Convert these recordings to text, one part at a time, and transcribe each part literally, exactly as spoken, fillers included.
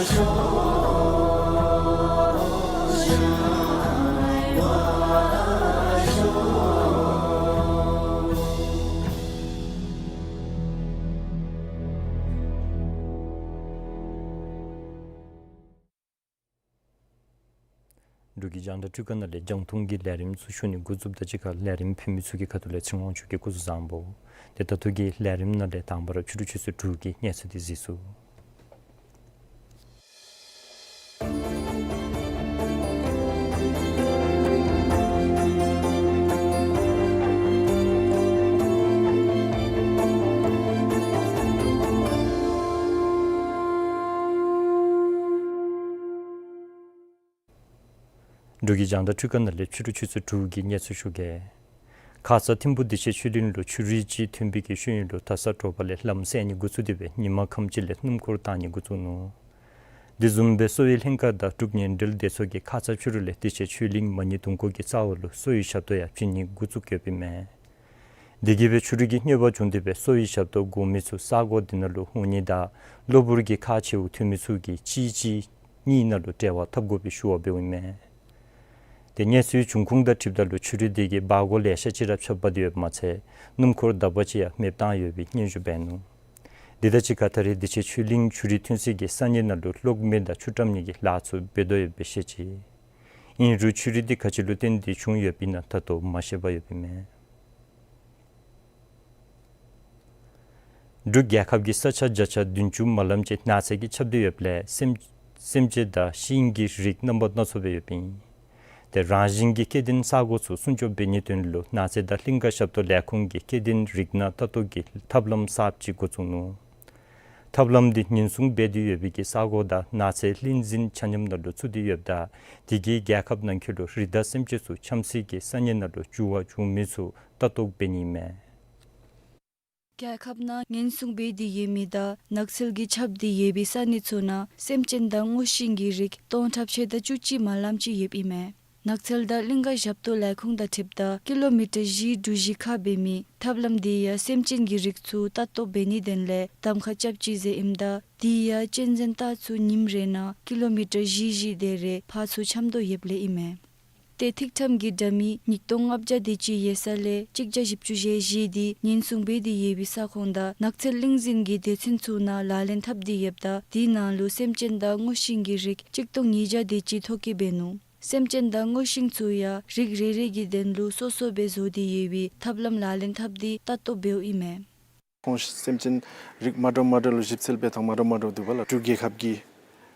འབྲུག་གི་རྒྱང་བསྒྲགས་འཕྲུལ་ཁང་ནང་ལས་རྒྱང་མཐོང་གི་ལས་རིམ་ཚུ་ཞུ་ནི་འགོ་བཙུགསཔ་དང་གཅིག་ཁར་ལས་རིམ་ཕུལ་མི་ཚུ་གི་ཁ་ཐུག་ལས་ཚེ་དབང་ཕྱུག་གིས་སྐུ་གཟུགས་བཟང་པོ། ཏེ་ད་ལྟོ་གི་ལས་རིམ་ནང་ལས་དང་པ་ར་ཕྱི་རུ་ཆུ་ཚོད་དྲུག་གི་གནས་ཚུལ་འདི་གཟིགས་ཚུགས། འབྲུག་གི་རྒྱང་བསྒྲགས་འཕྲུལ་ཁང་ནང་ལས་ཕྱི་རུ་ཆུ་ཚོད་དྲུག་གི་གནས་ཚུལ་ཞུ་གེ། ཁ་ཙ་ཐིམ་ཕུ་བདེ་ཆེན་ཆོས་གླིང་ལུ་ཆུ་རུད་ཅིག་ཐོན་པའི་གི་ཤེས་ཡོན་ལུ་ད་ས་དྲོ་པ་ལས་ལམ་སེལ་ནི་འགོ་བཙུགས་ཏེ་སྦེ་ཉིན་མ་ཁམས་ཅིག་ལས་སྣུམ་འཁོར་བཏང་ནི་འགོ་བཙུགས་ནུག། དེ་བཟུམ་སྦེ་གསོ་བའི་ལྷན་ཁག་དང་འབྲུག་ཉེ་འབྲེལ་སྡེ་ཚོགས་ཀྱིས་ཁ་ཙ་ཕྱི་རུ་ལས་བདེ་ཆེན་ཆོས་གླིང་མ་ཎི་གདུང་སྐོར་གྱི་རྩ་བ་ལུ་གསོ་བའི་ཞབས་ཏོག་ཡང་བྱིན་ནི་འགོ་བཙུགས་ཡོདཔ་ཨིན་མས། དེ་གིས་སྦེ་ཆུ་རུད་ཀྱི་གནོད་པ་བྱུང་སྟེ་སྦེ་གསོ་བའི་ཞབས་ཏོག་དགོ་མི་ཚུ་ས་གོ་དེ་ནང་ལུ་འོང་ནི་དང་གློ་བུར་གྱི་ཁག་ཆེཝ་ཐོན་མི་ཚུ་གིས་གཅིག་གཅིག་གཉིས་ནང་ལུ་འབྲེལ་བ་འཐབ་དགོ་པའི་ཞུ་བ་འབདཝ་ཨིན་མས། ཏེ་གནས་ཚུལ་བྱུང་ཁུངས་དང་འཁྲིལཝ་ད་ལུ་ཆུ་རུད་དེ་གིས་སྦ་སྒོར་ལེ་ཤ་ཅིག་ར་ཆགཔ་འབད་དེ་ཡོདཔ་མ་ཚད་སྣུམ་འཁོར་དག་པ་ཅིག་ཡང་མེདཔ་བཏང་ཡོད་པའི་སྙན་ཞུ་འབད་ནུག། དེ་དང་གཅིག་ཁར་ད་རེས་བདེ་ཆེན་ཆོས་གླིང་ཆུ་རུད་ཐོན་སའི་གི་ས་གནས་ནང་ལུ་གློག་མེ་དང་ཆུ་བཀྲམ་ནི་གི་ལཱ་ཚུ་འབད་དོ་ཡོདཔ་སྦེ་བཤད་ཅི། ཨིན་རུང་ཆུ་རུད་འདི་ག་ཅི་ལུ་བརྟེན་ཏེ་བྱུང་ཡོདཔ་ཨིན་ན་ད་ལྟོ་མ་ཤེསཔ་ཡོདཔ་ཨིན་མས། འབྲུག་རྒྱལ་ཁབ་ཀྱི་ས་ཆ་བརྒྱ་ཆ་བདུན་ཅུ་མ་ལམ་ཅིག་ནགས་ཚལ་གྱིས་ཁྱབ་སྟེ་ཡོདཔ་ལས་སེམས་སེམས་ཅན་དང་ཤིང་གི་རིགས་རྣམ་པ་སྣ་ཚོགས་སྦེ་ཡོདཔ་ཨིན། ཏེ་རང་བཞིན་གྱི་སྐྱེ་ལྡན་ས་གོ་ཚུ་སྲུང་སྐྱོབ་འབད་ནིའི་དོན་ལུ་ནགས་ཚལ་དང་གླིང་ག་ཞབས་ཏོག་ལས་ཁུངས་ཀྱིས་སྐྱེ་ལྡན་རིགས་སྣ་ལྟ་རྟོག་གི་ཐབས་ལམ་གསརཔ་ཅིག་འགོ་བཙུགས་ནུག། ཐབས་ལམ་འདི་ཉེན་སྲུང་འབད་དེ་ཡོད་པའི་གི་ས་གོ་དང་ནགས་ཚལ་ལྷུན་འཛིན་ཆ་མཉམ་ནང་ལུ་ཚུད་དེ་ཡོདཔ་ད་དེ་གིས་རྒྱལ་ཁབ་ནང་འཁོད་ལུ་རི་དྭགས་སེམས་ཅན་ཚུ་འཁྱམས་སའི་གི་ས་གནས་ནང་ལུ་འགྱུར་བ་བྱུང་མི་ཚུ་ལྟ་རྟོག་འབད་ནི་ཨིན་མས། རྒྱལ་ཁབ་ནང་ཉེན་སྲུང་འབད་དེ་ཡོད་མི་དང་ནགས་ཚལ་གྱིས་ཁྱབ་སྟེ་ཡོད་པའི་ས་གནས་ཚུ་ནང་སེམས་ཅན་དང་སྔོ་ཤིང་གི་རིགས་སྟོང་ཕྲག་ཕྱེད་དང་བཅུ་གཅིག་མ་ལམ་ཅིག་ཡོདཔ་ཨིན་མས། ནགས་ཚལ་དང་གླིང་ག་ཞབས་ཏོག་ལས་ཁུངས་དང་འཁྲིལཝ་ད་ཀི་ལོ་མི་ཊར་བཞི་དྲུག་བཞི་ཁ་འབད་མི་ཐབས་ལམ་འདི་ཡང་སེམས་ཅན་གྱི་རིགས་ཚུ་ལྟ་རྟོག་འབད་ནིའི་དོན་ལས་གདམ་ཁ་རྐྱབ་ཅི་ཟེར་ཨིནམ་ད་དེ་ཡང་གཅན་གཟན་སྟག་ཚུ་ཉིནམ་རེ་ནང་ཀི་ལོ་མི་ཊར་བཞི་བཞི་དེ་རེ་ཕར་ཚུར་འཁྱམ་དོ་ཡོདཔ་ལས་ཨིན་མས། ཏེ་ཐིག་ཁྲམ་གྱི་འདྲ་མི་ཉིས་སྟོང་ལྔ་བརྒྱ་དེ་ཅིག་ཡོད་ས་ལས་གཅིག་བརྒྱ་བཞི་བཅུ་ཞེ་བཞི་འདི་ཉེན་སྲུང་འབད་དེ་ཡོད་པའི་ས་ཁོངས་དང་ནགས་ཚལ་གླིང་འཛིན་གྱི་སྡེ་ཚན་ཚུ་ནང་ལག་ལེན་འཐབ་སྟེ་ཡོདཔ་ད་དེ་ནང་ལུ་སེམས་ཅན་དང་སྔོ་ཤིང་གི་རིགས་གཅིག་སྟོང་ཉིས་བརྒྱ་དེ་ཅིག་ཐོ་བཀོད་འབད་ནུག། སེམས་ཅན་དང་སྔོ་ཤིང་ཚུ་ཡང་རིགས་རེ་རེ་གི་དོན་ལུ་སོ་སོ་སྦེ་བཟོ་སྟེ་ཡོད་པའི་ཐབས་ལམ་ལག་ལེན་འཐབ་སྟེ་ལྟ་རྟོག་འབདཝ་ཨིན་མས། ཁོང་སེམས་ཅན་རིགས་མ་འདྲཝ་མ་འདྲཝ་ལུ་ཞིབ་འཚོལ་འབད་ཐངས་མ་འདྲཝ་མ་འདྲཝ་འདུག་པ་ལགས། འབྲུག་རྒྱལ་ཁབ་ཀྱི་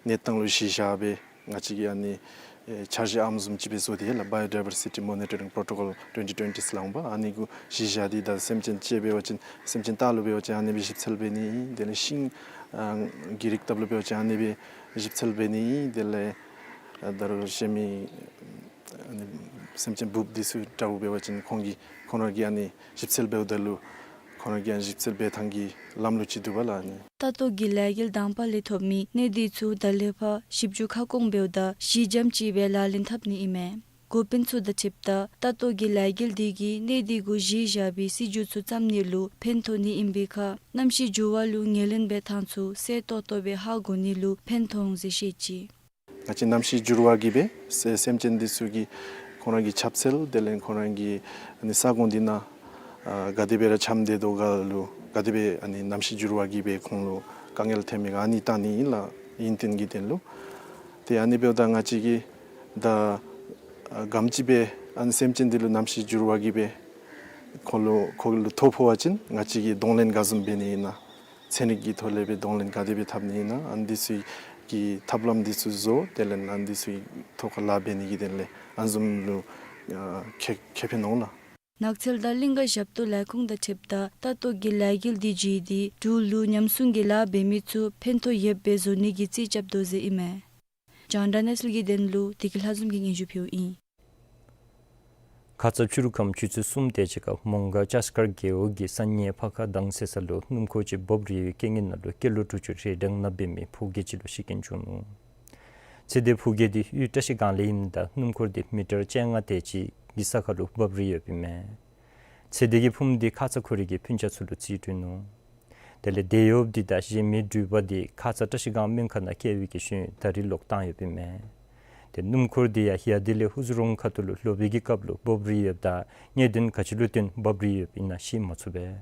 གནས་སྟངས་ལུ་གཞི་བཞག་སྦེ་ང་བཅས་ཀྱིས་ཨ་ནི་ཨེ་འཆར་གཞི་ཨམ་བཟུམ་ཅིག་སྦེ་བཟོ་སྟེ་ཡོད་ལགས། Biodiversity Monitoring Protocol twenty twenty ཟེར་སླབ་འོང་པ། ཨ་ནི་གུ་གཞི་བཞག་སྟེ་ད་སེམས་ཅན་ཅིག་འབད་བ་ཅིན་སེམས་ཅན་སྟག་ལུ་འབད་བ་ཅིན་ཨ་ནི་སྦེ་ཞིབ་འཚོལ་འབད་ནི། དེ་ལས་ཤིང་ཨ་གི་རིགས་ལྟབ་ལུ་འབད་བ་ཅིན་ཨ་ནི་སྦེ་ཞིབ་འཚོལ་འབད་ནི། དེ་ལས་ཨ་ད་རུང་གཞན་མི་ཨ་ནི་སེམས་ཅན་འབུཔ་འདི་ཚུ་འདྲཝ་འབད་བ་ཅིན་ཁོང་གིས་ཁོང་ར་གིས་ཨ་ནི་ཞིབ་འཚོལ་འབདཝ་ད་ལུ་ཁོང་ར་གིས་ཨ་ནི་ཞིབ་འཚོལ་འབད་ཐངས་ཀྱི་ལམ་ལུགས་ཅིག་འདུག་པ་ལགས། ཨ་ནི་ལྟ་རྟོག་གི་ལས་འགུལ་དང་པ་ལས་ཐོབ་མི་གནས་སྡུད་ཚུ་ད་ལས་ཕར་ཞིབ་འཇུག་ཁ་སྐོང་འབདཝ་ད་གཞི་འགྱམ་ཅིག་སྦེ་ལག་ལེན་འཐབ་ནི་ཨིན་མས། འགོ་དཔོན་ཚུ་དང་འཁྲིལཝ་ད་ལྟ་རྟོག་གི་ལས་འགུལ་འདི་གིས་གནས་སྡུད་གུ་གཞི་བཞག་པའི་སྲིད་བྱུས་ཚུ་བརྩམ་ནི་ལུ་ཕན་ཐོགས་ནི་ཨིན་པའི་ཁར་གནམ་གཤིས་འགྱུར་བ་ལུ་ངོས་ལེན་འབད་ཐངས་ཚུ་གསལ་ཏོག་ཏོ་སྦེ་ཧ་གོ་ནི་ལུ་ཕན་ཐོགས་འོང་ཟེར་བཤད་ཅི། ང་བཅས་གནམ་གཤིས་འགྱུར་བ་གིས་སྦེ་སེ་སེམས་ཅན་འདི་ཚུ་གི་ཁོང་ར་གི་ཁྱབ་ཚད་དེ་ལས་ཁོང་ར་གི་ཨ་ནི་ས་ཁོངས་འདི་ནང་ཨ་ག་དེ་སྦེ་ར་འཁྱམས་སྡོད་དོ་ག་ལུ་ག་དེ་སྦེ་ཨ་ནི་གནམ་གཤིས་འགྱུར་བ་གིས་སྦེ་ཁོང་ལུ་དཀའ་ངལ་ཐོན་མི་ག་ཨ་ནི་བལྟ་ནི་ཨིན་ལགས། ཨིན་ཏེ་གི་དོན་ལུ་ཏེ་ཨ་ནི་འབདཝ་ད་ང་བཅས་ཀྱིས་ད་ཨ་ག་དེམ་ཅིག་སྦེ་ཨ་ནི་སེམས་ཅན་འདི་ལུ་གནམ་གཤིས་འགྱུར་བ་གིས་སྦེ་ཁོ་ལུ་ཁོ་ལུ་ཐོ་ཕོག་པ་ཅིན་ང་བཅས་ཀྱིས་གདོང་ལེན་ག་བཟུམ་འབད་ནི་ཨིན་ན། ཚན་རིག་གི་ཐོག་ལས་སྦེ་གདོང་ལེན་ག་དེ་སྦེ་འཐབ་ནི་ཨིན་ན། ཨ་ནི་འདི་ཚུ་གི་ཐབས་ལམ་འདི་ཚུ་བཟོ། དེ་ལས་ཨ་ནི་འདི་ཚུ་ཐོག་ཁར་ལཱ་འབད་ནི་གི་དོན་ལས་ཨ་ནི་བཟུམ་ལུ་ཨ་ཁེ་ཁེ་ཕན་འོང་ལགས། ནགས་ཚལ་དང་གླིང་ག་ཞབས་ཏོག་ལས་ཁུངས་དང་འཁྲིལཝ་ད་ལྟ་རྟོག་གི་ལས་འགུལ་འདི་བརྒྱུད་དེ་འབྲུག་ལུ་ཉམས་སྲུང་གི་ལཱ་འབད་མི་ཚུ་ཕན་ཐོགས་ཡོདཔ་སྦེ་བཟོ་ནི་གི་རྩིས་རྐྱབ་དོ་ཟེར་ཨིན་མས། རྒྱང་བསྒྲགས་གནས་ཚུལ་གྱི་དོན་ལུ་བདེ་སྐྱིད་ལྷ་འཛོམས་ཀྱིས་སྙན་ཞུ་ཕུལཝ་ཨིན། ཁ་ཙ་ཕྱི་རུ་ཁམས་ཆུ་ཚོད་གསུམ་དེ་ཅིག་ཁར་མོང་སྒར་ལྕགས་མཁར་རྒེད་འོག་གི་ས་གནས་ཕ་ཁ་དང་ཟེར་ས་ལུ་སྣུམ་འཁོར་ཅིག་འབབ་རིལ་བའི་རྐྱེན་ངན་ནང་ལུ་སྐྱེས་ལོ་དྲུག་ཅུ་རེ་གྲངས་ནང་འབད་མི་ཕོ་སྐྱེས་ཅིག་ལུ་ཤི་རྐྱེན་བྱུང་ནུག། ཚེ་འདས་ཕོ་སྐྱེས་འདི་དབུས་བཀྲ་ཤིས་སྒང་ལས་ཨིནམ་ད་སྣུམ་འཁོར་འདི་མི་ཊར་བཅོ་ལྔ་དེ་ཅིག་གི་ས་ཁར་ལུ་འབབ་རིལ་ཡོདཔ་ཨིན་མས། ཚེ་འདས་ཀྱི་ཕུངམ་འདི་ཁ་ཙ་ཁོ་རའི་གི་སྤུན་ཆ་ཚུ་ལུ་རྩིས་སྤྲོད་ནུག། དེ་ལས་དེད་གཡོགཔ་འདི་དང་གཞན་མི་འགྲུལ་པ་འདི་ཁ་ཙ་བཀྲ་ཤིས་སྒང་སྨན་ཁང་ནང་བསྐྱལ་བའི་གི་ཤུལ་ད་རིས་ལོག་བཏང་ཡོདཔ་ཨིན་མས། ཏེ་སྣུམ་འཁོར་འདི་ཡང་ཡ་དེ་ལས་ཧུ་ཟུ་རོང་ཁ་ཐུག་ལུ་ལོག་པའི་གི་སྐབས་ལུ་བབས་རིལ་ཡོདཔ་ད་གནད་དོན་ག་ཅི་ལུ་བརྟེན་བབས་རིལ་ཡོདཔ་ཨིན་ན་ཤེས་མ་ཚུགས་པས།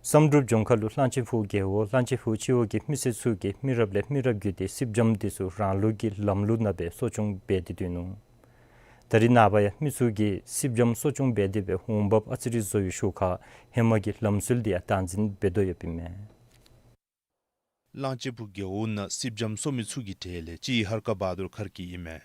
བསམ་གྲུབ་ལྗོངས་མཁར་ལུ་གླང་ཆེན་ཕུག་རྒེད་འོག་གླང་ཆེན་ཕུག་སྤྱི་འོག་གི་མི་སེར་ཚུ་གིས་མི་རབས་ལས་མི་རབས་བརྒྱུད་དེ་སེར་སྦྱངམ་འདི་ཚུ་རང་ལུགས་ཀྱི་ལམ་ལུགས་ནང་སྦེ་གསོ་སྐྱོང་འབད་དེ་སྡོད་ནུག། ད་རིས་ནངས་པ་ཡང་མི་ཚུ་གིས་སེར་སྦྱངམ་གསོ་སྐྱོང་འབད་དེ་སྦེ་འོང་འབབ་ཨ་ཙི་རེ་བཟོ་བའི་ཤུལ་ཁར་ཧེ་མ་གི་ལམ་སྲོལ་འདི་ཡང་བདག་འཛིན་འབད་དོ་ཡོདཔ་ཨིན་མས། གླང་ཆེན་ཕུག་རྒེད་འོག་ནང་སེར་སྦྱངམ་གསོ་མི་ཚུ་གི་གྲས་ལས་གཅིག་ཧར་ཀ་བ་དུར་མཁར་གྱི་ཨིན་མས།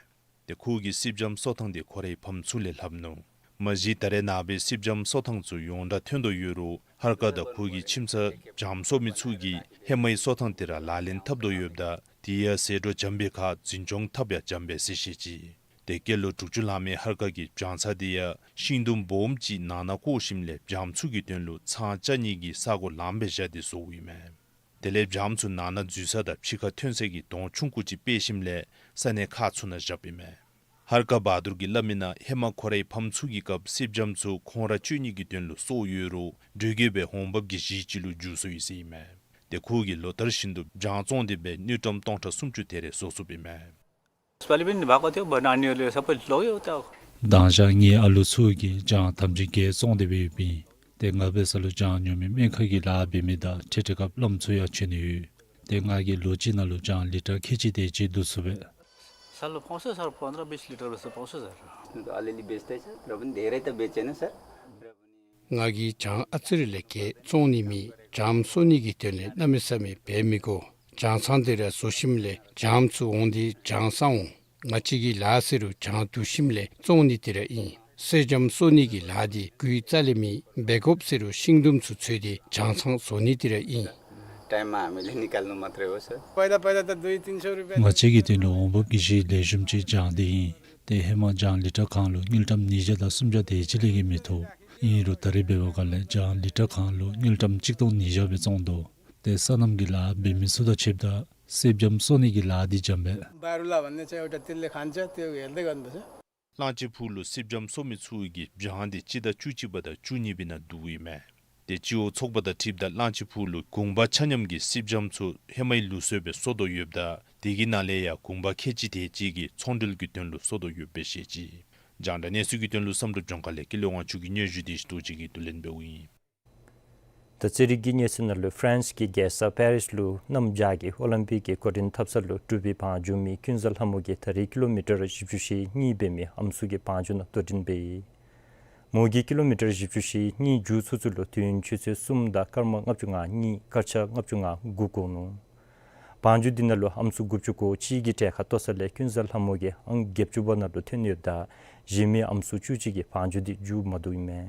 ཏེ་ཁོ་གི་སེར་སྦྱངམ་གསོ་ཐངས་འདི་ཁོ་རའི་ཕམ་ཚུ་ལས་ལྷབ་ནུག། མ་གཞི་ད་རེས་ནངས་པའི་སེར་སྦྱངམ་གསོ་ཐངས་ཚུ་ཡོངས་གྲགས་ཐོན་དོ་ཡོད་རུང་ཧར་ཀ་དང་ཁོ་གི་ཁྱིམ་ཚང་སྦྱངམ་གསོ་མི་ཚུ་གིས་ཧེ་མའི་གསོ་ཐངས་དེ་ར་ལག་ལེན་འཐབ་དོ་ཡོདཔ་ད་དེ་ཡང་ཟད་འགྲོ་འཇམ་པའི་ཁར་འཛིན་སྐྱོང་འཐབ་ཡང་འཇམ་པས་ཟེར་བཤད་ཅི། ཏེ་སྐྱེས་ལོ་དྲུག་ཅུ་ལང་མི་ཧར་ཀ་གིས་སྦྱང་ཚང་དེ་ཡང་ཤིང་དུམ་སྦོམ་ཅིག་ནང་ན་བཀོ་ཞིནམ་ལས་སྦྱངམ་ཚུ་གི་དོན་ལུ་ཚང་བཅའ་ནི་གི་ས་གོ་ལངམ་སྦེ་བཞག་སྟེ་བཟོཝ་ཨིན་མས། དེ་ལས་སྦྱངམ་ཚུ་ནང་ན་འཛུལ་ས་དང་ཕྱི་ཁར་ཐོན་ས་གི་དོང་ཆུང་ཀུ་ཅིག་སྤེལ་ཞིནམ་ལས་ས་གནས་ཁག་ཚུ་ནང་བཞགཔ་ཨིན་མས། ཧར་ཀ་བ་དུར་གྱིས་སླབ་མི་ནང་ཧེ་མ་ཁོ་རའི་ཕམ་ཚུ་གི་སྐབས་སེར་སྦྱངམ་ཚུ་ཁོང་ར་སྤྱོད་ནི་གི་དོན་ལུ་གསོ་ཡོད་རུང་འགྲོས་ཀྱིས་སྦེ་འོང་འབབ་ཀྱི་གཞི་ཅིག་ལུ་འགྱུར་སོ་ཡི་ཟེར་ཨིན་མས། ཏེ་ཁོ་གིས་ལོ་ལྟར་བཞིན་དུ་སྦྱངམ་བཙོང་སྟེ་སྦེ་དངུལ་ཀྲམ་སྟོང་ཕྲག་སུམ་ཅུ་དེ་རེ་བཟོ་ཚུགསཔ་ཨིན་མས། དཔལ་འབྱོར་བགོ་སྟེ་བ་ན་ནི་ལས་ས་པ་ལོག་ཡོད་ད། དང་ཞག་ངེའི་ཨ་ལུ་ཚུ་གིས་སྦྱངམ་ཐམ་ཅིག་བརྒྱད་བཙོང་སྟེ་སྦེ་ཡོདཔ་ཨིན། ཏེ་ང་འབད་ས་ལུ་སྦྱངམ་ཉོ་མི་སྨན་ཁང་གི་ལཱ་འབད་མི་དང་ཁྲལ་ཁྲལ་ཁབ་ལམ་ཚུ་ཡང་ཆོད་ནི་ཡོད། ཏེ་ང་གིས་ལོ་གཅིག་ནང་ལུ་སྦྱངམ་ལི་ཊར་ཁལ་གཅིག་དེ་ཅིག་བསྡུ་ཚུགས་པས། साल पाउँछ सर, पन्ध्र बिस लिटर जस्तो पाउँछ सर। अलिअलि बेच्दैछ, र पनि धेरै त बेचेन सर। ང་གིས་སྦྱངམ་ཨ་ཙི་རེ་ལས་བརྒལ་བཙོང་ནི་མེད། སྦྱངམ་གསོ་ནི་གི་དོན་ལས་གནམ་མེད་ས་མེད་འབད་མི་དགོ། སྦྱངམ་ཚང་དེ་ར་བཟོ་ཞིནམ་ལས་སྦྱངམ་ཚུ་འོང་སྟེ་སྦྱངམ་ཟ་འོང་། ང་བཅས་ཀྱི་ལཱ་ཟེར་རུང་སྦྱངམ་བསྡུ་ཞིནམ་ལས་བཙོང་ནི་དེ་ར་ཨིན། སེར་སྦྱངམ་གསོ་ནི་གི་ལཱ་འདི་གུ་ཡངས་རྩ་ལས་མེད། འབད་དགོཔ་ཟེར་རུང་ཤིང་དུམ་ཚུ་འཚོལ་ཏེ་སྦྱངམ་ཚང་བཟོ་ནི་དེ་ར་ཨིན། टाइममा हामीले निकाल्नु मात्रै हो सर। पहिला पहिला त दुई तिन सौ रुपियाँ। ང་བཅས་ཀྱི་དོན་ལུ་འོང་འབབ་ཀྱི་གཞི་ལེགས་ཤོམ་ཅིག་སྦྱངམ་འདི་ཨིན། ཏེ་ཧེ་མ་སྦྱངམ་ལི་ཊར་གང་ལུ་དངུལ་ཀྲམ་ཉིས་བརྒྱ་དང་སུམ་བརྒྱ་དེ་ཅིག་ལས་བརྒལ་མི་ཐོབ། ཨིན་རུང་ད་རིས་འབད་བའི་སྒང་ལས་སྦྱངམ་ལི་ཊར་གང་ལུ་དངུལ་ཀྲམ་གཅིག་སྟོང་ཉིས་བརྒྱ་སྦེ་བཙོང་དོ། ཏེ་སོ་ནམ་གྱི་ལཱ་འབད་མི་ཚུ་དང་ཕྱདཔ་ད་སེར་སྦྱངམ་གསོ་ནི་གི་ལཱ་འདི་འཇམ་པས། बारुला भन्ने चाहिँ एउटा त्यसले खान्छ, त्यो हेर्दै गर्नुपर्छ। གླང་ཆེན་ཕུག་ལུ་སེར་སྦྱངམ་གསོ་མི་ཚུ་གིས་སྦྱངམ་འདི་སྤྱི་ཟླ་བཅུ་གཅིག་པ་དང་བཅུ་གཉིས་པའི་ནང་བསྡུཝ་ཨིན་མས། ཏེ་སྤྱི་འོག་ཚོགས་པ་དང་འཁྲིལཝ་ད་གླང་ཆེན་ཕུག་ལུ་གུང་པ་ཆ་མཉམ་གྱི་སེར་སྦྱངམ་ཚུ་ཧེ་མའི་ལུགས་སྲོལ་སྦེ་གསོ་དོ་ཡོདཔ་ད་དེ་གི་ནང་ལས་ཡང་གུང་པ་ཁལ་གཅིག་དེ་ཅིག་གིས་ཚོང་འབྲེལ་གྱི་དོན་ལུ་གསོ་དོ་ཡོདཔ་སྦེ་བཤད་ཅི། རྒྱང་བསྒྲགས་གནས་ཚུལ་གྱི་དོན་ལུ་བསམ་གྲུབ་ལྗོངས་མཁར་ལས་ཀུན་ལེགས་དབང་ཕྱུག་གི་སྙན་ཞུ་འདི་ཞུ་དོ་ཅིག་གིས་བསྡུ་ལེན་འབདཝ་ཨིན། ད་རྩེད་རིགས་ཀྱི་གནས་ཚུལ་ནང་ལུ་ཕ་རན་སི་གི་རྒྱལ་ས་པེ་རིས་ལུ་གནམ་བྱཱར་གྱི་ཨོ་ལིམ་པིག་གི་འགོ་འདྲེན་འཐབ་ས་ལུ་འབྲུག་པའི་བང་རྒྱུག་མི་ཀུན་བཟང་ལྷ་མོ་གིས་ད་རིས་ཀི་ལོ་མི་ཊར་བཞི་བཅུ་ཞེ་གཉིས་འབད་མི་ཨམ་སྲུ་གི་བང་རྒྱུག་ནང་དོ་འགྲན་འབད་ཡི། མོ་གིས་ཀི་ལོ་མི་ཊར་བཞི་བཅུ་ཞེ་གཉིས་རྒྱུག་ཚུགས་ཚུགས་ལུ་དུས་ཡུན་ཆུ་ཚོད་གསུམ་དང་སྐར་མ་ལྔ་བཅུ་ང་གཉིས་སྐར་ཆ་ལྔ་བཅུ་ང་དགུ་འགོར་ནུག། བང་རྒྱུག་འདི་ནང་ལུ་ཨམ་སྲུ་དགུ་བཅུ་གོ་གཅིག་གིས་གྲལ་ཁར་གཏོགས་ས་ལས་ཀུན་བཟང་ལྷ་མོ་གིས་ཨང་བརྒྱད་ཅུ་པ་ནང་ལུ་ཐོན་ཡོདཔ་ད་གཞན་མི་ཨམ་སྲུ་བཅུ་གཅིག་གིས་བང་རྒྱུག་འདི་རྒྱུག་མ་བཏུབ་ཨིན་མས།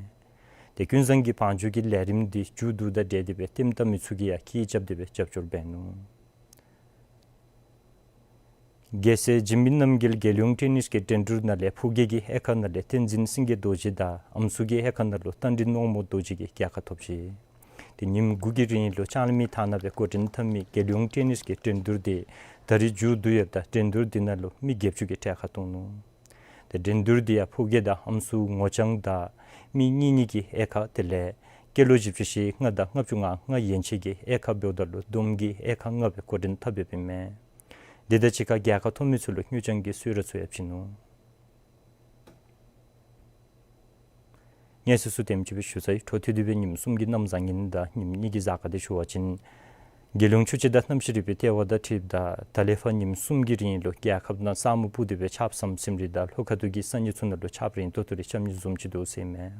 ཏེ་ཀུན་བཟང་གི་བང་རྒྱུག་གི་ལས་རིམ་འདི་མཇུག་བསྡུཝ་དང་འབྲེལ་ཏེ་སྦེ་ལྟདམོ་བལྟ་མི་ཚུ་གིས་ཡང་སྐད་རྐྱབ་སྟེ་སྦེ་རྒྱབ་སྐྱོར་འབད་ནུག། རྒྱལ་སྲས་འཇིགས་མེད་རྣམ་རྒྱལ་རྒྱལ་ཡོངས་ཊེ་ནིས་ཀྱི་འགྲན་བསྡུར་ནང་ལས་ཕོ་རྒྱས་ཀྱི་དབྱེ་ཁག་ནང་ལས་བསྟན་འཛིན་སེང་གེ་རྡོ་རྗེ་དང་ཨམ་སྲུ་གི་དབྱེ་ཁག་ནང་ལུ་རྟ་མགྲིན་རྣོ་མོ་རྡོ་རྗེ་གིས་རྒྱལ་ཁ་ཐོབ་ཅི། ཏེ་ཉིནམ་དགུ་གི་རིང་ལུ་ལྕང་གླིང་མི་ཐང་ནང་སྦེ་འགོ་འདྲེན་འཐབ་མི་རྒྱལ་ཡོངས་ཊེ་ནིས་ཀྱི་འགྲན་བསྡུར་འདི་ད་རིས་མཇུག་བསྡུ་ཡོདཔ་ད་འགྲན་བསྡུར་འདི་ནང་ལུ་མི་བརྒྱད་ཅུ་གིས་གྲལ་ཁར་གཏོགས་ནུག། ཏེ་འགྲན་བསྡུར་འདི་ཡང་ཕོ་རྒྱས་དང་ཨམ་སྲུ་ངོ་རྐྱང་དང་མི་གཉིས་གཉིས་ཀྱི་དབྱེ་ཁག་དེ་ལས་སྐྱེས་ལོ་བཞི་བཅུ་ཞེ་ལྔ་དང་ལྔ་བཅུ་ང་ལྔ་ཡན་ཆད་ཀྱི་དབྱེ་ཁག་འབདཝ་ད་ལུ་བསྡོམས་ཀྱིས་དབྱེ་ཁག་ལྔ་སྦེ་འགོ་འདྲེན་འཐབ་ཡོདཔ་ཨིན་མས། དེ་དང་གཅིག་ཁར་རྒྱལ་ཁ་ཐོབ་མི་ཚུ་ལུ་དངུལ་རྐྱང་གི་གསོལ་རས་ཚུ་ཡང་བྱིན་ནུག། གནས་ཚུལ་ཚུ་དེམ་ཅིག་སྦེ་ཞུ་ཚར་ཡི། འཕྲོ་མཐུད་དེ་སྦེ་ཉིནམ་གསུམ་གྱི་གནམ་བཟང་ངན་དང་ཉིནམ་གཉིས་ཀྱི་གཟའ་སྐར་འདི་ཞུ་བ་ཅིན། རྒྱལ་ཡོངས་ཆུ་བྱེད་དང་གནམ་གཤིས་རིག་པའི་ལྟེ་བ་དང་འཁྲིལཝ་ད་ད་ལས་ཕར་ཉིནམ་གསུམ་གྱི་རིང་ལུ་རྒྱལ་ཁབ་ནང་ས་སྨུག་སྤུབས་ཏེ་སྦེ་ཆརཔ་ཟམ་ཟིམ་རེ་དང་ལྷོ་ཁ་ཐུག་གི་ས་གནས་ཚུ་ནང་ལུ་ཆརཔ་རེ་ཏོག་ཏོ་རེ་རྐྱབ་ནི་བཟུམ་ཅིག་འདུག་ཟེར་ཨིན་མས།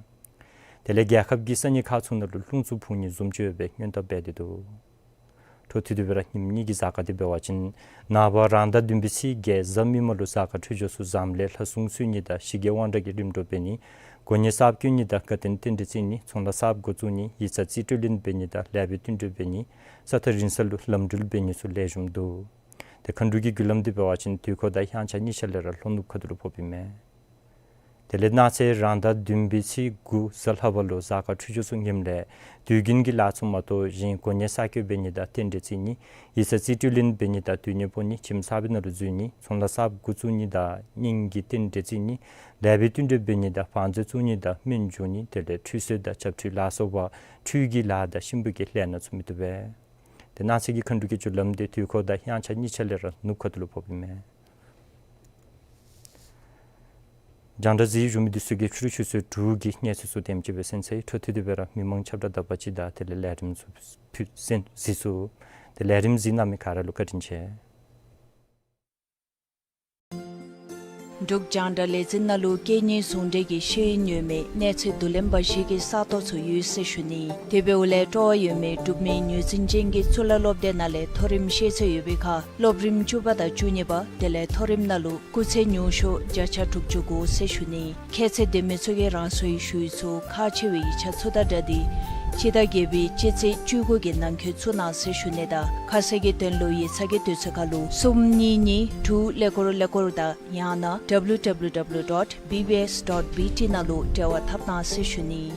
དེ་ལས་རྒྱལ་ཁབ་ཀྱི་ས་གནས་ཁག་ཚུ་ནང་ལུ་རླུང་འཚུབ་འཕུ་ནི་བཟུམ་ཅིག་ཡོད་པའི་སྔོན་བརྡ་འབད་དེ་འདུག། འཕྲོ་མཐུད་དེ་སྦེ་ར་ཉིནམ་གཉིས་ཀྱི་གཟའ་སྐར་འདི་འབད་བ་ཅིན། ནངས་པ་རང་ཟླ་བདུན་པའི་ཚེས་བརྒྱད་གཟའ་མིག་དམར་ལུ་གཟའ་སྐར་འཕྲོད་སྦྱོར་ཚུ་ཟམ་ལས་ལྷ་སྲུང་གསོལ་ནི་དང་ཞི་རྒྱས་དབང་དྲག་གི་རིམ་གྲོ་འབད་ནི། གོ་གནས་གསརཔ་བསྐོ་ནི་དང་དགའ་སྟོན་རྟེན་འབྲེལ་བརྩི་ནི། ཚོང་ལཱ་གསརཔ་འགོ་བཙུགས་ནི། ཡིག་ཚང་རྩིས་སྤྲོད་ལེན་འབད་ནི་དང་ལེགས་པའི་བསྟུན་གྲོས་འབད་ནི། ས་ཐག་རིང་ས་ལུ་ལམ་འགྲུལ་འབད་ནི་ཚུ་ལེགས་ཤོམ་འདུག། ཏེ་མཁའ་འགྲོ་གི་བརྒྱུད་ལམ་འདི་འབད་བ་ཅིན་དུས་འཁོར་དང་དབྱངས་འཆར་གཉིས་ཆ་ལས་ར་ལྷོ་ནུབ་ཁ་ཐུག་ལུ་ཕོགཔ་ཨིན་མས། དེ་ལས་གནངས་ཚེ་རང་ཟླ་བདུན་པའི་ཚེས་དགུ་གཟའ་ལྷག་པ་ལུ་གཟའ་སྐར་འཕྲོད་སྦྱོར་ཚུ་ངནམ་ལས་དུས་རྒྱུན་གྱི་ལཱ་ཚུ་མ་གཏོགས་གཞན་གོ་གནས་གསར་བསྐོ་འབད་ནི་དང་རྟེན་འབྲེལ་བརྩི་ནི་ཡིག་ཚང་རྩིས་སྤྲོད་ལེན་འབད་ནི་དང་དོན་གཉེར་འབོ་ནི་ཁྱིམ་གསར་པའི་ནང་ལུ་འཛུལ་ནི་ཚོང་ལཱ་གསརཔ་འགོ་བཙུགས་ནི་དང་གཉེན་གྱི་རྟེན་འབྲེལ་བརྩི་ནི་ལེགས་པའི་བསྟུན་གྲོས་འབད་ནི་དང་བང་མཛོད་བཙུགས་ནི་དང་སྨན་སྦྱོང་ནི་དེ་ལས་ཁྲུས་གསོལ་དང་ཆབ་ཁྲུས་ལ་སོགས་པ་འཕྲུལ་གྱི་ལཱ་དང་གཤིན་པོ་གི་ལས་སྣ་ཚུ་མི་བཏུབ་པས། དེ་གནངས་ཚེ་གི་མཁའ་འགྲོ་གི་རྒྱུ་ལམ་དེ་དུས་འཁོར་དང་དབྱངས་འཆར་གཉིས་ཆ་ལས་ར་ནུབ་ཁ་ཐུག་ལུ་ཕོགཔ་ཨིན་མས། རྒྱང་བསྒྲགས་གཟིགས་བཞུགས་མི་འདི་ཚུ་གིས་ཕྱི་རུ་ཆུ་ཚོད་དྲུག་གི་གནས་ཚུལ་ཚུ་དེམ་ཅིག་སྦེ་གསན་ཚར་ཡི། འཕྲོ་མཐུད་དེ་སྦེ་ར་མི་མང་ཁྱབ་བསྒྲགས་དང་པ་ཅིག་དང་དེ་ལས་ལས་རིམ་ཚུ་ཕུལ་གསན་གཟིགས་ཚུགས། དེ་ལས་རིམ་གཟིགས་གནང་མི་ག་ར་ལུ་བཀའ་དྲིན་ཆེ། འབྲུག་རྒྱང་བསྒྲགས་ལས་འཛིན་ནང་ལུ་སྐད་གཉིས་ཟུང་འབྲེལ་གྱི་ཤེས་ཡོན་ཡོད་མི་གནས་ཚད་བསྡུ་ལེན་པ་བཞི་གི་ས་སྟོང་ཚུ་ཡོད་ཟེར་ཞུ་ནི། དེ་འབདཝ་ལས་སྤྲོ་བ་ཡོད་མི་འབྲུག་མི་ངོས་འཛིན་ཅན་གྱི་གཙུག་ལག་སློབ་སྡེ་ནང་ལས་མཐོ་རིམ་ཤེས་ཚད་ཡོད་པའི་ཁར་སློབ་རིམ་བཅུ་པ་དང་བཅུ་གཉིས་པ་དེ་ལས་མཐོ་རིམ་ནང་ལུ་སྐུགས་ཚད་ཉུང་ཤོས་བརྒྱ་ཆ་དྲུག་ཅུ་དགུ་ཟེར་ཞུ་ནི། ཁྱད་ཚད་ལྡན་མི་ཚུ་གིས་རང་སོའི་ཞུ་ཡིག་ཚུ་ཁག་ཆེ་བའི་ཡིག་ཆ་ཚུ་དང་སྦྲགས་ཏེ་སྤྱི་ཟླ་བརྒྱད་པའི་སྤྱི་ཚེས་བཅུ་དགུ་གི་ནང་འཁོད་བཙུགས་གནང་ཟེར་ཞུ་ནི་དང་ཁ་གསལ་གྱི་དོན་ལུ་ཡིག་ཚང་གི་དུས་ཚོད་ཁར་ལུ་གསུམ་གཉིས་གཉིས་དྲུག་ཀླད་ཀོར་ཀླད་ཀོར་དང་ཡང་ན་W W W dot B B S dot B T ནང་ལུ་འབྲེལ་བ་འཐབ་གནང་ཟེར་ཞུ་ནི།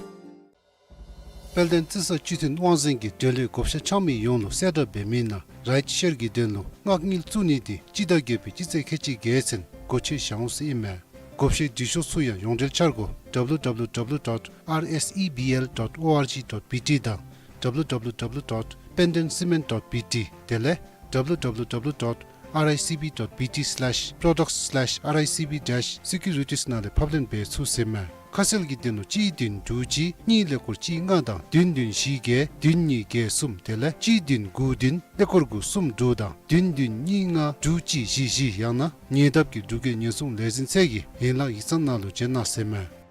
དཔལ་ལྡན་རྩི་ས་སྤྱི་མཐུན་དབང་འཛིན་གྱིས་འབྲེལ་ཡོད་བགོ་བཤའ་འཆང་མི་ཡོངས་ལུ་གསལ་བསྒྲགས་འབད་མི་ནང་རའིཊ་ཤེར་གྱི་དོན་ལུ་མངགས་དངུལ་བཙུགས་ནི་དེ་སྤྱི་ཟླ་བརྒྱད་པའི་སྤྱི་ཚེས་ཁལ་གཅིག་བརྒྱད་ཚུན་སྒོ་ཕྱེ་བཞག་འོང་ཟེར་ཨིན་མས། བགོ་བཤའི་འབྲི་ཤོག་ཚུ་ཡང་ཡོངས་འབྲེལ་འཆར་སྒོ་W W W dot R S E B L dot O R G dot B T དང་W W W dot pendantcement dot B T དེ་ལས་W W W dot R I C B dot B T slash products slash R I C B dash securities ནང་ལས་ཕབ་ལེན་འབད་ཚུགས་ཟེར་མས། ཁ་གསལ་གྱི་དོན་ལུ་གཅིག་བདུན་དྲུག་གཅིག་གཉིས་ཀླད་ཀོར་གཅིག་ལྔ་དང་བདུན་བདུན་བཞི་བརྒྱད་བདུན་གཉིས་བརྒྱད་གསུམ་དེ་ལས་གཅིག་བདུན་དགུ་བདུན་ཀླད་ཀོར་དགུ་གསུམ་དྲུག་དང་བདུན་བདུན་གཉིས་ལྔ་དྲུག་གཅིག་བཞི་བཞི་ཡང་ན་ཉེ་འདབས་ཀྱི་འབྲུག་རྒྱལ་ཉེན་སྲུང་ལས་འཛིན་ཚད་ཀྱི་ཡན་ལག་ཡིག་ཚང་ནང་ལུ་བྱོན་གནང་ཟེར་མས།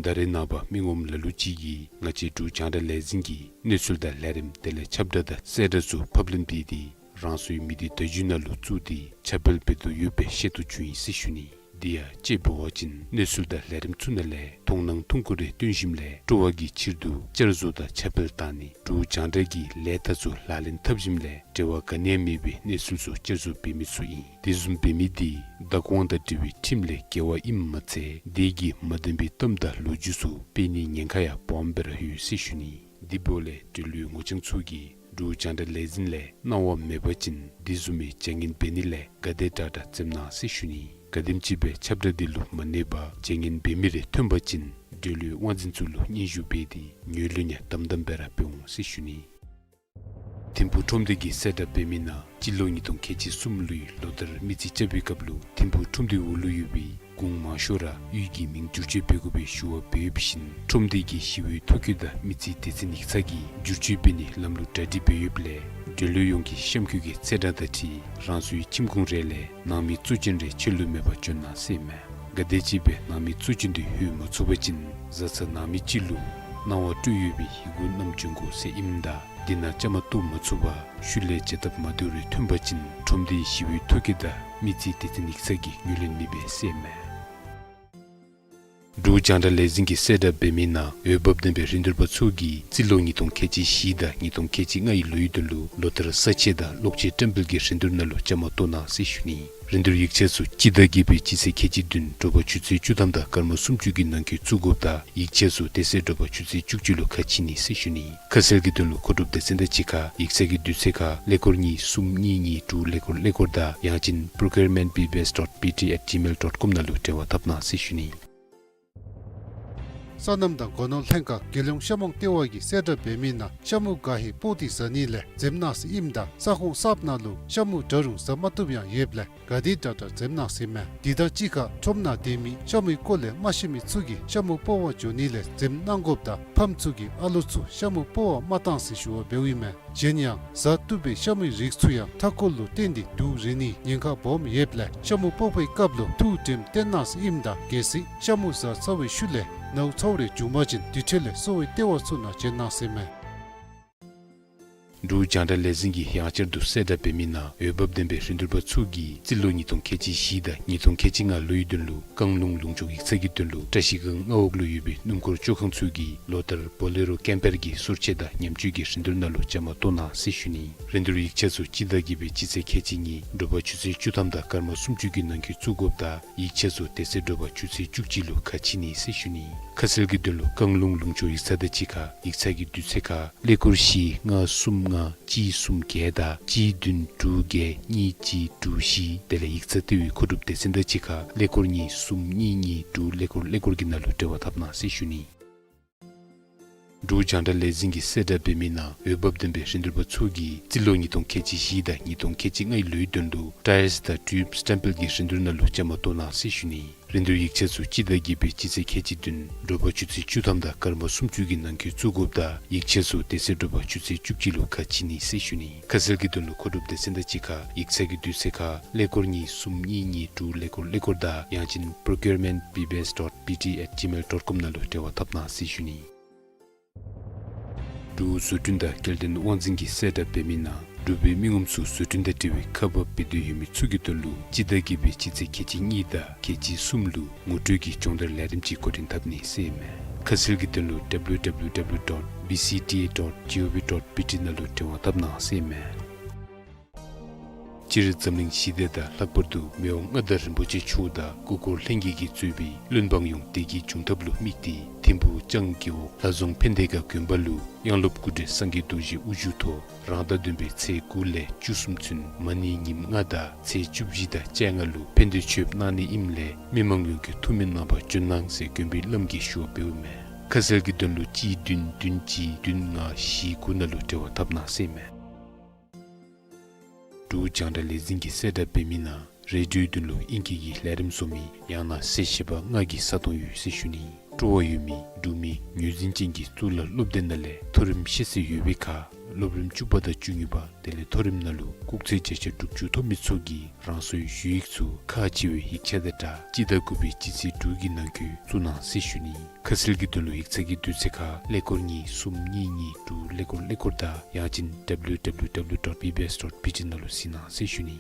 ད་རེས་ནངས་པ་མི་ངོམ་ལ་ལུ་ཅིག་གིས་ང་བཅས་འབྲུག་རྒྱང་བསྒྲགས་ལས་འཛིན་གྱི་གནས་ཚུལ་དང་ལས་རིམ་དེ་ལས་ཁྱབ་བསྒྲགས་དང་གསལ་བསྒྲགས་ཚུ་ཕབ་ལེན་འབད་དེ་རང་སོའི་མི་སྡེ་བརྡ་བརྒྱུད་ནང་ལུ་བཙུགས་ཏེ་ཁྱབ་སྤེལ་འབད་དོ་ཡོདཔ་སྦེ་ཤེས་རྟོགས་བྱུང་ཡི་ཟེར་ཞུ་ནི། དེ་ཡང་དཔྱེ་འབད་བ་ཅིན་གནས་ཚུལ་དང་ལས་རིམ་ཚུ་ནང་ལས་མཐོང་སྣང་ཐུང་ཀུ་རེ་སྟོན་ཞིནམ་ལས་སྤྲོ་བ་གི་ཕྱིར་དུ་བསྐྱར་བཟོ་དང་ཁྱབ་སྤེལ་བཏང་ནི་འབྲུག་རྒྱང་བསྒྲགས་ཀྱི་ལས་རྟགས་ཚུ་ལག་ལེན་འཐབ་ཞིནམ་ལས་འབྲེལ་བ་ག་ནི་ཡང་མེད་པའི་གནས་ཚུལ་ཚུ་བསྐྱར་བཟོ་འབད་མི་ཚུ་ཨིན། དེ་བཟུམ་འབད་མི་དེ་བདག་དབང་དང་འབྲེལ་བའི་ཁྲིམས་ལས་འགལ་བ་ཨིནམ་མ་ཚད་དེ་གིས་མ་བདེན་པའི་གཏམ་དང་ལོ་རྒྱུས་ཚུ་སྤེལ་ནིའི་ཉེན་ཁ་ཡང་སྦོམ་སྦེ་ར་ཡོད་ཟེར་ཞུ་ནི། དེ་འབདཝ་ལས་འབྲེལ་ཡོད་ངོ་རྐྱང་ཚུ་གིས་འབྲུག་རྒྱང་བསྒྲགས་ལས་འཛིན་ལས་གནང་བ་མེད་པ་ཅིན་དེ་བཟུམ་མའི་བྱ་ངན་འབད་ནི་ལས་ག་དེ་དྲག་དྲག་འཛེམ་གནང་ཟེར་ཞུ་ནི། ག་དེམ་ཅིག་སྦེ་ཁྱབ་བསྒྲགས་དེ་ལུ་མ་གནས་པར་བྱ་ངན་འབད་མི་རེ་ཐོན་པ་ཅིན་འབྲེལ་ཡོད་དབང་འཛིན་ཚུ་ལུ་སྙན་ཞུ་འབད་དེ་ངོས་ལེན་ཡང་དམ་དམ་སྦེ་ར་འབད་འོང་ཟེར་ཞུ་ནི། ཐིམ་ཕུག་ཁྲོམ་སྡེ་གིས་གསལ་བསྒྲགས་འབད་མི་ནང་སྤྱི་ལོ་ཉིས་སྟོང་ཁལ་གཅིག་གསུམ་ལོའི་ལོ་ལྟར་མི་རྩིས་རྐྱབ་པའི་སྐབས་ལུ་ཐིམ་ཕུག་ཁྲོམ་སྡེའི་འོག་ལུ་ཡོད་པའི་གུང་མང་ཤོས་ར་གཡུས་ཀྱི་མིང་བསྒྱུར་བཅོས་འབད་དགོ་པའི་ཞུ་བ་འབད་ཡོདཔ་བཞིན་ཁྲོམ་སྡེ་གི་ཞི་གཡོག་ཐོ་བཀོད་དང་མི་རྩིས་སྡེ་ཚན་ཡིག་ཚང་གིས་བསྒྱུར་བཅོས་འབད་ནིའི་ལམ་ལུགས་གྲ་སྒྲིག་འབད་ཡོདཔ་ལས་འབྲེལ་ཡོད་ཡོངས་ཀྱིས་གཤམ་འཁོད་ཀྱི་ཚེས་གྲངས་དང་འཁྲིལ་རང་སོའི་ཁྱིམ་ཁོངས་རེ་ལས་ནང་མི་གཙོ་ཅན་རེ་ཕྱེད་ལུ་མེད་པར་བྱོན་གནང་ཟེར་མས། ག་དེམ་ཅིག་སྦེ་ནང་མི་གཙོ་ཅན་དེ་ལྷོད་མ་ཚུགས་པ་ཅིན་བཟའ་ཚང་ནང་མི་ཅིག་ལུ་གནང་བ་སྤྲོད་ཡོད་པའི་ཡི་གུ་བསྣམས་བྱོན་དགོ་ཟེར་ཨིནམ་ད་དེ་ནང་བཅའ་མར་གཏོགས་མ་ཚུགས་པར་ཤུལ་ལས་བྱ་ཐབས་མ་བདེཝ་རེ་ཐོན་པ་ཅིན་ཁྲོམ་སྡེའི་ཞི་གཡོག་ཐོ་བཀོད་དང་མི་རྩིས་སྡེ་ཚན་ཡིག་ཚང་གིས་ངོས་ལེན་མི་འབད་ཟེར་མས། འབྲུག་རྒྱང་བསྒྲགས་ལས་འཛིན་གྱིས་གསལ་བསྒྲགས་འབད་མི་ནང་འོས་འབབ་ལྡན་པའི་རིན་བསྡུར་པ་ཚུ་གིས་རྩིས་ལོ་ཉིས་སྟོང་ཁལ་གཅིག་བཞི་དང་ཉིས་སྟོང་ཁལ་གཅིག་ལྔའི་ལོའི་དོན་ལུ་ལོ་ལྟར་ས་དཔྱད་དང་གློག་ཆས་བཀྲམ་སྤེལ་གྱི་རིན་བསྡུར་ནང་ལུ་བཅའ་མར་གཏོགས་གནང་ཟེར་ཞུ་ནི། རིན་བསྡུར་ཡིག་ཆ་ཚུ་སྤྱི་ཟླ་བརྒྱད་པའི་སྤྱི་ཚེས་ཁལ་གཅིག་བདུན་དྲོ་པ་ཆུ་ཚོད་བཅུ་ཐམ་དང་སྐར་མ་སུམ་ཅུ་གི་ནང་འཁོད་བཙུགས་དགོཔ་དང་ཡིག་ཆ་ཚུ་དེ་ཚེ་དྲོ་པ་ཆུ་ཚོད་བཅུ་གཅིག་ལུ་ཁ་ཕྱེ་ནི་ཟེར་ཞུ་ནི། ཁ་གསལ་གྱི་དོན་ལུ་མཁོ་སྒྲུབ་སྡེ་ཚན་དང་གཅིག་ཁར་ཡིག་ཚང་གི་དུས་ཚོད་ཁར་ཀླད་ཀོར་གཉིས་གསུམ་གཉིས་གཉིས་དྲུག་ཀླད་ཀོར་ཀླད་ཀོར་དང་ཡང་ཅིན་procurement B B S dot B T at gmail dot com ནང་ལུ་འབྲེལ་བ་འཐབ་གནང་ཟེར་ཞུ་ནི། སོ་ནམ་དང་སྒོ་ནོར་ལྷན་ཁག་རྒྱལ་ཡོངས་ཤ་མོང་ལྟེ་བ་གིས་གསལ་བསྒྲགས་འབད་མི་ནང་ཤ་མུ་ག་ཧེ་སྤོག་སྟེ་བཟའ་ནི་ལས་འཛེམ་གནང་ཟེར་ཨིནམ་ད་ས་ཁོངས་གསརཔ་ནང་ལུ་ཤ་མུ་འདྲ་རུང་བཟའ་མ་བཏུབ་ཡང་ཡོདཔ་ལས་ག་དེ་དྲག་དྲག་འཛེམ་གནང་ཟེར་མས། དེ་དང་གཅིག་ཁར་ཁྲོམ་ནང་སྡོད་མི་ཤ་མུའི་སྐོར་ལས་མ་ཤེས་མི་ཚུ་གིས་ཤ་མུ་སྤོག་པར་འགྱོ་ནི་ལས་འཛེམ་གནང་དགོཔ་དང་ཕམ་ཚུ་གིས་ཨ་ལོ་ཚུ་ཤ་མུ་སྤོག་པར་མ་གཏང་ཟེར་ཞུ་བ་འབདཝ་ཨིན་མས། གཞན་ཡང་བཟའ་བཏུབ་པའི་ཤ་མུའི་རིགས་ཚུ་ཡང་མཐའ་འཁོར་ལུ་བརྟེན་ཏེ་དུག་རེག་ནིའི་ཉེན་ཁ་སྦོམ་ཡོདཔ་ལས་ཤ་མུ་སྤོག་པའི་སྐབས་ལུ་ཐུགས་དྲནམ་བསྟེན་གནང་ཟེར་ཨིནམ་ད་གལ་སྲིད་ཤ་མུ་བཟའ་ཚར་བའི་ཤུལ་ལས་ནཝ་ཚཝ་རེ་བྱུང་པ་ཅིན་དེ་འཕྲོ་ལས་གསོ་བའི་ལྟེ་བ་ཚུ་ནང་བྱོན་གནང་ཟེར་མས། འབྲུག་རྒྱང་བསྒྲགས་ལས་འཛིན་གྱིས་ཡང་བསྐྱར་དུ་གསལ་བསྒྲགས་འབད་མི་ནང་འོས་འབབ་ལྡན་པའི་རིན་བསྡུར་པ་ཚུ་གིས་རྩིས་ལོ་ཉིས་སྟོང་ཁལ་གཅིག་བཞི་དང་ཉིས་སྟོང་ཁལ་གཅིག་ལྔ་ལོའི་དོན་ལུ་བཀང་ལུང་ལུང་ཕྱོགས་ཡིག་ཚང་གི་དོན་ལུ་བཀྲ་ཤིས་སྒང་མངའ་འོག་ལུ་ཡོད་པའི་སྣུམ་འཁོར་བཅོ་ཁང་ཚུ་གིས་ལོ་ལྟར་བོ་ལེ་རོ་ཀེམ་པར་གྱི་སོར་ཆས་དང་ཉམས་བཅོས་ཀྱི་རིན་བསྡུར་ནང་ལུ་བཅའ་མར་གཏོགས་གནང་ཟེར་ཞུ་ནི། རིན་བསྡུར་ཡིག་ཆ་ཚུ་སྤྱི་ཟླ་བརྒྱད་པའི་སྤྱི་ཚེས་ཁལ་གཅིག་གཉིས་དྲོ་པ་ཆུ་ཚོད་བཅུ་ཐམ་དང་སྐར་མ་སུམ་ཅུ་གི་ནང་འཁོད་བཙུགས་དགོཔ་དང་ཡིག་ཆ་ཚུ་དེ་ཚེ་དྲོ་པ་ཆུ་ཚོད་བཅུ་གཅིག་ལུ་ཁ་ཕྱེ་ནི་ཟེར་ཞུ་ནི། ཁ་གསལ་གྱི་དོན་ལུ་བཀང་ལུང་ལུང་ཕྱོགས་ཡིག་ཚང་དང་གཅིག་ཁར་ཡིག་ཚང་གི་དུས་ཚོད་ཁར་ཀླད་ཀོར་བཞི་ལྔ་གསུམ་ལྔ་གཅིག་གསུམ་བརྒྱད་དང་གཅིག་བདུན་དྲུག་བརྒྱད་གཉིས་གཅིག་དྲུག་བཞི། དེ་ལས་ཡིག་ཚང་ལྟེ་བའི་མཁོ་སྒྲུབ་སྡེ་ཚན་དང་གཅིག་ཁར་ཀླད་ཀོར་གཉིས་གསུམ་གཉིས་གཉིས་དྲུག་ཀླད་ཀོར་ཀླད་ཀོར་གྱི་ནང་ལུ་འབྲེལ་བ་འཐབ་གནང་ཟེར་ཞུ་ནི། འབྲུག་རྒྱང་བསྒྲགས་ལས་འཛིན་གྱིས་གསལ་བསྒྲགས་འབད་མི་ནང་འོས་འབབ་ལྡན་པའི་རིན་བསྡུར་པ་ཚུ་གིས་རྩིས་ལོ་ཉིས་སྟོང་ཁལ་གཅིག་བཞི་དང་ཉིས་སྟོང་ཁལ་གཅིག་ལྔའི་ལོའི་དོན་ལུ་ཊའིརསི་དང་ཊིའུབ་སི་ཊེམ་པལ་གྱི་རིན་བསྡུར་ནང་ལུ་བཅའ་མར་གཏོགས་གནང་ཟེར་ཞུ་ནི། རིན་བསྡུར་ཡིག་ཆ་ཚུ་སྤྱི་ཟླ་བརྒྱད་པའི་སྤྱི་ཚེས་ཁལ་གཅིག་བདུན་དྲོ་པ་ཆུ་ཚོད་བཅུ་ཐམ་དང་སྐར་མ་སུམ་ཅུ་གི་ནང་འཁོད་བཙུགས་དགོཔ་དང་ཡིག་ཆ་ཚུ་དེ་ཚེ་དྲོ་པ་ཆུ་ཚོད་བཅུ་གཅིག་ལུ་ཁ་ཕྱེ་ནི་ཟེར་ཞུ་ནི། ཁ་གསལ་གྱི་དོན་ལུ་མཁོ་སྒྲུབ་སྡེ་ཚན་དང་གཅིག་ཁར་ཡིག་ཚང་གི་དུས་ཚོད་ཁར་ཀླད་ཀོར་གཉིས་གསུམ་གཉིས་གཉིས་དྲུག་ཀླད་ཀོར་ཀླད་ཀོར་དང་ཡང་ཅིན་པྲོ་ཀིའུར་མེནཊ་བི་བི་ཨེསི་ཌོཊ་པི་ཊི་ཨེཊ་ཇི་མེལ་ཌོཊ་ཀོམ་ནང་ལུ་འབྲེལ་བ་འཐབ་གནང་ཟེར་ཞུ་ནི། འབྲུག་བཟོ་སྐྲུན་དང་སྐྱེལ་འདྲེན་དབང་འཛིན་གྱིས་གསལ་བསྒྲགས་འབད་མི་ནང་འབྲུག་པའི་མི་ངོམ་ཚུ་བཟོ་སྐྲུན་དང་འབྲེལ་བའི་ཁ་འབབ་འབད་འདོད་ཡོད་མི་ཚུ་གི་དོན་ལུ་སྤྱི་ཟླ་བརྒྱད་པའི་སྤྱི་ཚེས་ཁལ་གཅིག་གཉིས་དང་ཁལ་གཅིག་གསུམ་ལུ་ངོ་སྤྲོད་ཀྱི་སྦྱོང་བརྡར་ལས་རིམ་ཅིག་འགོ་འདྲེན་འཐབ་ནི་ཟེར་ཨིན་མས། ཁ་གསལ་གྱི་དོན་ལུ་ཌབ་ལུ་ཌབ་ལུ་ཌབ་ལུ་ཌོཊ་བི་སི་ཊི་ཨེ་ཌོཊ་ཇི་ཨོ་ཝི་ཌོཊ་བི་ཊི་ནང་ལུ་འབྲེལ་བ་འཐབ་གནང་ཟེར་ཨིན་མས། སྤྱིར་འཛམ་གླིང་ཞི་བདེ་དང་ལྷག་པར་དུ་མི་དབང་མངའ་བདག་རིན་པོ་ཆེ་མཆོག་དང་སྐུ་འཁོར་ལྷན་རྒྱས་ཀྱིས་གཙོས་པའི་བློན་འབངས་ཡོངས་བདེ་སྐྱིད་འབྱུང་ཐབས་ལུ་དམིགས་ཏེ་ཐིམ་ཕུག་ལྕང་རྒེད་འོག་ལྷ་རྫོང་ཕན་བདེ་དགའ་དགོན་པ་ལུ་དབྱངས་སློབ་སྐུ་བགྲེས་སངས་རྒྱས་རྡོ་རྗེ་དབུ་བཞུགས་ཐོག་རང་ཟླ་བདུན་པའི་ཚེས་དགུ་ལས་བཅུ་གསུམ་ཚུན་མ་ཎི་ཉིནམ་ལྔ་དང་ཚེས་བཅུ་བཞི་དང་བཅོ་ལྔ་ལུ་ཕན་བདེ་མཆོད་པ་གནང་ནི་ཨིནམ་ལས་མི་མང་ཡོངས་ཀྱིས་ཐུགས་སྨོན་གནང་བར་འབྱོན་གནང་ཟེར་དགོན་པའི་བླམ་གིས་ཞུ་བ་འབདཝ་མས། ཁ་གསལ་གྱི་དོན་ལུ་གཅིག་བདུན་བདུན་གཅིག་བདུན་ལྔ་བཞི་དགུ་ནང་ལུ་འབྲེལ་བ་འཐབ་གནང་ཟེར་ཨིན་མས། འབྲུག་རྒྱང་བསྒྲགས་ལས་འཛིན་གྱིས་གསལ་བསྒྲགས་འབད་མི་ནང་རེ་ཌིའོའི་དོན་ལུ་ཨིང་སྐད་ཀྱི་ལས་རིམ་བཟོ་མི་ཡང་ན་གསལ་བཤད་པ་ལྔ་གི་ས་སྟོང་ཡོད་ཟེར་ཞུ་ནི། སྤྲོ་བ་ཡོད་མི་འབྲུག་མི་ངོས་འཛིན་ཅན་གྱི་གཙུག་ལག་སློབ་སྡེ་ནང་ལས་མཐོ་རིམ་ཤེས་ཚད་ཡོད་པའི་ཁར་སློབ་རིམ་བཅུ་པ་དང་བཅུ་གཉིས་པ་དེ་ལས་མཐོ་རིམ་ནང་ལུ་སྐུགས་ཚད་བརྒྱ་ཆ་དྲུག་ཅུ་ཐོབ་མི་ཚུ་གིས་རང་སོའི་ཞུ་ཡིག་ཚུ་ཁག་ཆེ་བའི་ཡིག་ཆ་དང་སྦྲགས་སྤྱི་ཟླ་དགུ་པའི་སྤྱི་ཚེས་དྲུག་གི་ནང་འཁོད་བཙུགས་གནང་ཟེར་ཞུ་ནི། ཁ་གསལ་གྱི་དོན་ལུ་ཡིག་ཚང་གི་དུས་ཚོད་ཁར་ཀླད་ཀོར་གཉིས་གསུམ་གཉིས་གཉིས་དྲུག་ཀླད་ཀོར་ཀླད་ཀོར་དང་ཡང་ཅིན་ཌབ་ལུ་ཌབ་ལུ་ཌབ་ལུ་ཌོཊ་བི་བི་ཨེསི་ཌོཊ་བི་ཊི་ནང་ལུ་གཟིགས་གནང་ཟེར་ཞུ་ནི།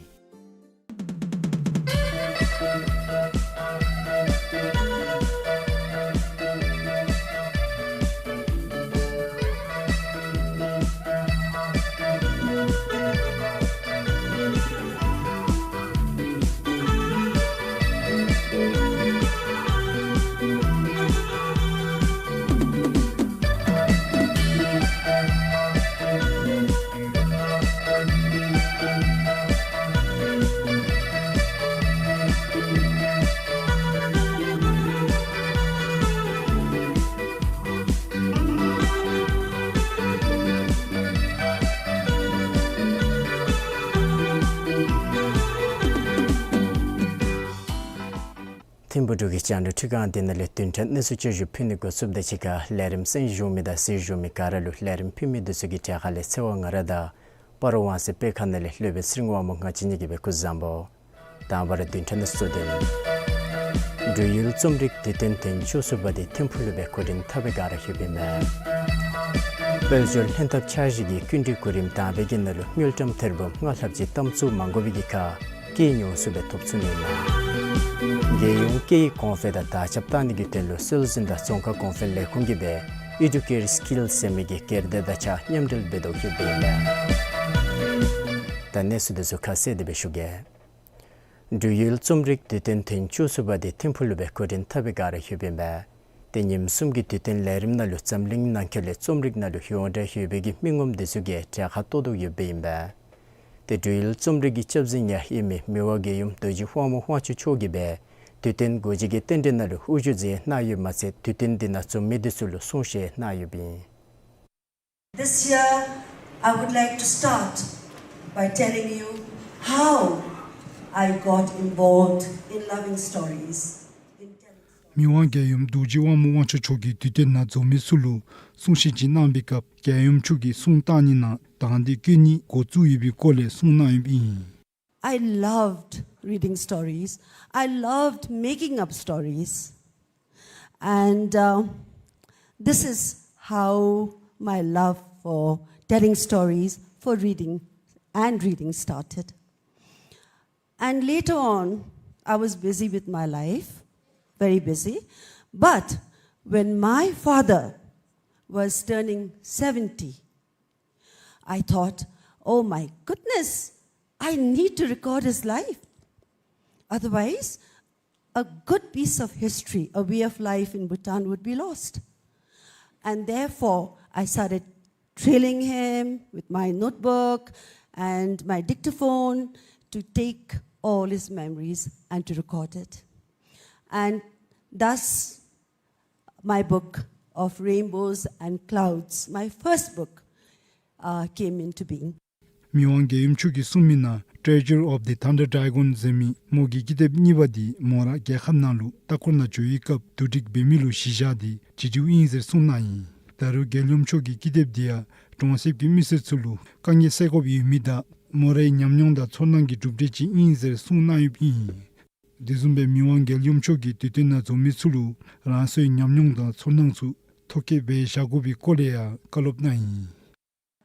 ཐིམ་ཕུག་འབྲུག་གི་རྒྱང་བསྒྲགས་ཁྲི་ཁང་འདི་ནང་ལས་བདུན་ཕྲག་གནས་ཚུལ་བསྐྱར་ཞུ་ཕུལ་ནི་འགོ་བཙུགསཔ་དང་གཅིག་ཁར་ལས་རིམ་གསན་བཞུགས་མི་དང་གཟིགས་བཞུགས་མི་ག་ར་ལུ་ལས་རིམ་ཕུལ་མི་འདི་ཚུ་གི་གྲལ་ཁ་ལས་ཚེ་དབང་ང་ར་དང་སྤ་རོ་ཝང་སི་སྤེལ་ཁང་ནང་ལས་སློབ་དཔོན་ཚེ་རིང་དབང་མོ་ང་བཅས་གཉིས་ཀྱིས་སྦེ་སྐུ་གཟུགས་བཟང་པོ། དང་པ་ར་བདུན་ཕྲག་གནས་ཚུལ་གཙོ་དོན། འབྲུག་ཡུལ་རྩོམ་རིག་དུས་སྟོན་ཐེངས་བཅུ་གསུམ་པ་འདི་ཐིམ་ཕུག་ལུ་སྦེ་འགོ་འདྲེན་འཐབ་པའི་བསྒང་ར་ཡོདཔ་ཨིན་མས། དཔལ་འབྱོར་ལྷན་ཐབས་འཆར་གཞི་གི་སྐྱིན་འགྲུལ་གོ་རིམ་དང་པའི་གི་ནང་ལུ་དངུལ་ཀྲམ་ཐེར་འབུམ་ལྔ་ལྷགཔ་ཅིག་གཏམ་བཙུགས་མ་དགོ་པའི་གི་ཁར་སྐྱེད་ཉུང་སུ་སྦེ་ཐོབ་ཚུགས་ནི་ཨིན་མས། རྒྱལ་ཡོངས་སྐད་ཡིག་གོང་འཕེལ་དང་དར་ཁྱབ་བཏང་ནི་གི་དོན་ལུ་སྲོལ་འཛིན་དང་རྫོང་ཁ་གོང་འཕེལ་ལས་ཁུངས་ཀྱིས་སྦེ་ཨེ་ཌུ་ཀེར་སི་ཀིལ་ཟེར་མི་གི་སྒེར་སྡེ་དང་གཅིག་ཁར་མཉམ་འབྲེལ་འབད་དོ་ཡོདཔ་ཨིན་མས། ད་གནས་ཚུལ་འདི་ཚུ་ཁ་གསལ་ཏེ་སྦེ་ཞུ་གེ། འབྲུག་ཡུལ་རྩོམ་རིག་དུས་སྟོན་ཐེངས་བཅུ་གསུམ་པ་འདི་ཐིམ་ཕུག་ལུ་སྦེ་འགོ་འདྲེན་འཐབ་པའི་བསྒང་ར་ཡོདཔ་ཨིན་པས། ཏེ་ཉིནམ་གསུམ་གྱི་དུས་སྟོན་ལས་རིམ་ནང་ལུ་འཛམ་གླིང་ནང་འཁོད་ལས་རྩོམ་རིག་ནང་ལུ་ཡོངས་གྲགས་ཡོད་པའི་གི་མི་ངོམ་འདི་ཚུ་གིས་གྲལ་ཁར་གཏོགས་དོ་ཡོདཔ་ཨིན་པས། ཏེ་འབྲུག་ཡུལ་རྩོམ་རིག་གི་སྐྱབས་འཛིན་ཡང་ཨིན་མི་མི་དབང་རྒྱལ་ཡུམ་རྡོ་རྗེ་དབང་མོ་དབང་ཕྱུག་མཆོག་གིས་སྦེ་དུས་སྟོན་འགོ་འབྱེད་ཀྱི་རྟེན་འབྲེལ་ནང་ལུ་དབུ་བཞུགས་མཛད་གནང་ཡོདཔ་མ་ཚད་དུས་སྟོན་འདི་ནང་འཛོམས་མི་འདི་ཚུ་ལུ་གསུང་བཤད་གནང་ཡོདཔ་ཨིན། This year, I would like to start by telling you how I got involved in loving stories, in telling stories. མི་དབང་རྒྱལ་ཡུམ་རྡོ་རྗེ་དབང་མོ་དབང་ཕྱུག་མཆོག་གིས་དུས་སྟོན་ནང་འཛོམས་མི་ཚུ་ལུ་གསུང་བཤད་ཅིག་གནང་བའི་སྐབས་རྒྱལ་ཡུམ་མཆོག་གིས་གསུང་བཏང་ནི་ནང་དང་འདོད་བསྐྱེད་ནི་འགོ་བཙུགས་ཡོད་པའི་སྐོར་ལས་གསུང་གནང་ཡོདཔ་ཨིན། I loved reading stories. I loved making up stories. And, uh, this is how my love for telling stories for reading, and reading started. And later on, I was busy with my life, very busy. But when my father was turning seventy, I thought, "Oh my goodness, I need to record his life. Otherwise, a good piece of history, a way of life in Bhutan would be lost." And therefore, I started trailing him with my notebook and my dictaphone to take all his memories and to record it. And thus, my book of Rainbows and Clouds, my first book, uh, came into being. མི་དབང་རྒྱལ་ཡུམ་མཆོག་གིས་གསུངས་མི་ནང་Treasure of the Thunder Dragon ཟེར་མི་མོ་གི་ཀི་དེབ་གཉིས་པ་འདི་མོ་ར་རྒྱལ་ཁབ་ནང་ལུ་ལྟ་སྐོར་ནང་འགྱོ་བའི་སྐབས་བསྡུ་སྒྲིག་འབད་མི་ལུ་གཞི་བཞག་སྟེ་བྲིས་བྲིཝ་ཨིན་ཟེར་གསུངས་གནང་ཡི། ད་རུང་རྒྱལ་ཡུམ་མཆོག་གི་ཀི་དེབ་འདི་ཡང་གྲོང་གསེབ་ཀྱི་མི་སེར་ཚུ་ལུ་དཀའ་ངལ་སེལ་དགོཔ་ཡོད་མི་དང་མོ་རའི་ཉམས་མྱོང་དང་ཚོར་སྣང་གི་གྲུབ་འབྲས་ཅིག་ཨིན་ཟེར་གསུངས་གནང་ཡོདཔ་ཨིན། དེ་བཟུམ་སྦེ་མི་དབང་རྒྱལ་ཡུམ་མཆོག་གིས་དུས་སྟོན་ནང་འཛོམས་མི་ཚུ་ལུ་རང་སོའི་ཉམས་མྱོང་དང་ཚོར་སྣང་ཚུ་ཐོ་བཀོད་འབད་བཞག་དགོ་པའི་སྐོར་ལས་ཡང་བཀའ་སློབ་གནང་ཡི།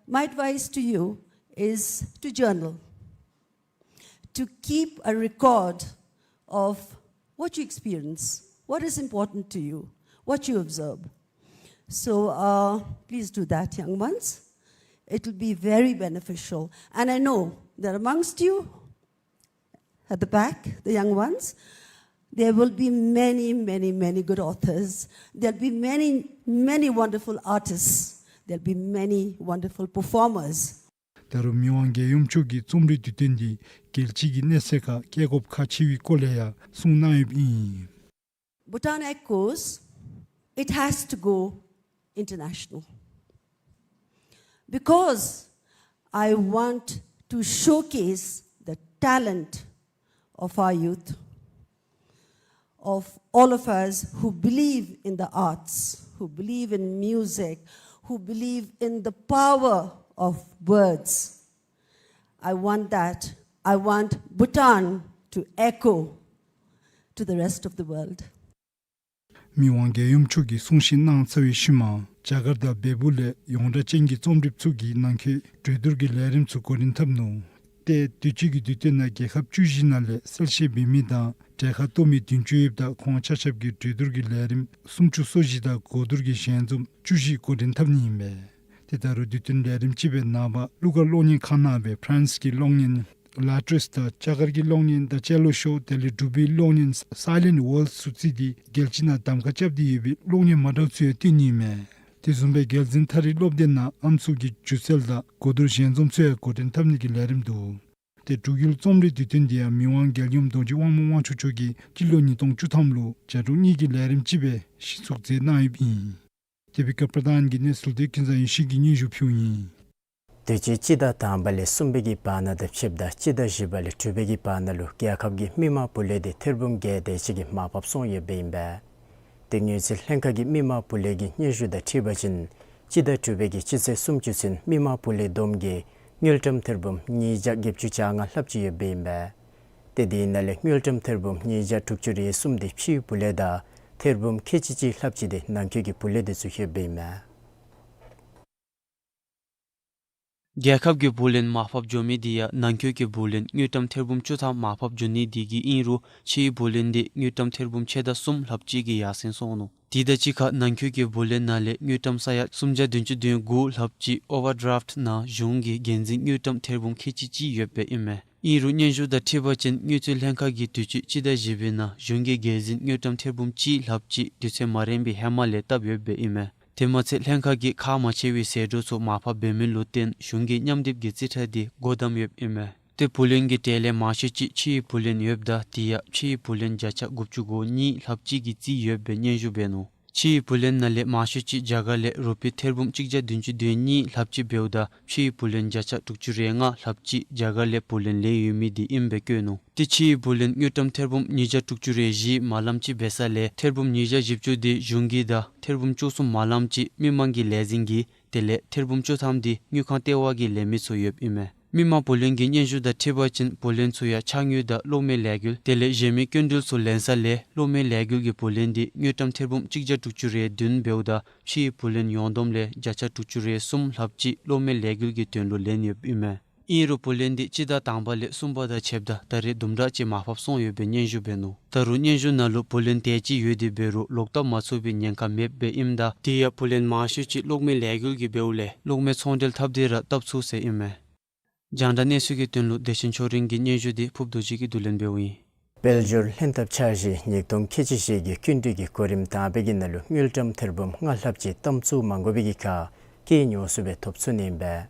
My advice to you is to journal, to keep a record of what you experience, what is important to you, what you observe. So, uh, please do that, young ones. It will be very beneficial. And I know that amongst you, at the back, the young ones, there will be many, many, many good authors. There'll be many, many wonderful artists. There'll be many wonderful performers. ད་རུང་མི་དབང་རྒྱལ་ཡུམ་མཆོག་གིས་རྩོམ་རིག་དུས་སྟོན་འདི་རྒྱལ་སྤྱི་གི་གནས་ཚད་ཁར་བསྐྱལ་དགོཔ་ཁག་ཆེ་བའི་སྐོར་ལས་ཡང་གསུངས་གནང་ཡོདཔ་ཨིན། Bhutan Echoes, it has to go international. Because I want to showcase the talent of our youth, of all of us who believe in the arts, who believe in music, who believe in the power of words. I want that. I want Bhutan to echo to the rest of the world. མི་དབང་རྒྱལ་ཡུམ་མཆོག་གིས་གསུང་བཤད་གནང་ཚར་བའི་ཤུལ་མ་རྒྱ་གར་དང་བལ་པོ་ལས་ཡོངས་གྲགས་ཅན་གྱི་རྩོམ་སྒྲིགཔ་ཚུ་གིས་ནང་འཁོད་གྲོས་བསྡུར་གྱི་ལས་རིམ་ཚུ་འགོ་འདྲེན་འཐབ་ནུག། ཏེ་དུས་ཅི་གི་དུས་སྟོན་ནང་རྒྱལ་ཁབ་བཅུ་བཞི་ནང་ལས་གསལ་བཤད་འབད་མི་དང་གྲལ་ཁར་གཏོགས་མི་བདུན་ཅུ་ཡོདཔ་ད་ཁོང་ཆ་ཁྱབ་ཀྱིས་གྲོས་བསྡུར་གྱི་ལས་རིམ་སུམ་ཅུ་སོ་བཞི་དང་གོ་བསྡུར་གྱི་ཞལ་འཛོམས་བཅུ་བཞི་འགོ་འདྲེན་འཐབ་ནི་ཨིན་པས། ཏེ་ད་རུང་དུས་སྟོན་ལས་རིམ་ཅིག་སྦེ་ནངས་པ་གླུ་གར་གློག་བརྙན་ཁང་ནང་སྦེ་ཕ་རན་སི་གི་གློག་བརྙན་ལ་ཊྲེས་དང་རྒྱ་གར་གྱི་གློག་བརྙན་The Cello Show དེ་ལས་འབྲུག་པའི་གློག་བརྙན་Silent World ཚུ་བརྩིས་ཏེ་རྒྱལ་སྤྱི་ནང་གདམ་ཁ་རྐྱབ་སྟེ་ཡོད་པའི་གློག་བརྙན་མ་འདྲཝ་ཚུ་ཡང་སྟོན་ནི་ཨིན་མས། དེ་བཟུམ་སྦེ་རྒྱལ་འཛིན་ཐ་རི་སློབ་སྡེ་ནང་ཨམ་སྲུ་གི་སྒྱུ་རྩལ་དང་གོ་བསྡུར་ཞལ་འཛོམས་ཚུ་ཡང་འགོ་འདྲེན་འཐབ་ནི་གི་ལས་རིམ་འདུག། ཏེ་འབྲུག་ཡུལ་རྩོམ་རིག་དུས་སྟོན་འདི་ཡང་མི་དབང་རྒྱལ་ཡུམ་རྡོ་རྗེ་དབང་མོ་དབང་ཕྱུག་མཆོག་གིས་སྤྱི་ལོ་ཉིས་སྟོང་བཅུ་ཐམ་ལུ་ཞེ་ཚུགས་མཛད་གནང་ཡོདཔ་ཨིན། དེ་བའི་སྐབས་པར་དཱན་གྱི་གནས་ཚུལ་འདི་ཀུན་བཟང་ཡེ་ཤེས་ཀྱིས་སྙན་ཞུ་ཕུལཝ་ཨིན། དུས་ཅི་སྤྱི་ཟླ་དང་པ་ལས་གསུམ་པའི་གི་བར་ན་དང་ཕྱདཔ་ད་སྤྱི་ཟླ་བཞི་པ་ལས་དྲུག་པའི་གི་བར་ན་ལུ་རྒྱལ་ཁབ་ཀྱི་མི་དམངས་ཕུགས་ལས་འདི་ཐེར་འབུམ་བརྒྱད་དེ་ཅིག་གི་མར་ཕབ་སོང་ཡོདཔ་ཨིན་པས། ཏེ་དངུལ་རྩིས་ལྷན་ཁག་གི་མི་དམངས་ཕུགས་ལས་ཀྱི་སྙན་ཞུ་དང་འཁྲིལ་བ་ཅིན་སྤྱི་ཟླ་དྲུག་པའི་གི་སྤྱི་ཚེས་སུམ་ཅུ་ཚུན་མི་དམངས་ཕུགས་ལས་བསྡོམས་ཀྱིས་དངུལ་ཀྲམ་ཐེར་འབུམ་ཉིས་བརྒྱ་བརྒྱད་ཅུ་གྱ་ལྔ་ལྷགཔ་ཅིག་ཡོདཔ་ཨིན་པས། ཏེ་དེའི་ནང་ལས་དངུལ་ཀྲམ་ཐེར་འབུམ་ཉིས་བརྒྱ་དྲུག་ཅུ་རེ་གསུམ་འདི་ཕྱིའི་ཕུགས་ལས་དང་ཐེར་འབུམ་ཁལ་གཅིག་གཅིག་ལྷགཔ་ཅིག་འདི་ནང་འཁོད་ཀྱི་ཕུགས་ལས་འདི་ཚུ་ཡོདཔ་ཨིན་མས། རྒྱལ་ཁབ་ཀྱི་ཕུགས་ལས་མར་ཕབ་འགྱོ་མི་འདི་ཡང་ནང་འཁོད་ཀྱི་ཕུགས་ལས་དངུལ་ཀྲམ་ཐེར་འབུམ་བཅུ་ཐམ་མར་ཕབ་འགྱོ་ནི་འདི་གིས་ཨིན་རུང་ཕྱིའི་ཕུགས་ལས་འདི་དངུལ་ཀྲམ་ཐེར་འབུམ་ཕྱེད་དང་གསུམ་ལྷགཔ་ཅིག་གིས་ཡར་སེང་སོང་ནུག། དེ་དང་གཅིག་ཁར་ནང་འཁོད་ཀྱི་ཕུགས་ལས་ནང་ལས་དངུལ་ཀྲམ་ས་ཡ་སུམ་བརྒྱ་བདུན་ཅུ་དོན་དགུ་ལྷགཔ་ཅིག་ཨོ་ཝར་ཌྲབཊ་ནང་གཞུང་གི་འགན་འཛིན་དངུལ་ཀྲམ་ཐེར་འབུམ་ཁལ་གཅིག་གཅིག་ཡོདཔ་ཨིན་མས། ཨིན་རུང་སྙན་ཞུ་དང་འཁྲིལ་བ་ཅིན་དངུལ་རྩིས་ལྷན་ཁག་གིས་དུས་ཅི་སྤྱི་ཟླ་བཞི་པའི་ནང་གཞུང་གི་འགན་འཛིན་དངུལ་ཀྲམ་ཐེར་འབུམ་གཅིག་ལྷགཔ་ཅིག་དུས་ཚོད་མ་རན་པའི་ཧེ་མ་ལས་བཏབ་ཡོདཔ་ཨིན་མས། དེ་མ་ཚད་ལྷན་ཁག་གིས་ཁག་མ་ཆེ་བའི་ཟད་འགྲོ་ཚུ་མར་ཕབ་འབད་མི་ལུ་བརྟེན་གཞུང་གིས་མཉམ་སྡེབ་ཀྱི་རྩིས་ཁྲ་འདི་སྒོ་བསྡམས་ཡོདཔ་ཨིན་མས། ཏེ་ཕུགས་ལས་ཀྱི་གྲས་ལས་མང་ཤོས་ཅིག་ཕྱིའི་ཕུགས་ལས་ཡོདཔ་ད་དེ་ཡང་ཕྱིའི་ཕུགས་ལས་བརྒྱ་ཆ་དགུ་བཅུ་གོ་གཉིས་ལྷགཔ་ཅིག་གིས་རྩིས་ཡོདཔ་སྦེ་སྙན་ཞུ་འབད་ནུག། ཕྱིའི་ཕུགས་ལས་ནང་ལས་མང་ཤོས་ཅིག་རྒྱ་གར་ལས་རུ་པི་ཐེར་འབུམ་གཅིག་བརྒྱ་བདུན་ཅུ་དོན་གཉིས་ལྷགཔ་ཅིག་འབདཝ་ད་ཕྱིའི་ཕུགས་ལས་བརྒྱ་ཆ་དྲུག་ཅུ་རེ་ལྔ་ལྷགཔ་ཅིག་རྒྱ་གར་ལས་ཕུགས་ལས་ལེན་ཡོད་མི་འདི་ཨིནམ་སྦེ་བཀོད་ནུག། ཏེ་ཕྱིའི་ཕུགས་ལས་དངུལ་ཀྲམ་ཐེར་འབུམ་ཉིས་བརྒྱ་དྲུག་ཅུ་རེ་བཞི་མ་ལམ་ཅིག་འབད་ས་ལས་ཐེར་འབུམ་ཉིས་བརྒྱ་བཞི་བཅུ་འདི་གཞུང་གི་དང་ཐེར་འབུམ་བཅུ་གསུམ་མ་ལམ་ཅིག་མི་དམངས་ཀྱི་ལས་འཛིན་གྱིས་དེ་ལས་ཐེར་འབུམ་བཅུ་ཐམ་འདི་དངུལ་ཁང་ལྟེ་བ་གིས་ལེན་མི་ཚུ་ཡོདཔ་ཨིན་མས། མི་དམངས་བུ་ལོན་གྱི་སྙན་ཞུ་དང་འཁྲིལ་བ་ཅིན་བུ་ལོན་ཚུ་ཡང་ཕྱགས་དངུལ་དང་གློག་མེ་ལས་འགུལ་དེ་ལས་གཞན་མི་སྐྱིན་འགྲུལ་ཚུ་ལེན་ས་ལས་གློག་མེ་ལས་འགུལ་གྱི་བུ་ལོན་འདི་དངུལ་ཀྲམ་ཐེར་འབུམ་གཅིག་བརྒྱ་དྲུག་ཅུ་རེ་བདུན་འབདཝ་ད་ཕྱིའི་བུ་ལོན་ཡོངས་བསྡོམས་ལས་བརྒྱ་ཆ་དྲུག་ཅུ་རེ་གསུམ་ལྷགཔ་ཅིག་གློག་མེ་ལས་འགུལ་གྱི་དོན་ལུ་ལེན་ཡོདཔ་ཨིན་མས། ཨིན་རུང་བུ་ལོན་འདི་སྤྱི་ཟླ་དང་པ་ལས་གསུམ་པ་དང་ཕྱདཔ་ད་ད་རེས་དུམ་གྲ་ཅིག་མར་ཕབ་སོང་ཡོད་པའི་སྙན་ཞུ་འབད་ནུག། ད་རུང་སྙན་ཞུ་ནང་ལུ་བུ་ལོན་དེ་ཅིག་ཡོད་དེ་འབད་རུང་ལོག་བཏབ་མ་ཚུགས་པའི་ཉེན་ཁ་མེདཔ་སྦེ་ཨིནམ་ད་དེ་ཡང་བུ་ལོན་མང་ཤོས་ཅིག་གློག་མེ་ལས་འགུལ་གྱིས་འབདཝ་ལས་གློག་མེ་ཚོང་འབྲེལ་འཐབ་སྟེ་ར་བཏབ་ཚུགས་ཟེར་ཨིན་མས། རྒྱང་བསྒྲགས་གནས་ཚུལ་གྱི་དོན་ལུ་བདེ་ཆེན་ཆོས་སྒྲོན་གྱི་སྙན་ཞུ་འདི་ཕུབ་རྡོ་རྗེ་གིས་བསྡུ་ལེན་འབདཝ་ཨིན། དཔལ་འབྱོར་ལྷན་ཐབས་འཆར་གཞི་ཉིས་སྟོང་ཁལ་གཅིག་བཞི་གི་སྐྱིན་འགྲུལ་གྱི་གོ་རིམ་དང་པའི་གི་ནང་ལུ་དངུལ་ཀྲམ་ཐེར་འབུམ་ལྔ་ལྷགཔ་ཅིག་གཏམ་བཙུགས་མ་དགོ་པའི་གི་ཁར་སྐྱེད་ཉོ་ཚུགས་སྦེ་ཐོབ་ཚུགས་ནི་ཨིན་པས།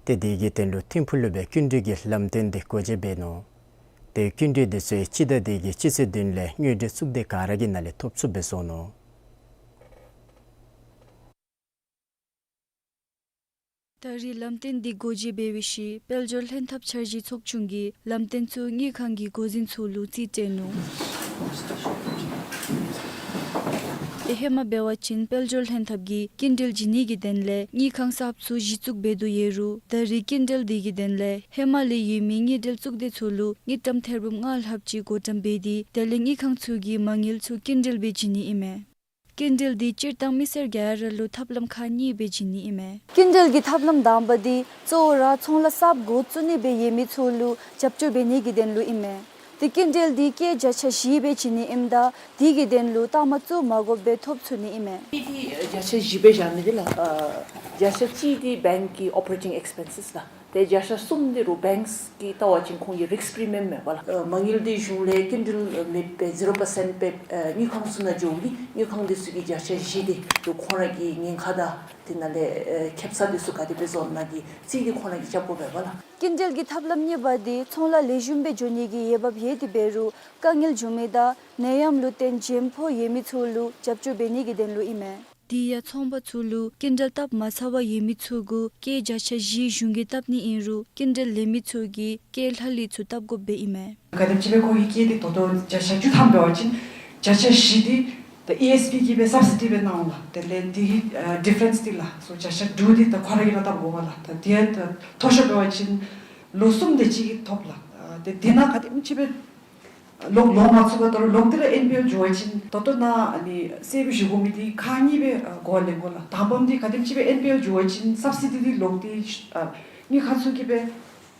ཏེ་དེ་གི་དོན་ལུ་ཐིམ་ཕུག་ལུ་སྦེ་སྐྱིན་འགྲུལ་གྱི་ལམ་སྟོན་འདི་སྒོ་འབྱེད་འབད་ནུག། ཏེ་སྐྱིན་འགྲུལ་འདི་ཚུ་སྤྱི་ཟླ་འདི་གི་སྤྱི་ཚེས་བདུན་ལས་དངུལ་འབྲེལ་གཙུག་སྡེ་ག་ར་གི་ནང་ལས་ཐོབ་ཚུགསཔ་སྦེ་བཟོ་ནུག། ད་རེས་ལམ་སྟོན་འདི་སྒོ་འབྱེད་འབད་བའི་ཤུལ་དཔལ་འབྱོར་ལྷན་ཐབས་འཆར་གཞི་ཚོགས་ཆུང་གིས་ལམ་སྟོན་ཚུ་དངུལ་ཁང་གི་འགོ་འཛིན་ཚུ་ལུ་རྩིས་སྤྲོད་ནུག། ཏེ་ཧེ་མ་འབད་བ་ཅིན་དཔལ་འབྱོར་ལྷན་ཐབས་ཀྱིས་སྐྱིན་འགྲུལ་བྱིན་ནི་གི་དོན་ལས་དངུལ་ཁང་གསརཔ་ཚུ་གཞི་བཙུགས་འབད་དོ་ཡོད་རུང་ད་རེས་སྐྱིན་འགྲུལ་འདི་གི་དོན་ལས་ཧེ་མ་ལས་ཡོད་མི་དངུལ་འབྲེལ་གཙུག་སྡེ་ཚུ་ལུ་དངུལ་ཀྲམ་ཐེར་འབུམ་ལྔ་ལྷགཔ་ཅིག་བགོ་བཀྲམ་འབད་དེ་དེ་ལས་དངུལ་ཁང་ཚུ་གིས་མ་དངུལ་ཚུ་སྐྱིན་འགྲུལ་སྦེ་བྱིན་ནི་ཨིན་མས། སྐྱིན་འགྲུལ་འདི་སྤྱིར་བཏང་མི་སེར་ག་ར་ལུ་ཐབས་ལམ་ཁག་གཉིས་སྦེ་བྱིན་ནི་ཨིན་མས། སྐྱིན་འགྲུལ་གྱི་ཐབས་ལམ་དང་པ་འདི་གཙོ་བོ་ར་ཚོང་ལཱ་གསརཔ་འགོ་བཙུགས་ནི་སྦེ་ཡོད་མི་ཚུ་ལུ་རྒྱབ་སྐྱོར་འབད་ནི་གི་དོན་ལུ་ཨིན་མས། ཏེ་སྐྱིན་འགྲུལ་འདི་སྐྱེད་བརྒྱ་ཆ་བཞི་སྦེ་བྱིན་ནི་ཨིནམ་ད་དེ་གི་དོན་ལུ་རྟགས་མ་བཙུགས་མ་དགོཔ་སྦེ་ཐོབ་ཚུགས་ནི་ཨིན་མས། ཏེ་འདི་བརྒྱ་ཆ་བཞི་སྦེ་བཞག་ནི་འདི་ལགས། ཨ་བརྒྱ་ཆ་གཅིག་འདི་བེངཀ་གི་ཨོ་པ་རེ་ཊིང་ཨེགསི་པེན་སིས་ལགས། ཏེ་བརྒྱ་ཆ་གསུམ་འདི་རུང་བེངཀ་གིས་བལྟ་བ་ཅིན་ཁོང་གི་རིསཀ་པི་རི་མི་ཡམ་མས་པ་ལགས། ཨ་མ་དངུལ་འདི་གཞུང་ལས་སྐྱིན་འགྲུལ་མེད་པའི་ཟི་རོ་པར་སེནཊ་སྦེ་ཨ་དངུལ་ཁང་ཚུ་ནང་འགྱོཝ་ཨིན། དངུལ་ཁང་འདི་ཚུ་གིས་བརྒྱ་ཆ་བཞི་འདི་རུང་ཁོང་ར་གི་ཉེན་ཁ་དང་དེ་ནང་ལས་ཨ་ཁེ་སང་འདི་ཚུ་ག་དེ་སྦེ་བཟོ་ནི་གི་རྩིས་འདི་ཁོང་ར་གིས་རྐྱབ་དགོ་པས་པ་ལགས། སྐྱིན་འགྲུལ་གྱི་ཐབས་ལམ་གཉིས་པ་འདི་ཚོང་ལཱ་ལེགས་ཤོམ་སྦེ་འགྱོ་ནི་གི་འོས་འབབ་ཡོད་དེ་འབད་རུང་དཀའ་ངལ་བྱུང་མི་དང་ནད་ཡམས་ལུ་བརྟེན་འཇོན་ཕོག་ཡོད་མི་ཚུ་ལུ་རྒྱབ་སྐྱོར་འབད་ནི་གི་དོན་ལུ་ཨིན་མས། དེ་ཡང་ཚོང་པ་ཚུ་ལུ་སྐྱིན་འགྲུལ་བཏབ་མ་ཚར་བར་ཡོད་མི་ཚུ་གུ་སྐྱེད་བརྒྱ་ཆ་བཞི་གཞུང་གིས་བཏབ་ནི་ཨིན་རུང་སྐྱིན་འགྲུལ་ལེན་མི་ཚུ་གིས་སྐྱེད་ལྷག་ལུས་ཚུ་བཏབ་དགོཔ་སྦེ་ཨིན་མས། ག་དེམ་ཅིག་སྦེ་ཁོང་གི་སྐྱེད་འདི་ད་ལྟོ་བརྒྱ་ཆ་བཅུ་ཐམ་འབད་བ་ཅིན་བརྒྱ་ཆ་བཞི་འདི་ད་ཨི་ཨེསི་པི་གིས་སྦེ་སབ་སི་ཌི་སྦེ་གནང་འོང་ལགས། དེ་ལས་འདི་གི་ཨ་ཌི་ཕ་རེནསི་འདི་ལགས་སོ་བརྒྱ་ཆ་དྲུག་འདི་ད་ཁོང་ར་གིས་ར་བཏབ་དགོ་པས་ལགས། ད་དེ་ཡང་ད་མཐོ་ཤོས་འབད་བ་ཅིན་ལོ་གསུམ་དེ་ཅིག་གིས་ཐོབ་ལགས། ཨ་དེ་དེ་ནང་ག་དེམ་ཅིག་སྦེ་ལོག་ལོག་མ་ཚུགས་པར་ད་རུང་ལོག་སྟེ་ར་ཨེན་པི་ཨེལ་འགྱོ་བ་ཅིན་ད་ལྟོ་ནཱ་ཨ་ནི་གསལ་པོ་ཞུ་དགོ་མི་འདི་ཁག་གཉིས་སྦེ་ཨ་གོ་བ་ལེན་དགོ་ལགས། དང་པམ་འདི་ག་དེམ་ཅིག་སྦེ་ཨེན་པི་ཨེལ་འགྱོ་བ་ཅིན་སབ་སི་ཌི་འདི་ལོག་སྟེ་ཨ་དངུལ་ཁང་ཚུ་གིས་སྦེ་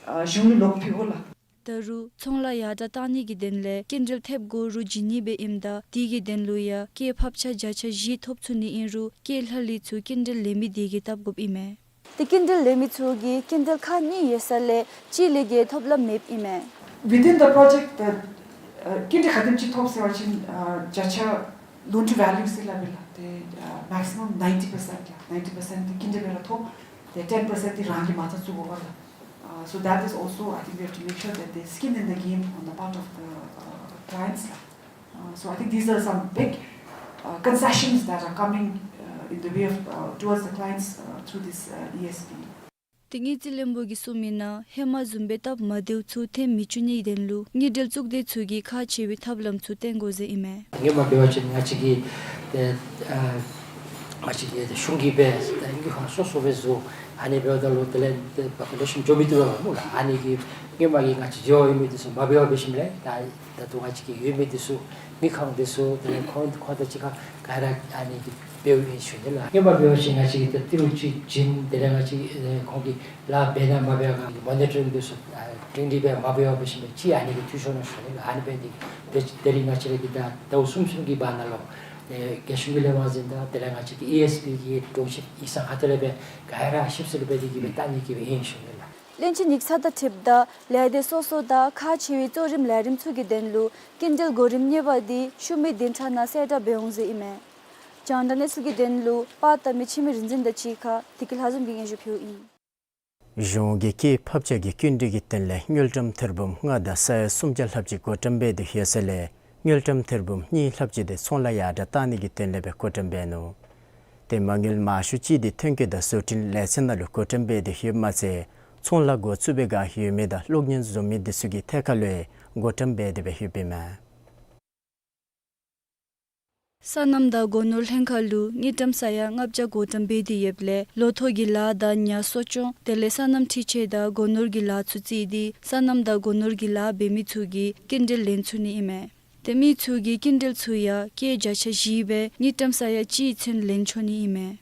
ཨ་གཞུང་ལུ་ལོག་ཕུལ་དགོ་ལགས། ད་རུང་ཚོང་ལཱ་ཡར་དྲགས་གཏང་ནི་གི་དོན་ལས་སྐྱིན་འགྲུལ་ཐེབས་དགོ་རུང་བྱིན་ནི་སྦེ་ཨིནམ་ད་དེ་གི་དོན་ལུ་ཡང་སྐྱེད་ཕབ་ཆ་བརྒྱ་ཆ་བཞི་ཐོབ་ཚུགས་ནི་ཨིན་རུང་སྐྱེད་ལྷག་ལུས་ཚུ་སྐྱིན་འགྲུལ་ལེན་མི་དེ་གིས་བཏབ་དགོཔ་ཨིན་མས། ཏེ་སྐྱིན་འགྲུལ་ལེན་མི་ཚུ་གིས་སྐྱིན་འགྲུལ་ཁག་གཉིས་ཡོད་ས་ལས་གཅིག་ལས་བརྒལ་ཐོབ་ལམ་མེདཔ་ཨིན་མས། Within the project the ཨ་སྐྱིན་འགྲུལ་ག་དེམ་ཅིག་ཐོབ་ཟེར་བ་ཅིན་ཨ་བརྒྱ་ཆ་loan to value ཟེར་སླབ་ཨིན་ལགས། ཏེ་ཨ་maximum ninety percent ལགས། ninety percent འདི་སྐྱིན་འགྲུལ་སྦེ་ར་ཐོབ། ཏེ་ten percent འདི་རང་གིས་མ་རྩ་བཙུགས་དགོ་པས་ལགས། Uh, so that is also, I think we have to make sure that there's skin in the game on the part of the uh, clients ལགས། Uh, so I think these are some big uh, concessions that are coming uh, in the way of uh, towards the clients uh, through this uh, ཨི་ཨེསི་པི། ཏེ་དངུལ་རྩིས་བློན་པོ་གིས་གསུངས་མི་ནང་ཧེ་མ་བཟུམ་སྦེ་སྟབས་མ་བདེཝ་ཚུ་ཐོན་མི་བཅུག་ནིའི་དོན་ལུ་དངུལ་འབྲེལ་གཙུག་སྡེ་ཚུ་གིས་ཁག་ཆེ་བའི་ཐབས་ལམ་ཚུ་བཏོན་དགོ་ཟེར་ཨིན་མས། སྔོན་མ་འབད་བ་ཅིན་ང་བཅས་ཀྱི་ཏེ་ཨ་ང་བཅས་ཀྱི་གཞུང་གིས་སྦེ་ཏེ་དངུལ་ཁང་སོ་སོ་སྦེ་བཟོ། ཨ་ནི་འབདཝ་ད་ལུ་དེ་ལས་ཏེ་བ་ཀོ་ལེག་ཤཱན་འགྱོ་མི་བཏུབ་པས་སྨོ་ལགས། ཨ་ནི་གིས་སྔོན་མ་གི་ང་བཅས་འབྲེལ་བ་ཡོད་མི་འདི་ཚུ་མ་འབད་བར་འབད་ཞིནམ་ལས་ད་ད་ལྟོ་ང་བཅས་ཀྱི་ཡོད་མི་འདི་ཚུ་དངུལ་ཁང་འདི་ཚུ་དེ་ལས་ཁོང་ཁོང་དང་གཅིག་ཁར་ག་ར་ཨ་ནི་གི་འབདཝ་ཨིན་ཞུ་ནི་ལགས། སྔོན་མ་འབད་བ་ཅིན་ང་བཅས་ཀྱིས་ཏེ་ཏི་རུ་ཅིག་བྱིན། དེ་ལས་ང་བཅས་ཨེ་ཁོང་གིས་ལཱ་འབད་ན་མ་འབད་ག་མོ་ནི་ཊ་རིང་འདི་ཚུ་ཨ་སྒྲིང་སྒྲི་སྦེ་མ་འབད་བར་འབད་ཞིནམ་ལས་ཅིག་ཨ་ནི་གི་འཐུས་ཤོར་ནུག་ཞུ་ནི་ལགས། ཨ་ནི་འབད་ནི་དེ་དེ་རིང་ང་བཅས་ར་གིས་ད་ཟླཝ་གསུམ་གསུམ་གྱི་བར་ན་ལུ་ཨེ་རྒྱལ་གཞུང་གི་ལས་དབང་འཛིན་དང་དེ་ལས་ང་བཅས་ཀྱི་ཨི་ཨེསི་པི་གི་དྲུང་ཆེན་ཡིག་ཚང་ཁ་ཐུག་ལས་སྦེ་ག་ར་ཞིབ་འཚོལ་འབད་དེ་གིས་སྦེ་བལྟ་ནི་གི་སྦེ་ཨིན་ཞུ་ནི་ལགས། བློན་ཆེན་ཡིག་ཚང་དང་འཁྲིལཝ་ད་ལས་སྡེ་སོ་སོ་དང་ཁག་ཆེ་བའི་གཙོ་རིམ་ལས་རིམ་ཚུ་གི་དོན་ལུ་སྐྱིན་འགྲུལ་གོ་རིམ་གཉིས་པ་འདི་ཤུལ་མའི་བདུན་ཕྲག་ནང་གསལ་བསྒྲགས་འབད་འོང་ཟེར་ཨིན་མས། རྒྱང་བསྒྲགས་གནས་ཚུལ་གྱི་དོན་ལུ་པར་བཏབ་མི་འཆི་མེད་རིག་འཛིན་དང་གཅིག་ཁར་བདེ་སྐྱིད་ལྷ་འཛོམས་ཀྱིས་སྙན་ཞུ་ཕུལཝ་ཨིན། གཞུང་གིས་སྐྱེད་ཕབ་ཆ་གི་སྐྱིན་འགྲུལ་གྱི་དོན་ལས་དངུལ་ཀྲམ་ཐེར་འབུམ་ལྔ་དང་ས་ཡ་སུམ་བརྒྱ་ལྷགཔ་ཅིག་བགོ་བཀྲམ་འབད་དེ་ཡོད་ས་ལས་དངུལ་ཀྲམ་ཐེར་འབུམ་གཉིས་ལྷགཔ་ཅིག་དེ་ཚོང་ལཱ་ཡར་དྲགས་གཏང་ནི་གི་དོན་ལས་སྦེ་བགོ་བཀྲམ་འབད་ནུག། ཏེ་མ་དངུལ་མང་ཤོས་ཅིག་དེ་ཐོན་སྐྱེད་དང་བཟོ་སྐྲུན་ལས་ཚན་ནང་ལུ་བགོ་བཀྲམ་འབད་དེ་ཡོདཔ་མ་ཚད་ཚོང་ལཱ་འགོ་བཙུགས་པའི་བསྒང་ཡོད་མི་དང་གློག་བརྙན་བཟོ་མི་འདི་ཚུ་གི་ཐད་ཁར་ལུ་ཡང་བགོ་བཀྲམ་འབད་དེ་སྦེ་ཡོདཔ་ཨིན་མས། སོ་ནམ་དང་སྒོ་ནོར་ལྷན་ཁག་ལུ་དངུལ་ཀྲམ་ས་ཡ་ལྔ་བརྒྱ་བགོ་བཀྲམ་འབད་དེ་ཡོདཔ་ལས་ལོ་ཐོག་གི་ལཱ་དང་ཉ་གསོ་སྐྱོང་དེ་ལས་སོ་ནམ་འཕྲུལ་ཆས་དང་སྒོ་ནོར་གྱི་ལཱ་ཚུ་བརྩིས་ཏེ་སོ་ནམ་དང་སྒོ་ནོར་གྱི་ལཱ་འབད་མི་ཚུ་གིས་སྐྱིན་འགྲུལ་ལེན་ཚུགས་ནི་ཨིན་མས། ཏེ་མི་ཚུ་གིས་སྐྱིན་འགྲུལ་ཚུ་ཡང་སྐྱེད་བརྒྱ་ཆ་བཞི་སྦེ་དངུལ་ཀྲམ་ས་ཡ་གཅིག་ཚུན་ལེན་ཆོག་ནི་ཨིན་མས།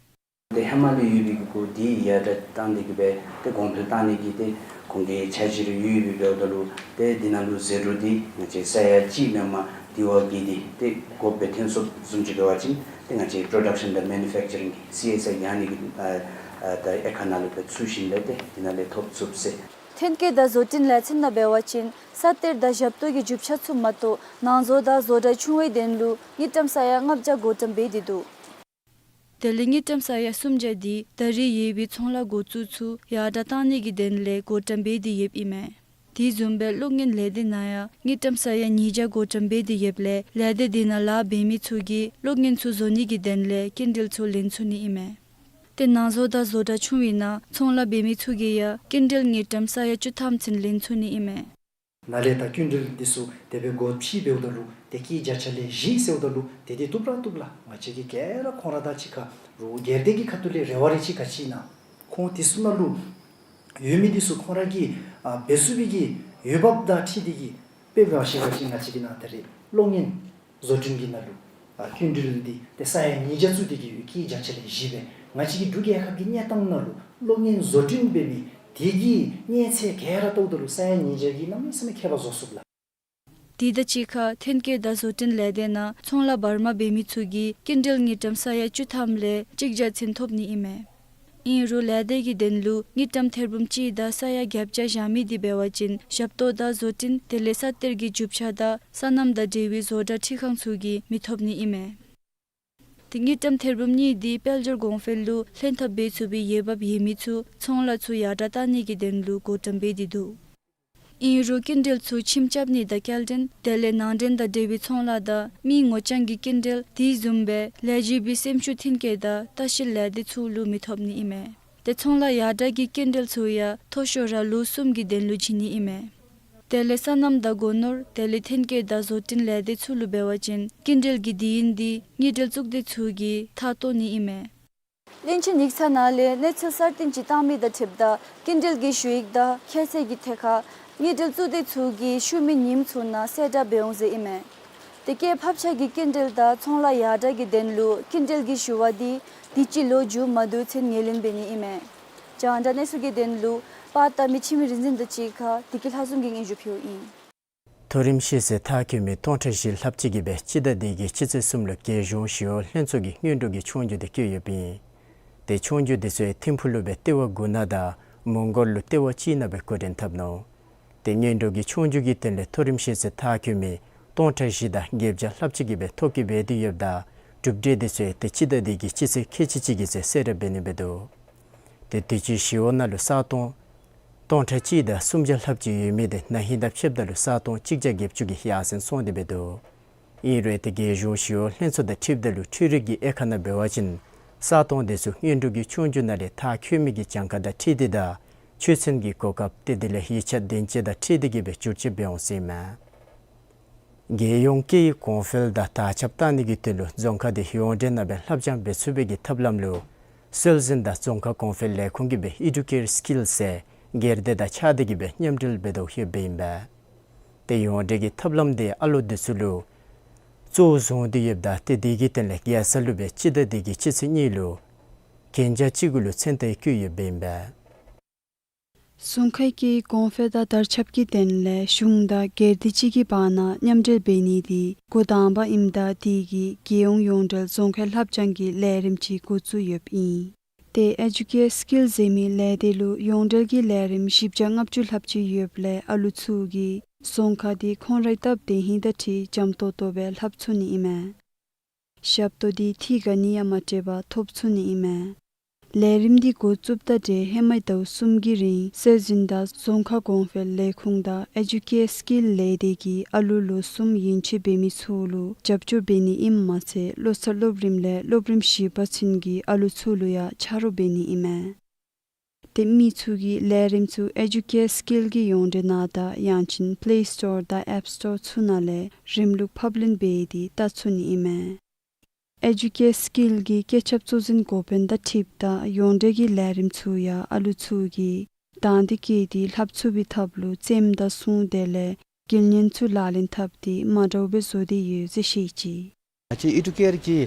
ཏེ་ཧེ་མ་ལས་ཡོད་པའི་གི་གུ་འདི་ཡར་དྲག་བཏང་ནི་གི་སྦེ་ཏེ་གོང་འཕེལ་བཏང་ནི་གི་ཏེ་ཁོང་གི་འཆར་གཞི་རེ་ཡོད་པའི་འབདཝ་ད་ལུ་ཏེ་འདི་ནང་ལུ་ཟད་འགྲོ་འདི་ང་བཅས་ས་ཡ་གཅིག་མེན་པར་དེ་བ་བརྒལ་ཏེ་ཏེ་དགོཔ་སྦེ་ཐོན་སོངམ་བཟུམ་ཅིག་འབད་བ་ཅིན་ཏེ་ང་བཅས་པྲོ་ཌག་ཤཱན་དང་མེ་ནུ་ཕེཀ་ཅ་རིང་གི་སི་ཨེསི་ཨའི་ཡང་ནི་གི་ཨ་ཨ་ད་དབྱེ་ཁག་ནང་ལུ་སྦེ་ཚུད་ཞིནམ་ལས་ཏེ་འདི་ནང་ལས་ཐོབ་ཚུགས་ཟེར། ཐོན་སྐྱེད་དང་བཟོ་སྐྲུན་ལས་ཚན་ནང་འབད་བ་ཅིན་ས་གཏེར་དང་ཞབས་ཏོག་གི་རྒྱུ་ཆ་ཚུ་མ་གཏོགས་ནང་བཟོ་དང་བཟོ་གྲྭ་ཆུང་བའི་དོན་ལུ་དངུལ་ཀྲམ་ས་ཡ་ལྔ་བརྒྱ་བགོ་བཀྲམ་འབད་དེ་འདུག། དེ་ལས་དངུལ་ཀྲམ་ས་ཡ་སུམ་བརྒྱ་འདི་ད་རེས་ཡོད་པའི་ཚོང་ལཱ་འགོ་བཙུགས་ཚུ་ཡར་དྲག་བཏང་ནི་གི་དོན་ལས་བགོ་བཀྲམ་འབད་དེ་ཡོདཔ་ཨིན་མས། དེ་བཟུམ་སྦེ་གློག་བརྙན་ལས་སྡེ་ནང་ཡང་དངུལ་ཀྲམ་ས་ཡ་ཉིས་བརྒྱ་བགོ་བཀྲམ་འབད་དེ་ཡོདཔ་ལས་ལས་སྡེ་དེ་ནང་ལཱ་འབད་མི་ཚུ་གིས་གློག་བརྙན་ཚུ་བཟོ་ནི་གི་དོན་ལས་སྐྱིན་འགྲུལ་ཚུ་ལེན་ཚུགས་ནི་ཨིན་མས། ཏེ་ནང་བཟོ་དང་བཟོ་གྲྭ་ཆུང་བའི་ནང་ཚོང་ལཱ་འབད་མི་ཚུ་གིས་ཡང་སྐྱིན་འགྲུལ་དངུལ་ཀྲམ་ས་ཡ་བཅུ་ཐམ་ཚུན་ལེན་ཚུགས་ནི་ཨིན་མས། ནཱ་ལས་ད་སྐྱིན་འགྲུལ་འདི་ཚུ་དེ་སྦེ་སྒོ་ཕྱེ་འབདཝ་ད་ལུ་ཏེ་སྐྱེད་བརྒྱ་ཆ་ལས་བཞི་ཟེརཝ་ད་ལུ་ཏེ་འདི་བཏུབ་ར་བཏུབ་ལགས། ང་བཅས་ཀྱིས་ག་ར་ཁོང་ར་དང་གཅིག་ཁར་རུང་སྒེར་སྡེ་གི་ཁ་ཐུག་ལས་རེ་བ་རེ་ཅིག་ག་ཅི་ཨིན་ན། ཁོང་འདི་ཚུ་ནང་ལུ་ཡོད་མི་འདི་ཚུ་ཁོང་ར་གིས་ཨ་འབད་ཚུགས་པའི་གི་འོས་འབབ་དང་འཁྲིལ་ཏེ་གིས་དཔེ་འབད་བ་ཅིན་ང་བཅས་ཀྱི་ནང་ད་རེས་གློག་བརྙན་བཟོ་སྐྲུན་གྱི་ནང་ལུ་ཨ་སྐྱིན་འགྲུལ་འདི་ཏེ་ས་ཡ་ཉིས་བརྒྱ་བཙུགས་ཏེ་གིས་ཡོད། སྐྱེད་བརྒྱ་ཆ་ལས་བཞི་སྦེ་ང་བཅས་ཀྱི་འབྲུག་རྒྱལ་ཁབ་ཀྱི་གནས་སྟངས་ནང་ལུ་གློག་བརྙན་བཟོ་སྐྲུན་འབད་མི་དེ་གི་མཉེན་ཆས་ག་ར་བལྟཝ་ད་ལུ་ས་ཡ་ཉིས་བརྒྱ་གིས་གནམ་མེད་ས་མེད་ཁྱད་པར་བཟོ་ཚུགས་ལགས། དེ་དང་གཅིག་ཁར་ཐོན་སྐྱེད་དང་བཟོ་སྐྲུན་ལས་སྡེ་ནང་ཚོང་ལཱ་བར་མ་འབད་མི་ཚུ་གིས་སྐྱིན་འགྲུལ་དངུལ་ཀྲམ་ས་ཡ་བཅུ་ཐམ་ལས་གཅིག་བརྒྱ་ཚུན་ཐོབ་ནི་ཨིན་མས། ཨིན་རུང་ལས་སྡེ་གི་དོན་ལུ་དངུལ་ཀྲམ་ཐེར་འབུམ་གཅིག་དང་ས་ཡ་བརྒྱད་བརྒྱ་བཞག་མི་འདི་འབད་བ་ཅིན་ཞབས་ཏོག་དང་བཟོ་སྐྲུན་དེ་ལས་ས་གཏེར་གྱི་རྒྱུ་ཆ་དང་སོ་ནམ་དང་འབྲེལ་བའི་བཟོ་གྲྭ་འཕྲུལ་ཁང་ཚུ་གིས་མི་ཐོབ་ནི་ཨིན་མས། ཏེ་དངུལ་ཀྲམ་ཐེར་འབུམ་གཉིས་འདི་དཔལ་འབྱོར་གོང་འཕེལ་ལུ་ལྷན་ཐབས་འབད་ཚུགས་པའི་འོས་འབབ་ཡོད་མི་ཚུ་ཚོང་ལཱ་ཚུ་ཡར་དྲག་བཏང་ནི་གི་དོན་ལུ་བགོ་བཀྲམ་འབད་དེ་འདུག། ཨིན་རུང་སྐྱིན་འགྲུལ་ཚུ་ཁྱིམ་རྐྱབ་ནི་དང་སྐྱེལ་འདྲེན་དེ་ལས་ནང་འདྲེན་དང་འབྲེལ་བའི་ཚོང་ལཱ་དང་མི་ངོ་རྐྱང་གི་སྐྱིན་འགྲུལ་དེ་བཟུམ་སྦེ་ལས་བྱེད་པའི་སེམས་ཤུགས་ཐོན་སྐྱེད་དང་ལྟ་བཤལ་ལས་སྡེ་ཚུ་ལུ་མི་ཐོབ་ནི་ཨིན་མས། ཏེ་ཚོང་ལཱ་ཡར་དྲག་གི་སྐྱིན་འགྲུལ་ཚུ་ཡང་མཐོ་ཤོས་ར་ལོ་གསུམ་གྱི་དོན་ལུ་བྱིན་ནི་ཨིན་མས། དེ་ལས་སོ་ནམ་དང་སྒོ་ནོར་དེ་ལས་ཐོན་སྐྱེད་དང་བཟོ་སྐྲུན་ལས་སྡེ་ཚུ་ལུ་འབད་བ་ཅིན་སྐྱིན་འགྲུལ་གྱི་དུས་ཡུན་འདི་དངུལ་འབྲེལ་གཙུག་སྡེ་ཚུ་གིས་མཐའ་སྟོན་ནི་ཨིན་མས། བློན་ཆེན་ཡིག་ཚང་ནང་ལས་གནས་ཚུལ་གསར་བཏོན་ཅིག་བཏང་མི་དང་འཁྲིལཝ་ད་སྐྱིན་འགྲུལ་གྱི་ཞུ་ཡིག་དང་ཁྱད་ཚད་ཀྱི་ཐད་ཁར་དངུལ་འབྲེལ་གཙུག་སྡེ་ཚུ་གིས་ཤུལ་མའི་ཉིནམ་ཚུ་ནང་གསལ་བསྒྲགས་འབད་འོང་ཟེར་ཨིན་མས། དེ་སྐད་ཕབ་ཆག་གི་སྐྱིན་འགྲུལ་དང་ཚོང་ལཱ་ཡར་དྲག་གི་དོན་ལུ་སྐྱིན་འགྲུལ་གྱི་ཞུ་བ་འདི་དུས་ཅི་ལོ་མཇུག་མ་བསྡུ་ཚུན་ངོས་ལེན་འབད་ནི་ཨིན་མས། རྒྱང་བསྒྲགས་གནས་ཚུལ་གྱི་དོན་ལུ་པར་བཏབ་མི་འཆི་མེད་རིག་འཛིན་དང་གཅིག་ཁར་བདེ་སྐྱིད་ལྷ་འཛོམས་ཀྱིས་སྙན་ཞུ་ཕུལཝ་ཨིན། མཐོ་རིམ་ཤེས་ཚད་མཐར་འཁྱོལ་མི་སྟོང་ཕྲག་བཞི་ལྷགཔ་ཅིག་གིས་སྦེ་སྤྱི་ཟླ་འདི་གི་སྤྱི་ཚེས་གསུམ་ལུ་རྒྱལ་གཞུང་ཞི་གཡོག་ལྷན་ཚོགས་ཀྱི་སྔོན་འགྲོ་གི་ཆོས་རྒྱུགས་འདི་བསྐྱོད་ཡོདཔ་ཨིན། ཏེ་ཆོས་རྒྱུགས་འདི་ཚུ་ཐིམ་ཕུག་ལུ་སྦེ་ལྟེ་བ་དགུ་ནང་དང་མོང་སྒར་ལུ་ལྟེ་བ་གཅིག་ནང་སྦེ་འགོ་འདྲེན་འཐབ་ནུག། ཏེ་སྔོན་འགྲོ་གི་ཆོས་རྒྱུགས་ཀྱི་དོན་ལས་མཐོ་རིམ་ཤེས་ཚད་མཐར་འཁྱོལ་མི་སྟོང་ཕྲག་བཞི་དང་བརྒྱད་བརྒྱ་ལྷགཔ་ཅིག་གིས་སྦེ་ཐོ་བཀོད་འབད་དེ་ཡོདཔ་ད་གྲུབ་འབྲས་འདི་ཚུ་ཏེ་སྤྱི་ཟླ་འདི་གི་སྤྱི་ཚེས་ཁལ་གཅིག་གཅིག་གི་ཚེ་གསལ་བསྒྲགས་འབད་ནི་འབད་དོ། ཏེ་དུས་ཅི་ཞི་གཡོག་ནང་ལུ་ས་སྟོང་སྟོང་ཕྲག་གཅིག་དང་སུམ་བརྒྱ་ལྷགཔ་ཅིག་ཡོད་མི་འདི་ན་ཧིང་དང་ཕྱདཔ་ད་ལུ་ས་སྟོང་གཅིག་བརྒྱ་བརྒྱད་ཅུ་གིས་ཡར་སེང་སོང་སྟེ་འབད་དོ། ཨིན་རུང་ཏེ་རྒྱལ་གཞུང་ཞི་གཡོག་ལྷན་ཚོགས་དང་འཁྲིལཝ་ད་ལུ་འཕྲུལ་རིག་གི་དབྱེ་ཁག་ནང་འབད་བ་ཅིན་ས་སྟོང་འདི་ཚུ་སྔོན་འགྲོ་གི་ཆོས་རྒྱུགས་ནང་ལས་མཐར་འཁྱོལ་མི་གི་གྱངས་ཁ་དང་འཁྲིལ་ཏེ་དང་ཆོས་ཚན་གྱི་གོ་སྐབས་ཏེ་དེ་ལས་ཡིག་ཆ་སྡིངས་ཆ་དང་འཁྲིལ་ཏེ་གིས་སྦེ་བསྒྱུར་བཅོས་འབད་འོང་ཟེར་ཨིན་མས། རྒྱལ་ཡོངས་སྐད་ཡིག་གོང་འཕེལ་དང་དར་ཁྱབ་བཏང་ནི་གི་དོན་ལུ་རྫོང་ཁག་འདི་ཡོངས་འབྲེལ་ནང་སྦེ་བསླབ་སྦྱང་འབད་ཚུགས་པའི་གི་ཐབས་ལམ་ལུ་སྲོལ་འཛིན་དང་རྫོང་ཁ་གོང་འཕེལ་ལས་ཁུངས་ཀྱིས་སྦེ་ཨེ་ཌུ་ཀེར་སི་ཀིལ་ཟེར་སྒེར་སྡེ་དང་ཕྱག་སྡེ་གིས་སྦེ་མཉམ་འབྲེལ་འབད་དོ་ཡོདཔ་ཨིན་པས། ཏེ་ཡོངས་འབྲེལ་གྱི་ཐབས་ལམ་འདི་ཨ་ལོ་འདི་ཚུ་ལུ་གཙོ་བོ་བཟུང་སྟེ་ཡོདཔ་ད་ཏེ་དེ་གི་དོན་ལས་རྒྱལ་ས་ལུ་སྦེ་སྤྱི་ཟླ་འདི་གི་སྤྱི་ཚེས་གཉིས་ལུ་གན་རྒྱ་གཅིག་དགུ་ལུ་མཚན་རྟགས་བཀོད་ཡོདཔ་ཨིན་པས། རྫོང་ཁའི་སྐད་ཡིག་གོང་འཕེལ་དང་དར་ཁྱབ་ཀྱི་དོན་ལས་གཞུང་དང་སྒེར་སྡེ་བཅས་ཀྱི་བར་ན་མཉམ་འབྲེལ་འབད་ནི་འདི་འགོ་དང་པ་ཨིནམ་ད་དེ་གིས་རྒྱལ་ཡོངས་ཡོངས་འབྲེལ་རྫོང་ཁའི་བསླབ་སྦྱང་གི་ལས་རིམ་ཅིག་འགོ་བཙུགས་ཡོདཔ་ཨིན། ཏེ་ཨེ་ཌུ་ཀེར་སི་ཀིལ་ཟེར་མི་ལས་སྡེ་ལུ་ཡོངས་འབྲེལ་གྱི་ལས་རིམ་བཞི་བརྒྱ་ལྔ་བཅུ་ལྷགཔ་ཅིག་ཡོདཔ་ལས་ཨ་ལུ་ཚུ་གིས་རྫོང་ཁ་འདི་ཁོང་རའི་སྟབས་བདེ་ཧིང་དང་འཁྲིལ་འཇམ་ཏོང་ཏོ་སྦེ་ལྷབ་ཚུགས་ནི་ཨིན་མས། ཞབས་ཏོག་འདི་ཐིག་ག་ནི་ཡང་མ་སྤྲོད་པར་ཐོབ་ཚུགས་ནི་ཨིན་མས། ལས་རིམ་འདི་འགོ་བཙུགསཔ་དང་འབྲེལ་ཧེ་མའི་ཟླཝ་གསུམ་གྱི་རིང་སྲོལ་འཛིན་དང་རྫོང་ཁ་གོང་འཕེལ་ལས་ཁུངས་དང་ཨེ་ཌུ་ཀེར་སི་ཀིལ་ལས་སྡེ་གིས་ཨ་ལུ་ལོ་གསུམ་ཡན་ཆད་འབད་མི་ཚུ་ལུ་རྒྱབ་སྐྱོར་འབད་ནི་ཨིནམ་མ་ཚད་ལོ་གསར་སློབ་རིམ་ལས་སློབ་རིམ་བཞི་པ་ཚུན་གྱི་ཨ་ལུ་ཚུ་ལུ་ཡང་ཆ་རོགས་འབད་ནི་ཨིན་མས། ཏེ་མི་ཚུ་གིས་ལས་རིམ་ཚུ་ཨེ་ཌུ་ཀེར་སི་ཀིལ་གྱི་ཡོངས་འབྲེལ་ནང་དང་ཡང་ཅིན་པེ་ལེ་སི་ཊོར་དང་ཨེཔ་སི་ཊོར་ཚུ་ནང་ལས་རིམ་ལུགས་ཕབ་ལེན་འབད་དེ་བལྟ་ཚུགས་ནི་ཨིན་མས། ཨེ་ཇུ་ཀེར་སི་ཀིལ་གྱི་སྐད་ཁྱབ་གཙོ་འཛིན་འགོ་དཔོན་དང་འཁྲིལཝ་ད་ཡོངས་འབྲེལ་གྱི་ལས་རིམ་ཚུ་ཡང་ཨ་ལུ་ཚུ་གིས་དང་འདོད་བསྐྱེད་དེ་ལྷབ་ཚུགས་པའི་ཐབས་ལུ་རྩེདམོ་དང་གསུང་དེ་ལས་དགེ་བསྙེན་ཚུ་ལག་ལེན་འཐབ་སྟེ་མ་འདྲཝ་སྦེ་བཟོ་སྟེ་ཡོད་ཟེར་བཤད་ཅི། ང་བཅས་ཨེ་ཇུ་ཀེར་གྱི་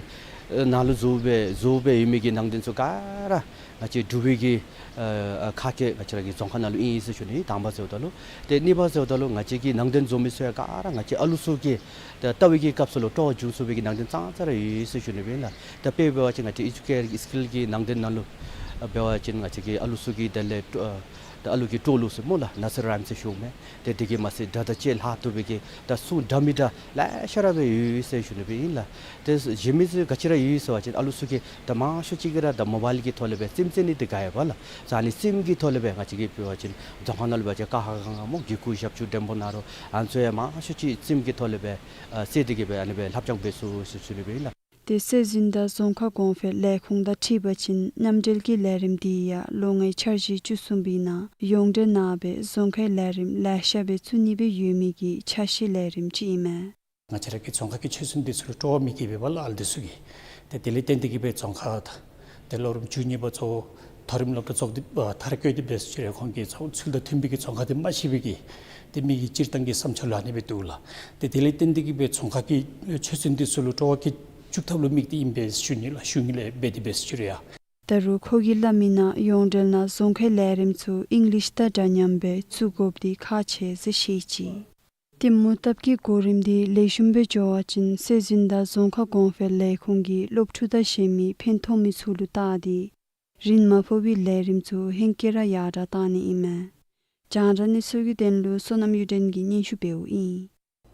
ནང་ལུ་བཟོ་སྦེ་བཟོ་སྦེ་ཡོད་མི་གི་ནང་དོན་ཚུ་ག་ར་ང་བཅས་འབྲུག་པའི་གི་ཨ་ཁ་སྐད་ང་བཅས་ར་གི་རྫོང་ཁ་ནང་ལུ་ཨིན་ཟེར་ཞུ་ནི། དང་པ་ཟེརཝ་ད་ལུ། ཏེ་གཉིས་པ་ཟེརཝ་ད་ལུ་ང་བཅས་ཀྱི་ནང་དོན་བཟོ་མི་ཚུ་ཡང་ག་ར་ང་བཅས་ཨ་ལུ་ཚུ་གིས་ད་ལྟ་བའི་གི་སྐབས་སུ་ལུ་སྤྲོ་བ་འབྱུང་ཚུགས་པའི་གི་ནང་དོན་ཙང་ཙ་ར་ཡོད་ཟེར་ཞུ་ནི་སྦེ་ཨིན་ལགས། ད་དཔེ་འབད་བ་ཅིན་ང་བཅས་ཨེ་ཇུ་ཀེར་གྱི་སི་ཀིལ་གྱི་ནང་དོན་ནང་ལུ་འབད་བ་ཅིན་ང་བཅས་ཀྱི་ཨ་ལུ་ཚུ་གི་དེ་ལས་ད་ཨ་ལུ་གི་སྤྲོ་བ་ལུ་ཟེར་སྨོ་ལགས། ནར་སི་རི་རའིམ་ཟེར་ཞུཝ་མས། ཏེ་དེ་གིས་མ་ཚད་སྒྲ་དང་བཅས་ལྷག་བཏུབ་པའི་གི་ད་གསུང་འདྲ་མི་འདྲ་ལེ་ཤ་ར་སྦེ་ཡོད་ཟེར་ཞུ་ནི་སྦེ་ཨིན་ལགས། ཏེ་གཞན་མི་ཚུ་ག་ཅི་ར་ཡོད་ཟེར་བ་ཅིན་ཨ་ལུ་ཚུ་གིས་ད་མང་ཤོས་ཅིག་གིས་ར་ད་མོ་བཱའིལ་གྱི་ཐོག་ལས་སྦེ་རྩེདམོ་རྩེ་ནི་འདི་ག་ཡོད་པ་ལགས། ཨ་ནི་རྩེདམོ་གི་ཐོག་ལས་སྦེ་ང་བཅས་ཀྱིས་འབད་བ་ཅིན་རྫོང་ཁ་ནང་ལུ་འབད་བ་ཅིན་ཀ་ཁ་ག་ང་སྨོ་གི་གུ་ཞབས་ཀྱུ་འགྲེང་བུ་ན་རོ་ཨ་ནི་ཚུ་ཡང་མང་ཤོས་ཅིག་རྩེདམོ་གི་ཐོག་ལས་སྦེ་ཨ་རྩེ་སྟེ་གི་སྦེ་ཨ་ནི་སྦེ་ལྷབ་སྦྱང་འབད་ཚུགས་ཟེར་ཞུ་ནི་སྦེ་ཨིན་ལགས། ཏེ་སྲོལ་འཛིན་དང་རྫོང་ཁ་གོང་འཕེལ་ལས་ཁུངས་དང་འཁྲིལ་བ་ཅིན་མཉམ་འབྲེལ་གྱི་ལས་རིམ་འདི་ཡང་ལོ་ལྔའི་འཆར་གཞི་བཅུ་གསུམ་པའི་ནང་ཡོངས་འབྲེལ་ནང་སྦེ་རྫོང་ཁའི་ལས་རིམ་ལེ་ཤ་སྦེ་བཙུགས་ནི་སྦེ་ཡོད་མི་གི་འཆར་གཞི་ལས་རིམ་ཅིག་ཨིན་མས། ང་བཅས་ར་གི་རྫོང་ཁ་གི་ཆོས་སྲུང་འདི་ཚུ་ལུ་སྤྲོ་བ་མེད་པས་ལགས་ཨ་ལུ་འདི་ཚུ་གིས། ཏེ་དེ་ལས་བརྟེན་ཏེ་གི་སྦེ་རྫོང་ཁ་དང་ཏེ་ལོ་རིམ་བཅུ་གཉིས་པ་ཚུ་མཐོ་རིམ་སློབ་གྲྭ་ཚུ་གིས་ཨ་མཐར་འཁྱོལ་ཏེ་འབད་ཟེར་ཅི་རུང་ཁོང་གི་ཚུལ་དང་མཐུན་པའི་གི་རྫོང་ཁ་འདི་མ་ཤེས་པའི་གི་ཏེ་མི་གི་སྤྱིར་བཏང་གི་བསམ་འཆར་ལུ་ཨ་ནི་སྦེ་འདུག་ལགས། ཏེ་དེ་ལས་བརྟེན་ཏེ་གི་སྦེ་རྫོང་ཁ་གི་ཆོས་སྲུང་འདི་ཚུ་ལུ་སྤྲོ་བ་གི་བཅུག་ཐབས་ལུ་དམིགས་ཏེ་ཨིན་པས་ཟེར་ཞུ་ནི་ལགས། ཞུ་ནི་ལས་འབད་དེ་འབད་ཟེར་ཅི་རུང་ཡང་། ད་རུང་ཁོ་གིས་སླབ་མི་ནང་ཡོངས་འབྲེལ་ནང་རྫོང་ཁའི་ལས་རིམ་ཚུ་ཨིང་ལིཤ་དང་འདྲ་མཉམ་སྦེ་བཙུགས་དགོཔ་འདི་ཁག་ཆེ་ཟེར་བཤད་ཅི། ཏེ་མུ་སྟེགས་ཀྱི་གོ་རིམ་འདི་ལེགས་ཤོམ་སྦེ་འགྱོ་བ་ཅིན་སྲོལ་འཛིན་དང་རྫོང་ཁ་གོང་འཕེལ་ལས་ཁུངས་ཀྱིས་སློབ་ཕྲུག་དང་གཞན་མི་ཕན་ཐོགས་མི་ཚུ་ལུ་བལྟ་སྟེ་རིན་མ་ཕོག་པའི་ལས་རིམ་ཚུ་ཧེང་སྐལ་ར་ཡར་དྲག་གཏང་ནི་ཨིན་མས། རྒྱང་བསྒྲགས་གནས་ཚུལ་གྱི་དོན་ལུ་བསོད་ནམས་གཡུ་སྒྲོན་གྱིས་སྙན་ཞུ་འབདཝ་ཨིན།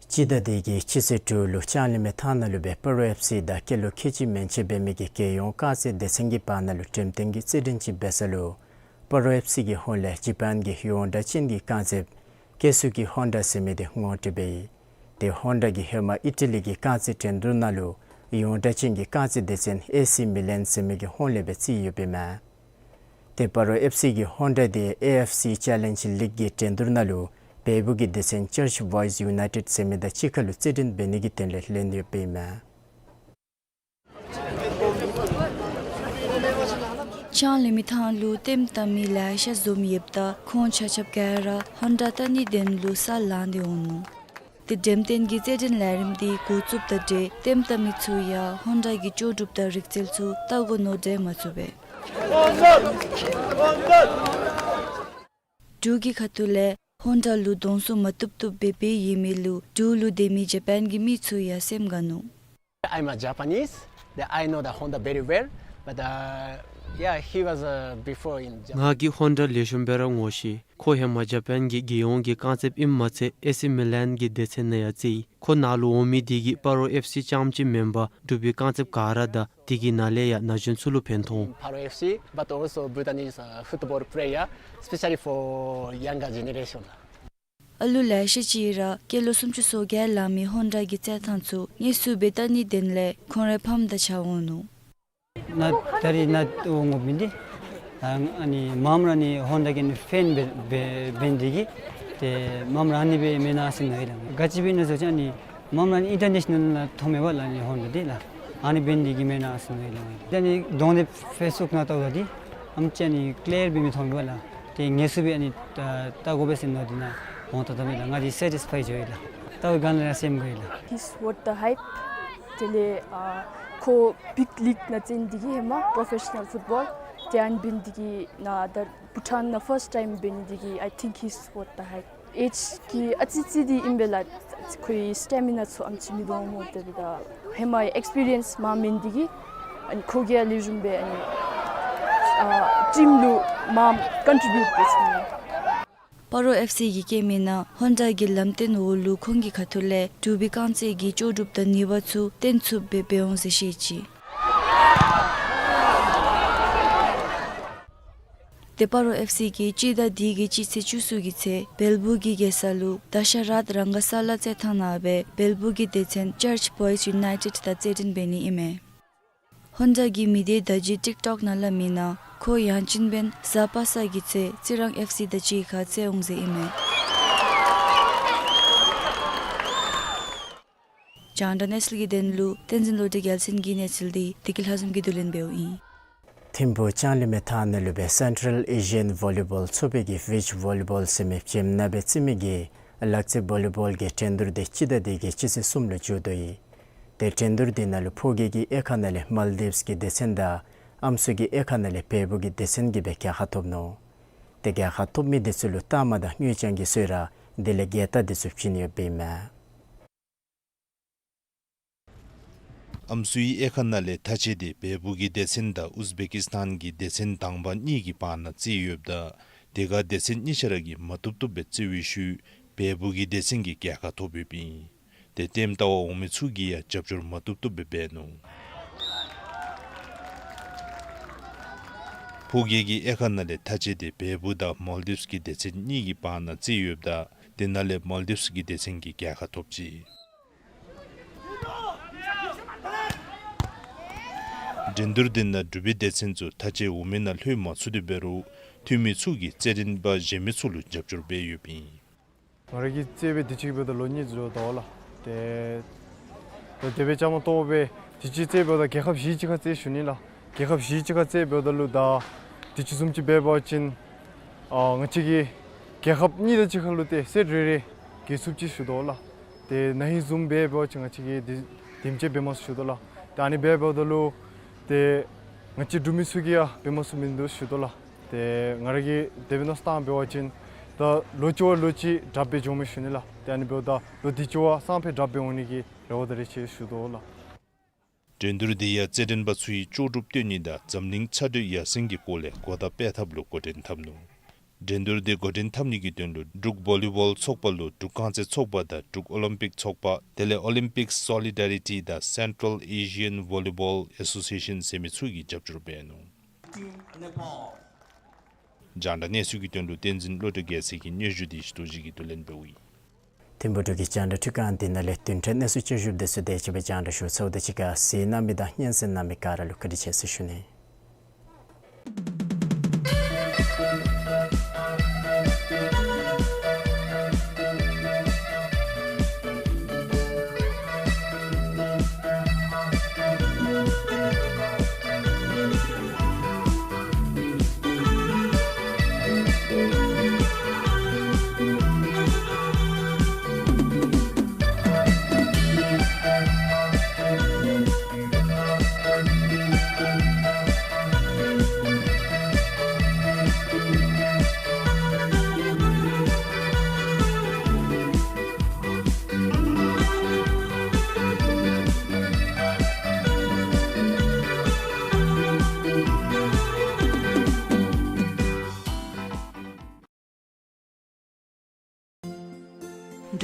སྤྱི་ཟླ་འདི་གི་སྤྱི་ཚེས་དྲུག་ལུ་ལྕང་གླིང་མའི་ཐང་ནང་ལུ་སྦེ་སྤ་རོ་ཨེཕ་སི་དང་སྐྱེས་ལོ་ཁལ་གཅིག་མན་ཆད་འབད་མི་གི་རྒྱལ་ཡོངས་རྐང་རྩེད་སྡེ་ཚན་གྱི་བར་ན་ལུ་འགྲེམས་སྟོན་གྱི་རྩེད་འགྲན་ཅིག་འབད་ས་ལུ་སྤ་རོ་ཨེཕ་སི་གི་ཧོངས་ལས་ཇ་པཱན་གྱི་ཡོངས་གྲགས་ཅན་གྱི་རྐང་རྩེདཔ་ཀེ་སུ་ཀི་ཧོན་ཌ་ཟེར་མི་འདི་ངོ་སྤྲོད་འབད་ཡི། ཏེ་ཧོན་ཌ་གིས་ཧེ་མ་ཨི་ཊ་ལི་གི་རྐང་རྩེད་འགྲན་བསྡུར་ནང་ལུ་ཡོངས་གྲགས་ཅན་གྱི་རྐང་རྩེད་སྡེ་ཚན་ཨེ་སི་མི་ལན་ཟེར་མི་གི་ཧོངས་ལས་སྦེ་རྩིས་ཡོདཔ་ཨིན་མས། ཏེ་སྤ་རོ་ཨེཕ་སི་གི་ཧོན་ཌ་འདི་ཨེ་ཨེཕ་སི་ཅེ་ལེནཇ་ལིག་གི་འགྲན་བསྡུར་ནང་ལུ་བལ་པོ་གི་སྡེ་ཚན་ཅརཆ་བོའིས་ཡུ་ནའི་ཊེཌ་ཟེར་མི་དང་གཅིག་ཁར་ལུ་རྩེད་འགྲན་འབད་ནི་གི་དོན་ལས་ལེན་ཡོདཔ་ཨིན་མས། ལྕང་གླིང་མའི་ཐང་ལུ་ལྟདམོ་བལྟ་མི་ལེ་ཤ་འཛོམས་ཡོདཔ་ད་ཁོང་ཆ་ཁྱབ་ག་ར་ཧོན་ཌ་བལྟ་ནིའི་དོན་ལུ་ས་ལངས་ཏེ་འོང་ནུག། ཏེ་འགྲེམས་སྟོན་གྱི་རྩེད་འགྲན་ལས་རིམ་འདི་འགོ་བཙུགསཔ་དང་འབྲེལ་ལྟདམོ་བལྟ་མི་ཚུ་ཡང་ཧོན་ཌ་གི་ལྕོགས་གྲུབ་དང་རིག་རྩལ་ཚུ་བལྟ་དགོ་མནོ་འདྲེ་མ་ཚུགས་པས། འབྲུག་གི་ཁ་ཐུག་ལས་ཧོན་ཌ་ལུ་གདོང་བསུ་མ་བཏུབ་བཏུབ་སྦེ་འབད་ཡོད་མི་ལུ་འབྲུག་ལུ་སྡོད་མི་ཇ་པཱན་གྱི་མི་ཚུ་ཡང་སེམས་དགའ་ནུག། I'm a Japanese. The, I know the Honda very well, but, uh, yeah, he was, uh, before in Japan. ང་གིས་ཧོན་ཌ་ལེགས་ཤོམ་སྦེ་ར་ངོ་ཤེས། ཁོ་ཧེ་མ་ཇ་པཱན་གྱི་རྒྱལ་ཡོངས་ཀྱི་རྐང་རྩེདཔ་ཨིནམ་མ་ཚད་ཨེ་སི་མི་ལན་གྱི་སྡེ་ཚན་ནང་ཡང་རྩེ་ཡི། ཁོ་ནཱ་ལུ་འོང་མི་འདི་གིས་སྤ་རོ་ཨེཕ་སི་རྐྱངམ་ཅིག་མེན་པར་འབྲུག་པའི་རྐང་རྩེདཔ་ག་ར་དང་དེ་གི་ནང་ལས་ཡང་ན་གཞོན་ཚུ་ལུ་ཕན་ཐོགས་འོང་། Paro F C, but also Bhutanese, uh, football player, especially for younger generation. ཨ་ལུ་ལེ་ཤ་ཅིག་ར་སྐྱེས་ལོ་སུམ་ཅུ་སོ་བརྒྱད་ལང་མི་ཧོན་ཌ་གི་རྩེད་ཐངས་ཚུ་དངོས་སུ་སྦེ་བལྟ་ནིའི་དོན་ལས་ཁོང་རའི་ཕམ་དང་གཅིག་ཁར་འོང་ནུག། ནཱ་ད་རིས་ནཱ་འོང་དགོཔ་འདི་ཨ་ནི་མངམ་ར་ནི་ཧོན་ཌ་གི་ཕེན་འབད་འབད་འབད་ནི་འདི་གིས་ཏེ་མངམ་ར་ཨ་ནི་སྦེ་མེན་ན་ཟེར་མནོ་ཡི་ལགས། ག་ཅི་སྦེ་ཨིན་ན་ཟེར་བ་ཅིན་ཨ་ནི་མངམ་ར་ཨིན་ཊར་ནེ་ཤ་ནཱལ་ནང་མཐོངམ་མས་པ་ལགས། ཨ་ནི་ཧོན་ཌ་འདི་ལགས། ཨ་ནི་འབད་ནི་འདི་གིས་མེན་ན་ཟེར་མནོ་ཡི་ལགས། ད་ཨ་ནི་གདོང་འདི་ཕེསི་བུཀ་ནང་བལྟཝ་ད་འདི་ཨམ་ཅིག་ཨ་ནི་ཀི་ལིར་སྦེ་མི་མཐོང་མས་པ་ལགས། ཏེ་དངོས་སུ་སྦེ་ཨ་ནི་ཨ་བལྟ་དགོ་པས་ཟེར་མནོ་སྟེ་ནཱ་འོང་ད་བལྟ་མས་ལགས། ང་འདི་སེ་ཊིས་ཕའི་འགྱོ་ཡི་ལགས། བལྟ་བའི་སྒང་ལས་ར་སེམས་དགའ་ཡི་ལགས། He's worth the hype. དེ་ལས་ཨ་ཁོ་བིག་ལིག་ནང་རྩེད་ནི་འདི་གིས་ཧེ་མ་པྲོ་ཕེ་ཤ་ནཱལ་ཕུཊ་བཱོལ་དེ་ཨ་ནི་འབད་ནི་འདི་གིས་ནཱ་ད་བྷུ་ཊཱན་ནང་ཕརསཊ་ཊའིམ་འབད་ནི་འདི་གིས་I think he's worth the hype. ཨེཇ་གི་ཨ་ཙི་ཙི་འདི་ཨིན་པས་ལགས། ཁོའི་སི་ཊེ་མི་ན་ཚུ་ཨམ་ཅིག་མི་ལོང་སྨོ། དེ་འབདཝ་ད་ཧེ་མ་ཨེགསི་པི་རི་ཡེནསི་མངམ་མེད་ནི་འདི་གིས་ཨ་ནི་ཁོ་གིས་ཡང་ལེགས་ཤོམ་སྦེ་ཨ་ནི་ཨ་ཊིམ་ལུ་མངམ་ཀོན་ཊི་བིའུཊ་འབད་ཚུགས་ནུག། སྤ་རོ་ཨེཕ་སི་གིས་བཀོད་མི་ནང་ཧོན་ཌ་གི་ལམ་སྟོན་འོག་ལུ་ཁོང་གི་ཁ་ཐུག་ལས་འབྲུག་པའི་རྐང་རྩེད་ཀྱི་ལྕོགས་གྲུབ་དང་ནུས་པ་ཚུ་སྟོན་ཚུགསཔ་སྦེ་འབད་འོང་ཟེར་བཤད་ཅི། ཏེ་སྤ་རོ་ཨེཕ་སི་གིས་སྤྱི་ཟླ་འདི་གི་སྤྱི་ཚེས་བཅུ་གསུམ་གྱི་ཚེ་བལ་པོ་གི་རྒྱལ་ས་ལུ་དཱ་ཤ་རཱཐ་རང་ག་ས་ལ་རྩེད་ཐང་ནང་སྦེ་བལ་པོ་གི་སྡེ་ཚན་ཅརཆ་བོའིས་ཡུ་ནའི་ཊེཌ་དང་རྩེད་འགྲན་འབད་ནི་ཨིན་མས། ཧོན་ཌ་གི་མི་སྡེ་བརྡ་བརྒྱུད་ཊིཀ་ཊོཀ་ནང་སླབ་མི་ནང་ཁོ་ཡང་ཅིན་བན་གཟའ་པ་སངས་ཀྱི་ཚེ་རྩི་རང་ཨེཕ་སི་དང་གཅིག་ཁར་རྩེད་འོང་ཟེར་ཨིན་མས། རྒྱང་བསྒྲགས་གནས་ཚུལ་གྱི་དོན་ལུ་བསྟན་འཛིན་བློ་གྲོས་རྒྱལ་མཚན་གྱིས་གནས་ཚུལ་འདི་བདེ་སྐྱིད་ལྷ་འཛོམས་ཀྱིས་བསྡུ་ལེན་འབདཝ་ཨིན། ཐིམ་ཕུག་ལྕང་གླིང་མའི་མཐའ་ན་ལུ་སྦེ་Central Asian Volleyball ཚོགས་པའི་གི་Beach Volleyball ཟེར་མི་བྱེམ་ནང་སྦེ་རྩེད་མི་གི་ལག་རྩེད་བོ་ལི་བོལ་གྱི་འགྲན་བསྡུར་འདི་སྤྱི་ཟླ་འདི་གི་སྤྱི་ཚེས་གསུམ་ལུ་མཇུག་བསྡུ་ཡི། ཏེ་འགྲན་བསྡུར་འདི་ནང་ལུ་ཕོ་སྐྱེས་ཀྱི་དབྱེ་ཁག་ནང་ལས་མཱལ་ཌིབས་ཀྱི་སྡེ་ཚན་དང་ཨམ་སྲུའི་གི་དབྱེ་ཁག་ནང་ལས་བལ་པོ་གི་སྡེ་ཚན་གྱིས་སྦེ་རྒྱལ་ཁ་ཐོབ་ནུག། ཏེ་རྒྱལ་ཁ་ཐོབ་མི་འདི་ཚུ་ལུ་རྟགས་མ་དང་དངུལ་རྐྱང་གི་གསོལ་རས་དེ་ལས་རྒྱལ་རྟགས་འདི་ཚུ་བྱིན་ཡོདཔ་ཨིན་མས། ཨམ་སྲུའི་དབྱེ་ཁག་ནང་ལས་མཐའ་དཔྱད་འདི་བལ་པོ་གི་སྡེ་ཚན་དང་ཨུཛ་བེ་ཀིས་ཐཱན་གྱི་སྡེ་ཚན་དང་པ་གཉིས་ཀྱི་བར་ན་རྩེད་ཡོདཔ་ད་དེ་ཁར་སྡེ་ཚན་གཉིས་ཆ་ར་གིས་མ་བཏུབ་བཏུབ་སྦེ་རྩེད་པའི་ཤུལ་བལ་པོ་གི་སྡེ་ཚན་གྱིས་རྒྱལ་ཁ་ཐོབ་ཡོདཔ་ཨིན། ཏེ་ལྟདམོ་བལྟ་བར་འོང་མི་ཚུ་གིས་ཡང་རྒྱབ་སྐྱོར་མ་བཏུབ་བཏུབ་སྦེ་འབད་ནུག། ཕོ་སྐྱེས་ཀྱི་དབྱེ་ཁག་ནང་ལས་མཐའ་དཔྱད་འདི་བལ་པོ་དང་མཱལ་ཌིབས་ཀྱི་སྡེ་ཚན་གཉིས་ཀྱི་བར་ན་རྩེད་ཡོདཔ་ད་དེ་ནང་ལས་མཱལ་ཌིབས་ཀྱི་སྡེ་ཚན་གྱིས་རྒྱལ་ཁ་ཐོབ་ཅི། འགྲན་བསྡུར་འདི་ནང་འབྲུག་པའི་སྡེ་ཚན་ཚུ་མཐའ་དཔྱད་འོང་མི་ནང་ལྷོད་མ་ཚུགས་ཏེ་འབད་རུང་འཐུས་མི་ཚུ་གིས་རྩེད་འགྲན་པ་གཞན་མི་ཚུ་ལུ་རྒྱབ་སྐྱོར་འབད་ཡོདཔ་ཨིན། ང་ར་གིས་རྩེད་པའི་དུས་ཅི་འབདཝ་ད་ལོ་གཉིས་འགྱོ་དོ་ལགས། ཏེ་ཏེ་དེ་སྦེ་བཅའ་མར་གཏོགས་སྦེ་དུས་ཅི་རྩེད་འབདཝ་ད་རྒྱལ་ཁབ་བཞི་ཅིག་ཁར་རྩེད་ཞུ་ནི་ལགས། རྒྱལ་ཁབ་བཞི་ཅིག་ཁར་རྩེད་འབདཝ་ད་ལུ་ད་དུས་ཅི་བཟུམ་ཅིག་འབད་བ་ཅིན་ཨ་ང་བཅས་ཀྱིས་རྒྱལ་ཁབ་གཉིས་དེ་ཅིག་ཁར་ལུ་ཏེ་སེཊ་རེ་རེ་རྒྱལ་ཚུགསཔ་ཅིག་ཞུ་དོ་ལགས། ཏེ་ན་ཧིང་བཟུམ་འབད་བ་ཅིན་ང་བཅས་ཀྱིས་དེ་དེམ་ཅིག་འབད་མ་ཚུགས་ཞུ་དོ་ལགས། ཏེ་ཨ་ནི་འབད་འབདཝ་ད་ལུ་ཏེ་ང་བཅས་འབྲུག་མི་ཚུ་གིས་ཡང་འབད་མ་ཚུགས་མིན་འདུག་ཞུ་དོ་ལགས། ཏེ་ང་ར་གིས་དེ་སྦེ་མནོ་བསམ་བཏང་འབད་བ་ཅིན་ད་ལོ་གཅིག་བ་ལོ་གཅིག་དྲགཔ་སྦེ་འགྱོཝ་མས་ཞུ་ནི་ལགས། ཏེ་ཨ་ནི་འབདཝ་ད་ལོ་དེ་ཅིག་བ་སང་ཕོད་དྲགཔ་སྦེ་འོང་ནི་གི་རེ་བ་དང་རེ་ཆེ་ཞུ་དོ་ལགས། འགྲན་བསྡུར་འདི་ཡང་རྩེད་འགྲན་པ་ཚུ་གིས་ལྕོགས་གྲུབ་སྟོན་ནི་དང་འཛམ་གླིང་ཆ་འདྲི་ཡར་སེང་གི་སྐོར་ལས་གོ་བརྡ་སྤེལ་ཐབས་ལུ་འགོ་འདྲེན་འཐབ་ནུག། འགྲན་བསྡུར་འདི་འགོ་འདྲེན་འཐབ་ནི་གི་དོན་ལུ་འབྲུག་བོ་ལི་བོལ་ཚོགས་པ་ལུ་འབྲུག་རྐང་རྩེད་ཚོགས་པ་དང་འབྲུག་ཨོ་ལིམ་པིག་ཚོགས་པ་དེ་ལས་Olympic Solidarity དང་Central Asian Volleyball Association ཟེར་མི་ཚུ་གིས་རྒྱབ་སྐྱོར་འབད་ནུག། རྒྱང་བསྒྲགས་གནས་ཚུལ་གྱི་དོན་ལུ་བསྟན་འཛིན་བློ་གྲོས་རྒྱལ་མཚན་གྱི་སྙན་ཞུ་འདི་ཞུ་དོ་ཅིག་གི་བསྡུ་ལེན་འབདཝ་ཨིན། ཐིམ་ཕུག་འབྲུག་གི་རྒྱང་བསྒྲགས་ཁྲི་ཁང་འདི་ནང་ལས་བདུན་ཕྲག་གནས་ཚུལ་བསྐྱར་ཞུ་འདི་ཚུ་དེ་ཅིག་སྦེ་རྒྱང་བསྒྲགས་ཞུ་ཚརཝ་ད་གཅིག་ཁར་གཟིགས་གནང་མི་དང་སྙན་གསན་གནང་མི་ག་ར་ལུ་བཀའ་དྲིན་ཆེ་ཟེར་ཞུ་ནི།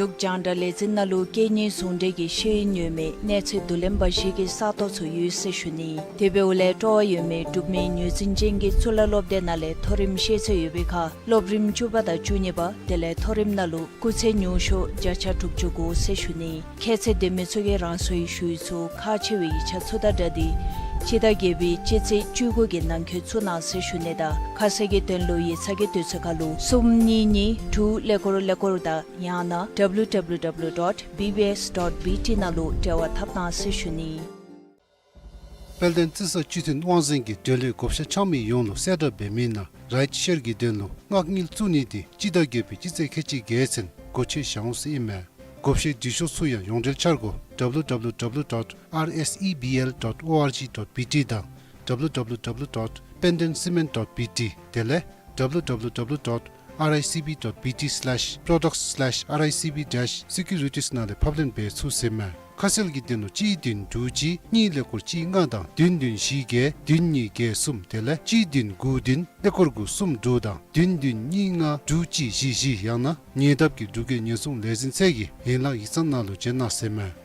འབྲུག་རྒྱང་བསྒྲགས་ལས་འཛིན་ནང་ལུ་སྐད་གཉིས་ཟུང་འབྲེལ་གྱི་ཤེས་ཡོན་ཡོད་མི་གནས་ཚད་བསྡུ་ལེན་པ་བཞི་གི་ས་སྟོང་ཚུ་ཡོད་ཟེར་ཞུ་ནི། དེ་འབདཝ་ལས་སྤྲོ་བ་ཡོད་མི་འབྲུག་མི་ངོས་འཛིན་ཅན་གྱི་གཙུག་ལག་སློབ་སྡེ་ནང་ལས་མཐོ་རིམ་ཤེས་ཚད་ཡོད་པའི་ཁར་སློབ་རིམ་བཅུ་པ་དང་བཅུ་གཉིས་པ་དེ་ལས་མཐོ་རིམ་ནང་ལུ་སྐུགས་ཚད་ཉུང་ཤོས་བརྒྱ་ཆ་དྲུག་ཅུ་དགུ་ཟེར་ཞུ་ནི། ཁྱད་ཚད་ལྡན་མི་ཚུ་གིས་རང་སོའི་ཞུ་ཡིག་ཚུ་ཁག་ཆེ་བའི་ཡིག་ཆ་ཚུ་དང་སྦྲགས་ཏེ་སྤྱི་ཟླ་བརྒྱད་པའི་སྤྱི་ཚེས་བཅུ་དགུ་གི་ནང་འཁོད་བཙུགས་གནང་ཟེར་ཞུ་ནི་དང་ཁ་གསལ་གྱི་དོན་ལུ་ཡིག་ཚང་གི་དུས་ཚོད་ཁར་ལུ་གསུམ་གཉིས་གཉིས་དྲུག་ཀླད་ཀོར་ཀླད་ཀོར་དང་ཡང་ན་W W W dot B B S dot B T ནང་ལུ་འབྲེལ་བ་འཐབ་གནང་ཟེར་ཞུ་ནི། དཔལ་ལྡན་རྩི་ས་སྤྱི་མཐུན་དབང་འཛིན་གྱིས་འབྲེལ་ཡོད་བགོ་བཤའ་འཆང་མི་ཡོངས་ལུ་གསལ་བསྒྲགས་འབད་མི་ནང་རའིཊ་ཤེར་གྱི་དོན་ལུ་མངགས་དངུལ་བཙུགས་ནི་འདི་སྤྱི་ཟླ་བརྒྱད་པའི་སྤྱི་ཚེས་ཁལ་གཅིག་བརྒྱད་ཚུན་སྒོ་ཕྱེ་བཞག་འོང་ཟེར་ཨིན་མས། བགོ་བཤའི་འབྲི་ཤོག་ཚུ་ཡང་ཡོངས་འབྲེལ་འཆར་སྒོ་W W W dot R S E B L dot O R G dot B T དང་W W W dot pendentcement dot B T དེ་ལས་W W W dot R I C B dot B T slash products slash R I C B dash securities ནང་ལས་ཕབ་ལེན་འབད་ཚུགས་ཟེར་མས། ཁ་གསལ་གྱི་དོན་ལུ་གཅིག་བདུན་དྲུག་གཅིག་གཉིས་ཀླད་ཀོར་གཅིག་ལྔ་དང་བདུན་བདུན་བཞི་བརྒྱད་བདུན་གཉིས་བརྒྱད་གསུམ་དེ་ལས་གཅིག་བདུན་དགུ་བདུན་ཀླད་ཀོར་དགུ་གསུམ་དྲུག་དང་བདུན་བདུན་གཉིས་ལྔ་དྲུག་གཅིག་བཞི་བཞི་ཡང་ན་ཉེ་འདབས་ཀྱི་འབྲུག་རྒྱལ་ཉེན་སྲུང་ལས་འཛིན་ཚད་ཀྱི་ཡན་ལག་ཡིག་ཚང་ནང་ལུ་བྱོན་གནང་ཟེར་མས།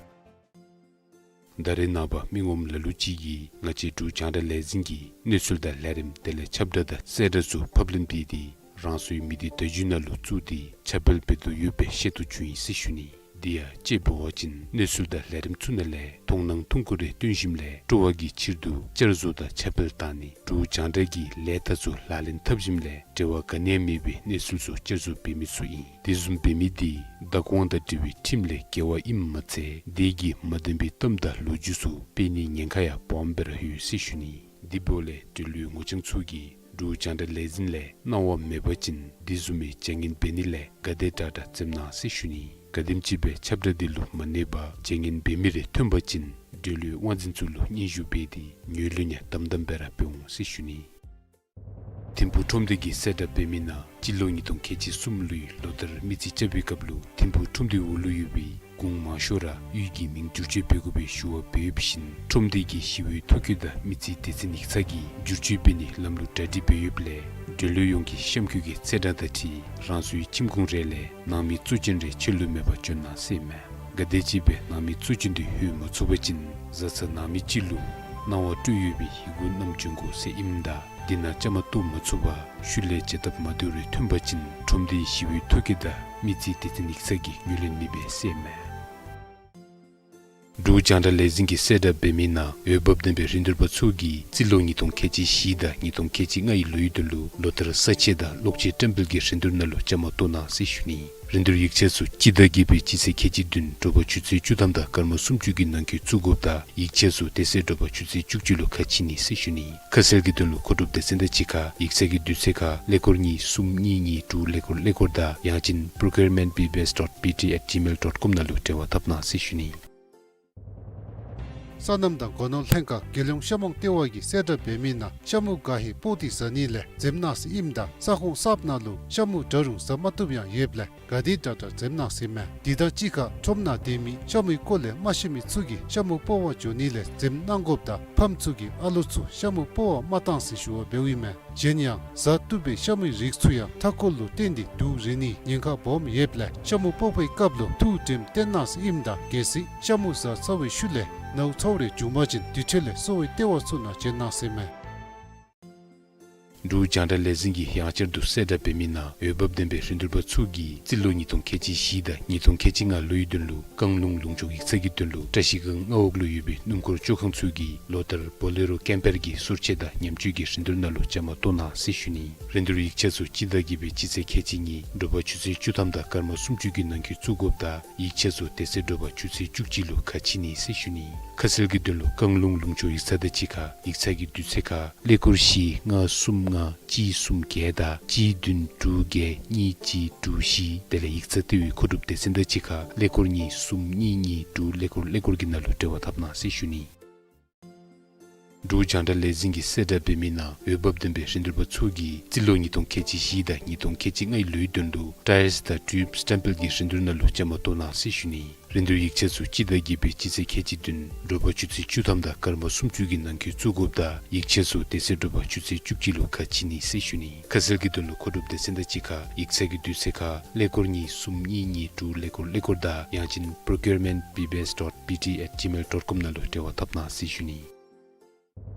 ད་རེས་ནངས་པ་མི་ངོམ་ལ་ལུ་ཅིག་གིས་ང་བཅས་འབྲུག་རྒྱང་བསྒྲགས་ལས་འཛིན་གྱི་གནས་ཚུལ་དང་ལས་རིམ་དེ་ལས་ཁྱབ་བསྒྲགས་དང་གསལ་བསྒྲགས་ཚུ་ཕབ་ལེན་འབད་དེ་རང་སོའི་མི་སྡེ་བརྡ་བརྒྱུད་ནང་ལུ་བཙུགས་ཏེ་ཁྱབ་སྤེལ་འབད་དོ་ཡོདཔ་སྦེ་ཤེས་རྟོགས་བྱུང་ཡི་ཟེར་ཞུ་ནི། ཡ་ཅེས་འབོ་བ་ཅིན་གནས་ཚུལ་དང་ལས་རིམ་ཚུ་ནང་ལས་མཐོང་སྣང་ཐུང་ཀུ་རེ་སྟོན་ཞིནམ་ལས་སྤྲོ་བ་གི་ཕྱིར་དུ་བསྐྱར་བཟོ་དང་ཁྱབ་སྤེལ་བཏང་ནི་འབྲུག་རྒྱང་བསྒྲགས་ཀྱི་ལས་རྟགས་ཚུ་ལག་ལེན་འཐབ་ཞིནམ་ལས་འབྲེལ་བ་ག་ནི་ཡང་མེད་པའི་གནས་ཚུལ་ཚུ་བསྐྱར་བཟོ་འབད་མི་ཚུ་ཨིན། དེ་བཟུམ་འབད་མི་དེ་བདག་དབང་དང་འབྲེལ་བའི་ཁྲིམས་ལས་འགལ་བ་ཨིནམ་མ་ཚད་དེ་གིས་མ་བདེན་པའི་གཏམ་དང་ལོ་རྒྱུས་ཚུ་སྤེལ་ནིའི་ཉེན་ཁ་ཡང་སྦོམ་སྦེ་ར་ཡོད་ཟེར་ཞུ་ནི། དེ་འབདཝ་ལས་འབྲེལ་ཡོད་ངོ་རྐྱང་ཚུ་གིས་འབྲུག་རྒྱང་བསྒྲགས་ལས་འཛིན་ལས་གནང་བ་མེད་པ་ཅིན་དེ་བཟུམ་མའི་བྱ་ངན་འབད་ནི་ལས་ག་དེ་དྲག་དྲག་འཛེམ་གནང་ཟེར་ཞུ་ནི། ག་དེམ་ཅིག་སྦེ་ཁྱབ་བསྒྲགས་དེ་ལུ་མ་གནས་པར་བྱ་ངན་འབད་མི་རེ་ཐོན་པ་ཅིན་འབྲེལ་ཡོད་དབང་འཛིན་ཚུ་ལུ་སྙན་ཞུ་འབད་དེ་ངོས་ལེན་ཡང་དམ་དམ་སྦེ་ར་འབད་འོང་ཟེར་ཞུ་ནི། ཐིམ་ཕུག་ཁྲོམ་སྡེ་གིས་གསལ་བསྒྲགས་འབད་མི་ནང་སྤྱི་ལོ་ཉིས་སྟོང་ཁལ་གཅིག་གསུམ་ལོའི་ལོ་ལྟར་མི་རྩིས་རྐྱབ་པའི་སྐབས་ལུ་ཐིམ་ཕུག་ཁྲོམ་སྡེའི་འོག་ལུ་ཡོད་པའི་གུང་མང་ཤོས་ར་གཡུས་ཀྱི་མིང་བསྒྱུར་བཅོས་འབད་དགོ་པའི་ཞུ་བ་འབད་ཡོད་པ་བཞིན་ཁྲོམ་སྡེ་གི་ཞི་བའི་ཐོ་བཀོད་དང་མི་རྩིས་སྡེ་ཚན་ཡིག་ཚང་གིས་བསྒྱུར་བཅོས་འབད་ནིའི་ལམ་ལུགས་གྲ་སྒྲིག་འབད་ཡོདཔ་ལས་འབྲེལ་ཡོད་ཡོངས་ཀྱིས་གཤམ་འཁོད་ཀྱི་ཚེས་གྲངས་དང་འཁྲིལ་རང་སོའི་ཁྱིམ་ཁུངས་རེ་ལས་ནང་མི་གཙོ་ཅན་རེ་ཕྱི་ལུ་མེད་པར་བྱོན་གནང་ཟེར་མས། ག་དེམ་ཅིག་སྦེ་ནང་མི་གཙོ་ཅན་དེ་ལྷོད་མ་ཚུགས་པ་ཅིན་བཟའ་ཚང་ནང་མི་གཅིག་ལུ་གནང་བ་སྤྲོད་ཡོད་པའི་ཡི་གུ་བསྣམས་བྱོན་དགོ་ཟེར་ཨིནམ་ད་དེ་ནང་བཅའ་མར་གཏོགས་མ་ཚུགས་པར་ཤུལ་ལས་བྱ་སྟབས་མ་བདེཝ་རེ་ཐོན་པ་ཅིན་ཁྲོམ་སྡེའི་ཞི་བའི་ཐོ་བཀོད་དང་མི་རྩིས་སྡེ་ཚན་ཡིག་ཚང་གིས་ངོས་ལེན་མི་འབད་ཟེར་མས། འབྲུག་རྒྱང་བསྒྲགས་ལས་འཛིན་གྱིས་གསལ་བསྒྲགས་འབད་མི་ནང་འོས་འབབ་ལྡན་པའི་རིན་བསྡུར་པ་ཚུ་གིས་རྩིས་ལོ་ཉིས་སྟོང་ཁལ་གཅིག་བཞི་དང་ཉིས་སྟོང་ཁལ་གཅིག་ལྔའི་ལོའི་དོན་ལུ་ལོ་ལྟར་ས་དཔྱད་དང་གློག་ཆས་བཀྲམ་སྤེལ་གྱི་རིན་བསྡུར་ནང་ལུ་བཅའ་མར་གཏོགས་གནང་ཟེར་ཞུ་ནི། རིན་བསྡུར་ཡིག་ཆ་ཚུ་སྤྱི་ཟླ་བརྒྱད་པའི་སྤྱི་ཚེས་ཁལ་གཅིག་བདུན་དྲོ་པ་ཆུ་ཚོད་བཅུ་ཐམ་དང་སྐར་མ་སུམ་ཅུ་གི་ནང་འཁོད་བཙུགས་དགོཔ་དང་ཡིག་ཆ་ཚུ་དེ་ཚེ་དྲོ་པ་ཆུ་ཚོད་བཅུ་གཅིག་ལུ་ཁ་ཕྱེ་ནི་ཟེར་ཞུ་ནི། ཁ་གསལ་གྱི་དོན་ལུ་མཁོ་སྒྲུབ་སྡེ་ཚན་དང་གཅིག་ཁར་ཡིག་ཚང་གི་དུས་ཚོད་ཁར་ཀླད་ཀོར་གཉིས་གསུམ་གཉིས་གཉིས་དྲུག་ཀླད་ཀོར་ཀླད་ཀོར་དང་ཡང་ཅིན་procurement B B S dot B T at gmail dot com ནང་ལུ་འབྲེལ་བ་འཐབ་གནང་ཟེར་ཞུ་ནི། སོ་ནམ་དང་སྒོ་ནོར་ལྷན་ཁག་རྒྱལ་ཡོངས་ཤ་མུང་ལྟེ་བ་གིས་གསལ་བསྒྲགས་འབད་མི་ནང་ཤ་མུ་ག་ཧེ་སྤོག་སྟེ་བཟའ་ནི་ལས་འཛེམ་གནང་ཟེར་ཨིནམ་ད་ས་ཁོངས་གསརཔ་ནང་ལུ་ཤ་མུ་འདྲ་རུང་བཟའ་མ་བཏུབ་ཡང་ཡོདཔ་ལས་ག་དེ་དྲག་དྲག་འཛེམ་གནང་ཟེར་མས། དེ་དང་གཅིག་ཁར་ཁྲོམ་ནང་སྡོད་མི་ཤ་མུའི་སྐོར་ལས་མ་ཤེས་མི་ཚུ་གིས་ཤ་མུ་སྤོག་པར་འགྱོ་ནི་ལས་འཛེམ་གནང་དགོཔ་དང་ཕམ་ཚུ་གིས་ཨ་ལོ་ཚུ་ཤ་མུ་སྤོག་པར་མ་གཏང་ཟེར་ཞུ་བ་འབདཝ་ཨིན་མས། གཞན་ཡང་བཟའ་བཏུབ་པའི་ཤ་མུའི་རིགས་ཚུ་ཡང་མཐའ་འཁོར་ལུ་བརྟེན་ཏེ་དུག་རེག་ནིའི་ཉེན་ཁ་སྦོམ་ཡོདཔ་ལས་ཤ་མུ་སྤོག་པའི་སྐབས་ལུ་ཐུགས་དྲནམ་བཏོན་གནང་ཟེར་ཨིནམ་ད་གལ་སྲིད་ཤ་མུ་བཟའ་ཚར་བའི་ཤུལ་ལས་ནཝ་ཚཝ་རེ་བྱུང་པ་ཅིན་དེ་འཕྲོ་ལས་གསོ་བའི་ལྟེ་བ་ཚུ་ནང་བྱོན་གནང་ཟེར་མས། འབྲུག་རྒྱང་བསྒྲགས་ལས་འཛིན་གྱིས་ཡང་བསྐྱར་དུ་གསལ་བསྒྲགས་འབད་མི་ནང་འོས་འབབ་ལྡན་པའི་རིན་བསྡུར་པ་ཚུ་གིས་རྩིས་ལོ་ཉིས་སྟོང་ཁལ་གཅིག་བཞི་དང་ཉིས་སྟོང་ཁལ་གཅིག་ལྔ་ལོའི་དོན་ལུ་བཀང་ལུང་ལུང་ཕྱོགས་ཡིག་ཚང་གི་དོན་ལུ་བཀྲ་ཤིས་སྒང་མངའ་འོག་ལུ་ཡོད་པའི་སྣུམ་འཁོར་བཅོ་ཁང་ཚུ་གིས་ལོ་ལྟར་བོ་ལེ་རོ་ཀེམ་པར་གྱི་སོར་ཆས་དང་ཉམས་བཅོས་ཀྱི་རིན་བསྡུར་ནང་ལུ་བཅའ་མར་གཏོགས་གནང་ཟེར་ཞུ་ནི། རིན་བསྡུར་ཡིག་ཆ་ཚུ་སྤྱི་ཟླ་བརྒྱད་པའི་སྤྱི་ཚེས་ཁལ་གཅིག་གཉིས་དྲོ་པ་ཆུ་ཚོད་བཅུ་ཐམ་དང་སྐར་མ་སུམ་ཅུ་གི་ནང་འཁོད་བཙུགས་དགོཔ་དང་ཡིག་ཆ་ཚུ་དེ་ཚེ་དྲོ་པ་ཆུ་ཚོད་བཅུ་གཅིག་ལུ་ཁ་ཕྱེ་ནི་ཟེར་ཞུ་ནི། ཁ་གསལ་གྱི་དོན་ལུ་བཀང་ལུང་ལུང་ཕྱོགས་ཡིག་ཚང་དང་གཅིག་ཁར་ཡིག་ཚང་གི་དུས་ཚོད་ཁར་ཀླད་ཀོར་བཞི་ལྔ་གསུམ་ལྔ་གཅིག་གསུམ་བརྒྱད་དང་གཅིག་བདུན་དྲུག་བརྒྱད་གཉིས་གཅིག་དྲུག་བཞི། དེ་ལས་ཡིག་ཚང་ལྟེ་བའི་མཁོ་སྒྲུབ་སྡེ་ཚན་དང་གཅིག་ཁར་ཀླད་ཀོར་གཉིས་གསུམ་གཉིས་གཉིས་དྲུག་ཀླད་ཀོར་ཀླད་ཀོར་གྱི་ནང་ལུ་འབྲེལ་བ་འཐབ་གནང་ཟེར་ཞུ་ནི། འབྲུག་རྒྱང་བསྒྲགས་ལས་འཛིན་གྱིས་གསལ་བསྒྲགས་འབད་མི་ནང་འོས་འབབ་ལྡན་པའི་རིན་བསྡུར་པ་ཚུ་གིས་རྩིས་ལོ་ཉིས་སྟོང་ཁལ་གཅིག་བཞི་དང་ཉིས་སྟོང་ཁལ་གཅིག་ལྔའི་ལོའི་དོན་ལུ་ཊའིརསི་དང་ཊིའུབ་སི་བཀྲམ་སྤེལ་གྱི་རིན་བསྡུར་ནང་ལུ་བཅའ་མར་གཏོགས་གནང་ཟེར་ཞུ་ནི། རིན་བསྡུར་ཡིག་ཆ་ཚུ་སྤྱི་ཟླ་བརྒྱད་པའི་སྤྱི་ཚེས་ཁལ་གཅིག་བདུན་དྲོ་པ་ཆུ་ཚོད་བཅུ་ཐམ་དང་སྐར་མ་སུམ་ཅུ་གི་ནང་འཁོད་བཙུགས་དགོཔ་དང་ཡིག་ཆ་ཚུ་དེ་ཚེ་དྲོ་པ་ཆུ་ཚོད་བཅུ་གཅིག་ལུ་ཁ་ཕྱེ་ནི་ཟེར་ཞུ་ནི། ཁ་གསལ་གྱི་དོན་ལུ་མཁོ་སྒྲུབ་སྡེ་ཚན་དང་གཅིག་ཁར་ཡིག་ཚང་གི་དུས་ཚོད་ཁར་ཀླད་ཀོར་གཉིས་གསུམ་གཉིས་གཉིས་དྲུག་ཀླད་ཀོར་ཀླད་ཀོར་དང་ཡང་ཅིན་procurement B B S dot B T at gmail dot com ནང་ལུ་འབྲེལ་བ་འཐབ་གནང་ཟེར་ཞུ་ནི།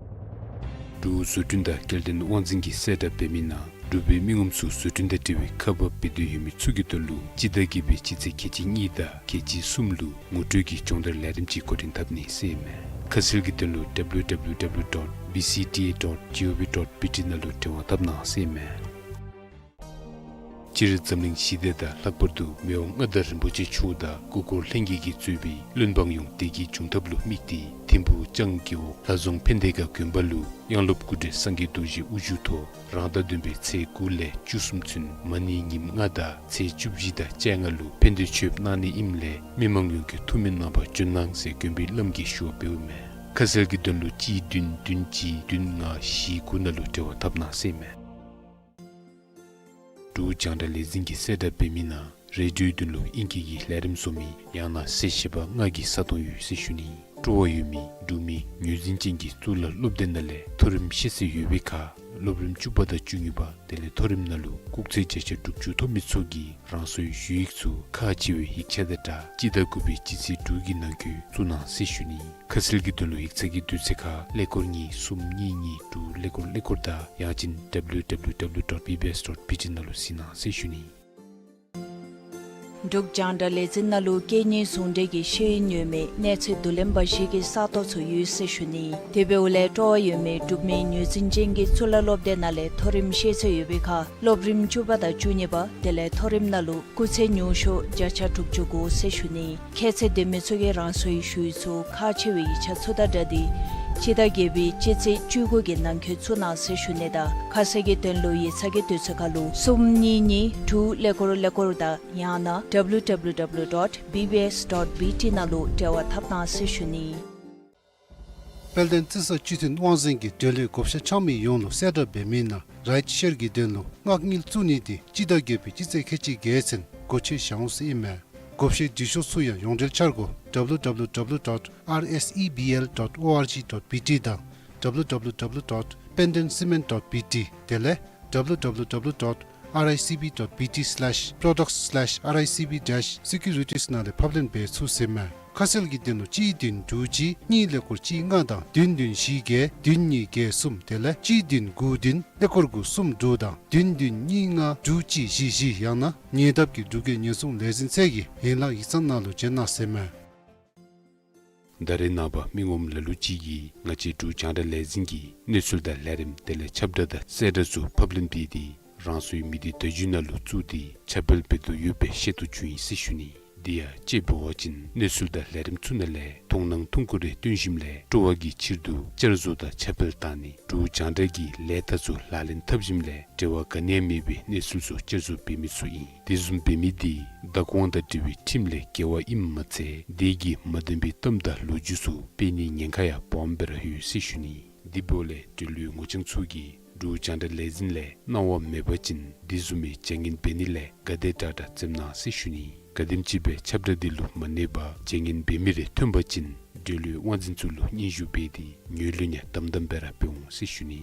འབྲུག་བཟོ་སྐྲུན་དང་སྐྱེལ་འདྲེན་དབང་འཛིན་གྱིས་གསལ་བསྒྲགས་འབད་མི་ནང་འབྲུག་པའི་མི་ངོམ་ཚུ་བཟོ་སྐྲུན་དང་འབྲེལ་བའི་ཁ་འབབ་འབད་འདོད་ཡོད་མི་ཚུ་གི་དོན་ལུ་སྤྱི་ཟླ་བརྒྱད་པའི་སྤྱི་ཚེས་ཁལ་གཅིག་གཉིས་དང་ཁལ་གཅིག་གསུམ་ལུ་ངོ་སྤྲོད་ཀྱི་སྦྱོང་བརྡར་ལས་རིམ་ཅིག་འགོ་འདྲེན་འཐབ་ནི་ཟེར་མས། ཁ་གསལ་གྱི་དོན་ལུ་W W W dot B C T A dot G O V dot B T ནང་ལུ་འབྲེལ་བ་འཐབ་གནང་ཟེར་མས། སྤྱིར་འཛམ་གླིང་ཞི་བདེ་དང་ལྷག་པར་དུ་མི་དབང་མངའ་བདག་རིན་པོ་ཆེ་མཆོག་དང་སྐུ་འཁོར་ལྷན་རྒྱས་ཀྱིས་གཙོས་པའི་བློན་འབངས་ཡོངས་བདེ་སྐྱིད་འབྱུང་ཐབས་ལུ་དམིགས་ཏེ་ཐིམ་ཕུག་ལྕང་རྒེད་འོག་ལྷ་རྫོང་ཕན་བདེ་དགའ་དགོན་པ་ལུ་དབྱངས་སློབ་སྐུ་བགྲེས་སངས་རྒྱས་རྡོ་རྗེ་དབུ་བཞུགས་ཐོག་རང་ཟླ་བདུན་པའི་ཚེས་དགུ་ལས་བཅུ་གསུམ་ཚུན་མ་ཎི་ཉིནམ་ལྔ་དང་ཚེས་བཅུ་བཞི་དང་བཅོ་ལྔ་ལུ་ཕན་བདེ་མཆོད་པ་གནང་ནི་ཨིནམ་ལས་མི་མང་ཡོངས་ཀྱིས་ཐུགས་སྨོན་གནང་བར་བྱོན་གནང་ཟེར་དགོན་པའི་བླམ་གིས་ཞུ་བ་འབདཝ་མས། ཁ་གསལ་གྱི་དོན་ལུ་གཅིག་བདུན་བདུན་གཅིག་བདུན་ལྔ་བཞི་དགུ་ནང་ལུ་འབྲེལ་བ་འཐབ་གནང་ཟེར་མས། འབྲུག་རྒྱང་བསྒྲགས་ལས་འཛིན་གྱིས་གསལ་བསྒྲགས་འབད་མི་ནང་རེ་ཌིའོའི་དོན་ལུ་ཨིང་སྐད་ཀྱི་ལས་རིམ་བཟོ་མི་ཡང་ན་གསལ་བཤད་པ་ལྔ་གི་ས་སྟོང་ཡོད་ཟེར་ཞུ་ནི། སྤྲོ་བ་ཡོད་མི་འབྲུག་མི་ངོས་འཛིན་ཅན་གྱི་གཙུག་ལག་སློབ་སྡེ་ནང་ལས་མཐོ་རིམ་ཤེས་ཚད་ཡོད་པའི་ཁར་སློབ་རིམ་བཅུ་པ་དང་བཅུ་གཉིས་པ་དེ་ལས་མཐོ་རིམ་ནང་ལུ་སྐུགས་ཚད་བརྒྱ་ཆ་དྲུག་ཅུ་ཐོབ་མི་ཚུ་གིས་རང་སོའི་ཞུ་ཡིག་ཚུ་ཁག་ཆེ་བའི་ཡིག་ཆ་དང་སྦྲགས་སྤྱི་ཟླ་དགུ་པའི་སྤྱི་ཚེས་དྲུག་གི་ནང་འཁོད་བཙུགས་གནང་ཟེར་ཞུ་ནི། ཁ་གསལ་གྱི་དོན་ལུ་ཡིག་ཚང་གི་དུས་ཚོད་ཁར་ཀླད་ཀོར་གཉིས་གསུམ་གཉིས་གཉིས་དྲུག་ཀླད་ཀོར་ཀླད་ཀོར་དང་ཡང་ཅིན་W W W dot B B S dot B T ནང་ལུ་གཟིགས་གནང་ཟེར་ཞུ་ནི། འབྲུག་རྒྱང་བསྒྲགས་ལས་འཛིན་ནང་ལུ་སྐད་གཉིས་ཟུང་འབྲེལ་གྱི་ཤེས་ཡོན་ཡོད་མི་གནས་ཚད་བསྡུ་ལེན་འབའ་ཞིག་གི་ས་སྟོང་ཚུ་ཡོད་ཟེར་ཞུ་ནི། དེ་འབདཝ་ལས་སྤྲོ་བ་ཡོད་མི་འབྲུག་མི་ངོས་འཛིན་ཅན་གྱི་གཙུག་ལག་སློབ་སྡེ་ནང་ལས་མཐོ་རིམ་ཤེས་ཚད་ཡོད་པའི་ཁར་སློབ་རིམ་བཅུ་པ་དང་བཅུ་གཉིས་པ་དེ་ལས་མཐོ་རིམ་ནང་ལུ་སྐུགས་ཚད་ཉུང་ཤོས་བརྒྱ་ཆ་དྲུག་ཅུ་དགོ་ཟེར་ཞུ་ནི། ཁྱད་ཚད་ལྡན་མི་ཚུ་གིས་རང་སོའི་ཞུ་ཡིག་ཚུ་ཁག་ཆེ་བའི་ཡིག་ཆ་ཚུ་དང་སྦྲགས་ཏེ་སྤྱི་ཟླ་བརྒྱད་པའི་སྤྱི་ཚེས་བཅུ་དགུ་གི་ནང་འཁོད་བཙུགས་གནང་ཟེར་ཞུ་ནི་དང་ཁ་གསལ་གྱི་དོན་ལུ་ཡིག་ཚང་གི་དུས་ཚོད་ཁར་ལུ་གསུམ་གཉིས་གཉིས་དྲུག་ཀླད་ཀོར་ཀླད་ཀོར་དང་ཡང་ན་W W W dot B B S dot B T ནང་ལུ་འབྲེལ་བ་འཐབ་གནང་ཟེར་ཞུ་ནི། དཔལ་ལྡན་རྩི་ས་སྤྱི་མཐུན་དབང་འཛིན་གྱིས་འབྲེལ་ཡོད་བགོ་བཤའ་འཆང་མི་ཡོངས་ལུ་གསལ་བསྒྲགས་འབད་མི་ནང་རའིཊ་ཤེར་གྱི་དོན་ལུ་མངགས་དངུལ་བཙུགས་ནི་དེ་སྤྱི་ཟླ་བརྒྱད་པའི་སྤྱི་ཚེས་ཁལ་གཅིག་བརྒྱད་ཚུན་སྒོ་ཕྱེ་བཞག་འོང་ཟེར་ཨིན་མས། བགོ་བཤའི་འབྲི་ཤོག་ཚུ་ཡང་ཡོངས་འབྲེལ་འཆར་སྒོ་W W W dot R S E B L dot O R G dot B T དང་W W W dot pendentcement dot B T དེ་ལས་W W W dot R I C B dot B T slash products slash R I C B dash securities ནང་ལས་ཕབ་ལེན་འབད་ཚུགས་ཟེར་མས། ཁ་གསལ་གྱི་དོན་ལུ་གཅིག་བདུན་དྲུག་གཅིག་གཉིས་ཀླད་ཀོར་གཅིག་ལྔ་དང་བདུན་བདུན་བཞི་བརྒྱད་བདུན་གཉིས་བརྒྱད་གསུམ་དེ་ལས་གཅིག་བདུན་དགུ་བདུན་ཀླད་ཀོར་དགུ་གསུམ་དྲུག་དང་བདུན་བདུན་གཉིས་ལྔ་དྲུག་གཅིག་བཞི་བཞི་ཡང་ན་ཉེ་འདབས་ཀྱི་འབྲུག་རྒྱལ་ཉེན་སྲུང་ལས་འཛིན་ཚད་ཀྱི་ཡན་ལག་ཡིག་ཚང་ནང་ལུ་བྱོན་གནང་ཟེར་མས། ད་རེས་ནངས་པ་མི་ངོམ་ལ་ལུ་ཅིག་གིས་ང་བཅས་འབྲུག་རྒྱང་བསྒྲགས་ལས་འཛིན་གྱི་གནས་ཚུལ་དང་ལས་རིམ་དེ་ལས་ཁྱབ་བསྒྲགས་དང་གསལ་བསྒྲགས་ཚུ་ཕབ་ལེན་འབད་དེ་རང་སོའི་མི་སྡེ་བརྡ་བརྒྱུད་ནང་ལུ་བཙུགས་ཏེ་ཁྱབ་སྤེལ་འབད་དོ་ཡོདཔ་སྦེ་ཤེས་རྟོགས་བྱུང་ཡི་ཟེར་ཞུ་ནི། དེ་ཡང་དཔྱེ་འབད་བ་ཅིན་གནས་ཚུལ་དང་ལས་རིམ་ཚུ་ནང་ལས་མཐོང་སྣང་ཐུང་ཀུ་རེ་བཏོན་ཞིནམ་ལས་སྤྲོ་བ་གི་ཕྱིར་དུ་བསྐྱར་བཟོ་དང་ཁྱབ་སྤེལ་བཏང་ནི་འབྲུག་རྒྱང་བསྒྲགས་ཀྱི་ལས་རྟགས་ཚུ་ལག་ལེན་འཐབ་ཞིནམ་ལས་འབྲེལ་བ་ག་ནི་ཡང་མེད་པའི་གནས་ཚུལ་ཚུ་བསྐྱར་བཟོ་འབད་མི་ཚུ་ཨིན། དེ་བཟུམ་འབད་མི་དེ་བདག་དབང་དང་འབྲེལ་བའི་ཁྲིམས་ལས་འགལ་བ་ཨིནམ་མ་ཚད་དེ་གིས་མ་བདེན་པའི་གཏམ་དང་ལོ་རྒྱུས་ཚུ་སྤེལ་ནིའི་ཉེན་ཁ་ཡང་སྦོམ་སྦེ་ར་ཡོད་ཟེར་ཞུ་ནི། དེ་འབདཝ་ལས་འབྲེལ་ཡོད་ངོ་རྐྱང་ཚུ་གིས་འབྲུག་རྒྱང་བསྒྲགས་ལས་འཛིན་ལས་གནང་བ་མེད་པ་ཅིན་དེ་བཟུམ་མའི་བྱ་ངན་འབད་ནི་ལས་ག་དེ་དྲག་དྲག་འཛེམ་གནང་ཟེར་ཞུ་ནི། ག་དེམ་ཅིག་སྦེ་ཁྱབ་བསྒྲགས་དེ་ལུ་མ་གནས་པར་བྱ་ངན་འབད་མི་རེ་ཐོན་པ་ཅིན་འབྲེལ་ཡོད་དབང་འཛིན་ཚུ་ལུ་སྙན་ཞུ་འབད་དེ་ངོས་ལེན་ཡང་དམ་དམ་སྦེ་ར་འབད་འོང་ཟེར་ཞུ་ནི།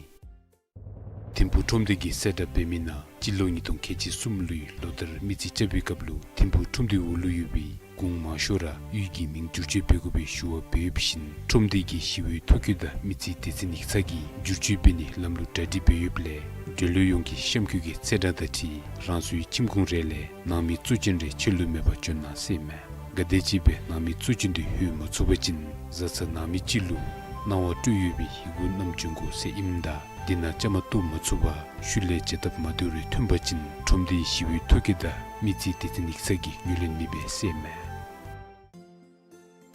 ཐིམ་ཕུག་ཁྲོམ་སྡེ་གིས་གསལ་བསྒྲགས་འབད་མི་ནང་སྤྱི་ལོ་ཉིས་སྟོང་ཁལ་གཅིག་གསུམ་ལོའི་ལོ་བསྟར་མི་རྩིས་རྐྱབ་པའི་སྐབས་ལུ་ཐིམ་ཕུག་ཁྲོམ་སྡེའི་འོག་ལུ་ཡོད་པའི་གུང་མང་ཤོས་ར་གཡུས་ཀྱི་མིང་བསྒྱུར་བཅོས་འབད་དགོ་པའི་ཞུ་བ་འབད་ཡོདཔ་བཞིན་ཁྲོམ་སྡེ་གི་ཞི་བའི་ཐོ་བཀོད་དང་མི་རྩིས་སྡེ་ཚན་ཡིག་ཚང་གིས་བསྒྱུར་བཅོས་འབད་ནིའི་ལམ་ལུགས་གྲ་སྒྲིག་འབད་ཡོདཔ་ལས་འབྲེལ་ཡོད་ཡོངས་ཀྱིས་གཤམ་འཁོད་ཀྱི་ཚེས་གྲངས་དང་འཁྲིལ་རང་སོའི་ཁྱིམ་ཁུངས་རེ་ལས་ནང་མི་གཙོ་ཅན་རེ་ཕྱི་ལུ་མེད་པར་བྱོན་གནང་ཟེར་མས། ག་དེམ་ཅིག་སྦེ་ནང་མི་གཙོ་ཅན་དེ་ལྷོད་མ་ཚུགས་པ་ཅིན་བཟའ་ཚང་ནང་མི་གཅིག་ལུ་གནང་བ་སྤྲོད་ཡོད་པའི་ཡི་གུ་བསྣམས་བྱོན་དགོ་ཟེར་ཨིནམ་ད་དེ་ནང་བཅའ་མར་གཏོགས་མ་ཚུགས་པར་ཤུལ་ལས་བྱ་སྟབས་མ་བདེཝ་རེ་ཐོན་པ་ཅིན་ཁྲོམ་སྡེའི་ཞི་བའི་ཐོ་བཀོད་དང་མི་རྩིས་སྡེ་ཚན་ཡིག་ཚང་གིས་ངོས་ལེན་མི་འབད་ཟེར་མས།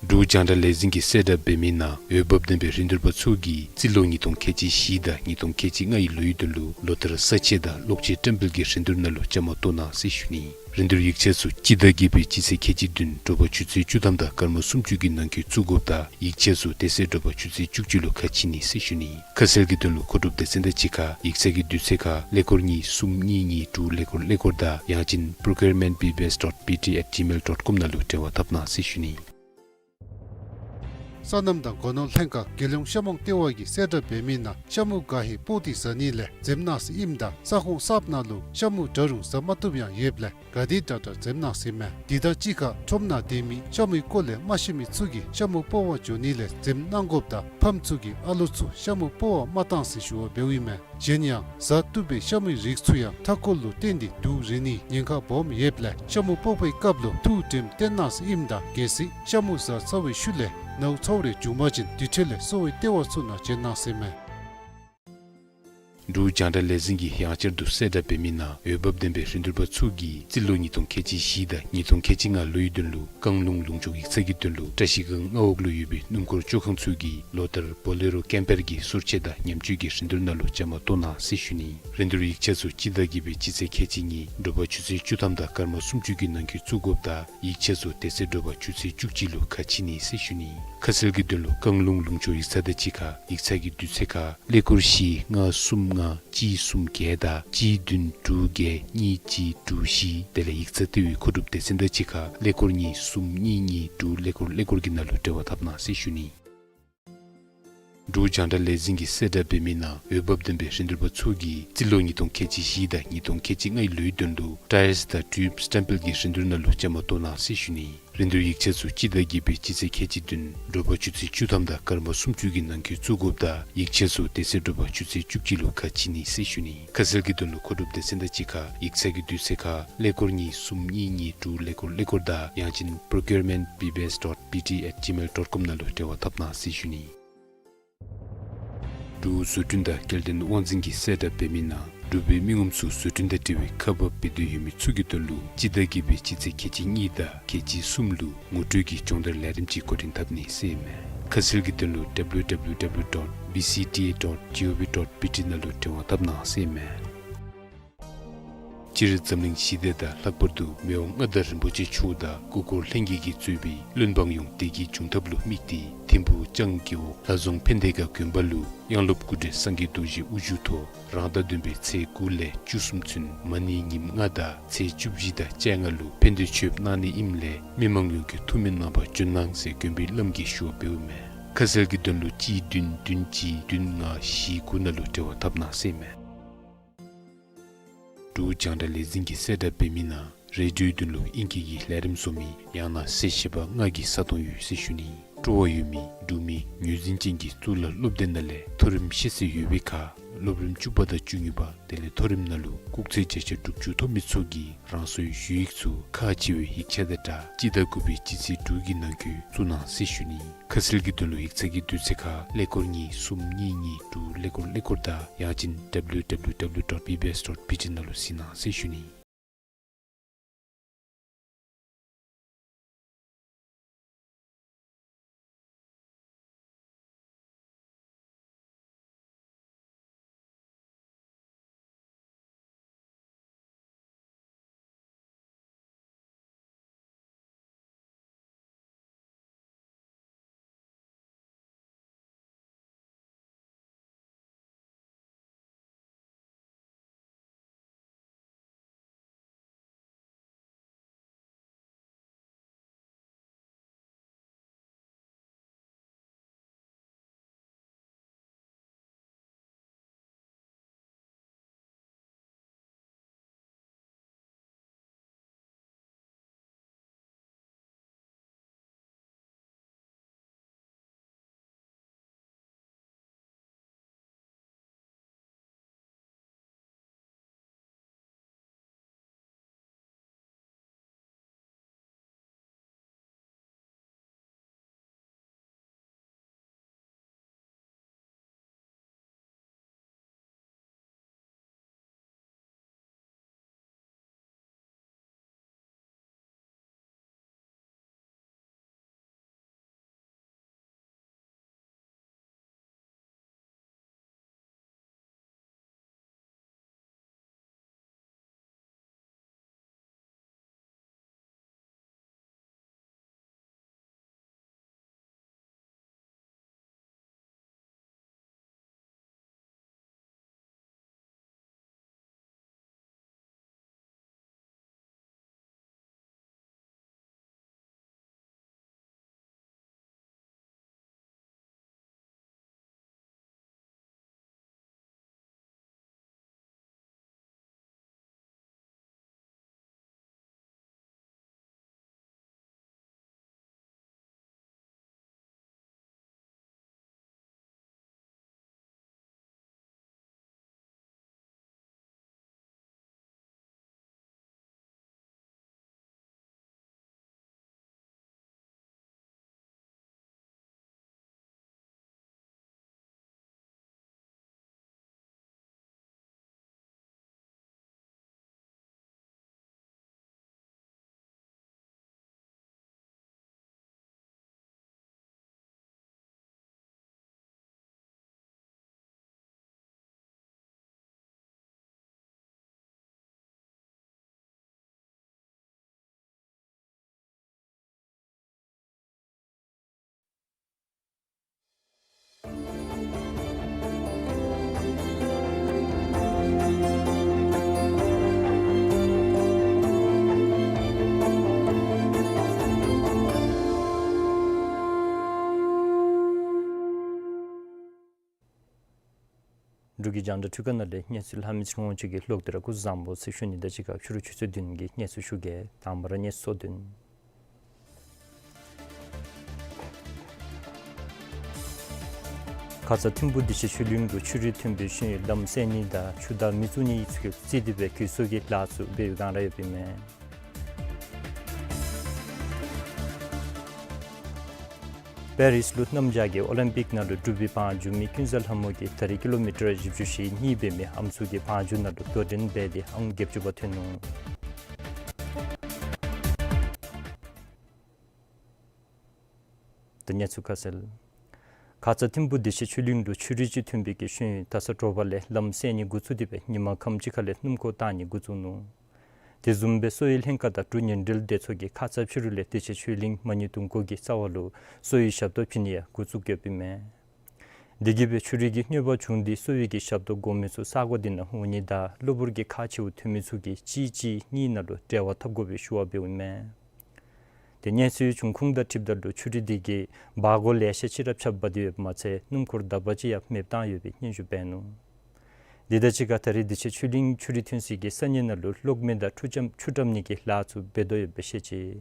འབྲུག་རྒྱང་བསྒྲགས་ལས་འཛིན་གྱིས་གསལ་བསྒྲགས་འབད་མི་ནང་འོས་འབབ་ལྡན་པའི་རིན་བསྡུར་པ་ཚུ་གིས་རྩིས་ལོ་ཉིས་སྟོང་ཁལ་གཅིག་བཞི་དང་ཉིས་སྟོང་ཁལ་གཅིག་ལྔའི་ལོའི་དོན་ལུ་ལོ་བསྟར་ས་ཆས་དང་གློག་ཆས་བཀྲམ་སྤེལ་གྱི་རིན་བསྡུར་ནང་ལུ་བཅའ་མར་གཏོགས་གནང་ཟེར་ཞུ་ནི། རིན་བསྡུར་ཡིག་ཆ་ཚུ་སྤྱི་ཟླ་བརྒྱད་པའི་སྤྱི་ཚེས་ཁལ་གཅིག་བདུན་དྲོ་པ་ཆུ་ཚོད་བཅུ་ཐམ་དང་སྐར་མ་སུམ་ཅུ་གི་ནང་འཁོད་བཙུགས་དགོཔ་དང་ཡིག་ཆ་ཚུ་དེ་ཚེ་དྲོ་པ་ཆུ་ཚོད་བཅུ་གཅིག་ལུ་ཁ་ཕྱེ་ནི་ཟེར་ཞུ་ནི། ཁ་གསལ་གྱི་དོན་ལུ་མཁོ་སྒྲུབ་སྡེ་ཚན་དང་གཅིག་ཁར་ཡིག་ཚང་གི་དུས་ཚོད་ཁར་ཀླད་ཀོར་གཉིས་གསུམ་གཉིས་གཉིས་དྲུག་ཀླད་ཀོར་ཀླད་ཀོར་དང་ཡང་ཅིན་procurement B B S dot B T at gmail dot com ནང་ལུ་འབྲེལ་བ་འཐབ་གནང་ཟེར་ཞུ་ནི། སོ་ནམ་དང་སྒོ་ནོར་ལྷན་ཁག་རྒྱལ་ཡོངས་ཤ་མོང་ལྟེ་བ་གིས་གསལ་བསྒྲགས་འབད་མི་ནང་ཤ་མུ་ག་ཧེ་སྤོག་སྟེ་བཟའ་ནི་ལས་འཛེམ་གནང་ཟེར་ཨིནམ་ད་ས་ཁོངས་གསརཔ་ནང་ལུ་ཤ་མུ་འདྲ་རུང་བཟའ་མ་བཏུབ་ཡང་ཡོདཔ་ལས་ག་དེ་དྲག་དྲག་འཛེམ་གནང་ཟེར་མས། དེ་དང་གཅིག་ཁར་ཁྲོམ་ནང་སྡོད་མི་ཤ་མུའི་སྐོར་ལས་མ་ཤེས་མི་ཚུ་གིས་ཤ་མུ་སྤོག་པར་འགྱོ་ནི་ལས་འཛེམ་གནང་དགོཔ་དང་ཕམ་ཚུ་གིས་ཨ་ལོ་ཚུ་ཤ་མུ་སྤོག་པར་མ་གཏང་ཟེར་ཞུ་བ་འབདཝ་ཨིན་མས། གཞན་ཡང་བཟའ་བཏུབ་པའི་ཤ་མུའི་རིགས་ཚུ་ཡང་མཐའ་འཁོར་ལུ་བརྟེན་ཏེ་དུག་རེག་ནིའི་ཉེན་ཁ་སྦོམ་ཡོདཔ་ལས་ཤ་མུ་སྤོག་པའི་སྐབས་ལུ་ཐུགས་དྲནམ་བཏོན་གནང་ཟེར་ཨིནམ་ད་གལ་སྲིད་ཤ་མུ་བཟའ་ཚར་བའི་ཤུལ་ལས་ནཝ་ཚཝ་རེ་བྱུང་པ་ཅིན་དེ་འཕྲོ་ལས་གསོ་བའི་ལྟེ་བ་ཚུ་ནང་བྱོན་གནང་ཟེར་མས། འབྲུག་རྒྱང་བསྒྲགས་ལས་འཛིན་གྱིས་ཡང་བསྐྱར་དུ་གསལ་བསྒྲགས་འབད་མི་ནང་འོས་འབབ་ལྡན་པའི་རིན་བསྡུར་པ་ཚུ་གིས་རྩིས་ལོ་ཉིས་སྟོང་ཁལ་གཅིག་བཞི་དང་ཉིས་སྟོང་ཁལ་གཅིག་ལྔ་ལོའི་དོན་ལུ་བཀང་ལུང་ལུང་ཕྱོགས་ཡིག་ཚང་གི་དོན་ལུ་བཀྲ་ཤིས་སྒང་མངའ་འོག་ལུ་ཡོད་པའི་སྣུམ་འཁོར་བཅོ་ཁང་ཚུ་གིས་ལོ་ལྟར་བོ་ལེ་རོ་ཀེམ་པར་གྱི་སོར་ཆས་དང་ཉམས་བཅོས་ཀྱི་རིན་བསྡུར་ནང་ལུ་བཅའ་མར་གཏོགས་གནང་ཟེར་ཞུ་ནི། རིན་བསྡུར་ཡིག་ཆ་ཚུ་སྤྱི་ཟླ་བརྒྱད་པའི་སྤྱི་ཚེས་ཁལ་གཅིག་གཉིས་དྲོ་པ་ཆུ་ཚོད་བཅུ་ཐམ་དང་སྐར་མ་སུམ་ཅུ་གི་ནང་འཁོད་བཙུགས་དགོཔ་དང་ཡིག་ཆ་ཚུ་དེ་ཚེ་དྲོ་པ་ཆུ་ཚོད་བཅུ་གཅིག་ལུ་ཁ་ཕྱེ་ནི་ཟེར་ཞུ་ནི། ཁ་གསལ་གྱི་དོན་ལུ་བཀང་ལུང་ལུང་ཕྱོགས་ཡིག་ཚང་དང་གཅིག་ཁར་ཡིག་ཚང་གི་དུས་ཚོད་ཁར་ཀླད་ཀོར་བཞི་ལྔ་གསུམ་ལྔ་གཅིག་གསུམ་བརྒྱད་དང་གཅིག་བདུན་དྲུག་བརྒྱད་གཉིས་གཅིག་དྲུག་བཞི་དེ་ལས་ཡིག་ཚང་ལྟེ་བའི་མཁོ་སྒྲུབ་སྡེ་ཚན་དང་གཅིག་ཁར་ཀླད་ཀོར་གཉིས་གསུམ་གཉིས་གཉིས་དྲུག་ཀླད་ཀོར་ཀླད་ཀོར་གྱི་ནང་ལུ་འབྲེལ་བ་འཐབ་གནང་ཟེར་ཞུ་ནི། འབྲུག་རྒྱང་བསྒྲགས་ལས་འཛིན་གྱིས་གསལ་བསྒྲགས་འབད་མི་ནང་འོས་འབབ་ལྡན་པའི་རིན་བསྡུར་པ་ཚུ་གིས་རྩིས་ལོ་ཉིས་སྟོང་ཁལ་གཅིག་བཞི་དང་ཉིས་སྟོང་ཁལ་གཅིག་ལྔའི་ལོའི་དོན་ལུ་ཊ་ཡརསི་དང་ཊིའུབ་སི་ཊེམ་པེལ་གྱི་རིན་བསྡུར་ནང་ལུ་བཅའ་མར་གཏོགས་གནང་ཟེར་ཞུ་ནི། རིན་བསྡུར་ཡིག་ཆ་ཚུ་སྤྱི་ཟླ་བརྒྱད་པའི་སྤྱི་ཚེས་ཁལ་གཅིག་བདུན་དྲོ་པ་ཆུ་ཚོད་བཅུ་ཐམ་དང་སྐར་མ་སུམ་ཅུ་གི་ནང་འཁོད་བཙུགས་དགོཔ་དང་ཡིག་ཆ་ཚུ་དེ་ཚེ་དྲོ་པ་ཆུ་ཚོད་བཅུ་གཅིག་ལུ་ཁ་ཕྱེ་ནི་ཟེར་ཞུ་ནི། ཁ་གསལ་གྱི་དོན་ལུ་མཁོ་སྒྲུབ་སྡེ་ཚན་དང་གཅིག་ཁར་ཡིག་ཚང་གི་དུས་ཚོད་ཁར་ཀླད་ཀོར་གཉིས་གསུམ་གཉིས་གཉིས་དྲུག་ཀླད་ཀོར་ཀླད་ཀོར་དང་ཡང་ཅིན་procurement B B S dot B T at gmail dot com ནང་ལུ་འབྲེལ་བ་འཐབ་གནང་ཟེར་ཞུ་ནི། འབྲུག་བཟོ་སྐྲུན་དང་སྐྱེལ་འདྲེན་དབང་འཛིན་གྱིས་གསལ་བསྒྲགས་འབད་མི་ནང་འབྲུག་པའི་མི་ངོམ་ཚུ་བཟོ་སྐྲུན་དང་འབྲེལ་བའི་ཁ་འབབ་འབད་འདོད་ཡོད་མི་ཚུ་གི་དོན་ལུ་སྤྱི་ཟླ་བརྒྱད་པའི་སྤྱི་ཚེས་ཁལ་གཅིག་གཉིས་དང་ཁལ་གཅིག་གསུམ་ལུ་ངོ་སྤྲོད་ཀྱི་སྦྱོང་བརྡར་ལས་རིམ་ཅིག་འགོ་འདྲེན་འཐབ་ནི་ཟེར་ཨིན་མས། ཁ་གསལ་གྱི་དོན་ལུ་W W W dot B C T A dot gov dot B T ནང་ལུ་འབྲེལ་བ་འཐབ་གནང་ཟེར་ཨིན་མས། སྤྱིར་འཛམ་གླིང་ཞི་བདེ་དང་ལྷག་པར་དུ་མི་དབང་མངའ་བདག་རིན་པོ་ཆེ་མཆོག་དང་སྐུ་འཁོར་ལྷན་རྒྱས་ཀྱིས་གཙོས་པའི་བློན་འབངས་ཡོངས་བདེ་སྐྱིད་འབྱུང་ཐབས་ལུ་དམིགས་ཏེ་ཐིམ་ཕུག་ལྕང་རྒེད་འོག་ལྷ་རྫོང་ཕན་བདེ་དགའ་དགོན་པ་ལུ་དབྱངས་སློབ་སྐུ་བགྲེས་སངས་རྒྱས་རྡོ་རྗེ་དབུ་བཞུགས་ཐོག་རང་ཟླ་བདུན་པའི་ཚེས་དགུ་ལས་བཅུ་གསུམ་ཚུན་མ་ཎི་ཉིནམ་ལྔ་དང་ཚེས་བཅུ་བཞི་དང་བཅོ་ལྔ་ལུ་ཕན་བདེ་མཆོདཔ་གནང་ནི་ཨིནམ་ལས་མི་མང་ཡོངས་ཀྱིས་ཐུགས་སྨོན་གནང་བར་བྱོན་གནང་ཟེར་དགོན་པའི་བླམ་གིས་ཞུ་བ་འབདཝ་མས། ཁ་གསལ་གྱི་དོན་ལུ་གཅིག་བདུན་བདུན་གཅིག་བདུན་ལྔ་བཞི་དགུ་ནང་ལུ་འབྲེལ་བ་འཐབ་གནང་ཟེར་ཨིན་མས། འབྲུག་རྒྱང་བསྒྲགས་ལས་འཛིན་གྱིས་གསལ་བསྒྲགས་འབད་མི་ནང་རེ་ཌིའོའི་དོན་ལུ་ཨིང་སྐད་ཀྱི་ལས་རིམ་བཟོ་མི་ཡང་ན་གསལ་བཤད་པ་ལྔ་གི་ས་སྟོང་ཡོད་ཟེར་ཞུ་ནི། སྤྲོ་བ་ཡོད་མི་འབྲུག་མི་ངོས་འཛིན་ཅན་གྱི་གཙུག་ལག་སློབ་སྡེ་ནང་ལས་མཐོ་རིམ་ཤེས་ཚད་ཡོད་པའི་ཁར་སློབ་རིམ་བཅུ་པ་དང་བཅུ་གཉིས་པ་དེ་ལས་མཐོ་རིམ་ནང་ལུ་སྐུགས་ཚད་བརྒྱ་ཆ་དྲུག་ཅུ་ཐོབ་མི་ཚུ་གིས་རང་སོའི་ཞུ་ཡིག་ཚུ་ཁག་ཆེ་བའི་ཡིག་ཆ་དང་སྦྲགས་སྤྱི་ཟླ་དགུ་པའི་སྤྱི་ཚེས་དྲུག་གི་ནང་འཁོད་བཙུགས་གནང་ཟེར་ཞུ་ནི། ཁ་གསལ་གྱི་དོན་ལུ་ཡིག་ཚང་གི་དུས་ཚོད་ཁར་ཀླད་ཀོར་གཉིས་གསུམ་གཉིས་གཉིས་དྲུག་ཀླད་ཀོར་ཀླད་ཀོར་དང་ཡང་ཅིན་W W W dot B B S dot B T ནང་ལུ་གཟིགས་གནང་ཟེར་ཞུ་ནི། འབྲུག་གི་རྒྱང་བསྒྲགས་འཕྲུལ་ཁང་ནང་ལས་གནས་ཚུལ་ལྷ་མི་ཚེ་རིང་དབང་ཕྱུག་གིས་ཀློག་སྟེ་ར་སྐུ་གཟུགས་བཟང་པོ་ཟེར་ཞུ་ནི་དང་གཅིག་ཁར་ཕྱི་རུ་ཆུ་ཚོད་བདུན་གྱི་གནས་ཚུལ་ཞུ་གེ། དང་པ་ར་གནས་ཚུལ་བདུན། ཁ་ཙ་ཐིམ་ཕུ་བདེ་ཆེན་ཆོས་གླིང་ལུ་ཆུ་རུད་ཐོན་པའི་ཤུལ་ལམ་སེལ་ནི་དང་ཆུ་དང་མེ་བཙུགས་ནི་ཚུ་གིས་རྩིས་ཏེ་སྦེ་གུ་སོ་གི་ལཱ་ཚུ་འབད་བའི་སྒང་ར་ཡོདཔ་ཨིན་མས། པེ་རིས་ལུ་གནམ་བྱཱར་གྱི་ཨོ་ལིམ་པིག་ནང་ལུ་འབྲུག་པའི་བང་རྒྱུག་མི་ཀུན་བཟང་ལྷ་མོ་གིས་ད་རིས་ཀི་ལོ་མི་ཊར་བཞི་བཅུ་ཞེ་གཉིས་འབད་མི་ཨམ་སྲུ་གི་བང་རྒྱུག་ནང་ལུ་དོ་འགྲན་འབད་དེ་ཨང་བརྒྱད་ཅུ་པ་ཐོན་ནུག། ད་གནས་ཚུལ་ཁ་གསལ། ཁ་ཙ་ཐིམ་ཕུ་བདེ་ཆེན་ཆོས་གླིང་ལུ་ཆུ་རུད་ཅིག་ཐོན་པའི་གི་ཤུལ་ད་ས་དྲོ་པ་ལས་ལམ་སེལ་ནི་འགོ་བཙུགས་ཏེ་སྦེ་ཉིན་མ་ཁམས་ཅིག་ཁ་ལས་སྣུམ་འཁོར་བཏང་ནི་འགོ་བཙུགས་ནུག། དེ་བཟུམ་སྦེ་གསོ་བའི་ལྷན་ཁག་དང་འབྲུག་ཉེན་འབྲེལ་སྡེ་ཚོགས་ཀྱིས་ཁ་ཙ་ཕྱི་རུ་ལས་བདེ་ཆེན་ཆོས་གླིང་མ་ཎི་གདུང་སྐོར་གྱི་རྩ་བ་ལུ་གསོ་བའི་ཞབས་ཏོག་བྱིན་ནི་ཡང་འགོ་བཙུགས་ཡོདཔ་ཨིན་མས། དེ་གིས་སྦེ་ཆུ་རུད་ཀྱི་གནོད་པ་བྱུང་སྟེ་གསོ་བའི་གི་ཞབས་ཏོག་དགོ་མི་ཚུ་ས་གོ་དེ་ནང་འོང་ནི་དང་གློ་བུར་གྱི་ཁག་ཆེཝ་ཐོན་མི་ཚུ་གིས་གཅིག་གཅིག་གཉིས་ནང་ལུ་འབྲེལ་བ་འཐབ་དགོ་པའི་ཞུ་བ་འབདཝ་ཨིན་མས། དེ་གནས་ཚུལ་བྱུང་ཁུངས་དང་འཁྲིལཝ་ད་ལུ་ཆུ་རུད་དེ་གིས་བར་སྒོ་ལེ་ཤ་ཅིག་ར་ཕྱགས་འབག་སྟེ་ཡོདཔ་མ་ཚད་སྣུམ་འཁོར་དག་པ་ཅིག་ཡང་མེདཔ་བཏང་ཡོད་པའི་སྙན་ཞུ་འབད་ནུག། དེ་དང་གཅིག་ཁར་ད་རིས་བདེ་ཆེན་ཆོས་གླིང་ཆུ་རུད་ཐོན་སའི་གི་ས་གནས་ནང་ལུ་གློག་མེ་དང་ཆུ་འཁྱམ་ཆུ་འཁྱམ་ནི་གི་ལཱ་ཚུ་འབད་དོ་ཡོདཔ་སྦེ་བཤད་ཅི།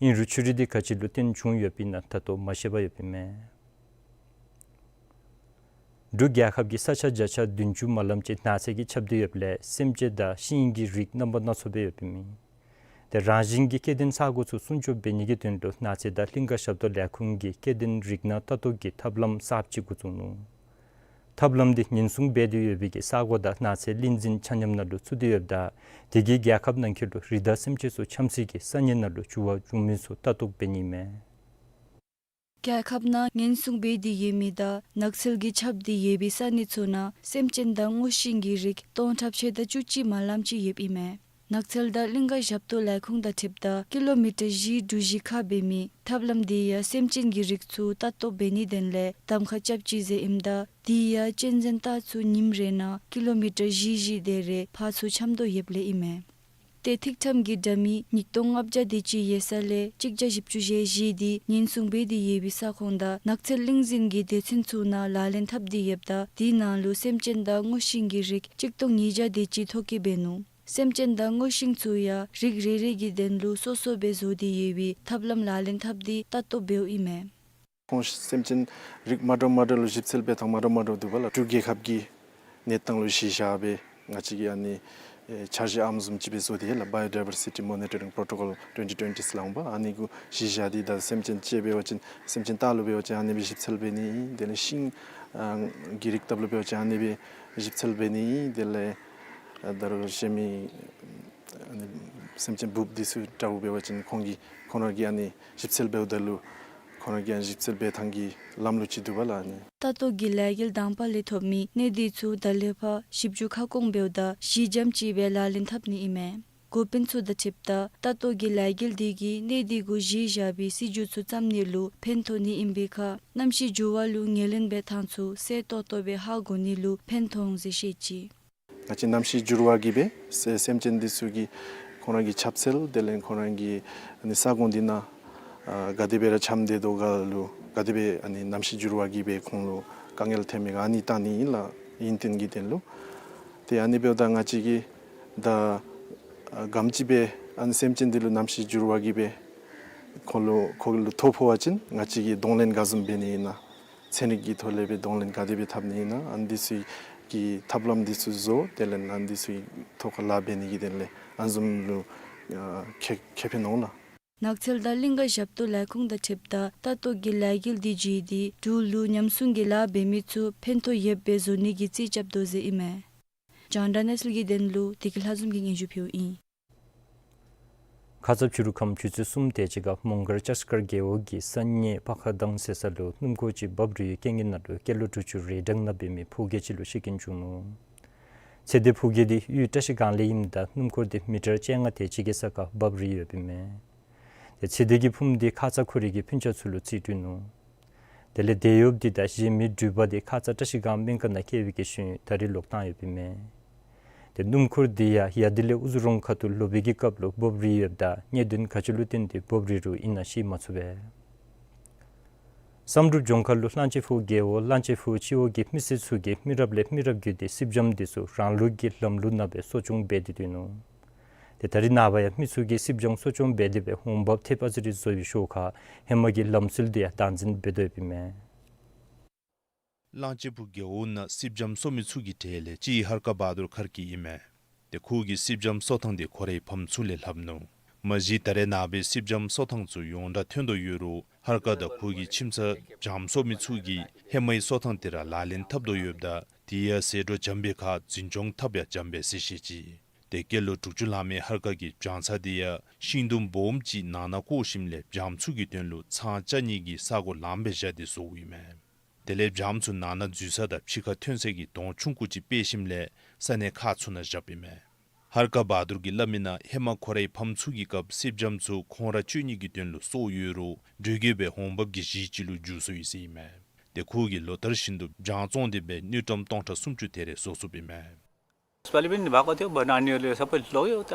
ཨིན་རུང་ཆུ་རུད་དེ་ག་ཅི་ལུ་བརྟེན་བྱུང་ཡོདཔ་ཨིན་ན་ད་ལྟོ་མ་ཤེས་པར་ཡོདཔ་ཨིན་མས། འབྲུག་རྒྱལ་ཁབ་ཀྱི་ས་ཆ་བརྒྱ་ཆ་བདུན་ཅུ་མ་ལམ་ཅིག་ནགས་ཚལ་གྱིས་ཁྱབ་སྟེ་ཡོདཔ་ལས་སེམས་ཅན་དང་ཤིང་གི་རིགས་རྣམ་པ་སྣ་ཚོགས་སྦེ་ཡོདཔ་ཨིན་མས། དེ་རང་བཞིན་གྱི་སྐྱེ་ལྡན་ས་གོ་ཚུ་སྲུང་སྐྱོབ་འབད་ནི་གི་དོན་ལུ་ནགས་ཚལ་དང་གླིང་ཀ་ཞབས་ཏོག་ལས་ཁུངས་ཀྱིས་སྐྱེ་ལྡན་རིགས་སྣ་ལྟ་རྟོག་གི་ཐབས་ལམ་གསརཔ་ཅིག་འགོ་བཙུགས་ནུག། ཐབས་ལམ་དེ་ཉེན་སྲུང་འབད་དེ་ཡོད་པའི་གི་ས་གོ་དང་ནགས་ཚལ་གླིང་འཛིན་ཆ་མཉམ་ནང་ལུ་ཚུད་དེ་ཡོདཔ་ད་དེ་གིས་རྒྱལ་ཁབ་ནང་འཁོད་ལུ་རི་དྭགས་སེམས་ཅན་ཚུ་འཁྱམ་སའི་གི་ས་གནས་ནང་ལུ་འགྱུར་བ་བྱུང་མི་ཚུ་ལྟ་རྟོག་འབད་ནི་མས། རྒྱལ་ཁབ་ནང་ཉེན་སྲུང་འབད་དེ་ཡོད་མི་དང་ནགས་ཚལ་གྱིས་ཁྱབ་སྟེ་ཡོད་པའི་ས་གནས་ཚུ་ནང་སེམས་ཅན་དང་སྔོ་ཤིང་གི་རིགས་སྟོང་ཕྲག་ཕྱེད་དང་བཅུ་གཅིག་མ་ལམ་ཅིག་ཡོདཔ་ཨིན་མས། ནགས་ཚལ་དང་གླིང་ཀ་ཞབས་ཏོག་ལས་ཁུངས་དང་འཁྲིལཝ་ད་ཀི་ལོ་མི་ཊར་བཞི་དྲུག་བཞི་ཁར་འབད་མི་ཐབས་ལམ་དེ་ཡང་སེམས་ཅན་གྱི་རིགས་ཚུ་ལྟ་རྟོག་འབད་ནིའི་དོན་ལས་གདམ་ཁ་རྐྱབ་ཅི་ཟེར་ཨིནམ་ད་དེ་ཡང་གཅན་གཟན་སྟག་ཚུ་ཉིནམ་རེ་ནང་ཀི་ལོ་མི་ཊར་བཞི་བཞི་དེ་རེ་ཕར་ཚུར་འཁྱམ་དོ་ཡོདཔ་ལས་ཨིན་མས། ཏེ་ཐིག་ཁྲམ་གྱི་འདྲ་མི་ཉིས་སྟོང་ལྔ་བརྒྱ་དེ་ཅིག་ཡོད་ས་ལས་གཅིག་བརྒྱ་བཞི་བཅུ་ཞེ་བཞི་དེ་ཉེན་སྲུང་འབད་དེ་ཡོད་པའི་ས་ཁོངས་དང་ནགས་ཚལ་གླིང་འཛིན་གྱི་སྡེ་ཚན་ཚུ་ནང་ལག་ལེན་འཐབ་སྟེ་ཡོདཔ་ད་དེའི་ནང་ལུ་སེམས་ཅན་དང་སྔོ་ཤིང་གི་རིགས་གཅིག་སྟོང་ཉིས་བརྒྱ་དེ་ཅིག་ཐོ་བཀོད་འབད་ནུག། སེམས་ཅན་དང་སྔོ་ཤིང་ཚུ་ཡང་རིགས་རེ་རེ་གི་དོན་ལུ་སོ་སོ་སྦེ་བཟོ་སྟེ་ཡོད་པའི་ཐབས་ལམ་ལག་ལེན་འཐབ་སྟེ་ལྟ་རྟོག་འབདཝ་ཨིན་མས། ཁོང་སེམས་ཅན་རིགས་མ་འདྲཝ་མ་འདྲཝ་ལུ་ཞིབ་འཚོལ་འབད་ཐངས་མ་འདྲཝ་མ་འདྲཝ་འདུག་པ་ལགས། འབྲུག་རྒྱལ་ཁབ་ཀྱི་གནས་སྟངས་ལུ་གཞི་བཞག་སྦེ་ང་བཅས་ཀྱིས་ཨ་ནི་ཨེ་འཆར་གཞི་ཨ་ནི་བཟུམ་ཅིག་སྦེ་བཟོ་སྟེ་ཡོད་ལགས། Biodiversity Monitoring Protocol twenty twenty ཟེར་སླབ་འོང་པ། ཨ་ནི་གུ་གཞི་བཞག་སྟེ་ད་སེམས་ཅན་ཅིག་འབད་བ་ཅིན་སེམས་ཅན་སྟག་ལུ་འབད་བ་ཅིན་ཨ་ནི་སྦེ་ཞིབ་འཚོལ་འབད་ནི་ཨིན། དེ་ལས་ཤིང་ཨ་གི་རིགས་ལྟབ་ལུ་འབད་བ་ཅིན་ཨ་ནི་སྦེ་ཞིབ་འཚོལ་འབད་ནི་ཨིན། དེ་ལས་ཨ་ད་རུང་གཞན་མི་ཨ་ནི་སེམས་ཅན་འབུཔ་འདི་ཚུ་འདྲཝ་འབད་བ་ཅིན་ཁོང་གིས་ཁོང་ར་གིས་ཨ་ནི་ཞིབ་འཚོལ་འབདཝ་ད་ལུ་ཁོང་ར་གིས་ཨ་ནི་ཞིབ་འཚོལ་འབད་ཐངས་ཀྱི་ལམ་ལུགས་ཅིག་འདུག་པ་ལགས། ཨ་ནི་ལྟ་རྟོག་གི་ལས་འགུལ་དང་པ་ལས་ཐོབ་མི་གནས་སྡུད་ཚུ་ད་ལས་ཕར་ཞིབ་འཇུག་ཁ་སྐོང་འབདཝ་ད་གཞི་འགྱམ་ཅིག་སྦེ་ལག་ལེན་འཐབ་ནི་ཨིན་མས། འགོ་དཔོན་ཚུ་དང་འཁྲིལཝ་ད་ལྟ་རྟོག་གི་ལས་འགུལ་འདི་གིས་གནས་སྡུད་གུ་གཞི་བཞག་པའི་སྲིད་བྱུས་ཚུ་བརྩམ་ནི་ལུ་ཕན་ཐོགས་ནི་ཨིན་པའི་ཁར་གནམ་གཤིས་འགྱུར་བ་ལུ་ངོས་ལེན་འབད་ཐངས་ཚུ་གསལ་ཏོག་ཏོ་སྦེ་ཧ་གོ་ནི་ལུ་ཕན་ཐོགས་འོང་ཟེར་བཤད་ཅི། ང་བཅས་གནམ་གཤིས་འགྱུར་བ་གིས་སྦེ་སེ་སེམས་ཅན་འདི་ཚུ་གི་ཁོང་ར་གི་ཁྱབ་ཚད་དེ་ལས་ཁོང་ར་གི་ཨ་ནི་ས་ཁོངས་འདི་ནང་ཨ་ག་དེ་སྦེ་ར་འཁྱམས་སྡོད་དོ་ག་ལུ་ག་དེ་སྦེ་ཨ་ནི་གནམ་གཤིས་འགྱུར་བ་གིས་སྦེ་ཁོང་ལུ་དཀའ་ངལ་ཐོན་མི་ག་ཨ་ནི་བལྟ་ནི་ཨིན་ལགས། ཨིན་ཏེ་གི་དོན་ལུ་ཏེ་ཨ་ནི་འབདཝ་ད་ང་བཅས་ཀྱིས་ད་ཨ་ག་དེམ་ཅིག་སྦེ་ཨ་ནི་སེམས་ཅན་འདི་ལུ་གནམ་གཤིས་འགྱུར་བ་གིས་སྦེ་ཁོ་ལུ་ཁོ་ལུ་ཐོ་ཕོག་པ་ཅིན་ང་བཅས་ཀྱིས་གདོང་ལེན་ག་བཟུམ་འབད་ནི་ཨིན་ན། ཚན་རིག་གི་ཐོག་ལས་སྦེ་གདོང་ལེན་ག་དེ་སྦེ་འཐབ་ནི་ཨིན་ན། ཨ་ནི་འདི་ཚུ་གི་ཐབས་ལམ་འདི་ཚུ་བཟོ། དེ་ལས་ཨ་ནི་འདི་ཚུ་གི་ཐོག་ཁར་ལཱ་འབད་ནི་གི་དོན་ལས་ཨ་ནི་བཟུམ་ལུ་ཨ་ཁེ་ཁེ་ཕན་འོང་ལགས། ནགས་ཚལ་དང་གླིང་ཀ་ཞབས་ཏོག་ལས་ཁུངས་དང་འཁྲིལཝ་ད་ལྟ་རྟོག་གི་ལས་འགུལ་འདི་བརྒྱུད་དེ་འབྲུག་ལུ་ཉམས་སྲུང་གི་ལཱ་འབད་མི་ཚུ་ཕན་ཐོགས་ཡོདཔ་སྦེ་བཟོ་ནི་གི་རྩིས་རྐྱབ་དོ་ཟེར་ཨིན་མས། རྒྱང་བསྒྲགས་གནས་ཚུལ་གྱི་དོན་ལུ་བདེ་སྐྱིད་ལྷ་འཛོམས་ཀྱིས་སྙན་ཞུ་ཕུལཝ་ཨིན། ཁ་ཙ་ཕྱི་རུ་ཁམས་ཆུ་ཚོད་གསུམ་དེ་ཅིག་ཁར་མོང་སྒར་ལྕགས་དཀར་རྒེད་འོག་གི་ས་གནས་པ་ཁ་དང་ཟེར་ས་ལུ་སྣུམ་འཁོར་ཅིག་འབབ་རིལ་བའི་རྐྱེན་གྱིས་ནང་ལུ་སྐྱེས་ལོ་དྲུག་ཅུ་རེ་གྲངས་ནང་འབད་མི་ཕོ་སྐྱེས་ཅིག་ལུ་ཤི་རྐྱེན་བྱུང་ནུག། ཚེ་འདས་ཕོ་སྐྱེས་འདི་གཡུས་བཀྲ་ཤིས་སྒང་ལས་ཨིནམ་ད་སྣུམ་འཁོར་འདི་མི་ཊར་བཅོ་ལྔ་དེ་ཅིག་གི་ས་ཁར་འབབ་རིལ་ཡོདཔ་ཨིན་མས། ཏེ་ཚེ་འདས་ཀྱི་ཕུངམ་འདི་ཁ་ཙ་ཁོ་རའི་གི་སྤུན་ཆ་ཚུ་ལུ་རྩིས་སྤྲོད་ནུག། དེ་ལས་དེད་གཡོགཔ་འདི་དང་གཞན་མི་འགྲུལ་པ་འདི་ཁ་ཙ་བཀྲ་ཤིས་སྒང་སྨན་ཁང་ནང་བསྐྱལ་བའི་གི་ཤུལ་ད་རིས་ལོག་བཏང་ཡོདཔ་ཨིན་མས། ཏེ་སྣུམ་འཁོར་འདི་ཡང་ཡ་དི་ལས་ཨུ་ཛུ་རོང་ཁ་ཐུག་ལོག་པའི་གི་སྐབས་ལུ་འབབ་རིལ་ཡོདཔ་ད་གནད་དོན་ག་ཅི་ལུ་བརྟེན་ཏེ་འབབ་རིལ་རུང་ཨིན་ན་ཤེས་མ་ཚུགས་པས། བསམ་གྲུབ་ལྗོངས་མཁར་ལུ་གླང་ཆེན་ཕུག་རྒེད་འོག་གླང་ཆེན་ཕུག་སྤྱི་འོག་གི་མི་སེར་ཚུ་གིས་མི་རབས་ལས་མི་རབས་བརྒྱུད་དེ་སྲིབ་འཇམ་འདི་ཚུ་རང་ལུགས་ཀྱི་ལམ་ལུགས་ནང་སྦེ་གསོ་སྐྱོང་འབད་དེ་སྡོད་ནུག། ཏེ་ད་རིས་ནངས་པ་ཡང་མི་ཚུ་གིས་སྲིབ་འཇམ་གསོ་སྐྱོང་འབད་དེ་སྦེ་འོང་འབབ་ཐེབས་ཨ་ཙི་རེ་བཟོ་བའི་ཤུལ་ཁར་ཧེ་མ་གི་ལམ་སྲོལ་འདི་ཡང་བདག་འཛིན་འབད་དོ་ཡོདཔ་ཨིན་མས། གླང་ཆེན་ཕུག་རྒེད་འོག་ནང་སྲིབ་འཇམ་གསོ་མི་ཚུ་གི་གྲས་ལས་གཅིག་ཧར་ཀ་བ་དུར་མཁར་གྱི་ཨིན་མས། ཏེ་ཁོ་གིས་སྲིབ་འཇམ་གསོ་ཐངས་འདི་ཁོ་རའི་ཕམ་ཚུ་ལས་ལྷབ་ནུག། མ་གཞི་ད་རེས་ནངས་པའི་སྲིབ་འཇམ་གསོ་ཐངས་ཚུ་ཡོངས་གྲགས་ཐོན་དོ་ཡོད་རུང་ཧར་ཀ་དང་ཁོ་གི་ཁྱིམ་ཚང་སྦྱངམ་གསོ་མི་ཚུ་གིས་ཧེ་མའི་གསོ་ཐངས་དེ་ར་ལག་ལེན་འཐབ་དོ་ཡོདཔ་ད་དེ་ཡང་ཟད་འགྲོ་འཇམ་པའི་ཁར་འཛིན་སྐྱོང་འཐབ་ཡང་འཇམ་པས་ཟེར་བཤད་ཅི། ཏེ་སྐྱེས་ལོ་དྲུག་ཅུ་ལང་མི་ཧར་ཀ་གི་སྦྱང་ཚང་དེ་ཡང་ཤིང་དུམ་སྦོམ་ཅིག་ནང་ན་བཀོ་ཞིནམ་ལས་སྦྱངམ་ཚུ་གི་དོན་ལུ་ཚང་བཅའ་ནི་གི་ས་གོ་ལངམ་སྦེ་བཞག་སྟེ་བཟོཝ་ཨིན་མས། དེ་ལས་སྦྱངམ་ཚུ་ནང་ན་འཛུལ་ས་དང་ཕྱི་ཁར་ཐོན་ས་གི་དོང་ཆུང་ཀུ་ཅིག་སྤེལ་ཞིནམ་ལས་ས་གནས་ཁག་ཚུ་ནང་བཞགཔ་ཨིན་མས། ཧར་ཀ་བ་དུར་གྱིས་སླབ་མི་ནང་ཧེ་མ་ཁོ་རའི་ཕམ་ཚུ་གི་སྐབས་སྲིབ་འཇམ་ཚུ་ཁོང་ར་སྤྱོད་ནི་གི་དོན་ལུ་གསོ་ཡོད་རུང་འགྲོས་ཀྱིས་སྦེ་འོང་འབབ་ཀྱི་གཞི་ཅིག་ལུ་འགྱུར་སོ་ཡི་ཟེར་ཨིན་མས། ཏེ་ཁོ་གིས་ལོ་ལྟར་བཞིན་དུ་སྦྱང་བཙོང་སྟེ་སྦེ་དངུལ་ཀྲམ་སྟོང་ཕྲག་སུམ་ཅུ་དེ་རེ་བཟོ་ཚུགསཔ་ཨིན་མས། यसपालि पनि भएको थियो, अब नानीहरूले सबै लग्यो। त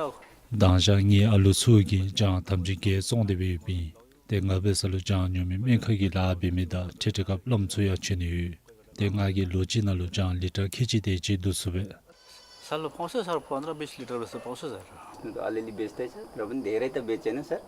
མདང་ཞག་ངེའི་ཨ་ལུ་ཚུ་གིས་སྦྱང་དམ་ཅིག་བརྒྱད་བཙོང་སྟེ་སྦེ་ཡོདཔ་ཨིན། ཏེ་ང་འབད་ས་ལུ་སྦྱང་ཉོ་མི་སྨན་ཁང་གི་ལཱ་འབད་མི་དང་ཁྲིད་ཁྲིད་སྐབས་བླམ་ཚུ་ཡང་བྱོན་ནི་ཡོད། ཏེ་ང་གིས་ལོ་གཅིག་ནང་ལུ་སྦྱང་ལི་ཊར་ཁལ་གཅིག་དེ་ཅིག་བསྡུ་ཚུགས་པས། सालमा पाउँछ सर, पन्ध्र बिस लिटर जस्तो पाउँछ सर। अलिअलि बेच्दैछ, र पनि धेरै त बेचेन सर।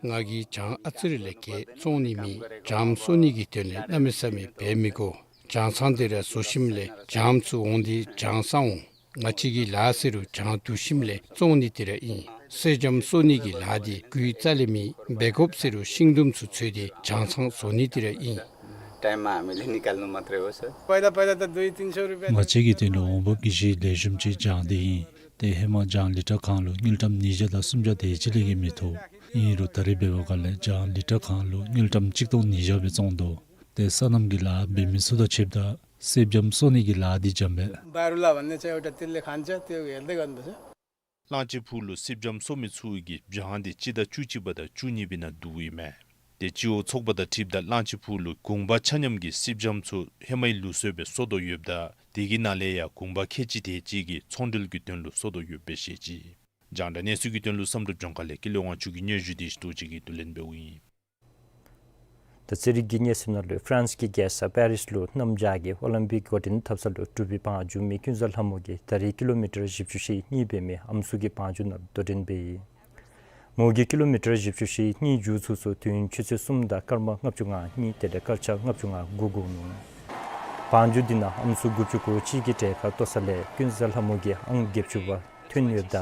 ང་གིས་སྦྱང་ཨ་ཙི་རེ་ལས་བརྒལ་བཙོང་ནི་མེད། སྦྱངམ་གསོ་ནི་གི་དོན་ལས་གནམ་མེད་ས་མེད་འབད་མི་དགོ། སྦྱང་ཚང་དེ་ར་བཟོ་ཞིནམ་ལས་སྦྱངམ་ཚུ་འོང་སྟེ་སྦྱང་ས་འོང་། ང་བཅས་ཀྱི་ལཱ་ཟེར་རུང་སྦྱང་བསྡུ་ཞིནམ་ལས་བཙོང་ནི་དེ་ར་ཨིན། སྲིབ་འཇམ་གསོ་ནི་གི་ལཱ་འདི་རྒུད་རྩ་ལས་མེད། འབད་དགོཔ་ཟེར་རུང་ཤིང་དུམ་ཚུ་འཚོལ་ཏེ་སྦྱང་ཚང་བཟོ་ནི་དེ་ར་ཨིན། टाइममा हामीले निकाल्नु मात्रै हो सर। पहिला पहिला त दुई तिन सौ रुपियाँ। ང་བཅས་ཀྱི་དོན་ལུ་འོང་འབབ་ཀྱི་གཞི་ལེགས་ཤོམ་ཅིག་སྦྱང་འདི་ཨིན། ཏེ་ཧེ་མ་སྦྱང་ལི་ཊར་གང་ལུ་དངུལ་ཀྲམ་ཉིས་བརྒྱ་དང་སུམ་བརྒྱ་དེ་ཅིག་ལས་བརྒལ་མི་ཐོབ། ཨིན་རུང་ད་རེས་འབད་བའི་སྒང་ལས་སྦྱང་ལི་ཊར་གང་ལུ་དངུལ་ཀྲམ་གཅིག་སྟོང་ཉིས་བརྒྱ་སྦེ་བཙོང་དོ། ཏེ་སོ་ནམ་གྱི་ལཱ་འབད་མི་ཚུ་དང་ཕྱདཔ་ད་སྲིབ་འཇམ་གསོ་ནི་གི་ལཱ་འདི་འཇམ་པས། बारुला भन्ने चाहिँ एउटा त्यसले खान्छ, त्यो हेर्दै गर्नुपर्छ। གླང་ཆེན་ཕུག་ལུ་སྲིབ་འཇམ་གསོ་མི་ཚུ་གིས་སྦྱང་འདི་སྤྱི་ཟླ་བཅུ་གཅིག་པ་དང་བཅུ་གཉིས་པའི་ནང་བསྡུཝ་ཨིན་མས། ཏེ་སྤྱི་འོག་ཚོགས་པ་དང་འཁྲིལཝ་ད་གླང་ཆེན་ཕུག་ལུ་གུང་པ་ཆ་མཉམ་གྱི་སྲིབ་འཇམ་ཚུ་ཧེ་མའི་ལུགས་སྲོལ་སྦེ་གསོ་དོ་ཡོདཔ་ད་དེ་གི་ནང་ལས་ཡང་གུང་པ་ཁལ་གཅིག་དེ་ཅིག་གིས་ཚོང་འབྲེལ་གྱི་དོན་ལུ་གསོ་དོ་ཡོདཔ་སྦེ་བཤད་ཅི། རྒྱང་བསྒྲགས་གནས་ཚུལ་གྱི་དོན་ལུ་བསམ་གྲུབ་ལྗོངས་མཁར་ལས་ཀུན་ལེགས་དབང་ཕྱུག་གི་སྙན་ཞུ་དེ་ཞིག་རྡོ་རྗེ་གིས་བསྡུ་ལེན་འབདཝ་ཨིན། ད་ཚན་རིག་གི་གནས་ཚུལ་ནང་ལུ་ཕ་རན་སི་གི་རྒྱལ་ས་པེ་རིས་ལུ་གནམ་བྱཱར་གྱི་ཨོ་ལིམ་པིག་འགོ་འདྲེན་འཐབ་ས་ལུ་འབྲུག་པའི་བང་རྒྱུག་མི་ཀུན་བཟང་ལྷ་མོ་གིས་ད་རེས་ཀི་ལོ་མི་ཊར་བཞི་བཅུ་ཞེ་གཉིས་འབད་མི་ཨམ་སྲུ་གི་བང་རྒྱུག་ནང་ལུ་དོ་འགྲན་འབད་ཡི། མོ་གིས་ཀི་ལོ་མི་ཊར་བཞི་བཅུ་ཞེ་གཉིས་རྒྱུག་ཚུགས་ཚུགས་དུས་ཡུན་ཆུ་ཚོད་གསུམ་དང་སྐར་མ་ལྔ་བཅུ་ང་གཉིས་དེ་ལས་སྐར་ཆ་ལྔ་བཅུ་ང་དགུ་འགོར་ནུག། བང་རྒྱུག་འདི་ནང་ཨམ་སྲུ་དགུ་བཅུ་གོ་གཅིག་གི་གྲལ་ཁར་གཏོགས་ས་ལས་ཀུན་བཟང་ལྷ་མོ་གིས་ཨང་བརྒྱད་ཅུ་པ་ཐོན་ཡོདཔ་ད་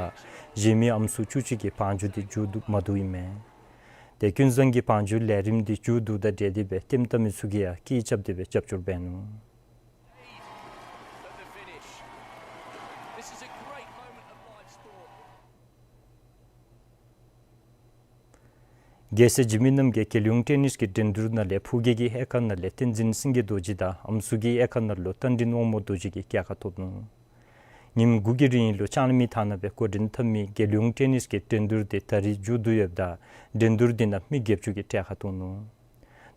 གཞན་མི་ཨམ་སྲུ་བཅུ་གཅིག་གིས་བང་རྒྱུག་འདི་མཇུག་བསྡུ་མ་བསྡུཝ་ཨིན་མས། ཏེ་ཀུན་བཟང་གི་བང་རྒྱུག་ལས་རིམ་འདི་མཇུག་བསྡུཝ་དང་འབྲེལ་ཏེ་སྦེ་ལྟདམོ་བལྟ་མི་ཚུ་གིས་ཡང་སྐད་རྐྱབ་སྟེ་སྦེ་རྒྱབ་སྐྱོར་འབད་ནུག། རྒྱལ་སྲས་འཇིགས་མེད་རྣམ་རྒྱལ་རྒྱལ་ཡོངས་ཊེ་ནིས་ཀྱི་འགྲན་བསྡུར་ནང་ལས་ཕོ་རྒྱས་ཀྱི་དབྱེ་ཁག་ནང་ལས་བསྟན་འཛིན་སེང་གེ་རྡོ་རྗེ་དང་ཨམ་སྲུ་གི་དབྱེ་ཁག་ནང་ལུ་རྟ་མགྲིན་དབང་མོ་རྡོ་རྗེ་གིས་རྒྱལ་ཁ་ཐོབ་ནུག། ཉིནམ་དགུ་གི་རིང་ལུ་ལྕང་གླིང་མི་ཐང་ནང་སྦེ་འགོ་འདྲེན་འཐབ་མི་རྒྱལ་ཡོངས་ཊེ་ནིས་ཀྱི་འགྲན་བསྡུར་འདི་ད་རིས་མཇུག་བསྡུ་ཡོདཔ་ད་འགྲན་བསྡུར་འདི་ནང་མི་བརྒྱད་ཅུ་གིས་གྲལ་ཁར་གཏོགས་ནུག།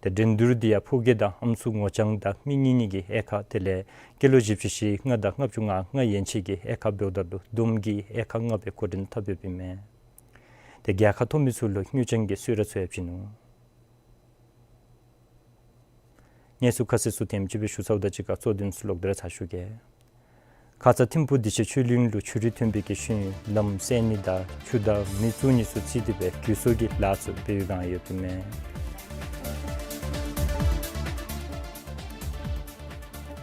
ཏེ་འགྲན་བསྡུར་འདི་ཡང་ཕོ་རྒྱས་དང་ཨམ་སྲུ་ངོ་རྐྱང་དང་མི་གཉིས་གཉིས་ཀྱི་དབྱེ་ཁག་དེ་ལས་ཀི་ལོ་བཞི་བཅུ་ཞེ་ལྔ་དང་ལྔ་བཅུ་ང་ལྔ་ཡན་ཆད་ཀྱི་དབྱེ་ཁག་འབདཝ་ད་ལུ་བསྡོམས་ཀྱིས་དབྱེ་ཁག་ལྔ་སྦེ་འགོ་འདྲེན་འཐབ་ཡོདཔ་ཨིན་མས། ཏེ་རྒྱལ་ཁ་ཐོབ་མི་ཚུ་ལུ་དངུལ་ཅན་གྱི་གསོལ་རས་ཚུ་ཡང་བྱིན་ནུག། གནས་ཚུལ་ཁ་གསལ་ཚུ་དེམ་ཅིག་སྦེ་ཞུ་ཚརཝ་ད་གཅིག་ཁར་གཙོ་དོན་ཚུ་ལོག་སྟེ་ར་ཚར་ཞུ་གེ། ཁ་ཙ་ཐིམ་ཕུག་བདེ་ཆེན་ཆོས་གླིང་ལུ་ཆུ་རུད་ཐོན་པའི་གི་ཤུལ་ལམ་སེལ་ནི་དང་ཆུ་དང་མེ་བཙུགས་ནི་ཚུ་རྩིས་ཏེ་སྦེ་དུས་ཚོད་ཀྱི་ལཱ་ཚུ་འབད་བའི་བསྒང་ཡོདཔ་ཨིན་མས།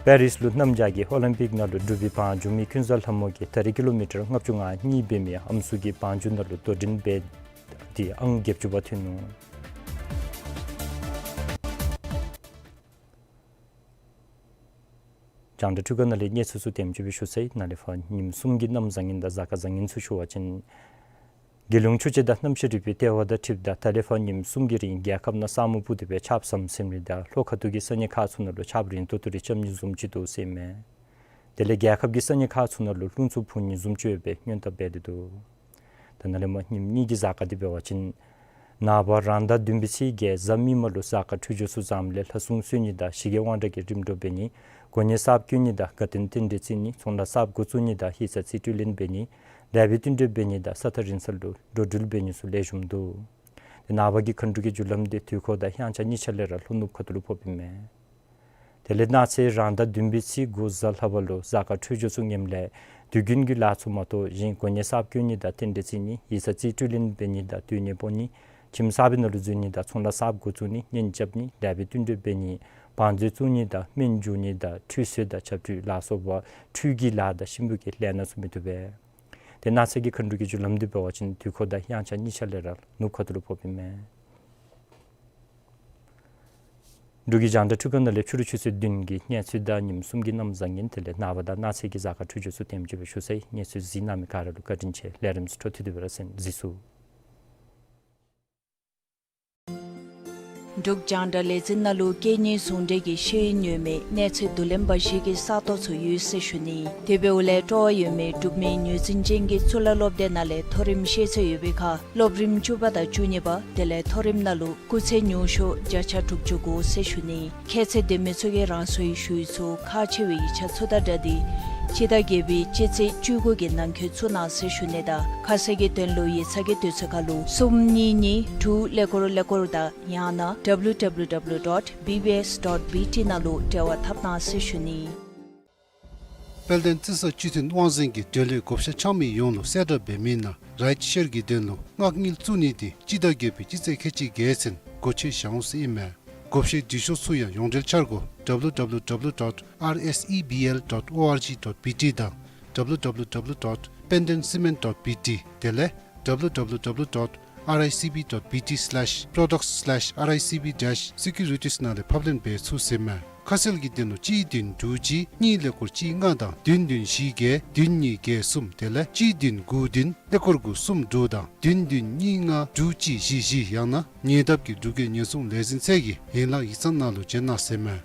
པེ་རིས་ལུ་གནམ་བྱཱར་གྱི་ཨོ་ལིམ་པིག་ནང་ལུ་འབྲུག་པའི་བང་རྒྱུག་མི་ཀུན་བཟང་ལྷ་མོ་གིས་ད་རེས་ཀི་ལོ་མི་ཊར་ལྔ་བཅུ་ང་གཉིས་འབད་མི་ཨམ་སྲུ་གི་བང་རྒྱུག་ནང་ལུ་དོ་འགྲན་འབད་དེ་ཨང་བརྒྱད་ཅུ་པ་ཐོན་ནུག། རྒྱང་བསྒྲགས་འཕྲུལ་ཁང་ནང་ལས་གནས་ཚུལ་ཚུ་དེམ་ཅིག་སྦེ་ཞུ་ཚར་ཡི། ནཱ་ལས་ཕར་ཉིནམ་གསུམ་གྱི་གནམ་བཟང་ངན་དང་གཟའ་སྐར་བཟང་ངན་ཚུ་ཞུ་བ་ཅིན། རྒྱལ་ཡོངས་ཆུ་དཔྱད་དང་གནམ་གཤིས་རིག་པའི་ལྟེ་བ་དང་འཁྲིལཝ་ད་ད་ལས་ཕར་ཉིནམ་གསུམ་གྱི་རིང་རྒྱལ་ཁབ་ནང་ས་སྨུག་སྤུབས་ཏེ་སྦེ་ཆརཔ་ཟམ་ཟིམ་ནི་དང་ལྷོ་ཁ་ཐུག་གི་ས་གནས་ཁག་ཚུ་ནང་ལུ་ཆརཔ་རིང་ཏོག་ཏོ་རེ་རྐྱབ་ནི་བཟུམ་ཅིག་འདུག་ཟེར་ཨིན་མས། དེ་ལས་རྒྱལ་ཁབ་ཀྱི་ས་གནས་ཁག་ཚུ་ནང་ལུ་རླུང་འཚུབ་འཕུ་ནི་བཟུམ་ཅིག་ཡོད་པའི་སྔོན་བརྡ་འབད་དེ་འདུག། ད་ནཱ་ལས་མར་ཉིནམ་གཉིས་ཀྱི་གཟའ་སྐར་འདི་འབད་བ་ཅིན། ནངས་པ་རང་ཟླ་བདུན་པའི་ཚེས་བརྒྱད་གཟའ་མིག་དམར་ལུ་གཟའ་སྐར་འཕྲོད་སྦྱོར་ཚུ་བཟངམ་ལས་ལྷ་སྲུང་གསོལ་ནི་དང་ཞི་རྒྱས་དབང་དྲག་གི་རིམ་གྲོ་འབད་ནི། གོ་གནས་གསརཔ་བསྐོ་ནི་དང་དགའ་སྟོན་རྟེན་འབྲེལ་བརྩི་ནི། ཚོང་ལཱ་གསརཔ་འགོ་བཙུགས་ནི་དང་ཡིག་ཚང་རྩིས་སྤྲོད་ལེན་འབད་ནི། ལེགས་པའི་བསྟུན་གྲོས་འབད་ནི་དང་ས་ཐག་རིང་ས་ལུ་འགྲོ་འགྲུལ་འབད་ནི་ཚུ་ལེགས་ཤོམ་འདུག། ནངས་པ་གི་མཁའ་འགྲོ་གི་རྒྱུ་ལམ་འདི་དུས་འཁོར་དང་དབྱངས་འཆར་གཉིས་ཆ་ལས་ར་ལྷོ་ནུབ་ཁ་ཐུག་ལུ་ཕོགཔ་ཨིན་མས། དེ་ལས་གནངས་ཚེ་རང་ཟླ་བདུན་པའི་ཚེས་དགུ་གཟའ་ལྷག་པ་ལུ་གཟའ་སྐར་འཕྲོད་སྦྱོར་ཚུ་ངནམ་ལས་དུས་རྒྱུན་གྱི་ལཱ་ཚུ་མ་གཏོགས་གཞན་གོ་གནས་གསརཔ་བསྐོ་ནི་དང་རྟེན་འབྲེལ་བརྩི་ནི་ཡིག་ཚང་རྩིས་སྤྲོད་ལེན་འབད་ནི་དང་སྡོད་གནས་སྤོ་ནི་ཁྱིམ་གསར་པའི་ནང་ལུ་འཛུལ་ནི་དང་ཚོང་ལཱ་གསརཔ་འགོ་བཙུགས་ནི་གཉེན་རྐྱབ་ནི་ལེགས་པའི་བསྟུན་གྲོས་འབད་ནི་བང་མཛོད་བཙུགས་ནི་དང་སྨན་བྱུག་ནི་དང་ཁྲུས་གསོལ་དང་ཆབ་ཁྲུས་ལ་སོགས་པ་ཁྲུས་ཀྱི་ལཱ་དང་གཤིན་པོ་གི་ལས་སྣ་ཚུ་མི་བཏུབ་པས། དེ་གནངས་ཚེ་གི་མཁའ་འགྲོ་གི་རྒྱུ་ལམ་འདི་འབད་བ་ཅིན་དུས་འཁོར་དང་དབྱངས་འཆར་གཉིས་ཆ་ལས་ར་ནུབ་ཁ་ཐུག་ལུ་ཕོགཔ་ཨིན་མས། འབྲུག་གི་རྒྱང་བསྒྲགས་འཕྲུལ་ཁང་ནང་ལས་ཕྱི་རུ་ཆུ་ཚོད་བདུན་གྱི་གནས་ཚུལ་དང་ཉིནམ་གསུམ་གྱི་གནམ་བཟང་ངན་དེ་ལས་ནངས་པ་དང་གནངས་ཚེ་གི་གཟའ་སྐར་འཕྲོད་སྦྱོར་ཚུ་དེམ་ཅིག་སྦེ་ཞུ་ཚར་ཡི། གནས་ཚུལ་གཟིགས་གནང་མི་ག་ར་ལུ་བཀའ་དྲིན་ཆེ། ལས་རིམ་ཚུ་འཕྲོ་མཐུད་དེ་སྦེ་ར་གསན་གཟིགས་ཞུ། འབྲུག་རྒྱང་བསྒྲགས་ལས་འཛིན་ནང་ལུ་སྐད་གཉིས་ཟུང་འབྲེལ་གྱི་ཤེས་ཡོན་ཡོད་མི་གནས་ཚད་བསྡུ་ལེན་པ་ཞིག་གི་ས་སྟོང་ཚུ་ཡོད་ཟེར་ཞུ་ནི། དེ་འབདཝ་ལས་སྤྲོ་བ་ཡོད་མི་འབྲུག་མི་ངོས་འཛིན་ཅན་གྱི་གཙུག་ལག་སློབ་སྡེ་ནང་ལས་མཐོ་རིམ་ཤེས་ཚད་ཡོད་པའི་ཁར་སློབ་རིམ་བཅུ་པ་དང་བཅུ་གཉིས་པ་དེ་ལས་མཐོ་རིམ་ནང་ལུ་སྐུགས་ཚད་ཉུང་ཤོས་བརྒྱ་ཆ་དྲུག་ཅུ་དགུ་ཟེར་ཞུ་ནི། ཁྱད་ཚད་ལྡན་མི་ཚུ་གིས་རང་སོའི་ཞུ་ཡིག་ཚུ་ཁག་ཆེ་བའི་ཡིག་ཆ་ཚུ་དང་སྦྲགས་ཏེ་སྤྱི་ཟླ་བརྒྱད་པའི་སྤྱི་ཚེས་བཅུ་དགུ་གི་ནང་འཁོད་བཙུགས་གནང་ཟེར་ཞུ་ནི་དང་ཁ་གསལ་གྱི་དོན་ལུ་ཡིག་ཚང་གི་དུས་ཚོད་ཁར་ལུ་གསུམ་གཉིས་གཉིས་དྲུག་ཀླད་ཀོར་ཀླད་ཀོར་དང་ཡང་ན་W W W dot B B S dot B T ནང་ལུ་འབྲེལ་བ་འཐབ་གནང་ཟེར་ཞུ་ནི། དཔལ་ལྡན་རྩི་ས་སྤྱི་མཐུན་དབང་འཛིན་གྱིས་འབྲེལ་ཡོད་བགོ་བཤའ་འཆང་མི་ཡོངས་ལུ་གསལ་བསྒྲགས་འབད་མི་ནང་རའིཊ་ཤེར་གྱི་དོན་ལུ་མངགས་དངུལ་བཙུགས་ནི་དེ་སྤྱི་ཟླ་བརྒྱད་པའི་སྤྱི་ཚེས་ཁལ་གཅིག་བརྒྱད་ཚུན་སྒོ་ཕྱེ་བཞག་འོང་ཟེར་ཨིན་མས། བགོ་བཤའི་འབྲི་ཤོག་ཚུ་ཡང་ཡོངས་འབྲེལ་འཆར་སྒོ་W W W dot R S E B L dot O R G dot B T དང་W W W dot pendencement dot B T དེ་ལས་W W W dot R I C B dot B T slash products slash R I C B dash securities ནང་ལས་ཕབ་ལེན་འབད་ཚུགས་ཟེར་མས། ཁ་གསལ་གྱི་དོན་ལུ་གཅིག་བདུན་དྲུག་གཅིག་གཉིས་ཀླད་ཀོར་གཅིག་ལྔ་དང་བདུན་བདུན་བཞི་བརྒྱད་བདུན་གཉིས་བརྒྱད་གསུམ་དེ་ལས་གཅིག་བདུན་དགུ་བདུན་ཀླད་ཀོར་དགུ་གསུམ་དྲུག་དང་བདུན་བདུན་གཉིས་ལྔ་དྲུག་གཅིག་བཞི་བཞི་ཡང་ན་ཉེ་འདབས་ཀྱི་འབྲུག་རྒྱལ་ཉེན་སྲུང་ལས་འཛིན་ཚད་ཀྱི་ཡན་ལག་ཡིག་ཚང་ནང་ལུ་བྱོན་གནང་ཟེར་མས།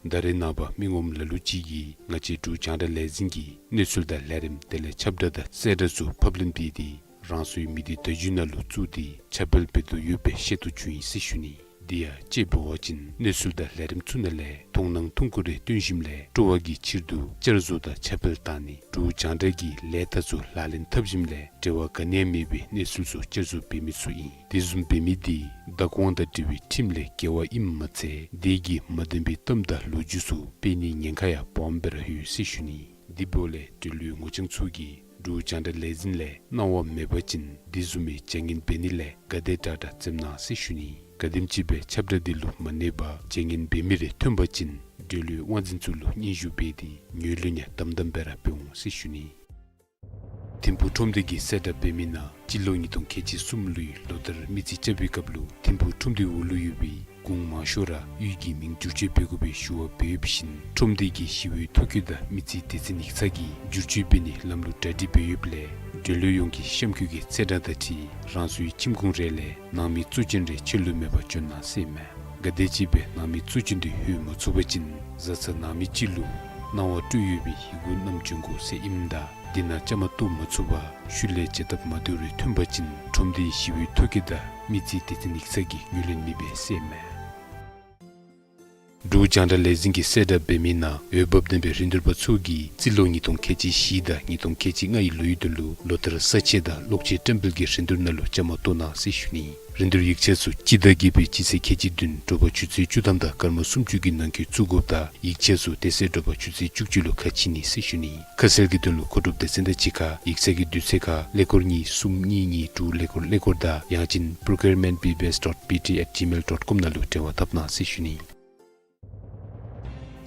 ད་རེས་ནངས་པ་མི་ངོམ་ལ་ལུ་ཅིག་གིས་ང་བཅས་འབྲུག་རྒྱང་བསྒྲགས་ལས་འཛིན་གྱི་གནས་ཚུལ་དང་ལས་རིམ་དེ་ལས་ཁྱབ་བསྒྲགས་དང་གསལ་བསྒྲགས་ཚུ་ཕབ་ལེན་འབད་དེ་རང་སོའི་མི་སྡེ་བརྡ་བརྒྱུད་ནང་ལུ་བཙུགས་ཏེ་ཁྱབ་སྤེལ་འབད་དོ་ཡོདཔ་སྦེ་ཤེས་རྟོགས་བྱུང་ཡི་ཟེར་ཞུ་ནི། དེ་ཡང་དཔྱེ་འབད་བ་ཅིན་གནས་ཚུལ་དང་ལས་རིམ་ཚུ་ནང་ལས་མཐོང་སྣང་ཐུང་ཀུ་རེ་སྟོན་ཞིནམ་ལས་སྤྲོ་བ་གི་ཕྱིར་དུ་བསྐྱར་བཟོ་དང་ཁྱབ་སྤེལ་བཏང་ནི་འབྲུག་རྒྱང་བསྒྲགས་ཀྱི་ལས་རྟགས་ཚུ་ལག་ལེན་འཐབ་ཞིནམ་ལས་འབྲེལ་བ་ག་ནི་ཡང་མེད་པའི་གནས་ཚུལ་ཚུ་བསྐྱར་བཟོ་འབད་མི་ཚུ་ཨིན། དེ་བཟུམ་འབད་མི་དེ་བདག་དབང་དང་འབྲེལ་བའི་ཁྲིམས་ལས་འགལ་བ་ཨིནམ་མ་ཚད་དེ་གིས་མ་བདེན་པའི་གཏམ་དང་ལོ་རྒྱུས་ཚུ་སྤེལ་ནིའི་ཉེན་ཁ་ཡང་སྦོམ་སྦེ་ར་ཡོད་ཟེར་ཞུ་ནི། དེ་འབདཝ་ལས་འབྲེལ་ཡོད་ངོ་རྐྱང་ཚུ་གིས་འབྲུག་རྒྱང་བསྒྲགས་ལས་འཛིན་ལས་གནང་བ་མེད་པ་ཅིན་དེ་བཟུམ་མའི་བྱ་ངན་འབད་ནི་ལས་ག་དེ་དྲག་དྲག་འཛེམ་གནང་ཟེར་ཞུ་ནི། ག་དེམ་ཅིག་སྦེ་ཁྱབ་བསྒྲགས་དེ་ལུ་མ་གནས་པར་བྱ་ངན་འབད་མི་རེ་ཐོན་པ་ཅིན་འབྲེལ་ཡོད་དབང་འཛིན་ཚུ་ལུ་སྙན་ཞུ་འབད་དེ་ངོས་ལེན་ཡང་དམ་དམ་སྦེ་ར་འབད་འོང་ཟེར་ཞུ་ནི། ཐིམ་ཕུག་ཁྲོམ་སྡེ་གིས་གསལ་བསྒྲགས་འབད་མི་ནང་སྤྱི་ལོ་ཉིས་སྟོང་ཁལ་གཅིག་གསུམ་ལོའི་ལོ་ལྟར་མི་རྩིས་རྐྱབ་པའི་སྐབས་ལུ་ཐིམ་ཕུག་ཁྲོམ་སྡེའི་འོག་ལུ་ཡོད་པའི་གུང་མང་ཤོས་ར་གཡུས་ཀྱི་མིང་བསྒྱུར་བཅོས་འབད་དགོ་པའི་ཞུ་བ་འབད་ཡོདཔ་བཞིན་ཁྲོམ་སྡེ་གི་ཞི་གཡོག་ཐོ་བཀོད་དང་མི་རྩིས་སྡེ་ཚན་ཡིག་ཚང་གིས་བསྒྱུར་བཅོས་འབད་ནིའི་ལམ་ལུགས་གྲ་སྒྲིག་འབད་ཡོདཔ་ལས་འབྲེལ་ཡོད་ཡོངས་ཀྱིས་གཤམ་འཁོད་ཀྱི་ཚེས་གྲངས་དང་འཁྲིལ་རང་སོའི་ཁྱིམ་ཁུངས་རེ་ལས་ནང་མི་གཙོ་ཅན་རེ་ཕྱི་ལུ་མེད་པར་བྱོན་གནང་ཟེར་ཨིན་མས། ག་དེམ་ཅིག་སྦེ་ནང་མི་གཙོ་ཅན་དེ་ལྷོད་མ་ཚུགས་པ་ཅིན་བཟའ་ཚང་ནང་མི་གཅིག་ལུ་གནང་བ་སྤྲོད་ཡོད་པའི་ཡི་གུ་བསྣམས་བྱོན་དགོ་ཟེར་ཨིནམ་ད་དེ་ནང་བཅའ་མར་གཏོགས་མ་ཚུགས་པར་ཤུལ་ལས་བྱ་ཐབས་མ་བདེཝ་རེ་ཐོན་པ་ཅིན་ཁྲོམ་སྡེའི་ཞི་གཡོག་ཐོ་བཀོད་དང་མི་རྩིས་སྡེ་ཚན་ཡིག་ཚང་གིས་ངོས་ལེན་མི་འབད་ཟེར་ཨིན་མས། འབྲུག་རྒྱང་བསྒྲགས་ལས་འཛིན་གྱིས་གསལ་བསྒྲགས་འབད་མི་ནང་འོས་འབབ་ལྡན་པའི་རིན་བསྡུར་པ་ཚུ་གིས་རྩིས་ལོ་ཉིས་སྟོང་ཁལ་གཅིག་བཞི་དང་ཉིས་སྟོང་ཁལ་གཅིག་ལྔའི་ལོའི་དོན་ལུ་ལོ་ལྟར་ས་ཆས་དང་གློག་ཆས་བཀྲམ་སྤེལ་གྱི་རིན་བསྡུར་ནང་ལུ་བཅའ་མར་གཏོགས་གནང་ཟེར་ཞུ་ནི། རིན་བསྡུར་ཡིག་ཆ་ཚུ་སྤྱི་ཟླ་བརྒྱད་པའི་སྤྱི་ཚེས་ཁལ་གཅིག་བདུན་དྲོ་པ་ཆུ་ཚོད་བཅུ་ཐམ་དང་སྐར་མ་སུམ་ཅུ་གི་ནང་འཁོད་བཙུགས་དགོཔ་དང་ཡིག་ཆ་ཚུ་དེ་ཚེ་དྲོ་པ་ཆུ་ཚོད་བཅུ་གཅིག་ལུ་ཁ་ཕྱེ་ནི་ཟེར་ཞུ་ནི། ཁ་གསལ་གྱི་དོན་ལུ་མཁོ་སྒྲུབ་སྡེ་ཚན་དང་གཅིག་ཁར་ཡིག་ཚང་གི་དུས་ཚོད་ཁར་ཀླད་ཀོར་གཉིས་གསུམ་གཉིས་གཉིས་དྲུག་ཀླད་ཀོར་ཀླད་ཀོར་དང་ཡང་ཅིན་procurement B B S dot B T at gmail dot com ནང་ལུ་འབྲེལ་བ་འཐབ་གནང་ཟེར་ཞུ་ནི།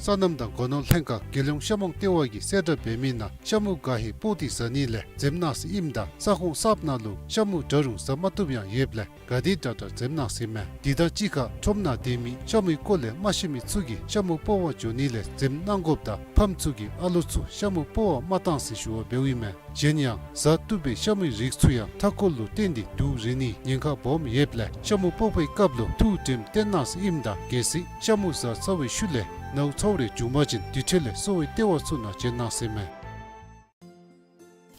སོ་ནམ་དང་སྒོ་ནོར་ལྷན་ཁག་རྒྱལ་ཡོངས་ཤ་མོང་ལྟེ་བ་གིས་གསལ་བསྒྲགས་འབད་མི་ནང་ཤ་མུ་ག་ཧེ་སྤོག་སྟེ་བཟའ་ནི་ལས་འཛེམ་གནང་ཟེར་ཨིནམ་ད་ས་ཁོངས་གསརཔ་ནང་ལུ་ཤ་མུ་འདྲ་རུང་བཟའ་མ་བཏུབ་ཡང་ཡོདཔ་ལས་ག་དེ་དྲག་དྲག་འཛེམ་གནང་ཟེར་ཨིན་མས། དེ་དང་གཅིག་ཁར་ཁྲོམ་ནང་སྡོད་མི་ཤ་མུའི་སྐོར་ལས་མ་ཤེས་མི་ཚུ་གིས་ཤ་མུ་སྤོག་པར་འགྱོ་ནི་ལས་འཛེམ་གནང་དགོཔ་དང་ཕམ་ཚུ་གིས་ཨ་ལོ་ཚུ་ཤ་མུ་སྤོག་པར་མ་གཏང་ཟེར་ཞུ་བ་འབདཝ་ཨིན་མས། གཞན་ཡང་བཟའ་བཏུབ་པའི་ཤ་མུའི་རིགས་ཚུ་ཡང་མཐའ་འཁོར་ལུ་བརྟེན་ཏེ་དུག་རེག་ནིའི་ཉེན་ཁ་སྦོམ་ཡོདཔ་ལས་ཤ་མུ་སྤོག་པའི་སྐབས་ལུ་ཐུགས་དྲནམ་བཏོན་གནང་ཟེར་ཨིནམ་ད་གལ་སྲིད་ཤ་མུ་བཟའ་ཚར་བའི་ཤུལ་ལས་ནཝ་ཚཝ་རེ་བྱུང་པ་ཅིན་དེ་འཕྲལ་ལས་གསོ་བའི་ལྟེ་བ་ཚུ་ནང་བྱོན་གནང་ཟེར་ཨིན་མས།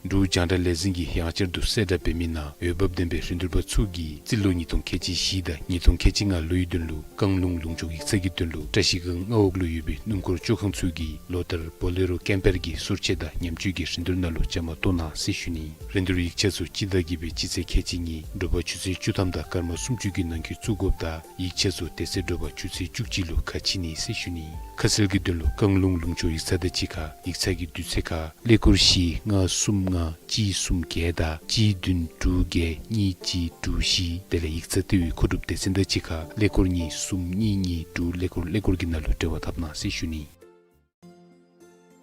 འབྲུག་རྒྱང་བསྒྲགས་ལས་འཛིན་གྱིས་ཡང་བསྐྱར་དུ་གསལ་བསྒྲགས་འབད་མི་ནང་འོས་འབབ་ལྡན་པའི་རིན་བསྡུར་པ་ཚུ་གིས་རྩིས་ལོ་ཉིས་སྟོང་ཁལ་གཅིག་བཞི་དང་ཉིས་སྟོང་ཁལ་གཅིག་ལྔ་ལོའི་དོན་ལུ་བཀང་ལུང་ལུང་ཕྱོགས་ཡིག་ཚང་གི་དོན་ལུ་བཀྲ་ཤིས་སྒང་མངའ་འོག་ལུ་ཡོད་པའི་སྣུམ་འཁོར་བཅོ་ཁང་ཚུ་གིས་ལོ་ལྟར་བོ་ལེ་རོ་ཀེམ་པར་གྱི་སོར་ཕྱེ་དང་ཉམས་བཅོས་ཀྱི་རིན་བསྡུར་ནང་ལུ་བཅའ་མར་གཏོགས་གནང་ཟེར་ཞུ་ནི། རིན་བསྡུར་ཡིག་ཆ་ཚུ་སྤྱི་ཟླ་བརྒྱད་པའི་སྤྱི་ཚེས་ཁལ་གཅིག་གཉིས་དྲོ་པ་ཆུ་ཚོད་བཅུ་ཐམ་དང་སྐར་མ་སུམ་ཅུ་གི་ནང་འཁོད་བཙུགས་དགོཔ་དང་ཡིག་ཆ་ཚུ་དེ་ཚེ་དྲོ་པ་ཆུ་ཚོད་བཅུ་གཅིག་ལུ་ཁ་ཕྱེ་ནི་ཟེར་ཞུ་ནི། ཁ་གསལ་གྱི་དོན་ལུ་བཀང་ལུང་ལུང་ཕྱོགས་ཡིག་ཚང་དང་གཅིག་ཁར་ཡིག་ཚང་གི་དུས་ཚོད་ཁར་ཀླད་ཀོར་བཞི་ལྔ་གསུམ་ལྔ་གཅིག་གསུམ་བརྒྱད་དང་གཅིག་བདུན་དྲུག་བརྒྱད་གཉིས་གཅིག་དྲུག་བཞི། དེ་ལས་ཡིག་ཚང་ལྟེ་བའི་མཁོ་སྒྲུབ་སྡེ་ཚན་དང་གཅིག་ཁར་ཀླད་ཀོར་གཉིས་གསུམ་གཉིས་གཉིས་དྲུག་ཀླད་ཀོར་ཀླད་ཀོར་གྱི་ནང་ལུ་འབྲེལ་བ་འཐབ་གནང་ཟེར་ཞུ་ནི།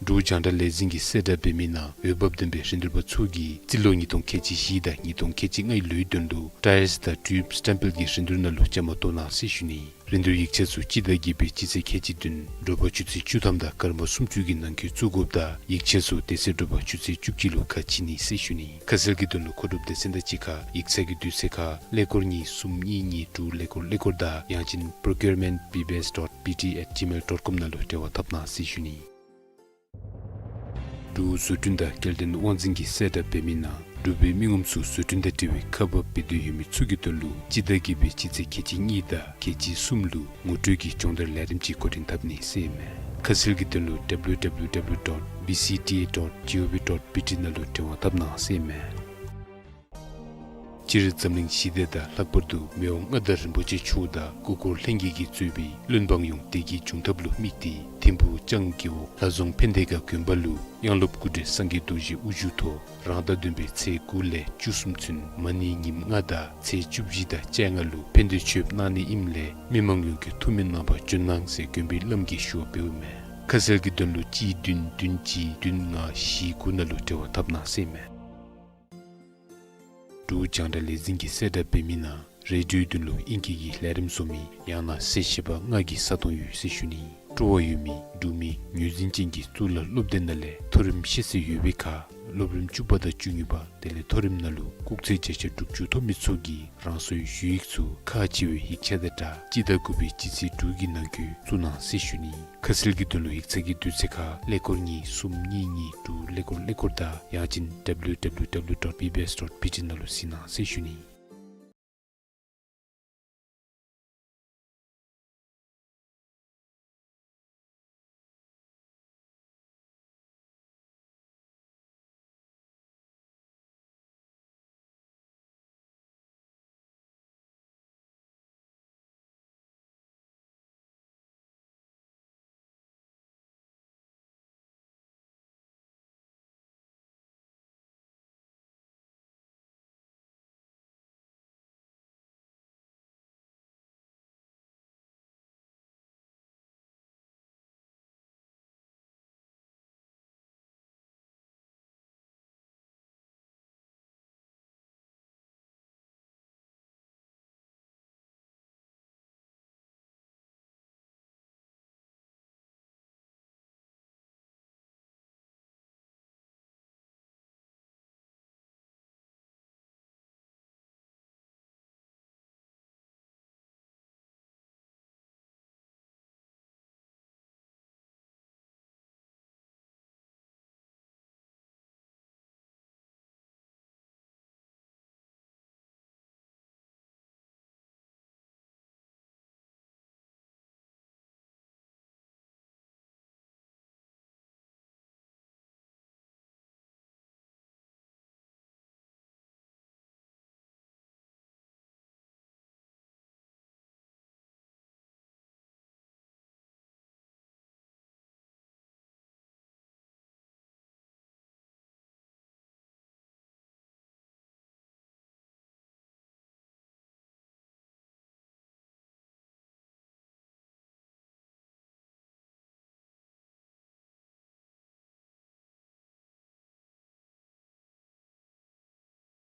འབྲུག་རྒྱང་བསྒྲགས་ལས་འཛིན་གྱིས་གསལ་བསྒྲགས་འབད་མི་ནང་འོས་འབབ་ལྡན་པའི་རིན་བསྡུར་པ་ཚུ་གིས་རྩིས་ལོ་ཉིས་སྟོང་ཁལ་གཅིག་བཞི་དང་ཉིས་སྟོང་ཁལ་གཅིག་ལྔའི་ལོའི་དོན་ལུ་ཊའིརསི་དང་ཊིའུབ་སི་ཊེམ་པལ་གྱི་རིན་བསྡུར་ནང་ལུ་བཅའ་མར་གཏོགས་གནང་ཟེར་ཞུ་ནི། རིན་བསྡུར་ཡིག་ཆ་ཚུ་སྤྱི་ཟླ་བརྒྱད་པའི་སྤྱི་ཚེས་ཁལ་གཅིག་བདུན་དྲོ་པ་ཆུ་ཚོད་བཅུ་ཐམ་དང་སྐར་མ་སུམ་ཅུ་གི་ནང་འཁོད་བཙུགས་དགོཔ་དང་ཡིག་ཆ་ཚུ་དེ་ཚེ་དྲོ་པ་ཆུ་ཚོད་བཅུ་གཅིག་ལུ་ཁ་ཕྱེ་ནི་ཟེར་ཞུ་ནི། ཁ་གསལ་གྱི་དོན་ལུ་མཁོ་སྒྲུབ་སྡེ་ཚན་དང་གཅིག་ཁར་ཡིག་ཚང་གི་དུས་ཚོད་ཁར་ཀླད་ཀོར་གཉིས་གསུམ་གཉིས་གཉིས་དྲུག་ཀླད་ཀོར་ཀླད་ཀོར་དང་ཡང་ཅིན་པྲོ་ཀིའུར་མེནཊ་བི་བི་ཨེསི་ཌོཊ་པི་ཊི་ཨེཊ་ཇི་མེལ་ཌོཊ་ཀོམ་ནང་ལུ་འབྲེལ་བ་འཐབ་གནང་ཟེར་ཞུ་ནི། འབྲུག་བཟོ་སྐྲུན་དང་སྐྱེལ་འདྲེན་དབང་འཛིན་གྱིས་གསལ་བསྒྲགས་འབད་མི་ནང་འབྲུག་པའི་མི་ངོམ་ཚུ་བཟོ་སྐྲུན་དང་འབྲེལ་བའི་ཁག་འབག་འབད་འདོད་ཡོད་མི་ཚུ་གི་དོན་ལུ་སྤྱི་ཟླ་བརྒྱད་པའི་སྤྱི་ཚེས་ཁལ་གཅིག་གཉིས་དང་ཁལ་གཅིག་གསུམ་ལུ་ངོ་སྤྲོད་ཀྱི་སྦྱོང་བརྡར་ལས་རིམ་ཅིག་འགོ་འདྲེན་འཐབ་ནི་ཟེར་ཨིན་མས། ཁ་གསལ་གྱི་དོན་ལུ་ཌབ་ལུ་ཌབ་ལུ་ཌབ་ལུ་ཌོཊ་བི་སི་ཊི་ཨེ་ཌོཊ་ཇི་ཨོ་ཝི་ཌོཊ་བི་ཊི་ནང་ལུ་འབྲེལ་བ་འཐབ་གནང་ཟེར་ཨིན་མས། སྤྱིར་འཛམ་གླིང་ཞི་བདེ་དང་ལྷག་པར་དུ་མི་དབང་མངའ་བདག་རིན་པོ་ཆེ་མཆོག་དང་སྐུ་འཁོར་ལྷན་རྒྱས་ཀྱིས་གཙོས་པའི་བློན་འབངས་ཡོངས་བདེ་སྐྱིད་འབྱུང་ཐབས་ལུ་དམིགས་ཏེ་ཐིམ་ཕུག་ལྕང་རྒེད་འོག་ལྷ་རྫོང་ཕན་བདེ་དགའ་དགོན་པ་ལུ་དབྱངས་སློབ་སྐུ་བགྲེས་སངས་རྒྱས་རྡོ་རྗེ་དབུ་བཞུགས་ཐོག་རང་ཟླ་བདུན་པའི་ཚེས་དགུ་ལས་བཅུ་གསུམ་ཚུན་མ་ཎི་ཉིནམ་ལྔ་དང་ཚེས་བཅུ་བཞི་དང་བཅོ་ལྔ་ལུ་ཕན་བདེ་མཆོདཔ་གནང་ནི་ཨིནམ་ལས་མི་མང་ཡོངས་ཀྱིས་ཐུགས་སྨོན་གནང་བར་འབྱོན་གནང་ཟེར་དགོན་པའི་བླམ་གིས་ཞུ་བ་འབདཝ་མས། ཁ་གསལ་གྱི་དོན་ལུ་གཅིག་བདུན་བདུན་གཅིག་བདུན་ལྔ་བཞི་དགུ་ནང་ལུ་འབྲེལ་བ་འཐབ་གནང་ཟེར་ཨིན་མས། འབྲུག་རྒྱང་བསྒྲགས་ལས་འཛིན་གྱིས་གསལ་བསྒྲགས་འབད་མི་ནང་རེ་ཌིའོའི་དོན་ལུ་ཨིང་སྐད་ཀྱི་ལས་རིམ་བཟོ་མི་ཡང་ན་གསལ་བཤད་པ་ལྔ་གི་ས་སྟོང་ཡོད་ཟེར་ཞུ་ནི། སྤྲོ་བ་ཡོད་མི་འབྲུག་མི་ངོས་འཛིན་ཅན་གྱི་གཙུག་ལག་སློབ་སྡེ་ནང་ལས་མཐོ་རིམ་ཤེས་ཚད་ཡོད་པའི་ཁར་སློབ་རིམ་བཅུ་པ་དང་བཅུ་གཉིས་པ་དེ་ལས་མཐོ་རིམ་ནང་ལུ་སྐུགས་ཚད་བརྒྱ་ཆ་དྲུག་ཅུ་ཐོབ་མི་ཚུ་གིས་རང་སོའི་ཞུ་ཡིག་ཚུ་ཁག་ཆེ་བའི་ཡིག་ཆ་དང་སྦྲགས་སྤྱི་ཟླ་དགུ་པའི་སྤྱི་ཚེས་དྲུག་གི་ནང་འཁོད་བཙུགས་གནང་ཟེར་ཞུ་ནི། ཁ་གསལ་གྱི་དོན་ལུ་ཡིག་ཚང་གི་དུས་ཚོད་ཁར་ཀླད་ཀོར་གཉིས་གསུམ་གཉིས་གཉིས་དྲུག་ཀླད་ཀོར་ཀླད་ཀོར་དང་ཡང་ཅིན་ཌབ་ལུ་ཌབ་ལུ་ཌབ་ལུ་ཌོཊ་བི་བི་ཨེསི་ཌོཊ་བི་ཊི་ནང་ལུ་གཟིགས་གནང་ཟེར་ཞུ་ནི།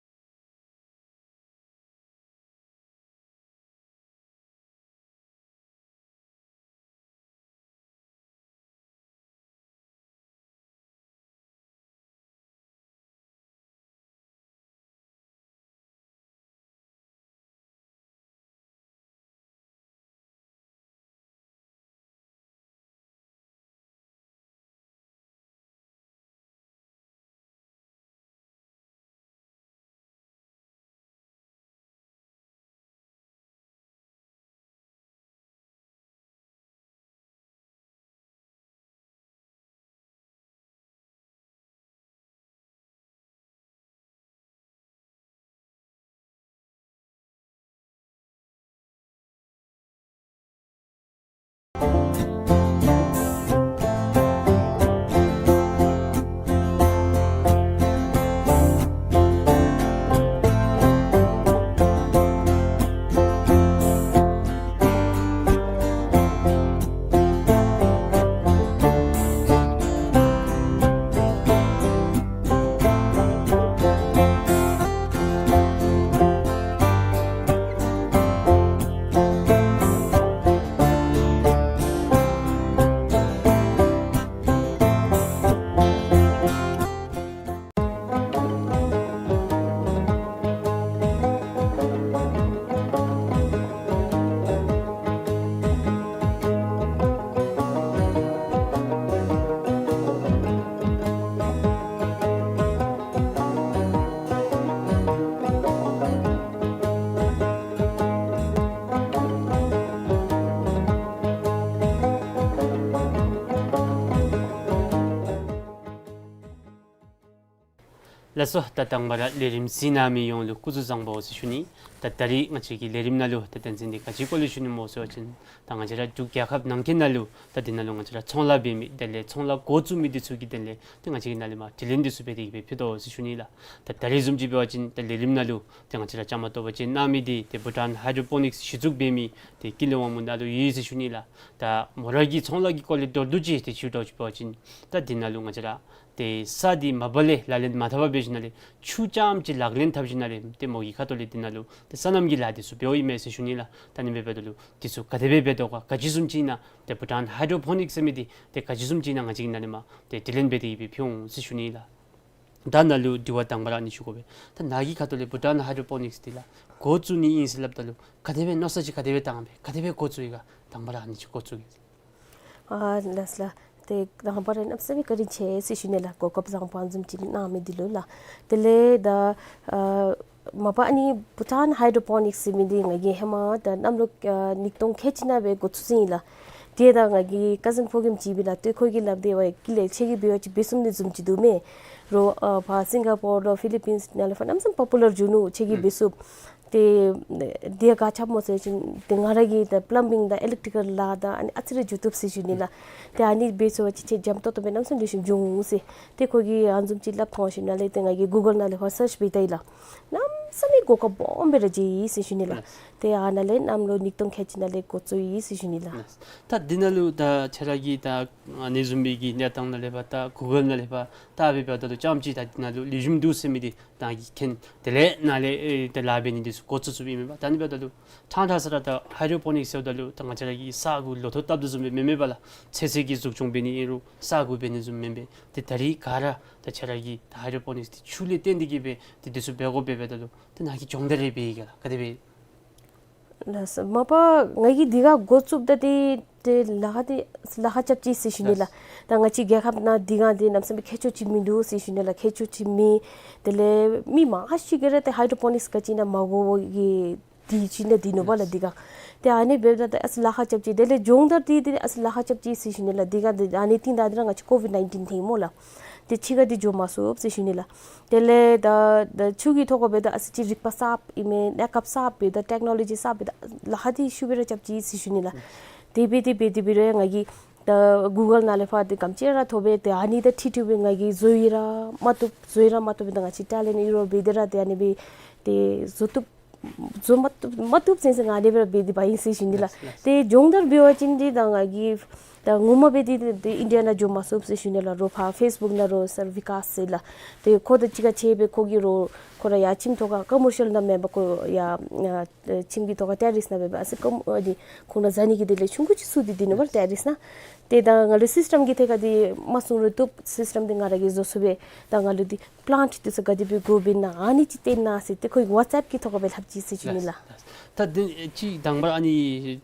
ལགས་སོ། ད་དང་པ་ར་ལས་རིམ་གཟིགས་གནང་མི་ཡོངས་ལུ་སྐུ་གཟུགས་བཟང་པོ་ཟེར་ཞུ་ནི། ད་ད་རིས་ང་བཅས་ཀྱི་ལས་རིམ་ནང་ལུ་ད་དོན་ཚན་འདི་ག་ཅི་སྐོར་ལས་ཞུ་ནི་སྨོ་ཟེར་བ་ཅིན་ད་ང་བཅས་ར་འབྲུག་རྒྱལ་ཁབ་ནང་འཁོད་ནང་ལུ་ད་འདི་ནང་ལུ་ང་བཅས་ར་ཚོང་ལཱ་འབད་མི་དེ་ལས་ཚོང་ལཱ་འགོ་བཙུགས་མི་འདི་ཚུ་གི་དོན་ལས་ཏེ་ང་བཅས་ཀྱི་ནང་ལས་མར་དྲི་ལན་འདི་ཚུ་འབད་དེ་གི་སྦེ་ཕུལ་དོ་ཟེར་ཞུ་ནི་ལགས། ད་ད་རིས་བཟུམ་ཅིག་འབད་བ་ཅིན་ད་ལས་རིམ་ནང་ལུ་ཏེ་ང་བཅས་ར་བཅའ་མར་གཏོགས་པ་ཅིན་གནང་མི་འདི་ཏེ་བྷུ་ཊཱན་ཧའི་ཌྲོ་པོ་ནིཀསི་གཞི་བཙུགས་འབད་མི་ཏེ་ཀུན་ལེགས་དབང་མོ་ནཱ་ལུ་ཡོད་ཟེར་ཞུ་ནི་ལགས། ད་མོ་ར་གི་ཚོང་ལཱ་གི་སྐོར་ལས་མདོར་བསྡུས་ཅིག་ཏེ་ཞུ་དོ་ཅིག་འབད་བ་ཅིན་ད་འདི་ནང་ལུ་ང་བཅས་ར་ཏེ་ས་འདི་མ་པ་ལས་ལག་ལེན་མ་འཐབ་པར་འབད་ཞིནམ་ལས་ཆུ་རྐྱངམ་ཅིག་ལག་ལེན་འཐབ་ཞིནམ་ལས་ཏེ་མོ་གི་ཁ་ཐུག་ལས་འདི་ནང་ལུ་ཏེ་སོ་ནམ་གྱི་ལཱ་འདི་ཚུ་འབདཝ་ཨིན་མས་ཟེར་ཞུ་ནི་ལགས། ད་ཨ་ནི་འབདཝ་ད་ལུ་འདི་ཚུ་ག་དེ་སྦེ་འབད་དོ་ག་ག་ཅི་བཟུམ་ཅིག་ཨིན་ན་ཏེ་བྷུ་ཊཱན་ཧའི་ཌྲོ་པོ་ནིཀསི་ཟེར་མི་འདི་ཏེ་ག་ཅི་བཟུམ་ཅིག་ཨིན་ན་ང་བཅས་ཀྱི་ནང་ལས་མར་ཏེ་དྲི་ལན་འབད་དེ་གི་སྦེ་ཕུལ་འོང་ཟེར་ཞུ་ནི་ལགས། ད་ནཱ་ལུ་དྲི་བ་དང་པ་ར་ཨ་ནི་ཞུ་དགོ་པས། ད་ནཱ་གི་ཁ་ཐུག་ལས་བྷུ་ཊཱན་ཧའི་ཌྲོ་པོ་ནིཀསི་འདི་ལགས་འགོ་བཙུགས་ནི་ཨིན་ཟེར་སླབ་ད་ལུ་ག་དེ་སྦེ་མནོ་བསམ་ཅིག་ག་དེ་སྦེ་བཏང་སྦེ་ག་དེ་སྦེ་འགོ་བཙུགས་ཡི་ག་དང་པ་ར་ཨ་ནི་ཅིག་འགོ་བཙུགས་ཡི། ཨ་ལགས་ལགས། ཏེ་དང་པ་ར་གནམ་མེད་ས་མེད་བཀའ་དྲིན་ཆེ་ཟེར་ཞུ་ནི་ལགས། གོ་སྐབས་བཟང་པོ་ཨ་ནི་བཟུམ་ཅིག་གནང་མི་འདི་ལུ་ལགས། དེ་ལས་ད་ཨ་མ་པ་ཨ་ནི་བྷུ་ཊཱན་ཧའི་ཌྲོ་པོ་ནིཀསི་ཟེར་མི་འདི་ང་གིས་ཧེ་མ་ད་གནམ་ལོ་ཨ་ཉིས་སྟོང་ཁལ་གཅིག་ནང་སྦེ་འགོ་བཙུགས་ཡི་ལགས། ཏེ་ད་ང་གི་ཀ་ཟིན་ཕོ་རྒནམ་ཅིག་ཨིན་པས་ལགས། ཏེ་ཁོ་གིས་སླབ་སྟེ་ཝའི་ཀུན་ལེགས་ཁྱོད་ཀྱིས་འབད་བ་ཅིན་འབད་ཚུགས་ནི་བཟུམ་ཅིག་འདུག་མས། རོགས་ཨ་ཕར་སིང་ག་པོར་ལུ་ཕི་ལི་པིནསི་ནང་ལས་ཕར་གནམ་མེད་ས་མེད་པོ་པུ་ལར་འགྱོ་ནུག། ཁྱོད་ཀྱིས་འབད་ཚུགས། ཏེ་འདི་ག་ཅི་སྨོ་ཟེར་བ་ཅིན་ཏེ་ང་ར་གིས་ད་པ་ལམ་བིང་དང་ཨི་ལེག་ཊི་ཀལ་ལཱ་དང་ཨ་ནི་ཨ་ཙི་རེ་འགྱོ་བཏུབ་ཟེར་ཞུ་ནི་ལགས། ཏེ་ཨ་ནི་འབད་ཚུགས་པ་ཅིན་ཁྱོད་འཇམ་ཏོང་ཏོ་སྦེ་གནམ་མེད་ས་མེད་ལེགས་ཤོམ་འགྱོ་འོང་ཟེར། ཏེ་ཁོ་གིས་ཨ་ནི་བཟུམ་ཅིག་སླབ་ཐོན་ཞིནམ་ལས་ཏེ་ང་གིས་གུ་གཱལ་ནང་ལས་ཕར་སརཆ་འབད་བལྟ་ཡི་ལགས། གནམ་མེད་ས་མེད་གོ་སྐབས་སྦོམ་སྦེ་ར་མཇལ་ཡི་ཟེར་ཞུ་ནི་ལགས། ལགས། ཏེ་ཨ་ནཱ་ལས་གནམ་ལོ་ཉིས་སྟོང་ཁལ་གཅིག་ནང་ལས་འགོ་བཙུགས་ཡི་ཟེར་ཞུ་ནི་ལགས། ལགས། ད་འདི་ནང་ལུ་ད་ཁྱོད་ར་གིས་ད་ཨ་ནི་བཟུམ་སྦེ་གི་གནས་སྟངས་ནང་ལས་ཕར་ད་གུ་གཱལ་ནང་ལས་ཕར་བལྟ་སྦེ་འབདཝ་ད་ལུ་རྐྱངམ་ཅིག་ད་འདི་ནང་ལུ་ལེགས་ཤོམ་འདུག་ཟེར་མི་འདི་ད་གིས་མཁྱེན། དེ་ལས་ནཱ་ལས་ཨེ་ད་ལཱ་འབད་ནི་འདི་ཚུ་འགོ་བཙུགས་བཙུགསཔ་ཨིན་མས་པ། ད་ཨ་ནི་འབདཝ་ད་ལུ་ཕྲང་ཕྲང་ས་ར་ད་ཧའི་ཌྲོ་པོ་ནིཀསི་ཟེརཝ་ད་ལུ་ད་ང་བཅས་ར་གི་ས་གུ་ལོ་ཐོག་བཏབ་དོ་བཟུམ་སྦེ་མེན་མས་པ་ལགས། ཚོད་བསྲེ་གི་འཛུགས་སྐྱོང་འབད་ནི་ཨིན་རུང་ས་གུ་འབད་ནི་བཟུམ་མེན་པས། ཏེ་ད་རིས་ག་ར་ད་ཁྱོད་ར་གིས་ད་ཧའི་ཌྲོ་པོ་ནིཀསི་འདི་ཆུ་ལས་བརྟེན་ཏེ་གི་སྦེ་ཏེ་འདི་ཚུ་འབད་དགོཔ་འབདཝ་ད་ལུ་ཏེ་ནཱ་གིས་སྦྱོང་བརྡར་རེ་འབད་ཡི་ག་ལགས། ག་དེ་སྦེ། ལགས་སོ། མ་པ་ང་གིས་འདི་ག་འགོ་བཙུགསཔ་ད་ཏེ་ཏེ་ལཱ་ཁག་འདི་ལཱ་ཁག་རྐྱབ་ཅི་ཟེར་ཞུ་ནི་ལགས། ད་ང་བཅས་རྒྱལ་ཁབ་ནང་འདི་ག་འདི་གནམ་མེད་ས་མེད་མཁས་མཆོག་ཅིག་མིན་འདུག་ཟེར་ཞུ་ནི་ལགས། མཁས་མཆོག་ཅིག་མེད། དེ་ལས་མི་མང་ཤོས་ཀྱིས་ར་ཏེ་ཧའི་ཌྲོ་པོ་ནིཀསི་ག་ཅི་ཨིན་ན་མ་གོ་བའི་གི་འདི་ཅིག་ནང་འདི་ནུག་པ་ལགས་འདི་ག། ཏེ་ཨ་ནི་འབདཝ་ད་ཏེ་ཨ་ཙི་ལཱ་ཁག་རྐྱབ་ཅི། དེ་ལས་སྦྱོང་བརྡར་འདི་ཏེ་ཨ་ཙི་ལཱ་ཁག་རྐྱབ་ཅི་ཟེར་ཞུ་ནི་ལགས། འདི་ག་འདི་ཨ་ནི་རྟིང་བདའ་འདི་ར་ང་བཅས་ཀོ་ཝིཌ་ནའིན་ཊིན་ཐོན་ཡི་སྨོ་ལགས། ཏེ་ཕྱི་ཁར་འདི་འགྱོ་མ་ཚུགས་ཟེར་ཞུ་ནི་ལགས། དེ་ལས་ད་ད་ཆུ་གི་ཐོག་ཁར་འབདཝ་ད་ཨ་ཙི་ཅིག་རིག་པ་གསརཔ་ཨིན་མས། གནས་སྐབས་གསརཔ་འབདཝ་ད་ཊེཀ་ནོ་ལོ་ཇི་གསརཔ་འབདཝ་ད་ལཱ་ཁག་འདི་ཤུགས་སྦེ་ར་རྐྱབ་ཅི་ཟེར་ཞུ་ནི་ལགས། དེ་སྦེ་དེ་སྦེ་དེ་སྦེ་ར་ང་གིས་ད་གུ་གཱལ་ནང་ལས་ཕར་ཏེ་ག་དེམ་ཅིག་ར་ཐོབ་སྦེ་ཏེ་ཨ་ནི་དང་འཁྲིལ་འཁྲིལ་སྦེ་ང་གིས་བཟོ་ཡི་ར་མ་བཏུབ་བཟོ་ཡི་ར་མ་བཏུབ་སྦེ་ད་ང་བཅས་ཊེ་ལེནཊ་ཨིན་རུང་འབད་དེ་ར་ཏེ་ཨ་ནི་སྦེ་ཏེ་བཟོ་བཏུབ་བཟོ་མ་བཏུབ་མ་བཏུབ་ཟེར་ཟེར་ང་ཨ་ནི་སྦེ་ར་འབད་དེ་འབག་ཡི་ཟེར་ཞུ་ནི་ལགས། ལགས་ལགས། ཏེ་སྦྱོང་བརྡར་འབད་བ་ཅིན་འདི་ད་ང་གིས་ད་ངོ་མ་སྦེ་འདི་འདི་ཨིན་ཌི་ཡ་ནང་འགྱོ་མ་ཚུགས་ཟེར་ཞུ་ནི་ལགས། རོགས་ཕར་ཕེསི་བུཀ་ནང་རོགས་སར་བི་ཀཱས་ཟེར་ལགས། ཏེ་ཁོ་དང་གཅིག་ཁར་ཕྱད་སྦེ་ཁོ་གིས་རོགས་ཁོ་ར་ཡར་ཁྱིམ་ཐོག་ཁར་ཀོ་མར་ཤལ་ནང་མེན་པར་ཁོ་ཡར་ཨ་ཁྱིམ་གྱི་ཐོག་ཁར་ཊེ་རེསི་ནང་འབད་བ་ཨ་ཙི་ཀོ་ཨ་འདི་ཁོང་ར་ཟ་ནི་གི་དེ་ལས་ཆུང་ཀུ་ཅིག་བཙུགས་ཏེ་འདི་ནུག་པ་ལགས་ཊེ་རེསི་ནང་། ཏེ་ད་ང་ལུ་སིསི་ཊེམ་གྱི་ཐད་ཁར་འདི་མ་གསུང་རུང་བཏུབ། སིསི་ཊེམ་འདི་ང་ར་གིས་བཟོ་ཚུགས་པས། ད་ང་ལུ་འདི་པི་ལཱནཊ་འདི་ཚུ་ག་དེ་སྦེ་འགོ་འབྱེད་ན་ཨ་ནི་ཅིག་སྟོན་གནང་ཟེར་ཏེ་ཁོ་གིས་ཝཊས་ཨེཔ་གི་ཐོག་ཁར་སྦེ་ལྷབ་ཅི་ཟེར་ཞུ་ནི་ལགས། ལགས། ད་འདི་ཅིག་དང་པ་ར་ཨ་ནི་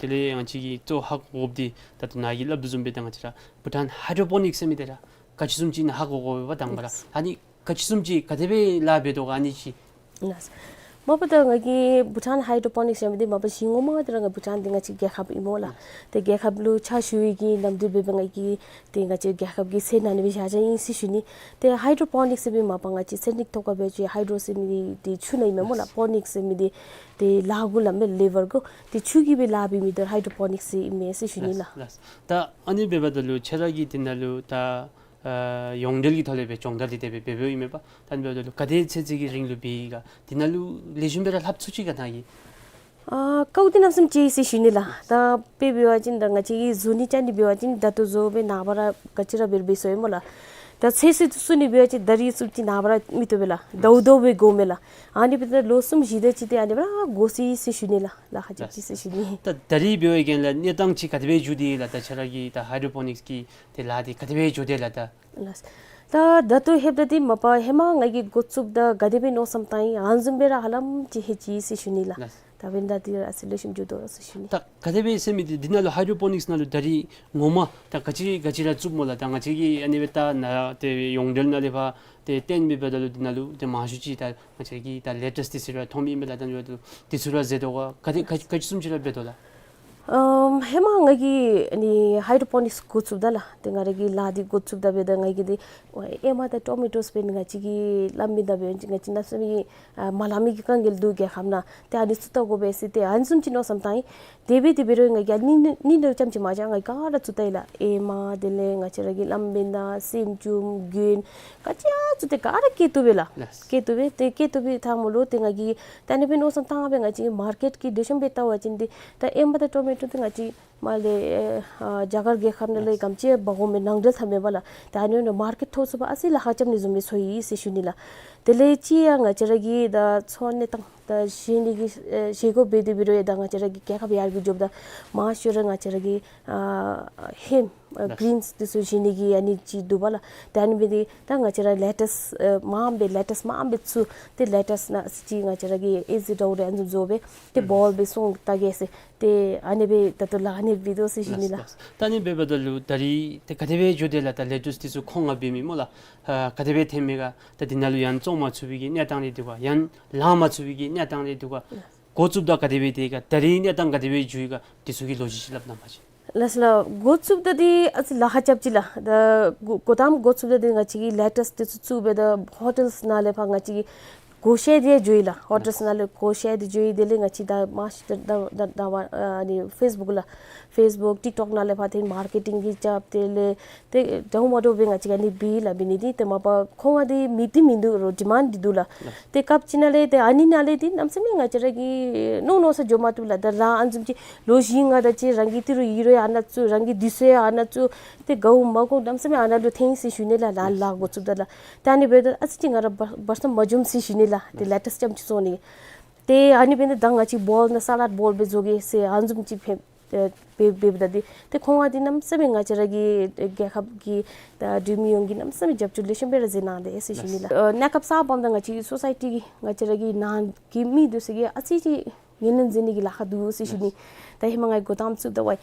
དེ་ལས་ང་བཅས་ཀྱིས་གཙོ་ཧ་གོ་དགོཔ་འདི་ད་ལྟོ་ནཱ་གིས་སླབ་དོ་བཟུམ་སྦེ་ད་ང་བཅས་ར་བྷུ་ཊཱན་ཧའི་ཌྲོ་པོ་ནིཀསི་ཟེར་མི་འདི་ར་ག་ཅི་བཟུམ་ཅིག་ཨིན་ན་ཧ་གོ་དགོ་པས་པ་དང་པ་ར། ལགས། ཨ་ནི་ག་ཅི་བཟུམ་ཅིག་ག་དེ་སྦེ་ལཱ་འབད་དོ་ག་ཨ་ནི་ཅིག། ལགས། མ་པ་ད་ང་གིས་བྷུ་ཊཱན་ཧའི་ཌྲོ་པོ་ནིཀསི་ཟེར་མི་འདི་མ་པ་གཞི་ངོ་མ་འདི་ར་ང་བྷུ་ཊཱན་འདི་ང་བཅས་རྒྱལ་ཁབ་ཨིན་སྨོ་ལགས། ཏེ་རྒྱལ་ཁབ་ལུ་ཕྱག་ཞུ་བའི་གི་ནམ་དུས་འབད་བ་ང་གིས་ཏེ་ང་བཅས་རྒྱལ་ཁབ་ཀྱི་ཚལ་ནང་ནི་སྦེ་བཞག་བཞགཔ་ཨིན་ཟེར་ཞུ་ནི། ཏེ་ཧའི་ཌྲོ་པོ་ནིཀསི་ཟེར་མི་མ་པ་ང་བཅས་ཚན་རིག་ཐོག་ཁར་འབད་བ་ཅིན་ཧའི་ཌྲོ་ཟེར་མི་འདི་ཆུ་ནང་ཨིན་མས་སྨོ་ལགས། པོ་ནིཀསི་ཟེར་མི་འདི་ཏེ་ལཱ་གུ་ལམ་སྦེ་ལེ་བར་གུ་ཏེ་ཆུ་གིས་སྦེ་ལཱ་འབད་མི་འདི་ཧའི་ཌྲོ་པོ་ནིཀསི་ཟེར་ཨིན་མས་ཟེར་ཞུ་ནི་ལགས། ལགས། ད་ཨ་ནི་འབདཝ་ད་ལུ་ཁྱོད་ར་གིས་འདི་ནང་ལུ་ད་ཨ་ཡོངས་འབྲེལ་གྱི་ཐོག་ལས་སྦེ་སྦྱོང་བརྡར་འདི་དེ་སྦེ་འབད་འབདཝ་ཨིན་མས་པ། ད་ཨ་ནི་འབདཝ་ད་ལུ་ག་དེ་ཚད་ཅིག་གི་རིང་ལུ་འབད་ཡི་ག། འདི་ནང་ལུ་ལེགས་ཤོམ་སྦེ་ར་ལྷབ་ཚུགས་ཅི་ག་ནཱ་གིས། ཨ་དཀའཝ་འདི་གནམ་མེད་ས་མེད་ཆེ་ཟེར་ཞུ་ནི་ལགས། ད་དཔེ་འབད་བ་ཅིན་ད་ང་བཅས་ཀྱིས་བཟོ་ནི་རྐྱབ་ནི་འབད་བ་ཅིན་ད་ལྟོ་བཟོ་སྦེ་ནངས་པ་ར་ག་ཅི་ར་འབད་རུང་འབད་ཚུགས་ཡི་སྨོ་ལགས། ད་ཚོད་བསྲེ་བཙུགས་ནི་འབད་བ་ཅིན་ད་རིས་བཙུགས་ཅི་ནངས་པ་ར་མི་བཏུབ་པས་ལགས། ཟླཝ་ཟླཝ་སྦེ་དགོ་མས་ལགས། ཨ་ནི་འབདཝ་ད་ལོ་གསུམ་བཞི་དེ་ཅིག་ཏེ་ཨ་ནི་སྦེ་ར་འགོར་སོ་ཡི་ཟེར་ཞུ་ནི་ལགས། ལཱ་ཁག་རྐྱབ་ཅི་ཟེར་ཞུ་ནི། ད་ད་རིས་འབད་བའི་གི་ལགས་གནས་སྟངས་ཅིག་ག་དེ་སྦེ་འགྱོ་དེས་ལགས། ད་ཁྱོད་ར་གི་ད་ཧའི་ཌྲོ་པོ་ནིཀསི་གི་ཏེ་ལཱ་འདི་ག་དེ་སྦེ་འགྱོ་དེས་ལགས་ད། ལགས། ད་ད་ལྟོ་ལྷོདཔ་ད་འདི་མ་པ་ཧེ་མ་ང་གིས་འགོ་བཙུགསཔ་ད་ག་དེ་སྦེ་མནོ་བསམ་བཏང་ཡི་ཨ་ནི་བཟུམ་སྦེ་ར་ཧ་ལམ་ཅིག་ལྷོད་ཅི་ཟེར་ཞུ་ནི་ལགས། ལགས། ད་འབདན་ད་འདི་ར་ཨ་ཙི་ལེགས་ཤོམ་འགྱོ་དོ་ཟེར་ཞུ་ནི། ད་ག་དེ་སྦེ་ཟེར་མི་འདི་འདི་ནང་ལུ་ཧའི་ཌྲོ་པོ་ནིཀསི་ནང་ལུ་ད་རིས་ངོ་མ་ད་ག་ཅི་ག་ཅི་ར་བཙུགསཔ་སྨོ་ལགས། ད་ང་བཅས་ཀྱིས་ཨ་ནི་སྦེ་ད་ནཱ་ཏེ་ཡོངས་འབྲེལ་ནང་ལས་ཕར་ཏེ་སྟོན་མི་འབདཝ་ད་ལུ་འདི་ནང་ལུ་ཏེ་མང་ཤོས་ཅིག་ད་ང་བཅས་ཀྱིས་ད་ལེ་ཊསི་འདི་ཚུ་ར་མཐོང་མི་ཨིན་པས་ལགས། ད་འབདཝ་ད་ལུ་འདི་ཚུ་ར་མཛད་དོ་ག་ག་དེ་ག་ག་ཅི་བཟུམ་ཅིག་ར་འབད་དོ་ལགས། ཨམ་ཧེ་མ་ང་གིས་ཨ་ནི་ཧའི་ཌོ་པོ་ནིགསི་འགོ་བཙུགསཔ་ད་ལགས། ཏེ་ང་ར་གི་ལཱ་འདི་འགོ་བཙུགསཔ་ད་འབདཝ་ད་ང་གིས་འདི་ཨེ་མ་དང་ཊོ་མེ་ཊོསི་འབད་ནི་ང་བཅས་ཀྱིས་ལངམ་མེད། ད་འབདཝ་ད་ང་བཅས་གནམ་མེད་ས་མེད་ཨ་མ་ལང་མི་གི་དཀའ་ངལ་འདུག། རྒྱལ་ཁབ་ནང་ཏེ་ཨ་ནི་ཚུ་བལྟ་དགོ་པས་ཟེར་ཏེ་ཨ་ནི་བཟུམ་ཅིག་མནོ་བསམ་བཏང་ཡི། དེ་འབད་དེ་འབད་རུང་ང་གིས་ཨ་ནི་ནི་ནི་ལུ་རྐྱངམ་ཅིག་མ་བཞག། ང་གིས་ག་ར་ཚུ་བལྟ་ཡི་ལགས། ཨེ་མ་དེ་ལས་ང་བཅས་ར་གི་ལངམ་མེད་ན་སྲནམ་ཅུམ་གྱོན་ག་ཅི་ཡང་ཚུ་ཏེ་ག་ར་བཀལ་བཏུབ་པས་ལགས། ལགས། བཀལ་བཏུབ་པས། ཏེ་བཀལ་བཏུབ་པའི་ཐ་མ་ལུ་ཏེ་ང་གིས་ད་ཨ་ནི་སྦེ་མནོ་བསམ་བཏང་སྦེ་ང་བཅས་མར་ཀེཊ་ཀྱི་ཌི་ཤོན་སྦེ་བལྟ་བ་ཅིན་འདི་ད་ཨེ་མ་དང་ཊོ་མེ་ཊོ་འདི་ང་བཅས་མར་ལས་ཨ་རྒྱ་གར་རྒྱལ་ཁབ་ནང་ལས་ག་དེམ་ཅིག་འབག་འོང་མི་ནང་འབྲེལ་འཐབ་མེན་པ་ལགས། ད་ཨ་ནི་ནང་མར་ཀེཊ་ཐོབ་ཚུགས་པར་ཨ་ཙི་ལཱ་ཁག་རྐྱབ་ནི་བཟུམ་སྦེ་ཚོར་ཡི་ཟེར་ཞུ་ནི་ལགས། དེ་ལས་ཅིག་ཡང་ང་བཅས་ར་གི་ད་འཚོ་གནས་དང་ད་བཞེས་ནི་གི་ཨེ་བཞེས་སྒོ་འབད་དེ་འབད་རུང་ཡང་ད་ང་བཅས་ར་གི་རྒྱལ་ཁབ་ཡར་རྒྱས་འགྱོཝ་ད་མང་ཤོས་ར་ང་བཅས་ར་གི་ཨ་ཧེམ་ཨ་ལགས། གི་རིནསི་འདི་ཚུ་བཞེས་ནི་གི་ཨ་ནི་ཅིག་འདུག་པ་ལགས། ད་ཨ་ནི་འབད་དེ་ད་ང་བཅས་ར་ལེ་ཊུསི་ཨེ་མངམ་སྦེ་ལེ་ཊུསི་མངམ་སྦེ་ཚུ་ཏེ་ལེ་ཊུསི་ནང་ཅིག་ང་བཅས་ར་གིས་ཨེ་ཟི་ཌོ་རེ་ཨ་ནི་བཟུམ་བཟོ་སྦེ་ཏེ་ཨུམ་བོལ་སྦེ་སོང་བལྟ་གེ་ཟེར། ཏེ་ཨ་ནི་སྦེ་ད་ལྟོ་ལཱ་ཨ་ནི་སྦེ་འབད་དོ་ཟེར་ཞུ་ནི་ལགས། ལགས། ད་ཨ་ནི་འབདཝ་ད་ལུ་ད་རིས་ཏེ་ག་དེ་སྦེ་འགྱོ་དེས་ལགས། ད་ལེ་ཊུསི་འདི་ཚུ་ཁོང་ང་འབད་མི་སྨོ་ལགས། ཨ་ག་དེ་སྦེ་འཐོན་མས་ག། ད་འདི་ནང་ལུ་ཡང་བཙོང་མ་ཚུགས་པའི་གི་གནས་སྟངས་རེ་འདུག་ག། ཡང་ལང་མ་ཚུགས་པའི་གི་གནས་སྟངས་རེ་འདུག་ག། འགོ་བཙུགསཔ་ད་ག་དེ་སྦེ་དེ་ག་ད་རིས་གནས་སྟངས་ག་དེ་སྦེ་འགྱོ་ཡི་ག། འདི་ཚུ་གི་ལོ་རྒྱུས་ཅིག་སླབ་གནང་བ་ཅིན། ལགས་སོ་ལགས། འགོ་བཙུགསཔ་ད་འདི་ཨ་ཙི་ལཱ་ཁག་རྐྱབ་ཅི་ལགས། ད་འགོ་འགོ་དང་པ་འགོ་བཙུགསཔ་ད་འདི་ང་བཅས་ཀྱིས་ལེ་ཊུསི་འདི་ཚུ་བཙུགས་སྦེ་ད་ཧོ་ཊེལ་ནང་ལས་ཕར་ང་བཅས་ཀྱིས་བགོ་བཤའ་འདི་འགྱོ་ཡི་ལགས། ཧོ་ཊེལ་ནང་ལས་བགོ་བཤའ་འདི་འགྱོ་ཡི། དེ་ལས་ང་བཅས་ད་མ་ཤི་ད་ད་ད་ད་བ་ཨ་ནི་ཕེསི་བུཀ་ལགས། ཕེསི་བུཀ་ཊིཀ་ཊོཀ་ནང་ལས་ཕར་ཏེ་མར་ཀེ་ཊིང་གི་རྐྱབ། དེ་ལས་ཏེ་འདྲཝ་མ་འདྲཝ་སྦེ་ང་བཅས་ཀྱིས་ཨ་ནི་འབད་ཡི་ལགས། འབད་ནི་འདི་ཏེ་མ་པ་ཁོང་ང་འདི་མི་འདི་མིན་འདུག་རུང་ཌི་མཱནཌ་འདི་འདུག་ལགས། ཏེ་སྐབས་ཅིག་ནང་ལས་ཏེ་ཨ་ནི་ནང་ལས་ཏེ་གནམ་མེད་ས་མེད་ང་བཅས་ར་གིས་མནོ་མནོ་ས་འགྱོ་མ་བཏུབ་ལགས། ད་ལཱ་ཨ་ནི་བཟུམ་ཅིག་ལོ་བཞི་ལྔ་དེ་ཅིག་རང་གིས་ཏི་རུ་ཡི་རུ་ཡང་ཨ་ནཱ་བཙུགས། རང་གིས་དུས་ཚོད་ཡང་ཨ་ནཱ་བཙུགས། ཏེ་དགའཝ་མ་དགའཝ་གནམ་མེད་ས་མེད་ཨ་ནཱ་ལུ་འཐོན་ཡི་ཟེར་ཞུ་ནི་ལགས། ལཱ་ལཱ་འགོ་བཙུགསཔ་ད་ལགས། ཏེ་ཨ་ནི་འབདཝ་ད་ཨ་ཙི་ཅིག་ང་ར་བར་བར་མཚམས་མ་འཛོམས་ཟེར་ཞུ་ནི་ལགས། ཏེ་ལེ་ཊུསི་རྐྱངམ་ཅིག་བཙོང་ནི། ཏེ་ཨ་ནི་འབདཝ་ད་ད་ང་བཅས་བོལ་ནང་སཱ་ལཌ་བོལ་སྦེ་བཟོ་གེ་ཟེར་ཨ་ནི་བཟུམ་ཅིག་འབད་འབད་འབད་འབདཝ་ད་འདི་ཏེ་ཁོང་ང་འདི་གནམ་མེད་ས་མེད་ང་བཅས་ར་གི་རྒྱལ་ཁབ་ཀྱི་ད་འབྲུག་མི་ཡོངས་ཀྱིས་གནམ་མེད་ས་མེད་རྒྱབ་སྐྱོར་ལེགས་ཤོམ་སྦེ་ར་མཛད་གནང་དེས་ཟེར་ཞུ་ནི་ལགས། ཨ་གནས་སྐབས་གསརཔ་འབདཝ་ད་ང་བཅས་ཀྱི་སོ་སའི་ཊི་གི་ང་བཅས་ར་གི་ནང་གི་མི་འདི་ཚུ་གིས་ཨ་ཙི་ཅིག་ངོས་ལེན་མཛད་ནི་གི་ལཱ་ཁག་འདུག་ཟེར་ཞུ་ནི། ད་ཧེ་མ་ང་འགོ་དང་པ་བཙུགསཔ་ད་ཝའི་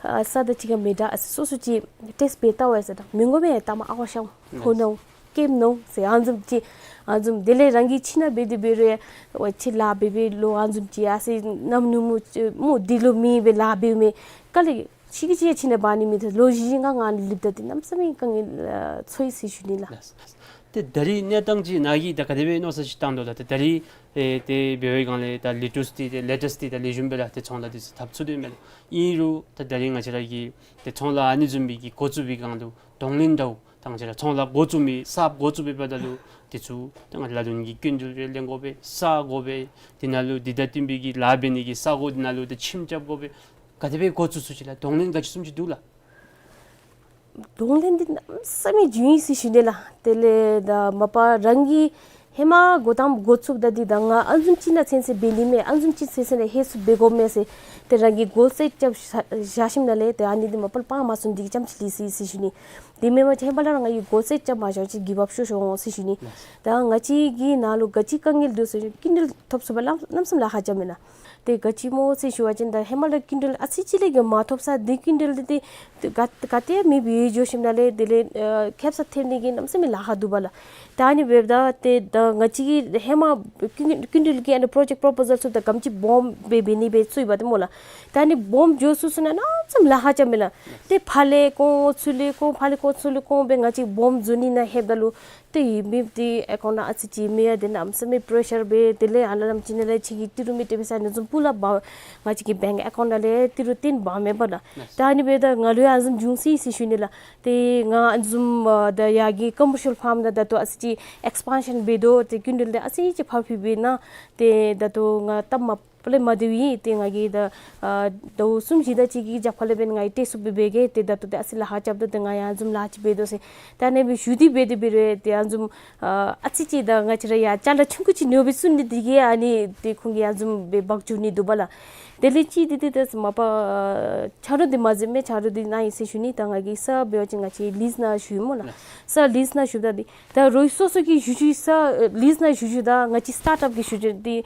ཨ་ས་དང་གཅིག་ཁར་མི་འདྲ་ཨ་ཙི་སོ་སོ་ཅིག་ཊེསཊ་འབད་བལྟ་ཝའི་ཟེར། ད་མི་དགོ་པས། ད་མ་ཨ་ཝ་ཤམ་ཕོ་ནོ་ཀེམ་ནོ་ཟེར་ཨ་ནི་བཟུམ་ཅིག་ཨ་ནི་བཟུམ། དེ་ལས་རང་གིས་ཁྱིམ་ནང་འབད་དེ་འབད་རུང་ཝའི་ཁྱིམ་ལཱ་འབད་འབད་ལོ་ཨ་ནི་བཟུམ་ཅིག་ཨ་ཙི་ནམ་ནུབ་མོ་ཅིག་མོ་འདི་ལུ་མི་སྦེ་ལཱ་འབདཝ་མས། ག་ལས་ཤི་གི་ཅིག་ཁྱིམ་ནང་འབག་ནི་མེད། ད་ལོ་བཞི་ལྔ་ང་ལུ་ལུསཔ་ད་འདི་གནམ་མེད་ས་མེད་དཀའ་ངལ་ཨ་ཚོར་ཡི་ཟེར་ཞུ་ནི་ལགས། ལགས། ཏེ་ད་རིས་གནས་སྟངས་ཅིག་ནཱ་གིས་ད་ག་དེ་སྦེ་མནོ་བསམ་ཅིག་བཏང་དོ་ལགས། ཏེ་ད་རིས་ཨེ་ཏེ་འབད་བའི་སྒང་ལས་ད་ལེ་ཊུསི་འདི་ཏེ་ལེ་ཊུསི་འདི་ད་ལེགས་ཤོམ་སྦེ་ར་ཏེ་ཚོང་ལཱ་འདི་ཚུ་འཐབ་ཚུགས་དོ་མས་ལགས། ཨིན་རུང་ད་ད་རིས་ང་བཅས་ར་གིས་ཏེ་ཚོང་ལཱ་ཨ་ནི་བཟུམ་མའི་གི་འགོ་བཙུགས་པའི་སྒང་ལུ་གདོང་ལེན་འདྲཝ་ད་ང་བཅས་ར་ཚོང་ལཱ་འགོ་བཙུགས་མི་གསརཔ་འགོ་བཙུགས་པའི་བར་ན་ལུ་འདི་ཚུ་ད་ང་ལ་ལུ་ནི་གི་སྐྱིན་འགྲུལ་རེ་ལེན་དགོ་པས། ས་དགོ་པས། འདི་ནང་ལུ་འདི་དང་བསྟུན་པའི་གི་ལཱ་འབད་ནི་གི་ས་གོ་འདི་ནང་ལུ་ད་ཁྱིམ་རྐྱབ་དགོ་པས། ག་དེ་སྦེ་འགོ་བཙུགས་ཚུགས་ཅི་ལགས། གདོང་ལེན་ག་ཅི་བཟུམ་ཅིག་འདུག་ལགས། གདོང་ལེན་འདི་གནམ་མེད་ས་མེད་བྱུང་ཡི་ཟེར་ཞུ་ནི་ལགས། དེ་ལས་ད་མ་པ་རང་གིས་ཧེ་མ་འགོ་དང་པ་འགོ་བཙུགསཔ་ད་འདི་ད་ང་ཨ་ནི་བཟུམ་ཅིག་ནང་ཚུན་ཚོད་འབད་ནི་མས། ཨ་ནི་བཟུམ་ཅིག་ཚུན་ཚོད་ལས་ཧེ་སུ་འབད་དགོ་མས་ཟེར་ཏེ་རང་གིས་གོལ་སེཊ་རྐྱབ་བཞག་བཞག་ཞིནམ་ལས་ཏེ་ཨ་ནི་འདི་མ་པ་ལས་སྤང་མ་ཚུགས་འདི་གི་རྐྱངམ་ཅིག་ལུས་སོ་ཡི་ཟེར་ཞུ་ནི། དེ་མེན་པར་ཧེ་མ་ལས་ར་ང་གིས་གོལ་སེཊ་རྐྱབ་མ་བཞག་ཅིག་གིབ་ཨཔ་ཤོར་ཤོརཝ་འོང་ཟེར་ཞུ་ནི། ད་ང་བཅས་ཀྱི་ནང་ལུ་ག་ཅི་དཀའ་ངལ་འདུག་ཟེར་སྐྱིན་འགྲུལ་ཐོབ་ཚུགས་པར་གནམ་མེད་ས་མེད་ལཱ་ཁག་རྐྱབ་མེན་ན། ཏེ་ག་ཅི་སྨོ་ཟེར་ཞུ་བ་ཅིན་ད་ཧེ་མ་ལས་སྐྱིན་འགྲུལ་ཨ་ཙི་ཅིག་ལས་ཀྱང་མ་ཐོབ་ས་འདི་སྐྱིན་འགྲུལ་འདི་ཏེ་ག་ག་ཏེ་མེདཔ་སྦེ་འགྱོ་ཞིནམ་ལས་དེ་ལས་ཨ་ཁེབ་ས་ཐོན་ནི་གི་གནམ་མེད་ས་མེད་ལཱ་ཁག་འདུག་པ་ལགས། ད་ཨ་ནི་འབདཝ་ད་ཏེ་ད་ང་བཅས་ཀྱིས་ཧེ་མ་སྐྱིན་སྐྱིན་འགྲུལ་གྱི་ཨ་ནི་པྲོ་ཇེཀཊ་པོ་པོ་ཟལ་ཚུ་དང་ག་དེམ་ཅིག་སྦོམ་སྦེ་འབད་ནི་སྦེ་ཚུད་པ་ཏེ་སྨོ་ལགས། ད་ཨ་ནི་སྦོམ་འགྱོ་ཚུན་ཚོད་ནང་གནམ་མེད་ས་མེད་ལཱ་ཁག་རྐྱབ་མས་ལགས། ཏེ་ཕར་ལས་བཀོ་ཚུར་ལས་བཀོ་ཕར་ལས་བཀོ་ཚུར་ལས་བཀོ་སྦེ་ང་བཅས་སྦོམ་བཟོ་ནི་ནང་ལྷོདཔ་ད་ལུ་ཏེ་ཡོད་མི་འདི་ཨེ་ཀའུནཊ་ནང་ཨ་ཙི་ཅིག་མེད་ཡ། ཏེ་གནམ་མེད་ས་མེད་པྲེ་ཤར་འབད། དེ་ལས་ཨ་ནཱ་ལམ་ཅིག་ནང་ལས་ཁྱོད་ཀྱིས་ཏི་རུ་མི་སྤྲོད་པའི་ས་ནི་བཟུམ་སྤུ་ལས་འབག་ང་བཅས་ཀྱི་བེངཀ་ཨེ་ཀའུནཊ་ནང་ལས་ཏི་རུ་བཏོན་འབག་མེན་པ་ལགས། ད་ཨ་ནི་འབདཝ་ད་ང་ལུ་ཡང་ཨ་ནི་བཟུམ་བྱུང་སོ་ཡི་ཟེར་ཞུ་ནི་ལགས། ཏེ་ང་ཨ་ནི་བཟུམ་ཨ་ད་ཡར་གྱི་ཀོ་མར་ཤལ་ཕཱརམ་ནང་ད་ལྟོ་ཨ་ཙི་ཅིག་ཨེགསི་པཱན་ཤཱན་འབད་དོ། ཏེ་སྐྱིན་འགྲུལ་འདི་ཨ་ཙི་ཅིག་ཕར་འགྱངས་འབད་ནི་ཏེ་ད་ལྟོ་ང་སྟབས་མ་པ་ལས་མ་བདེཝ་ཨིན། ཏེ་ང་གིས་ད་ཨ་ཟླཝ་གསུམ་བཞི་དེ་ཅིག་གི་རྒྱབ་ཁ་ལས་འབདན་ང་གིས་ཏེ་ཚུ་འབད་འབད་གེ། ཏེ་ད་ལྟོ་ཏེ་ཨ་ཙི་ལཱ་ཁག་རྐྱབ་དོ། ཏེ་ང་ཡང་ཨ་ནི་བཟུམ་ལཱ་ཅིག་འབད་དོ་ཟེར། ད་ཨ་ནི་སྦེ་ཞུ་སྟེ་འབད་དེ་འབད་རུང་ཏེ་ཨ་ནི་བཟུམ་ཨ་ཨ་ཙི་ཅིག་ད་ང་བཅས་ར་ཡང་ཅ་ལ་ཆུང་ཀུ་ཅིག་ཉོ་སྦེ་བཙུགས་ནི་འདི་གིས་ཨ་ནི་ཏེ་ཁོང་གིས་ཨ་ནི་བཟུམ་སྦེ་འབག་འགྱོ་ནི་འདུག་པ་ལགས། དེ་ལས་ཅིག་འདི་ཏེ་ད་མ་པ་ཨ་ཆ་རོགས་འདི་མ་ཟད་མི་ཆ་རོགས་འདི་གནང་ཡི་ཟེར་ཞུ་ནི། ད་ང་གིས་ས་འབད་བ་ཅིན་ང་བཅས་ལིསི་ནང་ཞུ་ཡི་སྨོ་ལགས། ལགས། ས་ལིསི་ནང་ཞུཝ་ད་འདི་ད་རོགས་སོ་སོ་གིས་ཞུ་ཞུ་ས་ཨེ་ལིསི་ནང་ཞུ་ཞུཝ་ད་ང་བཅས་སི་ཊཱརཊ་ཨཔ་གིས་ཞུ་ཞུཝ་འདི་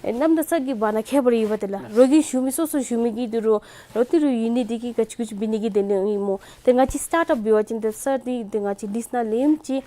ཨེ་གནམ་དང་ས་གི་བར་ན་ཁྱད་པར་ཡོདཔ་ཏེ་ལགས། རོགས་ཀྱིས་ཞུ་མི་སོ་སོ་ཞུ་མི་གི་འདི་རོགས་རོགས་འདི་རོགས་ཡོད་ནི་འདི་གིས་ག་ཅི་ག་ཅི་འབད་ནི་གི་དེ་ནི་ཨིན་སྨོ། ཏེ་ང་བཅས་སི་ཊཱརཊ་ཨཔ་འབད་བ་ཅིན་ཏེ་ས་འདི་ཏེ་ང་བཅས་ལིསི་ནང་ལེནམ་ཅིག་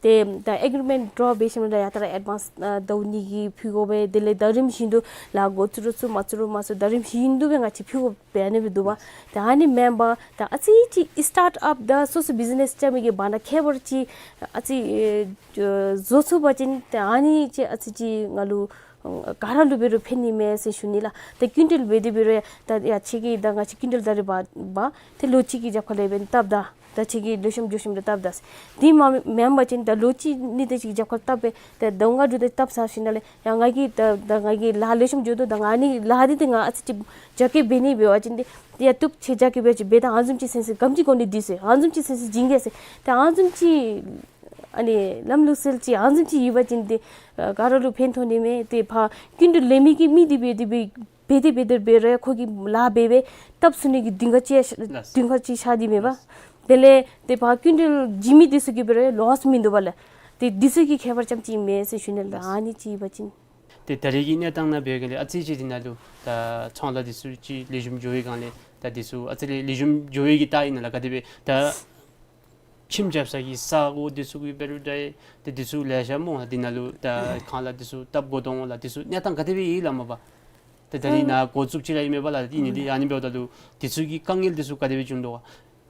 ཏེ་ད་ཨེག་རི་མེནཊ་ཌོ་ར་འབད་ཞིནམ་ལས་ཡ་ད་ར་ཨེཌ་ཝཱནསི་ཨ་ཟླཝ་གཉིས་ཀྱི་ཕུལ་དགོ་པས། དེ་ལས་ད་རིམ་བཞིན་དུ་ལཱ་འགོ་བཙུགས་རུང་བཙུགས་མ་བཙུགས་རུང་མ་བཙུགས་ད་རིམ་བཞིན་དུ་སྦེ་ང་བཅས་ཕུལ་དགོ་པས། ཨ་ནི་སྦེ་འདུག་པ། ཏེ་ཨ་ནི་མེན་པར་ད་ཨ་ཙི་ཅིག་སི་ཊཱཊ་ཨཔ་དང་སོ་སོ་བིཛི་ནེསི་རྐྱབ་མི་གི་བར་ན་ཁྱད་པར་ཅིག་ཨ་ཙི་ཨེ་བཟོ་ཚུགས་པ་ཅིན་ཏེ་ཨ་ནི་ཅིག་ཨ་ཙི་ཅིག་ང་ལུ་ཨ་ག་ར་ལུ་འབད་རུང་ཕན་ནི་མས་ཟེར་ཞུ་ནི་ལགས། ཏེ་ཀུན་ཊལ་འབད་དེ་འབད་རུང་ཡ་ད་ཡ་ཁྱོད་ཀྱིས་ད་ང་བཅས་ཀུན་ཊལ་ད་རེས་འབག་འབག་ཏེ་ལོ་གཅིག་གི་རྒྱབ་ཁ་ལས་འབདན་བཏབ་ད། ད་ཁྱོད་ཀྱིས་ལེགས་ཤོམ་འགྱོ་ཞིནམ་ལས་བཏབ་ད་ཟེར། དེ་མ་མེན་པ་ཅིན་ད་ལོ་གཅིག་གཉིས་དེ་ཅིག་རྒྱབ་ཁར་བཏབ་པས། ད་ཟླཝ་ལྔ་དྲུག་དེ་བཏབ་ཚར་ཞིནམ་ལས་ཡ་ང་གིས་ད་ད་ང་གིས་ལཱ་ལེགས་ཤོམ་འགྱོ་དོ། ད་ང་ནི་ལཱ་འདི་ཏེ་ང་ཨ་ཙི་ཅིག་རྒྱ་སྐྱེད་འབད་ནི་འབད་བ་ཅིན་ཏེ་ཏེ་ཡ་བཏུབ། ཁྱོད་རྒྱ་སྐྱེད་འབད་ཅིག་འབད། ད་ཨ་ནི་བཟུམ་ཅིག་སེམས་སི་སྒམ་ཅིག་གོ་ནི་འདི་ཟེར། ཨ་ནི་བཟུམ་ཅིག་སེམས་སི་བྱིན་གེ་ཟེར། ད་ཨ་ནི་བཟུམ་ཅིག་ཨ་ནི་ལམ་ལུགས་སྲོལ་ཅིག་ཨ་ནི་བཟུམ་ཅིག་ཡོད་པ་ཅིན་ཏེ་ཨ་ག་ར་ལུ་ཕན་ཐོགས་ནི་མས། ཏེ་ཕར་ཀུན་ཊལ་ལེན་མི་གི་མི་འདི་འབད་དེ་འབད་འབད་དེ་འབད་དེ་འབད་རུང་ཁོ་གིས་ལཱ་འབད་འབད་བཏབ་ཚུགས་ནི་གི་གདེང་ཁ་ཅིག་ལགས། གདེང་ཁ་ཅིག་ཤར་ཏེ་མས་པ། ལགས། དེ་ལས་ཏེ་ཕར་ཀུན་ཊལ་བྱིན་མི་འདི་ཚུ་གིས་འབད་རུང་ལོསི་མིན་འདུག་པ་ལགས། ཏེ་འདི་ཚུ་གི་ཁྱད་པར་ཙམ་ཅིག་མས་ཟེར་ཞུ་ནི་ལགས། ལགས། ཨ་ནི་ཅིག་ཡོད་པ་ཅིན། ཏེ་ད་རེས་ཀྱི་གནས་སྟངས་ནང་འབད་བའི་སྒང་ལས་ཨ་ཙི་ཅིག་འདི་ནང་ལུ་ད་ཚོང་ལཱ་འདི་ཚུ་ཅིག་ལེགས་ཤོམ་འགྱོ་བའི་སྒང་ལས་ད་འདི་ཚུ་ཨ་ཙི་རེ་ལེགས་ཤོམ་འགྱོ་བའི་གི་རྟགས་ཨིན་ན་ལགས། ག་དེ་སྦེ་ད་ཁྱིམ་རྐྱབ་ས་གི་ས་གོ་འདི་ཚུ་གི་འབད་རུང་འདྲ། ཏེ་འདི་ཚུ་ལེ་ཤ་སྨོ་ལགས། འདི་ནང་ལུ་ད་ཁང་གླ་འདི་ཚུ་བཏབ་དགོ་དོ་འོང་ལགས། འདི་ཚུ་གནས་སྟངས་ག་དེ་སྦེ་ཨིན་ལགས་མ་པ། ཏེ་ད་རིས་ནཱ་འགོ་བཙུགས་ཅི་ར་ཨིན་མས་པ་ལགས། ཨིན་ནི་འདི་ཨ་ནི་འབདཝ་ད་ལུ་འདི་ཚུ་གི་དཀའ་ངལ་འདི་ཚུ་ག་དེ་སྦེ་བྱུང་དོ་ག།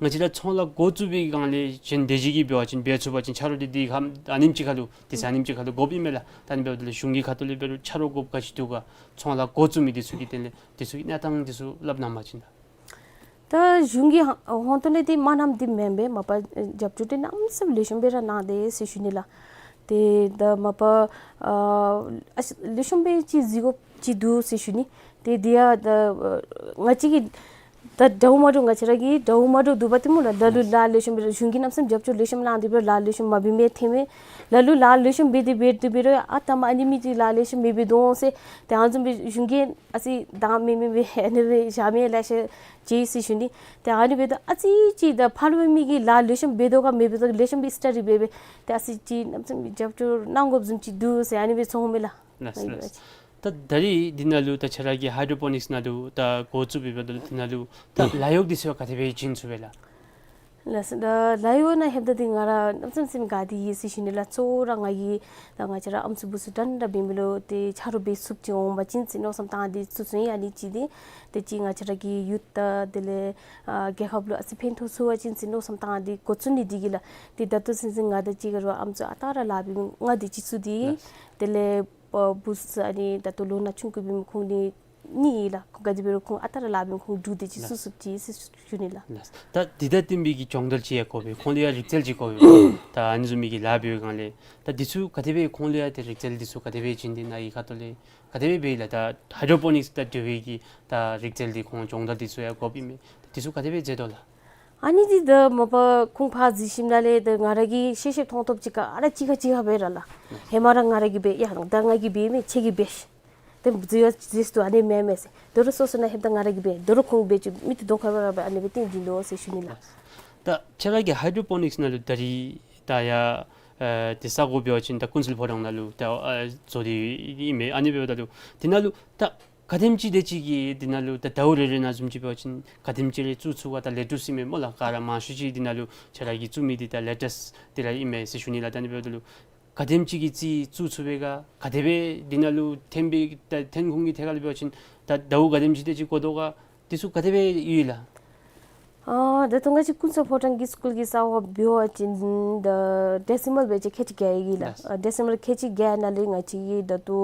ང་བཅས་ར་ཚོང་ལཱ་འགོ་བཙུགས་པའི་སྒང་ལས་གཞན་དེ་ཅིག་གིས་འབད་བ་ཅིན་འབད་ཚུགས་པ་ཅིན་ཆ་རོགས་འདི་འདི་ཁམས་ཨ་ནེམ་ཅིག་ཁར་ལུ་འདི་ས་ཨ་ནེམ་ཅིག་ཁར་ལུ་དགོཔ་ཨིན་མས་ལགས། ད་ཨ་ནི་འབདཝ་ད་ལུ་གཞུང་གི་ཁ་ཐུག་ལས་འབད་རུང་ཆ་རོགས་དགོཔ་ག་ཅི་འདུག་ག། ཚོང་ལཱ་འགོ་བཙུགས་མི་འདི་ཚུ་གི་དོན་ལས་འདི་ཚུ་གི་གནས་སྟངས་འདི་ཚུ་སླབ་གནང་པ་ཅིན་ད། ད་གཞུང་གི་ཧ་ཧོང་ཏོ་ལས་འདི་མ་གནངམ་འདི་མེན་པས། མ་པ་རྒྱབ་སྐྱོར་འདི་གནམ་མེད་ས་མེད་ལེགས་ཤོམ་སྦེ་ར་གནང་དེས་ཟེར་ཞུ་ནི་ལགས། ཏེ་ད་མ་པ་ཨ་ཨ་ལེགས་ཤོམ་སྦེ་ཅིག་གཟིགས་དགོཔ་ཅིག་འདུག་ཟེར་ཞུ་ནི། ཏེ་འདི་ཡང་ད་ང་བཅས་ཀྱིས་ད་འདྲཝ་མ་འདྲཝ་ང་བཅས་ར་གི་འདྲཝ་མ་འདྲཝ་འདུག་པ་ཏེ་སྨོ་ལགས། ལ་ལུ་ལཱ་ལེགས་ཤོམ་སྦེ་གཞུང་གིས་གནམ་མེད་ས་མེད་རྒྱབ་སྐྱོར་ལེགས་ཤོམ་གནང་སྟེ་འབད་རུང་ལཱ་ལེགས་ཤོམ་མ་འབད་མི་ཐོན་མས། ལ་ལུ་ལཱ་ལེགས་ཤོམ་འབད་དེ་འབད་དེ་འབད་རུང་ཨ་ད་མ་ཨ་ནི་མི་འདི་ལཱ་ལེགས་ཤོམ་མི་འབད་དོ་འོང་ཟེར། ཏེ་ཨ་ནི་བཟུམ་སྦེ་གཞུང་གིས་ཨ་ཙི་དང་མི་མི་སྦེ་ཨ་ནི་སྦེ་བཞག་མི་ལེ་ཤ་ཅིག་ཟེར་ཞུ་ནི། ཏེ་ཨ་ནི་འབདཝ་ད་ཨ་ཙི་ཅིག་ད་ཕར་ལུ་མི་གིས་ལཱ་ལེགས་ཤོམ་འབད་དོ་ག་མི་འབད་དོ་ག་ལེགས་ཤོམ་སྦེ་སི་ཊ་ཌི་འབད་འབད་ཏེ་ཨ་ཙི་ཅིག་གནམ་མེད་ས་མེད་རྒྱབ་སྐྱོར་གནང་དགོཔ་བཟུམ་ཅིག་འདུག་ཟེར་ཨ་ནི་སྦེ་ཚོར་འོང་མས་ལགས། ལགས་ལགས། ད་ད་རིས་འདི་ནང་ལུ་ད་ཁྱེད་ར་གི་ཧའི་ཌྲོ་པོ་ནིགསི་ནང་ལུ་ད་འགོ་བཙུགས་འབདཝ་ད་ལུ་འདི་ནང་ལུ་ད་ལཱ་གཡོག་འདི་ཚུ་ག་དེ་སྦེ་བྱིན་ཚུགས་པས་ལགས། ལགས་སོ། ད་ལཱ་གཡོག་ནང་ལྷོདཔ་ད་འདི་ང་ར་གནམ་མེད་ས་མེད་དགའ་སྟེ་ཡོད་ཟེར་ཞུ་ནི་ལགས། གཙོ་བོ་ར་ང་གིས་ད་ང་བཅས་ར་ཨམ་སྲུ་བུ་སྲུ་འདྲན་འདྲ་འབད་མི་ལུ་ཏེ་ཆ་རོགས་འབད་ཚུགསཔ་ཅིག་འོང་པ་ཅིན་ཟེར་མནོ་བསམ་བཏང་སྟེ་བཙུགས་བཙུགསཔ་ཨིན། ཨ་ནི་གཅིག་འདི་ཏེ་གཅིག་ང་བཅས་ར་གི་ཡུཐ་དང་དེ་ལས་ཨ་རྒྱལ་ཁབ་ལུ་ཨ་ཙི་ཕན་ཐོགས་ཚུགས་པ་ཅིན་ཟེར་མནོ་བསམ་བཏང་སྟེ་འགོ་བཙུགས་ནི་འདི་གིས་ལགས། ཏེ་ད་ལྟོ་ཚུན་ཚོད་ང་དང་གཅིག་ཁར་ཨམ་སྲུ་ཨ་རྟག་ར་ལཱ་འབད་མི་ལྔ་དེ་ཅིག་བཙུགས་ཏེ་ལགས། དེ་ལས་ཨ་བུ་སྲུ་ཨ་ནི་ད་ལྟོ་ལོ་ན་ཆུང་ཀུ་འབད་མི་ཁོང་ནི་གཉིས་ལགས། ཁོང་ག་དེ་འབད་རུང་ཁོང་ཨ་རྟག་ར་ལཱ་འབད་མི་ཁོང་དྲུག་དེ་ཅིག་ལགས། བཙུགས་བཙུགསཔ་ཅིག་ཟེར་ཞུ་ནི་ལགས། ལགས། ད་འདི་དང་བསྟུན་པའི་གི་སྦྱོང་བརྡར་ཅིག་ཡང་དགོ་པས། ཁོང་ལུ་ཡང་རིག་རྩལ་ཅིག་དགོ་པས། ད་ཨ་ནི་བཟུམ་མའི་གི་ལཱ་འབད་བའི་སྒང་ལས་ད་འདི་ཚུ་ག་དེ་སྦེ་ཁོང་ལུ་ཡང་ཏེ་རིག་རྩལ་འདི་ཚུ་ག་དེ་སྦེ་བྱིན་ཏེ་ནཱ་གི་ཁ་ཐུག་ལས་ག་དེ་སྦེ་འབད་ཡི་ལགས། ད་ཧའི་ཌྲོ་པོ་ནིགསི་དང་འབྲེལ་བའི་གི་ད་རིག་རྩལ་འདི་ཁོང་སྦྱོང་བརྡར་འདི་ཚུ་ཡང་དགོཔ་ཨིན་མས། ད་འདི་ཚུ་ག་དེ་སྦེ་མཛད་དོ་ལགས། ཨ་ནི་འདི་ད་མ་པ་ཁོང་ཕར་གཟིགས་ཞིནམ་ལས་ད་ང་ར་གིས་ཤེས་ཤེསཔ་མཐོང་ཐོབ་ཅིག་ག་ར་གཅིག་ཁར་གཅིག་ཁར་འབད་ར་ལགས། ཧེ་མ་ར་ང་ར་གིས་འབད་ཡ་ད་ང་གིས་འབད་མི་ཁྱོད་ཀྱིས་འབད་ཤིག། ཏེ་མཛད་ཡ་མཛད་དོ་ཨ་ནི་མེན་མས་ཟེར། དོ་རུང་སོ་སོ་ནང་ལྷོདཔ་ད་ང་ར་གིས་འབད། དོ་རུང་ཁོང་འབད་ཅི་མི་འདི་གདོང་ཁར་འབད་ར་འབད་ཨ་ནི་སྦེ་སྟོན་བྱིན་དོ་ཟེར་ཞུ་ནི་ལགས། ད་ཁྱེད་ར་གི་ཧའི་ཌྲོ་པོ་ནིགསི་ནང་ལུ་ད་རིས་ད་ཡ་ཨ་ཏེ་ས་གོ་འབད་བ་ཅིན་ད་ཀུན་གསལ་ཕོ་བྲང་ནང་ལུ་ད་ཨ་བཟོ་སྟེ་ཨིན་མས། ཨ་ནི་འབདཝ་ད་ལུ་འདི་ནང་ལུ་ད་ག་དེམ་ཅིག་དེ་ཅིག་གིས་འདི་ནང་ལུ་ད་ཟླཝ་རེ་རེ་ནང་བཟུམ་ཅིག་འབད་བ་ཅིན་ག་དེམ་ཅིག་རེ་བཙུགས་ཚུགས་པ་ད་ལེ་ཊེསི་ཊི་ཨིན་མས་སྨོ་ལགས། ག་ར་མང་ཤོས་ཅིག་འདི་ནང་ལུ་ཁྱེད་ར་གིས་བཙུགས་མི་འདི་ད་ལེ་ཊེསི་ཊི་འདི་ར་ཨིན་མས་ཟེར་ཞུ་ནི་ལགས། ད་ཨ་ནི་འབདཝ་ད་ལུ་ག་དེམ་ཅིག་གི་རྩིས་བཙུགས་ཚུགས་པས་ག། ག་དེ་སྦེ་འདི་ནང་ལུ་ཐོན་པའི་ད་ཐོན་ཁུངས་ཀྱི་ཐད་ཁར་ལུ་འབད་བ་ཅིན་ད་ཟླཝ་ག་དེམ་ཅིག་དེ་ཅིག་འགོར་དོ་ག། འདི་ཚུ་ག་དེ་སྦེ་ཡོད་ལགས། ཨ་ད་ལྟོ་ང་བཅས་ཀུན་གསལ་ཕོ་བྲང་གི་སི་ཀུལ་གྱི་ས་གོ་འབད་བ་ཅིན་ད་ཌེ་སི་མཱལ་འབད་བ་ཅིན་ཁལ་གཅིག་བརྒྱད་ཡོད་ལགས། ལགས། ཨ་ཌེ་སི་མཱལ་ཁལ་གཅིག་བརྒྱད་ནང་ལས་ང་བཅས་ཀྱིས་ད་ལྟོ་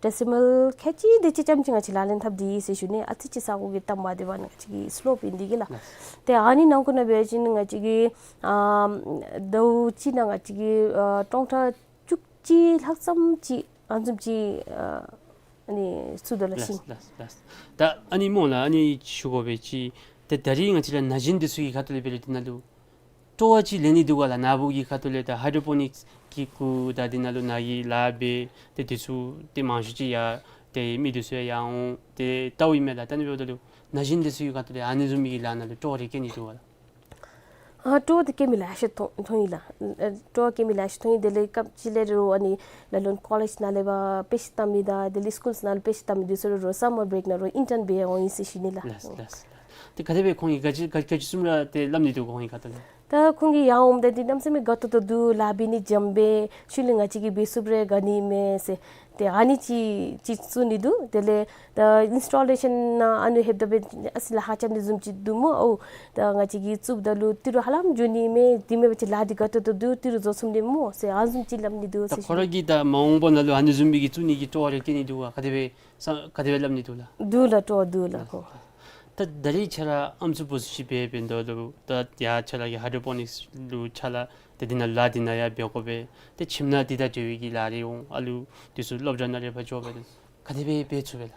ཌེ་སི་མཱལ་ཁལ་གཅིག་དེ་ཅིག་ཙམ་ཅིག་ང་བཅས་ལག་ལེན་འཐབ་སྟེ་ཡོད་ཟེར་ཞུ་ནི། ཨ་ཙི་ཅིག་ས་གོ་གི་གཏའ་མ་བདེ་བ་ནང་ང་བཅས་ཀྱི་སི་ལོབ་ཨིན་འདི་གིས་ལགས། ལགས། ཏེ་ཨ་ནི་ནང་ཁུལ་ནང་འབད་བ་ཅིན་ང་བཅས་ཀྱིས་ཨ་ཟླཝ་གཅིག་ནང་ང་བཅས་ཀྱིས་ཨ་སྟོང་ཕྲག་བཅུ་གཅིག་ལྷག་ཙམ་ཅིག་ཨ་ནི་བཟུམ་ཅིག་ཨ་ཨ་ནི་བཙུགས་དོ་ལགས། ལགས་ཤིང་། ལགས་ལགས། ད་ཨ་ནི་སྨོ་ལགས། ཨ་ནི་ཞུ་དགོ་པའི་ཅིག་ཏེ་ད་རིས་ང་བཅས་ར་ན་གཞོན་འདི་ཚུ་གི་ཁ་ཐུག་ལས་འབད་རུང་འདི་ནང་ལུ་སྤྲོ་བ་ཅིག་ལེན་ནི་འདུག་ག་ལགས། ནཱ་བུ་གི་ཁ་ཐུག་ལས་ད་ཧའི་ཌྲོ་པོ་ནིགསི་གི་གུ་ད་འདི་ནང་ལུ་ནཱ་གིས་ལཱ་འབད་ཏེ་འདི་ཚུ་ཏེ་མང་ཤོས་ཅིག་ཡང་ཏེ་མི་འདི་ཚུ་ཡང་ཡར་འོང་ཏེ་ལྟཝ་ཨིན་མས་ལགས། ད་ཨ་ནི་འབདཝ་ད་ལུ་ན་གཞོན་འདི་ཚུ་གི་ཁ་ཐུག་ལས་ཨ་ནི་བཟུམ་མའི་གི་ལཱ་ནང་ལུ་སྤྲོ་བ་རེ་སྐྱེ་ནི་འདུག་ག་ལགས། ཨ་སྤྲོ་བ་དེ་སྐྱེ་མི་ལེ་ཤ་མཐོང་མཐོང་ཡི་ལགས། ཨ་སྤྲོ་བ་སྐྱེ་མི་ལེ་ཤ་མཐོང་ཡི། དེ་ལས་སྐབས་ཅིག་ལས་རོགས་ཨ་ནི་ལ་ལུ་ཀོ་ལེཇ་ནང་ལས་ཕར་དཔེ་ཆ་ལྟ་མི་དང་དེ་ལས་སི་ཀུལ་ནང་ལུ་དཔེ་ཆ་ལྟ་མི་འདི་ཚུ་རོགས་སམ་མར་བི་རེཀ་ནང་རོགས་ཨིན་ཊརན་འབད་འོང་ཡི་ཟེར་ཞུ་ནི་ལགས། ལགས་ལགས་ལགས། ཏེ་ག་དེ་སྦེ་ཁོང་གིས་ག་ཅི་ག་ག་ཅི་བཟུམ་ར་ཏེ་སླབ་ནི་འདུག་ག་ཁོང་གི་ཁ་ཐུག་ལས། ད་ཁོང་གིས་ཡར་འོངམ་ད་འདི་གནམ་མེད་ས་མེད་དགའ་ཏོག་ཏོ་འདུག། ལཱ་འབད་ནི་འཇམ་པས། ཤུལ་ལས་ང་བཅས་ཀྱིས་འབད་ཚུགསཔ་རེ་ག་ནི་མས་ཟེར། ཏེ་ཨ་ནི་ཅིག་ཅིག་གསུང་ནི་འདུག། དེ་ལས་ད་ཨིནསི་ཊོ་ལེ་ཤཱན་ནང་ཨ་ནི་ལྷོདཔ་ད་འབད་ཨ་ཙི་ལཱ་ཁག་རྐྱབ་ནི་བཟུམ་ཅིག་འདུག་སྨོ། ཨོ་ད་ང་བཅས་ཀྱིས་བཙུགསཔ་ད་ལུ་ཏི་རུ་ཧ་ལམ་འགྱོ་ནི་མས། དེ་མེན་པ་ཅིན་ལཱ་འདི་དགའ་ཏོག་ཏོ་འདུག། ཏི་རུ་རྫོགས་སོང་ནི་སྨོ་ཟེར་ཨ་ནི་བཟུམ་ཅིག་སླབ་ནི་འདུག་ཟེར་ཞུ་ནི། ད་ཁོ་ར་གིས་ད་མ་འོངས་པ་ནང་ལུ་ཨ་ནི་བཟུམ་སྦེ་གི་བཙུགས་ནི་གི་སྤྲོ་བ་རེ་བསྐྱེད་ནི་འདུག་ག། ག་དེ་སྦེ་ས་ག་དེ་སྦེ་སླབ་ནི་འདུག་ལགས། འདུག་ལགས། སྤྲོ་བ་འདུག་ལགས་ཁོ། ད་ད་རིས་ཁྱོད་ར་ཨམ་སྲུ་བུ་ཚུ་ཅིག་འབད་འབདཝ་ད་ལུ་ད་ཡར་ཁྱོད་ར་གི་ཧའི་ཌྲོ་པོ་ནིཀསི་ལུ་ཕྱག་ལཱ་ཏེ་འདི་ནང་ལཱ་འདི་ནང་ཡང་འབད་དགོ་པས། ཏེ་ཁྱིམ་ནང་འདི་དང་འབྲེལ་བའི་གི་ལཱ་རེ་འོང་། ཨ་ལུ་འདི་ཚུ་སློབ་གྲྭ་ནང་རེ་ཕར་འགྱོ་བས། ག་དེ་སྦེ་འབད་ཚུགས་པས་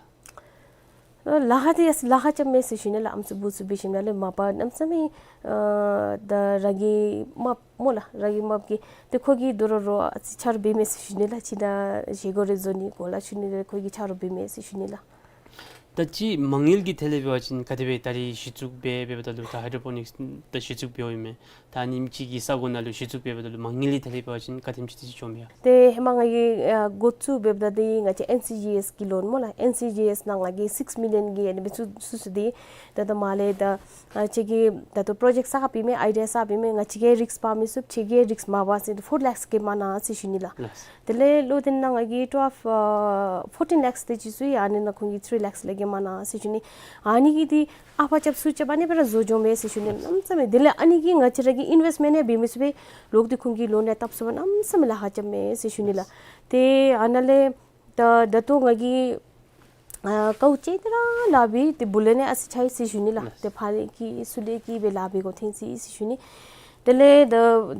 ལགས། ལཱ་ཁག་འདི་ཡང་ལཱ་ཁག་རྐྱབ་མས་ཟེར་ཞུ་ནི་ལགས། ཨམ་སྲུ་བུ་ཚུ་འབད་ཞིནམ་ལས་མ་པ་གནམ་མེད་ས་མེད་ཨ་ད་རང་གི་རྨགཔ་སྨོ་ལགས། རང་གི་རྨགཔ་གིས་ཏེ་ཁོ་གིས་དོ་རུང་རོགས་ཨ་ཙི་ཆ་རོགས་འབད་མས་ཟེར་ཞུ་ནི་ལགས། ཅིག་ད་བཞེས་སྒོ་རེ་བཟོ་ནི་གོ་ལ་ཞུ་ནི་ལགས། ཁོ་གིས་ཆ་རོགས་འབད་མས་ཟེར་ཞུ་ནི་ལགས། ད་ཅི་མ་དངུལ་གྱི་ཐད་ལས་འབད་བ་ཅིན་ག་དེ་སྦེ་ད་རིས་གཞི་བཙུགས་འབད་འབདཝ་ད་ལུ་ད་ཧའི་ཌྲོ་པོ་ནིཀསི་ད་གཞི་བཙུགས་འབདཝ་ཨིན་མས། ད་ཨ་ནེམ་ཅིག་གི་ས་གོ་ནང་ལུ་གཞི་བཙུགས་འབད་འབདཝ་ད་ལུ་མ་དངུལ་གྱི་ཐད་ལས་འབད་བ་ཅིན་ག་དེམ་ཅིག་ཏེ་ཅིག་འགྱོཝ་མས་ཡ། ཏེ་ཧེ་མ་ང་གིས་ཨ་འགོ་བཙུགས་འབདཝ་ད་འདི་ང་བཅས་ཨེན་སི་ཇི་ཨེསི་གི་ལོན་སྨོ་ལགས། ཨེན་སི་ཇི་ཨེསི་ནང་ང་གིས་སིཀསི་མི་ལི་ཡོན་གྱི་ཨ་ནི་སྦེ་བཙུགས་བཙུགས་སོ་འདི། ད་ལྟོ་མ་ལས་ད་ཨ་ཁྱོད་ཀྱིས་ད་ལྟོ་པྲོ་ཇེཀཊ་གསརཔ་ཨིན་མས། ཨའི་ཌི་ཡ་གསརཔ་ཨིན་མས། ང་བཅས་ཀྱིས་རིསཀ་འབག་མི་ཚུགས། ཁྱོད་ཀྱིས་རིསཀ་མ་འབག་ཟེར་ཏེ་ཕོར་ལེཀསི་གེ་མ་གནང་ཟེར་ཞུ་ནི་ལགས། ལགས། དེ་ལས་ལོ་དེ་ནང་ང་གིས་ཊུ་ཝེལབ་ཨ་ཕོར་ཊིན་ལེཀསི་དེ་ཅིག་བཙུགས་ཡི། ཨ་ནི་ནང་ཁོང་གིས་ཐིརི་ལེཀསི་ལས་བརྒལ་མ་གནང་ཟེར་ཞུ་ནི། ཨ་ནི་གིས་འདི་ཨ་ཕར་རྐྱབ་ཚུར་རྐྱབ་ཨ་ནི་སྦེ་ར་བཟོ་འགྱོཝ་མས་ཟེར་ཞུ་ནི། གནམ་མེད་ས་མེད་དེ་ལས་ཨ་ནི་གིས་ང་བཅས་ར་གི་ཨིན་ཝེསཊ་མེནཊ་ཡང་འབད་མི་ཚུགས་པས། ལོག་སྟེ་ཁོང་གི་ལོན་ཡང་བཏབ་ཚུགས་པས། གནམ་མེད་ས་མེད་ལཱ་ཁག་རྐྱབ་མས་ཟེར་ཞུ་ནི་ལགས། ཏེ་ཨ་ནཱ་ལས་ད་ད་ལྟོ་ང་གིས་ཨ་དཀའཝ་སྤྱད་དེ་ར་ལཱ་འབད་ཏེ་བུ་ལོན་ཡང་ཨ་ཙི་ཆགས་ཡི་ཟེར་ཞུ་ནི་ལགས། ཏེ་ཕར་ལས་ཀྱི་ཚུར་ལས་ཀྱི་སྦེ་ལཱ་འབད་དགོཔ་ཐོན་ཅི་ཟེར་ཞུ་ནི། དེ་ལས་ད་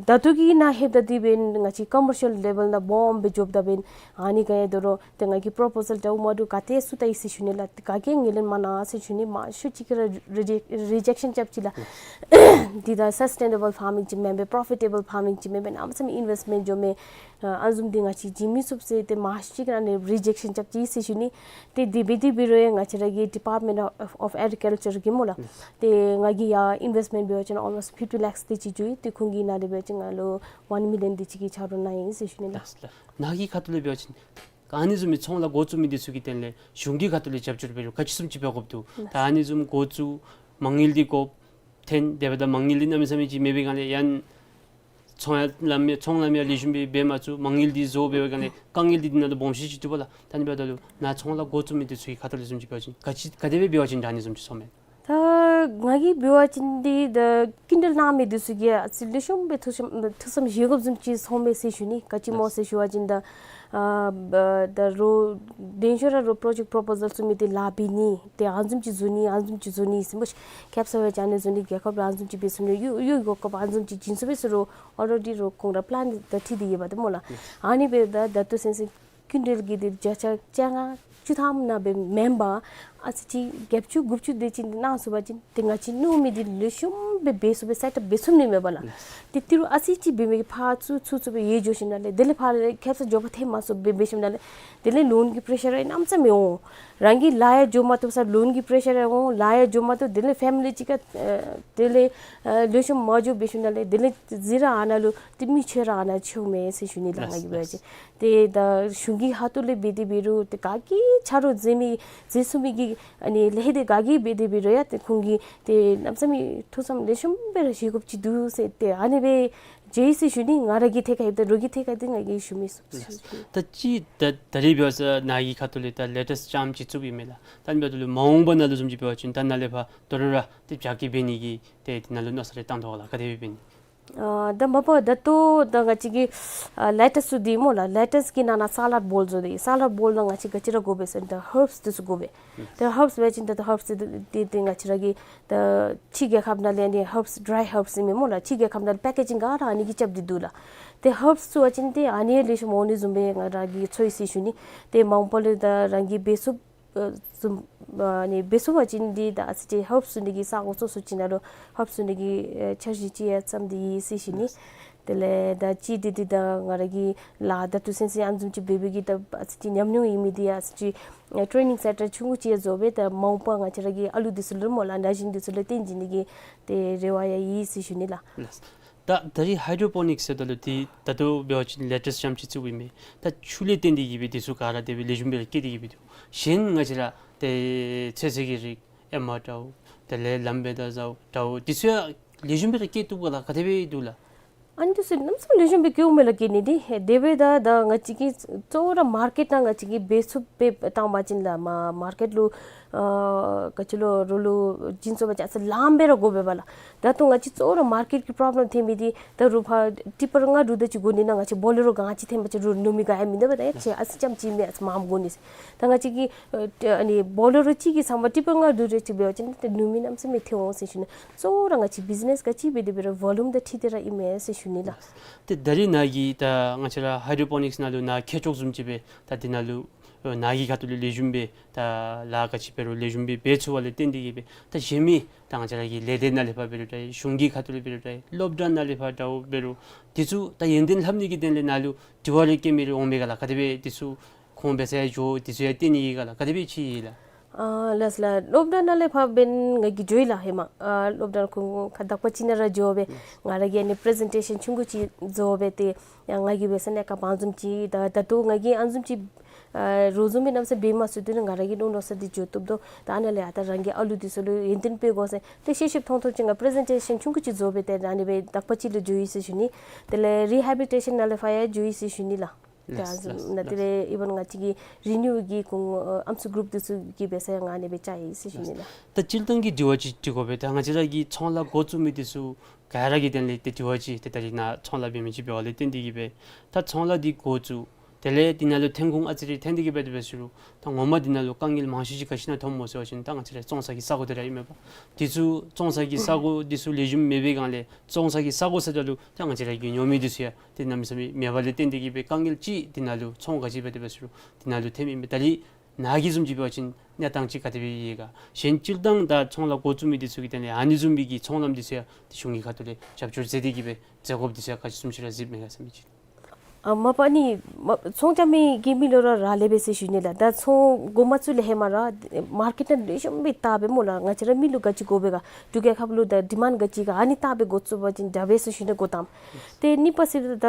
ད་ལྟོ་གི་ནང་ལྷོདཔ་ད་འདི་འབདན་ང་བཅས་ཀོ་མར་ཤལ་ལེ་བཱལ་ནང་སྦོམ་སྦེ་འགྱོཝ་ད་འབདན་ཨ་ནི་ག་ཡང་དོ་རུང་ཏེ་ང་གིས་པྲོ་པོ་ཟལ་འདྲཝ་མ་འདྲཝ་ག་ཏེ་བཙུགས་ད་ཡི་ཟེར་ཞུ་ནི་ལགས། ཏེ་ག་གིས་ཡང་ངོས་ལེན་མ་གནང་ཟེར་ཞུ་ནི། མང་ཤོས་ཅིག་གིས་ར་རི་ཇེཀ་རི་ཇེཀ་ཤཱན་རྐྱབ་ཅི་ལགས། འདི་ད་སཱསི་ཊེ་ནེ་བཱལ་ཕཱར་མིང་ཅིག་མེན་པས། པྲོ་ཕི་ཊེ་བཱལ་ཕཱར་མིང་ཅིག་མེན་པས། གནམ་མེད་ས་མེད་ཨིན་ཝེསཊ་མེནཊ་འགྱོཝ་མས། ཨ་ཨ་ནི་བཟུམ་འདི་ང་བཅས་བྱིན་མི་ཚུགས་ཟེར་ཏེ་མང་ཤོས་ཅིག་གིས་ཨ་ནི་རི་ཇེཀ་ཤཱན་རྐྱབ་ཅི་ཟེར་ཞུ་ནི། ཏེ་དེ་འབད་དེ་འབད་རུང་ཡང་ང་བཅས་ར་གི་ཌི་པཱརཊ་མེནཊ་ཨོཕ་ཨོཕ་ཨེག་རི་ཀལ་ཅར་གིས་སྨོ་ལགས། ཏེ་ང་གིས་ཡར་ཨིན་ཝེསཊ་མེནཊ་འབད་བ་ཅིན་ཨོལ་མོསཊ་ཕིཕ་ཊི་ལེཀསི་དེ་ཅིག་འགྱོ་ཡི། ཏེ་ཁོང་གིས་ནཱ་ལས་འབད་བ་ཅིན་ང་ལུ་ཝན་མི་ལི་ཡོན་དེ་ཅིག་གི་ཆ་རོགས་གནང་ཡི་ཟེར་ཞུ་ནི་ལགས། ལགས་ལགས། ནཱ་གི་ཁ་ཐུག་ལས་འབད་བ་ཅིན་ཨ་ནི་བཟུམ་མའི་ཚོང་ལཱ་འགོ་བཙུགས་མི་འདི་ཚུ་གི་དོན་ལས་གཞུང་གི་ཁ་ཐུག་ལས་རྒྱབ་སྐྱོར་འབད་རུང་ག་ཅི་བཟུམ་ཅིག་འབད་དགོཔ་འདུག། ད་ཨ་ནི་བཟུམ་འགོ་བཙུགས་མ་དངུལ་འདི་དགོཔ་ཐོན་དེ་འབདཝ་ད་མ་དངུལ་འདི་གནམ་མེད་ས་མེད་ཅིག་མེད་པའི་སྒང་ལས་ཡང་ཚོང་ཡང་ལམ་ཡང་ཚོང་ལམ་ཡང་ལེགས་ཤོམ་སྦེ་འབད་མ་ཚུགས། མ་དངུལ་འདི་བཟོ་འབད་བའི་སྒང་ལས་དཀའ་ངལ་འདི་འདི་ནང་ལུ་སྦོམ་ཤོས་ཅིག་འདུག་པ་ལགས། ད་ཨ་ནི་འབདཝ་ད་ལུ་ནཱ་ཚོང་ལཱ་འགོ་བཙུགས་མི་འདི་ཚུ་གི་ཁ་ཐུག་ལས་བཟུམ་ཅིག་འབད་བ་ཅིན་ག་ཅི་ག་དེ་སྦེ་འབད་བ་ཅིན་དྲག་ནི་བཟུམ་ཅིག་ཚོརཝ་མས། ད་ང་གིས་འབད་བ་ཅིན་འདི་ད་སྐྱིན་འགྲུལ་གནང་མི་འདི་ཚུ་གིས་ཨ་ཙི་ལེགས་ཤོམ་སྦེ་ཐུགས་བསམ་ཐུགས་བསམ་བཞེས་དགོཔ་བཟུམ་ཅིག་ཚོརཝ་མས་ཟེར་ཞུ་ནི། ག་ཅི་སྨོ་ཟེར་ཞུ་བ་ཅིན་ད་ཨ་ད་རུང་དེ་ཤུལ་ར་རོགས་པྲོ་ཇེཀཊ་པྲོ་པོ་ཟལ་བཙུགས་མི་འདི་ལཱ་འབད་ནི་ཏེ་ཨ་ནི་བཟུམ་ཅིག་བཟོ་ནི་ཨ་ནི་བཟུམ་ཅིག་བཟོ་ནི་ཟེར་སྨོ་ཤིག། ཁེབ་ས་སྦེ་ཅིག་ཨ་ནི་བཟོ་ནི། རྒྱལ་ཁབ་ལུ་ཨ་ནི་བཟུམ་ཅིག་འབད་ཚུགས་ནི། གཡུས་གཡུས་སྒོ་སྐབས་ཨ་ནི་བཟུམ་ཅིག་བྱིན་ཚུགས་པས་ཟེར་རུང་ཨོ་རེ་ཌི་རོགས་ཁོང་ར་པི་ལཱན་ད་འཁྲིད་དེ་ཡོདཔ་འདི་སྨོ་ལགས། ཨ་ནི་འབདཝ་ད་ད་ལྟོ་ཚུན་ཚོད་སྐྱིན་འགྲུལ་གྱི་འདི་བརྒྱ་ཆ་བཅོ་ལྔ་བཅུ་ཐམ་ནང་སྦེ་མེན་པར་ཨ་ཙི་ཅིག་བརྒྱད་ཅུ་དགུ་བཅུ་དེ་ཅིག་གནང་ཚུགས་པ་ཅིན་ཏེ་ང་བཅས་མནོ་མི་འདི་ལེགས་ཤོམ་སྦེ་འབད་ཚུགས་པས། སེཊ་ཨཔ་འབད་ཚུགས་ནི་མས་པ་ལགས། ཏེ་ཏི་རུ་ཨ་ཙི་ཅིག་འབད་མི་གིས་ཕར་ཚུར་ཚུར་ཚུར་སྦེ་ཡར་འགྱོ་ཞིནམ་ལས་དེ་ལས་ཕར་ལས་ཁེབ་ས་མགྱོགས་པ་ཐོན་མ་ཚུགས་པར་འབད་ཞིནམ་ལས་དེ་ལས་ལོན་གྱི་པེ་རེ་ཤར་ར་གནམ་མེད་ས་མེད་འོང་། རང་གི་ལཱ་ཡང་འགྱོ་མ་བཏུབ་ས་ལོན་གྱི་པེ་རེ་ཤར་ར་འོང་། ལཱ་ཡང་འགྱོ་མ་བཏུབ། དེ་ལས་ཕེ་མི་ལི་ཅིག་ཁར་ཨ་དེ་ལས་ཨ་ལེགས་ཤོམ་མ་འགྱོ་འབད་ཞིནམ་ལས་དེ་ལས་ཅིག་ར་ཨ་ནཱ་ལུ་ཏེ་མི་ཆོས་ར་ཨ་ནཱ་ཆོས་མས་ཟེར་ཞུ་ནི་ལགས། ང་གིས་འབད་བ་ཅིན་ཏེ་ད་གཞུང་གི་ཁ་ཐུག་ལས་འབད་དེ་འབད་རུང་ཏེ་ག་གིས་ཆ་རོགས་མཛད་མི་མཛད་ཚུགས་མི་གི་ཨ་ནི་ལས་འདི་ག་གིས་འབད་དེ་འབད་རུང་ཡང་ཏེ་ཁོང་གིས་ཏེ་གནམ་མེད་ས་མེད་ཐུགས་བསམ་ལེགས་ཤོམ་སྦེ་ར་བཞེས་དགོཔ་ཅིག་འདུག་ཟེར་ཏེ་ཨ་ནི་སྦེ་མཇལ་ཡི་ཟེར་ཞུ་ནི། ང་ར་གི་ཐད་ཁར་ཡོདཔ་ད་རོགས་ཀྱི་ཐད་ཁར་འདི་ང་གིས་ཞུ་མི་ཚུགས་ཟེར་ཞུ་ནི། ད་ཅི་ད་ད་རིས་འབད་བ་ཅིན་ནཱ་གི་ཁ་ཐུག་ལས་ད་ལེ་ཊེསི་ལྕམ་ཅིག་བཙུགས་ཡི་མས་ལགས། ད་ཨ་ནི་འབདཝ་ད་ལུ་མ་འོངས་པ་ནང་ལུ་བཟུམ་ཅིག་འབད་བ་ཅིན་ད་ནཱ་ལས་ཕར་དོ་རུང་ར་ཏེ་རྒྱ་སྐྱེད་འབད་ནི་གི་ཏེ་དེ་ནང་ལུ་མནོ་བསམ་རེ་བཏང་དོ་ག་ལགས། ག་དེ་སྦེ་འབད་ནི། ཨ་ད་མ་པ་ད་ལྟོ་ད་ང་བཅས་ཀྱི་ཨ་ལེ་ཊེསི་ཚུ་འདི་སྨོ་ལགས། ལེ་ཊེསི་གི་ནང་ན་ས་ལཱཌ་བོལ་བཟོ་སྟེ། ས་ལཱཌ་བོལ་ནང་ང་བཅས་ག་ཅི་ར་དགོ་པས་ཟེར་ན་ད་ཧརབསི་འདི་ཚུ་དགོ་པས། ད་ཧརབསི་འབད་བ་ཅིན་ད་ད་ཧརབསི་འདི་འདི་ང་བཅས་ར་གི་ད་ཕྱི་རྒྱལ་ཁབ་ནང་ལས་ཨ་ནི་ཧརབསི་ཌི་རའི་ཧརབསི་ཨིན་མས་སྨོ་ལགས། ཕྱི་རྒྱལ་ཁབ་ནང་ལས་པེ་ཀེ་ཇིང་ག་ར་ཨ་ནི་གིས་རྐྱབ་སྟེ་འདུག་ལགས། ཏེ་ཧརབསི་ཚུ་འབད་བ་ཅིན་ཏེ་ཨ་ནི་ལེགས་ཤོམ་འོང་ནི་བཟུམ་སྦེ་ང་ར་གིས་ཚོར་ཡི་ཟེར་ཞུ་ནི། ཏེ་མ་འོངས་པ་ལུ་ད་རང་གིས་འབད་ཚུགས་ཨ་བཟུམ་ཨ་ནི་འབད་ཚུགས་པ་ཅིན་འདི་ད་ཨ་ཙི་ཅིག་ཧརབསི་བཙུགས་ནི་གི་ས་གོ་སོ་སོ་ཅིག་ནང་ལུ་ཧརབསི་བཙུགས་ནི་གི་ཨེ་འཆར་གཞི་ཅིག་ཡང་བརྩམས་ཏེ་ཡོད་ཟེར་ཞུ་ནི། དེ་ལས་ད་ཅི་འདི་འདི་ད་ང་ར་གིས་ལཱ་ད་ལྟོ་ཚུན་ཚོད་ཨ་ནི་བཟུམ་ཅིག་འབད་འབད་གི་ད་ཨ་ཙི་ཅིག་ཉམས་མྱོང་ཡོད་མི་འདི་ཨ་ཙི་ཅིག་ཨེ་ཊེ་ནིང་སེན་ཊར་ཆུང་ཀུ་ཅིག་ཡང་བཟོ་སྦེ་ད་མ་འོངས་པ་ང་བཅས་ར་གི་ཨ་ལུ་འདི་ཚུ་ལུ་སྨོ་ལགས་ན་གཞོན་འདི་ཚུ་ལུ་སྟོན་བྱིན་ནི་གི་ཏེ་རེ་བ་ཡང་ཡོད་ཟེར་ཞུ་ནི་ལགས། ད་ད་རིས་ཧའི་ཌྲོ་པོ་ནིཀསི་ཟེརཝ་ད་ལུ་འདི་ད་ལྟོ་འབད་བ་ཅིན་ལེ་ཊེསི་ལྕམ་ཅིག་བཙུགས་ཡི་མས། ད་ཆུ་ལས་བརྟེན་ཏེ་གི་སྦེ་འདི་ཚུ་ག་ར་དེ་སྦེ་ལེགས་ཤོམ་སྦེ་ར་སྐྱེད་དེ་གི་སྦེ་འདུག། གཞན་ང་བཅས་ར་ཏེ་ཚོད་བསྲེ་གི་རིགས་ཨེ་མ་འདྲཝ་དེ་ལས་ལམ་བེ་ད་འདྲཝ་འདྲཝ་འདི་ཚུ་ཡང་ ལེགས་ཤོམ་སྦེ་ར་སྐྱེ་བཏུབ་ག་ལགས། ག་དེ་སྦེ་འདུག་ལགས། ཨ་ནི་འདི་ཚུ་གནམ་མེད་ས་མེད་ལེགས་ཤོམ་སྦེ་སྐྱེཝ་མས་ལགས། སྐྱེ་ནི་འདི་དེ་སྦེ་ད་ད་ང་བཅས་ཀྱིས་གཙོ་བོ་ར་མར་ཀེཊ་ནང་ང་བཅས་ཀྱིས་འབད་ཚུགསཔ་སྦེ་བཏང་པ་ཅིན་ལགས། མ་མར་ཀེཊ་ལུ་ཨ་ག་ཅི་ལོ་རོགས་ལུ་བྱིན་ཚུགས་པ་ཅིན་ཨ་ཙི་ལངམ་སྦེ་ར་དགོ་པས་ལགས། ད་ལྟོ་ང་བཅས་གཙོ་བོ་ར་མར་ཀེཊ་ཀྱི་པྲོབ་ལེམ་ཐོན་མི་འདི་ད་རུང་ཕར་ཊི་པར་ལྔ་དྲུག་དེ་ཅིག་དགོ་ནི་ནང་ང་བཅས་བོ་ལེ་རོ་གང་ཅིག་འཐོན་པ་ཅིན་རུང་ནུབ་མི་ག་ཡང་མིན་འདུག་པས། ད་ཡ་ཁྱེད་ཨ་ཙི་རྐྱངམ་ཅིག་མེན་ཨ་ཙི་མངམ་དགོ་ནི་ཟེར། ད་ང་བཅས་ཀྱིས་ཨ་ནི་བོ་ལེ་རོ་གཅིག་གི་ཚབ་མ་ཊི་པར་ལྔ་དྲུག་རེ་ཅིག་འབད་བ་ཅིན་ཏེ་ནུབ་མི་གནམ་མེད་ས་མེད་ཐོན་འོང་ཟེར་ཞུ་ནི། གཙོ་བོ་ར་ང་བཅས་བིཛ་ནེས་ག་ཅི་འབད་དེ་འབད་རུང་བོ་ལུམ་དང་འཁྲིལ་ཏེ་ར་ཨིན་མས་ཟེར་ཞུ་ནི་ལགས། ཏེ་ད་རིས་ནཱ་གི་ད་ང་བཅས་ར་ཧའི་ཌོ་པོ་ནིཀསི་ནང་ལུ་ནཱ་མཁས་མཆོག་བཟུམ་ཅིག་སྦེ་ད་འདི་ནང་ལུ་ཨོ་ནཱ་གི་ཁ་ཐུག་ལས་ལེགས་ཤོམ་སྦེ་ད་ལཱ་ག་ཅི་འབད་རུང་ལེགས་ཤོམ་སྦེ་འབད་ཚུགས་པ་ལས་བརྟེན་ཏེ་གིས་སྦེ་ད་གཞན་མི་ད་ང་བཅས་ར་གི་ལས་སྡེ་ནང་ལས་ཕར་འབད་རུང་འདྲ་གཞུང་གི་ཁ་ཐུག་ལས་འབད་རུང་འདྲ་སློབ་གྲྭ་ནང་ལས་ཕར་འདྲཝ་འབད་རུང་འདི་ཚུ་ད་ཡོན་ཏན་ལྷབ་ནི་གི་དོན་ལས་ནཱ་ལུ་དྲི་བ་རེ་བཀོད་མི་རེ་འོང་མས་ག་ལགས། ག་དེ་སྦེ་འདི་ཚུ་ཁོང་འབད་ས་ཡང་འགྱོ་འདི་ཚུ་ཡང་བལྟ་ནི་ཨིན་ག་ལགས། ག་དེ་སྦེ་ཅིག་ཨིན་ལགས། ཨ་ལགས་ལགས། སློབ་གྲྭ་ནང་ལས་ཕར་འབདན་ང་གིས་འགྱོ་ཡི་ལགས། ཧེ་མ་ཨ་སློབ་གྲྭ་ཁོང་ཁ་དག་པ་ཅིག་ནང་ར་འགྱོ་སྦེ་ང་ར་གིས་ཨ་ནི་པི་རི་ཛེན་ཊེ་ཤཱན་ཆུང་ཀུ་ཅིག་བཟོ་སྦེ་ཏེ་ཡང་ང་གིས་འབད་ས་གནས་སྐབས་ཨ་ནི་བཟུམ་ཅིག་ད་ད་ལྟོ་ང་གིས་ཨ་ནི་བཟུམ་ཅིག་ཨ་རོགས་བཟུམ་སྦེ་གནམ་མེད་ས་མེད་འབད་མ་ཚུགས། དེ་ནི་ང་ར་གིས་མནོ་མནོ་ས་འདི་འགྱོ་བཏུབ་དོ། ད་ཨ་ནཱ་ལས་ཨ་ད་རང་གི་ཨ་ལུ་འདི་ཚུ་ལུ་ཡོན་ཏན་སྤེལ་དགོ་ཟེར་ཏེ་ཤེས་ཤེསཔ་མཐོང་མཐོངམ་ཅིག་ང་པི་རི་ཛེན་ཊེ་ཤཱན་ཆུང་ཀུ་ཅིག་བཟོ་སྦེ་ཏེ་ཨ་ནི་སྦེ་དག་པ་ཅིག་ལུ་འགྱོ་ཡི་ཟེར་ཞུ་ནི། དེ་ལས་རི་ཧེ་བི་ལི་ཊེ་ཤཱན་ནང་ལས་ཕར་ཡང་འགྱོ་ཡི་ཟེར་ཞུ་ནི་ལགས། ལགས་ལགས་ད་ལགས། དེ་ལས་ཨི་བཱན་ང་བཅས་ཀྱི་རི་ནིའུ་གི་ཁོང་ཨམ་སྲུ་གུ་རུབ་འདི་ཚུ་གིས་འབད་ས་ཡང་ཨ་ནི་སྦེ་བཅར་ཡི་ཟེར་ཞུ་ནི་ལགས། ད་སྤྱིར་བཏང་གི་དྲི་བ་ཅིག་དྲི་དགོ་པས། ད་ང་བཅས་ར་གི་ཚོང་ལཱ་འགོ་བཙུགས་མི་འདི་ཚུ་ག་ར་གི་དོན་ལས་ཏེ་དྲི་བ་ཅིག་ཏེ་ད་རིས་ནཱ་ཚོང་ལཱ་འབད་མི་ཅིག་འབད་བ་ལས་བརྟེན་ཏེ་གིས་སྦེ་ད་ཚོང་ལཱ་འདི་འགོ་བཙུགས་དེ་ལས་འདི་ནང་ལུ་ཐོན་ཁུངས་ཨ་ཙི་རེ་ཐོན་ཏེ་གིས་སྦེ་དེ་སྦེ་ཟེར་རུང་ད་ངོ་མ་འདི་ནང་ལུ་དཀའ་ངལ་མང་ཤོས་ཅིག་ག་ཅི་ནང་ཐོནམ་སྨོ་ཟེར་བ་ཅིན་ད་ང་བཅས་ར་བཙོང་ས་གི་ས་གོ་དེ་ར་ཨིན་མས་པ། འདི་ཚུ་བཙོང་ས་གི་ས་གོ་འདི་ཚུ་ལེགས་ཤོམ་མེད་པའི་སྒང་ལས་བཙོང་ས་གི་ས་གོ་ཟེརཝ་ད་ལུ་ད་ང་བཅས་ར་གི་ཉོ་མི་འདི་ཚུ་ཡང་ཏེ་གནམ་མེད་ས་མེད་མེད་པ་ལས་བརྟེན་ཏེ་གིས་སྦེ་དཀའ་ངལ་ཅིག་འདི་ནང་ལུ་ཚོང་ག་ཅི་འབད་དེ་སྦེ་ཟེར་རུང་འདི་ནང་ལུ་ཐོནམ་ཨིན་པས། ད་རིས་ནཱ་གི་བཟུམ་ཅིག་འབད་བ་ཅིན་གནས་སྟངས་ཅིག་ག་དེ་སྦེ་ཡོད་ག། གཞན་སྤྱིར་བཏང་ད་ཚོང་ལཱ་འགོ་བཙུགས་མི་འདི་ཚུ་གི་དོན་ལས་ཨ་ནི་བཟུམ་མའི་གི་ཚོང་ལམ་འདི་ཚུ་ཡང་ཏེ་གཞུང་གི་ཁ་ཐུག་ལས་རྒྱབ་སྐྱོར་མཛད་དེ་གིས་སྦེ་མཛད་དགོཔ་འདི་ཚུ་ཡང་ག་ཅི་བཟུམ་ཅིག་ར་གཟིགསཔ་མས་ག་ཟེར་མི་ཅིག། ཨ་མ་པ་ནི་མ་ཚོང་རྐྱབ་མི་གི་མི་ལུ་ར་རག་ལས་པས་ཟེར་ཞུ་ནི་ལགས། ད་ཚོང་འགོ་མ་བཙུགས་ལས་ཧེ་མ་ར་མར་ཀེཊ་ནང་ལེགས་ཤོམ་སྦེ་བལྟ་སྦེ་སྨོ་ལགས། ང་བཅས་ར་མི་ལུ་ག་ཅི་དགོ་པས་ག་འབྲུག་རྒྱལ་ཁབ་ལུ་ད་ཌི་མཱནཌ་ག་ཅི་ག་ཨ་ནི་བལྟ་སྦེ་འགོ་བཙུགས་པ་ཅིན་དྲག་པས་ཟེར་ཞུ་ནི། འགོ་དང་ཏེ་གཉིས་པ་ཟེར་ད་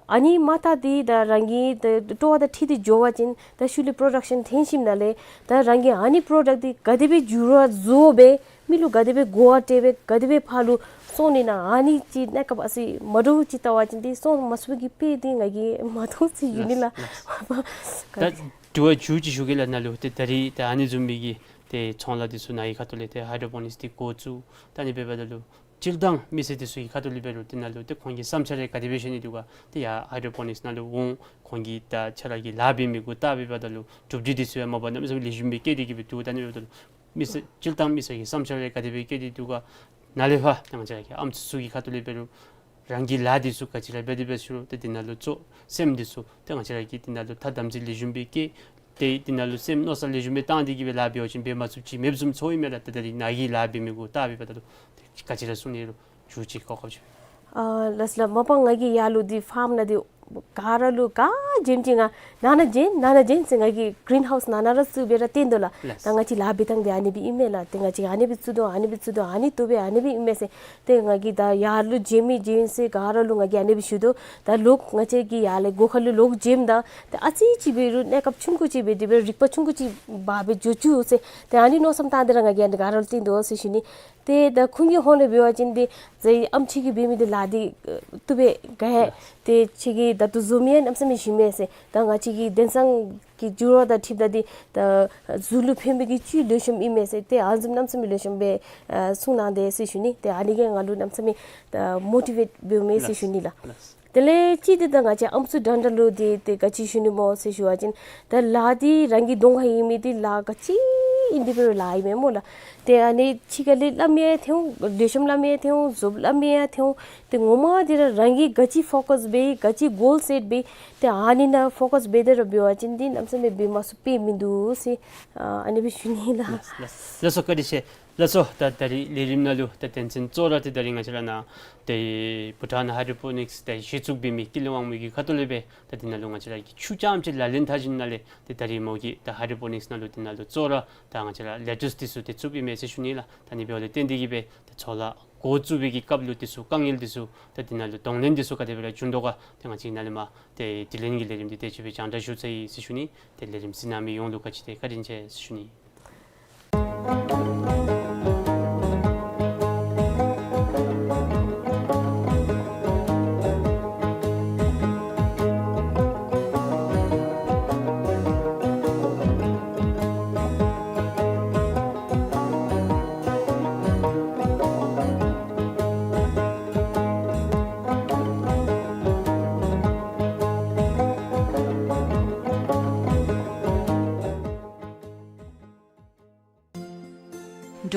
ཨ་ནི་མ་བལྟ་སྟེ་ད་རང་གི་ད་སྤྲོ་བ་དང་འཁྲིལ་ཏེ་འགྱོ་བ་ཅིན་ད་ཤུལ་ལས་པྲོ་ཌག་ཤཱན་ཐོན་ཞིནམ་ལས་ད་རང་གིས་ཨ་ནི་པྲོ་ཌག་འདི་ག་དེ་སྦེ་འགྱུར་བ་བཟོ་སྦེ་མི་ལུ་ག་དེ་སྦེ་གོ་བ་སྤྲོད་སྦེ་ག་དེ་སྦེ་ཕར་ལུ་སོང་ནི་ན་ཨ་ནི་ཅིག་གནས་སྐབས་ཨ་ཙི་མ་འདྲཝ་ཅིག་བལྟ་བ་ཅིན་ཏེ་སོང་མ་ཚུགས་པའི་གི་དཔེ་འདི་ང་གིས་མ་མཐོང་ཟེར་ཞུ་ནི་ལགས། ལགས་ལགས། ད་དྲི་བ་མཇུག་ཅིག་ཞུ་གེ་ལགས། ནཱ་ལུ་ཏེ་ད་རིས་ད་ཨ་ནི་བཟུམ་མའི་གི་ཏེ་ཚོང་ལཱ་འདི་ཚུ་ནཱ་གི་ཁ་ཐུག་ལས་ཏེ་ཧའི་ཌོ་པོ་ནིཀསི་འདི་འགོ་བཙུགས་ད་ཨ་ནི་འབདཝ་ད་ལུ་སྤྱིར་བཏང་མི་སེར་འདི་ཚུ་གི་ཁ་ཐུག་ལས་འབད་རུང་འདི་ནང་ལུ་ཏེ་ཁོང་གི་བསམ་འཆར་རེ་ག་དེ་སྦེ་བཤད་ནི་འདུག་ག། ཏེ་ཡར་ཧའི་ཌོ་པོ་ནིཀསི་ནང་ལུ་འོང་ཁོང་གིས་ད་ཁྱོད་ར་གི་ལཱ་འབད་མི་གུ་བལྟ་སྦེ་འབདཝ་ད་ལུ་གྲུབ་འབྲས་འདི་ཚུ་ཡང་མ་པ་གནམ་མེད་ས་མེད་ལེགས་ཤོམ་སྦེ་བསྐྱེད་དེ་གིས་སྦེ་འདུག། ད་ཨ་ནི་འབདཝ་ད་ལུ་མི་སེར་སྤྱིར་བཏང་མི་སེར་གྱི་བསམ་འཆར་རེ་ག་དེ་སྦེ་བསྐྱེད་དེ་འདུག་ག། ནཱ་ལས་ཕར་ད་ང་བཅས་ར་གི་ཨམ་སྲུ་ཚུ་གི་ཁ་ཐུག་ལས་འབད་རུང་རང་གི་ལཱ་འདི་ཚུ་ག་ཅི་ར་འབད་དེ་འབད་ཟེར་རུང་ཏེ་འདི་ནང་ལུ་གཙོ་སེམས་འདི་ཚུ་ཏེ་ང་བཅས་ར་གིས་འདི་ནང་ལུ་ཐ་དམ་ཚིག་ལེགས་ཤོམ་སྦེ་བསྐྱེད་དེ་འདི་ནང་ལུ་སེམས་མནོ་བསམ་ལེགས་ཤོམ་སྦེ་བཏང་སྟེ་གིས་སྦེ་ལཱ་འབད་བ་ཅིན་འབད་མ་ཚུགསཔ་ཅིག་མེདཔ་བཟུམ་ཚོརཝ་ཨིན་མས་ལགས། ཏེ་ད་རིས་ནཱ་གི་ལཱ་འབད་མི་གུ་བལྟ་སྦེ་འབདཝ་ད་ལུ་ཏེ་ག་ཅི་ར་གསུང་ནི་རུང་མཇུག་ཅིག་གོ་སྐབས་ཅིག། ཨ་ལགས་ལགས། མ་པ་ང་གིས་ཡར་ལུ་འདི་ཕཱརམ་ནང་འདི་ག་ར་ལུ་ག་བྱོནམ་ཅིག་ང་ནང་ན་བྱོན་ནང་ན་བྱོན་ཟེར་ང་གིས་གི་རིན་ཧའུསི་ནང་ན་ར་བཙུགས་སྦེ་ར་སྟོན་དོ་ལགས། ལགས། ད་ང་བཅས་ལཱ་འབད་ཐངས་འདི་ཨ་ནི་སྦེ་ཨིན་མས་ལགས། ཏེ་ང་བཅས་ཨ་ནི་སྦེ་བཙུགས་དོ་ཨ་ནི་སྦེ་བཙུགས་དོ་ཨ་ནི་བཏུབ་པས་ཨ་ནི་སྦེ་ཨིན་མས་ཟེར་ཏེ་ང་གིས་ད་ཡར་ལུ་བྱོན་མི་བྱོན་ཟེར་ག་ར་ལུ་ང་གིས་ཨ་ནི་སྦེ་ཞུ་དོ། ད་ལོག་ང་བཅས་ཀྱིས་ཡར་ལས་སྒོ་ཁ་ལུ་ལོག་བྱོནམ་ད་ཏེ་ཨ་ཙི་ཅིག་འབད་རུང་གནས་སྐབས་ཆུང་ཀུ་ཅིག་འབད་དེ་འབད་རིག་པ་ཆུང་ཀུ་ཅིག་འབག་སྦེ་འགྱོ་བཅུག་ཟེར་ཏེ་ཨ་ནི་མནོ་བསམ་བཏང་སྟེ་ར་ང་གིས་ཨ་ནི་ག་ར་ལུ་སྟོན་དོ་ཟེར་ཞུ་ནི། ཏེ་ད་ཁོང་གི་ཧོངས་ལས་འབད་བ་ཅིན་ཏེ་ཟེར་ཨམ་ཁྱོད་ཀྱིས་འབད་མི་འདི་ལཱ་འདི་བཏུབ་པས་ག་ཡ། ཏེ་ཁྱོད་ཀྱིས་ད་ལྟོ་བཟོ་མི་ཡང་གནམ་མེད་ས་མེད་ཞིམ་མས་ཟེར། ད་ང་བཅས་ཀྱི་དེང་སང་གི་འགྱུར་བ་དང་འཁྲིལཝ་ད་འདི་ད་གཟུགས་ལུ་ཕན་པའི་གི་བཅུད་ལེགས་ཤོམ་ཨིན་མས་ཟེར། ཏེ་ཨ་ནི་བཟུམ་གནམ་མེད་ས་མེད་ལེགས་ཤོམ་སྦེ་ཨ་གསུངས་གནང་དེས་ཟེར་ཞུ་ནི། ཏེ་ཨ་ནི་གིས་ང་ལུ་གནམ་མེད་ས་མེད་ད་མོ་ཊི་ཝེཊ་འབདཝ་མས་ཟེར་ཞུ་ནི་ལགས། ལགས། དེ་ལས་གཅིག་འདི་ད་ང་བཅས་ཨམ་སྲུ་འདྲ་འདྲ་ལུ་འདི་ཏེ་ག་ཅི་ཞུ་ནི་སྨོ་ཟེར་ཞུ་བ་ཅིན་ད་ལཱ་འདི་རང་གི་གདོང་ཁར་ཡོད་མི་འདི་ལཱ་ག་ཅི་ཨིན་དེ་འབད་རུང་ལཱ་ཨིན་མས་སྨོ་ལགས། ཏེ་ཨ་ནི་ཕྱི་ཁ་ལས་སླབ་མི་ཡང་ཐོན་འོང་ལེགས་ཤོམ་སླབ་མི་ཡང་ཐོན་འོང་རྫོབ་སླབ་མི་ཡང་ཐོན་འོང་། ཏེ་ངོ་མ་འདི་ར་རང་གིས་ག་ཅི་ཕོ་ཀཱས་འབད་ག་ཅི་གོལ་སེཊ་འབད་ཏེ་ཨ་ནི་ནང་ཕོ་ཀཱས་འབད་དེ་ར་འབད་བ་ཅིན་འདི་གནམ་མེད་ས་མེད་འབད་མ་ཚུགས་དཔེ་མིན་འདུག་ཟེར་ཨ་ནི་སྦེ་ཞུ་ནི་ལགས། ལགས་སོ། བཀའ་དྲིན་ཆེ། ལགས་སོ། ད་ད་རིས་ལས་རིམ་ནང་ལུ་ད་དོན་ཚན་གཙོ་བོ་ར་ཏེ་ད་རིས་ང་བཅས་ར་ནཱ་ཏེ་བྷུ་ཊཱན་ཧའི་ཌོ་པོ་ནིཀསི་ཏེ་གཞི་བཙུགས་འབད་མི་ཀུན་ལེགས་དབང་མོ་གི་ཁ་ཐུག་ལས་སྦེ་ད་འདི་ནང་ལུ་ང་བཅས་ར་གིས་ཆུ་རྐྱངམ་ཅིག་ལག་ལེན་འཐབ་ཞིནམ་ལས་ཏེ་ད་རིས་མོ་གིས་ད་ཧའི་ཌོ་པོ་ནིཀསི་ནང་ལུ་འདི་ནང་ལུ་གཙོ་བོ་ར་ད་ང་བཅས་ར་ལེ་ཊུསི་འདི་ཚུ་ཏེ་བཙུགསཔ་ཨིན་མས་ཟེར་ཞུ་ནི་ལགས། ད་ཨ་ནི་འབདཝ་ལས་བརྟེན་ཏེ་གིས་སྦེ་ཏེ་ཚོང་ལཱ་འགོ་བཙུགས་པའི་གི་སྐབས་ལུ་འདི་ཚུ་དཀའ་ངལ་འདི་ཚུ་ད་འདི་ནང་ལུ་གདོང་ལེན་འདི་ཚུ་ག་དེ་སྦེ་ར་བྱུང་དོ་ག་ཏེ་ང་བཅས་ནཱ་ལས་མར་ཏེ་དྲི་ལན་གྱི་ལས་རིམ་འདི་དེ་ཅིག་སྦེ་སྦྱང་བརྡར་ཞུ་ཚར་ཡི་ཟེར་ཞུ་ནི། ཏེ་ལས་རིམ་གཟིགས་གནང་མི་ཡོངས་ལུ་ག་ཅི་ཏེ་བཀའ་དྲིན་ཆེ་ཟེར་ཞུ་ནི།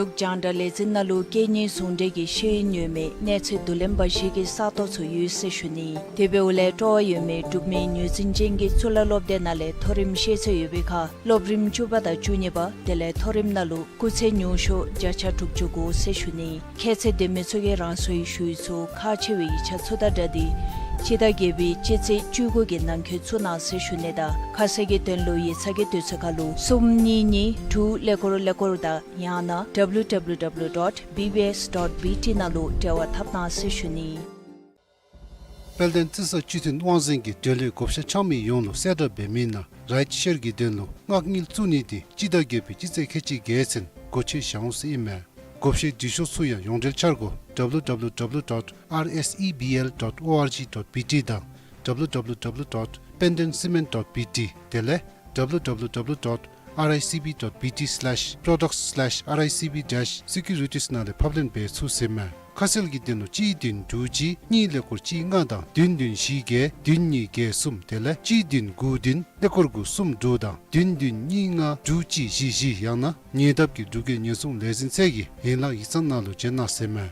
འབྲུག་རྒྱང་བསྒྲགས་ལས་འཛིན་ནང་ལུ་སྐད་གཉིས་ཟུང་འབྲེལ་གྱི་ཤེས་ཡོན་ཡོད་མི་གནས་ཚད་བསྡུ་ལེན་པ་ཞིག་གི་ས་སྟོང་ཚུ་ཡོད་ཟེར་ཞུ་ནི། དེ་འབདཝ་ལས་སྤྲོ་བ་ཡོད་མི་འབྲུག་མི་ངོས་འཛིན་ཅན་གྱི་གཙུག་ལག་སློབ་སྡེ་ནང་ལས་མཐོ་རིམ་ཤེས་ཚད་ཡོད་པའི་ཁར་སློབ་རིམ་བཅུ་པ་དང་བཅུ་གཉིས་པ་དེ་ལས་མཐོ་རིམ་ནང་ལུ་སྐུགས་ཚད་ཉུང་ཤོས་བརྒྱ་ཆ་དྲུག་ཅུ་དགོ་ཟེར་ཞུ་ནི། ཁྱད་ཚད་ལྡན་མི་ཚུ་གིས་རང་སོའི་ཞུ་ཡིག་ཚུ་ཁག་ཆེ་བའི་ཡིག་ཆ་ཚུ་དང་སྦྲགས་ཏེ་སྤྱི་ཟླ་བརྒྱད་པའི་སྤྱི་ཚེས་བཅུ་དགུ་གི་ནང་འཁོད་བཙུགས་གནང་ཟེར་ཞུ་ནི་དང་ཁ་གསལ་གྱི་དོན་ལུ་ཡིག་ཚང་གི་དུས་ཚོད་ཁར་ལུ་གསུམ་གཉིས་གཉིས་དྲུག་ཀླད་ཀོར་ཀླད་ཀོར་དང་ཡང་ན་W W W dot B B S dot B T ནང་ལུ་འབྲེལ་བ་འཐབ་གནང་ཟེར་ཞུ་ནི། དཔལ་ལྡན་རྩི་ས་སྤྱི་མཐུན་དབང་འཛིན་གྱིས་འབྲེལ་ཡོད་བགོ་བཤའ་འཆང་མི་ཡོངས་ལུ་གསལ་བསྒྲགས་འབད་མི་ནང་རའིཊ་ཤེར་གྱི་དོན་ལུ་མངགས་དངུལ་བཙུགས་ནི་དེ་སྤྱི་ཟླ་བརྒྱད་པའི་སྤྱི་ཚེས་ཁལ་གཅིག་བརྒྱད་ཚུན་སྒོ་ཕྱེ་བཞག་འོང་ཟེར་ཨིན་མས། བགོ་བཤའི་འབྲི་ཤོག་ཚུ་ཡང་ཡོངས་འབྲེལ་འཆར་སྒོ་W W W dot R S E B L dot O R G dot B T དང་W W W dot pendentcement dot B T དེ་ལས་W W W dot R I C B dot B T slash products slash R I C B dash securities ནང་ལས་ཕབ་ལེན་འབད་ཚུགས་ཟེར་མས། ཁ་གསལ་གྱི་དོན་ལུ་གཅིག་བདུན་དྲུག་གཅིག་གཉིས་ཀླད་ཀོར་གཅིག་ལྔ་དང་བདུན་བདུན་བཞི་བརྒྱད་བདུན་གཉིས་བརྒྱད་གསུམ་དེ་ལས་གཅིག་བདུན་དགུ་བདུན་ཀླད་ཀོར་དགུ་གསུམ་དྲུག་དང་བདུན་བདུན་གཉིས་ལྔ་དྲུག་གཅིག་བཞི་བཞི་ཡང་ན་ཉེ་འདབས་ཀྱི་འབྲུག་རྒྱལ་ཉེན་སྲུང་ལས་འཛིན་ཚད་ཀྱི་ཡན་ལག་ཡིག་ཚང་ནང་ལུ་བྱོན་གནང་ཟེར་མས།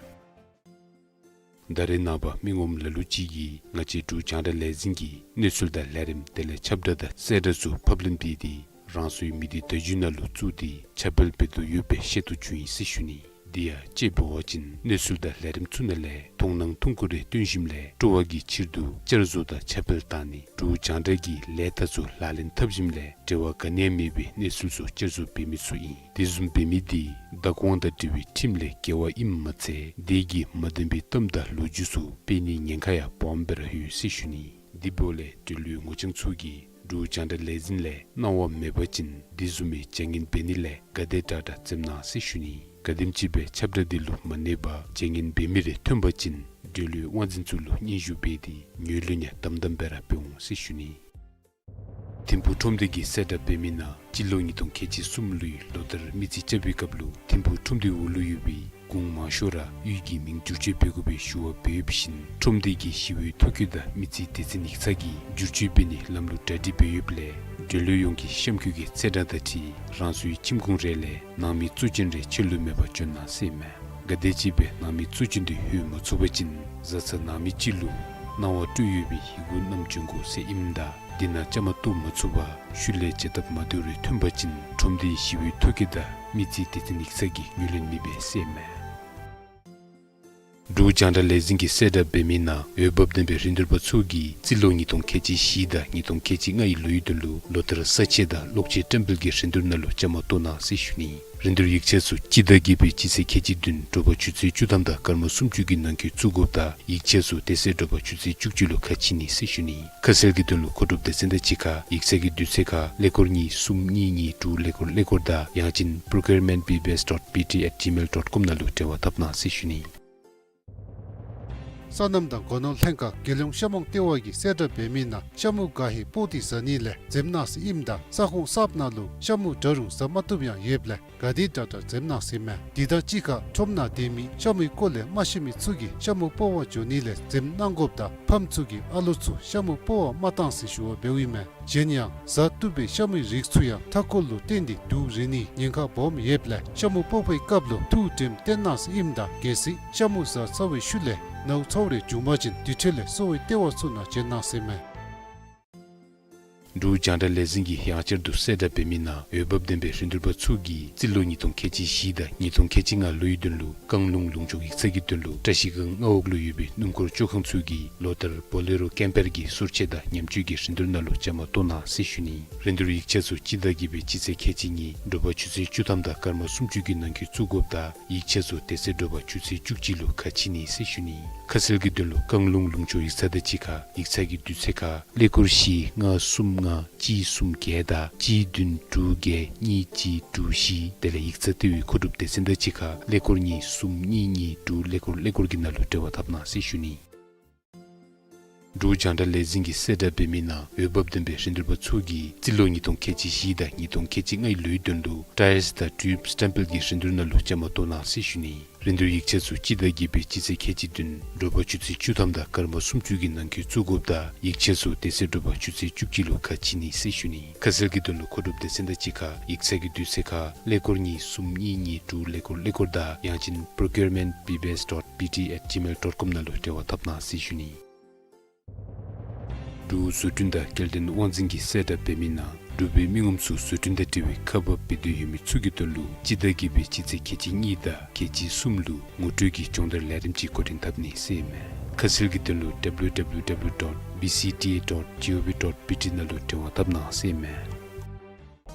ད་རེས་ནངས་པ་མི་ངོམ་ལ་ལུ་ཅིག་གིས་ང་བཅས་འབྲུག་རྒྱང་བསྒྲགས་ལས་འཛིན་གྱི་གནས་ཚུལ་དང་ལས་རིམ་དེ་ལས་ཁྱབ་བསྒྲགས་དང་གསལ་བསྒྲགས་ཚུ་ཕབ་ལེན་འབད་དེ་རང་སོའི་མི་སྡེ་བརྡ་བརྒྱུད་ནང་ལུ་བཙུགས་ཏེ་ཁྱབ་སྤེལ་འབད་དོ་ཡོདཔ་སྦེ་ཤེས་རྟོགས་བྱུང་ཡི་ཟེར་ཞུ་ནི། དེ་ཡང་དཔྱེ་འབད་བ་ཅིན་གནས་ཚུལ་དང་ལས་རིམ་ཚུ་ནང་ལས་མཐོང་སྣང་ཐུང་ཀུ་རེ་སྟོན་ཞིནམ་ལས་སྤྲོ་བ་གི་ཕྱིར་དུ་བསྐྱར་བཟོ་དང་ཁྱབ་སྤེལ་བཏང་ནི་འབྲུག་རྒྱང་བསྒྲགས་ཀྱི་ལས་རྟགས་ཚུ་ལག་ལེན་འཐབ་ཞིནམ་ལས་འབྲེལ་བ་ག་ནི་ཡང་མེད་པའི་གནས་ཚུལ་ཚུ་བསྐྱར་བཟོ་འབད་མི་ཚུ་ཨིན། དེ་བཟུམ་འབད་མི་དེ་བདག་དབང་དང་འབྲེལ་བའི་ཁྲིམས་ལས་འགལ་བ་ཨིནམ་མ་ཚད་དེ་གིས་མ་བདེན་པའི་གཏམ་དང་ལོ་རྒྱུས་ཚུ་སྤེལ་ནིའི་ཉེན་ཁ་ཡང་སྦོམ་སྦེ་ར་ཡོད་ཟེར་ཞུ་ནི། དེ་འབདཝ་ལས་འབྲེལ་ཡོད་ངོ་རྐྱང་ཚུ་གིས་འབྲུག་རྒྱང་བསྒྲགས་ལས་འཛིན་ལས་གནང་བ་མེད་པ་ཅིན་དེ་བཟུམ་མའི་བྱ་ངན་འབད་ནི་ལས་ག་དེ་དྲག་དྲག་འཛེམ་གནང་ཟེར་ཞུ་ནི། ག་དེམ་ཅིག་སྦེ་ཁྱབ་བསྒྲགས་དེ་ལུ་མ་གནས་པར་བྱ་ངན་འབད་མི་རེ་ཐོན་པ་ཅིན་འབྲེལ་ཡོད་དབང་འཛིན་ཚུ་ལུ་སྙན་ཞུ་འབད་དེ་ངོས་ལེན་ཡང་དམ་དམ་སྦེ་ར་འབད་འོང་ཟེར་ཞུ་ནི། ཐིམ་ཕུག་ཁྲོམ་སྡེ་གིས་གསལ་བསྒྲགས་འབད་མི་ནང་སྤྱི་ལོ་ཉིས་སྟོང་ཁལ་གཅིག་གསུམ་ལོའི་ལོ་བསྟར་མི་རྩིས་རྐྱབ་པའི་སྐབས་ལུ་ཐིམ་ཕུག་ཁྲོམ་སྡེའི་འོག་ལུ་ཡོད་པའི་གུང་མང་ཤོས་ར་གཡུས་ཀྱི་མིང་བསྒྱུར་བཅོས་འབད་དགོ་པའི་ཞུ་བ་འབད་ཡོདཔ་བཞིན་ཁྲོམ་སྡེ་གི་ཞི་བའི་ཐོ་བཀོད་དང་མི་རྩིས་སྡེ་ཚན་ཡིག་ཚང་གིས་བསྒྱུར་བཅོས་འབད་ནིའི་ལམ་ལུགས་གྲ་སྒྲིག་འབད་ཡོདཔ་ལས་འབྲེལ་ཡོད་ཡོངས་ཀྱིས་གཤམ་འཁོད་ཀྱི་ཚེས་གྲངས་དང་འཁྲིལ་རང་སོའི་ཁྱིམ་གུང་རེ་ལས་ནང་མི་གཙོ་ཅན་རེ་ཕྱི་ལུ་མེད་པར་བྱོན་གནང་ཟེར་མས། ག་དེམ་ཅིག་སྦེ་ནང་མི་གཙོ་ཅན་དེ་ལྷོད་མ་ཚུགས་པ་ཅིན་བཟའ་ཚང་ནང་མི་ཅིག་ལུ་གནང་བ་སྤྲོད་ཡོད་པའི་ཡི་གུ་བསྣམས་བྱོན་དགོ་ཟེར་ཨིནམ་ད་དེ་ནང་བཅའ་མར་གཏོགས་མ་ཚུགས་པར་ཤུལ་ལས་བྱ་སྟབས་མ་བདེཝ་རེ་ཐོན་པ་ཅིན་ཁྲོམ་སྡེའི་ཞི་བའི་ཐོ་བཀོད་དང་མི་རྩིས་སྡེ་ཚན་ཡིག་ཚང་གིས་ངོས་ལེན་མི་འབད་ཟེར་མས། འབྲུག་རྒྱང་བསྒྲགས་ལས་འཛིན་གྱིས་གསལ་བསྒྲགས་འབད་མི་ནང་འོས་འབབ་ལྡན་པའི་རིན་བསྡུར་པ་ཚུ་གིས་རྩིས་ལོ་ཉིས་སྟོང་ཁལ་གཅིག་བཞི་དང་ཉིས་སྟོང་ཁལ་གཅིག་ལྔའི་ལོའི་དོན་ལུ་ལོ་བསྟར་ས་ཆས་དང་གློག་ཆས་བཀྲམ་སྤེལ་གྱི་རིན་བསྡུར་ནང་ལུ་བཅའ་མར་གཏོགས་གནང་ཟེར་ཞུ་ནི། རིན་བསྡུར་ཡིག་ཆ་ཚུ་སྤྱི་ཟླ་བརྒྱད་པའི་སྤྱི་ཚེས་ཁལ་གཅིག་བདུན་དྲོ་པ་ཆུ་ཚོད་བཅུ་ཐམ་དང་སྐར་མ་སུམ་ཅུ་གི་ནང་འཁོད་བཙུགས་དགོཔ་དང་ཡིག་ཆ་ཚུ་དེ་ཚེ་དྲོ་པ་ཆུ་ཚོད་བཅུ་གཅིག་ལུ་ཁ་ཕྱེ་ནི་ཟེར་ཞུ་ནི། ཁ་གསལ་གྱི་དོན་ལུ་མཁོ་སྒྲུབ་སྡེ་ཚན་དང་གཅིག་ཁར་ཡིག་ཚང་གི་དུས་ཚོད་ཁར་ཀླད་ཀོར་གཉིས་གསུམ་གཉིས་གཉིས་དྲུག་ཀླད་ཀོར་ཀླད་ཀོར་དང་ཡང་ཅིན་procurement B B S dot B T at gmail dot com ནང་ལུ་འབྲེལ་བ་འཐབ་གནང་ཟེར་ཞུ་ནི། སོ་ནམ་དང་སྒོ་ནོར་ལྷན་ཁག་རྒྱལ་ཡོངས་ཤ་མོང་ལྟེ་བ་གིས་གསལ་བསྒྲགས་འབད་མི་ནང་ཤ་མུ་ག་ཧེ་སྤོག་སྟེ་བཟའ་ནི་ལས་འཛེམ་གནང་ཟེར་ཨིནམ་ད་ས་ཁོངས་གསརཔ་ནང་ལུ་ཤ་མུ་འདྲ་རུང་བཟའ་མ་བཏུབ་ཡང་ཡོདཔ་ལས་ག་དེ་དྲག་དྲག་འཛེམ་གནང་ཟེར་མས། དེ་དང་གཅིག་ཁར་ཁྲོམ་ནང་སྡོད་མི་ཤ་མུའི་སྐོར་ལས་མ་ཤེས་མི་ཚུ་གིས་ཤ་མུ་སྤོག་པར་འགྱོ་ནི་ལས་འཛེམ་གནང་དགོཔ་དང་ཕམ་ཚུ་གིས་ཨ་ལོ་ཚུ་ཤ་མུ་སྤོག་པར་མ་གཏང་ཟེར་ཞུ་བ་འབདཝ་ཨིན་མས། གཞན་ཡང་བཟའ་བཏུབ་པའི་ཤ་མུའི་རིགས་ཚུ་ཡང་མཐའ་འཁོར་ལུ་བརྟེན་ཏེ་དུག་རེག་ནིའི་ཉེན་ཁ་སྦོམ་ཡོདཔ་ལས་ཤ་མུ་སྤོག་པའི་སྐབས་ལུ་ཐུགས་དྲནམ་བཏོན་གནང་ཟེར་ཨིནམ་ད་གལ་སྲིད་ཤ་མུ་བཟའ་ཚར་བའི་ཤུལ་ལས་ནཝ་ཚཝ་རེ་བྱུང་པ་ཅིན་དེ་འཕྲོ་ལས་གསོ་བའི་ལྟེ་བ་ཚུ་ནང་བྱོན་གནང་ཟེར་མས། འབྲུག་རྒྱང་བསྒྲགས་ལས་འཛིན་གྱིས་ཡང་བསྐྱར་དུ་གསལ་བསྒྲགས་འབད་མི་ནང་འོས་འབབ་ལྡན་པའི་རིན་བསྡུར་པ་ཚུ་གིས་རྩིས་ལོ་ཉིས་སྟོང་ཁལ་གཅིག་བཞི་དང་ཉིས་སྟོང་ཁལ་གཅིག་ལྔ་ལོའི་དོན་ལུ་བཀང་ལུང་ལུང་ཕྱོགས་ཡིག་ཚང་གི་དོན་ལུ་བཀྲ་ཤིས་སྒང་མངའ་འོག་ལུ་ཡོད་པའི་སྣུམ་འཁོར་བཅོ་ཁང་ཚུ་གིས་ལོ་ལྟར་བོ་ལེ་རོ་ཀེམ་པར་གྱི་སོར་ཆས་དང་ཉམས་བཅོས་ཀྱི་རིན་བསྡུར་ནང་ལུ་བཅའ་མར་གཏོགས་གནང་ཟེར་ཞུ་ནི། རིན་བསྡུར་ཡིག་ཆ་ཚུ་སྤྱི་ཟླ་བརྒྱད་པའི་སྤྱི་ཚེས་ཁལ་གཅིག་གཉིས་དྲོ་པ་ཆུ་ཚོད་བཅུ་ཐམ་དང་སྐར་མ་སུམ་ཅུ་གི་ནང་འཁོད་བཙུགས་དགོཔ་དང་ཡིག་ཆ་ཚུ་དེ་ཚེ་དྲོ་པ་ཆུ་ཚོད་བཅུ་གཅིག་ལུ་ཁ་ཕྱེ་ནི་ཟེར་ཞུ་ནི། ཁ་གསལ་གྱི་དོན་ལུ་བཀང་ལུང་ལུང་ཕྱོགས་ཡིག་ཚང་དང་གཅིག་ཁར་ཡིག་ཚང་གི་དུས་ཚོད་ཁར་ཀླད་ཀོར་བཞི་ལྔ་གསུམ་ལྔ་གཅིག་གསུམ་བརྒྱད་དང་གཅིག་བདུན་དྲུག་བརྒྱད་གཉིས་གཅིག་དྲུག་བཞི་དེ་ལས་ཡིག་ཚང་ལྟེ་བའི་མཁོ་སྒྲུབ་སྡེ་ཚན་དང་གཅིག་ཁར་ཀླད་ཀོར་གཉིས་གསུམ་གཉིས་གཉིས་དྲུག་ཀླད་ཀོར་ཀླད་ཀོར་གྱི་ནང་ལུ་འབྲེལ་བ་འཐབ་གནང་ཟེར་ཞུ་ནི། འབྲུག་རྒྱང་བསྒྲགས་ལས་འཛིན་གྱིས་གསལ་བསྒྲགས་འབད་མི་ནང་འོས་འབབ་ལྡན་པའི་རིན་བསྡུར་པ་ཚུ་གིས་རྩིས་ལོ་ཉིས་སྟོང་ཁལ་གཅིག་བཞི་དང་ཉིས་སྟོང་ཁལ་གཅིག་ལྔའི་ལོའི་དོན་ལུ་ཊ་ཡརསི་དང་ཊིའུབ་སི་ཊེམ་པེཌ་ཀྱི་རིན་བསྡུར་ནང་ལུ་བཅའ་མར་གཏོགས་གནང་ཟེར་ཞུ་ནི། རིན་བསྡུར་ཡིག་ཆ་ཚུ་སྤྱི་ཟླ་བརྒྱད་པའི་སྤྱི་ཚེས་ཁལ་གཅིག་བདུན་དྲོ་པ་ཆུ་ཚོད་བཅུ་ཐམ་དང་སྐར་མ་སུམ་ཅུ་གི་ནང་འཁོད་བཙུགས་དགོཔ་དང་ཡིག་ཆ་ཚུ་དེ་ཚེ་དྲོ་པ་ཆུ་ཚོད་བཅུ་གཅིག་ལུ་ཁ་ཕྱེ་ནི་ཟེར་ཞུ་ནི། ཁ་གསལ་གྱི་དོན་ལུ་མཁོ་སྒྲུབ་སྡེ་ཚན་དང་གཅིག་ཁར་ཡིག་ཚང་གི་དུས་ཚོད་ཁར་ཀླད་ཀོར་གཉིས་གསུམ་གཉིས་གཉིས་དྲུག་ཀླད་ཀོར་ཀླད་ཀོར་དང་ཡང་ཅིན་procurement B B S dot B T at gmail dot com ནང་ལུ་འབྲེལ་བ་འཐབ་གནང་ཟེར་ཞུ་ནི། འབྲུག་བཟོ་སྐྲུན་དང་སྐྱེལ་འདྲེན་དབང་འཛིན་གྱིས་གསལ་བསྒྲགས་འབད་མི་ནང་འབྲུག་པའི་མི་ངོམ་ཚུ་བཟོ་སྐྲུན་དང་འབྲེལ་བའི་ཁག་འབག་འབད་འདོད་ཡོད་མི་ཚུ་གི་དོན་ལུ་སྤྱི་ཟླ་བརྒྱད་པའི་སྤྱི་ཚེས་ཁལ་གཅིག་གཉིས་དང་ཁལ་གཅིག་གསུམ་ལུ་ངོ་སྤྲོད་ཀྱི་སྦྱོང་བརྡར་ལས་རིམ་ཅིག་འགོ་འདྲེན་འཐབ་ནི་ཟེར་ཨིན་མས། ཁ་གསལ་གྱི་དོན་ལུ་W W W dot B C T A dot gov dot B T ནང་ལུ་འབྲེལ་བ་འཐབ་གནང་ཟེར་ཨིན་མས།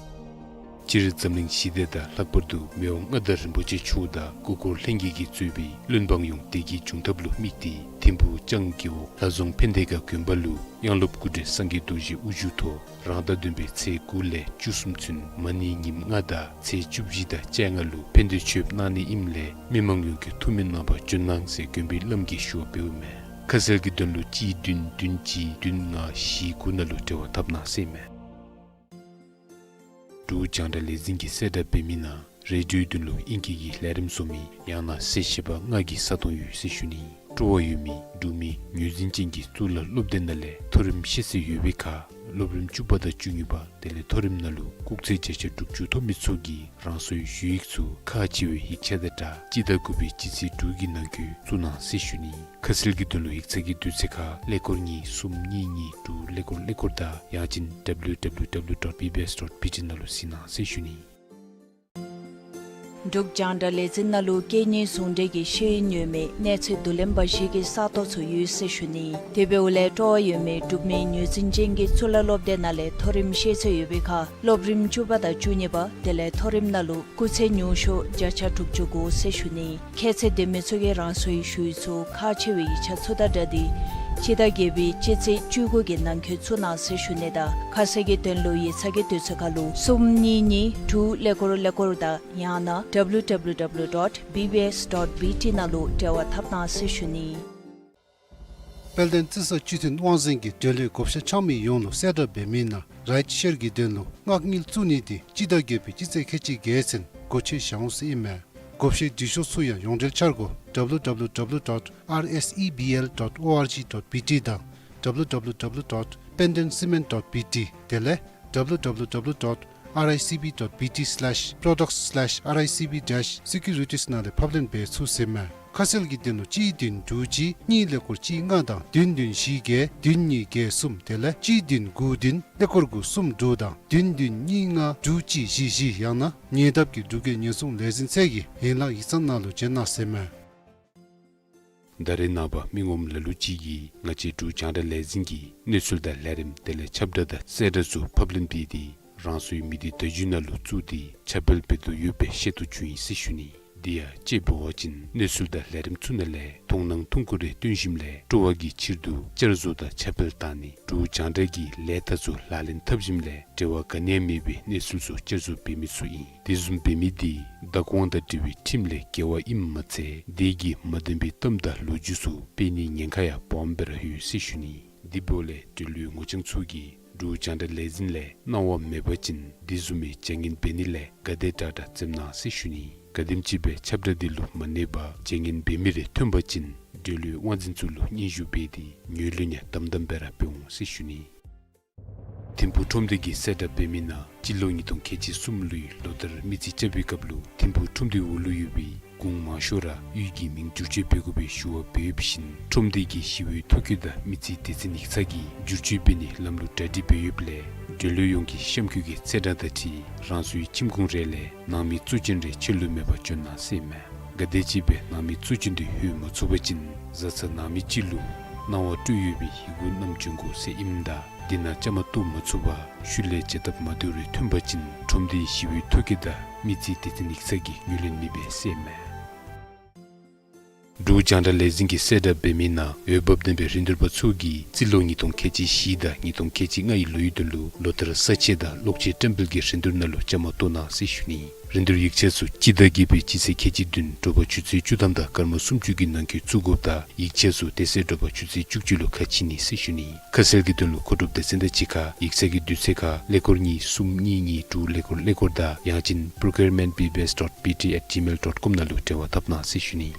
སྤྱིར་འཛམ་གླིང་ཞི་བདེ་དང་ལྷག་པར་དུ་མི་དབང་མངའ་བདག་རིན་པོ་ཆེ་མཆོག་དང་སྐུ་འཁོར་ལྷན་རྒྱས་ཀྱིས་གཙོས་པའི་བློན་འབངས་ཡོངས་བདེ་སྐྱིད་འབྱུང་ཐབས་ལུ་དམིགས་ཏེ་ཐིམ་ཕུག་ལྕང་རྒེད་འོག་ལྷ་རྫོང་ཕན་བདེ་དགའ་དགོན་པ་ལུ་དབྱངས་སློབ་སྐུ་བགྲེས་སངས་རྒྱས་རྡོ་རྗེ་དབུ་བཞུགས་ཐོག་རང་ཟླ་བདུན་པའི་ཚེས་དགུ་ལས་བཅུ་གསུམ་ཚུན་མ་ཎི་ཉིནམ་ལྔ་དང་ཚེས་བཅུ་བཞི་དང་བཅོ་ལྔ་ལུ་ཕན་བདེ་མཆོད་པ་གནང་ནི་ཨིནམ་ལས་མི་མང་ཡོངས་ཀྱིས་ཐུགས་སྨོན་གནང་བར་བྱོན་གནང་ཟེར་དགོན་པའི་བླམ་གིས་ཞུ་བ་འབདཝ་མས། ཁ་གསལ་གྱི་དོན་ལུ་གཅིག་བདུན་བདུན་གཅིག་བདུན་ལྔ་བཞི་དགུ་ནང་ལུ་འབྲེལ་བ་འཐབ་གནང་ཟེར་ཨིན་མས། འབྲུག་རྒྱང་བསྒྲགས་ལས་འཛིན་གྱིས་གསལ་བསྒྲགས་འབད་མི་ནང་རེ་ཌིའོའི་དོན་ལུ་ཨིང་སྐད་ཀྱི་ལས་རིམ་བཟོ་མི་ཡང་ན་གསལ་བཤད་པ་ལྔ་གི་ས་སྟོང་ཡོད་ཟེར་ཞུ་ནི། སྤྲོ་བ་ཡོད་མི་འབྲུག་མི་ངོས་འཛིན་ཅན་གྱི་གཙུག་ལག་སློབ་སྡེ་ནང་ལས་མཐོ་རིམ་ཤེས་ཚད་ཡོད་པའི་ཁར་སློབ་རིམ་བཅུ་པ་དང་བཅུ་གཉིས་པ་དེ་ལས་མཐོ་རིམ་ནང་ལུ་སྐུགས་ཚད་བརྒྱ་ཆ་དྲུག་ཅུ་ཐོབ་མི་ཚུ་གིས་རང་སོའི་ཞུ་ཡིག་ཚུ་ཁག་ཆེ་བའི་ཡིག་ཆ་དང་སྦྲགས་སྤྱི་ཟླ་དགུ་པའི་སྤྱི་ཚེས་དྲུག་གི་ནང་འཁོད་བཙུགས་གནང་ཟེར་ཞུ་ནི། ཁ་གསལ་གྱི་དོན་ལུ་ཡིག་ཚང་གི་དུས་ཚོད་ཁར་ཀླད་ཀོར་གཉིས་གསུམ་གཉིས་གཉིས་དྲུག་ཀླད་ཀོར་ཀླད་ཀོར་དང་ཡང་ཅིན་W W W dot B B S dot B T ནང་ལུ་གཟིགས་གནང་ཟེར་ཞུ་ནི། འབྲུག་རྒྱང་བསྒྲགས་ལས་འཛིན་ནང་ལུ་སྐད་གཉིས་ཟུང་འབྲེལ་གྱི་ཤེས་ཡོན་ཡོད་མི་གནས་ཚད་བསྡུ་ལེན་པ་ཞིག་གི་ས་སྟོང་ཚུ་ཡོད་ཟེར་ཞུ་ནི། དེ་འབདཝ་ལས་སྤྲོ་བ་ཡོད་མི་འབྲུག་མི་ངོས་འཛིན་ཅན་གྱི་གཙུག་ལག་སློབ་སྡེ་ནང་ལས་མཐོ་རིམ་ཤེས་ཚད་ཡོད་པའི་ཁར་སློབ་རིམ་བཅུ་པ་དང་བཅུ་གཉིས་པ་དེ་ལས་མཐོ་རིམ་ནང་ལུ་སྐུགས་ཚད་ཉུང་ཤོས་བརྒྱ་ཆ་དྲུག་ཅུ་དགུ་ཟེར་ཞུ་ནི། ཁྱད་ཚད་ལྡན་མི་ཚུ་གིས་རང་སོའི་ཞུ་ཡིག་ཚུ་ཁག་ཆེ་བའི་ཡིག་ཆ་ཚུ་དང་སྦྲགས་ཏེ་སྤྱི་ཟླ་བརྒྱད་པའི་སྤྱི་ཚེས་བཅུ་དགུ་གི་ནང་འཁོད་བཙུགས་གནང་ཟེར་ཞུ་ནི་དང་ཁ་གསལ་གྱི་དོན་ལུ་ཡིག་ཚང་གི་དུས་ཚོད་ཁར་ལུ་གསུམ་གཉིས་གཉིས་དྲུག་ཀླད་ཀོར་ཀླད་ཀོར་དང་ཡང་ན W W W dot B B S dot B T ནང་ལུ་འབྲེལ་བ་འཐབ་གནང་ཟེར་ཞུ་ནི། དཔལ་ལྡན་རྩི་ས་སྤྱི་མཐུན་དབང་འཛིན་གྱིས་འབྲེལ་ཡོད་བགོ་བཤའ་འཆང་མི་ཡོངས་ལུ་གསལ་བསྒྲགས་འབད་མི་ནང་རའིཊ་ཤེར་གྱི་དོན་ལུ་མངགས་དངུལ་བཙུགས་ནི་དེ་སྤྱི་ཟླ་བརྒྱད་པའི་སྤྱི་ཚེས་ཁལ་གཅིག་བརྒྱད་ཚུན་སྒོ་ཕྱེ་བཞག་འོང་ཟེར་ཨིན་མས། བགོ་བཤའི་འབྲི་ཤོག་ཚུ་ཡང་ཡོངས་འབྲེལ་འཆར་སྒོ་W W W dot R S E B L dot O R G dot B T དང་W W W dot pendentcement dot B T དེ་ལས་W W W dot R I C B dot B T slash products slash R I C B dash securities ནང་ལས་ཕབ་ལེན་འབད་ཚུགས་ཟེར་མས། ཁ་གསལ་གྱི་དོན་ལུ་གཅིག་བདུན་དྲུག་གཅིག་གཉིས་ཀླད་ཀོར་གཅིག་ལྔ་དང་བདུན་བདུན་བཞི་བརྒྱད་བདུན་གཉིས་བརྒྱད་གསུམ་དེ་ལས་གཅིག་བདུན་དགུ་བདུན་ཀླད་ཀོར་དགུ་གསུམ་དྲུག་དང་བདུན་བདུན་གཉིས་ལྔ་དྲུག་གཅིག་བཞི་བཞི་ཡང་ན་ཉེ་འདབས་ཀྱི་འབྲུག་རྒྱལ་ཉེན་སྲུང་ལས་འཛིན་ཚད་ཀྱི་ཡན་ལག་ཡིག་ཚང་ནང་ལུ་བྱོན་གནང་ཟེར་མས། ད་རེས་ནངས་པ་མི་ངོམ་ལ་ལུ་ཅིག་གིས་ང་བཅས་འབྲུག་རྒྱང་བསྒྲགས་ལས་འཛིན་གྱི་གནས་ཚུལ་དང་ལས་རིམ་དེ་ལས་ཁྱབ་བསྒྲགས་དང་གསལ་བསྒྲགས་ཚུ་ཕབ་ལེན་འབད་དེ་རང་སོའི་མི་སྡེ་བརྡ་བརྒྱུད་ནང་ལུ་བཙུགས་ཏེ་ཁྱབ་སྤེལ་འབད་དོ་ཡོདཔ་སྦེ་ཤེས་རྟོགས་བྱུང་ཡི་ཟེར་ཞུ་ནི། དེ་ཡང་དཔྱེ་འབད་བ་ཅིན་གནས་ཚུལ་དང་ལས་རིམ་ཚུ་ནང་ལས་མཐོང་སྣང་ཐུང་ཀུ་རེ་སྟོན་ཞིནམ་ལས་སྤྲོ་བ་གི་ཕྱིར་དུ་བསྐྱར་བཟོ་དང་ཁྱབ་སྤེལ་བཏང་ནི་འབྲུག་རྒྱང་བསྒྲགས་ཀྱི་ལས་རྟགས་ཚུ་ལག་ལེན་འཐབ་ཞིནམ་ལས་འབྲེལ་བ་ག་ནི་ཡང་མེད་པའི་གནས་ཚུལ་ཚུ་བསྐྱར་བཟོ་འབད་མི་ཚུ་ཨིན། དེ་བཟུམ་འབད་མི་དེ་བདག་དབང་དང་འབྲེལ་བའི་ཁྲིམས་ལས་འགལ་བ་ཨིནམ་མ་ཚད་དེ་གིས་མ་བདེན་པའི་གཏམ་དང་ལོ་རྒྱུས་ཚུ་སྤེལ་ནིའི་ཉེན་ཁ་ཡང་སྦོམ་སྦེ་ར་ཡོད་ཟེར་ཞུ་ནི། དེ་འབདཝ་ལས་འབྲེལ་ཡོད་ངོ་རྐྱང་ཚུ་གིས་འབྲུག་རྒྱང་བསྒྲགས་ལས་འཛིན་ལས་གནང་བ་མེད་པ་ཅིན་དེ་བཟུམ་མའི་བྱ་ངན་འབད་ནི་ལས་ག་དེ་དྲག་དྲག་འཛེམ་གནང་ཟེར་ཞུ་ནི། ག་དེམ་ཅིག་སྦེ་ཁྱབ་བསྒྲགས་དེ་ལུ་མ་གནས་པར་བྱ་ངན་འབད་མི་རེ་ཐོན་པ་ཅིན་འབྲེལ་ཡོད་དབང་འཛིན་ཚུ་ལུ་སྙན་ཞུ་འབད་དེ་ངོས་ལེན་ཡང་དམ་དམ་སྦེ་ར་འབད་འོང་ཟེར་ཞུ་ནི། ཐིམ་ཕུག་ཁྲོམ་སྡེ་གིས་གསལ་བསྒྲགས་འབད་མི་ནང་སྤྱི་ལོ་ཉིས་སྟོང་ཁལ་གཅིག་གསུམ་ལོའི་ལོ་བསྟར་མི་རྩིས་རྐྱབ་པའི་སྐབས་ལུ་ཐིམ་ཕུག་ཁྲོམ་སྡེའི་འོག་ལུ་ཡོད་པའི་གུང་མང་ཤོས་ར་གཡུས་ཀྱི་མིང་བསྒྱུར་བཅོས་འབད་དགོ་པའི་ཞུ་བ་འབད་ཡོདཔ་བཞིན་ཁྲོམ་སྡེ་གི་ཞི་གཡོག་ཐོ་བཀོད་དང་མི་རྩིས་སྡེ་ཚན་ཡིག་ཚང་གིས་བསྒྱུར་བཅོས་འབད་ནིའི་ལམ་ལུགས་གྲ་སྒྲིག་འབད་ཡོདཔ་ལས་འབྲེལ་ཡོད་ཡོངས་ཀྱིས་གཤམ་འཁོད་ཀྱི་ཚེས་གྲངས་དང་འཁྲིལ་རང་སོའི་ཁྱིམ་ཁུངས་རེ་ལས་ནང་མི་གཙོ་ཅན་རེ་ཕྱེད་ལུ་མེད་པར་བྱོན་གནང་ཟེར་མས། ག་དེམ་ཅིག་སྦེ་ནང་མི་གཙོ་ཅན་དེ་ལྷོད་མ་ཚུགས་པ་ཅིན་བཟའ་ཚང་ནང་མི་གཅིག་ལུ་གནང་བ་སྤྲོད་ཡོད་པའི་ཡི་གུ་བསྣམས་བྱོན་དགོ་ཟེར་ཨིནམ་ད་དེ་ནང་བཅའ་མར་གཏོགས་མ་ཚུགས་པར་ཤུལ་ལས་བྱ་ཐབས་མ་བདེཝ་རེ་ཐོན་པ་ཅིན་ཁྲོམ་སྡེའི་ཞི་གཡོག་ཐོ་བཀོད་དང་མི་རྩིས་སྡེ་ཚན་ཡིག་ཚང་གིས་ངོས་ལེན་མི་འབད་ཟེར་མས། འབྲུག་རྒྱང་བསྒྲགས་ལས་འཛིན་གྱིས་གསལ་བསྒྲགས་འབད་མི་ནང་འོས་འབབ་ལྡན་པའི་རིན་བསྡུར་པ་ཚུ་གིས་རྩིས་ལོ་ཉིས་སྟོང་ཁལ་གཅིག་བཞི་དང་ཉིས་སྟོང་ཁལ་གཅིག་ལྔའི་ལོའི་དོན་ལུ་ལོ་ལྟར་ས་དཔྱད་དང་གློག་ཆས་བཀྲམ་སྤེལ་གྱི་རིན་བསྡུར་ནང་ལུ་བཅའ་མར་གཏོགས་གནང་ཟེར་ཞུ་ནི། རིན་བསྡུར་ཡིག་ཆ་ཚུ་སྤྱི་ཟླ་བརྒྱད་པའི་སྤྱི་ཚེས་ཁལ་གཅིག་བདུན་དྲོ་པ་ཆུ་ཚོད་བཅུ་ཐམ་དང་སྐར་མ་སུམ་ཅུ་གི་ནང་འཁོད་བཙུགས་དགོཔ་དང་ཡིག་ཆ་ཚུ་དེ་ཚེ་དྲོ་པ་ཆུ་ཚོད་བཅུ་གཅིག་ལུ་ཁ་ཕྱེ་ནི་ཟེར་ཞུ་ནི། ཁ་གསལ་གྱི་དོན་ལུ་མཁོ་སྒྲུབ་སྡེ་ཚན་དང་གཅིག་ཁར་ཡིག་ཚང་གི་དུས་ཚོད་ཁར་ཀླད་ཀོར་གཉིས་གསུམ་གཉིས་གཉིས་དྲུག་ཀླད་ཀོར་ཀླད་ཀོར་དང་ཡང་ཅིན་procurement B B S dot B T at gmail dot com ནང་ལུ་འབྲེལ་བ་འཐབ་གནང་ཟེར་ཞུ་ནི།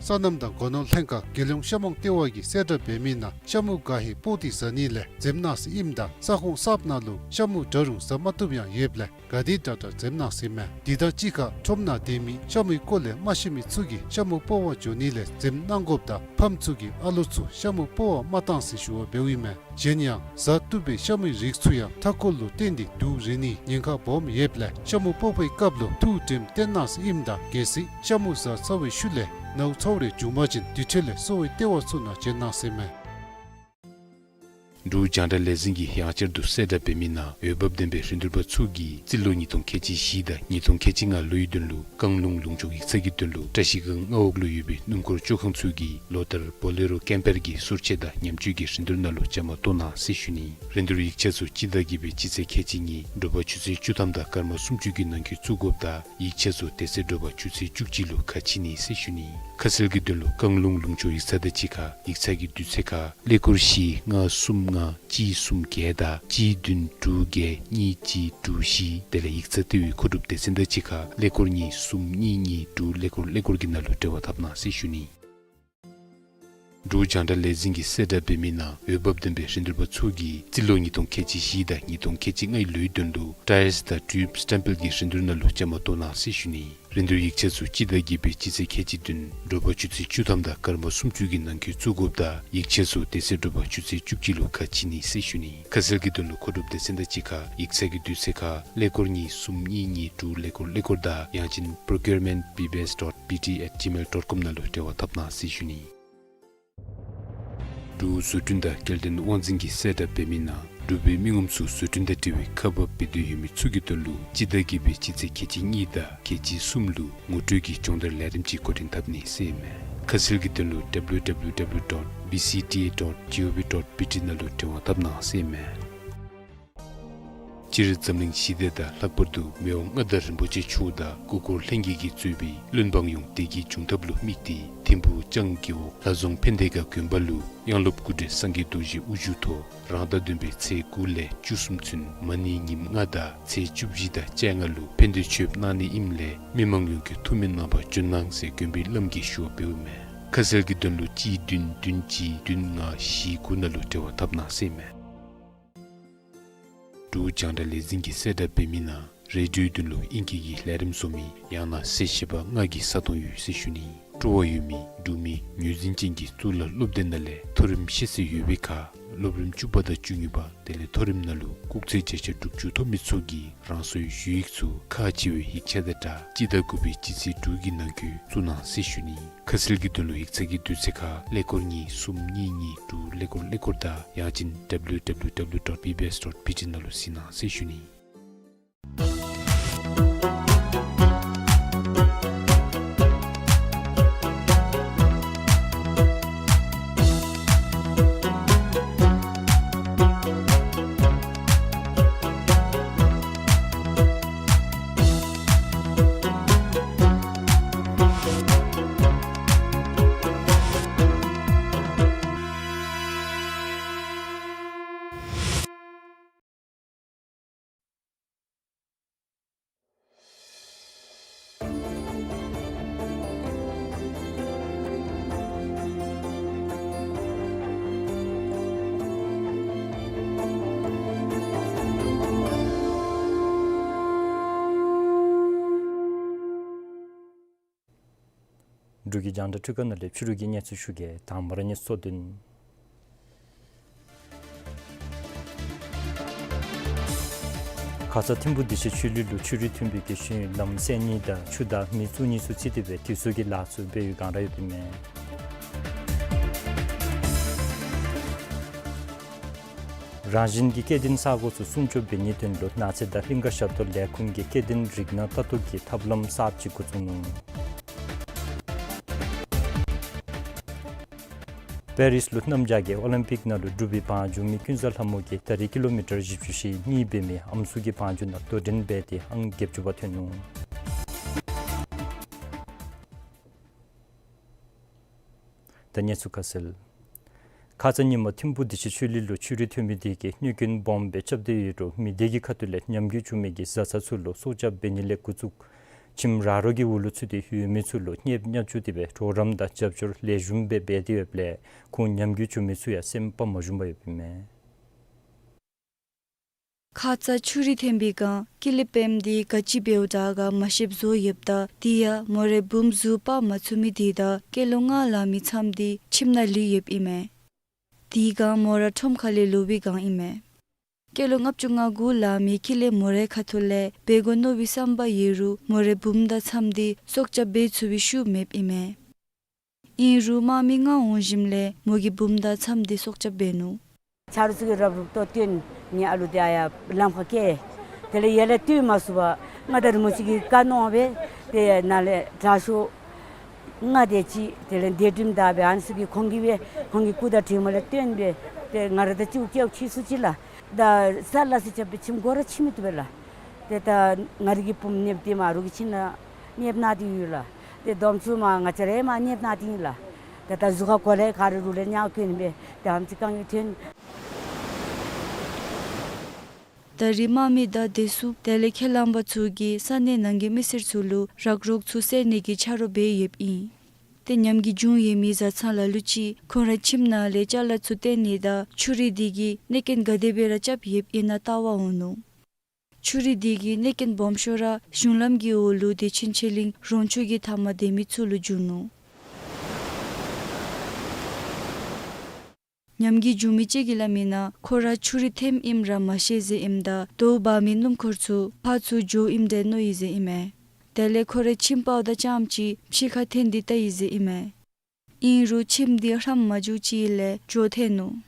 སོ་ནམ་དང་སྒོ་ནོར་ལྷན་ཁག་རྒྱལ་ཡོངས་ཤ་མོང་ལྟེ་བ་གིས་གསལ་བསྒྲགས་འབད་མི་ནང་ཤ་མུ་ག་ཧེ་པོ་ཏི་ཟ་ནི་ལས་འཛེམ་གནང་ཟེར་ཨིནམ་ད་ས་ཁོངས་གསརཔ་ནང་ལུ་ཤ་མུ་འདྲ་རུང་ཟ་མ་བཏུབ་ཡང་ཡོདཔ་ལས་ག་དེ་དྲག་དྲག་འཛེམ་གནང་ཟེར་མས། དེ་དང་གཅིག་ཁར་ཁྲོམ་ནང་སྡོད་མི་ཤ་མུའི་སྐོར་ལས་མ་ཤེས་མི་ཚུ་གིས་ཤ་མུ་སྤོ་བར་འགྱོ་ནི་ལས་འཛེམ་གནང་དགོཔ་དང་ཕམ་ཚུ་གིས་ཨ་ལོ་ཚུ་ཤ་མུ་སྤོ་བར་མ་གཏང་ཟེར་ཞུ་བ་འབདཝ་ཨིན་མས། གཞན་ཡང་ཟ་བཏུབ་པའི་ཤ་མུའི་རིགས་ཚུ་ཡང་མཐའ་འཁོར་ལུ་བརྟེན་ཏེ་དུག་རེག་ནིའི་ཉེན་ཁ་སྦོམ་ཡོདཔ་ལས་ཤ་མུ་སྤོ་བའི་སྐབས་ལུ་ཐུགས་དྲནམ་བཏོན་གནང་ཟེར་ཨིནམ་ད་གལ་སྲིད་ཤ་མུ་ཟ་ཚར་བའི་ཤུལ་ལས་ནཝ་ཚཝ་རེ་བྱུང་པ་ཅིན་དེ་འཕྲོ་ལས་གསོ་བའི་ལྟེ་བ་ཚུ་ནང་བྱོན་གནང་ཟེར་མས། འབྲུག་རྒྱང་བསྒྲགས་ལས་འཛིན་གྱིས་ཡང་བསྐྱར་དུ་གསལ་བསྒྲགས་འབད་མི་ནང་འོས་འབབ་ལྡན་པའི་རིན་བསྡུར་པ་ཚུ་གིས་རྩིས་ལོ་ཉིས་སྟོང་ཁལ་གཅིག་བཞི་དང་ཉིས་སྟོང་ཁལ་གཅིག་ལྔ་ལོའི་དོན་ལུ་བཀང་ལུང་ལུང་ཕྱོགས་ཡིག་ཚང་གི་དོན་ལུ་བཀྲ་ཤིས་སྒང་མངའ་འོག་ལུ་ཡོད་པའི་སྣུམ་འཁོར་བཅོ་ཁང་ཚུ་གིས་ལོ་ལྟར་བོ་ལེ་རོ་ཀེམ་པར་གྱི་གསོལ་ཆས་དང་ཉམས་བཅོས་ཀྱི་རིན་བསྡུར་ནང་ལུ་བཅའ་མར་གཏོགས་གནང་ཟེར་ཞུ་ནི། རིན་བསྡུར་ཡིག་ཆ་ཚུ་སྤྱི་ཟླ་བརྒྱད་པའི་སྤྱི་ཚེས་ཁལ་གཅིག་གཉིས་དྲོ་པ་ཆུ་ཚོད་བཅུ་ཐམ་དང་སྐར་མ་སུམ་ཅུ་གི་ནང་འཁོད་བཙུགས་དགོཔ་དང་ཡིག་ཆ་ཚུ་དེ་ཚེ་དྲོ་པ་ཆུ་ཚོད་བཅུ་གཅིག་ལུ་ཁ་ཕྱེ་ནི་ཟེར་ཞུ་ནི། ཁ་གསལ་གྱི་དོན་ལུ་བཀང་ལུང་ལུང་ཕྱོགས་ཡིག་ཚང་དང་གཅིག་ཁར་ཡིག་ཚང་གི་དུས་ཚོད་ཁར་ཀླད་ཀོར་བཞི་ལྔ་གསུམ་ལྔ་གཅིག་གསུམ་བརྒྱད་དང་གཅིག་བདུན་དྲུག་བརྒྱད་གཉིས་གཅིག་དྲུག་བཞི། དེ་ལས་ཡིག་ཚང་ལྟེ་བའི་མཁོ་སྒྲུབ་སྡེ་ཚན་དང་གཅིག་ཁར་ཀླད་ཀོར་གཉིས་གསུམ་གཉིས་གཉིས་དྲུག་ཀླད་ཀོར་ཀླད་ཀོར་གྱི་ནང་ལུ་འབྲེལ་བ་འཐབ་གནང་ཟེར་ཞུ་ནི། འབྲུག་རྒྱང་བསྒྲགས་ལས་འཛིན་གྱིས་གསལ་བསྒྲགས་འབད་མི་ནང་འོས་འབབ་ལྡན་པའི་རིན་བསྡུར་པ་ཚུ་གིས་རྩིས་ལོ་ཉིས་སྟོང་ཁལ་གཅིག་བཞི་དང་ཉིས་སྟོང་ཁལ་གཅིག་ལྔའི་ལོའི་དོན་ལུ་ཊའིརསི་དང་ཊིའུབ་སི་ཊེམ་པལ་གྱི་རིན་བསྡུར་ནང་ལུ་བཅའ་མར་གཏོགས་གནང་ཟེར་ཞུ་ནི། རིན་བསྡུར་ཡིག་ཆ་ཚུ་སྤྱི་ཟླ་བརྒྱད་པའི་སྤྱི་ཚེས་ཁལ་གཅིག་བདུན་དྲོ་པ་ཆུ་ཚོད་བཅུ་ཐམ་དང་སྐར་མ་སུམ་ཅུ་གི་ནང་འཁོད་བཙུགས་དགོཔ་དང་ཡིག་ཆ་ཚུ་དེ་ཚེ་དྲོ་པ་ཆུ་ཚོད་བཅུ་གཅིག་ལུ་ཁ་ཕྱེ་ནི་ཟེར་ཞུ་ནི། ཁ་གསལ་གྱི་དོན་ལུ་མཁོ་སྒྲུབ་སྡེ་ཚན་དང་གཅིག་ཁར་ཡིག་ཚང་གི་དུས་ཚོད་ཁར་ཀླད་ཀོར་གཉིས་གསུམ་གཉིས་གཉིས་དྲུག་ཀླད་ཀོར་ཀླད་ཀོར་དང་ཡང་ཅིན་procurement B B S dot B T at gmail dot com ནང་ལུ་འབྲེལ་བ་འཐབ་གནང་ཟེར་ཞུ་ནི། འབྲུག་བཟོ་སྐྲུན་དང་སྐྱེལ་འདྲེན་དབང་འཛིན་གྱིས་གསལ་བསྒྲགས་འབད་མི་ནང་འབྲུག་པའི་མི་ངོམ་ཚུ་བཟོ་སྐྲུན་དང་འབྲེལ་བའི་ཁག་འབག་འབད་འདོད་ཡོད་མི་ཚུ་གི་དོན་ལུ་སྤྱི་ཟླ་བརྒྱད་པའི་སྤྱི་ཚེས་ཁལ་གཅིག་གཉིས་དང་ཁལ་གཅིག་གསུམ་ལུ་ངོ་སྤྲོད་ཀྱི་སྦྱོང་བརྡར་ལས་རིམ་ཅིག་འགོ་འདྲེན་འཐབ་ནི་ཟེར་མས། ཁ་གསལ་གྱི་དོན་ལུ་W W W dot B C T A dot gov dot B T ནང་ལུ་འབྲེལ་བ་འཐབ་གནང་ཟེར་མས། སྤྱིར་འཛམ་གླིང་ཞི་བདེ་དང་ལྷག་པར་དུ་མི་དབང་མངའ་བདག་རིན་པོ་ཆེ་མཆོག་དང་སྐུ་འཁོར་ལྷན་རྒྱས་ཀྱིས་གཙོས་པའི་བློན་འབངས་ཡོངས་བདེ་སྐྱིད་འབྱུང་ཐབས་ལུ་དམིགས་ཏེ་ཐིམ་ཕུག་ལྕང་རྒེད་འོག་ལྷ་རྫོང་ཕན་བདེ་དགའ་དགོན་པ་ལུ་དབྱངས་སློབ་སྐུ་བགྲེས་སངས་རྒྱས་རྡོ་རྗེ་དབུ་བཞུགས་ཐོག་རང་ཟླ་བདུན་པའི་ཚེས་དགུ་ལས་བཅུ་གསུམ་ཚུན་མ་ཎི་ཉིནམ་ལྔ་དང་ཚེས་བཅུ་བཞི་དང་བཅོ་ལྔ་ལུ་ཕན་བདེ་མཆོད་པ་གནང་ནི་ཨིནམ་ལས་མི་མང་ཡོངས་ཀྱིས་ཐུགས་སྨོན་གནང་བར་བྱོན་གནང་ཟེར་དགོན་པའི་བླམ་གིས་ཞུ་བ་འབདཝ་མས། ཁ་གསལ་གྱི་དོན་ལུ་གཅིག་བདུན་བདུན་གཅིག་བདུན་ལྔ་བཞི་དགུ་ནང་ལུ་འབྲེལ་བ་འཐབ་གནང་ཟེར་མས། འབྲུག་རྒྱང་བསྒྲགས་ལས་འཛིན་གྱིས་གསལ་བསྒྲགས་འབད་མི་ནང་རེ་ཌིའོའི་དོན་ལུ་ཨིང་སྐད་ཀྱི་ལས་རིམ་བཟོ་མི་ཡང་ན་གསལ་བཤད་པ་ལྔ་གི་ས་སྟོང་ཡོད་ཟེར་ཞུ་ནི། སྤྲོ་བ་ཡོད་མི་འབྲུག་མི་ངོས་འཛིན་ཅན་གྱི་གཙུག་ལག་སློབ་སྡེ་ནང་ལས་མཐོ་རིམ་ཤེས་ཚད་ཡོད་པའི་ཁར་སློབ་རིམ་བཅུ་པ་དང་བཅུ་གཉིས་པ་དེ་ལས་མཐོ་རིམ་ནང་ལུ་སྐུགས་ཚད་བརྒྱ་ཆ་དྲུག་ཅུ་ཐོབ་མི་ཚུ་གིས་རང་སོའི་ཞུ་ཡིག་ཚུ་ཁག་ཆེ་བའི་ཡིག་ཆ་དང་སྦྲགས་སྤྱི་ཟླ་དགུ་པའི་སྤྱི་ཚེས་དྲུག་གི་ནང་འཁོད་བཙུགས་གནང་ཟེར་ཞུ་ནི། ཁ་གསལ་གྱི་དོན་ལུ་ཡིག་ཚང་གི་དུས་ཚོད་ཁར་ཀླད་ཀོར་གཉིས་གསུམ་གཉིས་གཉིས་དྲུག་ཀླད་ཀོར་ཀླད་ཀོར་དང་ཡང་ཅིན་W W W dot B B S dot B T ནང་ལུ་གཟིགས་གནང་ཟེར་ཞུ་ནི། འབྲུག་གི་རྒྱང་བསྒྲགས་འཕྲུལ་ཁང་ནང་ལས་ཕྱི་རུ་གི་གནས་ཚུལ་ཞུ་གེ། དང་པ་ར་གནས་ཚུལ་དོན། ཁ་ཙ་ཐིམ་ཕུ་བདེ་ཆེན་ཆོས་གླིང་ལུ་ཆོས་རིག་མཐུན་པའི་དགེ་བཤེས་ལམ་སེང་གཉིས་དང་ཆུ་དང་མི་གཙུག་གཉིས་ཚུ་རྩིས་ཏེ་སྦེ་དུས་ཚོད་ཀྱི་ལཱ་ཚུ་འབད་བའི་སྒང་ར་ཡོདཔ་ཨིན་མས། རང་བཞིན་གྱི་སྐྱེ་ལྡན་ས་གོ་ཚུ་སྲུང་སྐྱོབ་འབད་ནིའི་དོན་ལུ་གནའ་རྫས་དང་གླིང་ཀ་ཞབས་ཏོག་ལས་ཁུངས་ཀྱིས་སྐྱེ་ལྡན་རིགས་སྣ་ལྟ་རྟོག་གི་ཐབས་ལམ་གསརཔ་ཅིག་འགོ་བཙུགས་ནུག། པེ་རིས་ལུ་གནམ་བྱཱར་གྱི་ཨོ་ལིམ་པིག་ནང་ལུ་འབྲུག་པའི་བང་རྒྱུག་མི་ཀུན་བཟང་ལྷ་མོ་གིས་ད་རིས་ཀི་ལོ་མི་ཊར་བཞི་བཅུ་ཞེ་གཉིས་འབད་མི་ཨམ་སྲུ་གི་བང་རྒྱུག་ནང་དོ་འགྲན་འབད་དེ་ཨང་བརྒྱད་ཅུ་པ་ཐོན་ནུག། ད་གནས་ཚུལ་ཁ་གསལ། ཁ་ཙ་ཉིནམ་ཐིམ་ཕུ་བདེ་ཆེན་ཆོས་གླིང་ལུ་ཆུ་རུད་ཐོན་མི་དེ་གིས་གནོད་སྐྱོན་སྦོམ་སྦེ་རྐྱབ་སྟེ་ཡོད་རུང་མི་དེ་གི་ཁ་ཐུག་ལས་ཉམས་རྒུད་བྱུང་མི་གི་བཟའ་ཚང་ཚུ་ལུ་སྲོག་སྐྱབས་འབད་ནི་ལས་འགོ་བཙུགས་ཁྱིམ་ར་རོ་གི་འོག་ལུ་ཚུད་དེ་ཡོད་མི་ཚུ་ལུ་གནོདཔ་མཉམ་བཅུག་སྟེ་སྦེ་གྲོགས་རམ་དང་རྒྱབ་སྐྱོར་ལེགས་ཤོམ་སྦེ་འབད་དེ་ཡོདཔ་ལས་ཁོང་ཉམས་རྒུད་བྱུང་མི་ཚུ་ཡང་སེམས་དཔའ་མ་ཞུམ་པར་ཡོདཔ་ཨིན་མས། ཁ་ཙ་ཆུ་རུད་ཐོན་པའི་སྒང་ཀི་ལི་པེམ་དེ་ག་ཅི་འབདཝ་དྲག་ག་མ་ཤེསཔ་བཟོ་ཡོདཔ་ད་དེ་ཡང་མོ་རའི་བུམོ་གཟུགས་སྤར་མ་ཚུགས་མི་དེ་དང་སྐྱེས་ལོ་ལྔ་ལང་མི་ཚམོ་དེ་ཁྱིམ་ནང་ལུས་ཡོདཔ་ཨིན་མས། དེའི་སྒང་མོ་ར་ཁྲོམ་ཁ་ལས་ལོག་པའི་སྒང་ཨིན་མས། སྐྱེས་ལོ་ལྔ་བཅུ་ང་དགུ་ལང་མི་ཀི་ལི་མོ་རའི་ཁ་ཐུག་ལས་འབད་དགོ་མནོ་བའི་བསམ་པ་ཡོད་རུང་མོ་རའི་བུམོ་དང་ཚམོ་དེ་སྲོག་སྐྱབས་འབད་ཚུགས་པའི་ཤུགས་མེདཔ་ཨིན་མས། ཨིན་རུང་དམག་མི་ལྔ་འོང་ཞིནམ་ལས་མོ་གིས་བུམོ་དང་ཚམོ་དེ་སྲོག་སྐྱབས་འབད་ནུག། ཆ་རོགས་ཚུ་གིས་རུབ་རུབ་ཏོག་ཏོ་ཏེ་ཨ་ཡར་ལམ་ཁར་བསྐྱལ། དེ་ལས་ཡར་ལས་བཏོན་མ་ཚུགས་པར་མངའ་བདག་རིན་པོ་ཆེ་གིས་བཀའ་གནང་སྦེ་ཏེ་ནཱ་ལས་དྲག་ཤོས་ལྔ་དེ་ཅིག་དེ་ལས་འདས་གྲོངས་ད་སྦེ་ཨ་ནི་ཚུ་གིས་ཁོང་གིས་སྦེ་ཁོང་གི་སྐུ་དང་གྲིབ་མ་ལས་བརྟེན་སྦེ་ཏེ་ང་ར་དང་གཅིག་ཁར་སྐྱེལ་ཁྱིད་སུ་ཅིག་ལགས། ད་ས་སླ་སི་ཆ་སྦེ་ཁྱིམ་སྒོ་ར་ཕྱེ་མི་བཏུབ་པས་ལགས། ཏེ་ད་ང་རའི་གི་བུམོ་གནསཔ་དེ་མ་རུང་གི་ཁྱིམ་ནང་གནསཔ་ནང་དེ་ཡོད་ལགས། ཏེ་སྡོམ་ཚུ་མ་ང་བཅས་ར་མ་གནསཔ་ནང་དེ་ཨིན་ལགས། ཏེ་ད་གཟུགས་ཁར་གོ་ལ་ག་ར་རུལ་ལས་ཉག་གྱོན་སྦེ་ཏེ་ཨ་ནི་ཚུ་གང་གི་ཐོན། ད་རིས་དམག་མི་དང་བདེ་སྲུངཔ་དེ་ལས་ཁས་བླངས་པ་ཚུ་གིས་ས་གནས་ནང་གི་མི་སེར་ཚུ་ལུ་རག་རོག་ཚུ་བསལ་ནི་གི་ཆ་རོགས་འབད་ཡོདཔ་ཨིན། ཏེ་ཉམས་རྒུད་བྱུང་ཡོད་མི་བཟའ་ཚང་ལ་ལུ་ཅིག་ཁོང་རའི་ཁྱིམ་ནང་ལས་ཅ་ལ་ཚུ་བཏོན་ནི་དང་ཆུ་རུད་དེ་གིས་གནོད་སྐྱོན་ག་དེ་སྦེ་ར་རྐྱབ་ཡོདཔ་ཨིན་ན་བལྟ་བར་འོང་ནུག། ཆུ་རུད་དེ་གི་གནོད་སྐྱོན་སྦོམ་ཤོས་ར་གཞུང་ལམ་གྱི་འོག་ལུ་བདེ་ཆེན་ཆོས་གླིང་རོང་ཆུ་གི་མཐའ་མར་སྡོད་མི་ཚུ་ལུ་བྱུང་ནུག། ཉམས་རྒུད་བྱུང་མི་ཅིག་གིས་སླབ་མིའི་ནང་ཁོ་ར་ཆུ་རུད་ཐོནམ་ཨིནམ་ར་མ་ཤེས་ཟེར་ཨིནམ་ད་དོ་འབག་མི་སྣུམ་འཁོར་ཚུ་ཕར་ཚུར་འགྱོཝ་ཨིནམ་འདྲས་མནོ་ཡི་ཟེར་ཨིན་མས། དེ་ལས་ཁོ་རའི་ཁྱིམ་སྤརཝ་དང་ལྕངམ་ཅིག་ཕྱི་ཁར་འཐོན་ཏེ་བལྟ་ཡི་ཟེར་ཨིན་མས། ཨིན་རུང་ཁྱིམ་དེ་ཧྲམ་མ་འགྱོ་ཅིག་ལས་འགྱོ་ཐལ་ནུག།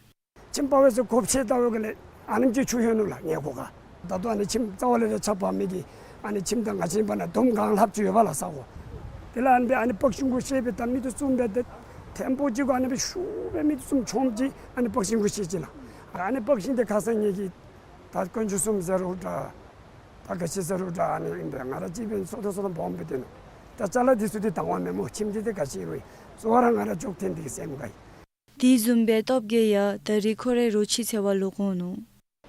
ཁྱིམ་སྤར་བའི་ཚེ་གོ་ཕྱེ་བལྟ་བའི་སྒང་ལས་ཨ་ནེམ་ཅིག་ཆུ་ལྷོད་ནུག་ལགས་ངེའི་གོ་ཁར། ད་ལྟོ་ཨ་ནི་ཁྱིམ་རྩ་བ་ལས་ར་ཆག་འབག་མི་གི་ཨ་ནི་ཁྱིམ་དང་ང་བཅས་བར་ན་འདོམ་གང་ལྷགཔ་ཅིག་ཡོད་པ་ལགས་ས་གོ། དེ་ལས་ཨ་ནི་སྦེ་ཨ་ནི་པག་ཤིང་གུ་བཤེད་སྦེ་ད་མིག་ཏོ་བཙུམ་སྦེ་ད་ཐེམ་པོ་ཅིག་གུ་ཨ་ནི་སྦེ་ཤུགས་སྦེ་མིག་ཏོ་བཙུམ་ཆོམ་ཅིག་ཨ་ནི་པག་ཤིང་གུ་བཤེད་ཅི་ལགས། ཨ་ནི་པག་ཤིང་དེ་ཁ་ཙ་ངེ་གི་ད་དཀོན་མཆོག་གསུམ་ཟེར་རུང་འདྲ། ད་ག་ཅི་ཟེར་རུང་འདྲ་ཨ་ནི་ཨིན་པས། ང་ར་གཅིག་འབད་ནི་སོ་ཐར་སོ་ཐར་སྦོམ་སྦེ་སྡོད་ནུག། ད་ཅ་ལ་འདི་ཚུ་འདི་དང་བ་མེད་སྨོ། ཁྱིམ་འདི་ཏེ་ག་ཅི་རུང་གཙོ་བོ་ར་ང་ར་འགྱོ་ཐོན་འདི་གིས་སེམས་དགའ་ཡི། དེ་བཟུམ་སྦེ་སྟོབས་རྒྱས་ཡང་ད་རིས་ཁོ་རའི་རོ་ཁྱི་འཚོལ་བར་ལོག་འོང་ནུག།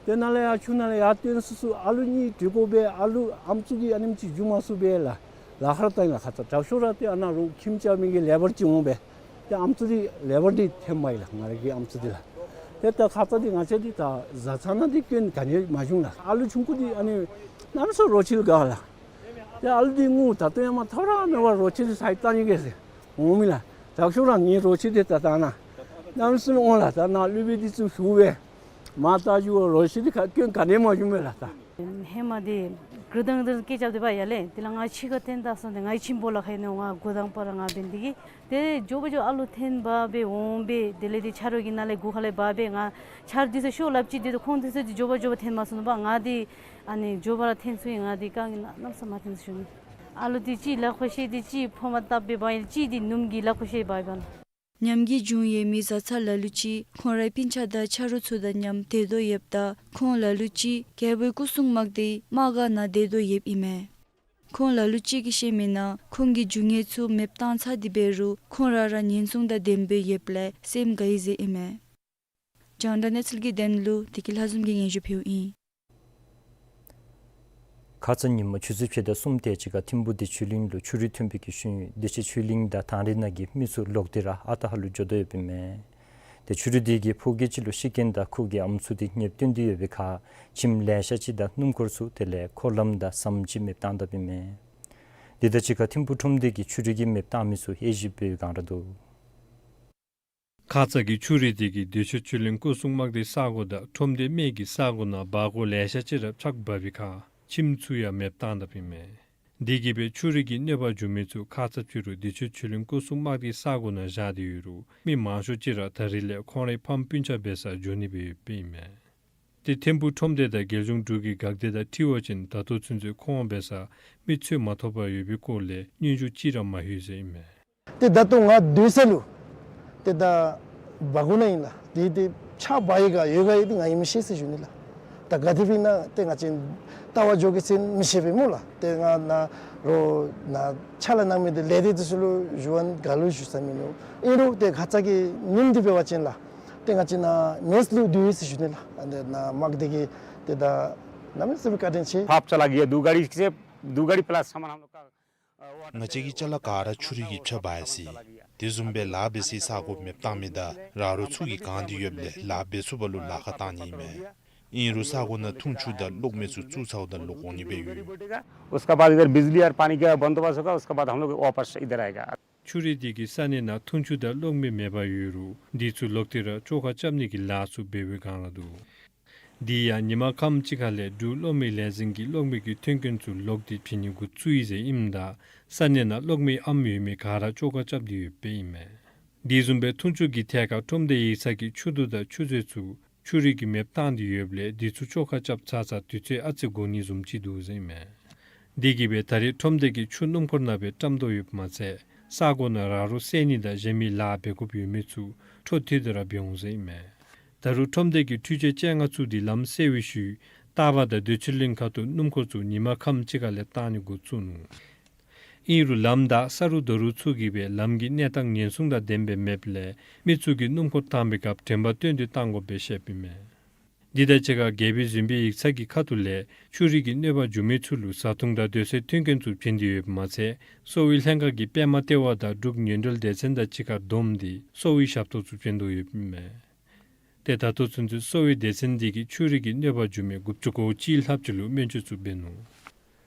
ཏེ་ནཱ་ལས་ཡར་ཆུ་ནང་ལས་ཡར་བཏོན་སུ་སུ་ཨ་ལུ་གཉིས་འདྲུད་འཁོར་སྦེ་ཨ་ལུ་ཨམ་སྲུ་གིས་ཨ་ནེམ་ཅིག་འགྱོ་མ་ཚུགས་པས་ལགས། ལ་ཁར་བཏང་ཡི་ལགས། ཁ་ཙ་དྲག་ཤོས་ར་ཏེ་ཨ་ནཱ་རོགས་ཁྱིམ་རྐྱབ་མི་གི་ལེ་བར་ཅིག་འོང་སྦེ་ཏེ་ཨམ་སྲུ་འདི་ལེ་བར་འདི་འཐེན་མ་ཡི་ལགས། ང་ར་གི་ཨམ་སྲུ་འདི་ལགས། ཏེ་ད་ཁ་ཙ་འདི་ང་བཅས་འདི་ད་བཟའ་ཚང་ནང་འདི་སྐྱོན་ག་ནི་མ་བྱུང་ལགས། ཨ་ལུ་ཆུང་ཀུ་འདི་ཨ་ནི་གནམ་མེད་ས་མེད་རོ་ཁྱི་ལུ་དགའ་ལགས། ཏེ་ཨ་ལུ་འདི་ངུ་ད་ལྟོ་ཡང་མ་ཐག་ར་མེད་པར་རོ་ཁྱི་འདི་ཚུར་བཏང་ནི་གི་ཟེར་འོང་མི་ལགས། དྲག་ཤོས་ར་ངེའི་རོ་ཁྱི་འདི་ད་ད་ནཱ་གནམ་མེད་ས་མེད་འོང་ལགས། ད་ནཱ་སློབ་དཔོན་འདི་ཚུ་ཞུ་སྦེ་མར་བལྟ་ཞུ་བ་རོ་ཁྱི་འདི་ཁ་སྐྱོན་ག་ནི་མ་བྱུང་མས་ལགས། ད་ཧེ་མ་འདི་གུར་དང་དང་སྐད་རྐྱབ་སྟེ་འབག་ཡར་ལས་དེ་ལས་ང་ཕྱི་ཁར་འཐེན་ད་སོང་སྟེ་ང་གི་ཁྱིམ་སྦོ་ལོགས་ཁར་ཨ་ནི་ང་འགོ་དང་པ་ར་ང་འབད་ནི་དེ་གིས་ཏེ་མགྱོགས་པ་མགྱོགས་ཨ་ལུ་འཐེན་འབག་སྦེ་འོང་སྦེ་དེ་ལས་ཏེ་ཆ་རོགས་ཀྱིས་ནཱ་ལས་སྒོ་ཁ་ལས་འབག་སྦེ་ང་ཆ་རོགས་འདི་ཚུ་ཤོག་སླབ་ཅི། ཏེ་ཁོང་འདི་ཚུ་འདི་མགྱོགས་པ་མགྱོགས་པ་འཐེན་མ་ཚུགས་ནུག་པ། ང་འདི་ཨ་ནི་མགྱོགས་པ་ར་འཐེན་ཚུགས་ཡི། ང་འདི་རྐང་གིས་གནམ་མེད་ས་མེད་མ་འཐེན་ཚུགས་ནུག། ཨ་ལུ་འདི་གཅིག་ལག་ཁར་བཤེད་དེ་གཅིག་ཕོ་མ་བཏབ་སྦེ་འབག་ཡི། གཅིག་འདི་སྣུམ་གྱི་ལག་ཁར་བཤེད་འབག་ཡི་པ་ལགས། ཉམས་རྒུད་བྱུང་ཡོད་མི་བཟའ་ཚང་ལ་ལུ་ཅིག་ཁོང་རའི་སྤུན་ཆ་དང་ཆ་རོགས་ཚུ་དང་མཉམ་སྡོད་དོ་ཡོདཔ་ད་ཁོང་ལ་ལུ་ཅིག་རྒྱལ་པོའི་སྐུ་སྲུང་དམག་སྡེའི་དམག་སྒར་ནང་སྡོད་དོ་ཡོདཔ་ཨིན་མས། ཁོང་ལ་ལུ་ཅིག་གིས་བཤད་མིའི་ནང་ཁོང་གི་རྒྱུ་དངོས་ཚུ་མེདཔ་བཏང་ཚར་ཏེ་འབད་རུང་ཁོང་ར་ར་ཉེན་སྲུང་དང་ལྡནམ་སྦེ་ཡོདཔ་ལས་སེམས་དགའ་ཡི་ཟེར་ཨིན་མས། རྒྱང་བསྒྲགས་གནས་ཚུལ་གྱི་དོན་ལུ་བདེ་སྐྱིད་ལྷ་འཛོམས་ཀྱིས་སྙན་ཞུ་ཕུལཝ་ཨིན། ཁ་ཙ་ཉིནམ་ཆུ་ཚོད་ཕྱེད་དང་གསུམ་དེ་ཅིག་ཁར་ཐིམ་ཕུ་བདེ་ཆོས་གླིང་ལུ་ཆུ་རུད་ཐོན་པའི་གི་ཤུལ་བདེ་ཆོས་གླིང་དང་ཐང་རི་ནང་གི་མི་ཚུ་ལོག་སྟེ་ར་ཨ་རྟག་ཧ་ལུགས་འགྱོ་དོ་ཡོདཔ་ཨིན་མས། ཏེ་ཆུ་རུད་དེ་གིས་ཕོ་སྐྱེས་ཅིག་ལུ་ཤི་རྐྱེན་དང་ཁོ་གི་ཨམ་སྲུ་དེ་ཉེན་བཏོན་ཏེ་ཡོད་པའི་ཁར་ཁྱིམ་ལེ་ཤ་ཅིག་དང་སྣུམ་འཁོར་ཚུ་དེ་ལས་འཁོར་ལམ་དང་ཟམ་ཅིག་མེདཔ་བཏང་དཔ་ཨིན་མས། དེ་དང་གཅིག་ཁར་ཐིམ་ཕུ་ཁྲོམ་སྡེ་གིས་ཆུ་རུད་ཀྱི་མེདཔ་བཏང་མི་ཚུ་དབྱེ་ཞིབ་འབད་བའི་སྒང་ར་འདུག། ཁ་ཙ་གི་ཆུ་རུད་དེ་གིས་བདེ་ཆོས་ཆོས་གླིང་སྐུ་སྲུང་དམག་སྡེའི་ས་གོ་དང་ཁྲོམ་སྡེ་སྨད་ཀྱི་ས་གོ་ནང་སྦ་སྒོར་ལེ་ཤ་ཅིག་ར་ཕྱག་འབག་པའི་ཁར་ཁྱིམ་ཚུ་ཡང་མེདཔ་བཏང་དཔ་ཨིན་མས། དེ་གིས་སྦེ་ཆུ་རུད་ཀྱི་གནོད་པ་བྱུང་མི་ཚུ་ཁ་ཙ་ཕྱི་རུ་བདེ་ཆོས་ཆོས་གླིང་སྐུ་སྲུང་དམག་སྡེའི་ས་གོ་ནང་བཞག་སྟེ་ཡོད་རུང་མི་མང་ཤོས་ཅིག་ར་ད་རིས་ལས་ཁོང་རའི་ཕམ་སྤུན་ཆ་འབད་སར་འགྱོ་ནི་སྦེ་ཡོདཔ་ཨིན་མས། ཏེ་ཐིམ་ཕུ་ཁྲོམ་སྡེ་དང་རྒྱལ་གཞུང་འབྲུག་གི་འགག་སྡེ་དང་འཁྲིལ་བ་ཅིན་ད་ལྟོ་ཚུན་ཚོད་ཁོང་འབད་སར་མི་འཚོལ་མ་ཐོབ་པར་ཡོད་པའི་སྐོར་ལས་སྙན་ཞུ་ཅིག་ར་མ་ལྷོད་ཟེར་ཨིན་མས། ཏེ་ད་ལྟོ་ང་སྡོད་ས་ལུ་ཏེ་ད་ འབག་དགོ་ནི་ཨིན་ལགས། དེ་དེ་ཕྱག་འབག་ཡི་ག་ཡོད་ག་ཡོད་དེ་ང་ཡང་མི་ཤེས་ཟེར་ཞུ་ནི་ལགས། ད་ག་དེ་སྦེ་ཨིན་ན་ཏེ་ང་བཅས་ལྟ་བ་འགྱོ་གེ་ཟེར་མི་ཤེས་པས་སྨོ་ལགས། ཏེ་ང་ནཱ་རོགས་ནཱ་ཕྱག་ལཱ་གནང་མི་དེ་ལས་སྡེ་དེ་ཚུ་ལུ་ཞུ་བ་ག་ལུ་ཞུ་ས་མིན་ནུག། ཨིན་རུང་ཏེ་ཁ་ཙ་གི་ཉིནམ་དེ་འབད་བ་ཅིན་ལགས། ཏེ་ང་བཅས་ནཱ་མེསི་ལུ་སྡོད་ཡི་ཟེར་ཞུ་ནི་ལགས། ཨ་ནི་ནཱ་དམག་སྡེ་གི་ཏེ་ད་གནམ་མེད་ས་མེད་བཀའ་དྲིན་ཆེ། भाप चला गया, दो गाड़ी से, दो गाड़ी प्लस सामान हम लोग का। ང་བཅས་ཀྱི་ཅ་ལ་ག་ར་ཆུ་རུད་ཀྱིས་ཕྱགས་འབག་ཡི་ཟེར། དེ་བཟུམ་སྦེ་ལཱ་འབད་སའི་ས་གོ་མེདཔ་བཏང་མི་དང་ར་རོ་ཚུ་གིས་གང་སྟེ་ཡོདཔ་ལས་ལཱ་འབད་ཚུགས་པ་ལུ་ལཱ་ཁག་བཏང་ནི་ཨིན་མས། ཨིན་རུང་ས་གོ་ནང་འཐུང་ཆུ་དང་གློག་མེ་ཚུ་བཙུགས་ཚརཝ་ད་ལོག་འོང་ནི་སྦེ་ཡོད། उसका बाद अगर बिजली और पानी का बंदोबस्त होगा, उसके बाद हम लोग वापस इधर आएगा। ཆུ་རུད་དེ་གིས་ས་གནས་ནང་འཐུང་ཆུ་དང་གློག་མེ་མེདཔ་ཡོད་རུང་དེ་ཚུ་ལོག་སྟེ་ར་བཅོ་ཁ་རྐྱབ་ནི་གི་ལཱ་ཚུ་འབད་བའི་སྒང་ར་འདུག། དེ་ཡང་ཉིན་མ་ཁམས་ཅིག་ཁ་ལས་འབྲུག་གློག་མེ་ལས་འཛིན་གྱིས་གློག་མེ་གི་མཐུན་རྐྱེན་ཚུ་ལོག་སྟེ་བྱིན་ནི་འགོ་བཙུགས་ཡི་ཟེར་ཨིནམ་ད་ས་གནས་ནང་གློག་མེ་ཨམ་ཡོད་མི་ག་ར་བཅོ་ཁ་རྐྱབ་སྟེ་ཡོདཔ་ཨིན་མས། དེ་བཟུམ་སྦེ་འཐུང་ཆུ་གི་ཐད་ཁར་ཁྲོམ་སྡེ་ཡིག་ཚང་གིས་ཆུ་དུག་དང་ཆུ་མཛོད་ཚུ་ཆུ་རུད་ཀྱིས་མེདཔ་བཏང་སྟེ་ཡོདཔ་ལས་དེ་ཚུ་བཅོ་ཁ་རྐྱབ་ཚར་ཚར་དུས་ཚོད་ཨ་ཙི་འགོར་ནི་བཟུམ་ཅིག་འདུག་ཟེར་ཨིན་མས། དེ་གིས་སྦེ་ད་རེས་ཁྲོམ་སྡེ་གིས་ཆུ་སྣུམ་འཁོར་ནང་སྦེ་བཀྲམ་དོ་ཡོདཔ་མ་ཚད་ས་གོ་ནང་ར་རོ་བསལ་ནི་དང་གཞན་མི་ལཱ་འབད་དགོཔ་ཡོད་མི་ཚུ་འཕྲོ་མཐུད་དེ་ར་འབད་འོང་ཟེར་ཨིན་མས། ད་རུང་ཁྲོམ་སྡེ་གིས་འཕྲུལ་ཆས་བཅོ་ལྔ་བཙུགས་ཏེ་ལམ་བསལ་བའི་ཤུལ་རྟ་བ་དང་འདོད་ཆེན་གླིང་ཁ་ཐུག་སྣུམ་འཁོར་ཚུ་ཉིན་མ་ཁམས་ཅིག་ཁ་ལས་བཏང་ནི་འགོ་བཙུགས་ནུག། ཨིན་རུང་ལམ་བདའ་ས་རུད་རྡོ་རུད་ཚུ་གིས་སྦེ་ལམ་གྱི་གནས་སྟངས་ཉེན་སྲུང་དང་ལྡནམ་སྦེ་མེདཔ་ལས་མི་ཚུ་གིས་སྣུམ་འཁོར་བཏང་པའི་སྐབས་དྲན་པ་བཏོན་ཏེ་བཏང་དགོཔ་སྦེ་བཤདཔ་ཨིན་མས། འདི་དང་གཅིག་ཁར་རྒྱལ་པོའི་གཟིམ་དཔོན་ཡིག་ཚང་གི་ཁ་ཐུག་ལས་ཆུ་རུད་ཀྱི་གནོད་པ་བྱུང་མི་ཚུ་ལུ་བཟའ་འཐུང་དང་སྡོད་སའི་མཐུན་རྐྱེན་ཚུ་བྱིན་ཏེ་ཡོདཔ་མ་ཚད་གསོ་བའི་ལྷན་ཁག་གིས་པདྨ་ལྟེ་བ་དང་འབྲུག་ཉིན་སྒྲོལ་སྡེ་ཚན་དང་གཅིག་ཁར་བསྡོམས་ཏེ་གསོ་བའི་ཞབས་ཏོག་ཚུ་བྱིན་དོ་ཡོདཔ་ཨིན་མས། ཏེ་ད་ལྟོ་ཚུན་ཚོད་གསོ་བའི་སྡེ་ཚན་འདི་གིས་ཆུ་རུད་ཀྱི་གནོད་པ་བྱུང་མི་དགུ་བཅུ་གོ་གཅིག་ལྷགཔ་ཅིག་ལུ་སྨན་བཅོས་ཚུ་འབད་ནུག།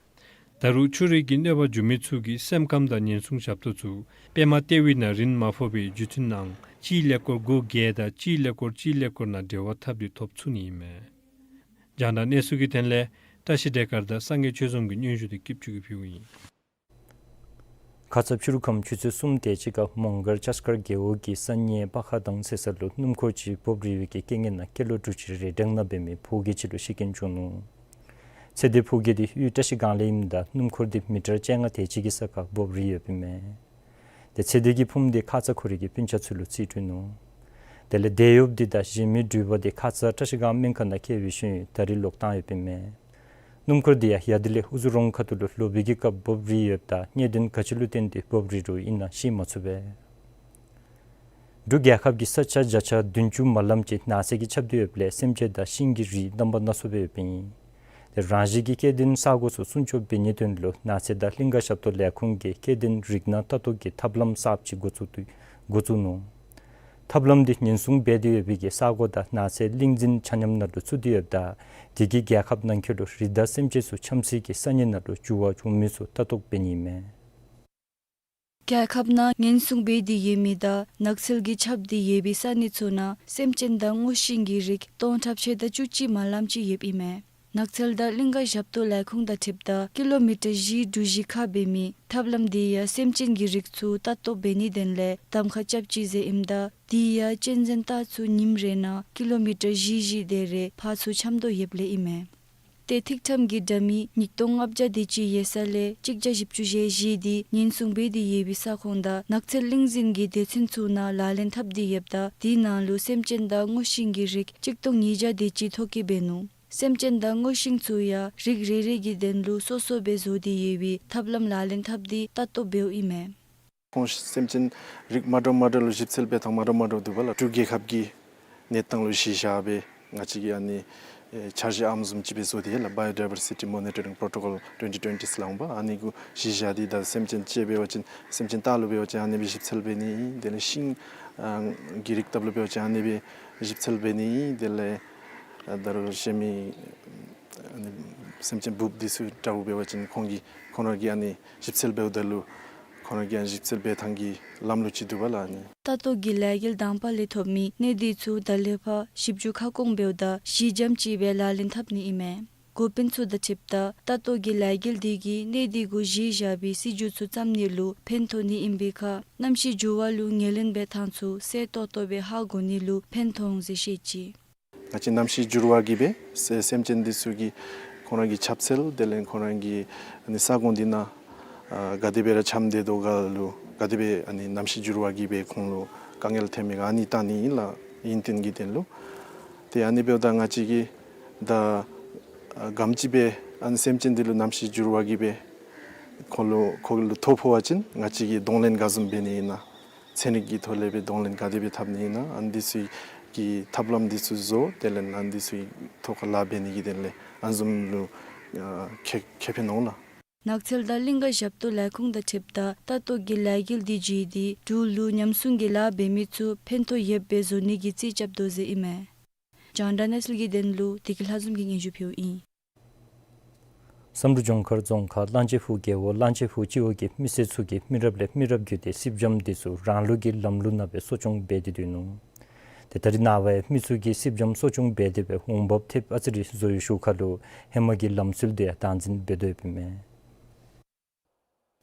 ད་རུང་ཆུ་རུད་ཀྱི་གནོད་པ་བྱུང་མི་ཚུ་གི་སེམས་ཁམས་དང་ཉེན་སྲུང་ཞབས་ཏོག་ཚུ་པདྨ་ལྟེ་བའི་ནང་རིན་མ་ཕོག་པའི་རྒྱུ་མཐུན་ཨང་གཅིག་ཀླད་ཀོར་དགུ་བརྒྱད་དང་གཅིག་ཀླད་ཀོར་གཅིག་ཀླད་ཀོར་ནང་འབྲེལ་བ་འཐབ་སྟེ་ཐོབ་ཚུགས་ནི་ཨིན་མས། རྒྱང་བསྒྲགས་གནས་ཚུལ་གྱི་དོན་ལས་བཀྲ་ཤིས་བདེ་དཀར་དང་སངས་རྒྱས་ཆོས་འཛོམས་ཀྱི་སྙན་ཞུ་དེ་སྐྱིད་ཆུ་གིས་ཕུལཝ་ཨིན། ཁ་ཙ་ཕྱི་རུ་ཁམས་ཆུ་ཚོད་གསུམ་དེ་ཅིག་ཁར་མོང་སྒར་ལྕགས་མཁར་རྒེད་འོག་གི་ས་གཉིས་པ་ཁ་དང་ཚེ་ས་ལུ་སྣུམ་འཁོར་ཅིག་འབོབ་རིལ་བའི་གི་རྐྱེན་ངན་ནང་སྐྱེས་ལོ་དྲུག་ཅུའི་རེ་འབྲང་ནང་འབད་མི་ཕོ་སྐྱེས་ཅིག་ལུ་ཤི་རྐྱེན་བྱུང་ནུག། ཚེ་འདས་ཕོ་སྐྱེས་དེ་གཡུས་བཀྲ་ཤིས་སྒང་ལས་ཨིནམ་ད་སྣུམ་འཁོར་དེ་མི་ཊར་བཅོ་ལྔ་དེ་ཅིག་གི་ས་ཁར་འབོབ་རིལ་ཡོདཔ་ཨིན་མས། ཏེ་ཚེ་འདས་ཀྱི་ཕུངམ་དེ་ཁ་ཙ་ཁོ་རའི་གི་སྤུན་ཆ་ཚུ་ལུ་རྩིས་སྤྲོད་ནུག། དེ་ལས་དེད་གཡོགཔ་དེ་དང་གཞན་མི་འགྲུལ་པ་དེ་ཁ་ཙ་བཀྲ་ཤིས་སྒང་སྨན་ཁང་ནང་བསྐྱལ་བའི་ཤུལ་ད་རིས་ལོག་བཏང་ཡོདཔ་ཨིན་མས། སྣུམ་འཁོར་དེ་ཡང་ཡར་དི་ལས་ཨུ་ཛུ་རོང་ཁ་ཐུག་ལུ་ལོག་པའི་གི་སྐབས་འབོབ་རིལ་ཡོདཔ་ད་གནད་དོན་ག་ཅི་ལུ་བརྟེན་ཏེ་འབོབ་རིལ་རུང་ཨིན་ན་ཤེས་མ་ཚུགས་པས། འབྲུག་རྒྱལ་ཁབ་ཀྱི་ས་ཆ་བརྒྱ་ཆ་བདུན་ཅུ་མ་ལམ་ཅིག་ནགས་ཚལ་གྱིས་ཁྱབ་སྟེ་ཡོདཔ་ལས་སེམས་ཅན་དང་ཤིང་གི་རིགས་རྣམ་པ་སྣ་ཚོགས་སྦེ་ཡོདཔ་ཨིན། ཏེ་རང་བཞིན་གྱི་སྐྱེ་ལྡན་ས་གོ་ཚུ་སྲུང་སྐྱོབ་འབད་ནིའི་དོན་ལུ་ནགས་ཚལ་དང་གླིང་ཀ་ཞབས་ཏོག་ལས་ཁུངས་ཀྱིས་སྐྱེ་ལྡན་རིགས་སྣ་ལྟ་རྟོག་གི་ཐབས་ལམ་གསརཔ་ཅིག་འགོ་བཙུགས་ཏེ་འགོ་བཙུགས་ནུག། ཐབས་ལམ་འདི་ཉེན་སྲུང་འབད་དེ་ཡོད་པའི་གི་ས་གོ་དང་ནགས་ཚལ་གླིང་འཛིན་ཆ་མཉམ་ནང་ལུ་ཚུད་དེ་ཡོདཔ་ད་དེ་གིས་རྒྱལ་ཁབ་ནང་འཁོད་ལུ་རི་དྭགས་སེམས་ཅན་ཚུ་འཁྱམས་སའི་གི་ས་གནས་ནང་ལུ་འགྱུར་བ་བྱུང་མི་ཚུ་ལྟ་རྟོག་འབད་ནི་མས། རྒྱལ་ཁབ་ནང་ཉེན་སྲུང་འབད་དེ་ཡོད་མི་དང་ནགས་ཚལ་གྱིས་ཁྱབ་སྟེ་ཡོད་པའི་ས་གནས་ཚུ་ནང་སེམས་ཅན་དང་སྔོ་ཤིང་གི་རིགས་སྟོང་ཕྲག་ཕྱེད་དང་བཅུ་གཅིག་མ་ལམ་ཅིག་ཡོདཔ་ཨིན་མས། ནགས་ཚལ་དང་གླིང་ཀ་ཞབས་ཏོག་ལས་ཁུངས་དང་འཁྲིལཝ་ད་ཀི་ལོ་མི་ཊར་བཞི་དྲུག་བཞི་ཁར་འབད་མི་ཐབས་ལམ་འདི་ཡང་སེམས་ཅན་གྱི་རིགས་ཚུ་ལྟ་རྟོག་འབད་ནིའི་དོན་ལས་གདམ་ཁ་རྐྱབ་ཅི་ཟེར་ཨིནམ་ད་དེ་ཡང་གཅན་གཟན་སྟག་ཚུ་ཉིནམ་རེ་ནང་ཀི་ལོ་མི་ཊར་བཞི་བཞི་དེ་རེ་ཕར་ཚུར་འཁྱམ་དོ་ཡོདཔ་ལས་ཨིན་མས། ཏེ་ཐིག་ཁྲམ་གྱི་འདྲ་མིན་ཉིས་སྟོང་ལྔ་བརྒྱ་དེ་ཅིག་ཡོད་ས་ལས་གཅིག་བརྒྱ་བཞི་བཅུ་ཞེ་བཞི་དེ་ཉེན་སྲུང་འབད་དེ་ཡོད་པའི་ས་ཁོངས་དང་ནགས་ཚལ་གླིང་འཛིན་གྱི་སྡེ་ཚན་ཚུ་ནང་ལག་ལེན་འཐབ་སྟེ་ཡོདཔ་ད་དེའི་ནང་ལུ་སེམས་ཅན་དང་སྔོ་ཤིང་གི་རིགས་གཅིག་སྟོང་ཉིས་བརྒྱ་དེ་ཅིག་ཐོ་བཀོད་འབད་ནུག། སེམས་ཅན་དང་སྔོ་ཤིང་ཚུ་ཡང་རིགས་རེ་རེ་གི་དོན་ལུ་སོ་སོ་སྦེ་བཟོ་སྟེ་ཡོད་པའི་ཐབས་ལམ་ལག་ལེན་འཐབ་སྟེ་ལྟ་རྟོག་འབདཝ་ཨིན་མས། ཁོང་སེམས་ཅན་རིགས་མ་འདྲཝ་མ་འདྲཝ་ལུ་ཞིབ་འཚོལ་འབད་ཐངས་མ་འདྲཝ་མ་འདྲཝ་འདུག་པ་ལགས། འབྲུག་རྒྱལ་ཁབ་ཀྱི་གནས་སྟངས་ལུ་གཞི་བཞག་སྦེ་ང་བཅས་ཀྱིས་ཨ་ནི་ཨེ་འཆར་གཞི་ཨམ་བཟུམ་ཅིག་སྦེ་བཟོ་སྟེ་ཡོད་ལགས། Biodiversity Monitoring Protocol twenty twenty ཟེར་སླབ་འོང་པ། ཨ་ནི་གུ་གཞི་བཞག་སྟེ་ད་སེམས་ཅན་ཅིག་འབད་བ་ཅིན་སེམས་ཅན་སྟག་ལུ་འབད་བ་ཅིན་ཨ་ནི་སྦེ་ཞིབ་འཚོལ་འབད་ནི། དེ་ལས་ཤིང་ཨ་གི་རིགས་ཐབས་ལུ་འབད་བ་ཅིན་ཨ་ནི་སྦེ་ཞིབ་འཚོལ་འབད་ནི། དེ་ལས་ཨ་ད་རུང་གཞན་མི་ཨ་ནི་སེམས་ཅན་འབུཔ་འདི་ཚུ་འདྲཝ་འབད་བ་ཅིན་ཁོང་གིས་ཁོང་ར་གིས་ཨ་ནི་ཞིབ་འཚོལ་འབདཝ་ད་ལུ་ཁོང་ར་གིས་ཨ་ནི་ཞིབ་འཚོལ་འབད་ཐངས་ཀྱི་ལམ་ལུགས་ཅིག་འདུག་པ་ལགས། ཨ་ནི་ལྟ་རྟོག་གི་ལས་འགུལ་དང་པ་ལས་ཐོབ་མི་གནས་སྡུད་ཚུ་ད་ལས་ཕར་ཞིབ་འཇུག་ཁ་སྐོང་འབདཝ་ད་གཞི་འགྱམ་ཅིག་སྦེ་ལག་ལེན་འཐབ་ནི་ཨིན་མས། འགོ་དཔོན་ཚུ་དང་འཁྲིལཝ་ད་ལྟ་རྟོག་གི་ལས་འགུལ་འདི་གིས་གནས་སྡུད་གུ་གཞི་བཞག་པའི་སྲིད་བྱུས་ཚུ་བརྩམ་ནི་ལུ་ཕན་ཐོགས་ནི་ཨིན་པའི་ཁར་གནམ་གཤིས་འགྱུར་བ་ལུ་ངོས་ལེན་འབད་ཐངས་ཚུ་གསལ་ཏོག་ཏོ་སྦེ་ཧ་གོ་ནི་ལུ་ཕན་ཐོགས་འོང་ཟེར་བཤད་ཅི། ང་བཅས་གནམ་གཤིས་འགྱུར་བ་གིས་སྦེ་སེ་སེམས་ཅན་འདི་ཚུ་གི་ཁོང་ར་གི་ཁྱབ་ཚད་དེ་ལས་ཁོང་ར་གི་ཨ་ནི་ས་ཁོངས་འདི་ནང་ཨ་ག་དེ་སྦེ་ར་འཁྱམས་སྡོད་དོ་ག་ལུ་ ག་དེ་སྦེ་ཨ་ནི་གནམ་གཤིས་འགྱུར་བ་གིས་སྦེ་ཁོང་ལུ་དཀའ་ངལ་ཐོན་མི་ག་ཨ་ནི་བལྟ་ནི་ཨིན་ལགས། ཨིན་ཏེ་གི་དོན་ལུ། ཏེ་ཨ་ནི་འབདཝ་ད་ང་བཅས་ཀྱིས་ད་ཨ་ག་དེམ་ཅིག་སྦེ་ཨ་ནི་སེམས་ཅན་འདི་ལུ་གནམ་གཤིས་འགྱུར་བ་གིས་སྦེ་ཁོ་ལུ་ཁོ་ལུ་ཐོ་ཕོག་པ་ཅིན་ང་བཅས་ཀྱིས་གདོང་ལེན་ག་བཟུམ་འབད་ནི་ཨིན་ན། ཚན་རིག་གི་ཐོག་ལས་སྦེ་གདོང་ལེན་ག་དེ་སྦེ་འཐབ་ནི་ཨིན་ན། ཨ་ནི་འདི་ཚུ་གི་ཐབས་ལམ་འདི་ཚུ་བཟོ། དེ་ལས་ཨ་ནི་འདི་ཚུ་གི་ཐོག་ཁར་ལཱ་འབད་ནི་གི་དོན་ལས་ཨ་ནི་བཟུམ་ལུ་ཨ་ཁེ་ཁེ་ཕན་འོང་ལགས། ནགས་ཚལ་དང་གླིང་ཀ་ཞབས་ཏོག་ལས་ཁུངས་དང་འཁྲིལཝ་ད་ལྟ་རྟོག་གི་ལས་འགུལ་འདི་བརྒྱུད་དེ་འབྲུག་ལུ་ཉམས་སྲུང་གི་ལཱ་འབད་མི་ཚུ་ཕན་ཐོགས་ཡོདཔ་སྦེ་བཟོ་ནི་གི་རྩིས་རྐྱབ་དོ་ཟེར་ཨིན་མས། རྒྱང་བསྒྲགས་གནས་ཚུལ་གྱི་དོན་ལུ་བདེ་སྐྱིད་ལྷ་འཛོམས་ཀྱིས་སྙན་ཞུ་ཕུལཝ་ཨིན། བསམ་གྲུབ་ལྗོངས་མཁར་རྫོང་ཁག་གླང་ཆེན་ཕུག་རྒེད་འོག་གླང་ཆེན་ཕུག་སྤྱི་འོག་གི་མི་སེར་ཚུ་གིས་མི་རབས་ལས་མི་རབས་བརྒྱུད་དེ་སྲིབ་འཇམ་འདི་ཚུ་རང་ལུགས་ཀྱི་ལམ་ལུགས་ནང་སྦེ་གསོ་སྐྱོང་འབད་དེ་སྡོད་ནུག། ཏེ་ད་རེས་ནངས་པ་མི་ཚུ་གིས་སྲིབ་འཇམ་གསོ་སྐྱོང་འབད་དེ་སྦེ་འོང་འབབ་ཐེབས་ཨ་ཙི་རེ་བཟོ་བའི་ཤུལ་ཁར་ལུ་ཧེ་མ་གི་ལམ་སྲོལ་འདི་ཡང་བདག་འཛིན་འབད་དོ་ཡོདཔ་ཨིན་མས།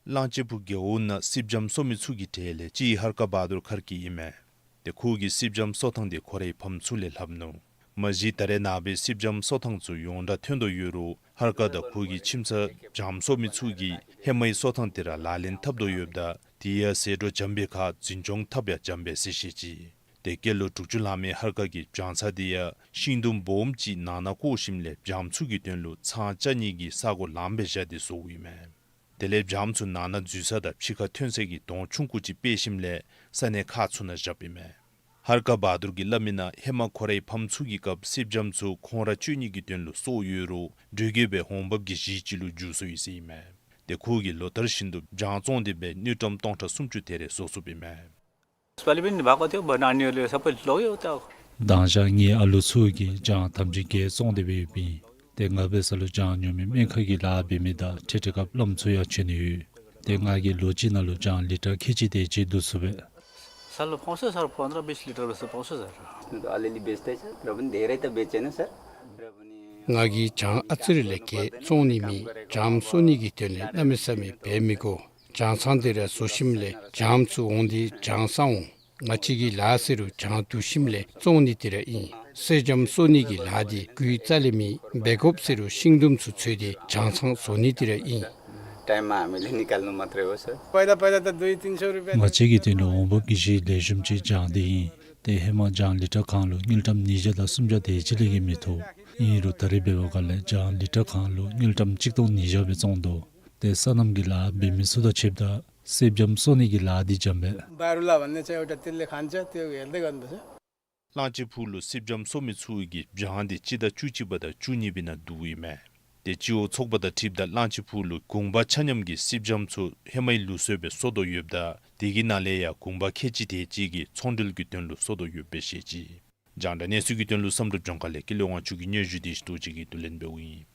གླང་ཆེན་ཕུག་རྒེད་འོག་ནང་སྲིབ་འཇམ་གསོ་མི་ཚུ་གི་གྲས་ལས་གཅིག་ཧར་ཀ་བ་དུར་མཁར་གྱི་ཨིན་མས། ཏེ་ཁོ་གིས་སྲིབ་འཇམ་གསོ་ཐངས་འདི་ཁོ་རའི་ཕམ་ཚུ་ལས་ལྷབ་ནུག། མ་གཞི་ད་རེས་ནངས་པའི་སྲིབ་འཇམ་གསོ་ཐངས་ཚུ་ཡོངས་གྲགས་ཐོན་དོ་ཡོད་རུང་ཧར་ཀ་དང་ཁོ་གི་ཁྱིམ་ཚང་བྱམས་གསོ་མི་ཚུ་གིས་ཧེ་མའི་གསོ་ཐངས་དེ་ར་ལག་ལེན་འཐབ་དོ་ཡོདཔ་ད་དེ་ཡང་ཟད་འགྲོ་འཇམ་པའི་ཁར་འཛིན་སྐྱོང་འཐབ་ཡང་འཇམ་པས་ཟེར་བཤད་ཅི། ཏེ་སྐྱེས་ལོ་དྲུག་ཅུ་ལང་མི་ཧར་ཀ་གི་བྱང་ཚང་དེ་ཡང་ཤིང་དུམ་སྦོམ་ཅིག་ནང་ན་བཀོ་ཞིནམ་ལས་བྱམས་ཚུ་གི་དོན་ལུ་ཚང་བཅའ་ནི་གི་ས་གོ་ལངམ་སྦེ་བཞག་སྟེ་བཟོཝ་ཨིན་མས། དེ་ལས་བྱམས་ཚུ་ནང་ན་འཛུལ་ས་དང་ཕྱི་ཁར་ཐོན་ས་གི་དོང་ཆུང་ཀུ་ཅིག་སྤེལ་ཞིནམ་ལས་ས་གནས་ཁག་ཚུ་ནང་བཞགཔ་ཨིན་མས། ཧར་ཀ་བ་དུར་གྱིས་སླབ་མི་ནང་ཧེ་མ་ཁོ་རའི་ཕམ་ཚུ་གི་སྐབས་སྲིབ་འཇམ་ཚུ་ཁོང་ར་སྤྱོད་ནི་གི་དོན་ལུ་གསོཝ་ཡོད་རུང་འགྲོས་བསྐྱེད་སྦེ་འོང་འབབ་ཀྱི་གཞི་ཅིག་ལུ་འགྱུར་སོ་ཡི་ཟེར་ཨིན་མས། ཏེ་ཁོ་གིས་ལོ་ལྟར་བཞིན་དུ་བྱང་བཙོང་སྟེ་སྦེ་དངུལ་ཀྲམ་སྟོང་ཕྲག་སུམ་ཅུ་དེ་རེ་བཟོ་ཚུགསཔ་ཨིན་མས། पहले भी नहीं भाग पाते हो, बनाने वाले सब लोग ही होता है। མདང་ཞག་ངེའི་ཨ་ལུ་ཚུ་གིས་བྱང་ཐམ་ཅིག་བརྒལ་བཙོང་སྟེ་སྦེ་ཡོདཔ་ཨིན། ཏེ་ང་འབད་ས་ལུ་བྱང་ཉོ་མི་སྨན་ཁང་གི་ལཱ་འབད་མི་དང་འཕྲལ་འཕྲལ་སྐབས་བླམ་ཚུ་ཡང་འབྱོན་ནི་ཡོད། ཏེ་ང་གིས་ལོ་གཅིག་ནང་ལུ་བྱང་ལི་ཊར་ཁལ་གཅིག་དེ་ཅིག་བསྡུ་ཚུགས་པས། साल में पहुँचो सर, पन्द्रह बीस लीटर वैसे पहुँचो सर। तो ऑलरेडी बेचते हैं सर, द्रवन दे रहे तब बेचे ना सर। द्रवन ही। ང་གིས་བྱང་ཨ་ཙི་རེ་ལས་བརྒལ་བཙོང་ནི་མེད། བྱང་གསོ་ནི་གི་དོན་ལས་གནམ་མེད་ས་མེད་འབད་མི་དགོ། བྱང་ཚང་དེ་ར་བཟོ་ཞིནམ་ལས་བྱམས་ཚུ་འོང་སྟེ་བྱང་ས་འོང་། ང་བཅས་ཀྱི་ལཱ་ཟེར་རུང་བྱང་བསྡུ་ཞིནམ་ལས་བཙོང་ནི་དེ་ར་ཨིན། སྲིབ་འཇམ་གསོ་ནི་གི་ལཱ་འདི་རྒུད་རྩ་ལས་མེད། འབད་དགོཔ་ཟེར་རུང་ཤིང་དུམ་ཚུ་འཚོལ་ཏེ་བྱང་ཚང་བཟོ་ནི་དེ་ར་ཨིན། टाइम में हमें निकालना मत रहे हो सर। पहला पहला तो दो ही तीन सौ रुपये। ང་བཅས་ཀྱི་དོན་ལུ་འོང་འབབ་ཀྱི་གཞི་ལེགས་ཤོམ་ཅིག་བྱང་འདི་ཨིན། ཏེ་ཧེ་མ་བྱང་ལི་ཊར་གང་ལུ་དངུལ་ཀྲམ་ཉིས་བརྒྱ་དང་སུམ་བརྒྱ་དེ་ཅིག་ལས་བརྒལ་མི་ཐོབ། ཨིན་རུང་ད་རེས་འབདཝ་ཁ་ལས་བྱང་ལི་ཊར་གང་ལུ་དངུལ་ཀྲམ་གཅིག་སྟོང་ཉིས་བརྒྱ་སྦེ་བཙོང་དོ། ཏེ་སོ་ནམ་གྱི་ལཱ་འབད་མི་ཚུ་དང་ཕྱདཔ་ད་སྲིབ་འཇམ་གསོ་ནི་གི་ལཱ་འདི་འཇམ་པས། बारूला भन्ने चाहिँ एउटा त्यसले खान्छ, त्यो हेर्दै गर्नुपर्छ। གླང་ཆེན་ཕུག་ལུ་སྲིབ་འཇམ་གསོ་མི་ཚུ་གིས་བྱང་འདི་སྤྱི་ཟླ་བཅུ་གཅིག་པ་དང་བཅུ་གཉིས་པའི་ནང་བསྡུཝ་ཨིན་མས། ཏེ་སྤྱི་འོག་ཚོགས་པ་དང་འཁྲིལཝ་ད་གླང་ཆེན་ཕུག་ལུ་གུང་པ་ཆ་མཉམ་གྱིས་སྲིབ་འཇམ་ཚུ་ཧེ་མའི་ལུགས་སྲོལ་སྦེ་གསོ་དོ་ཡོདཔ་ད་དེ་གི་ནང་ལས་ཡང་གུང་པ་ཁལ་གཅིག་དེ་ཅིག་གིས་ཚོང་འབྲེལ་གྱི་དོན་ལུ་གསོ་དོ་ཡོདཔ་སྦེ་བཤད་ཅི། རྒྱང་བསྒྲགས་གནས་ཚུལ་གྱི་དོན་ལུ་བསམ་གྲུབ་ལྗོངས་མཁར་ལས་ཀུན་ལེགས་དབང་ཕྱུག་གི་སྙན་ཞུ་འདི་ཞུ་དོ་ཅིག་གིས་བསྡུ་ལེན་འབདཝ་ཨིན།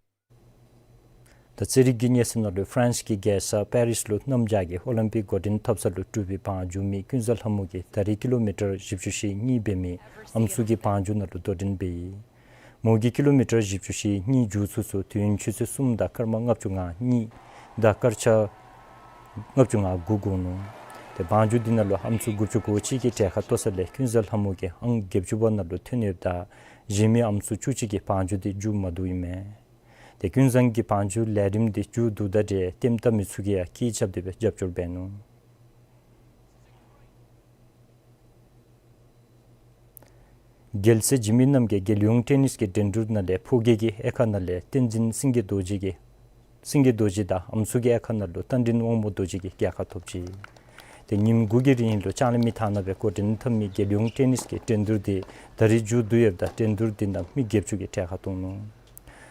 ད་རྩེད་རིགས་ཀྱི་གནས་ཚུལ་ནང་ལུ་ཕ་རན་སི་གི་རྒྱལ་ས་པེ་རིས་ལུ་གནམ་བྱཱར་གྱི་ཨོ་ལིམ་པིག་འགོ་འདྲེན་འཐབ་ས་ལུ་གྲུབ་པའི་བང་རྒྱུག་མི་ཀུན་བཟང་ལྷ་མོ་གིས་ད་རེས་ཀི་ལོ་མི་ཊར་བཞི་བཅུ་ཞེ་གཉིས་འབད་མི་ཨམ་སྲུ་གི་བང་རྒྱུག་ནང་ལུ་དོ་འགྲན་འབད་ཡི། མོ་གིས་ཀི་ལོ་མི་ཊར་བཞི་བཅུ་ཞེ་གཉིས་རྒྱུག་ཚུགས་ཚུགས་དུས་ཡུན་ཆུ་ཚོད་གསུམ་དང་སྐར་མ་ལྔ་བཅུ་ང་གཉིས་དང་སྐར་ཆ་ལྔ་བཅུ་ང་དགུ་བཀོག་ནུག། ཏེ་བང་རྒྱུག་འདི་ནང་ལུ་ཨམ་སྲུ་དགུ་བཅུ་གོ་གཅིག་གིས་གྲལ་ཁར་གཏོགས་ས་ལས་ཀུན་བཟང་ལྷ་མོ་གིས་ཨང་བརྒྱད་ཅུ་པ་ནང་ལུ་ཐོན་ཡོདཔ་ད་གཞན་མི་ཨམ་སྲུ་བཅུ་གཅིག་གིས་བང་རྒྱུག་འདི་རྒྱུག་མ་བཏུབ་ཨིན་མས། ཏེ་ཀུན་བཟང་གིས་བང་རྒྱུག་ལས་རིམ་འདི་མཇུག་བསྡུཝ་ད་རེས་ལྟདམོ་བལྟ་མི་ཚུ་གིས་ཡང་སྐད་རྐྱབ་སྟེ་སྦེ་རྒྱབ་སྐྱོར་འབད་ནུག། རྒྱལ་སྲས་འཇིགས་མེད་རྣམ་རྒྱལ་རྒྱལ་ཡོངས་ཊེ་ནིས་ཀྱི་འགྲན་བསྡུར་ནང་ལས་ཕོ་སྐྱེས་ཀྱི་དབྱེ་ཁག་ནང་ལས་བསྟན་འཛིན་སེང་གེ་རྡོ་རྗེ་གིས་སེང་གེ་རྡོ་རྗེ་དང་ཨམ་སྲུ་གི་དབྱེ་ཁག་ནང་ལུ་རྟ་མགྲིན་དབང་མོ་རྡོ་རྗེ་གིས་རྒྱལ་ཁ་ཐོབ་ཅི། ཏེ་ཉིནམ་དགུ་གི་རིང་ལུ་ལྕང་གླིང་མི་ཐང་ནང་སྦེ་འགོ་འདྲེན་འཐབ་མི་རྒྱལ་ཡོངས་ཊེ་ནིས་ཀྱི་འགྲན་བསྡུར་འདི་ད་རེས་མཇུག་བསྡུ་ཡོདཔ་ད་འགྲན་བསྡུར་འདི་ནང་མི་བརྒྱད་ཅུ་གིས་གྲལ་ཁར་གཏོགས་ནུག།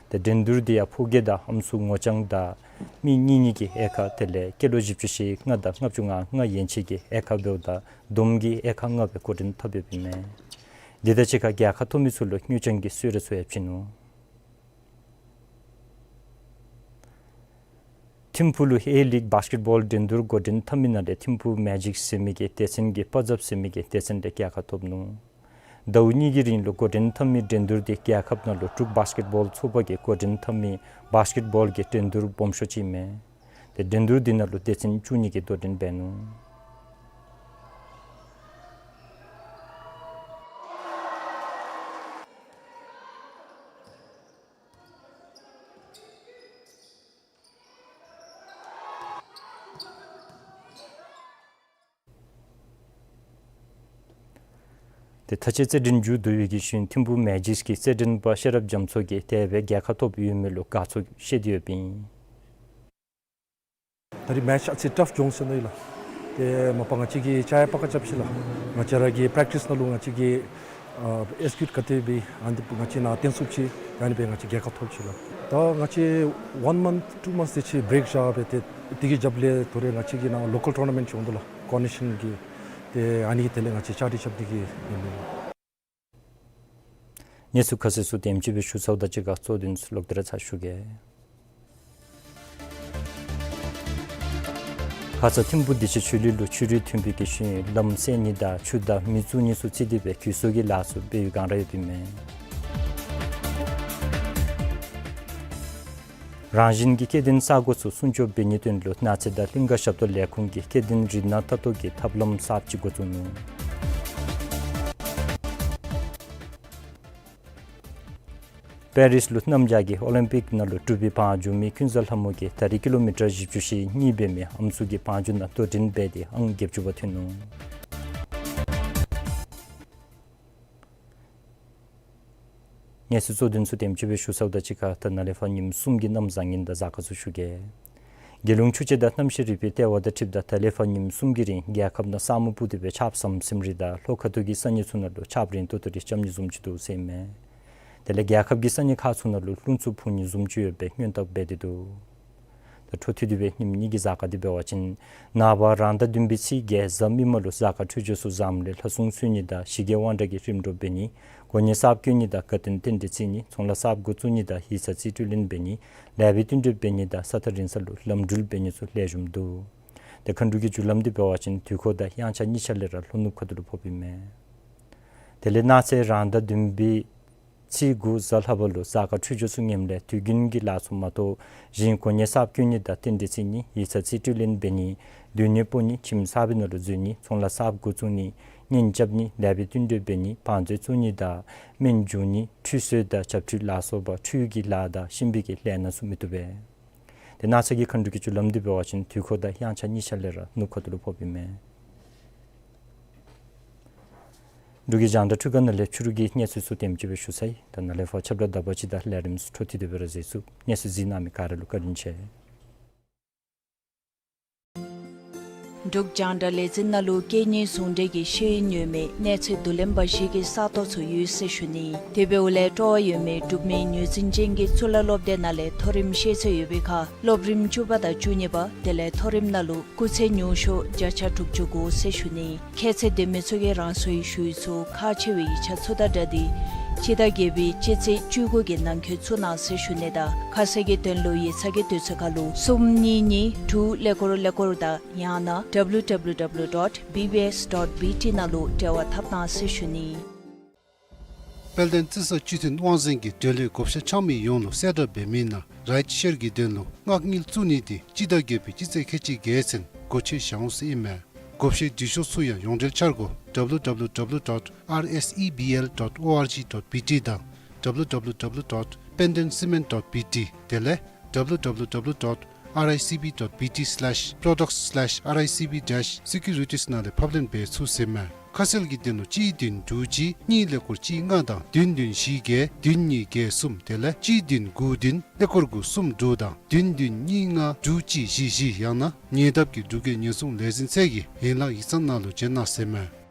ཏེ་འགྲན་བསྡུར་འདི་ཡང་ཕོ་སྐྱེས་དང་ཨམ་སྲུ་ངོ་རྐྱང་དང་མི་གཉིས་གཉིས་ཀྱི་དབྱེ་ཁག་དེ་ལས་སྐྱེས་ལོ་བཞི་བཅུ་ཞེ་ལྔ་དང་ལྔ་བཅུ་ང་ལྔ་ཡན་ཆད་ཀྱི་དབྱེ་ཁག་འབདཝ་ད་བསྡོམས་ཀྱི་དབྱེ་ཁག་ལྔ་སྦེ་འགོ་འདྲེན་འཐབ་ཡོདཔ་ཨིན་མས། འདི་དང་གཅིག་ཁར་རྒྱལ་ཁ་ཐོབ་མི་ཚུ་ལུ་དངུལ་རྐྱང་གི་གསོལ་རས་ཚུ་ཡང་བྱིན་ནུག། ཐིམ་ཕུག་ལུ་ཨེ་ལིག་བཱསི་ཀེཊ་བཱོལ་འགྲན་བསྡུར་འགོ་འདྲེན་འཐབ་མི་ནང་ལས་ཐིམ་ཕུག་མེ་ཇིག་ཟེར་མི་གི་སྡེ་ཚན་གྱིས་པ་ཛབ་ཟེར་མི་གི་སྡེ་ཚན་ལས་རྒྱལ་ཁ་ཐོབ་ནུག། ཟླཝ་གཉིས་ཀྱི་རིང་ལུ་འགོ་འདྲེན་འཐབ་མི་འགྲན་བསྡུར་འདི་རྒྱལ་ཁབ་ནང་ལུ་འབྲུག་བཱསི་ཀེཊ་བཱོལ་ཚོགས་པ་གིས་འགོ་འདྲེན་འཐབ་མི་བཱསི་ཀེཊ་བཱོལ་གྱི་འགྲན་བསྡུར་སྦོམ་ཤོས་ཅིག་ཨིན་མས། ཏེ་འགྲན་བསྡུར་འདི་ནང་ལུ་སྡེ་ཚན་བཅུ་གཉིས་ཀྱིས་དོ་འགྲན་འབད་ནུག། ཏེ་ད་ཅི་རྩེད་འགྲན་མཇུག་བསྡུ་བའི་གི་ཤུལ་ཐིམ་ཕུག་མེ་ཇིསི་ཀྱི་རྩེད་འགྲན་པ་ཤེས་རབ་རྒྱ་མཚོ་གིས་དེ་སྦེ་རྒྱལ་ཁ་ཐོབ་ཡོད་མེད་ལུ་དགའ་ཚོར་བཤད་དེ་ཡོདཔ་ཨིན། ད་རིས་མེཆ་ཨ་ཙི་ཊཕ་འགྱོ་ཟེར་ནི་ལགས། ཏེ་མ་པ་ང་བཅས་ཀྱིས་ཅ་ཡ་པ་ཁ་རྐྱབ་ཅི་ལགས། ང་བཅས་ར་གི་པེརེཀ་ཊིསི་ནང་ལུ་ང་བཅས་ཀྱིས་ཨ་ཨེག་སི་ཀིའུཊ་ག་དེ་སྦེ་ཨ་ནི་ང་བཅས་ནང་བརྟན་ཚུགས་ཅི་ཨ་ནི་སྦེ་ང་བཅས་རྒྱལ་ཁ་ཐོབ་ཅི་ལགས། ད་ང་བཅས་ཝཱན་མནཐ་ཊུ་མནཐ་དེ་ཅིག་བེརེཀ་བཞག་སྦེ་ཏེ་དེ་གི་རྒྱབ་ལས་ད་རིས་ང་བཅས་ཀྱི་ནང་ལོ་ཀཱལ་ཊོར་ན་མེནཊ་ཅིག་འོང་དོ་ལགས། ཀོར་ཌི་ནེ་ཤཱན་གྱི་ཏེ་ཨ་ནི་གི་དེ་ལས་ང་བཅས་བཅའ་སྒྲིག་རྐྱབ་ནི་གི་ཨིན་མས། གནས་ཚུལ་ཁ་གསལ་ཚུ་དེམ་ཅིག་སྦེ་ཞུ་ཚརཝ་ད་གཅིག་ཁར་གཙོ་དོན་ཚུ་ལོག་སྟེ་ར་ཚར་ཞུ་གེ། ཁ་ཙ་ཐིམ་ཕུག་བདེ་ཆེན་ཆོས་གླིང་ལུ་ཆུ་རུད་ཐོན་པའི་གི་ཤུལ་ལམ་སེལ་ནི་དང་ཆུ་དང་མེ་བཙུགས་ནི་ཚུ་རྩིས་ཏེ་སྦེ་གུ་སོ་གི་ལཱ་ཚུ་འབད་བའི་བསྒང་ར་ཡོདཔ་ཨིན་མས། རང་བཞིན་གྱི་སྐྱེ་ལྡན་ས་གོ་ཚུ་སྲུང་སྐྱོབ་འབད་ནིའི་དོན་ལུ་གནའ་རྫས་དང་གླིང་ག་ཞབས་ཏོག་ལས་ཁུངས་ཀྱིས་སྐྱེ་ལྡན་རིགས་སྣ་ལྟ་རྟོག་གི་ཐབས་ལམ་གསརཔ་ཅིག་འགོ་བཙུགས་ནུག། པེ་རིས་ལུ་གནམ་བྱཱར་གྱི་ཨོ་ལིམ་པིཀ་ནང་ལུ་འབྲུག་པའི་བང་རྒྱུག་མི་ཀུན་བཟང་ལྷ་མོ་གིས་ད་རིས་ཀི་ལོ་མི་ཊར་བཞི་བཅུ་ཞེ་གཉིས་འབད་མི་ཨམ་སྲུ་གི་བང་རྒྱུག་ནང་དོ་འགྲན་འབད་དེ་ཨང་བརྒྱད་ཅུ་པ་ཐོན་ནུག། གནས་ཚུལ་གཙོ་དོན་ཚུ་དེམ་ཅིག་སྦེ་ཞུ་ཚརཝ་ད་གཅིག་ཁར་ད་ནཱ་ལས་ཕར་ཉིནམ་གསུམ་གྱི་གནམ་བཟང་ངན་དང་གཟའ་སྐར་ཚུ་ཞུ་གེ། རྒྱལ་ཡོངས་ཆུ་དཔྱད་དང་གནམ་གཤིས་རིག་པའི་ལྟེ་བ་དང་འཁྲིལཝ་ད་ད་ལས་ཕར་ཉིནམ་གསུམ་གྱི་རིང་རྒྱལ་ཁབ་ནང་ས་སྨུག་སྤུབས་ཏེ་སྦེ་ཆརཔ་ཟམ་ཟིམ་རིགས་དང་ལྷོ་ཁ་ཐུག་གི་ས་གནས་ཚུ་ནང་ལུ་ཆརཔ་རན་ཏོག་ཏོ་རེ་རྐྱབ་ནི་བཟུམ་ཅིག་འདུག་ཟེར་ཨིན་མས། དེ་ལས་རྒྱལ་ཁབ་ཀྱི་ས་གནས་ཁག་ཚུ་ནང་ལུ་རླུང་འཚུབ་འཕུ་ནི་བཟུམ་ཅིག་ཡོད་པའི་སྔོན་བརྟག་འབད་དེ་འདུག། ད་འཕྲོ་མཐུད་དེ་སྦེ་ཉིནམ་གཉིས་ཀྱི་གཟའ་སྐར་འདི་འབད་བ་ཅིན་ནངས་པ་རང་ཟླ་བདུན་པའི་ཚེས་བརྒྱད་གཟའ་མིག་དམར་ལུ་གཟའ་སྐར་འཕྲོད་སྦྱོར་ཚུ་བཟངམ་ལས་ལྷ་སྲུང་འཚོལ་ནི་དང་ཞི་རྒྱས་དབང་དྲག་གི་རིམ་གྲོ་འབད་ནི། སྒོ་ཉལ་གསརཔ་བསྐོ་ནི་དང་དགའ་སྟོན་རྟེན་འབྲེལ་བརྩི་ནི། ཚོང་ལཱ་གསརཔ་འགོ་བཙུགས་ནི་དང་ཡིག་ཚང་རྩིས་སྤྲོད་ལེན་འབད་ནི། ལེགས་པའི་བསྟུན་གྲོས་འབད་ནི་དང་ས་ཐག་རིང་ས་ལུ་ལམ་འགྲུལ་འབད་ནི་ཚུ་ལེགས་ཤོམ་འདུག། ཏེ་མཁའ་འགྲུལ་གྱི་རྒྱུ་ལམ་འདི་འབད་བ་ཅིན་དུས་འཁོར་དང་དབྱངས་འཆར་གཉིས་ཆ་ལས་ར་ལྷོ་ནུབ་ཁ་ཐུག་ལུ་ཕོགཔ་ཨིན་མས། དེ་ལས་གནངས་ཚེ་རང་ཟླ་བདུན་པའི་ཚེས་དགུ་གཟའ་ལྷག་པ་ལུ་གཟའ་སྐར་འཕྲོད་སྦྱོར་ཚུ་ངནམ་ལས་དུས་རྒྱུན་གྱི་ལཱ་ཚུ་མ་དོ་བཞིན་སྒོ་ཉལ་གསརཔ་བསྐོ་ནི་དང་རྟེན་འབྲེལ་བརྩི་ནི། ཡིག་ཚང་རྩིས་སྤྲོད་ལེན་འབད་ནི། སྡོད་གནས་སྤོ་ནི། ཁྱིམ་གསར་པའི་ནང་ལུ་འཛུལ་ནི། ཚོང་ལཱ་གསརཔ་འགོ་བཙུགས་ནི། གཉེན་རྐྱབ་ནི། ལེགས་པའི་བསྟུན་གྲོས་འབད་ནི། བང་མཛོད་བཙུགས་ནི་དང་སྨན་བྱུག་ནི། ཁྲུས་གསོལ་དང་བྱབས་ཁྲུས་ལ་སོགས་པ་ཁྲུས་ཀྱི་ལཱ་དང་གཤིན་པོའི་གི་ལས་སྣ་ཚུ་མི་བཏུབ་པས། ཏེ་གནངས་ཚེ་གི་མཁའ་འགྲུལ་གྱི་རྒྱུ་ལམ་འདི་འབད་བ་ཅིན་དུས་འཁོར་དང་དབྱངས་འཆར་གཉིས་ཆ་ལས་ར་ནུབ་ཁ་ཐུག་ལུ་ཕོགཔ་ཨིན་མས། འབྲུག་གི་རྒྱང་བསྒྲགས་འཕྲུལ་ཁང་ནང་ལས་ཕྱི་རུ་གི་གནས་ཚུལ་ཚུ་དེམ་ཅིག་སྦེ་ཞུ་ཚར་ཡི། ད་ནཱ་ལས་ཕར་ཁྱབ་བསྒྲགས་དག་པ་ཅིག་དང་ལས་རིམ་ཚུ་འཕྲོ་མཐུད་དེ་སྦེ་ར་གཟིགས་ཚུགས། གནས་ཚུལ་གཟིགས་གནང་མི་ག་ར་ལུ་བཀའ་དྲིན་ཆེ། འབྲུག་རྒྱང་བསྒྲགས་ལས་འཛིན་ནང་ལུ་སྐད་གཉིས་ཟུང་འབྲེལ་གྱི་ཤེས་ཡོན་ཡོད་མི་གནས་ཚད་བསྡུ་ལེན་པ་ཞིག་གི་ས་སྟོང་ཚུ་ཡོད་ཟེར་ཞུ་ནི། དེ་འབདཝ་ལས་སྤྲོ་བ་ཡོད་མི་འབྲུག་མི་ངོས་འཛིན་ཅན་གྱི་གཙུག་ལག་སློབ་སྡེ་ནང་ལས་མཐོ་རིམ་ཤེས་ཚད་ཡོད་པའི་ཁར་སློབ་རིམ་བཅུ་པ་དང་བཅུ་གཉིས་པ་དེ་ལས་མཐོ་རིམ་ནང་ལུ་སྐུགས་ཚད་ཉུང་ཤོས་བརྒྱ་ཆ་དྲུག་ཅུ་དགོ་ཟེར་ཞུ་ནི། ཁྱད་ཚད་ལྡན་མི་ཚུ་གིས་རང་སོའི་ཞུ་ཡིག་ཚུ་ཁག་ཆེ་བའི་ཡིག་ཆ་ཚུ་དང་སྦྲགས་ཏེ་སྤྱི་ཟླ་བརྒྱད་པའི་སྤྱི་ཚེས་བཅུ་དགུ་གི་ནང་འཁོད་བཙུགས་གནང་ཟེར་ཞུ་ནི་དང་ཁ་གསལ་གྱི་དོན་ལུ་ཡིག་ཚང་གི་དུས་ཚོད་ཁར་ལུ་གསུམ་གཉིས་གཉིས་དྲུག་ཀླད་ཀོར་ཀླད་ཀོར་དང་ཡང་ན་W W W dot B B S dot B T ནང་ལུ་འབྲེལ་བ་འཐབ་གནང་ཟེར་ཞུ་ནི། དཔལ་ལྡན་རྩི་ས་སྤྱི་མཐུན་དབང་འཛིན་གྱིས་འབྲེལ་ཡོད་བགོ་བཤའ་འཆང་མི་ཡོངས་ལུ་གསལ་བསྒྲགས་འབད་མི་ནང་རའིཊ་ཤེར་གྱི་དོན་ལུ་མངགས་དངུལ་བཙུགས་ནི་འདི་སྤྱི་ཟླ་བརྒྱད་པའི་སྤྱི་ཚེས་ཁལ་གཅིག་བརྒྱད་ཚུན་སྒོ་ཕྱེ་བཞག་འོང་ཟེར་ཨིན་མས། བགོ་བཤའི་འབྲི་ཤོག་ཚུ་ཡང་ཡོངས་འབྲེལ་འཆར་སྒོ་W W W dot R S E B L dot O R G dot B T དང་W W W dot pendenscement dot B T དེ་ལས་W W W dot R I C B dot B T slash products slash R I C B dash securities ནང་ལས་ཕབ་ལེན་འབད་ཚུགས་ཟེར་ཨིན་མས། ཁ་གསལ་གྱི་དོན་ལུ་གཅིག་བདུན་དྲུག་གཅིག་གཉིས་ཀླད་ཀོར་གཅིག་ལྔ་དང་བདུན་བདུན་བཞི་བརྒྱད་བདུན་གཉིས་བརྒྱད་གསུམ་དེ་ལས་གཅིག་བདུན་དགུ་བདུན་ཀླད་ཀོར་དགུ་གསུམ་དྲུག་དང་བདུན་བདུན་གཉིས་ལྔ་དྲུག་གཅིག་བཞི་བཞི་ཡང་ན་ཉེ་འདབས་ཀྱི་འབྲུག་རྒྱལ་ཉེན་སྲུང་ལས་འཛིན་ཚད་ཀྱི་ཡན་ལག་ཡིག་ཚང་ནང་ལུ་བྱོན་གནང་ཟེར་ཨིན་མས།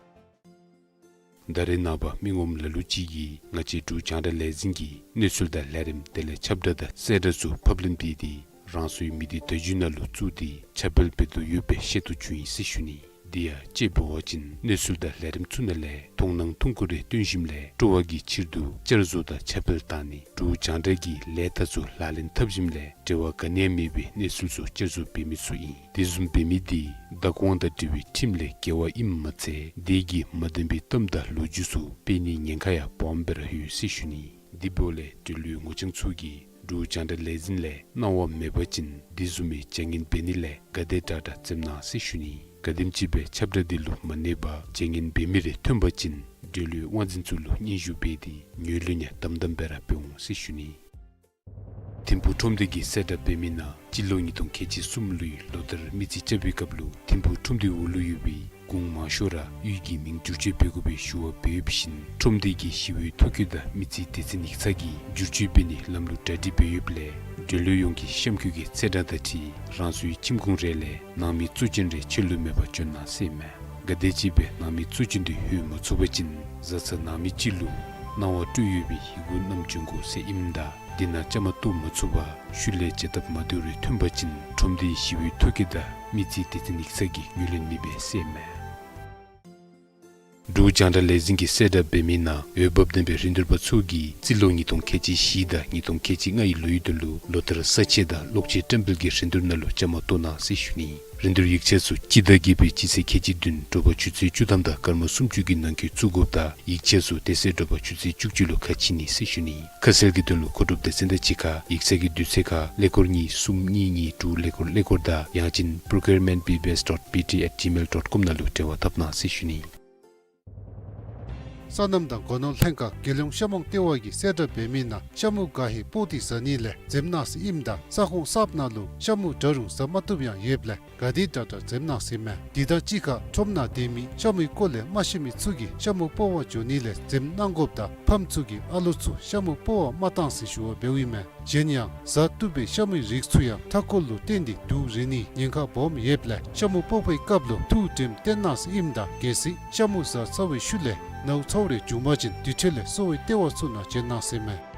ད་རེས་ནངས་པ་མི་ངོམ་ལ་ལུ་ཅིག་གིས་ང་བཅས་འབྲུག་རྒྱང་བསྒྲགས་ལས་འཛིན་གྱི་གནས་ཚུལ་དང་ལས་རིམ་དེ་ལས་ཁྱབ་བསྒྲགས་དང་གསལ་བསྒྲགས་ཚུ་ཕབ་ལེན་འབད་དེ་རང་སོའི་མི་སྡེ་བརྡ་བརྒྱུད་ནང་ལུ་བཙུགས་ཏེ་ཁྱབ་སྤེལ་འབད་དོ་ཡོད་པའི་ཤེས་རྟོགས་བྱུང་ཡི་ཟེར་ཞུ་ནི། དེ་ཡང་དཔྱེ་འབད་བ་ཅིན་གནས་ཚུལ་དང་ལས་རིམ་ཚུ་ནང་ལས་མཐོང་སྣང་ཐུང་ཀུ་རེ་སྟོན་ཞིནམ་ལས་སྤྲོ་བ་གི་ཕྱིར་དུ་བསྐྱར་བཟོ་དང་ཁྱབ་སྤེལ་བཏང་ནི་འབྲུག་རྒྱང་བསྒྲགས་ཀྱི་ལས་རྟགས་ཚུ་ལག་ལེན་འཐབ་ཞིནམ་ལས་འབྲེལ་བ་ག་ནི་ཡང་མེད་པའི་གནས་ཚུལ་ཚུ་བསྐྱར་བཟོ་འབད་མི་ཚུ་ཨིན། དེ་བཟུམ་འབད་མི་འདི་བདག་དབང་དང་འབྲེལ་བའི་ཁྲིམས་ལས་འགལ་བ་ཨིནམ་མ་ཚད་དེ་གིས་མ་བདེན་པའི་གཏམ་དང་ལོ་རྒྱུས་ཚུ་སྤེལ་ནིའི་ཉེན་ཁ་ཡང་སྦོམ་སྦེ་ར་ཡོད་ཟེར་ཞུ་ནི། དེ་འབདཝ་ལས་འབྲེལ་ཡོད་ངོ་རྐྱང་ཚུ་གིས་འབྲུག་རྒྱང་བསྒྲགས་ལས་འཛིན་ལས་གནང་བ་མེད་པ་ཅིན་དེ་བཟུམ་མའི་བྱ་ངན་འབད་ནི་ལས་ག་དེ་དྲག་དྲག་འཛེམ་གནང་ཟེར་ཞུ་ནི། ག་དེམ་ཅིག་སྦེ་ཁྱབ་བསྒྲགས་འདི་ལུ་མ་གནས་པར་བྱ་ངན་འབད་མི་རེ་ཐོན་པ་ཅིན་འབྲེལ་ཡོད་དབང་འཛིན་ཚུ་ལུ་སྙན་ཞུ་འབད་དེ་ངོས་ལེན་ཡང་དམ་དམ་སྦེ་ར་འབད་འོང་ཟེར་ཞུ་ནི། ཐིམ་ཕུག་ཁྲོམ་སྡེ་གིས་གསལ་བསྒྲགས་འབད་མི་ནང་སྤྱི་ལོ་ཉིས་སྟོང་ཁལ་གཅིག་གསུམ་ལོའི་ལོ་ལྟར་མི་རྩིས་རྐྱབ་པའི་སྐབས་ལུ་ཐིམ་ཕུག་ཁྲོམ་སྡེའི་འོག་ལུ་ཡོད་པའི་ གུང་མང་ཤོས་ར་གཡུས་ཀྱི་མིང་བསྒྱུར་བཅོས་འབད་དགོ་པའི་ཞུ་བ་འབད་ཡོདཔ་བཞིན་ཁྲོམ་སྡེ་གི་ཞི་བའི་ཐོ་བཀོད་དང་མི་རྩིས་སྡེ་ཚན་ཡིག་ཚང་གིས་བསྒྱུར་བཅོས་འབད་ནི་ལམ་ལུགས་གྲ་སྒྲིག་འབད་ཡོདཔ་ལས་འབྲེལ་ཡོད་ཡོངས་ཀྱིས་གཤམ་འཁོད་ཀྱི་ཚེས་གྲངས་དང་འཁྲིལ་རང་སོའི་ཁྱིམ་ཁོངས་རེ་ལས་ནང་མི་གཙོ་ཅན་རེ་ཕྱི་ལུ་མེད་པར་བྱོན་གནང་ཟེར་ཨིན་མས། ག་དེམ་ཅིག་སྦེ་ནང་མི་གཙོ་ཅན་འདི་ལྷོད་མ་ཚུགས་པ་ཅིན་བཟའ་ཚང་ནང་མི་ཅིག་ལུ་གནང་བ་སྤྲོད་ཡོད་པའི་ཡི་གུ་བསྣམས་བྱོན་དགོ་ཟེར་ཨིནམ་ད་དེ་ནང་བཅའ་མར་གཏོགས་མ་ཚུགས་པར་ཤུལ་ལས་བྱ་ཐབས་མ་འདྲཝ་རེ་ཐོན་པ་ཅིན་ཁྲོམ་སྡེའི་ཞི་བའི་ཐོ་བཀོད་དང་མི་རྩིས་སྡེ་ཚན་ཡིག་ཚང་གིས་ངོས་ལེན་མི་འབད་ཟེར་ཨིན་མས། འབྲུག་རྒྱང་བསྒྲགས་ལས་འཛིན་གྱིས་གསལ་བསྒྲགས་འབད་མི་ནང་འོས་འབབ་ལྡན་པའི་རིན་བསྡུར་པ་ཚུ་གིས་རྩིས་ལོ་ཉིས་སྟོང་ཁལ་གཅིག་བཞི་དང་ཉིས་སྟོང་ཁལ་གཅིག་ལྔའི་ལོའི་དོན་ལུ་ལོ་ལྟར་ས་ཆས་དང་གློག་ཆས་བཀྲམ་སྤེལ་གྱི་རིན་བསྡུར་ནང་ལུ་བཅའ་མར་གཏོགས་གནང་ཟེར་ཞུ་ནི། རིན་བསྡུར་ཡིག་ཆ་ཚུ་སྤྱི་ཟླ་བརྒྱད་པའི་སྤྱི་ཚེས་ཁལ་གཅིག་བདུན་དྲོ་པ་ཆུ་ཚོད་བཅུ་ཐམ་དང་སྐར་མ་སུམ་ཅུ་གི་ནང་འཁོད་བཙུགས་དགོཔ་དང་ཡིག་ཆ་ཚུ་དེ་ཚེ་དྲོ་པ་ཆུ་ཚོད་བཅུ་གཅིག་ལུ་ཁ་ཕྱེ་ནི་ཟེར་ཞུ་ནི། ཁ་གསལ་གྱི་དོན་ལུ་མཁོ་སྒྲུབ་སྡེ་ཚན་དང་གཅིག་ཁར་ཡིག་ཚང་གི་དུས་ཚོད་ཁར་ཀླད་ཀོར་གཉིས་གསུམ་གཉིས་གཉིས་དྲུག་ཀླད་ཀོར་ཀླད་ཀོར་དང་ཡང་ཅིན་procurement B B S dot B T at gmail dot com ནང་ལུ་འབྲེལ་བ་འཐབ་གནང་ཟེར་ཞུ་ནི། སོ་ནམ་དང་སྒོ་ནོར་ལྷན་ཁག་རྒྱལ་ཡོངས་ཤ་མོང་ལྟེ་བ་གིས་གསལ་བསྒྲགས་འབད་མི་ནང་ཤ་མུ་ག་ཧེ་པོ་ཏི་ཟ་ནི་ལས་འཛེམ་གནང་ཟེར་ཨིནམ་ད་ས་ཁོངས་གསརཔ་ནང་ལུ་ཤ་མུ་འདྲ་རུང་ཟ་མ་བཏུབ་ཡང་ཡོདཔ་ལས་ག་དེ་དྲག་དྲག་འཛེམ་གནང་ཟེར་ཨིན་མས། དེ་དང་གཅིག་ཁར་ཁྲོམ་ནང་སྡོད་མི་ཤ་མུའི་སྐོར་ལས་མ་ཤེས་མི་ཚུ་གིས་ཤ་མུ་སྤོ་བར་འགྱོ་ནི་ལས་འཛེམ་གནང་དགོཔ་དང་ཕམ་ཚུ་གིས་ཨ་ལོ་ཚུ་ཤ་མུ་སྤོ་བར་མ་གཏང་ཟེར་ཞུ་བ་འབདཝ་ཨིན་མས། གཞན་ཡང་ཟ་བཏུབ་པའི་ཤ་མུའི་རིགས་ཚུ་ཡང་མཐའ་འཁོར་ལུ་བརྟེན་ཏེ་དུག་རེག་ནིའི་ཉེན་ཁ་སྦོམ་ཡོདཔ་ལས་ཤ་མུ་སྤོ་བའི་སྐབས་ལུ་ཐུགས་དྲནམ་བཏོན་གནང་ཟེར་ཨིནམ་ད་གལ་སྲིད་ཤ་མུ་ཟ་ཚར་བའི་ཤུལ་ལས་ནཝ་ཚཝ་རེ་བྱུང་པ་ཅིན་དེ་འཕྲལ་ལས་གསོ་བའི་ལྟེ་བ་ཚུ་ནང་བྱོན་གནང་ཟེར་ཨིན་མས།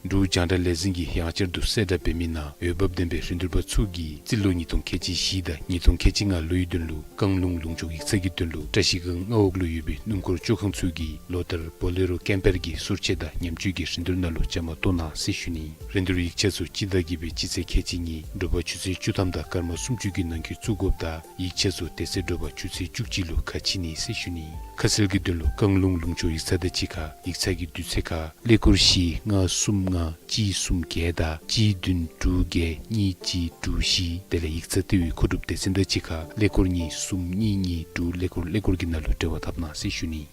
འབྲུག་རྒྱང་བསྒྲགས་ལས་འཛིན་གྱིས་ཡང་བསྐྱར་དུ་གསལ་བསྒྲགས་འབད་མི་ནང་འོས་འབབ་ལྡན་པའི་རིན་བསྡུར་པ་ཚུ་གིས་རྩིས་ལོ་ཉིས་སྟོང་ཁལ་གཅིག་བཞི་དང་ཉིས་སྟོང་ཁལ་གཅིག་ལྔ་ལོའི་དོན་ལུ་བཀང་ལུང་ལུང་ཕྱོགས་ཡིག་ཚང་གི་དོན་ལུ་བཀྲ་ཤིས་སྒང་མངའ་འོག་ལུ་ཡོད་པའི་སྣུམ་འཁོར་བཅོ་ཁང་ཚུ་གིས་ལོ་ལྟར་བོ་ལེ་རོ་ཀེམ་པར་གྱི་སོར་ཆས་དང་ཉམས་བཅོས་ཀྱི་རིན་བསྡུར་ནང་ལུ་བཅའ་མར་གཏོགས་གནང་ཟེར་ཞུ་ནི། རིན་བསྡུར་ཡིག་ཆ་ཚུ་སྤྱི་ཟླ་བརྒྱད་པའི་སྤྱི་ཚེས་ཁལ་གཅིག་གཉིས་དྲོ་པ་ཆུ་ཚོད་བཅུ་ཐམ་དང་སྐར་མ་སུམ་ཅུ་གི་ནང་འཁོད་བཙུགས་དགོཔ་དང་ཡིག་ཆ་ཚུ་དེ་ཚེ་དྲོ་པ་ཆུ་ཚོད་བཅུ་གཅིག་ལུ་ཁ་ཕྱེ་ནི་ཟེར་ཞུ་ནི། ཁ་གསལ་གྱི་དོན་ལུ་བཀང་ལུང་ལུང་ཕྱོགས་ཡིག་ཚང་དང་གཅིག་ཁར་ཡིག་ཚང་གི་དུས་ཚོད་ཁར་ཀླད་ཀོར་བཞི་ལྔ་གསུམ་ལྔ་གཅིག་གསུམ་བརྒྱད་དང་གཅིག་བདུན་དྲུག་བརྒྱད་གཉིས་གཅིག་དྲུག་བཞི། དེ་ལས་ཡིག་ཚང་ལྟེ་བའི་མཁོ་སྒྲུབ་སྡེ་ཚན་དང་གཅིག་ཁར་ཀླད་ཀོར་གཉིས་གསུམ་གཉིས་གཉིས་དྲུག་ཀླད་ཀོར་ཀླད་ཀོར་གྱི་ནང་ལུ་འབྲེལ་བ་འཐབ་གནང་ཟེར་ཞུ་ནི།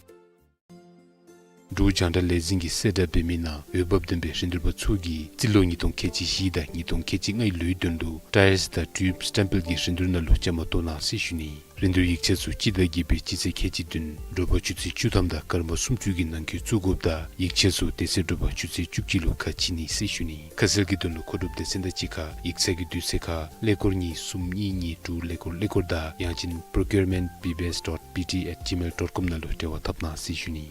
འབྲུག་རྒྱང་བསྒྲགས་ལས་འཛིན་གྱིས་གསལ་བསྒྲགས་འབད་མི་ནང་འོས་འབབ་ལྡན་པའི་རིན་བསྡུར་པ་ཚུ་གིས་རྩིས་ལོ་ཉིས་སྟོང་ཁལ་གཅིག་བཞི་དང་ཉིས་སྟོང་ཁལ་གཅིག་ལྔའི་ལོའི་དོན་ལུ་ཊ་ཡརསི་དང་ཊིའུབ་སི་ཊེམ་པེཌ་ཀྱི་རིན་བསྡུར་ནང་ལུ་བཅའ་མར་གཏོགས་གནང་ཟེར་ཞུ་ནི། རིན་བསྡུར་ཡིག་ཆ་ཚུ་སྤྱི་ཟླ་བརྒྱད་པའི་སྤྱི་ཚེས་ཁལ་གཅིག་བདུན་དྲོ་པ་ཆུ་ཚོད་བཅུ་ཐམ་དང་སྐར་མ་སུམ་ཅུ་གི་ནང་འཁོད་བཙུགས་དགོཔ་དང་ཡིག་ཆ་ཚུ་དེ་ཚེ་དྲོ་པ་ཆུ་ཚོད་བཅུ་གཅིག་ལུ་ཁ་ཕྱེ་ནི་ཟེར་ཞུ་ནི། ཁ་གསལ་གྱི་དོན་ལུ་མཁོ་སྒྲུབ་སྡེ་ཚན་དང་གཅིག་ཁར་ཡིག་ཚང་གི་དུས་ཚོད་ཁར་ཀླད་ཀོར་གཉིས་གསུམ་གཉིས་གཉིས་དྲུག་ཀླད་ཀོར་ཀླད་ཀོར་དང་ཡང་ཅིན་procurement B B S dot B T at gmail dot com ནང་ལུ་འབྲེལ་བ་འཐབ་གནང་ཟེར་ཞུ་ནི།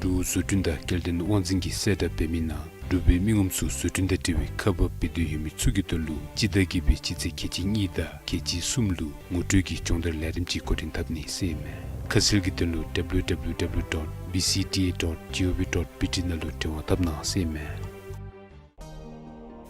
འབྲུག་བཟོ་སྐྲུན་དང་སྐྱེལ་འདྲེན་དབང་འཛིན་གྱིས་གསལ་བསྒྲགས་འབད་མི་ནང་འབྲུག་པའི་མི་ངོམ་ཚུ་བཟོ་སྐྲུན་དང་འབྲེལ་བའི་ཁག་འབག་འབད་འདོད་ཡོད་མི་ཚུ་གི་དོན་ལུ་སྤྱི་ཟླ་བརྒྱད་པའི་སྤྱི་ཚེས་ཁལ་གཅིག་གཉིས་དང་ཁལ་གཅིག་གསུམ་ལུ་ངོ་སྤྲོད་ཀྱི་སྦྱོང་བརྡར་ལས་རིམ་ཅིག་འགོ་འདྲེན་འཐབ་ནི་ཟེར་ཨིན་མས། ཁ་གསལ་གྱི་དོན་ལུ་W W W dot B C T A dot gov dot B T ནང་ལུ་འབྲེལ་བ་འཐབ་གནང་ཟེར་ཨིན་མས།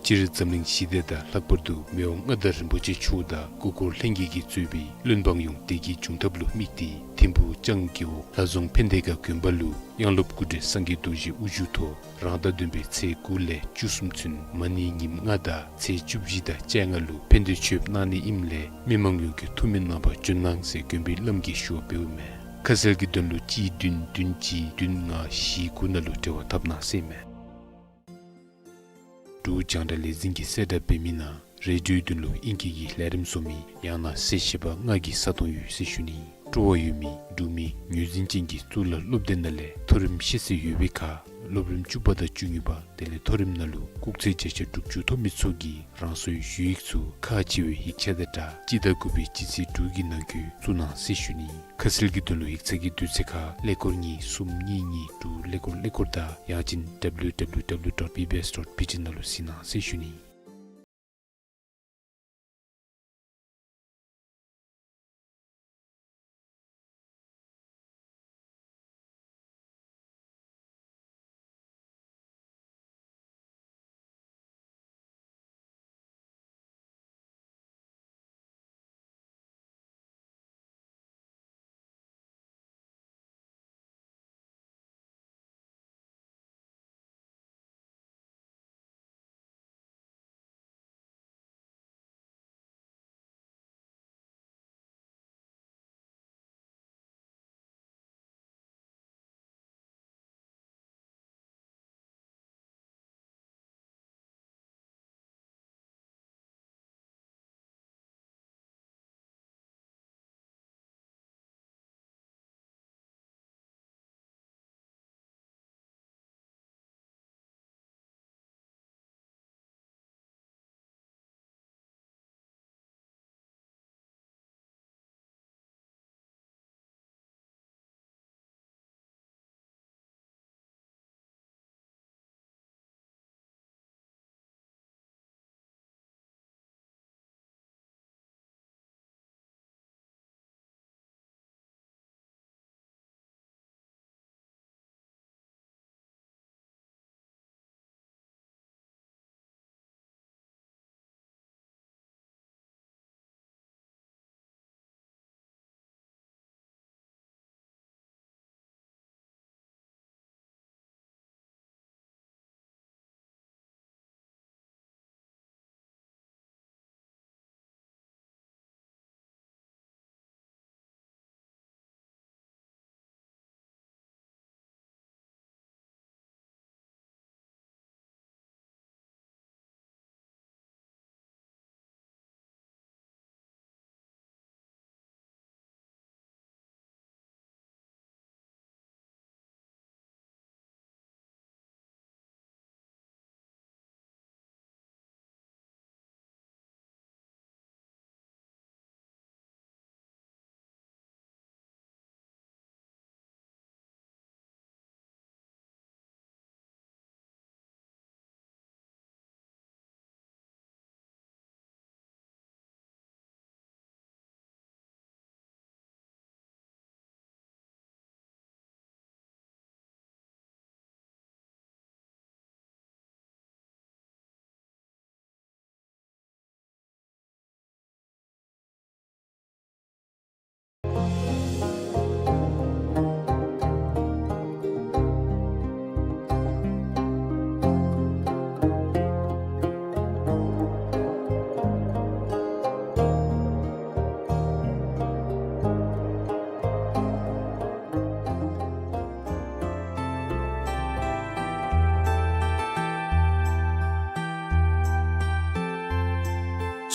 སྤྱིར་འཛམ་གླིང་ཞི་བདེ་དང་ལྷག་པར་དུ་མི་དབང་མངའ་བདག་རིན་པོ་ཆེ་མཆོག་དང་སྐུ་འཁོར་ལྷན་རྒྱས་ཀྱིས་གཙོས་པའི་བློན་འབངས་ཡོངས་བདེ་སྐྱིད་འབྱུང་ཐབས་ལུ་དམིགས་ཏེ་ཐིམ་ཕུག་ལྕང་རྒེད་འོག་ལྷ་རྫོང་ཕན་བདེ་དགའ་དགོན་པ་ལུ་དབྱངས་སློབ་སྐུ་བགྲེས་སངས་རྒྱས་རྡོ་རྗེ་དབུ་བཞུགས་ཐོག་རང་ཟླ་བདུན་པའི་ཚེས་དགུ་ལས་བཅུ་གསུམ་ཚུན་མ་ཎི་ཉིནམ་ལྔ་དང་ཚེས་བཅུ་བཞི་དང་བཅོ་ལྔ་ལུ་ཕན་བདེ་མཆོདཔ་གནང་ནི་ཨིནམ་ལས་མི་མང་ཡོངས་ཀྱིས་ཐུགས་སྨོན་གནང་བར་བྱོན་གནང་ཟེར་དགོན་པའི་བླམ་གིས་ཞུ་བ་འབདཝ་མས། ཁ་གསལ་གྱི་དོན་ལུ་གཅིག་བདུན་བདུན་གཅིག་བདུན་ལྔ་བཞི་དགུ་ནང་ལུ་འབྲེལ་བ་འཐབ་གནང་ཟེར་ཨིན་མས། འབྲུག་རྒྱང་བསྒྲགས་ལས་འཛིན་གྱིས་གསལ་བསྒྲགས་འབད་མི་ནང་རེ་ཌིའོའི་དོན་ལུ་ཨིང་སྐད་ཀྱི་ལས་རིམ་བཟོ་མི་ཡང་ན་གསལ་བཤད་པ་ལྔ་གི་ས་སྟོང་ཡོད་ཟེར་ཞུ་ནི། སྤྲོ་བ་ཡོད་མི་འབྲུག་མི་ངོས་འཛིན་ཅན་གྱི་གཙུག་ལག་སློབ་སྡེ་ནང་ལས་མཐོ་རིམ་ཤེས་ཚད་ཡོད་པའི་ཁར་སློབ་རིམ་བཅུ་པ་དང་བཅུ་གཉིས་པ་དེ་ལས་མཐོ་རིམ་ནང་ལུ་སྐུགས་ཚད་བརྒྱ་ཆ་དྲུག་ཅུ་ཐོབ་མི་ཚུ་གིས་རང་སོའི་ཞུ་ཡིག་ཚུ་ཁག་ཆེ་བའི་ཡིག་ཆ་དང་སྦྲགས་སྤྱི་ཟླ་དགུ་པའི་སྤྱི་ཚེས་དྲུག་གི་ནང་འཁོད་བཙུགས་གནང་ཟེར་ཞུ་ནི། ཁ་གསལ་གྱི་དོན་ལུ་ཡིག་ཚང་གི་དུས་ཚོད་ཁར་ཀླད་ཀོར་གཉིས་གསུམ་གཉིས་གཉིས་དྲུག་ཀླད་ཀོར་ཀླད་ཀོར་དང་ཡང་ཅིན་W W W dot B B S dot B T ནང་ལུ་གཟིགས་གནང་ཟེར་ཞུ་ནི།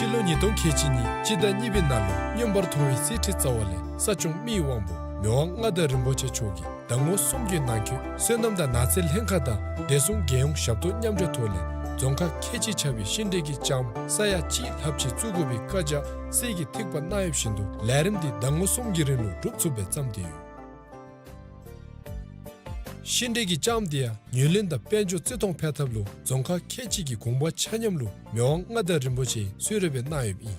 སྤྱི་ལོ་ཉིས་སྟོང་ཁལ་གཅིག་གཉིས་སྤྱི་ཟླ་གཉིས་པའི་ནང་ལུ་མངོན་པར་མཐོ་བའི་གསེར་ཁྲི་རྩ་བ་ལས་ས་སྐྱོང་མི་ཡི་དབང་པོ་མི་དབང་མངའ་བདག་རིན་པོ་ཆེ་མཆོག་གིས་ཟླ་ངོ་གསུམ་གྱི་ནང་འཁོད་སོ་ནམ་དང་ནགས་ཚལ་ལྷན་ཁག་དང་བདེ་སྲུང་རྒྱལ་ཡོངས་ཞབས་ཏོག་མཉམ་འབྲེལ་ཐོག་ལས་རྫོང་ཁག་ཁལ་གཅིག་ཁྱབ་པའི་ཤིང་འབྲས་ཀྱི་ལྕངམ་ས་ཡ་གཅིག་ལྷགཔ་ཅིག་བཙུགས་དགོ་པའི་བཀའ་རྒྱ་གསེར་གྱི་ཐིགཔ་གནང་ཡོདཔ་བཞིན་དུ་ལས་རིམ་འདི་ཟླ་ངོ་གསུམ་གྱི་རིང་ལུ་གྲུབ་ཚུགསཔ་སྦེ་བརྩམས་ཏེ་ཡོད། ཤིང་འབྲས་ཀྱི་ལྕངམ་འདི་ཡང་ངོས་ལེན་དང་དཔལ་འབྱོར་བརྩི་མཐོང་འཕེལ་ཐབས་ལུ་རྫོང་ཁག་ཁལ་གཅིག་གི་དགོངས་པ་ཆ་མཉམ་ལུ་མི་དབང་མངའ་བདག་རིན་པོ་ཆེ་གསོལ་རས་སྦེ་གནང་ཡོདཔ་ཨིན།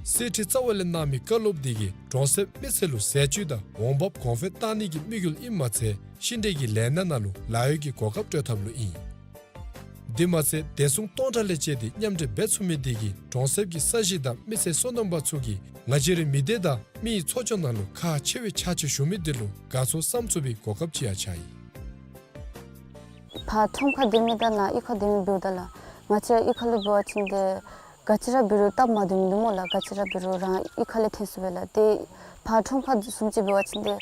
གསེར་ཁྲི་རྩ་བ་ལས་གནང་མི་བཀའ་སློབ་འདི་གིས་གྲོང་གསེབ་མི་སེར་ལུ་ཟས་བཅུད་དང་འོང་འབབ་གོང་འཕེལ་གཏང་ནི་གི་དམིགས་ཡུལ་ཨིནམ་མ་ཚད་ཤིང་འབྲས་ཀྱི་ལས་སྣ་ནང་ལུ་ལཱ་གཡོག་གི་གོ་སྐབས་སྤྲོད་ཐབས་ལུ་ཨིན། དེ་མ་ཚད་བདེ་སྲུང་སྟོང་ཕྲག་ལས་བཅད་དེ་མཉམ་འབྲེལ་འབད་ཚུགས་མི་འདི་གིས་གྲོང་གསེབ་ཀྱི་ས་གཞི་དང་མི་སེར་སོ་ནམ་པ་ཚུ་གིས་ང་བཅས་རའི་མི་སྡེ་དང་མི་ཡི་འཚོ་སྐྱོང་ནང་ལུ་ཁག་ཆེ་བའི་ཕྱག་ཕྱིད་ཞུ་མི་འདི་ལུ་དགའ་ཚོར་བསམ་ཚུགས་པའི་གོ་སྐབས་ཅིག་ཡང་ཆགས་ཡི། ཕར་ཁྲོམ་ཁར་སྡོད་མི་དང་ནཱ་གཡུས་ཁར་སྡོད་མི་འབདཝ་ད་ལགས། ང་བཅས་གཡུས་ཁ་ལུ་འབད་བ་ཅིན་ཏེ་ག་ཅི་ར་འབད་རུང་སྟབས་མ་བདེཝ་མིན་འདུག་སྨོ་ལགས། ག་ཅི་ར་འབད་རུང་རང་གཡུས་ཁ་ལས་ཐོན་ཚུགས་པས་ལགས། ཏེ་ཕར་ཁྲོམ་ཁར་བཟུམ་ཅིག་འབད་བ་ཅིན་ཏེ་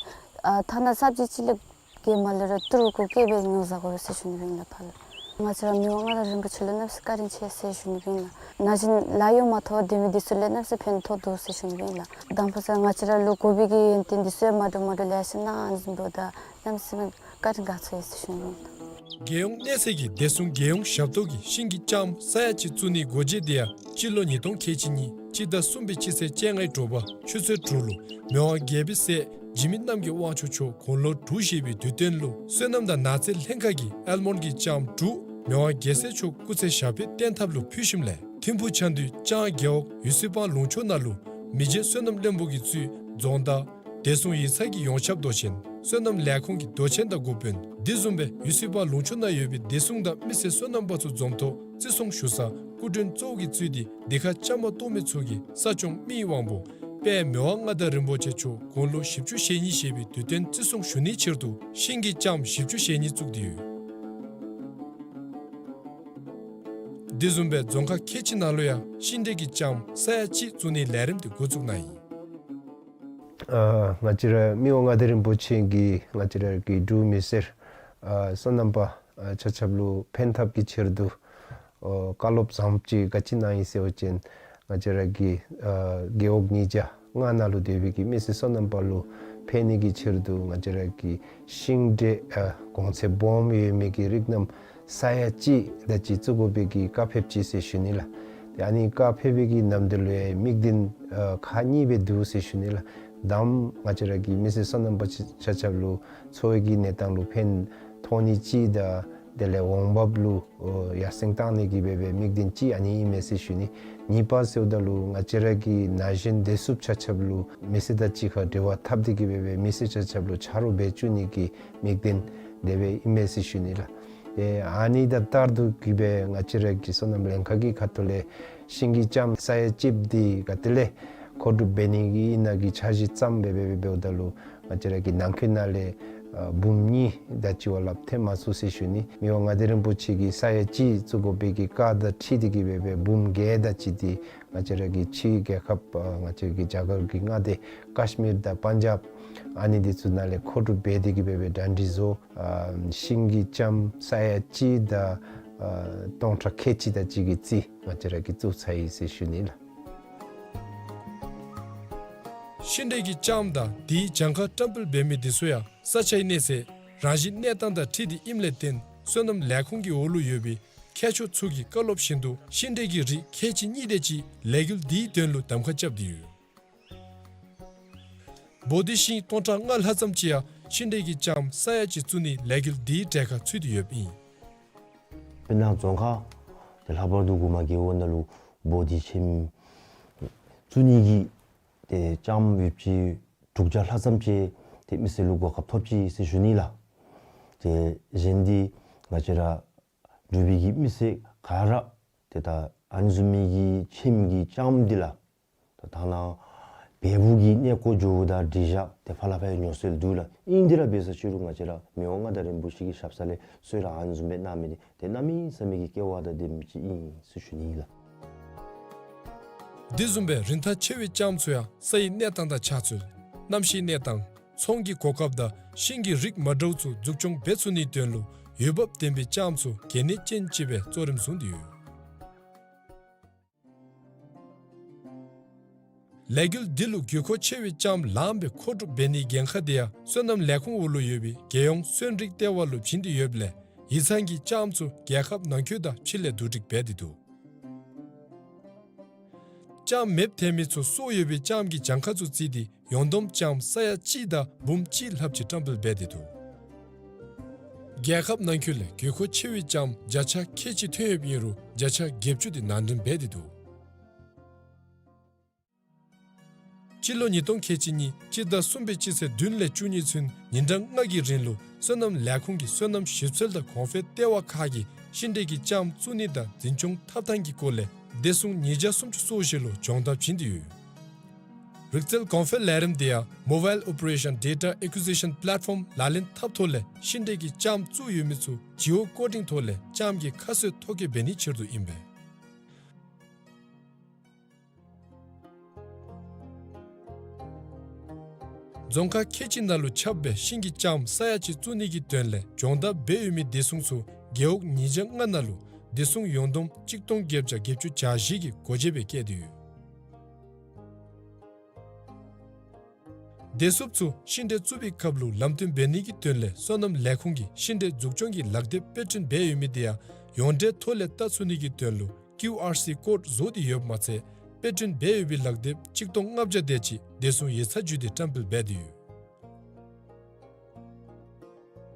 ཨ་ཐ་ན་སབ་ཇི་ཅིག་ལས་གེ་མ་ལས་ར་ཏི་རུ་གུ་བཀལ་སྦེ་ཉོ་བཟའ་དགོ་ཟེར་ཞུ་ནི་ཨིན་ལགས་ཕར་ལུ། ང་བཅས་ར་མི་དབང་མངའ་བདག་རིན་པོ་ཆེ་ལུ་གནམ་མེད་ས་མེད་བཀའ་དྲིན་ཆེ་ཟེར་ཞུ་ནི་ཨིན་ལགས། ན་གཞོན་ལཱ་གཡོག་མ་ཐོབ་སྡོད་མི་འདི་ཚུ་ལུ་གནམ་མེད་ས་མེད་ཕན་ཐོགས་འདུག་ཟེར་ཞུ་ནི་ཨིན་ལགས། དང་ཕུ་ས་ང་བཅས་ར་ལུ་དགོ་པའི་གི་ཡོན་ཏན་འདི་ཚུ་ཡང་མ་འདྲཝ་མ་འདྲཝ་ལེ་ཤ་གནང་ཨ་ནི་བཟུམ་འབདཝ་ད་གནམ་མེད་ས་མེད་བཀའ་དྲིན་དགའ་ཚོར་ཡོད་ཟེར་ཞུ་ནི་ཨིན་ལགས། རྒྱལ་ཡོངས་གནས་ཚད་ཀྱི་བདེ་སྲུང་རྒྱལ་ཡོངས་ཞབས་ཏོག་གི་ཤིང་གི་ལྕངམ་ས་ཡ་གཅིག་བཙུགས་ནིའི་སྒོ་འབྱེད་འདི་ཡང་སྤྱི་ལོ་ཉིས་སྟོང་ཁལ་གཅིག་གཉིས་སྤྱི་ཟླ་གསུམ་པའི་སྤྱི་ཚེས་བཅོ་ལྔའི་དྲོ་པ་ཆུ་ཚོད་དྲུག་ལུ་མི་དབང་རྒྱལ་པོའི་སྲས་འཇིགས་མེད་རྣམ་རྒྱལ་དབང་ཕྱུག་མཆོག་དགུང་ལོ་དྲུག་བཞེས་པའི་དུས་སྟོན་ལུ་སོ་ནམ་དང་ནགས་ཚལ་ལྷན་ཁག་གིས་ཨལ་མོན་གྱི་ལྕངམ་དྲུག་མི་དབང་རྒྱལ་སྲས་མཆོག་སྐུ་ཚེ་ཞབས་པད་བརྟན་ཐབས་ལུ་ཕུལ་ཞིནམ་ལས་ཐིམ་ཕུག་ཆ་འདུས་ལྕང་རྒེད་འོག་ཡུ་སི་པང་ལུང་ཕྱོགས་ནང་ལུ་མི་རྗེ་སོ་ནམ་བློན་པོ་གིས་གཙོས་རྫོང་བདག་བདེ་སྲུང་ཡིག་ཚང་གི་ཡོངས་ཁྱབ་མདོ་ཆེན་སོ་ནམ་ལས་ཁུངས་ཀྱི་མདོ་ཆེན་དང་འགོ་དཔོན་དེ་བཟུམ་སྦེ་ཡུ་སི་པང་ལུང་ཕྱོགས་ནང་ཡོད་པའི་བདེ་སྲུང་དང་མི་སེར་སོ་ནམ་པ་ཚུ་འཛོམས་ཐོག་བརྩི་སྲུང་ཞུ་ས་སྐུ་མགྲོན་གཙོ་བོ་གིས་གཙོས་ཏེ་འདི་ཁར་བཅའ་མར་གཏོགས་མི་ཚུ་གིས་ས་སྐྱོང་མི་ཡི་དབང་པོ་དཔལ་མི་དབང་མངའ་བདག་རིན་པོ་ཆེ་མཆོག་དགུང་ལོ་བཞི་བཅུ་ཞེ་གཉིས་བཞེས་པའི་དུས་སྟོན་བརྩི་སྲུང་ཞུ་ནིའི་ཕྱིར་དུ་ཤིང་གི་ལྕངམ་བཞི་བཅུ་ཞེ་གཉིས་བཙུགས་ཏེ་ཡོད། དེ་བཟུམ་སྦེ་རྫོང་ཁག་ཁལ་གཅིག་ནང་ལུ་ཡང་ཤིང་འབྲས་ཀྱི་ལྕངམ་ས་ཡ་གཅིག་བཙུགས་ནིའི་ལས་རིམ་དེ་འགོ་བཙུགས་གནང་ཡི། ཨ་ང་བཅས་ར་མི་དབང་མངའ་བདག་རིན་པོ་ཆེ་གིས་ང་བཅས་ར་གི་འབྲུག་མི་སེར་ཨ་སོ་ནམ་པ་ཨ་ཆ་ཁྱབ་ལུ་ཕན་ཐབས་ཀྱི་ཕྱིར་དུ་ཨོ་བཀའ་སློབ་བཟང་པོ་ཅིག་ག་ཅི་གནང་ཡི་ཟེར་བ་ཅིན་ང་བཅས་ར་གི་ཨ་རྒེད་འོག་ཉིས་བརྒྱ་ལྔ་ནང་ལུ་སྡོད་པའི་གི་མི་སེར་སོ་ནམ་པ་ལུ་ཕན་ནི་གི་ཕྱིར་དུ་ང་བཅས་ར་གི་ཤིང་འབྲས་ཨ་གོང་ཚད་སྦོམ་ཡོད་མི་གི་རིགས་རྣམས་ས་ཡ་གཅིག་དེ་ཅིག་བཙུགས་དགོ་པའི་གི་བཀའ་ཕེབས་ཅི་ཟེར་ཞུ་ནི་ལགས། ཏེ་ཨ་ནི་བཀའ་ཕེབས་པའི་གི་ནམ་དུས་ལུ་ཡང་དམིགས་འདུན་ཨ་ཁག་གཉིས་སྦེ་འདུག་ཟེར་ཞུ་ནི་ལགས། དང་པ་ང་བཅས་ར་གི་མི་སེར་སོ་ནམ་པ་ཆ་ཆ་ཁྱབ་ལུ་འཚོ་བའི་གི་གནས་སྟངས་ལུ་ཕན་ཐོགས་ནི་ཅིག་དང་དེ་ལས་འོང་འབབ་ལུ་ཨོ་ཡར་སེང་བཏང་ནི་གི་སྦེ་སྦེ་དམིགས་འདུན་ཅིག་ཨ་ནི་ཨིན་མས་ཟེར་ཞུ་ནི། གཉིས་པ་ཟེརཝ་ད་ལུ་ང་བཅས་ར་གི་ན་གཞོན་བདེ་སྲུངཔ་ཆ་ཁྱབ་ལུ་མི་སེར་དང་གཅིག་ཁར་འབྲེལ་བ་འཐབ་སྟེ་གི་སྦེ་སྦེ་མི་སེར་ཆ་ཁྱབ་ལུ་ཆ་རོགས་འབད་བཅུག་ནི་གི་དམིགས་འདུན་དེ་སྦེ་ཨིན་མས་ཟེར་ཞུ་ནི་ལགས། ཨེ་ཨ་ནི་དང་ལྟར་དུ་གི་སྦེ་ང་བཅས་ར་གི་སོ་ནམ་ལྷན་ཁག་གི་ཁ་ཐུག་ལས་ཤིང་གི་ལྕངམ་ས་ཡ་གཅིག་འདི་ག་ཏེ་ལས་མཁོ་སྒྲུབ་འབད་ནི་གི་ཨིན་ན་གི་འཆར་གཞི་བརྩམས་སྦེ་སྦེ་སྦེ་འབདཝ་ད་ལུ་ང་བཅས་ར་གི་ནང་འཁོད་ནང་ལས་ཨ་འབུམ་གཉིས་དེ་ཅིག་བ་ལྷགཔ་ཐོན་མ་ཚུགས་ཟེར་ཞུ་ནི། མི་དབང་མངའ་བདག་རིན་པོ་ཆེ་གིས་ས་ཡ་གཅིག་བཙུགས་དགོ་པའི་གི་བཀའ་དང་འཁྲིལ་ཏེ་གི་སྦེ་སྦེ་འབུམ་བརྒྱད་དེ་ཅིག་འདི་ང་བཅས་ར་གི་ཕྱི་རྒྱལ་ཁབ་ཨ་ང་བཅས་ཀྱི་རྒྱ་གར་གྱི་མངའ་སྡེ་ཀཱཤ་མིར་དང་པན་ཇབ་ཨ་ནི་འདི་ཚུ་ནང་ལས་མཁོ་སྒྲུབ་འབད་དེ་གི་སྦེ་སྦེ་གྲ་སྒྲིག་བཟོ། ཨ་ཤིང་གི་ལྕངམ་ས་ཡ་གཅིག་དང་ཨ་སྟོང་ཕྲག་ཁལ་གཅིག་དེ་ཅིག་གི་རྩིས་ང་བཅས་ར་གིས་བཙུགས་ཚར་ཡི་ཟེར་ཞུ་ནི་ལགས། ཤིང་འབྲས་ཀྱི་ལྕངམ་དང་དེའི་གྱངས་ཁ་བཀྲམ་སྤེལ་འབད་མི་འདི་ཚུ་ཡང་ས་ཆའི་གནས་ཚད་རང་བཞིན་གནས་སྟངས་དང་འཁྲིལ་ཏེ་ཨིནམ་ལས་བརྟེན་སོ་ནམ་ལས་ཁུངས་ཀྱི་འོག་ལུ་ཡོད་པའི་མཁས་མཆོག་ཚུ་གི་བཀའ་སློབ་བཞིན་དུ་ཤིང་འབྲས་ཀྱི་རིགས་ཁལ་གཅིག་གཉིས་དེ་ཅིག་ལས་འགུལ་འདིའི་དོན་ལུ་གདམ་ཁ་རྐྱབ་སྟེ་ཡོད། བོ་དྷི་ཤིང་སྟོང་ཕྲག་ལྔ་ལྷག་ཙམ་ཅིག་ཡང་ཤིང་འབྲས་ཀྱི་ལྕངམ་ས་ཡ་གཅིག་བཙུགས་ནིའི་ལས་འགུལ་འདིའི་གྲལ་ཁར་ཚུད་དེ་ཡོདཔ་ཨིན། དཔེར་ན་རྫོང་ཁག་དེ་ལྷག་པར་དུ་གུ་མ་རྒེད་འོག་ནང་ལུ་བོ་དྷི་ཁྱིམ་བཙུགས་ནི་གི་ཏེ་ལྕངམ་ཡོདཔ་ཅིག་དྲུག་བརྒྱ་ལྷག་ཙམ་ཅིག་ཏེ་མི་སེར་ལུ་གོ་སྐབས་ཐོབ་ཅི་ཟེར་ཞུ་ནི་ལགས། ཏེ་གཞན་འདི་ང་བཅས་ར་འབྲུག་པའི་གི་མི་སེར་ག་ར་ཏེ་ད་ཨ་ནི་བཟུམ་མའི་གི་ཁྱིམ་གྱི་ལྕངམ་འདི་ལགས། ད་ཐ་ན་བལ་པོ་གི་གནས་སྐོར་འགྱོཝ་ད་འགྲིག་བཞག་ཏེ་ཕར་ལས་ཕར་ཡང་ཉོ་སྲོལ་འདུག་ལགས། ཨིན་དེ་ར་འབད་ས་ཅིག་རུང་ང་བཅས་ར་མི་དབང་མངའ་བདག་རིན་པོ་ཆེ་གི་ཞབས་ས་ལས་གསོལ་རས་ཨ་ནི་བཟུམ་སྦེ་གནང་མི་འདི་ཏེ་གནམ་མེད་ས་མེད་ཀྱི་སྐལ་བ་དང་ལྡན་མི་ཅིག་ཨིན་ཟེར་ཞུ་ནི་ཨིན་ལགས། དེ་བཟུམ་སྦེ་རིན་ཐང་ཆེ་བའི་ལྕངམ་ཚུ་ཡང་ས་ཡི་གནས་སྟངས་དང་ཆགས་ཚུལ་གནམ་གཤིས་གནས་སྟངས་ཚོང་གི་གོ་སྐབས་དང་ཤིང་གི་རིགས་མ་འདྲཝ་ཚུ་འཛུགས་སྐྱོང་འབད་ཚུགས་ནིའི་དོན་ལུ་འོས་འབབ་ལྡན་པའི་ལྕངམ་ཚུ་གལ་གནད་ཅན་ཅིག་སྦེ་གཙོ་རིམ་བཟུང་སྟེ་ཡོད། ལས་འགུལ་འདི་ལུ་དགོས་མཁོ་ཆེ་བའི་ལྕངམ་ལངམ་སྦེ་མཁོ་སྒྲུབ་འབད་ནིའི་འགན་ཁག་དེ་ཡང་སོ་ནམ་ལས་ཁུངས་འོག་ལུ་ཡོད་པའི་རྒྱལ་ཡོངས་སོན་རིགས་ལྟེ་བ་ལུ་བྱིན་ཏེ་ཡོདཔ་ལས་ཡིག་ཚང་གི་ལྕངམ་ཚུ་རྒྱལ་ཁབ་ནང་འཁོད་དང་ཕྱི་ལས་བསྡུ་སྒྲིག་འབད་དེ་འདུག། ལྕངམ་མེདཔ་ཐལ་མི་ཚུ་སོར་ཡོད་པའི་ལྕངམ་གྱི་གྱངས་ཁ་ཚུ་བརྩིས་ཏེ་ཡོངས་བསྡོམས་ལྕངམ་ས་ཡ་གཅིག་དང་འབུམ་གཅིག་ལྷགཔ་ཅིག་བཀྲམ་སྤེལ་འབད་དེ་འདུག། རྒྱལ་ཁབ་ནང་འཁོད་ལས་དགོས་མཁོ་ཆེ་བའི་ལྕངམ་བརྒྱ་ཆ་ཁལ་གཅིག་ཐོན་ཡོདཔ་ཨིན་རུང་བརྒྱ་ཆ་བརྒྱད་ཅུ་དེ་ནང་འདྲེན་འབད་དེ་འདུག། སྤྱི་ལོ་ཉིས་སྟོང་ཁལ་གཅིག་གཉིས་སྤྱི་ཟླ་གསུམ་པའི་སྤྱི་ཚེས་བདུན་ལས་བཅུ་གཉིས་ཚུན་ཉིན་གྲངས་ལྔ་གི་རིང་ལུ་སོ་ནམ་ལས་ཁུངས་ཀྱི་སོ་ནམ་ཞིབ་འཚོལ་དང་གོང་འཕེལ་ལྟེ་བ་ཁག་གིས་ཤིང་འབྲས་ཀྱི་ལྕངམ་བཙུགས་ནི་དང་འཛིན་སྐྱོང་འཐབ་ཐངས་ཀྱི་སྐོར་ལས་བདེ་སྲུང་ཉིས་བརྒྱ་སུམ་ཅུ་སོ་བཞི་ལུ་སྦྱོང་བརྡར་བྱིན་ཏེ་ཡོད། རིག་རྩལ་གོང་འཕེལ་ལས་རིམ་དེ་ཡང་Mobile Operation Data Acquisition Platform ལག་ལེན་འཐབ་ཐོག་ལས་ཤིང་འབྲས་ཀྱི་ལྕངམ་བཙུགས་ཡོད་མི་ཚུ་Geocoding ཐོག་ལས་ལྕངམ་གྱི་ཁ་གསོ་ཐོ་བཀོད་འབད་ནིའི་ཕྱིར་དུ་ཨིན་པས། རྫོང་ཁག་ཁལ་གཅིག་ནང་ལུ་ཁྱབ་སྦེ་ཤིང་གི་ལྕངམ་ས་ཡ་གཅིག་བཙུགས་ནི་གི་དོན་ལས་སྦྱོང་བརྡར་འབད་ཡོད་མི་བདེ་སྲུང་ཚུ་རྒེད་འོག་ཉིས་བརྒྱ་ལྔ་ནང་ལུ་བདེ་སྲུང་ཡོངས་བསྡོམས་གཅིག་སྟོང་བརྒྱད་བརྒྱ་བརྒྱད་ཅུ་གྱ་བཞི་གི་སྒོ་འབྱེད་སྦེ་བཀལ་ཏེ་ཡོད། བདེ་སྲུངཔ་ཚུ་ཤིང་འབྲས་བཙུགས་པའི་སྐབས་ལུ་ལམ་སྟོན་འབད་ནི་གི་དོན་ལས་སོ་ནམ་ལས་ཁུངས་ཀྱིས་ཤིང་འབྲས་འཛུགས་སྐྱོང་གི་ལག་དེབ་དཔེ་སྐྲུན་འབད་ཡོད་མི་དེ་ཡང་ཡོངས་འབྲེལ་ཐོག་ལས་བལྟ་ཚུགས་ནི་གི་དོན་ལུ་ཀིའུ་ཨར་སི་ཀོཌ་བཟོ་སྟེ་ཡོདཔ་མ་ཚད་དཔེ་སྐྲུན་འབད་ཡོད་པའི་ལག་དེབ་གཅིག་སྟོང་ལྔ་བརྒྱ་དེ་ཅིག་བདེ་སྲུང་ཡིག་ཚང་བརྒྱུད་དེ་བཀྲམ་སྤེལ་འབད་དེ་ཡོད།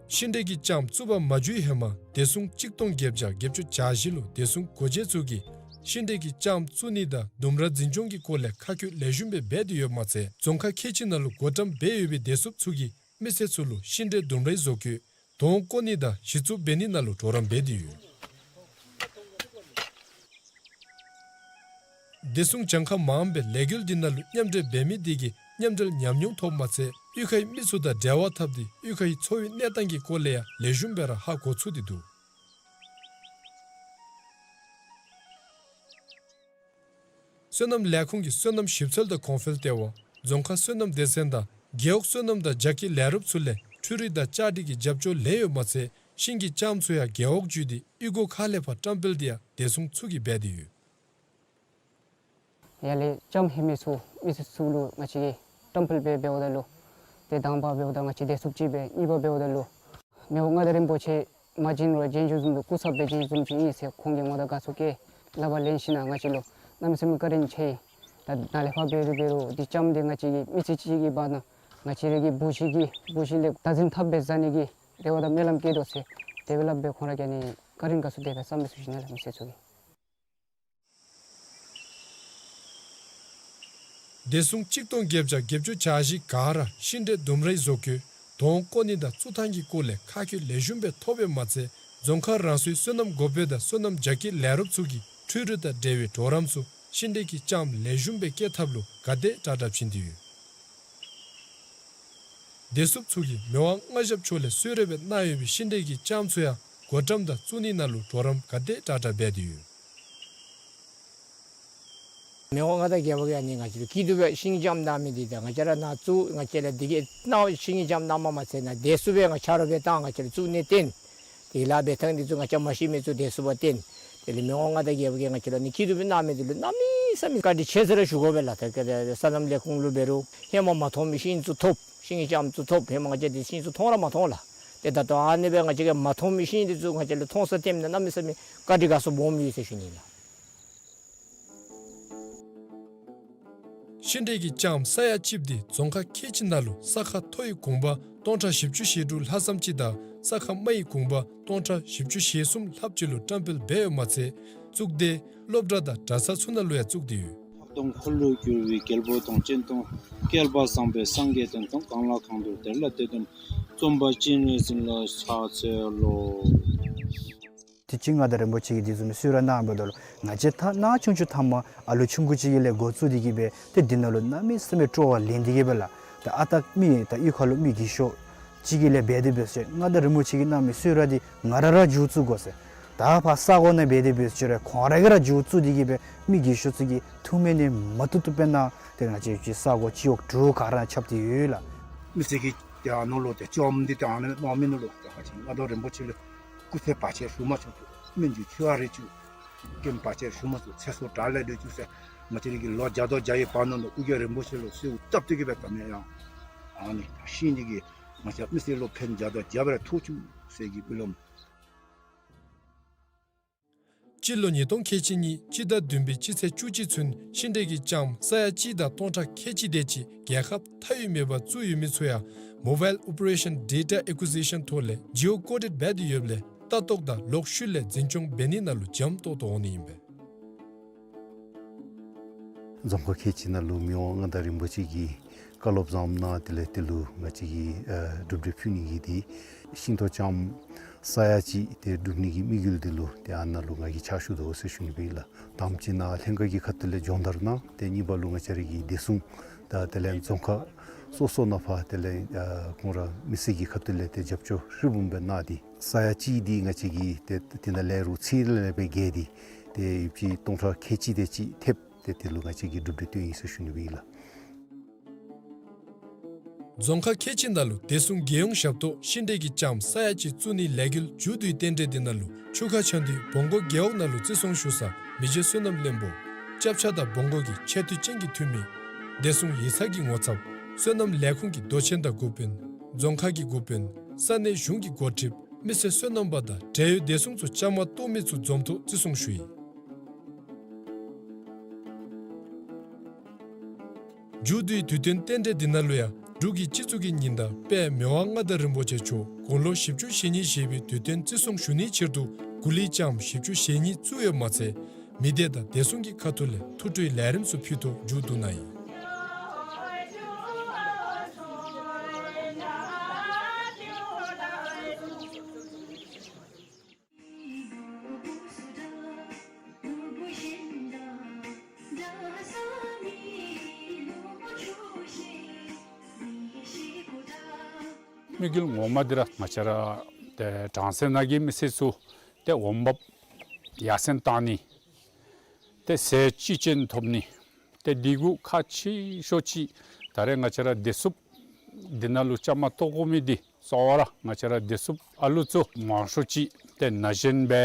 ཤིང་འབྲས་ཀྱི་ལྕངམ་བཙུགས་པར་མ་འཇུག་ཧེ་མ་བདེ་སྲུང་གཅིག་སྟོང་བརྒྱད་བརྒྱ་བརྒྱད་ཅུ་གྱ་བཞི་ལུ་བདེ་སྲུང་སྒོ་འབྱེད་ཚུ་གིས་ཤིང་འབྲས་ཀྱི་ལྕངམ་བཙུགས་ནི་དང་ལྡུམ་ར་འཛིན་སྐྱོང་གི་སྐོར་ལས་ཁ་བཀོད་ལེགས་ཤོམ་སྦེ་འབད་དེ་ཡོདཔ་མ་ཚད་རྫོང་ཁག་ཁལ་གཅིག་ནང་ལུ་བགོ་བཀྲམ་འབད་ཡོད་པའི་བདེ་སྲུངཔ་ཚུ་གིས་མི་སེར་ཚུ་ལུ་ཤིང་འབྲས་ལྡུམ་རའི་བཟོ་བཀོད་དོང་བརྐོ་ནི་དང་གཞི་བཙུགས་འབད་ནི་ནང་ལུ་གྲོགས་རམ་འབད་དེ་ཡོད། བདེ་སྲུང་གྱངས་ཁ་མངམ་སྦེ་ལས་འགུལ་འདི་ནང་ལུ་མཉམ་འབྲེལ་འབད་མི་དེ་གིས་མཉམ་འབྲེལ་ཉམས་མྱོང་ཐོབ་མ་ཚད་གཡུས་ཁའི་མི་ཚུ་དང་འབྲེལ་བ་འཐབ་སྟེ་གཡུས་ཁའི་འཚོ་བའི་གནས་སྟངས་ཀྱི་སྐོར་ལས་ཡང་ལེགས་ཤོམ་སྦེ་ར་ཧ་གོ་ཚུགས་ཏེ་འདུག། སོ་ནམ་ལས་ཁུངས་ཀྱི་སོ་ནམ་ཞིབ་འཚོལ་དང་གོང་འཕེལ་ལྟེ་བ་རྫོང་ཁག་སོ་ནམ་སྡེ་ཚན་དང་རྒེད་འོག་སོ་ནམ་དང་རྒྱ་སྐྱེད་ལས་རོགསཔ་ཚུ་ལས་འཕྲུལ་རིག་དང་བཅའ་སྒྲིག་གི་རྒྱབ་སྐྱོར་ལེན་ཡོདཔ་མ་ཚད་ཤིང་གི་ལྕངམ་ཚུ་ཡང་རྒེད་འོག་བརྒྱུད་དེ་གཡུས་སྒོ་ཁག་ལས་ཕར་བཀྲམ་སྤེལ་དེ་ཡང་བདེ་སྲུང་ཚུ་གིས་འབད་དེ་ཡོད། ཡར་ལས་ལྕངམ་ལྷོད་མི་ཚུ་མི་སེར་ཚུ་ལུ་ང་བཅས་ཀྱིས་བཀྲམ་སྤེལ་འབད་འབདཝ་ད་ལུ་ཏེ་དང་པ་འབདཝ་ད་ང་བཅས་བདེ་སྲུངཔ་ཅིག་སྦེ་གཉིས་པ་འབདཝ་ད་ལུ་མི་དབང་མངའ་བདག་རིན་པོ་ཆེ་མ་བྱོན་རུང་བྱོན་བྱོནམ་བཟུམ་སྦེ་སྐུ་ཚབ་སྦེ་བྱོན་བྱོནམ་ཅིག་ཨིན་ཟེར་ཁོང་གིས་ངོ་དང་དགའ་ཚོར་བསྐྱེད་སླབ་པ་ལེན་ཞིནམ་ལས་ང་བཅས་ལུ་གནམ་མེད་ས་མེད་བཀའ་དྲིན་ཆེ། ད་ནཱ་ལས་ཕར་འབད་རུང་འབད་རུང་འདི་ལྕངམ་འདི་ང་བཅས་ཀྱི་མི་ཚེ་གཅིག་གི་བར་ན་ང་བཅས་ར་གི་བུ་གཞི་གིས་བུ་གཞི་ལས་བདག་འཛིན་འཐབ་སྦེ་བཟའ་ནི་གི་རེ་བ་དང་སྨོན་ལམ་བསྐྱེད་དོ་ཟེར་དེ་སྦེ་སླབ་སྦེ་ཁོང་ར་གིས་ཨ་ནི་བཀའ་དྲིན་དགའ་ཚོར་དེ་སྦེ་བསམ་སྦེ་ཞུ་ཞུ་ནི་ལགས། མི་སེར་ཚུ་གིས། བདེ་སྲུང་གཅིག་སྟོང་བརྒྱད་བརྒྱ་བརྒྱད་ཅུ་གྱ་བཞི་ག་ར་ཤིང་འབྲས་ལྡུམ་རའི་བཟོ་བཀོད་དོང་བརྐོ་ནི་དང་བཙུགས་ཐངས་ཀྱི་སྐོར་ལས་ཁ་བཀོད་ལེགས་ཤོམ་སྦེ་ཐོབ་པའི་མ་ཚད་རྫོང་ཁག་རང་སོའི་སོ་ནམ་འགོ་དཔོན་དང་སོ་ནམ་རྒྱ་སྐྱེད་ལས་རོགསཔ་ཚུ་གིས་འཕྲུལ་རིག་དང་འབྲེལ་བའི་གྲོགས་རམ་ཚུ་ཤིང་འབྲས་ཀྱི་ལྕངམ་ལེགས་ཤོམ་སྦེ་སྐྱེད་ཐབས་ལུ་ག་དེ་དྲག་དྲག་བྱིན་ཏེ་ཡོད། བདེ་སྲུངཔ་ཚུ་གིས་མི་དབང་མངའ་ཞབས་མཆོག་ལས་གསོལ་རས་སྦེ་གནང་ཡོད་པའི་ཤིང་འབྲས་ཀྱི་ལྕངམ་ཚུ་ཡང་བགོ་བཀྲམ་དང་བཙུགས་ནི་ནང་ལུ་གྲོགས་རམ་ག་དེ་དྲག་དྲག་འབད་དེ་ཡོད། མི་དབང་མངའ་བདག་རྒྱལ་པོ་གིས་ཨ་ནི་ང་བཅས་ལུ་སྐྱིད་སྡུག་སྦེ་ཤིང་ལྕངམ་གནང་མི་འདི་དང་ང་བཅས་ར་ནཱ་བཙུགས་ང་བཅས་ལུ་འདི་གི་གནང་ཤིང་ལྕངམ་གནངམ་མ་ཚད་ནཱ་བདེ་སྲུངཔ་སྦེ་ང་ཆ་རོགས་སྦེ་བཏང་ང་བཅས་ལུ་བཙུགས་ནི་བརྟེན། དེ་ལཱ་འབད་ཐངས་འདི་ཚུ་ང་བཅས་མ་ཤེས་མི་ཚུ་བདེ་སྲུངཔ་བརྟེན། དེ་ལས་མི་དབང་མངའ་བདག་རྒྱལ་པོ་གིས་ང་བཅས་ལུ་ཨ་ནི་སྐྱིད་སྡུག་སྦེ་གནང་མི་འདི་ལུ་གནམ་མེད་ས་མེད་བཀའ་དྲིན་ཆེ་ཟེར་ར་ཞུ་དགོ་པས་ལགས། ད་ག་དེ་སོ་ནམ་ལས་ཁུངས་ལུ་འབད་རུང་ཧེ་མ་མ་མཐོང་མི་ཤིང་ཚུ་ཐོབ། ཤིང་ལྕངམ་ཚུ་ཐོབ། ཧེ་མ་ང་བཅས་འདི་ཤིང་ཚུ་མཐོང་ར་མ་མཐོང་ལགས། ཏེ་ད་ལྟོ་ཨ་ནི་སྦེ་ང་བཅས་ཀྱིས་མ་མཐོང་མི་ཤིང་འདི་ཚུ་ང་བཅས་ལུ་མཐོང་ས་ཐོནམ་ད་གནམ་མེད་ས་མེད་བཀའ་དྲིན་དགའ་ཚོར་སྦོམ་ཡོད་ཟེར་ཞུ་ནི་ལགས། ཤིང་འབྲས་ཀྱི་ལྕངམ་ས་ཡ་གཅིགཔ་འདི་རྫོང་ཁག་ཁལ་གཅིག་ནང་ལུ་ས་ཁ་མཐོ་བའི་གུང་པ་སྟོང་ཕྲག་བཞི་བཅུ་ཞེ་དྲུག་ལྷག་ཙམ་ཅིག་དང་ས་ཁ་དམའ་བའི་གུང་པ་སྟོང་ཕྲག་བཞི་བཅུ་ཞེ་གསུམ་ལྷགཔ་ཅིག་ལུ་བཀྲམ་སྤེལ་འབད་ཡོདཔ་མ་ཚད་བཙུགས་སྡེ་སློབ་གྲྭ་དང་གྲྭ་ཚང་ཚུ་ནང་ལུ་ཡང་བཙུགས་ཏེ་ཡོད། ལྷག་དོན་འཁོར་ལོས་སྒྱུར་བའི་རྒྱལ་པོ་དང་། སྤྱན་སྟོང་བསྐལ་པ་བཟང་པོའི་སངས་རྒྱས་དང་། གང་ལ་གང་འདུལ་དེ་ལ་དེ་སྟོན་པ། རྩོམ་པ་སྤྱན་རས་གཟིགས་ལ་ཕྱག་འཚལ་ལོ། དེ་ཅིག་མངའ་བདག་རིན་པོ་ཆེ་གིས་དེ་བཟུམ་གསོལ་རས་གནང་འབདཝ་ད་ལུ་ང་བཅས་ད་ནཱ་ཆུང་ཆུང་ཐ་མ་ཨ་ལུ་ཆུང་ཀུ་ཅིག་གི་ལས་འགོ་བཙུགས་ཏེ་གི་སྦེ་ཏེ་འདི་ནང་ལུ་གནམ་མེད་ས་མེད་སྤྲོ་བ་ལེན་ཏེ་གི་སྦེ་ལགས། ད་ཨ་རྟག་མི་ད་གཡུས་ཁ་ལུ་མི་རྒས་ཤོས་ཅིག་གི་ལས་འབད་དེ་འབད་ཟེར་མངའ་བདག་རིན་པོ་ཆེ་གིས་གནང་མི་གསོལ་རས་འདི་ང་ར་ར་མཇུག་བཙུགས་དགོ་ཟེར། ད་ཕར་ས་གོ་ནང་འབད་དེ་འབད་ཟེར་ཁོང་ར་གིས་ར་མཇུག་བཙུགས་ཏེ་གི་སྦེ་མི་རྒས་ཤོས་ཚུ་གིས་ཐུགས་སྨོན་ནི་མ་བཏུབ་བཏུབ་སྦེ་གནང་། ཏེ་ང་བཅས་ཀྱི་ས་གོ་སྤྱི་འོག་དྲུག་ག་ར་ཁྱབ་སྟེ་ཡོད་ལགས། མི་སེར་གྱིས་ཏེ་ཨ་ནཱ་ལུ་ཏེ་ལྕངམ་འདི་ཏེ་ཨ་ནཱ་གནང་མི་ནང་ལུ་ཏེ་ང་བཅས་མངའ་བདག་རིན་པོ་ཆེ་ལུ་སྐུ་ཚེ་བར་ཆད་ཞུ་མ་བཅུག། སྨན་གྱི་མཆོད་པ་རེ་བཅུག། རྐྱེན་བར་ཆད་ཞུ་མ་བཅུག། ཚེ་སྲོག་དགྲ་ལས་སྒྲོལ་བཅུག་ཟེར་ ང་བཅས་ར་གི་ལོ་བརྒྱ་དང་བརྒྱ་ཡི་བར་ན་ལུ་ཨོ་རྒྱན་རིན་པོ་ཆེ་ལུ་གསོལཝ་བཏབ་སྟེ་གི་སྦེ་ད་མེན་ཡང་ཨ་ནི་ཤིང་འདི་གིས་ང་བཅས་མི་སེར་ལུ་ཕན་བརྒྱ་དང་བརྒྱ་སྦེ་ར་ཐོགས་བཅུག་ཟེར་གྱི་སྨོན་ལམ། སྤྱི་ལོ་ཉིས་སྟོང་ཁལ་གཅིག་གཉིས་སྤྱི་ཟླ་བདུན་པའི་སྤྱི་ཚེས་བཅུ་གཅིག་ཚུན་ཤིང་འབྲས་ཀྱི་ལྕངམ་ས་ཡ་གཅིག་དང་སྟོང་ཕྲག་ཁལ་གཅིག་དེ་ཅིག་རྒྱལ་ཁབ་མཐའ་དབུས་མེད་པར་བཙུགས་ཡོད་མི་ཚུ་ཡང་Mobile Operation Data Acquisition ཐོག་ལས་Geo Coded འབད་དེ་ཡོདཔ་ལས་ལྟ་རྟོག་དང་ལོག་ཤུལ་ལས་འཛིན་སྐྱོང་འབད་ནི་ནང་ལུ་འཇམ་ཏོག་ཏོ་འོང་ནི་ཨིན་པས། རྫོང་ཁག་ཁལ་གཅིག་ནང་ལུ་མི་དབང་མངའ་བདག་རིན་པོ་ཆེ་གིས་བཀའ་སློབ་བཟངམ་གནང་། དེ་ལས་དེ་ལུ་ང་བཅས་ཀྱིས་ཨ་གྲུབ་འབྲས་ཕུལ་ནི་གི་འདི་ཤིང་ཏོག་ལྕངམ་ས་ཡ་གཅིག་དེ་སྒྲུབ་ནི་གི་དམིགས་ཡུལ་འདི་ལུ་ཏེ་ཨ་ནཱ་ལུ་ང་གིས་ཕྱག་ཞུ་དོ་ཟེར་ཞུ་ནི་ཨིན་ལགས། དང་པ་ཅིག་ནཱ་ལྷན་ཁག་གི་ཁ་ཐུག་ལས་སྦྱོང་བརྡར་གནང་། ཏེ་གཉིས་པ་ལུ་ང་བཅས་ར་གི་བདེ་སྲུང་དང་དེ་ལས་རྫོང་ཁག་སོ་སོ་ནང་ཕར་དེ་ལས་ཨ་ཁོང་ར་མི་སེར་གྱི་ཁ་ཐུག་ལས་ཏེ་རྒྱབ་སྐྱོར་ཧྲིལ་བུམ་སྦེ་གནང་སྟེ་ས་ཡ་གཅིག་འདི་ང་བཅས་ཀྱིས་ཏེ་དེ་ནང་ལས་རུང་ཚད་ལས་སྦེ་བརྒལ་ཏེ་ཏེ་ཡོདཔ་ཅིག་སྟོང་ཕྲག་ཁལ་གཅིག་དེ་ཅིག་ཐེབས། ཏེ་དེ་ལུ་ང་བཅས་ཀྱིས་གྲུབ་འབྲས་བཏོན་ཡི་ཟེར་ཞུ་ནི་ཨིན་ལགས། རྫོང་ཁག་ཁལ་གཅིག་ནང་ལུ་བདེ་སྲུང་རྒྱལ་ཡོངས་ཞབས་ཏོག་ཤིང་འབྲས་ཀྱི་ལྕངམ་ས་ཡ་གཅིག་བཙུགས་ནིའི་ལས་འགུལ་མཇུག་བསྡུའི་རྟེན་འབྲེལ་འདི་ནང་ལུ་ཆུ་ཁ་ཆ་འདུས་བོང་རྒོ་རྒེད་འོག་ནང་ལུ་བརྩི་སྲུང་ཞུ་ས་མི་རྗེ་བསོད་ནམས་བློན་པོ་སྐྱབས་ཆ་དང་བོང་རྒོ་གི་ཆེ་བསྟོད་ཅན་གྱི་འཐུས་མི་བདེ་སྲུང་ཡིག་ཚང་གི་ངོ་ཚབ་སོ་ནམ་ལས་ཁུངས་ཀྱི་མདོ་ཆེན་དང་འགོ་དཔོན་རྫོང་ཁག་གི་འགོ་དཔོན་ས་གནས་གཞུང་གི་འགོ་ཁྲིདཔ་མི་སེར་སོ་ནམ་པ་དང་འབྲེལ་ཡོད་བདེ་སྲུང་ཚུ་བཅའ་མར་གཏོགས་མི་ཚུ་འཛོམས་ཐོག་བརྩི་སྲུང་ཞུ་ཡི། མཇུག་བསྡུའི་དུས་སྟོན་རྟེན་འབྲེལ་འདི་ནང་ལུ་ཡང་འབྲུག་གི་སྤྱི་གཙུག་གི་ཉི་ཟླ་དཔལ་མི་དབང་མངའ་བདག་རིན་པོ་ཆེ་མཆོག་དགུང་ལོ་བཞི་བཅུ་ཞེ་གཉིས་བཞེས་པའི་དུས་སྟོན་བརྩི་སྲུང་ཞུ་ནིའི་ཕྱིར་དུ་གུ་ལི་ལྕངམ་བཞི་བཅུ་ཞེ་གཉིས་བཙུགས་ཡོདཔ་མ་ཚད་མི་སྡེ་དང་བདེ་སྲུང་གི་ཁ་ཐུག་ལས་ཐུགས་སྤྲོའི་ལས་རིམ་ཚུ་ཕུལ་ཐོག་མཇུག་བསྡུ་གནང་ཡི། དམིགས་ཡུལ་ངོ་མ་འདི་ར་ང་བཅས་ར་ཏེ་གྲངས་སུ་ན་གི་མི་སེར་ཚུ་ཏེ་འོང་འབབ་ཡར་སེང་བཏང་ནི། ཏེ་ཟས་བཅུད་ཅན་ཐོབ་ནི། ཏེ་འདི་གུ་ཁག་ཆེ་ཤོས་ཅིག་ད་རེས་ང་བཅས་ར་བདེ་སྲུངཔ་འདི་ནང་ལུ་བཅའ་མར་གཏོགས་དགོ་མི་འདི་གཙོ་བོ་ར་ང་བཅས་ར་བདེ་སྲུངཔ་ཨ་ལུ་ཚུ་མང་ཤོས་ཅིག་ཏེ་ན་གཞོན་སྦེ་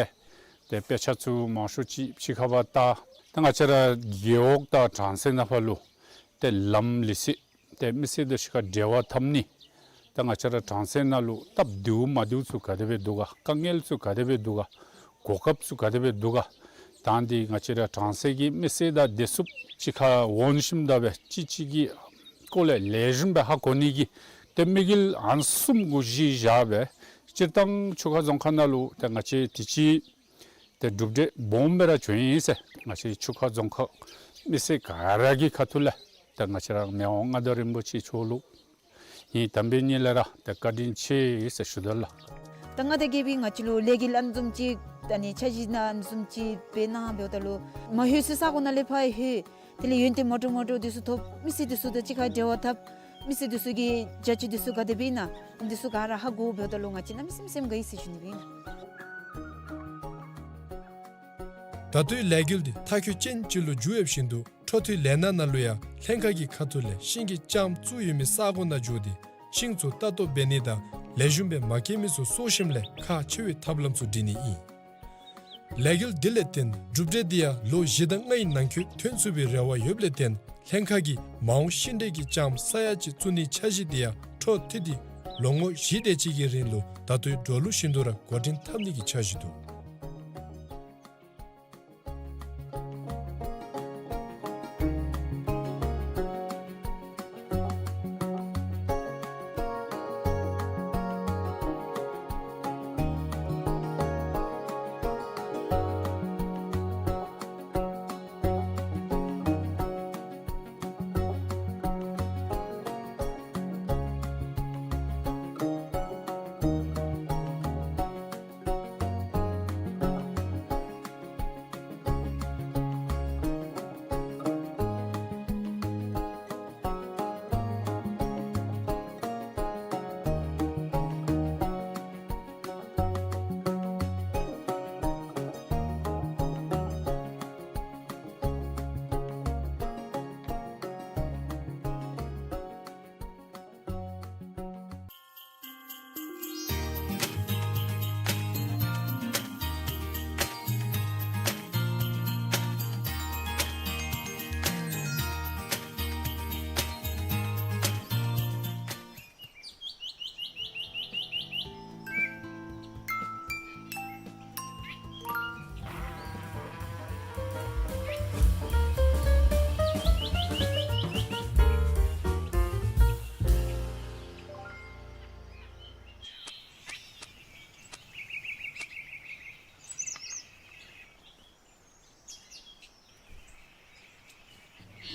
ཏེ་དཔེ་ཆ་ཚུ་མང་ཤོས་ཅིག་ཕྱི་ཁར་བལྟ། ཏེ་ང་བཅས་ར་རྒེད་འོག་དང་གྲངས་སུ་ན་ཕར་ལུ་ཏེ་ལམ་ལུགས་སྲོལ་ཏེ་མི་སེར་དང་གཅིག་ཁར་འབྲེལ་བ་འཐབ་ནི། ད་ང་བཅས་ར་གྲངས་སུ་ན་ལུ་སྟབས་བདེཝ་མ་བདེཝ་ཚུ་ག་དེ་སྦེ་འདུག་ག། དཀའ་ངལ་ཚུ་ག་དེ་སྦེ་འདུག་ག། གོ་སྐབས་ཚུ་ག་དེ་སྦེ་འདུག་ག། ད་འདི་ང་བཅས་ར་གྲངས་སུ་གི་མི་སེར་དང་བདེ་སྲུངཔ་གཅིག་ཁར་འོང་ཞིནམ་ད་སྦེ་གཅིག་གཅིག་གི་སྐོར་ལས་ལེགས་ཤོམ་སྦེ་ཧ་གོ་ནི་གི་ཏེ་དམིགས་ཡུལ་ཨ་ནི་བཟུམ་གུ་གཞི་བཞག་སྦེ་སྤྱིར་བཏང་ཆུ་ཁ་རྫོང་ཁག་ནང་ལུ་ཏེ་ང་བཅས་དུས་ཅི་ཏེ་གྲུབ་འབྲས་སྦོམ་སྦེ་ར་བྱུང་ཡི་ཟེར་ང་བཅས་ཆུ་ཁ་རྫོང་ཁག་མི་སེར་ག་ར་གི་ཁ་ཐུག་ལས་ཏེ་ང་བཅས་ར་མི་དབང་མངའ་བདག་རིན་པོ་ཆེ་མཆོག་ལུ་ངེའི་དམ་པའི་ཉིད་ལས་ར་ཏེ་བཀའ་དྲིན་ཆེ་ཟེར་ཞུ་དོ་ལགས། ད་ང་དང་གི་སྦེ་ང་བཅས་ལུ་ལས་འགུལ་ཨ་ནི་བཟུམ་ཅིག་ད་ནི་འཆར་གཞི་ནང་ཨ་ནི་བཟུམ་ཅིག་སྦེ་གནང་འབདཝ་ད་ལུ་མ་ལྷོད་སའི་ས་གོ་ནང་ལས་ཕར་ལྷོད། དེ་ལས་ཡོན་ཏན་མ་འདྲཝ་མ་འདྲཝ་འདི་ཚུ་ཐོབ། མི་སེར་འདི་ཚུ་དང་གཅིག་ཁར་འབྲེལ་བ་འཐབ། མི་སེར་འདི་ཚུ་གི་བྱ་སྤྱོད་འདི་ཚུ་ག་དེ་སྦེ་ཨིན་ན་འདི་ཚུ་ག་ར་ཧ་གོ་འབདཝ་ད་ལུ་ང་བཅས་གནམ་མེད་ས་མེད་སེམས་དགའ་ཡི་ཟེར་ཞུ་ནི་སྦེ་ཨིན། ད་ལྟོའི་ལས་འགུལ་འདི་མཐའ་འཁྱོལ་ཅན་ཅིག་ལུ་འགྱུར་ཡོད་བཞིན་དུ་འཕྲོ་མཐུད་ལས་སྣ་ནང་ལུ་ཡང་ལྷན་ཁག་གི་ཁ་ཐུག་ལས་ཤིང་གི་ལྕངམ་བཙུགས་ཡོད་མི་ས་གོ་ནང་འགྱོ་སྟེ་ཤིང་ཚུ་ལྟ་རྟོག་འབད་ནི་དང་ལེགས་ཤོམ་སྦེ་མ་སྐྱེས་མི་ཚུ་གསོ་ཞིནམ་ལས་ཁག་ཆེ་བའི་ཐབས་ལམ་ཚུ་སྒྲིག་ནི་ཨིན། ལས་འགུལ་འདི་ལས་བརྟེན་གྲུབ་འབྲས་འདི་ཡང་ལོ་བཞི་དང་ལྔའི་ནང་འཁོད་ཐོན་ཚུགས་པའི་རེ་བ་ཡོདཔ་ལས་བརྟེན་ལྷན་ཁག་གིས་མ་འོངས་ཤིང་འབྲས་ཀྱི་ལྕངམ་ས་ཡ་གཅིག་བཙུགས་ནིའི་འཆར་གཞི་འདི་ཡང་འཕྲོ་མཐུད་དེ་ལོ་ངོ་བཞི་དེ་ཅིག་གི་རིང་ལུ་ད་ལྟོའི་འགྲོ་ལུགས་བཞིན་དུ་ར་འགོ་འདྲེན་འཐབ་ནི་གི་འཆར་གཞི་འདུག།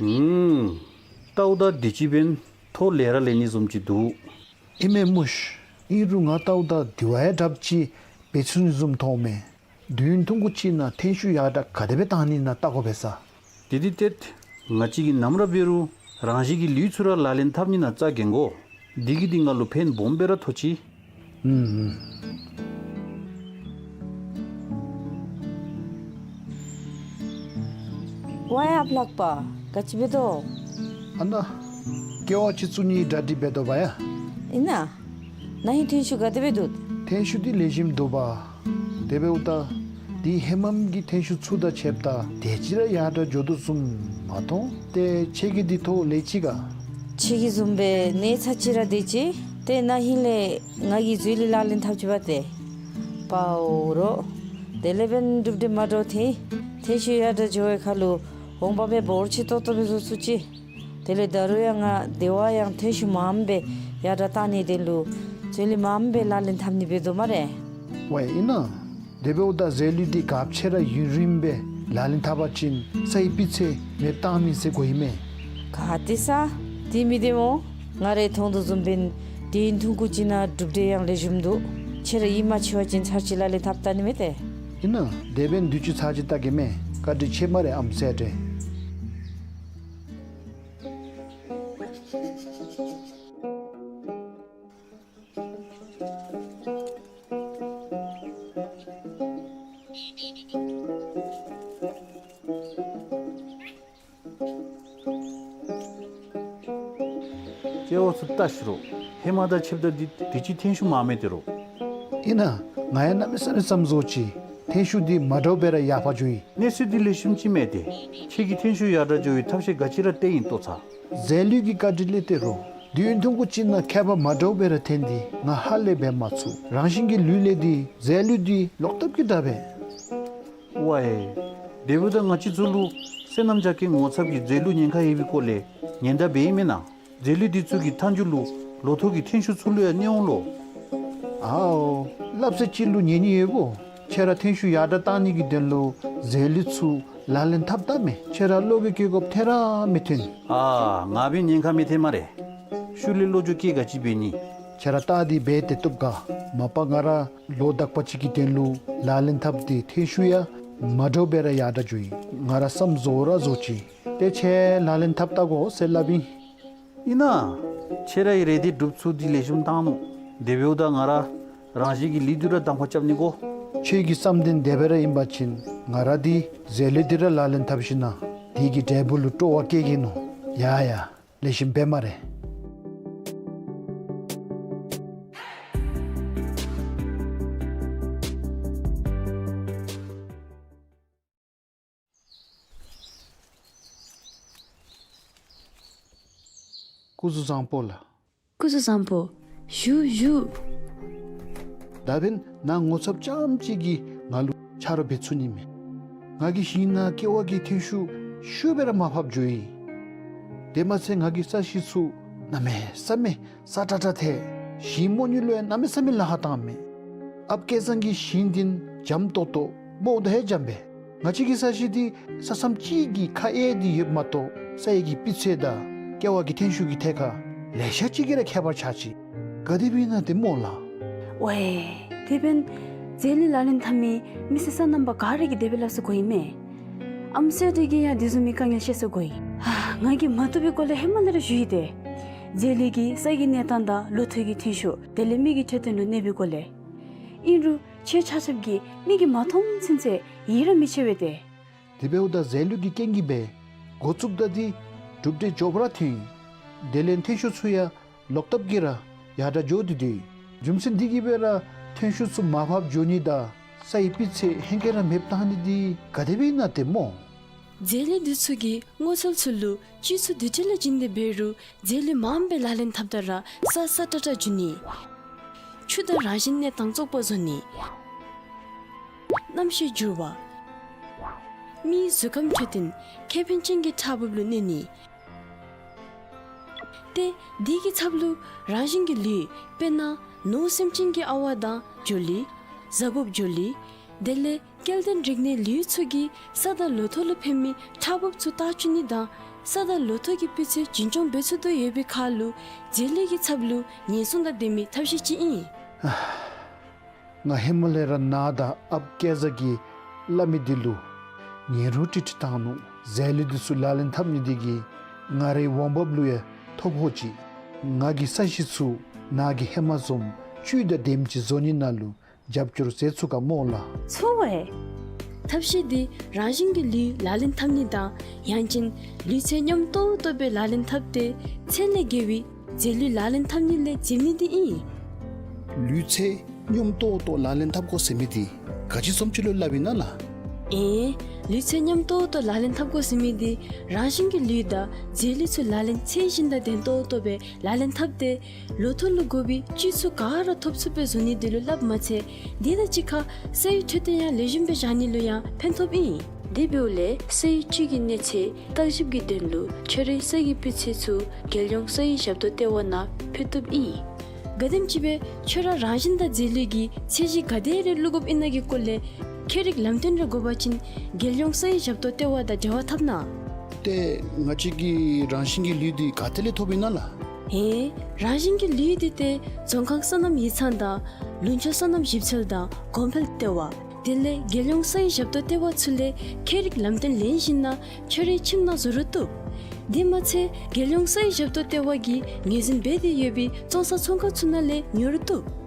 ཨུམ། ལྟཝ་ད་དུས་ཅི་འབདན་ཐོ་ལེ་ར་ལེན་ནི་བཟུམ་ཅིག་འདུག། ཨིན་མས་མོ་ཤིག། ཨིན་རུང་ང་ལྟཝ་ད་དེ་བ་ཡང་དྲགཔ་ཅིག་འབད་ཚུགས་ནི་བཟུམ་མཐོངམ་མས། དུས་ཡུན་ཐུང་ཀུ་ཅིག་ནང་ཐན་ཤུགས་ཡར་དྲག་ག་དེ་སྦེ་བཏང་ནི་ཨིན་ན་བལྟ་དགོ་པས་ས། དེ་འདི་ཏེ་ང་བཅས་ཀྱིས་ནམ་ར་འབད་རུང་རང་བཞིན་གྱི་ལུས་ཚུ་ར་ལག་ལེན་འཐབ་ནི་ནང་རྩ་འགེངས་དགོ། འདི་གིས་འདི་ང་ལུ་ཕན་སྦོམ་སྦེ་ར་ཐོགས་ཅི། ཨུམ་ཨུམ། ཝའི་ཨཔ་ལགས་པ། ག་ཅི་འབད་དོ། ཨ་ན། ཀེ་ཝ་ཅིག་བཙུགས་ནིའི་གྲ་སྒྲིག་འབད་དོ་བ་ཡ། ཨིན་ན། ན་ཧིང་ཐན་ཤུགས་ག་དེ་སྦེ་འདུག། ཐན་ཤུགས་འདི་ལེགས་ཤོམ་འདུག་པ། དེ་འབདཝ་ད་འདི་ཧེ་མམ་གྱི་ཐན་ཤུགས་ཚུ་དང་ཕྱདཔ་ད་དེ་ཅིག་ར་ཡར་དྲག་འགྱོ་དོ་བཟུམ་མ་མཐོང་། ཏེ་ཁྱེད་ཀྱི་འདི་ཐོ་ལེགས་ཅི་ག། ཁྱེད་ཀྱི་བཟུམ་སྦེ་གནས་ཚད་ཅིག་ར་དེ་ཅིག། ཏེ་ན་ཧིང་ལས་ང་གིས་འཛོལ་ལུས་ལག་ལེན་འཐབ་ཅི་བ་ཏེ། པའོ་རོ། དེ་ལས་འབདན་གྲུབ་འབྲས་མ་འདྲཝ་ཐོན། ཐན་ཤུགས་ཡར་དྲག་འགྱོ་བའི་ཁར་ལུ་འོང་འབབ་སྦེ་འབོར་ཆེ་ཏོག་ཏོ་སྦེ་བཟོ་ཚུགས་ཅི། དེ་ལས་ད་རུང་ཡང་ང་དེ་བ་ཡང་ཐན་ཤུགས་མངམ་སྦེ་ཡར་དྲག་བཏང་ནིའི་དོན་ལུ་འཛོལ་ལུས་མངམ་སྦེ་ལག་ལེན་འཐབ་ནི་འབད་དོ་སྨ་རེ། ཝའི་ཨིན་ན། དེ་འབདཝ་ད་འཛོལ་ལུས་འདི་ག་ཅི་ར་ཡུན་རིངམོ་སྦེ་ལག་ལེན་འཐབ་པ་ཅིན་སའི་སྤུས་ཚད་མེདཔ་བཏང་མི་ཟེར་གོ་ཡི་མས། ག་ཏེ་ས། དེ་མི་བདེན་མོ། ང་རའི་མཐོང་དོ་བཟུམ་འབདན་དུས་ཡུན་ཐུང་ཀུ་ཅིག་ནང་གྲུབ་འབྲས་ཡང་ལེགས་ཤོམ་འདུག། ཁྱེད་ར་ཡིད་མ་ཆེས་པ་ཅིན་ཚར་གཅིག་ལག་ལེན་འཐབ་བལྟ་ནི་མས་ཏེ། ཨིན་ན། དེ་འབདན་དུས་ཅི་ཚར་གཅིག་བལྟ་གེ་མས། བཀའ་དྲིན་ཆེ་སྨ་རེ་ཨམ་སྲས་ཏེ། སྐྱེ་བ་ཚུ་བལྟ་ཤིག་རོ། ཧེ་མ་དང་ཕྱདཔ་ད་འདི་དུས་ཅི་ཐན་ཤུགས་མངམ་མས་ཏེ་རོ། ཨིན་ན། ང་ཡང་གནམ་མེད་ས་མེད་བསམ་བཟོ་ཅི། ཐན་ཤུགས་འདི་མ་འདྲཝ་སྦེ་ར་ཡར་འཕར་འགྱོ་ཡི། གནས་ཚུལ་འདི་ལེགས་ཤོམ་ཅིག་མས་ཏེ། ཁྱེད་ཀྱིས་ཐན་ཤུགས་ཡར་དྲག་འགྱོ་བའི་ཐབས་ཤེས་ག་ཅི་ར་སྟེར་ཡི་ལྟོ་ཚང་། འཛོལ་ལུས་ཀྱི་བཀའ་དྲིན་ལས་ཏེ་རོ། དུས་ཡུན་ཐུང་ཀུ་ཅིག་ནང་ཁྱད་པར་མ་འདྲཝ་སྦེ་ར་ཐོན་ཏེ་ང་ཧ་ལས་འབད་མ་ཚུགས། རང་བཞིན་གྱི་ལུས་ལས་འདི་འཛོལ་ལུས་འདི་ལོག་ལྟབ་ཀྱིས་དྲག་པས། ཝའི། དེ་འབདཝ་ད་ང་བཅས་ཚུ་ལུ་སོ་ནམ་རྒྱ་སྐྱེད་ངོ་ཚབ་ཀྱིས་འཛོལ་ལུས་ཉེན་ཁ་ཡོད་པའི་སྐོར་ལས་ཉེན་བརྡ་འབད་ཡི་མེན་ན། འཛོལ་ལུས་འདི་ཚུ་གི་མཐའ་མཇུག་ལུ་ལོ་ཐོག་གི་ཐན་ཤུགས་ཚུ་ལུ་ཡང་གནོད་འོང་ལོ། ཨའོ། སླབ་ས་ཅིག་ལུ་ཉན་ནི་ཡོདཔ་འོ། ཁྱེད་ར་ཐན་ཤུགས་ཡར་དྲག་བཏང་ནི་གི་དོན་ལུ་འཛོལ་ལུས་ཚུ་ལག་ལེན་འཐབ་བལྟ་མས། ཁྱེད་ར་བློ་འགྱོད་བསྐྱེད་དགོཔ་ཐད་ར་མི་ཐོན། ཨ་ང་འབད་ཉེན་ཁ་མི་ཐོན་སྨ་རེ། ཤུལ་ལས་བློ་འགྱོད་བསྐྱེད་ག་ཅི་འབད་ནི། ཁྱེད་ར་བལྟ་སྟེ་འབད་དེ་བཏུབ་ག། མ་པ་ང་ར་ལོ་དག་པ་ཅིག་གི་དོན་ལུ་ལག་ལེན་འཐབ་སྟེ་ཐན་ཤུགས་ཡང་མ་འདྲཝ་སྦེ་ར་ཡར་དྲག་འགྱོ་ཡི། ང་ར་བསམ་བཟོ་ར་བཟོ་ཅི། ཏེ་ཁྱེད་ལག་ལེན་འཐབ་བལྟ་དགོ་ཟེར་སླབ་ཨིན། ཨིན་ན། ཁྱེད་རའི་རེ་འདོད་སྒྲུབ་ཚུགས་འདི་ལེགས་ཤོམ་བཏང་ནུག། དེ་འབདཝ་ད་ང་ར་རང་བཞིན་གྱི་ལུས་འདི་ར་གདམ་ཁ་རྐྱབ་ནི་དགོ། ཁྱེད་ཀྱི་བསམ་དོན་དེ་སྦེ་ར་ཨིན་པ་ཅིན་ང་ར་འདི་འཛོལ་ལུས་འདི་ར་ལག་ལེན་འཐབ་ཞིན་ན་དེ་གི་འབྲས་བུ་ལུ་སྤྲོ་བ་བསྐྱེད་གེ་ནོ། ཡ་ཡ། ལེགས་ཤོམ་འབད་སྨ་རེ། སྐུ་གཟུགས་བཟང་པོ་ལགས། སྐུ་གཟུགས་བཟང་པོ། བཞུགས་བཞུགས། ད་འབདན་ནཱ་ངོ་ཚབ་རྐྱངམ་ཅིག་གིས་ང་ལུ་ཆ་རོགས་འབད་ཚུགས་ནི་མས། ང་གི་ཞིང་ནང་ཀེ་ཝ་གི་ཐན་ཤུགས་ཤུགས་སྦེ་ར་མར་ཕབ་འགྱོ་ཡི། དེ་མ་ཚད་ང་གི་ས་གཞི་ཚུ་གནམ་མེད་ས་མེད་སྲ་ཀྲག་ཀྲ་ཐལ། ཞིང་རྨོ་ནི་ལུ་ཡང་གནམ་མེད་ས་མེད་ལཱ་ཁག་བཏངམ་མས། ཨཔ་སྐལ་བཟང་གིས་ཞིང་འདི་འཇམ་ཏོག་ཏོ་རྨོཝ་ད་ཡང་འཇམ་པས། ང་བཅས་ཀྱི་ས་གཞི་འདི་ས་མཚམས་ཅིག་གིས་ཁ་གཡས་ཏེ་ཡོདཔ་མ་གཏོགས་ས་ཡི་གི་སྤུས་ཚད་དང་ཀེ་ཝ་གི་ཐན་ཤུགས་ཀྱི་ཐད་ཁར་ལེ་ཤ་ཅིག་གིས་ར་ཁྱད་པར་ཆགས་ཅི། ག་དེ་སྦེ་ཨིན་ན་ཏེ་སྨོ་ལགས། ཝའེ། དེ་འབདན་འཛོལ་ལུས་ལག་ལེན་འཐབ་མི་མི་སེར་སོ་ནམ་པ་ག་ར་གིས་དེ་སྦེ་སླབ་ས་གོ་ཡི་མས། ཨམ་སྲས་འདི་གིས་ཡང་དེ་བཟུམ་མའི་དཀའ་ངལ་བཤད་ས་གོ་ཡི། ང་གིས་མ་བཏུབ་པའི་སྐོར་ལས་ཧེ་མ་ལས་ར་ཞུ་ཡི་ཏེ། འཛོལ་ལུས་ཀྱིས་ས་ཡི་གནས་སྟངས་དང་ལོ་ཐོག་གི་ཐན་ཤུགས་དེ་ལས་མི་གི་འཕྲོད་བསྟེན་ལུ་གནོད་པའི་སྐོར་ལས། ཨིན་རུང་ཁྱེད་ཆ་ཁྱབ་ཀྱིས་མིག་གིས་མ་མཐོང་ཚུན་ཚོད་ཡིད་ར་མི་ཆེས་པས་ཏེ། དེ་འབདཝ་ད་འཛོལ་ལུས་ཀྱི་རྐྱེན་གྱིས་སྦེ་འགོ་བཙུགསཔ་ད་འདི་གྲུབ་འབྲས་མགྱོགས་པ་ར་ཐོན་ཡི། དེ་ལས་ཐན་ཤུགས་ཚུ་ཡང་ལོག་ལྟབ་ཀྱིས་ར་ཡར་དྲག་འགྱོ་སྟེ་འདུག། རྒྱུ་མཚན་འདི་གིས་སྦེ་ར་ཐན་ཤུགས་ཚུ་མར་ཕབ་འགྱོ་ནི་དང་ས་ཡི་སྤུས་ཚད་ཧེང་སྐལ་ར་མེདཔ་བཏང་ནི་འདི་ག་དེ་སྦེ་ཨིན་ན་ཏེ་སྨོ། འཛོལ་ལུས་འདི་ཚུ་གིས་སྔོ་ཚལ་ཚུ་ལུ་བཅུད་ཚུ་དེ་ཅིག་ལས་བྱིན་ཏེ་འབད་རུང་འཛོལ་ལུས་མངམ་སྦེ་ལག་ལེན་འཐབ་ད་ར་ས་སྲ་ཀྲག་ཀྲ་འགྱོ་ནི། ཆུ་དང་རང་བཞིན་གནས་སྟངས་བཙོག་པ་བཟོ་ནི། གནམ་གཤིས་འགྱུར་བ། མིའི་གཟུགས་ཁམས་འཕྲོད་བསྟེན་ཁེ་ཕན་ཅན་གྱི་ཁྲག་འབུབ་ལུ་གནོད་ནི། ཏེ་དེ་གི་ཚབ་ལུ་རང་བཞིན་གྱི་ལུས་དཔེར་ན་ནོར་སེམས་ཅན་གྱི་ཨ་ཝ་དང་འགྱུར་ལུས། གཟའ་འབུབ་འགྱུར་ལུས། དེ་ལས་སྐྱེ་ལྡན་རིགས་སྣའི་ལུས་ཚུ་གིས་ས་དང་ལོ་ཐོག་ལུ་ཕན་མི་ཁྲག་འབུབ་ཚུ་བཏགས་བཅུག་ནི་དང་ ས་དང་ལོ་ཐོག་གི་སྤུས་ཚད་རྒྱུན་སྐྱོང་འབད་ཚུགས་དོ་ཡོད་པའི་ཁར་ལུ་རྫས་ལུད་ཀྱི་ཚབ་ལུ་ཉེན་སྲུང་དང་ལྡན་མི་ཐབས་ཤེས་ཅིག་ཨིན། ང་ཧེ་མ་ལས་ར་ནཱ་དང་ཨཔ་སྐལ་བཟང་གིས་སླབ་མི་འདི་ལུ་ཉན་རུང་ཀྲིག་ཀྲི་བཏང་ནུག། རྫས་ལུད་འདི་ཚུ་ལག་ལེན་འཐབ་ནི་འདི་གིས་ང་རའི་འོང་འབབ་ལུ་ཡང་ཐོ་ཕོག་ཅིག། ང་གི་ས་གཞི་ཚུ་ནཱ་གི་ཧེ་མ་བཟུམ་བཅུད་དང་ལྡནམ་ཅིག་བཟོ་ནི་ནང་ལུ་རྒྱབ་སྐྱོར་མཛད་ཚུགས་ག་སྨོ་ལགས། ཚོར་བས། ཐབས་ཤེས་འདི་རང་བཞིན་གྱི་ལུད་ལག་ལེན་འཐབ་ནི་དང་ཡང་ཅིན་ལུད་ཚད་སྙོམས་ཏོག་ཏོ་སྦེ་ལག་ལེན་འཐབ་སྟེ་ཚད་ལས་བརྒལ་བའི་རྫས་ལུད་ལག་ལེན་འཐབ་ནི་ལས་འཛེམ་ནི་འདི་ཨིན། ལུད་ཚད་སྙོམས་ཏོག་ཏོ་ལག་ལེན་འཐབ་དགོ་ཟེར་མི་འདི་ག་ཅི་བཟུམ་ཅིག་ལུ་སླབ་ཨིན་ན་ལགས། ཨེ། ལུད་ཚད་སྙོམས་ཏོག་ཏོ་ལག་ལེན་འཐབ་དགོ་ཟེར་མི་འདི་རང་བཞིན་གྱི་ལུད་དང་རྫས་ལུད་ཚུ་ལག་ལེན་ཚད་བཞིན་དང་ལྡན་ཏོག་ཏོ་སྦེ་ལག་ལེན་འཐབ་སྟེ་ལོ་ཐོག་ལུ་དགོ་པའི་བཅུད་ཚུ་ག་ར་ཐོབ་ཚུགསཔ་སྦེ་བཟོ་ནི་འདི་ལུ་སླབ་མ་ཚད་དེ་དང་གཅིག་ཁར་སའི་འཕྲོད་བསྟེན་ཡང་ལེགས་ཤོམ་སྦེ་བཞག་ནི་ལུ་ཡང་ཕན་ཐོགཔ་ཨིན། དེ་འབདཝ་ལས་སའི་བཅུད་ཀྱི་གནས་ཚད་བརྟག་ཞིབ་ཀྱི་དོན་ལུ་ཁྱོད་རའི་སའི་སྤུས་ཚད་ཚུ་རྒྱལ་ཡོངས་སའི་ཞབས་ཏོག་ལྟེ་བ་ནང་ཕུལ་བཏུབ་ཨིན། ག་དེམ་ཅིག་སྦེ་ཁྱོད་ར་རང་བཞིན་དང་རྫས་ལུད་ཀྱི་ཚད་གཞི་ག་དེ་རེ་བླུག་དགོཔ་ཨིན་ན་གི་སྐོར་ལས་ཁྱད་རིག་ལམ་སྟོན་རེ་དགོ་པ་ཅིན་རྒྱལ་ཡོངས་སའི་ཞབས་ཏོག་ལྟེ་བ་དང་འབྲེལ་བ་འཐབ་གནང་། ཏེ་ང་བཅས་ཀྱི་རང་བཞིན་གྱི་ལུད་འདི་ག་ཏེ་ལས་ཐོབ་ཨིན་ན་ལགས། ཧེ། རང་བཞིན་གྱི་ལུད་འདི་ཏེ་རྫོང་ཁག་སོ་ནམ་ཡིག་ཚང་དང་ལུང་ཕྱོགས་སོ་ནམ་ཞིབ་འཚོལ་དང་གོང་འཕེལ་ལྟེ་བ་དེ་ལས་རྒྱལ་ཡོངས་སའི་ཞབས་ཏོག་ལྟེ་བ་ཚུ་ལས་ཁྱད་རིག་ལམ་སྟོན་ལེན་ཞིནམ་ན་ཁྱོད་རའི་ཁྱིམ་ནང་བཟོ་རུང་བཏུབ། དེ་མ་ཚད་རྒྱལ་ཡོངས་སའི་ཞབས་ཏོག་ལྟེ་བ་གིས་ངོས་འཛིན་འབད་དེ་ཡོད་པའི་བཙོང་ས་ཚོང་ཁང་ཚུ་ནང་ལས་ཉོ་རུང་བཏུབ།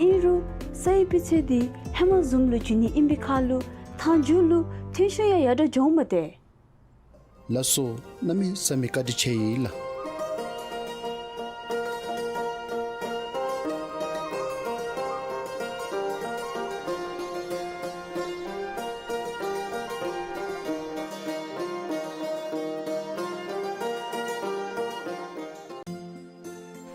ཨིན་རུང་སའི་སྤུས་ཚད་འདི་ཧེ་མ་བཟུམ་ལུ་འགྱུར་ནི་ཨིན་པའི་ཁར་ལུ་མཐའ་མཇུག་ལུ་ཐོན་ཤུགས་ཡང་ཡར་དྲག་འགྱོཝ་མས་ཏེ། ལགས་སོ། གནམ་མེད་ས་མེད་བཀའ་དྲིན་ཆེ་ཡི་ལགས།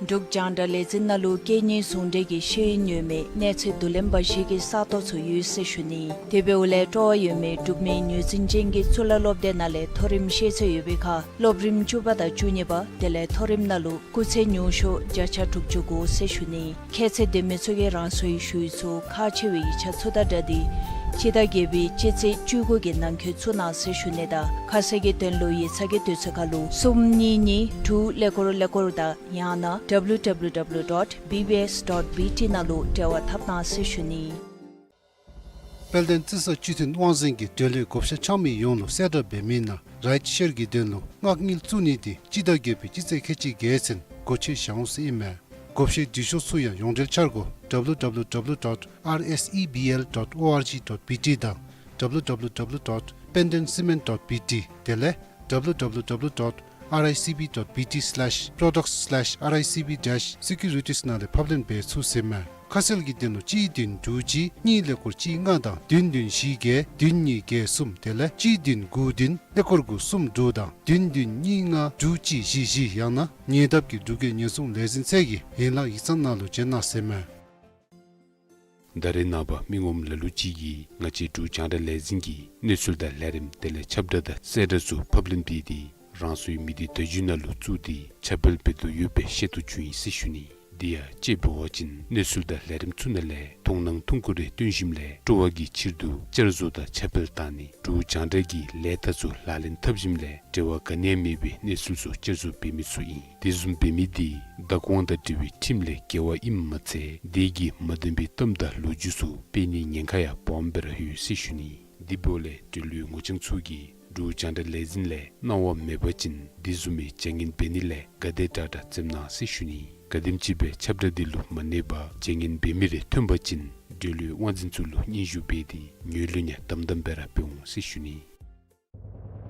འབྲུག་རྒྱང་བསྒྲགས་ལས་འཛིན་ནང་ལུ་སྐད་གཉིས་ཟུང་འབྲེལ་གྱི་ཤེས་ཡོན་ཡོད་མི་གནས་ཚད་བསྡུ་ལེན་པ་ཞིག་གི་ས་སྟོང་ཚུ་ཡོད་ཟེར་ཞུ་ནི། དེ་འབདཝ་ལས་སྤྲོ་བ་ཡོད་མི་འབྲུག་མི་ངོས་འཛིན་ཅན་གྱི་གཙུག་ལག་སློབ་སྡེ་ནང་ལས་མཐོ་རིམ་ཤེས་ཚད་ཡོད་པའི་ཁར་སློབ་རིམ་བཅུ་པ་དང་བཅུ་གཉིས་པ་དེ་ལས་མཐོ་རིམ་ནང་ལུ་སྐུགས་ཚད་ཉུང་ཤོས་བརྒྱ་ཆ་དྲུག་ཅུ་དགུ་ཟེར་ཞུ་ནི། ཁྱད་ཚད་ལྡན་མི་ཚུ་གིས་རང་སོའི་ཞུ་ཡིག་ཚུ་ཁག་ཆེ་བའི་ཡིག་ཆ་ཚུ་དང་སྦྲགས་ཏེ་སྤྱི་ཟླ་བརྒྱད་པའི་སྤྱི་ཚེས་བཅུ་དགུ་གི་ནང་འཁོད་བཙུགས་གནང་ཟེར་ཞུ་ནི་དང་ཁ་གསལ་གྱི་དོན་ལུ་ཡིག་ཚང་གི་དུས་ཚོད་ཁར་ལུ་གསུམ་གཉིས་གཉིས་དྲུག་ཀླད་ཀོར་ཀླད་ཀོར་དང་ཡང་ན་W W W dot B B S dot B T ནང་ལུ་འབྲེལ་བ་འཐབ་གནང་ཟེར་ཞུ་ནི། དཔལ་ལྡན་རྩི་ས་སྤྱི་མཐུན་དབང་འཛིན་གྱིས་འབྲེལ་ཡོད་བགོ་བཤའ་འཆང་མི་ཡོངས་ལུ་གསལ་བསྒྲགས་འབད་མི་ནང་རའིཊ་ཤེར་གྱི་དོན་ལུ་མངགས་དངུལ་བཙུགས་ནི་འདི་སྤྱི་ཟླ་བརྒྱད་པའི་སྤྱི་ཚེས་ཁལ་གཅིག་བརྒྱད་ཚུན་སྒོ་ཕྱེ་བཞག་འོང་ཟེར་ཨིན་མས། བགོ་བཤའི་འབྲི་ཤོག་ཚུ་ཡང་ཡོངས་འབྲེལ་འཆར་སྒོ་W W W dot R S E B L dot O R G dot B T དང་W W W dot pendencement dot B T དེ་ལས་W W W dot R I C B dot B T slash products slash R I C B dash securities ནང་ལས་ཕབ་ལེན་འབད་ཚུགས་ཟེར་མས། ཁ་གསལ་གྱི་དོན་ལུ་གཅིག་བདུན་དྲུག་གཅིག་གཉིས་ཀླད་ཀོར་གཅིག་ལྔ་དང་བདུན་བདུན་བཞི་བརྒྱད་བདུན་གཉིས་བརྒྱད་གསུམ་དེ་ལས་གཅིག་བདུན་དགུ་བདུན་ཀླད་ཀོར་དགུ་གསུམ་དྲུག་དང་བདུན་བདུན་གཉིས་ལྔ་དྲུག་གཅིག་བཞི་བཞི་ཡང་ན་ཉེ་འདབས་ཀྱི་འབྲུག་རྒྱལ་ཉེན་སྲུང་ལས་འཛིན་ཚད་ཀྱི་ཡན་ལག་ཡིག་ཚང་ནང་ལུ་བྱོན་གནང་ཟེར་མས། ད་རེས་ནངས་པ་མི་ངོམ་ལ་ལུ་ཅིག་གིས་ང་བཅས་འབྲུག་རྒྱང་བསྒྲགས་ལས་འཛིན་གྱི་གནས་ཚུལ་དང་ལས་རིམ་དེ་ལས་ཁྱབ་བསྒྲགས་དང་གསལ་བསྒྲགས་ཚུ་ཕབ་ལེན་འབད་དེ་རང་སོའི་མི་སྡེ་བརྡ་བརྒྱུད་ནང་ལུ་བཙུགས་ཏེ་ཁྱབ་སྤེལ་འབད་དོ་ཡོད་པའི་ཤེས་རྟོགས་བྱུང་ཡི་ཟེར་ཞུ་ནི། དེ་ཡང་དཔྱེ་འབད་བ་ཅིན་གནས་ཚུལ་དང་ལས་རིམ་ཚུ་ནང་ལས་མཐོང་སྣང་ཐུང་ཀུ་རེ་སྟོན་ཞིནམ་ལས་སྤྲོ་བ་གི་ཕྱིར་དུ་བསྐྱར་བཟོ་དང་ཁྱབ་སྤེལ་བཏང་ནི་འབྲུག་རྒྱང་བསྒྲགས་ཀྱི་ལས་རྟགས་ཚུ་ལག་ལེན་འཐབ་ཞིནམ་ལས་འབྲེལ་བ་ག་ནི་ཡང་མེད་པའི་གནས་ཚུལ་ཚུ་བསྐྱར་བཟོ་འབད་མི་ཚུ་ཨིན། དེ་བཟུམ་འབད་མི་འདི་བདག་དབང་དང་འབྲེལ་བའི་ཁྲིམས་ལས་འགལ་བ་ཨིནམ་མ་ཚད་དེ་གིས་མ་བདེན་པའི་གཏམ་དང་ལོ་རྒྱུས་ཚུ་སྤེལ་ནིའི་ཉེན་ཁ་ཡང་སྦོམ་སྦེ་ར་ཡོད་ཟེར་ཞུ་ནི། དེ་འབདཝ་ལས་འབྲེལ་ཡོད་ངོ་རྐྱང་ཚུ་གིས་འབྲུག་རྒྱང་བསྒྲགས་ལས་འཛིན་ལས་གནང་བ་མེད་པ་ཅིན་དེ་བཟུམ་མའི་བྱ་ངན་འབད་ནི་ལས་ག་དེ་དྲག་དྲག་འཛེམ་གནང་ཟེར་ཞུ་ནི། ག་དེམ་ཅིག་སྦེ་ཁྱབ་བསྒྲགས་འདི་ལུ་མ་གནས་པར་བྱ་ངན་འབད་མི་རེ་ཐོན་པ་ཅིན་འབྲེལ་ཡོད་དབང་འཛིན་ཚུ་ལུ་སྙན་ཞུ་འབད་དེ་ངོས་ལེན་ཡང་དམ་དམ་སྦེ་ར་འབད་འོང་ཟེར་ཞུ་ནི།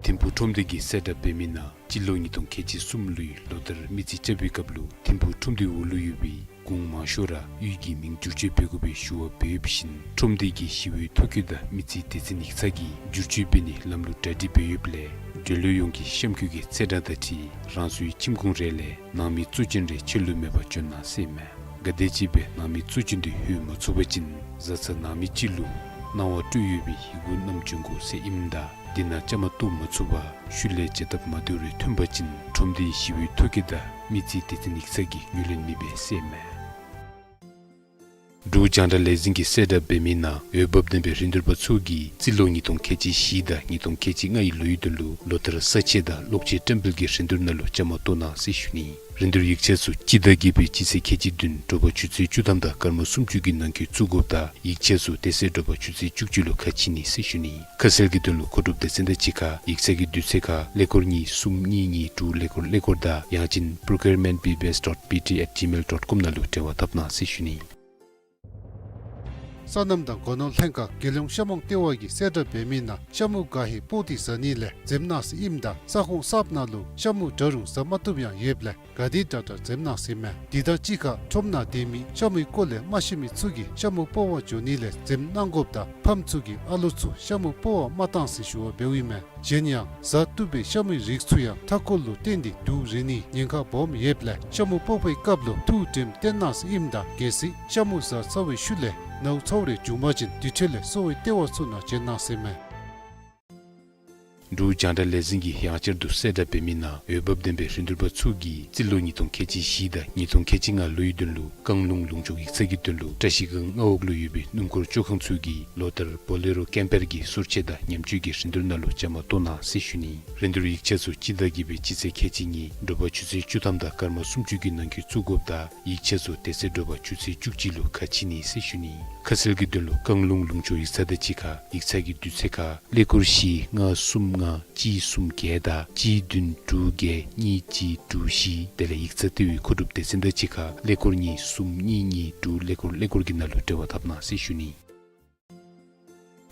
ཐིམ་ཕུག་ཁྲོམ་སྡེ་གིས་གསལ་བསྒྲགས་འབད་མི་ནང་སྤྱི་ལོ་ཉིས་སྟོང་ཁལ་གཅིག་གསུམ་ལོའི་ལོ་ལྟར་མི་རྩིས་རྐྱབ་པའི་སྐབས་ལུ་ཐིམ་ཕུག་ཁྲོམ་སྡེའི་འོག་ལུ་ཡོད་པའི་གུང་མང་ཤོས་ར་གཡུས་ཀྱི་མིང་བསྒྱུར་བཅོས་འབད་དགོ་པའི་ཞུ་བ་འབད་ཡོདཔ་བཞིན་ཁྲོམ་སྡེ་གི་ཞི་གཡོག་ཐོ་བཀོད་དང་མི་རྩིས་སྡེ་ཚན་ཡིག་ཚང་གིས་བསྒྱུར་བཅོས་འབད་ནིའི་ལམ་ལུགས་གྲ་སྒྲིག་འབད་ཡོདཔ་ལས་འབྲེལ་ཡོད་ཡོངས་ཀྱིས་གཤམ་འཁོད་ཀྱི་ཚེས་གྲངས་དང་འཁྲིལ་རང་སོའི་ཁྱིམ་ཁུངས་རེ་ལས་ནང་མི་གཙོ་ཅན་རེ་ཕྱི་ལུ་མེད་པར་བྱོན་གནང་ཟེར་མས། ག་དེམ་ཅིག་སྦེ་ནང་མི་གཙོ་ཅན་འདི་ལྷོད་མ་ཚུགས་པ་ཅིན་བཟའ་ཚང་ནང་མི་གཅིག་ལུ་གནང་བ་སྤྲོད་ཡོད་པའི་ཡི་གུ་བསྣམས་བྱོན་དགོ་ཟེར་ཨིནམ་ད་དེ་ནང་བཅའ་མར་གཏོགས་མ་ཚུགས་པར་ཤུལ་ལས་བྱ་ཐབས་མ་བདེཝ་རེ་ཐོན་པ་ཅིན་ཁྲོམ་སྡེའི་ཞི་གཡོག་ཐོ་བཀོད་དང་མི་རྩིས་སྡེ་ཚན་ཡིག་ཚང་གིས་ངོས་ལེན་མི་འབད་ཟེར་མས། འབྲུག་རྒྱང་བསྒྲགས་ལས་འཛིན་གྱི་གསལ་བསྒྲགས་འབད་མི་ནང་འོས་འབབ་ལྡན་པའི་རིན་བསྡུར་པ་ཚུ་གིས་རྩིས་ལོ་ཉིས་སྟོང་ཁལ་གཅིག་བཞི་དང་ཉིས་སྟོང་ཁལ་གཅིག་ལྔའི་ལོའི་དོན་ལུ་ལོ་ལྟར་ས་ཆས་དང་གློག་ཆས་བཀྲམ་སྤེལ་གྱི་རིན་བསྡུར་ནང་ལུ་བཅའ་མར་གཏོགས་གནང་ཟེར་ཞུ་ནི། རིན་བསྡུར་ཡིག་ཆ་ཚུ་སྤྱི་ཟླ་བརྒྱད་པའི་སྤྱི་ཚེས་ཁལ་གཅིག་བདུན་དྲོ་པ་ཆུ་ཚོད་བཅུ་ཐམ་དང་སྐར་མ་སུམ་ཅུ་གི་ནང་འཁོད་བཙུགས་དགོཔ་དང་ཡིག་ཆ་ཚུ་དེ་ཚེ་དྲོ་པ་ཆུ་ཚོད་བཅུ་གཅིག་ལུ་ཁ་ཕྱེ་ནི་ཟེར་ཞུ་ནི། ཁ་གསལ་གྱི་དོན་ལུ་མཁོ་སྒྲུབ་སྡེ་ཚན་དང་གཅིག་ཁར་ཡིག་ཚང་གི་དུས་ཚོད་ཁར་ཀླད་ཀོར་གཉིས་གསུམ་གཉིས་གཉིས་དྲུག་ཀླད་ཀོར་ཀླད་ཀོར་དང་ཡང་ཅིན་procurement B B S dot B T at gmail dot com ནང་ལུ་འབྲེལ་བ་འཐབ་གནང་ཟེར་ཞུ་ནི། སོ་ནམ་དང་སྒོ་ནོར་ལྷན་ཁག་རྒྱལ་ཡོངས་ཤ་མོང་ལྟེ་བ་གིས་གསལ་བསྒྲགས་འབད་མི་ནང་ཤ་མུ་ག་ཧེ་སྤོག་སྟེ་བཟའ་ནི་ལས་འཛེམ་གནང་ཟེར་ཨིནམ་ད་ས་ཁོངས་གསརཔ་ནང་ལུ་ཤ་མུ་འདྲ་རུང་བཟའ་མ་བཏུབ་ཡང་ཡོདཔ་ལས་ག་དེ་དྲག་དྲག་འཛེམ་གནང་ཟེར་མས། དེ་དང་གཅིག་ཁར་ཁྲོམ་ནང་སྡོད་མི་ཤ་མུའི་སྐོར་ལས་མ་ཤེས་མི་ཚུ་གིས་ཤ་མུ་སྤོག་པར་འགྱོ་ནི་ལས་འཛེམ་གནང་དགོཔ་དང་ཕམ་ཚུ་གིས་ཨ་ལོ་ཚུ་ཤ་མུ་སྤོག་པར་མ་གཏང་ཟེར་ཞུ་བ་འབདཝ་ཨིན་མས། གཞན་ཡང་བཟའ་བཏུབ་པའི་ཤ་མུའི་རིགས་ཚུ་ཡང་མཐའ་འཁོར་ལུ་བརྟེན་ཏེ་དུག་རེག་ནིའི་ཉེན་ཁ་སྦོམ་ཡོདཔ་ལས་ཤ་མུ་སྤོག་པའི་སྐབས་ལུ་ཐུགས་དྲནམ་བཏོན་གནང་ཟེར་ཨིནམ་ད་གལ་སྲིད་ཤ་མུ་བཟའ་ཚར་བའི་ཤུལ་ལས་ནཝ་ཚཝ་རེ་བྱུང་པ་ཅིན་དེ་འཕྲོ་ལས་གསོ་བའི་ལྟེ་བ་ཚུ་ནང་བྱོན་གནང་ཟེར་མས། འབྲུག་རྒྱང་བསྒྲགས་ལས་འཛིན་གྱིས་ཡང་བསྐྱར་དུ་གསལ་བསྒྲགས་འབད་མི་ནང་འོས་འབབ་ལྡན་པའི་རིན་བསྡུར་པ་ཚུ་གིས་རྩིས་ལོ་ཉིས་སྟོང་ཁལ་གཅིག་བཞི་དང་ཉིས་སྟོང་ཁལ་གཅིག་ལྔ་ལོའི་དོན་ལུ་བཀང་ལུང་ལུང་ཕྱོགས་ཡིག་ཚང་གི་དོན་ལུ་བཀྲ་ཤིས་སྒང་མངའ་འོག་ལུ་ཡོད་པའི་སྣུམ་འཁོར་བཅོ་ཁང་ཚུ་གིས་ལོ་ལྟར་བོ་ལེ་རོ་ཀེམ་པར་གྱི་གསོལ་ཆས་དང་ཉམས་བཅོས་ཀྱི་རིན་བསྡུར་ནང་ལུ་བཅའ་མར་གཏོགས་གནང་ཟེར་ཞུ་ནི། རིན་བསྡུར་ཡིག་ཆ་ཚུ་སྤྱི་ཟླ་བརྒྱད་པའི་སྤྱི་ཚེས་ཁལ་གཅིག་གཉིས་དྲོ་པ་ཆུ་ཚོད་བཅུ་ཐམ་དང་སྐར་མ་སུམ་ཅུ་གི་ནང་འཁོད་བཙུགས་དགོཔ་དང་ཡིག་ཆ་ཚུ་དེ་ཚེ་དྲོ་པ་ཆུ་ཚོད་བཅུ་གཅིག་ལུ་ཁ་ཕྱེ་ནི་ཟེར་ཞུ་ནི། ཁ་གསལ་གྱི་དོན་ལུ་བཀང་ལུང་ལུང་ཕྱོགས་ཡིག་ཚང་དང་གཅིག་ཁར་ཡིག་ཚང་གི་དུས་ཚོད་ཁར་ཀླད་ཀོར་བཞི་ལྔ་གསུམ་ལྔ་གཅིག་གསུམ་བརྒྱད་དང་གཅིག་བདུན་དྲུག་བརྒྱད་གཉིས་གཅིག་དྲུག་བཞི། དེ་ལས་ཡིག་ཚང་ལྟེ་བའི་མཁོ་སྒྲུབ་སྡེ་ཚན་དང་གཅིག་ཁར་ཀླད་ཀོར་གཉིས་གསུམ་གཉིས་གཉིས་དྲུག་ཀླད་ཀོར་ཀླད་ཀོར་གྱི་ནང་ལུ་འབྲེལ་བ་འཐབ་གནང་ཟེར་ཞུ་ནི།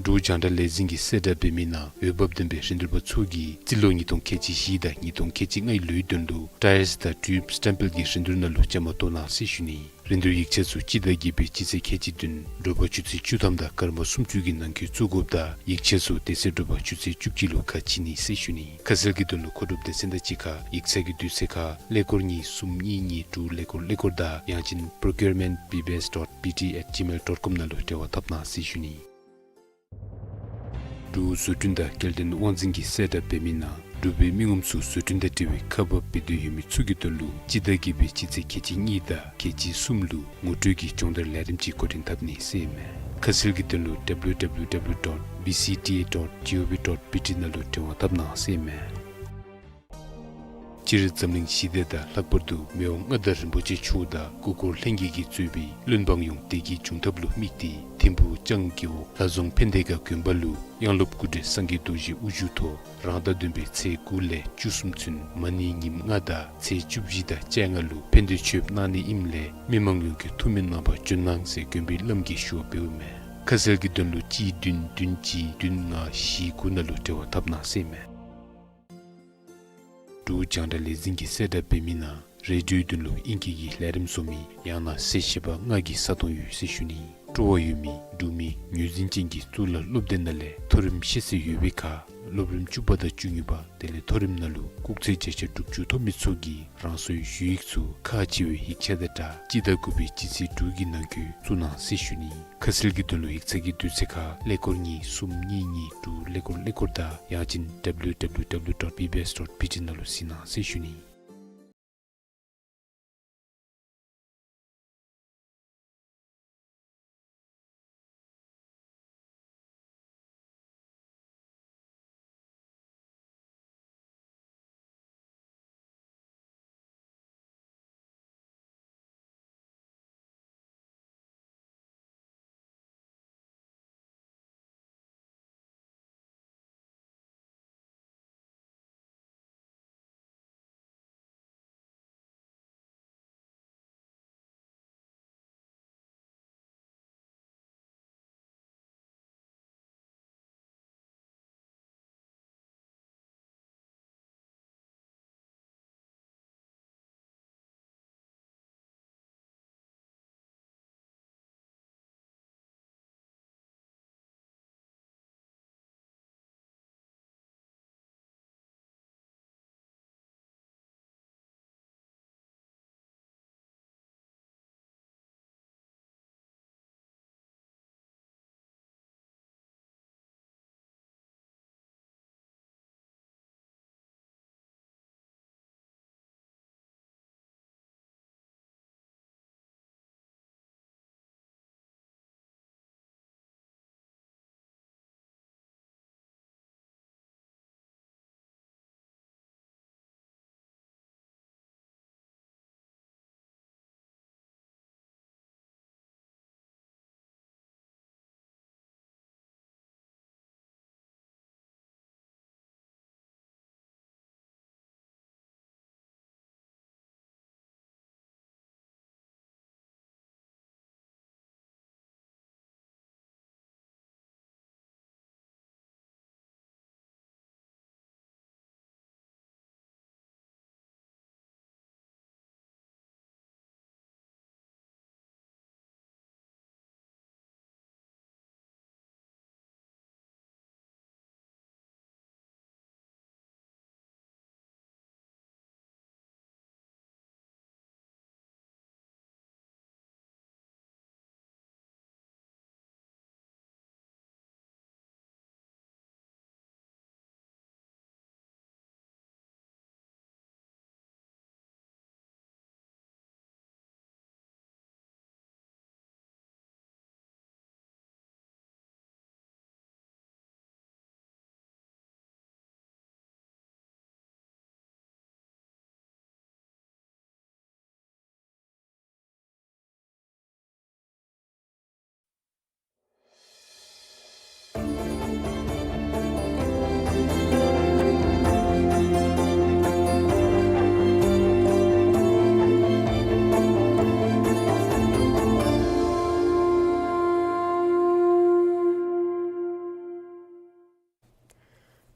འབྲུག་རྒྱང་བསྒྲགས་ལས་འཛིན་གྱིས་གསལ་བསྒྲགས་འབད་མི་ནང་འོས་འབབ་ལྡན་པའི་རིན་བསྡུར་པ་ཚུ་གིས་རྩིས་ལོ་ཉིས་སྟོང་ཁལ་གཅིག་བཞི་དང་ཉིས་སྟོང་ཁལ་གཅིག་ལྔའི་ལོའི་དོན་ལུ་ཊ་ཡརསི་དང་ཊིའུབ་སི་བཀྲམ་སྤེལ་གྱི་རིན་བསྡུར་ནང་ལུ་བཅའ་མར་གཏོགས་གནང་ཟེར་ཞུ་ནི། རིན་བསྡུར་ཡིག་ཆ་ཚུ་སྤྱི་ཟླ་བརྒྱད་པའི་སྤྱི་ཚེས་ཁལ་གཅིག་བདུན་དྲོ་པ་ཆུ་ཚོད་བཅུ་ཐམ་དང་སྐར་མ་སུམ་ཅུ་གི་ནང་འཁོད་བཙུགས་དགོཔ་དང་ཡིག་ཆ་ཚུ་དེ་ཚེ་དྲོ་པ་ཆུ་ཚོད་བཅུ་གཅིག་ལུ་ཁ་ཕྱེ་ནི་ཟེར་ཞུ་ནི། ཁ་གསལ་གྱི་དོན་ལུ་མཁོ་སྒྲུབ་སྡེ་ཚན་དང་གཅིག་ཁར་ཡིག་ཚང་གི་དུས་ཚོད་ཁར་ཀླད་ཀོར་གཉིས་གསུམ་གཉིས་གཉིས་དྲུག་ཀླད་ཀོར་ཀླད་ཀོར་དང་ཡང་ཅིན་procurement B B S dot B T at gmail dot com ནང་ལུ་འབྲེལ་བ་འཐབ་གནང་ཟེར་ཞུ་ནི། འབྲུག་བཟོ་སྐྲུན་དང་སྐྱེལ་འདྲེན་དབང་འཛིན་གྱིས་གསལ་བསྒྲགས་འབད་མི་ནང་འབྲུག་པའི་མི་ངོམ་ཚུ་བཟོ་སྐྲུན་དང་འབྲེལ་བའི་ཁག་འབག་འབད་འདོད་ཡོད་མི་ཚུ་གི་དོན་ལུ་སྤྱི་ཟླ་བརྒྱད་པའི་སྤྱི་ཚེས་ཁལ་གཅིག་གཉིས་དང་ཁལ་གཅིག་གསུམ་ལུ་ངོ་སྤྲོད་ཀྱི་སྦྱོང་བརྡར་ལས་རིམ་ཅིག་འགོ་འདྲེན་འཐབ་ནི་ཟེར་མས། ཁ་གསལ་གྱི་དོན་ལུ་W W W dot B C D A dot gov dot B T ནང་ལུ་འབྲེལ་བ་འཐབ་གནང་ཟེར་མས། སྤྱིར་འཛམ་གླིང་ཞི་བདེ་དང་ལྷག་པར་དུ་མི་དབང་མངའ་བདག་རིན་པོ་ཆེ་མཆོག་དང་སྐུ་འཁོར་ལྷན་རྒྱས་ཀྱིས་གཙོས་པའི་བློན་འབངས་ཡོངས་བདེ་སྐྱིད་འབྱུང་ཐབས་ལུ་དམིགས་ཏེ་ཐིམ་ཕུག་ལྕང་རྒེད་འོག་ལྷ་རྫོང་ཕན་བདེ་དགའ་དགོན་པ་ལུ་དབྱངས་སློབ་སྐུ་བགྲེས་སངས་རྒྱས་རྡོ་རྗེ་དབུ་བཞུགས་ཐོག་རང་ཟླ་བདུན་པའི་ཚེས་དགུ་ལས་བཅུ་གསུམ་ཚུན་མ་ཎི་ཉིནམ་ལྔ་དང་ཚེས་བཅུ་བཞི་དང་བཅོ་ལྔ་ལུ་ཕན་བདེ་མཆོདཔ་གནང་ནི་ཨིནམ་ལས་མི་མང་ཡོངས་ཀྱིས་ཐུགས་སྨོན་གནང་བར་བྱོན་གནང་ཟེར་དགོན་པའི་བླམ་གིས་ཞུ་བ་འབདཝ་མས། ཁ་གསལ་གྱི་དོན་ལུ་གཅིག་བདུན་བདུན་གཅིག་བདུན་ལྔ་བཞི་དགུ་ནང་ལུ་འབྲེལ་བ་འཐབ་གནང་ཟེར་མས། འབྲུག་རྒྱང་བསྒྲགས་ལས་འཛིན་གྱིས་གསལ་བསྒྲགས་འབད་མི་ནང་རེ་ཌིའོའི་དོན་ལུ་ཨིང་སྐད་ཀྱི་ལས་རིམ་བཟོ་མི་ཡང་ན་གསལ་བཤད་པ་ལྔ་གི་ས་སྟོང་ཡོད་ཟེར་ཞུ་ནི། སྤྲོ་བ་ཡོད་མི་འབྲུག་མི་ངོས་འཛིན་ཅན་གྱི་གཙུག་ལག་སློབ་སྡེ་ནང་ལས་མཐོ་རིམ་ཤེས་ཚད་ཡོད་པའི་ཁར་སློབ་རིམ་བཅུ་པ་དང་བཅུ་གཉིས་པ་དེ་ལས་མཐོ་རིམ་ནང་ལུ་སྐུགས་ཚད་བརྒྱ་ཆ་དྲུག་ཅུ་ཐོབ་མི་ཚུ་གིས་རང་སོའི་ཞུ་ཡིག་ཚུ་ཁག་ཆེ་བའི་ཡིག་ཆ་དང་སྦྲགས་སྤྱི་ཟླ་དགུ་པའི་སྤྱི་ཚེས་དྲུག་གི་ནང་འཁོད་བཙུགས་གནང་ཟེར་ཞུ་ནི། ཁ་གསལ་གྱི་དོན་ལུ་ཡིག་ཚང་གི་དུས་ཚོད་ཁར་ཀླད་ཀོར་གཉིས་གསུམ་གཉིས་གཉིས་དྲུག་ཀླད་ཀོར་ཀླད་ཀོར་དང་ཡང་ཅིན་W W W dot B B S dot B T ནང་ལུ་གཟིགས་གནང་ཟེར་ཞུ་ནི།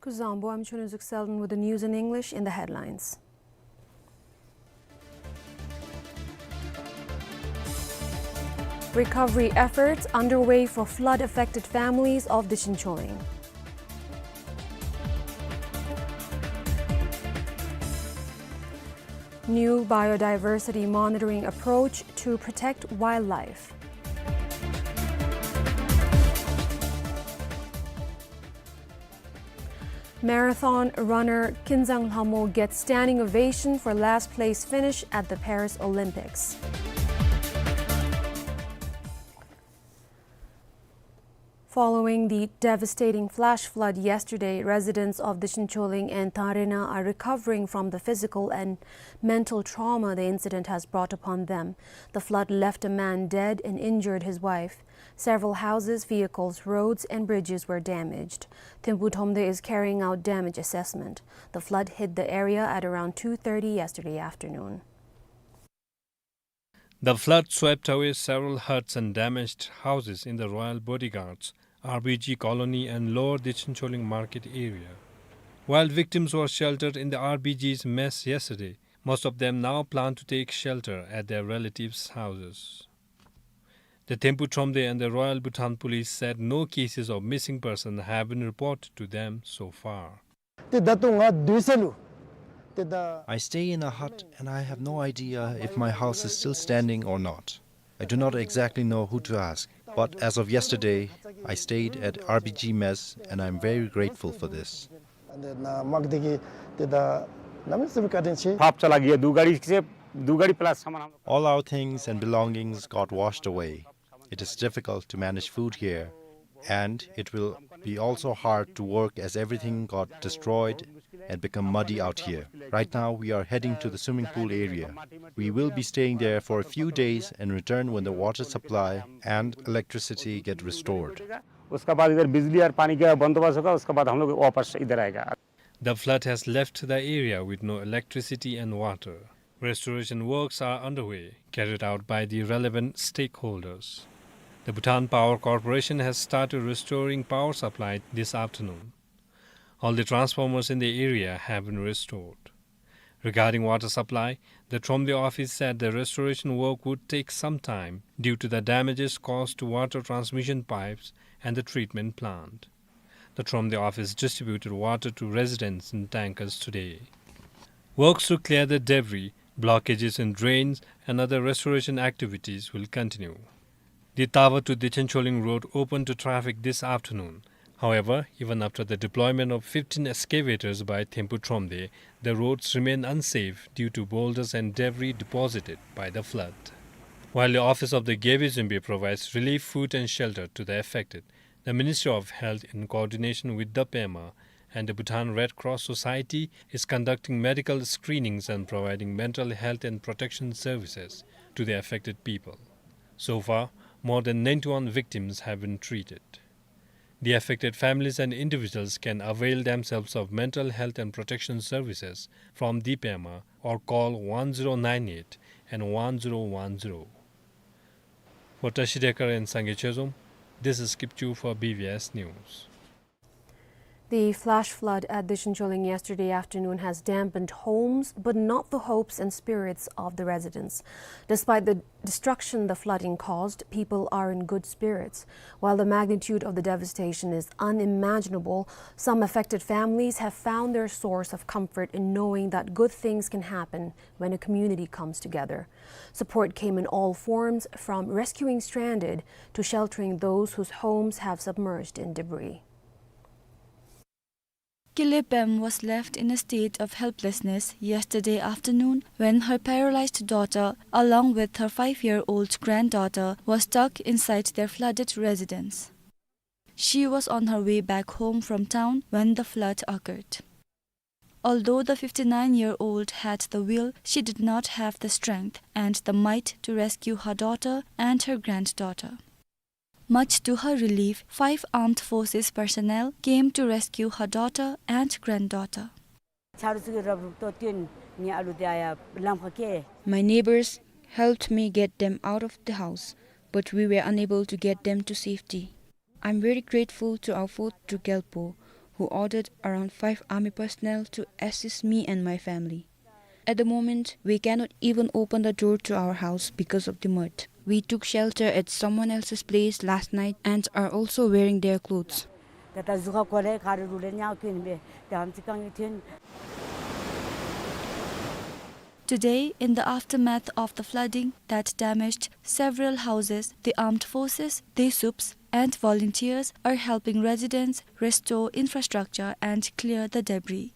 Zangbo, I'm Chunu Zukselden with the news in English in the headlines. Recovery efforts underway for flood-affected families of Dichincholing. New biodiversity monitoring approach to protect wildlife. Marathon runner Kinzang Lhamo gets standing ovation for last place finish at the Paris Olympics. Following the devastating flash flood yesterday, residents of Dichincholing and Tangreina are recovering from the physical and mental trauma the incident has brought upon them. The flood left a man dead and injured his wife. Several houses, vehicles, roads, and bridges were damaged. Thimphu Thromde is carrying out damage assessment. The flood hit the area at around two thirty yesterday afternoon. The flood swept away several huts and damaged houses in the Royal Bodyguards, R B G Colony and Lower Dichincholing Market area. While victims were sheltered in the R B G's mess yesterday, most of them now plan to take shelter at their relatives' houses. The Thimphu Thromde and the Royal Bhutan Police said no cases of missing person have been reported to them so far. ཏེ་ད་ལྟོ་ང་སྡོད་ས་ལུ་ཏེ་ད། I stay in a hut and I have no idea if my house is still standing or not. I do not exactly know who to ask, but as of yesterday, I stayed at R B G mess and I am very grateful for this. ཨ་ནི་ན་དམག་སྡེ་གིས་ཏེ་ད་གནམ་མེད་ས་མེད་བཀའ་དྲིན་ཆེ། ཕབ་ཅ་ལག་ཡོད་འདུག། ག་རི་ཅིག་འདུག། ག་རི་plus ཤ་མ་ན། All our things and belongings got washed away. It is difficult to manage food here, and it will be also hard to work as everything got destroyed and become muddy out here. Right now, we are heading to the swimming pool area. We will be staying there for a few days and return when the water supply and electricity get restored. उसका बाद इधर बिजली और पानी का बंदोबस्त होगा, उसके बाद हम लोग वापस इधर आएगा। The flood has left the area with no electricity and water. Restoration works are underway, carried out by the relevant stakeholders. The Bhutan Power Corporation has started restoring power supply this afternoon. All the transformers in the area have been restored. Regarding water supply, the Thromde office said the restoration work would take some time due to the damages caused to water transmission pipes and the treatment plant. The Thromde office distributed water to residents in tankers today. Works to clear the debris, blockages in drains, and other restoration activities will continue. The Tava to Dichincholing road opened to traffic this afternoon. However, even after the deployment of fifteen excavators by Thimphu Thromde, the roads remain unsafe due to boulders and debris deposited by the flood. While the office of the Gyebe Zunbe provides relief, food and shelter to the affected, the Ministry of Health, in coordination with the P E M A and the Bhutan Red Cross Society, is conducting medical screenings and providing mental health and protection services to the affected people. So far, more than ninety-one victims have been treated. The affected families and individuals can avail themselves of mental health and protection services from the P E M A or call one zero nine eight and one zero one zero. For Tashi Dekar and Sangay Chezom, this is Kipchu for B V S News. The flash flood at Dichincholing yesterday afternoon has dampened homes, but not the hopes and spirits of the residents. Despite the destruction the flooding caused, people are in good spirits. While the magnitude of the devastation is unimaginable, some affected families have found their source of comfort in knowing that good things can happen when a community comes together. Support came in all forms, from rescuing stranded to sheltering those whose homes have submerged in debris. Kile Pem was left in a state of helplessness yesterday afternoon when her paralyzed daughter, along with her five-year-old granddaughter, was stuck inside their flooded residence. She was on her way back home from town when the flood occurred. Although the fifty-nine-year-old had the will, she did not have the strength and the might to rescue her daughter and her granddaughter. Much to her relief, five armed forces personnel came to rescue her daughter and granddaughter. My neighbors helped me get them out of the house, but we were unable to get them to safety. I'm very grateful to our fourth Druk Gyalpo, who ordered around five army personnel to assist me and my family. At the moment, we cannot even open the door to our house because of the mud. We took shelter at someone else's place last night and are also wearing their clothes. Today, in the aftermath of the flooding that damaged several houses, the armed forces, the soups, and volunteers are helping residents restore infrastructure and clear the debris.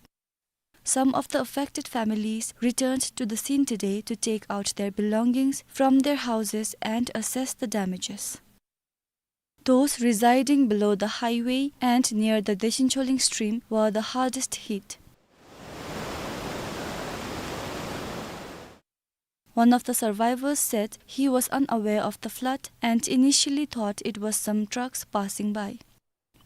Some of the affected families returned to the scene today to take out their belongings from their houses and assess the damages. Those residing below the highway and near the Deshincholing stream were the hardest hit. One of the survivors said he was unaware of the flood and initially thought it was some trucks passing by.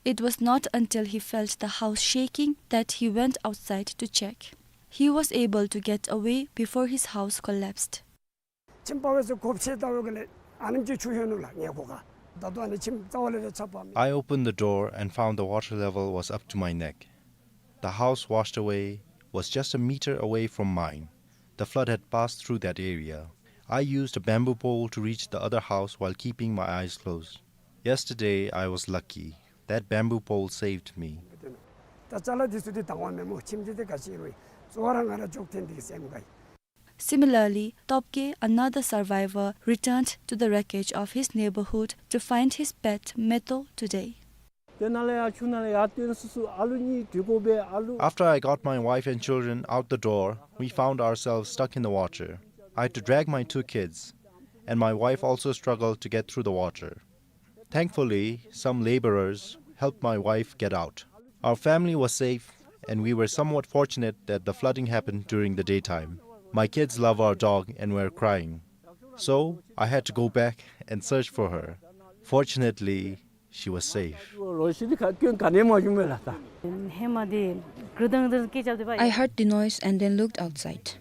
It was not until he felt the house shaking that he went outside to check. He was able to get away before his house collapsed. ཁྱིམ་པ་བས་སུ་གོ་ཕྱེ་ལྟ་བུ་གི་ལས་ཨ་ནེམ་ཅིག་ཆུ་ཡོད་ནུག་ལགས། ངེའི་སྒོ་ཁར་ད་ལྟོ་ཨ་ནི་ཁྱིམ་རྩ་བ་ལས་ར་ཆགས་པ་མེད། I opened the door and found the water level was up to my neck. The house washed away was just a meter away from mine. The flood had passed through that area. I used a bamboo pole to reach the other house while keeping my eyes closed. Yesterday, I was lucky. That bamboo pole saved me. ད་ཅ་ལ་འདི་ཚུ་འདི་དང་བ་མེན་སྨོ། ཁྱིམ་འདི་འདི་ག་ཅི་རུང་གཙོ་བོ་ར་ང་ར་འཇོག་ཐེན་འདི་གི་སེམས་དགའ་ཡི། Similarly, Topke, another survivor, returned to the wreckage of his neighborhood to find his pet Meto today. དེ་ནང་ལས་ཡར་ཆུ་ནང་ལས་ཡར་བཏོན་སུ་སུ་ཨ་ལུ་གཉིས་འདྲིས་གོ་བས་ཨ་ལུ། After I got my wife and children out the door, we found ourselves stuck in the water. I had to drag my two kids, and my wife also struggled to get through the water. Thankfully, some laborers helped my wife get out. Our family was safe, and we were somewhat fortunate that the flooding happened during the daytime. My kids love our dog and were crying. So, I had to go back and search for her. Fortunately, she was safe. ལོ་ཤི་དེ་ཁ་སྐྱོན་ག་ནི་མ་བྱུང་མེད་ལགས་ད། ཧེ་མ་དེ་གྲུ་དང་དང་སྐད་རྐྱབ་དེ་བ། I heard the noise and then looked outside.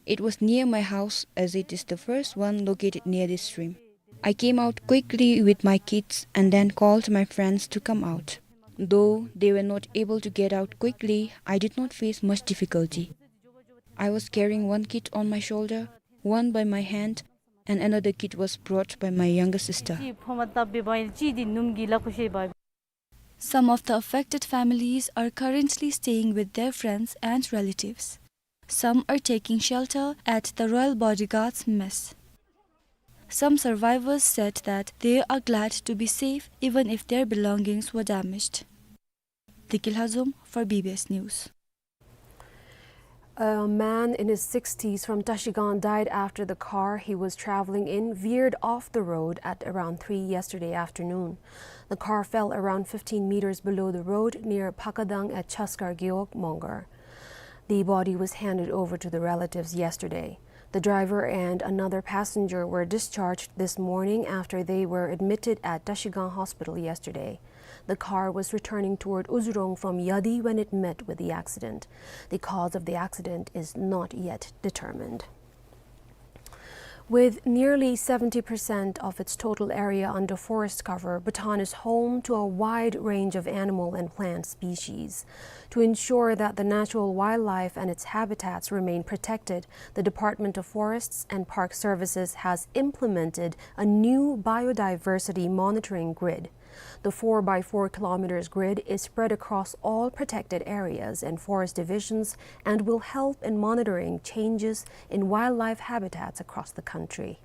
It was near my house, as it is the first one located near this stream. I came out quickly with my kids and then called my friends to come out. Though they were not able to get out quickly, I did not face much difficulty. I was carrying one kid on my shoulder, one by my hand, and another kid was brought by my younger sister. ཅིག་ཕོ་མ་བཏབ་པའི་བ་ཡིན། ཅིག་དེ་ནུམ་གྱི་ལ་ཁུ་ཤེས་བ། Some of the affected families are currently staying with their friends and relatives. Some are taking shelter at the Royal Bodyguard's mess. Some survivors said that they are glad to be safe even if their belongings were damaged. Dikil Hazum for B B S News. A man in his sixties from Trashigang died after the car he was traveling in veered off the road at around three yesterday afternoon. The car fell around fifteen meters below the road near Phakadang at Chaskar Gewog Mongar. The body was handed over to the relatives yesterday. The driver and another passenger were discharged this morning after they were admitted at Trashigang Hospital yesterday. The car was returning toward Uzurong from Yadi when it met with the accident. The cause of the accident is not yet determined. With nearly seventy percent of its total area under forest cover, Bhutan is home to a wide range of animal and plant species. To ensure that the natural wildlife and its habitats remain protected, the Department of Forests and Park Services has implemented a new biodiversity monitoring grid. The four by four kilometers grid is spread across all protected areas and forest divisions and will help in monitoring changes in wildlife habitats across the country.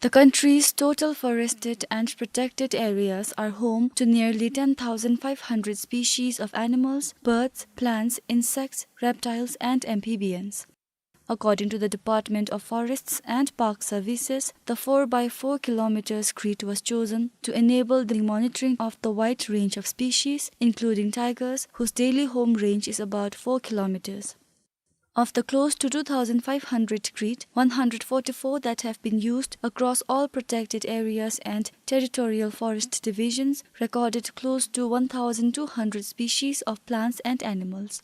The country's total forested and protected areas are home to nearly ten thousand five hundred species of animals, birds, plants, insects, reptiles, and amphibians. According to the Department of Forests and Park Services, the four by four kilometers grid was chosen to enable the monitoring of the wide range of species, including tigers, whose daily home range is about four kilometers. Of the close to two thousand five hundred grid, one hundred forty-four that have been used across all protected areas and territorial forest divisions recorded close to one thousand two hundred species of plants and animals.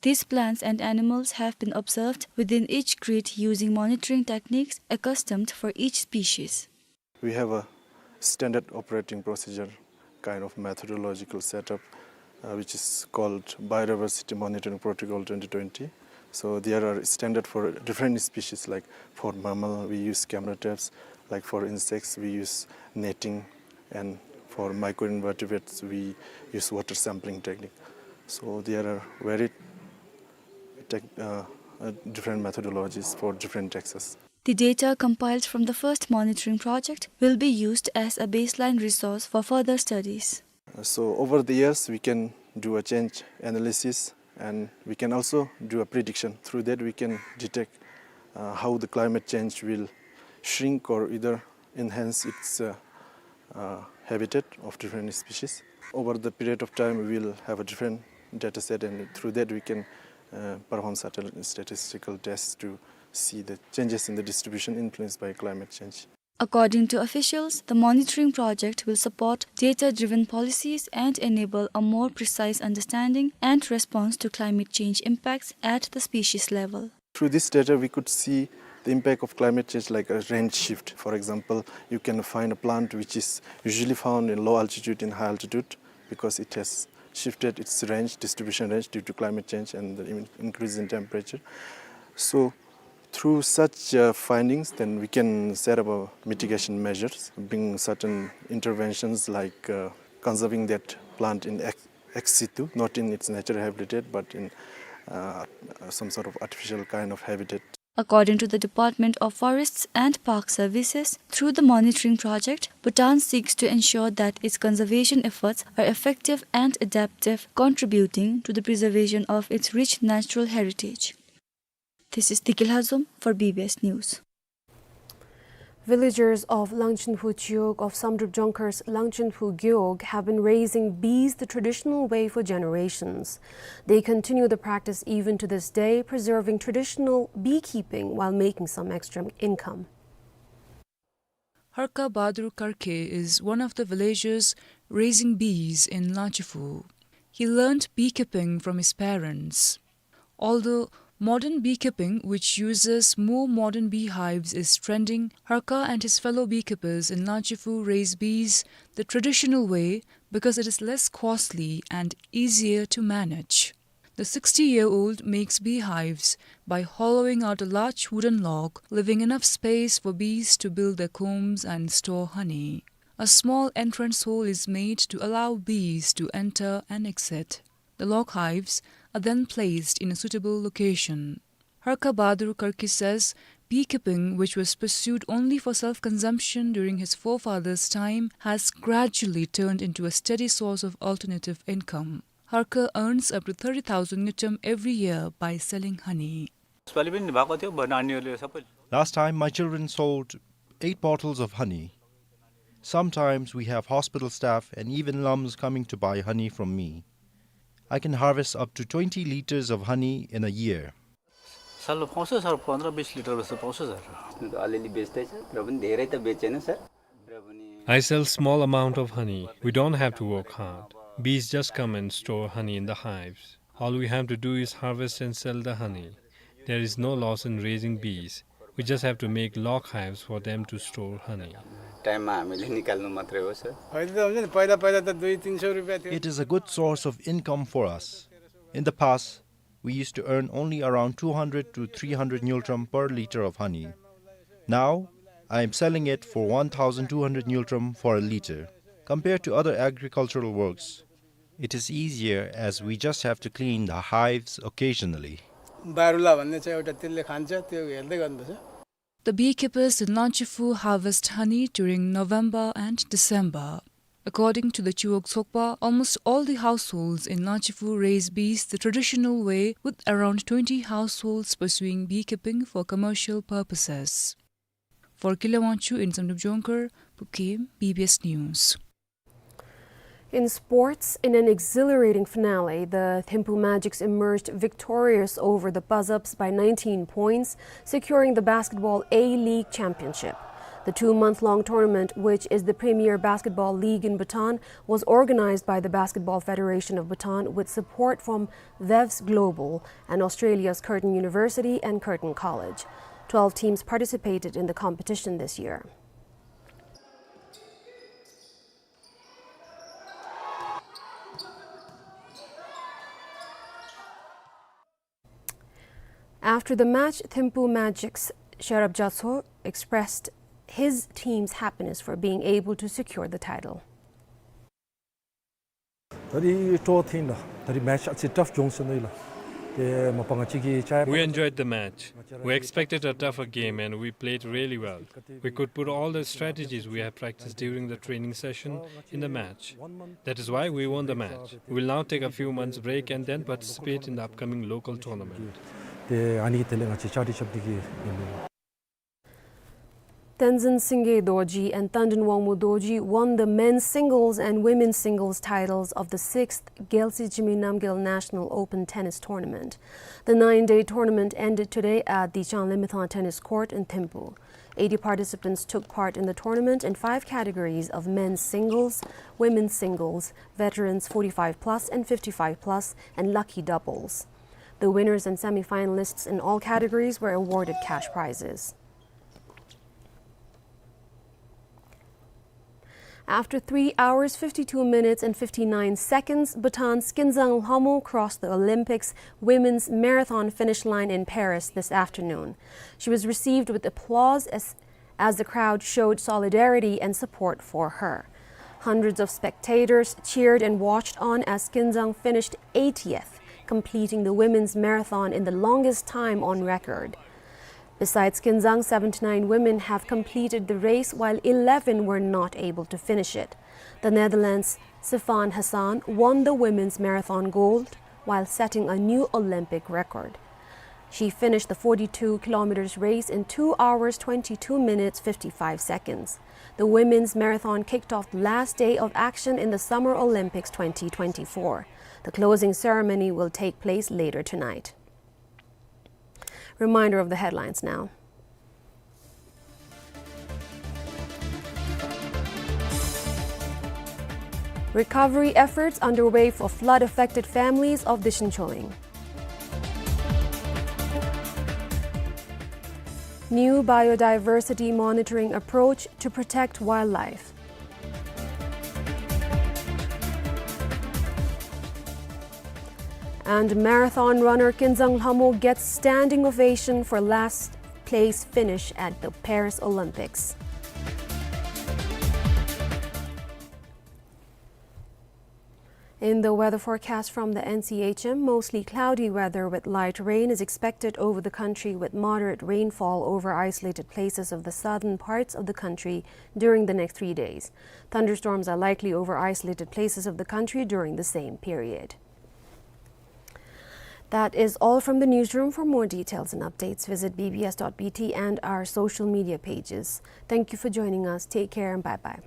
These plants and animals have been observed within each grid using monitoring techniques accustomed for each species. We have a standard operating procedure kind of methodological setup uh, which is called Biodiversity Monitoring Protocol twenty twenty. So there are standard for different species, like for mammal, we use camera traps, like for insects, we use netting, and for microinvertebrates, we use water sampling technique. So there are varied tech, uh, uh, different methodologies for different taxa. The data compiled from the first monitoring project will be used as a baseline resource for further studies. So over the years, we can do a change analysis, and we can also do a prediction. Through that, we can detect, uh, how the climate change will shrink or either enhance its, uh, uh, habitat of different species. Over the period of time, we will have a different data set, and through that, we can, uh, perform certain statistical tests to see the changes in the distribution influenced by climate change. According to officials, the monitoring project will support data-driven policies and enable a more precise understanding and response to climate change impacts at the species level. Through this data, we could see the impact of climate change, like a range shift. For example, you can find a plant which is usually found in low altitude in high altitude because it has shifted its range, distribution range, due to climate change and the in-, increase in temperature. So through such, uh, findings, then we can set up, uh, mitigation measures, bring certain interventions like, uh, conserving that plant in ex-, ex situ, not in its natural habitat, but in, uh, some sort of artificial kind of habitat. According to the Department of Forests and Park Services, through the monitoring project, Bhutan seeks to ensure that its conservation efforts are effective and adaptive, contributing to the preservation of its rich natural heritage. This is Deki Lhazom for B B S News. Villagers of Langchinphu Chiwog of Samdrup Jongkhor's Langchinphu Gewog have been raising bees the traditional way for generations. They continue the practice even to this day, preserving traditional beekeeping while making some extra income. Harka Bahadur Karke is one of the villagers raising bees in Langchinphu. He learned beekeeping from his parents. Although modern beekeeping, which uses more modern beehives, is trending, Harka and his fellow beekeepers in Langchinphu raise bees the traditional way because it is less costly and easier to manage. The sixty-year-old makes beehives by hollowing out a large wooden log, leaving enough space for bees to build their combs and store honey. A small entrance hole is made to allow bees to enter and exit. The log hives are then placed in a suitable location. Harka Bahadur Karke says beekeeping, which was pursued only for self-consumption during his forefathers' time, has gradually turned into a steady source of alternative income. Harka earns up to thirty thousand ngultrum every year by selling honey. यसपालि पनि भएको थियो, अब नानीहरूले सबै Last time, my children sold eight bottles of honey. Sometimes we have hospital staff and even lums coming to buy honey from me. I can harvest up to twenty liters of honey in a year. सालमा पाउँछ सर, पन्ध्र बिस लिटर जस्तो पाउँछ सर। अलिअलि बेच्दैछ, र पनि धेरै त बेचेन sir. I sell small amount of honey. We don't have to work hard. Bees just come and store honey in the hives. All we have to do is harvest and sell the honey. There is no loss in raising bees. We just have to make log hives for them to store honey. टाइममा हामीले निकाल्नु मात्रै हो सर। होइन त हुन्छ नि, पहिला पहिला त दुई तिन सौ रुपियाँ थियो। It is a good source of income for us. In the past, we used to earn only around two hundred to three hundred ngultrum per liter of honey. Now, I am selling it for one thousand two hundred ngultrum for a liter. Compared to other agricultural works, it is easier as we just have to clean the hives occasionally. बारुला भन्ने छ एउटा, त्यसले खान्छ, त्यो हेर्दै गर्नुपर्छ। The beekeepers in Langchinphu harvest honey during November and December. According to the Chiwog Tsokpa, almost all the households in Langchinphu raise bees the traditional way, with around twenty households pursuing beekeeping for commercial purposes. For Kile Wangchuk in Samdrup Jongkhor, Pu Kim, B B S News. In sports, in an exhilarating finale, the Thimphu Magics emerged victorious over the Pazaps by nineteen points, securing the Basketball A-League championship. The two-month-long tournament, which is the premier basketball league in Bhutan, was organized by the Basketball Federation of Bhutan with support from Vevs Global and Australia's Curtin University and Curtin College. Twelve teams participated in the competition this year. After the match, Thimphu Magic's Sherab Jatso expressed his team's happiness for being able to secure the title. ད་རིས་སྤྲོ་ཐེངས་ལ་ད་རིས་མེཆ་ཨ་ཙི་ཊཕ་བྱུང་ཟེར་ནི་ལགས། ཏེ་མ་པ་ང་བཅས་ཀྱིས་ཅ་ཡ། We enjoyed the match. We expected a tougher game and we played really well. We could put all the strategies we have practiced during the training session in the match. That is why we won the match. We will now take a few months break and then participate in the upcoming local tournament. ཏེ་ཨ་ནི་དེ་ལས་ང་བཅས་ཅ་ཊི་རྐྱབ་སྟེ་གི་ཨིན་ལགས། Tenzin Singye Dorji and Tandin Wangmu Dorji won the men's singles and women's singles titles of the sixth Gyaltsy Zhimi Namgyel National Open Tennis Tournament. The nine-day tournament ended today at the Changlimithang Tennis Court in Thimphu. Eighty participants took part in the tournament in five categories of men's singles, women's singles, veterans forty-five plus and fifty-five plus, and lucky doubles. The winners and semi-finalists in all categories were awarded cash prizes. After three hours, fifty-two minutes and fifty-nine seconds, Bhutan's Kinzang Lhamo crossed the Olympics women's marathon finish line in Paris this afternoon. She was received with applause as, as the crowd showed solidarity and support for her. Hundreds of spectators cheered and watched on as Kinzang finished eightieth, completing the women's marathon in the longest time on record. Besides Kinzang, seventy-nine women have completed the race, while eleven were not able to finish it. The Netherlands' Sifan Hassan won the women's marathon gold while setting a new Olympic record. She finished the forty-two kilometers race in two hours, twenty-two minutes, fifty-five seconds. The women's marathon kicked off the last day of action in the Summer Olympics twenty twenty-four. The closing ceremony will take place later tonight. Reminder of the headlines now. Recovery efforts underway for flood-affected families of Disenchuleng. New biodiversity monitoring approach to protect wildlife. And marathon runner Kinzang Lhamo gets standing ovation for last place finish at the Paris Olympics. In the weather forecast from the N C H M, mostly cloudy weather with light rain is expected over the country, with moderate rainfall over isolated places of the southern parts of the country during the next three days. Thunderstorms are likely over isolated places of the country during the same period. That is all from the newsroom. For more details and updates, visit B B S dot B T and our social media pages. Thank you for joining us. Take care and bye-bye.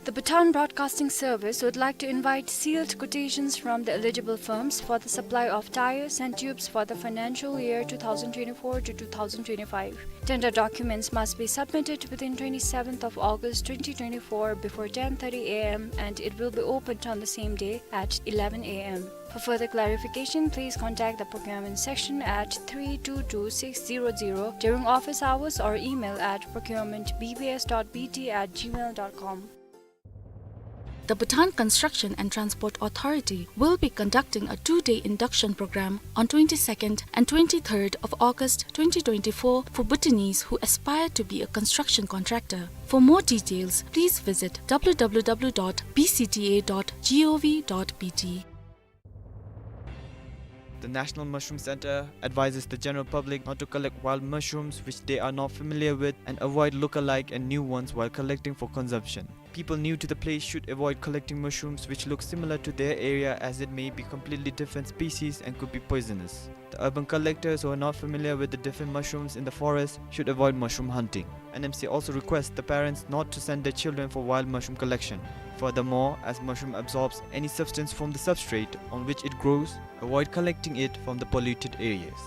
The Bhutan Broadcasting Service would like to invite sealed quotations from the eligible firms for the supply of tyres and tubes for the financial year two thousand twenty-four to two thousand twenty-five. Tender documents must be submitted within twenty-seventh of August twenty twenty-four before ten thirty A M and it will be opened on the same day at eleven A M. For further clarification, please contact the procurement section at three two two six zero zero during office hours or email at procurement B B S dot B T at gmail dot com. The Bhutan Construction and Transport Authority will be conducting a two-day induction program on twenty-second and twenty-third of August twenty twenty-four for Bhutanese who aspire to be a construction contractor. For more details, please visit W W W dot B C T A dot gov dot B T. The National Mushroom Center advises the general public not to collect wild mushrooms which they are not familiar with and avoid look-alike and new ones while collecting for consumption. People new to the place should avoid collecting mushrooms which look similar to their area, as it may be completely different species and could be poisonous. The urban collectors who are not familiar with the different mushrooms in the forest should avoid mushroom hunting. N M C also requests the parents not to send their children for wild mushroom collection. Furthermore, as mushroom absorbs any substance from the substrate on which it grows, avoid collecting it from the polluted areas.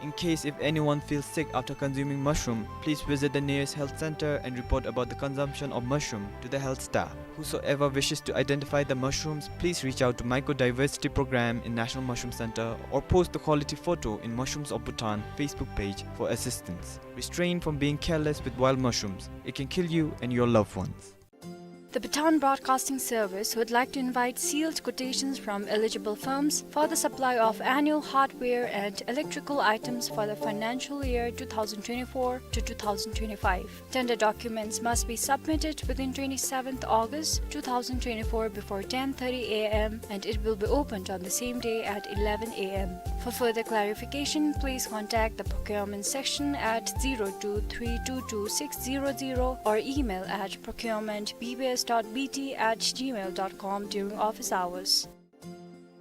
In case if anyone feels sick after consuming mushroom, please visit the nearest health center and report about the consumption of mushroom to the health staff. Whosoever wishes to identify the mushrooms, please reach out to Mycodiversity Program in National Mushroom Center or post the quality photo in Mushrooms of Bhutan Facebook page for assistance. Restrain from being careless with wild mushrooms. It can kill you and your loved ones. The Bhutan Broadcasting Service would like to invite sealed quotations from eligible firms for the supply of annual hardware and electrical items for the financial year two thousand twenty-four to two thousand twenty-five. Tender documents must be submitted within twenty-seventh August two thousand twenty-four before ten thirty A M, and it will be opened on the same day at eleven A M. For further clarification, please contact the procurement section at zero two three two two six zero zero or email at procurement B B S dot B T at gmail dot com during office hours.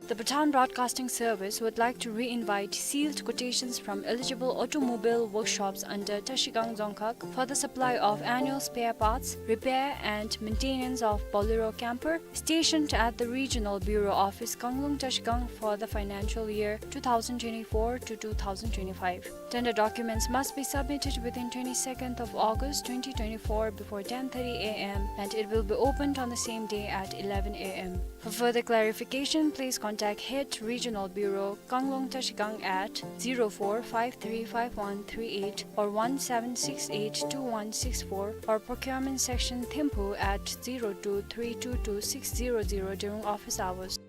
The Bhutan Broadcasting Service would like to re-invite sealed quotations from eligible automobile workshops under Trashigang Dzongkhag for the supply of annual spare parts, repair and maintenance of Bolero camper stationed at the Regional Bureau Office, Kanglung Trashigang, for the financial year two thousand twenty-four to two thousand twenty-five. Tender documents must be submitted within twenty-second of August twenty twenty-four before ten thirty A M, and it will be opened on the same day at eleven A M. For further clarification, please contact Head Regional Bureau, Kanglung Trashigang at zero four five three five one three eight or one seven six eight two one six four or Procurement Section Thimphu at zero two three two two six zero zero during office hours.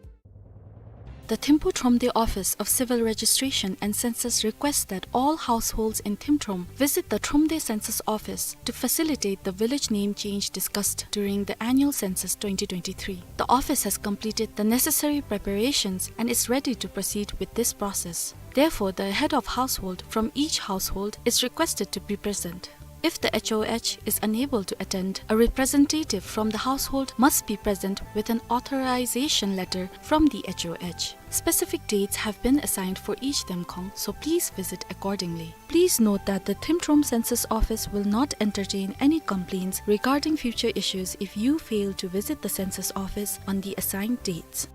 The Thimphu Thromde Office of Civil Registration and Census requests that all households in Thimthrom visit the Thromde Census Office to facilitate the village name change discussed during the annual census twenty twenty-three. The office has completed the necessary preparations and is ready to proceed with this process. Therefore, the head of household from each household is requested to be present. If the H O H is unable to attend, a representative from the household must be present with an authorization letter from the H O H. Specific dates have been assigned for each Themkhong, so please visit accordingly. Please note that the Thimthrom Census Office will not entertain any complaints regarding future issues if you fail to visit the Census Office on the assigned dates.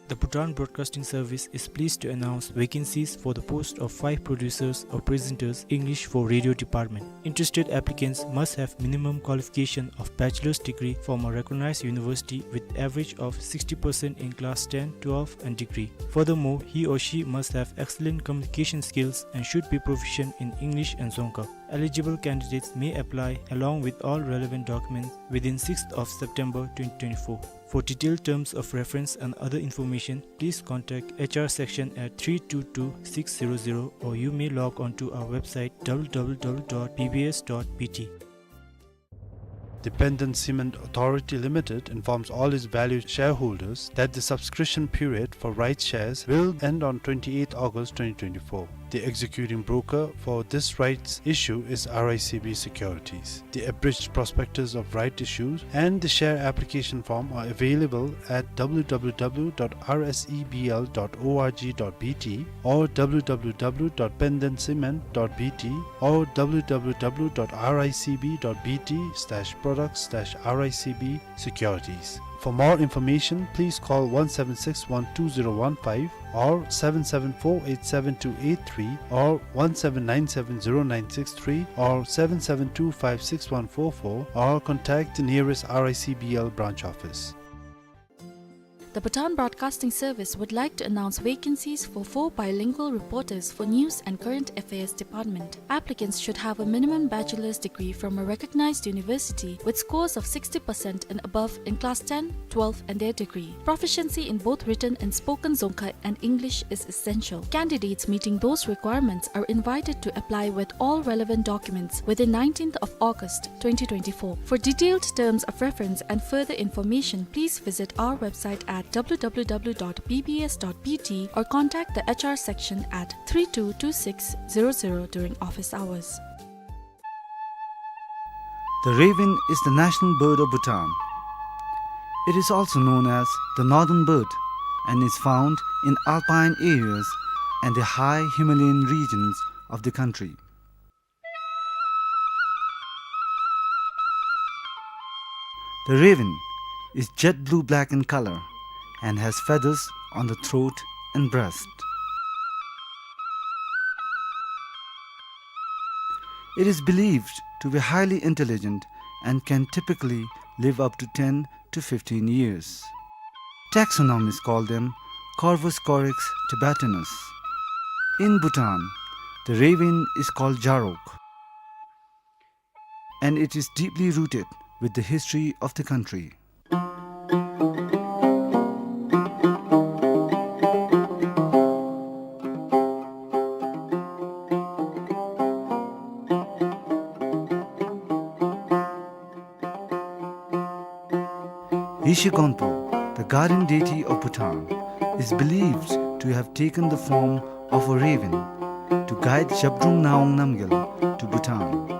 The Bhutan Broadcasting Service is pleased to announce vacancies for the post of five producers or presenters, English for radio department. Interested applicants must have minimum qualification of bachelor's degree from a recognized university with average of sixty percent in class ten, twelve and degree. Furthermore, he or she must have excellent communication skills and should be proficient in English and Dzongkha. Eligible candidates may apply along with all relevant documents within sixth of September twenty twenty-four. For detailed terms of reference and other information, please contact H R section at three two two six zero zero, or you may log on to our website w w w dot b b s dot b t. The Penden Cement Authority Limited informs all its valued shareholders that the subscription period for rights shares will end on twenty-eighth August twenty twenty-four. The executing broker for this rights issue is R I C B Securities. The abridged prospectus of right issues and the share application form are available at w w w dot r s e b l dot o r g dot b t or w w w dot penden cement dot b t or w w w dot r i c b dot b t slash products slash r i c b securities. For more information, please call one seven six one two zero one five or seven seven four eight seven two eight three or one seven nine seven zero nine six three or seven seven two five six one four four or contact the nearest R I C B L branch office. The Bhutan Broadcasting Service would like to announce vacancies for four bilingual reporters for News and Current Affairs Department. Applicants should have a minimum bachelor's degree from a recognized university with scores of sixty percent and above in class ten, twelve and their degree. Proficiency in both written and spoken Dzongkha and English is essential. Candidates meeting those requirements are invited to apply with all relevant documents within nineteenth of August twenty twenty-four. For detailed terms of reference and further information, please visit our website at w w w dot b b s dot b t or contact the H R section at three two two six zero zero during office hours. The raven is the national bird of Bhutan. It is also known as the northern bird and is found in alpine areas and the high Himalayan regions of the country. The raven is jet blue-black in color and has feathers on the throat and breast. It is believed to be highly intelligent and can typically live up to ten to fifteen years. Taxonomists call them Corvus corax tibetanus. In Bhutan, the raven is called Jarok, and it is deeply rooted with the history of the country. Yeshe Gonpo, the guardian deity of Bhutan, is believed to have taken the form of a raven to guide Zhabdrung Ngawang Namgyal to Bhutan.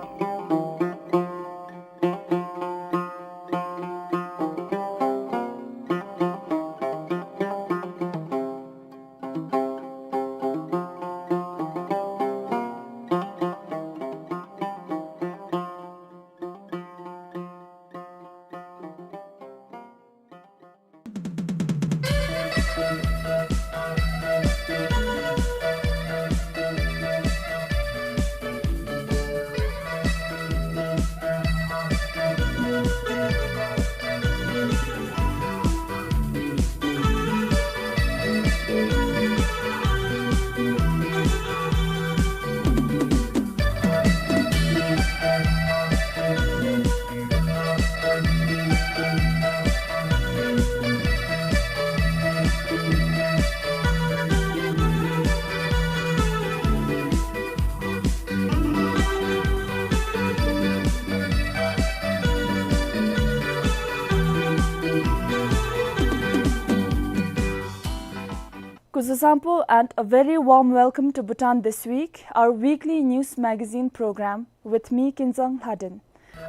Kuzuzangpo and a very warm welcome to Bhutan This Week, our weekly news magazine program with me, Kinzang Lhaden.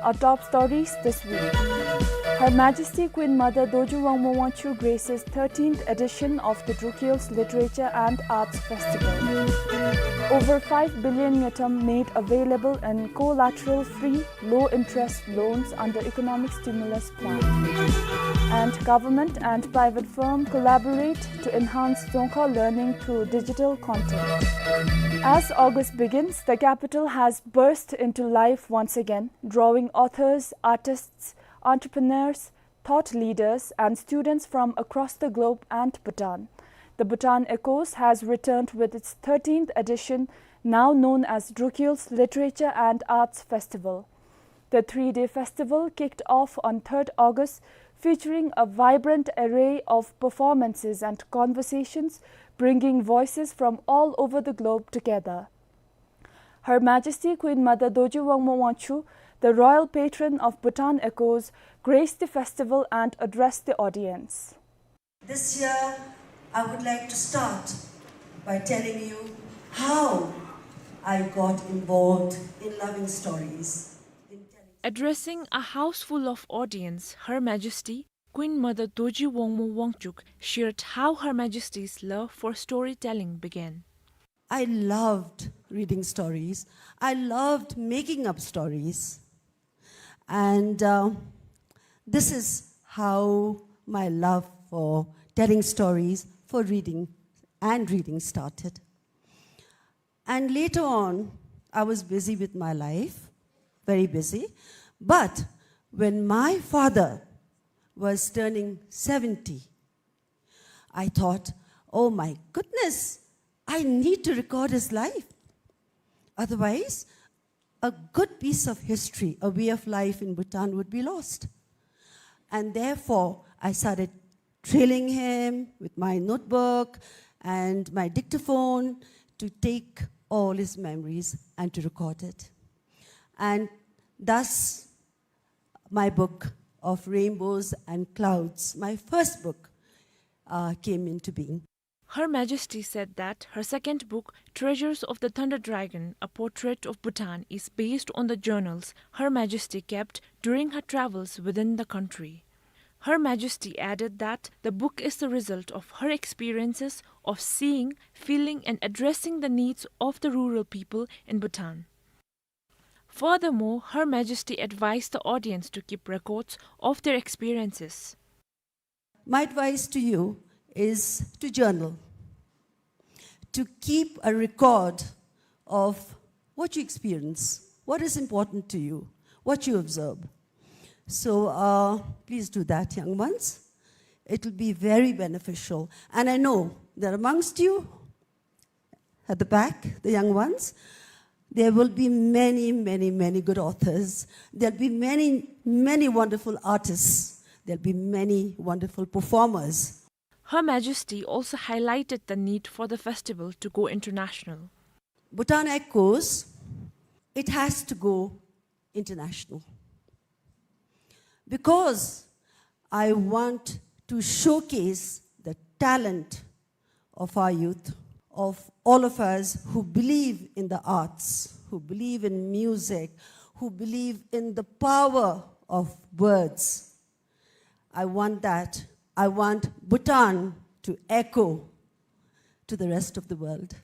Our top stories this week. Her Majesty Queen Mother Dorji Wangmo Wangchuck graces thirteenth edition of the Druk Hills Literature and Arts Festival. Over five billion ngultrum made available in collateral-free, low-interest loans under economic stimulus plan. And government and private firm collaborate to enhance Dzongkha learning through digital content. As August begins, the capital has burst into life once again, drawing authors, artists, entrepreneurs, thought leaders, and students from across the globe and Bhutan. The Bhutan Echoes has returned with its thirteenth edition, now known as Druk Hills Literature and Arts Festival. The three-day festival kicked off on third August, featuring a vibrant array of performances and conversations, bringing voices from all over the globe together. Her Majesty Queen Mother Dorji Wangmo Wangchuck, the royal patron of Bhutan Echoes, graced the festival and addressed the audience. This year, I would like to start by telling you how I got involved in loving stories, in telling Addressing a house full of audience, Her Majesty Queen Mother Dorji Wangmo Wangchuck shared how Her Majesty's love for storytelling began. I loved reading stories. I loved making up stories. And, uh, this is how my love for telling stories, for reading and reading started. And later on, I was busy with my life, very busy. But when my father was turning seventy, I thought, "Oh my goodness, I need to record his life. Otherwise, a good piece of history, a way of life in Bhutan would be lost." And therefore, I started trailing him with my notebook and my dictaphone to take all his memories and to record it. And thus, my book of rainbows and clouds, my first book, uh, came into being. Her Majesty said that her second book, Treasures of the Thunder Dragon, A Portrait of Bhutan, is based on the journals Her Majesty kept during her travels within the country. Her Majesty added that the book is the result of her experiences of seeing, feeling, and addressing the needs of the rural people in Bhutan. Furthermore, Her Majesty advised the audience to keep records of their experiences. My advice to you is to journal, to keep a record of what you experience, what is important to you, what you observe. So, uh, please do that, young ones. It will be very beneficial. And I know that amongst you, at the back, the young ones, There will be many, many, many good authors. There'll be many, many wonderful artists. There'll be many wonderful performers. Her Majesty also highlighted the need for the festival to go international. Bhutan Echoes, it has to go international. Because I want to showcase the talent of our youth, of all of us who believe in the arts, who believe in music, who believe in the power of words. I want that. I want Bhutan to echo to the rest of the world.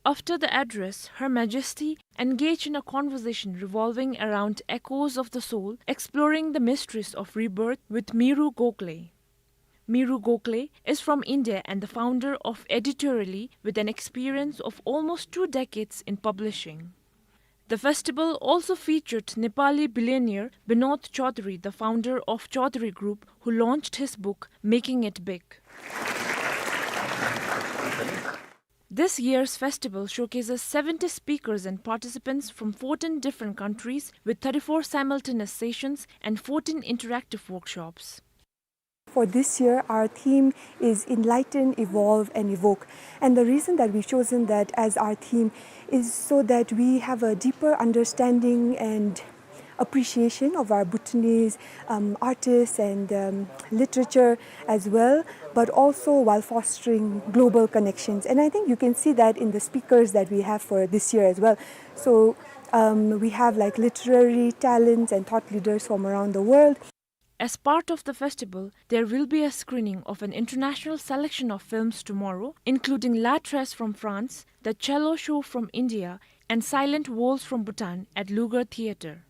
After the address, Her Majesty engaged in a conversation revolving around echoes of the soul, exploring the mysteries of rebirth with Meru Gokhale. Meru Gokhale is from India and the founder of Editorally, with an experience of almost two decades in publishing. The festival also featured Nepali billionaire Binod Chaudhary, the founder of Chaudhary Group, who launched his book, Making It Big. This year's festival showcases seventy speakers and participants from fourteen different countries, with thirty-four simultaneous sessions and fourteen interactive workshops. For this year, our theme is Enlighten, Evolve, and Evoke. And the reason that we've chosen that as our theme is so that we have a deeper understanding and appreciation of our Bhutanese, um, artists and, um, literature as well, but also while fostering global connections. And I think you can see that in the speakers that we have for this year as well. So, um, we have, like, literary talents and thought leaders from around the world. As part of the festival, there will be a screening of an international selection of films tomorrow, including La Trace from France, The Cello Show from India, and Silent Walls from Bhutan at Lugar Theatre.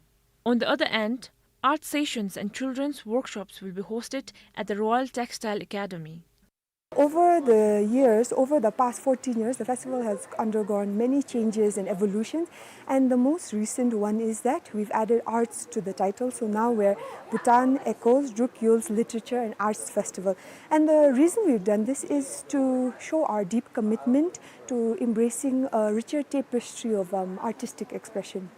On the other hand, art sessions and children's workshops will be hosted at the Royal Textile Academy. Over the years, over the past fourteen years, the festival has undergone many changes and evolutions. And the most recent one is that we've added arts to the title. So now we're Bhutan Echoes, Druk Yul's Literature and Arts Festival. And the reason we've done this is to show our deep commitment to embracing a richer tapestry of, um, artistic expression.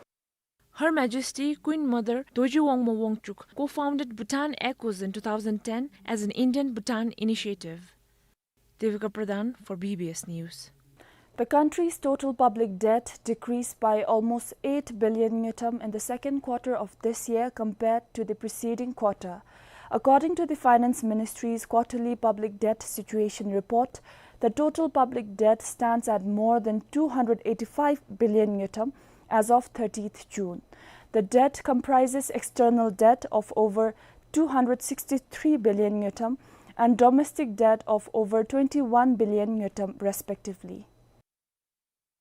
Her Majesty Queen Mother Dorji Wangmo Wangchuck co-founded Bhutan Echoes in two thousand ten as an Indian Bhutan initiative. Devika Pradhan for B B S News. The country's total public debt decreased by almost eight billion ngultrum in the second quarter of this year compared to the preceding quarter. According to the Finance Ministry's quarterly public debt situation report, the total public debt stands at more than two hundred eighty-five billion ngultrum as of thirtieth June. The debt comprises external debt of over two hundred sixty-three billion ngultrum and domestic debt of over twenty-one billion ngultrum, respectively.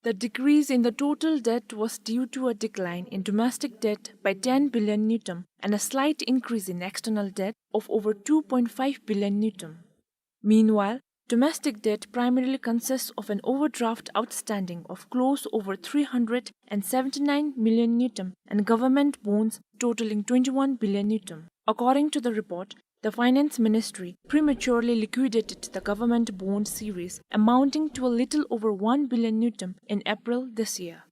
The decrease in the total debt was due to a decline in domestic debt by ten billion ngultrum and a slight increase in external debt of over two point five billion ngultrum. Meanwhile, domestic debt primarily consists of an overdraft outstanding of close over three hundred and seventy-nine million ngultrum and government bonds totaling twenty-one billion ngultrum. According to the report, the Finance Ministry prematurely liquidated the government bond series amounting to a little over one billion ngultrum in April this year.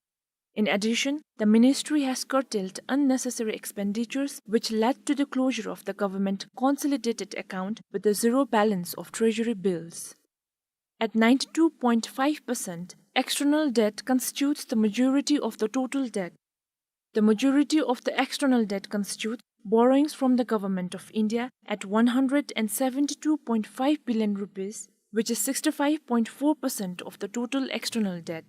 In addition, the ministry has curtailed unnecessary expenditures, which led to the closure of the government consolidated account with a zero balance of treasury bills. At ninety-two point five percent, external debt constitutes the majority of the total debt. The majority of the external debt constitutes borrowings from the Government of India at one hundred and seventy-two point five billion rupees, which is sixty-five point four percent of the total external debt.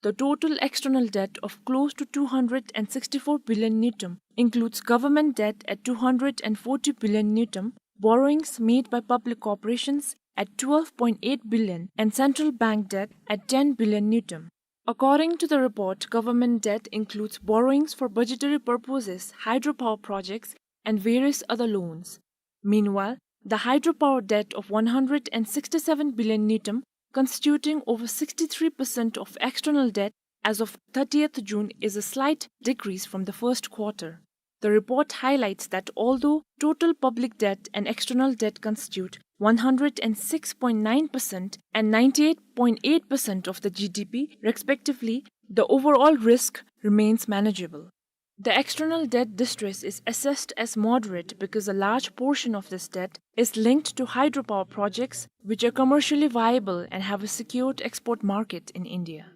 The total external debt of close to two hundred and sixty-four billion ngultrum includes government debt at two hundred and forty billion ngultrum, borrowings made by public corporations at twelve point eight billion, and central bank debt at ten billion ngultrum. According to the report, government debt includes borrowings for budgetary purposes, hydropower projects, and various other loans. Meanwhile, the hydropower debt of one hundred and sixty-seven billion ngultrum, constituting over sixty-three percent of external debt as of thirtieth June, is a slight decrease from the first quarter. The report highlights that although total public debt and external debt constitute one hundred and six point nine percent and ninety-eight point eight percent of the G D P respectively, The overall risk remains manageable. The external debt distress is assessed as moderate because a large portion of this debt is linked to hydropower projects, which are commercially viable and have a secured export market in India.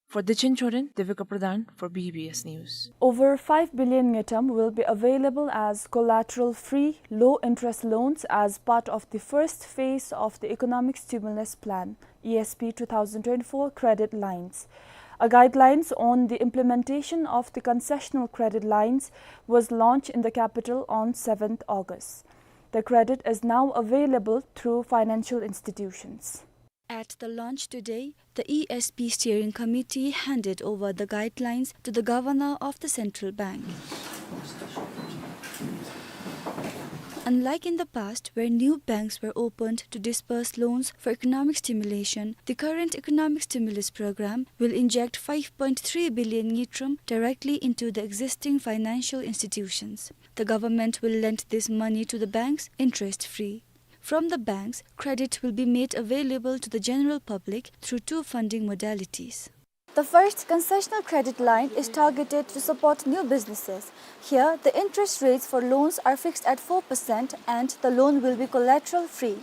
For Dichin Choden, Devika Pradhan for B B S News. Over five billion ngultrum will be available as collateral-free, low-interest loans as part of the first phase of the Economic Stimulus Plan, E S P two thousand twenty-four credit lines. A guidelines on the implementation of the concessional credit lines was launched in the capital on seventh August. The credit is now available through financial institutions. At the launch today, the E S P Steering Committee handed over the guidelines to the Governor of the Central Bank. Unlike in the past, where new banks were opened to disburse loans for economic stimulation, the current economic stimulus program will inject five point three billion ngultrum directly into the existing financial institutions. The government will lend this money to the banks interest-free. From the banks, credit will be made available to the general public through two funding modalities. The first concessional credit line is targeted to support new businesses. Here, the interest rates for loans are fixed at four percent and the loan will be collateral-free.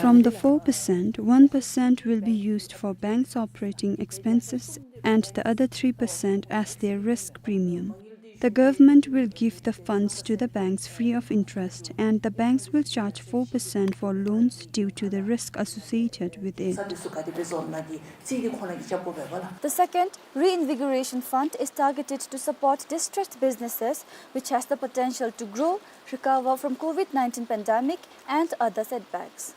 From the four percent, one percent will be used for banks' operating expenses and the other three percent as their risk premium. The government will give the funds to the banks free of interest, and the banks will charge four percent for loans due to the risk associated with it. The second reinvigoration fund is targeted to support distressed businesses, which has the potential to grow, recover from COVID nineteen pandemic and other setbacks.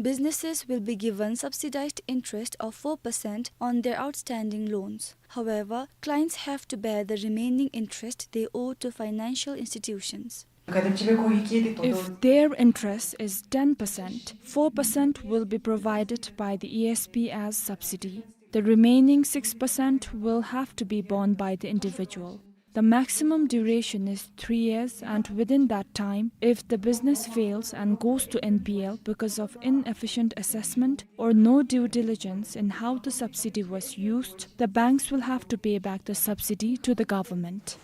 Businesses will be given subsidized interest of four percent on their outstanding loans. However, clients have to bear the remaining interest they owe to financial institutions. If their interest is ten percent, four percent will be provided by the E S P as subsidy. The remaining six percent will have to be borne by the individual. The maximum duration is three years, and within that time, if the business fails and goes to N P L because of inefficient assessment or no due diligence in how the subsidy was used, the banks will have to pay back the subsidy to the government.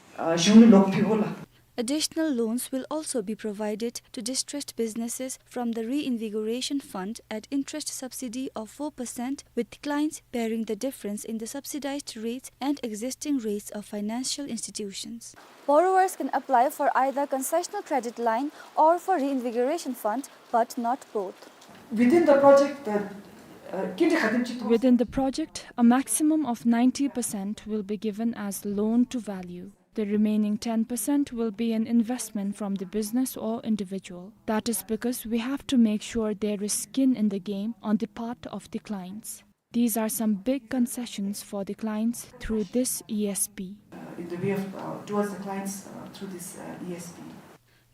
Additional loans will also be provided to distressed businesses from the Reinvigoration Fund at interest subsidy of four percent, with clients bearing the difference in the subsidized rates and existing rates of financial institutions. Borrowers can apply for either concessional credit line or for Reinvigoration Fund, but not both. Within the project, the, uh, Within the project, a maximum of ninety percent will be given as loan to value. The remaining ten percent will be an investment from the business or individual. That is because we have to make sure there is skin in the game on the part of the clients. These are some big concessions for the clients through this E S P. Uh, in the way of, uh, towards the clients, uh, through this, uh, E S P.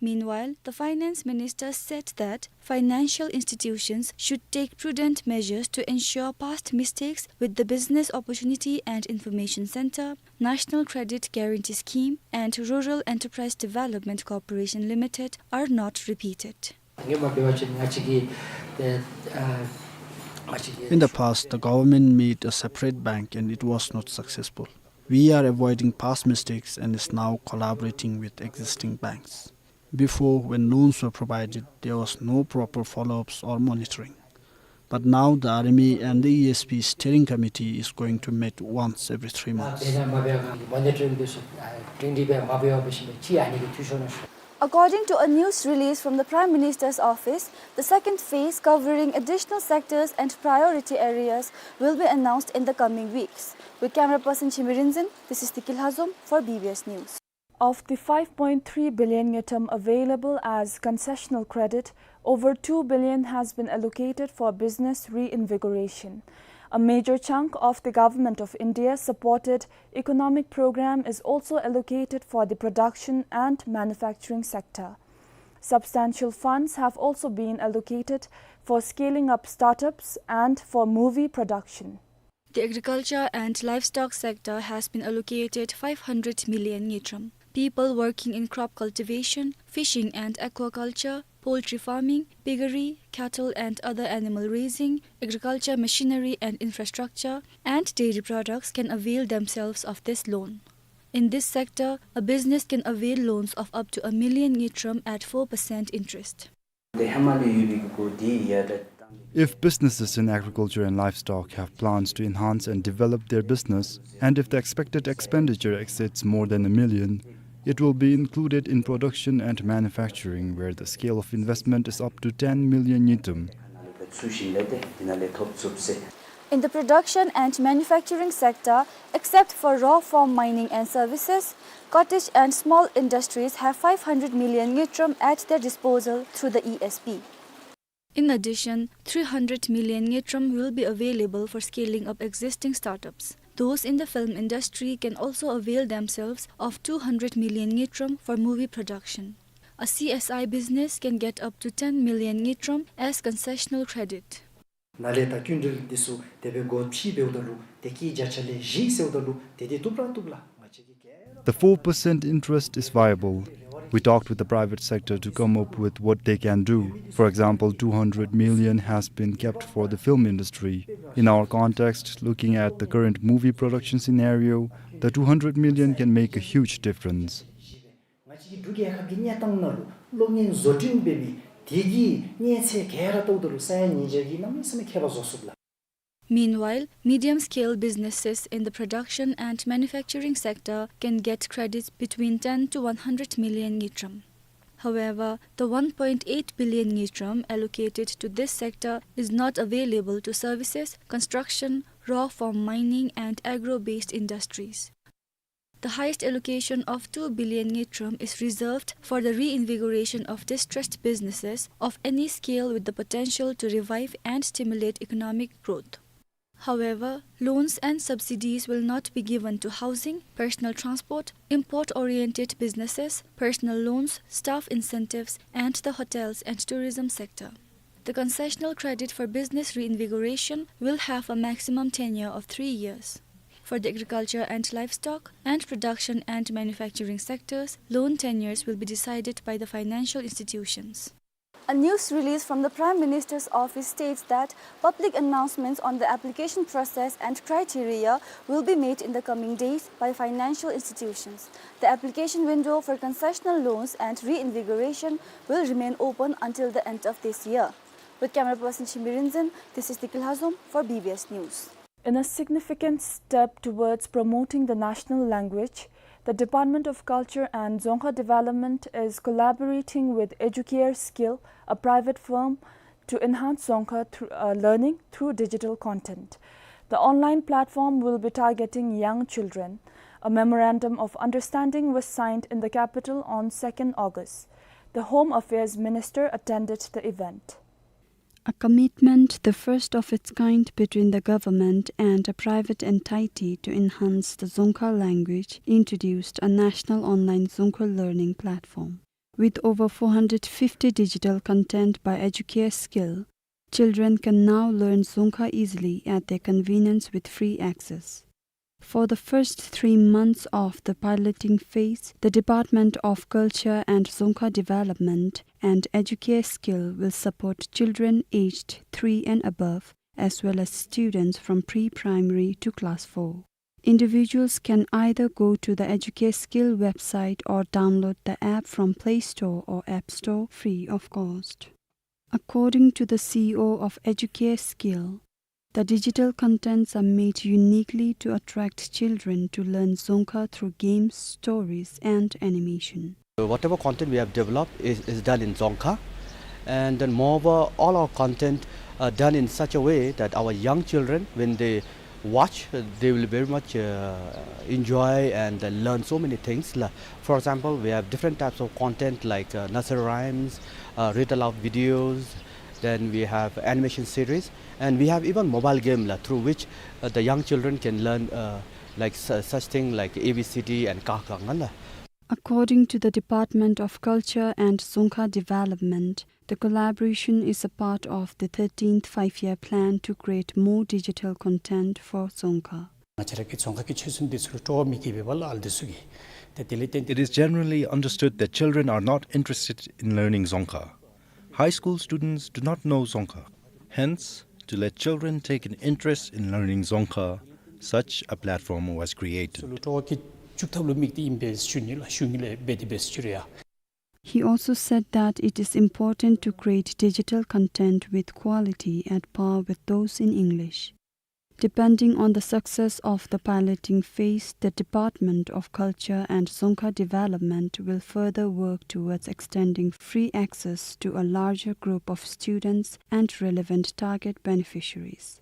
Meanwhile, the finance minister said that financial institutions should take prudent measures to ensure past mistakes with the Business Opportunity and Information Center, National Credit Guarantee Scheme, and Rural Enterprise Development Corporation Limited are not repeated. In the past, the government made a separate bank and it was not successful. We are avoiding past mistakes and is now collaborating with existing banks. Before, when loans were provided, there was no proper follow-ups or monitoring. But now the R M A and the E S P steering committee is going to meet once every three months. According to a news release from the Prime Minister's office, the second phase, covering additional sectors and priority areas, will be announced in the coming weeks. With camera person Chimi Rinzin, this is Tikil Hazom for B B S News. Of the five point three billion ngultrum available as concessional credit, over two billion has been allocated for business reinvigoration. A major chunk of the Government of India supported economic program is also allocated for the production and manufacturing sector. Substantial funds have also been allocated for scaling up startups and for movie production. The agriculture and livestock sector has been allocated five hundred million ngultrum. People working in crop cultivation, fishing and aquaculture, poultry farming, piggery, cattle and other animal raising, agriculture machinery and infrastructure, and dairy products can avail themselves of this loan. In this sector, a business can avail loans of up to a million ngultrum at four percent interest. If businesses in agriculture and livestock have plans to enhance and develop their business, and if the expected expenditure exceeds more than a million, it will be included in production and manufacturing, where the scale of investment is up to ten million ngultrum. In the production and manufacturing sector, except for raw form mining and services, cottage and small industries have five hundred million ngultrum at their disposal through the E S P. In addition, three hundred million ngultrum will be available for scaling up existing startups. Those in the film industry can also avail themselves of two hundred million ngultrum for movie production. A C S I business can get up to ten million ngultrum as concessional credit. ནཱ་ལས་ད་སྐྱིན་འགྲུལ་འདི་ཚུ་དེ་སྦེ་སྒོ་ཕྱེ་འབདཝ་ད་ལུ་དེ་གི་བརྒྱ་ཆ་ལས་བཞི་ཟེརཝ་ད་ལུ་དེ་འདི་བཏུབ་ར་བཏུབ་ལགས། ང་བཅས་ཀྱི་ག་ར། The four percent interest is viable. We talked with the private sector to come up with what they can do. For example, two hundred million has been kept for the film industry. In our context, looking at the current movie production scenario, the two hundred million can make a huge difference. ང་བཅས་ཀྱི་འབྲུག་རྒྱལ་ཁབ་ཀྱི་གནས་སྟངས་ནང་ལུ་གློག་བརྙན་བཟོ་སྐྲུན་འབད་མི་དེ་གི་གནས་ཚད་ག་ར་བལྟཝ་ད་ལུ་ས་ཡ་ཉིས་བརྒྱ་གིས་གནམ་མེད་ས་མེད་ཁྱད་པར་བཟོ་ཚུགས་ལགས། Meanwhile, medium-scale businesses in the production and manufacturing sector can get credits between ten to one hundred million ngultrum. However, the one point eight billion ngultrum allocated to this sector is not available to services, construction, raw form mining, and agro-based industries. The highest allocation of two billion ngultrum is reserved for the reinvigoration of distressed businesses of any scale with the potential to revive and stimulate economic growth. However, loans and subsidies will not be given to housing, personal transport, import-oriented businesses, personal loans, staff incentives, and the hotels and tourism sector. The concessional credit for business reinvigoration will have a maximum tenure of three years. For the agriculture and livestock and production and manufacturing sectors, loan tenures will be decided by the financial institutions. A news release from the Prime Minister's office states that public announcements on the application process and criteria will be made in the coming days by financial institutions. The application window for concessional loans and reinvigoration will remain open until the end of this year. With camera person Chimbi Rinzin, this is Dikil Hazum for B B S News. In a significant step towards promoting the national language, the Department of Culture and Dzongkha Development is collaborating with Educare Skill, a private firm, to enhance Dzongkha thr-, uh, learning through digital content. The online platform will be targeting young children. A memorandum of understanding was signed in the capital on second August. The Home Affairs Minister attended the event. A commitment the first of its kind between the government and a private entity to enhance the Dzongkha language introduced a national online Dzongkha learning platform. With over four hundred fifty digital content by Educare Skill, children can now learn Dzongkha easily at their convenience with free access. For the first three months of the piloting phase, the Department of Culture and Dzongkha Development and Educare Skill will support children aged three and above, as well as students from pre-primary to class four. Individuals can either go to the Educare Skill website or download the app from Play Store or App Store free of cost. According to the C E O of Educare Skill, the digital contents are made uniquely to attract children to learn Dzongkha through games, stories, and animation. Whatever content we have developed is, is done in Dzongkha. And then moreover, all our content are done in such a way that our young children, when they watch, uh, they will very much, uh, enjoy and, uh, learn so many things. La-, for example, we have different types of content like, uh, nursery rhymes, uh, read aloud videos, then we have animation series, and we have even mobile game la, through which, uh, the young children can learn, uh, like, su-, such thing like A B C D and ka kha nga la. According to the Department of Culture and Dzongkha Development, the collaboration is a part of the thirteenth Five-Year Plan to create more digital content for Dzongkha. ང་བཅས་ར་གི་རྫོང་ཁ་གི་ཆོས་སྲུང་འདི་ཚུ་ལུ་སྤྲོ་བ་མི་སྐྱེ་བས་པ་ལགས། ཨ་ནི་འདི་ཚུ་གིས། ཏེ་དེ་ལས་བརྟེན་ཏེ། It is generally understood that children are not interested in learning Dzongkha. High school students do not know Dzongkha. Hence, to let children take an interest in learning Dzongkha, such a platform was created. ལུ་གྲོགས་ཀྱི་ཅུག་ཐབས་ལུ་དམིགས་ཏེ་ཨིན་པས་ཞུ་ནི་ལགས། ཞུ་ནི་ལས་འབད་དེ་འབད་ཞུ་རེ་ཡ། He also said that it is important to create digital content with quality at par with those in English. Depending on the success of the piloting phase, the Department of Culture and Dzongkha Development will further work towards extending free access to a larger group of students and relevant target beneficiaries.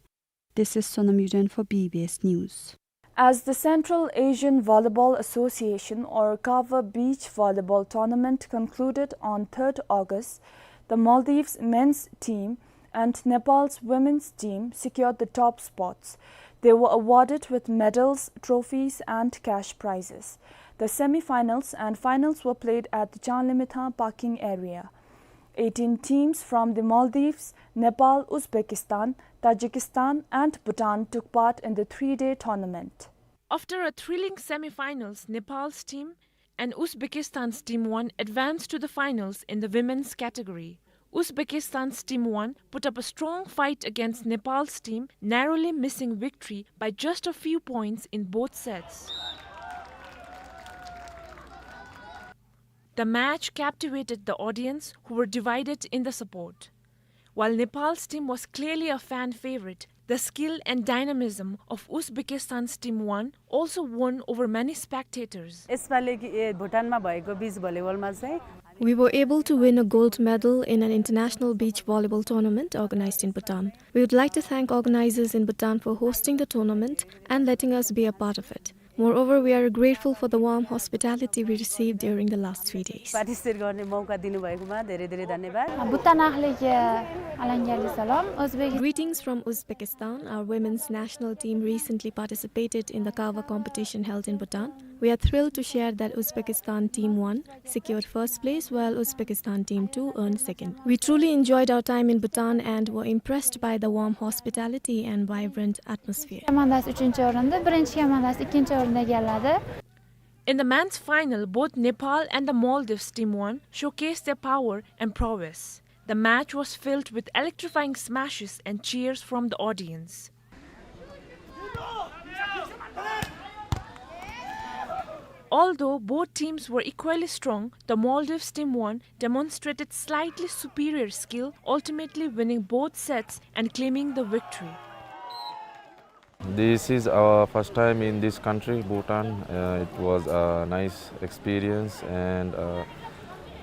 This is Sonam Yuden for B B S News. As the Central Asian Volleyball Association, or CAVA, beach volleyball tournament concluded on third August, the Maldives men's team and Nepal's women's team secured the top spots. They were awarded with medals, trophies, and cash prizes. The semi-finals and finals were played at the Chanlimithang parking area. Eighteen teams from the Maldives, Nepal, Uzbekistan, Tajikistan, and Bhutan took part in the three-day tournament. After a thrilling semi-finals, Nepal's team and Uzbekistan's team one advanced to the finals in the women's category. Uzbekistan's team one put up a strong fight against Nepal's team, narrowly missing victory by just a few points in both sets. The match captivated the audience, who were divided in the support. While Nepal's team was clearly a fan favorite, the skill and dynamism of Uzbekistan's team one also won over many spectators. यसपालिको, ए, भुटानमा भएको बिच भलिबलमा चाहिँ We were able to win a gold medal in an international beach volleyball tournament organized in Bhutan. We would like to thank organizers in Bhutan for hosting the tournament and letting us be a part of it. Moreover, we are grateful for the warm hospitality we received during the last three days. Participate गर्ने मौका दिनुभएकोमा धेरै धेरै धन्यवाद। भुटान अखिलकी अलन्ग्याली सलाम। Uzbek Greetings from Uzbekistan. Our women's national team recently participated in the CAVA competition held in Bhutan. We are thrilled to share that Uzbekistan Team one secured first place, while Uzbekistan Team two earned second. We truly enjoyed our time in Bhutan and were impressed by the warm hospitality and vibrant atmosphere. Komandasi uchinchi o'rinni, birinchi komandasi ikkinchi o'rinni egalladi. In the men's final, both Nepal and the Maldives Team one showcased their power and prowess. The match was filled with electrifying smashes and cheers from the audience. Although both teams were equally strong, the Maldives Team one demonstrated slightly superior skill, ultimately winning both sets and claiming the victory. This is our first time in this country, Bhutan. Uh, it was a nice experience and a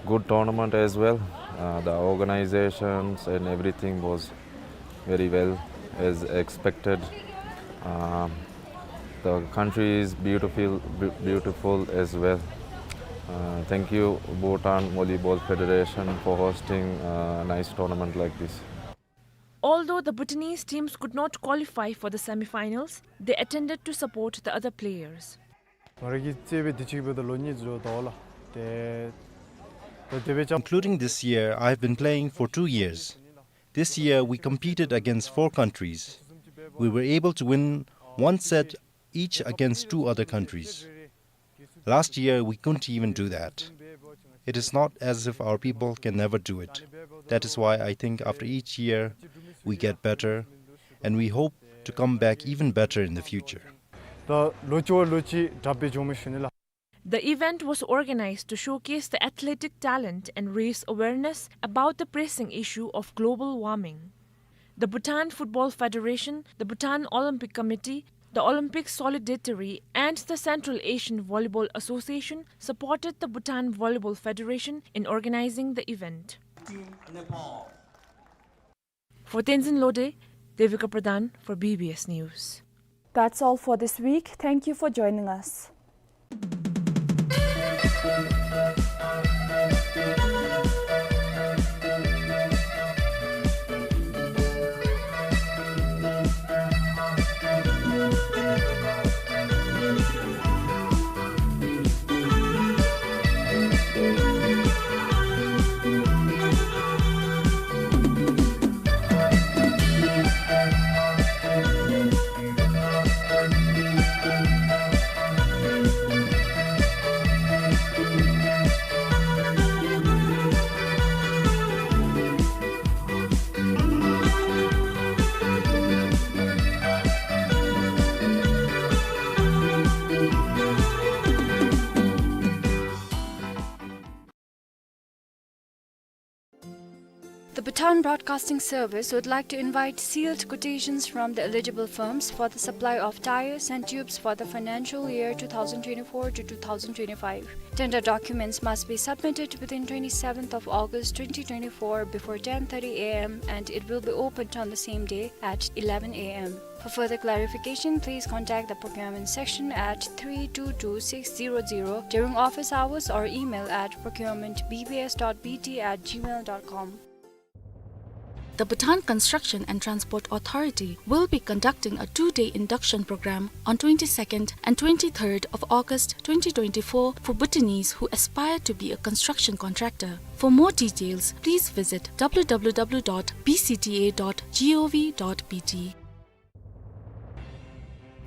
good tournament as well. Uh, the organizations and everything was very well as expected. Um, the country is beautiful, beau-, beautiful as well. Uh, thank you, Bhutan Volleyball Federation, for hosting a nice tournament like this. Although the Bhutanese teams could not qualify for the semi-finals, they attended to support the other players. ང་རང་གིས་རྩེད་དཔོན་དུས་ཅི་འབདཝ་ད་ལོ་གཉིས་འགྱོ་དོ་ལགས། ཏེ་ཏེ་དེ་སྦེ་ཅིག Including this year, I've been playing for two years. This year, we competed against four countries. We were able to win one set each against two other countries. Last year, we couldn't even do that. It is not as if our people can never do it. That is why I think after each year, we get better, and we hope to come back even better in the future. ད་ལོ་གཅིག་བ་ལོ་གཅིག་དྲག་སྦེ་འགྱོཝ་མས་ཞུ་ནི་ལགས། The event was organized to showcase the athletic talent and raise awareness about the pressing issue of global warming. The Bhutan Football Federation, the Bhutan Olympic Committee, the Olympic Solidarity and the Central Asian Volleyball Association supported the Bhutan Volleyball Federation in organizing the event. For Tenzin Lode, Devika Pradhan for B B S News. That's all for this week. Thank you for joining us. Bhutan Broadcasting Service would like to invite sealed quotations from the eligible firms for the supply of tyres and tubes for the financial year two thousand twenty-four to two thousand twenty-five. Tender documents must be submitted within twenty-seventh of August twenty twenty-four before ten thirty A M and it will be opened on the same day at eleven A M. For further clarification, please contact the procurement section at three two two six zero zero during office hours or email at procurement B B S dot B T at gmail dot com. The Bhutan Construction and Transport Authority will be conducting a two-day induction program on twenty-second and twenty-third of August twenty twenty-four for Bhutanese who aspire to be a construction contractor. For more details, please visit W W W dot B C T A dot gov dot B T.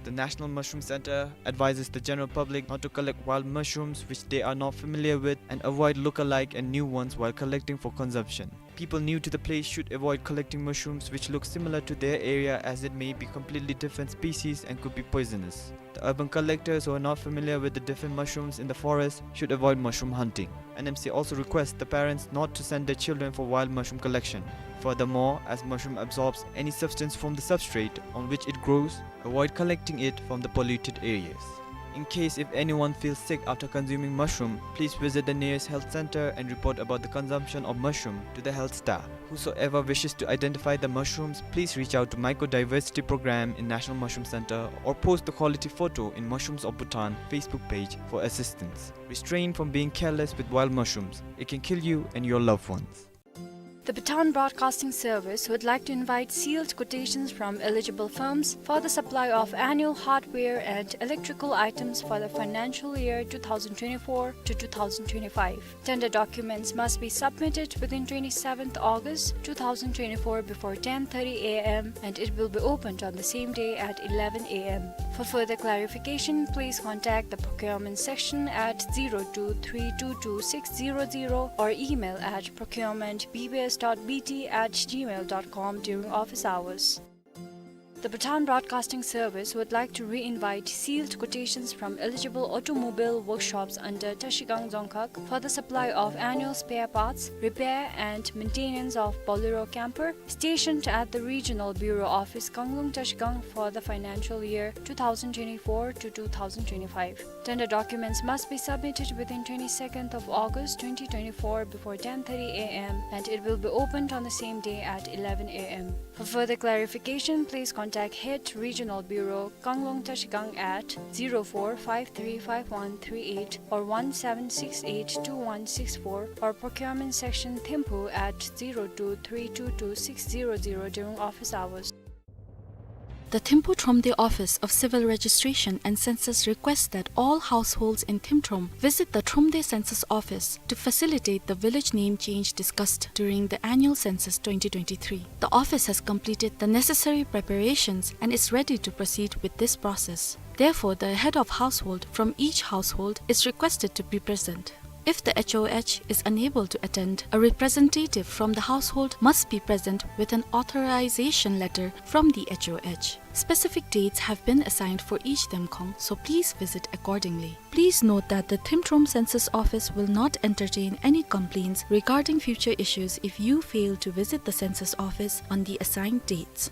The National Mushroom Center advises the general public not to collect wild mushrooms which they are not familiar with and avoid look-alike and new ones while collecting for consumption. People new to the place should avoid collecting mushrooms which look similar to their area, as it may be completely different species and could be poisonous. The urban collectors who are not familiar with the different mushrooms in the forest should avoid mushroom hunting. N M C also requests the parents not to send their children for wild mushroom collection. Furthermore, as mushroom absorbs any substance from the substrate on which it grows, avoid collecting it from the polluted areas. In case if anyone feels sick after consuming mushroom, please visit the nearest health center and report about the consumption of mushroom to the health staff. Whosoever wishes to identify the mushrooms, please reach out to Mycodiversity Program in National Mushroom Center or post the quality photo in Mushrooms of Bhutan Facebook page for assistance. Restrain from being careless with wild mushrooms. It can kill you and your loved ones. The Bhutan Broadcasting Service would like to invite sealed quotations from eligible firms for the supply of annual hardware and electrical items for the financial year two thousand twenty-four to two thousand twenty-five. Tender documents must be submitted within twenty-seventh August two thousand twenty-four before ten thirty A M and it will be opened on the same day at eleven A M. For further clarification, please contact the procurement section at zero two three two two six zero zero or email at procurement B B S dot B T at gmail dot com during office hours. The Bhutan Broadcasting Service would like to re-invite sealed quotations from eligible automobile workshops under Trashigang Dzongkhag for the supply of annual spare parts, repair and maintenance of Bolero camper stationed at the Regional Bureau Office, Kanglung Trashigang for the financial year two thousand twenty-four to two thousand twenty-five. Tender documents must be submitted within twenty-second of August twenty twenty-four before ten thirty A M and it will be opened on the same day at eleven A M. For further clarification, please contact Head Regional Bureau, Kanglung Trashigang at zero four five three five one three eight or one seven six eight two one six four or Procurement Section Thimphu at zero two three two two six zero zero during office hours. The Thimphu Thromde Office of Civil Registration and Census requests that all households in Thimthrom visit the Thromde Census Office to facilitate the village name change discussed during the annual census twenty twenty-three. The office has completed the necessary preparations and is ready to proceed with this process. Therefore, the head of household from each household is requested to be present. If the H O H is unable to attend, a representative from the household must be present with an authorization letter from the H O H. Specific dates have been assigned for each Themkhong, so please visit accordingly. Please note that the Thimthrom Census Office will not entertain any complaints regarding future issues if you fail to visit the census office on the assigned dates.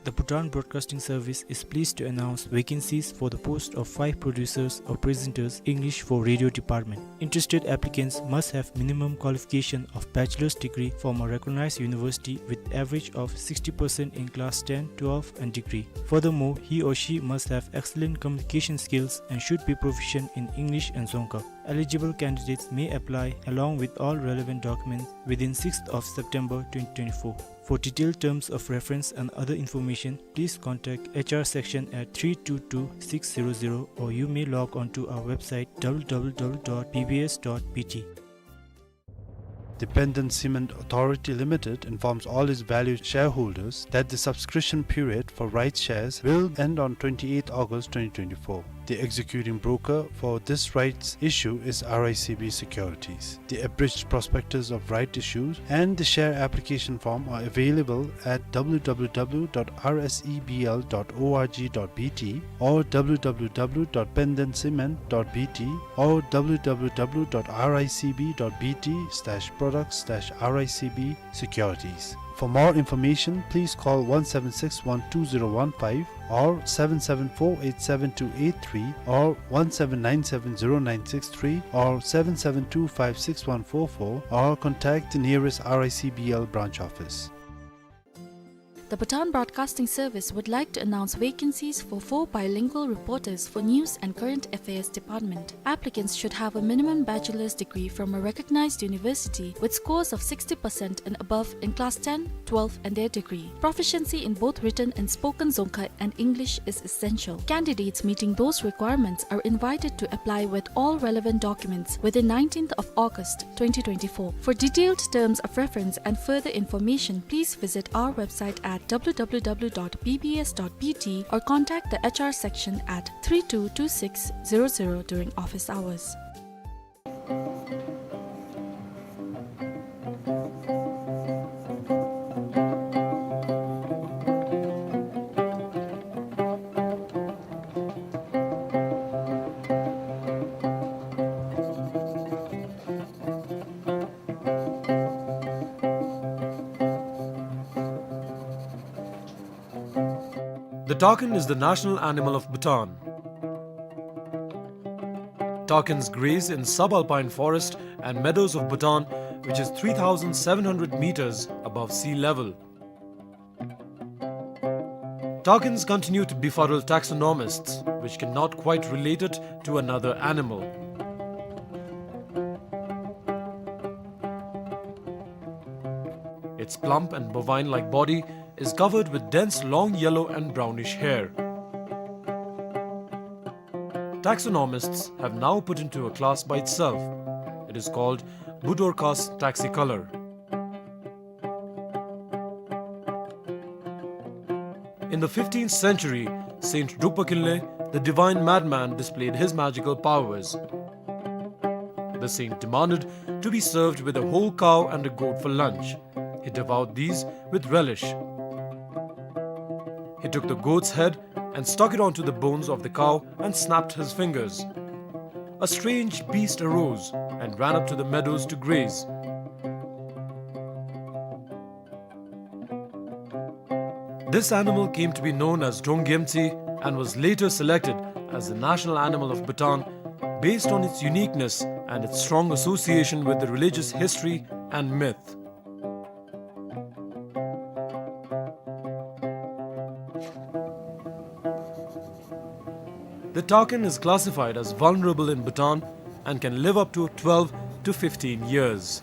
The Bhutan Broadcasting Service is pleased to announce vacancies for the post of five producers or presenters, English for radio department. Interested applicants must have minimum qualification of bachelor's degree from a recognized university with average of sixty percent in class ten, twelve and degree. Furthermore, he or she must have excellent communication skills and should be proficient in English and Dzongkhag. Eligible candidates may apply along with all relevant documents within sixth of September twenty twenty-four. For detailed terms of reference and other information, please contact H R section at three two two six zero zero, or you may log on to our website W W W dot B B S dot B T. Dependent Cement Authority Limited informs all its valued shareholders that the subscription period for rights shares will end on twenty-eighth August twenty twenty-four. The executing broker for this rights issue is R I C B Securities. The abridged prospectus of right issues and the share application form are available at w w w dot r s e b l dot o r g dot b t or w w w dot pendencement dot b t or w w w dot r i c b dot b t slash products slash r i c b securities. For more information, please call one seven six one two zero one five or seven seven four eight seven two eight three or one seven nine seven zero nine six three or seven seven two five six one four four or contact the nearest R I C B L branch office. The Bhutan Broadcasting Service would like to announce vacancies for four bilingual reporters for News and Current Affairs Department. Applicants should have a minimum bachelor's degree from a recognized university with scores of sixty percent and above in class ten, twelve, and their degree. Proficiency in both written and spoken Dzongkha and English is essential. Candidates meeting those requirements are invited to apply with all relevant documents within nineteenth of August twenty twenty-four. For detailed terms of reference and further information, please visit our website at w w w dot b b s dot b t or contact the H R section at three two two six zero zero during office hours. The takin is the national animal of Bhutan. Takins graze in subalpine forest and meadows of Bhutan, which is three thousand seven hundred meters above sea level. Takins continue to befuddle taxonomists, which cannot quite relate it to another animal. Its plump and bovine-like body is covered with dense long yellow and brownish hair. Taxonomists have now put into a class by itself. It is called Budorcas taxicolor. In the fifteenth century, Saint Drukpa Kinley, the divine madman, displayed his magical powers. The saint demanded to be served with a whole cow and a goat for lunch. He devoured these with relish. He took the goat's head and stuck it onto the bones of the cow and snapped his fingers. A strange beast arose and ran up to the meadows to graze. This animal came to be known as Drongyemtsi and was later selected as the national animal of Bhutan based on its uniqueness and its strong association with the religious history and myth. The takin is classified as vulnerable in Bhutan and can live up to twelve to fifteen years.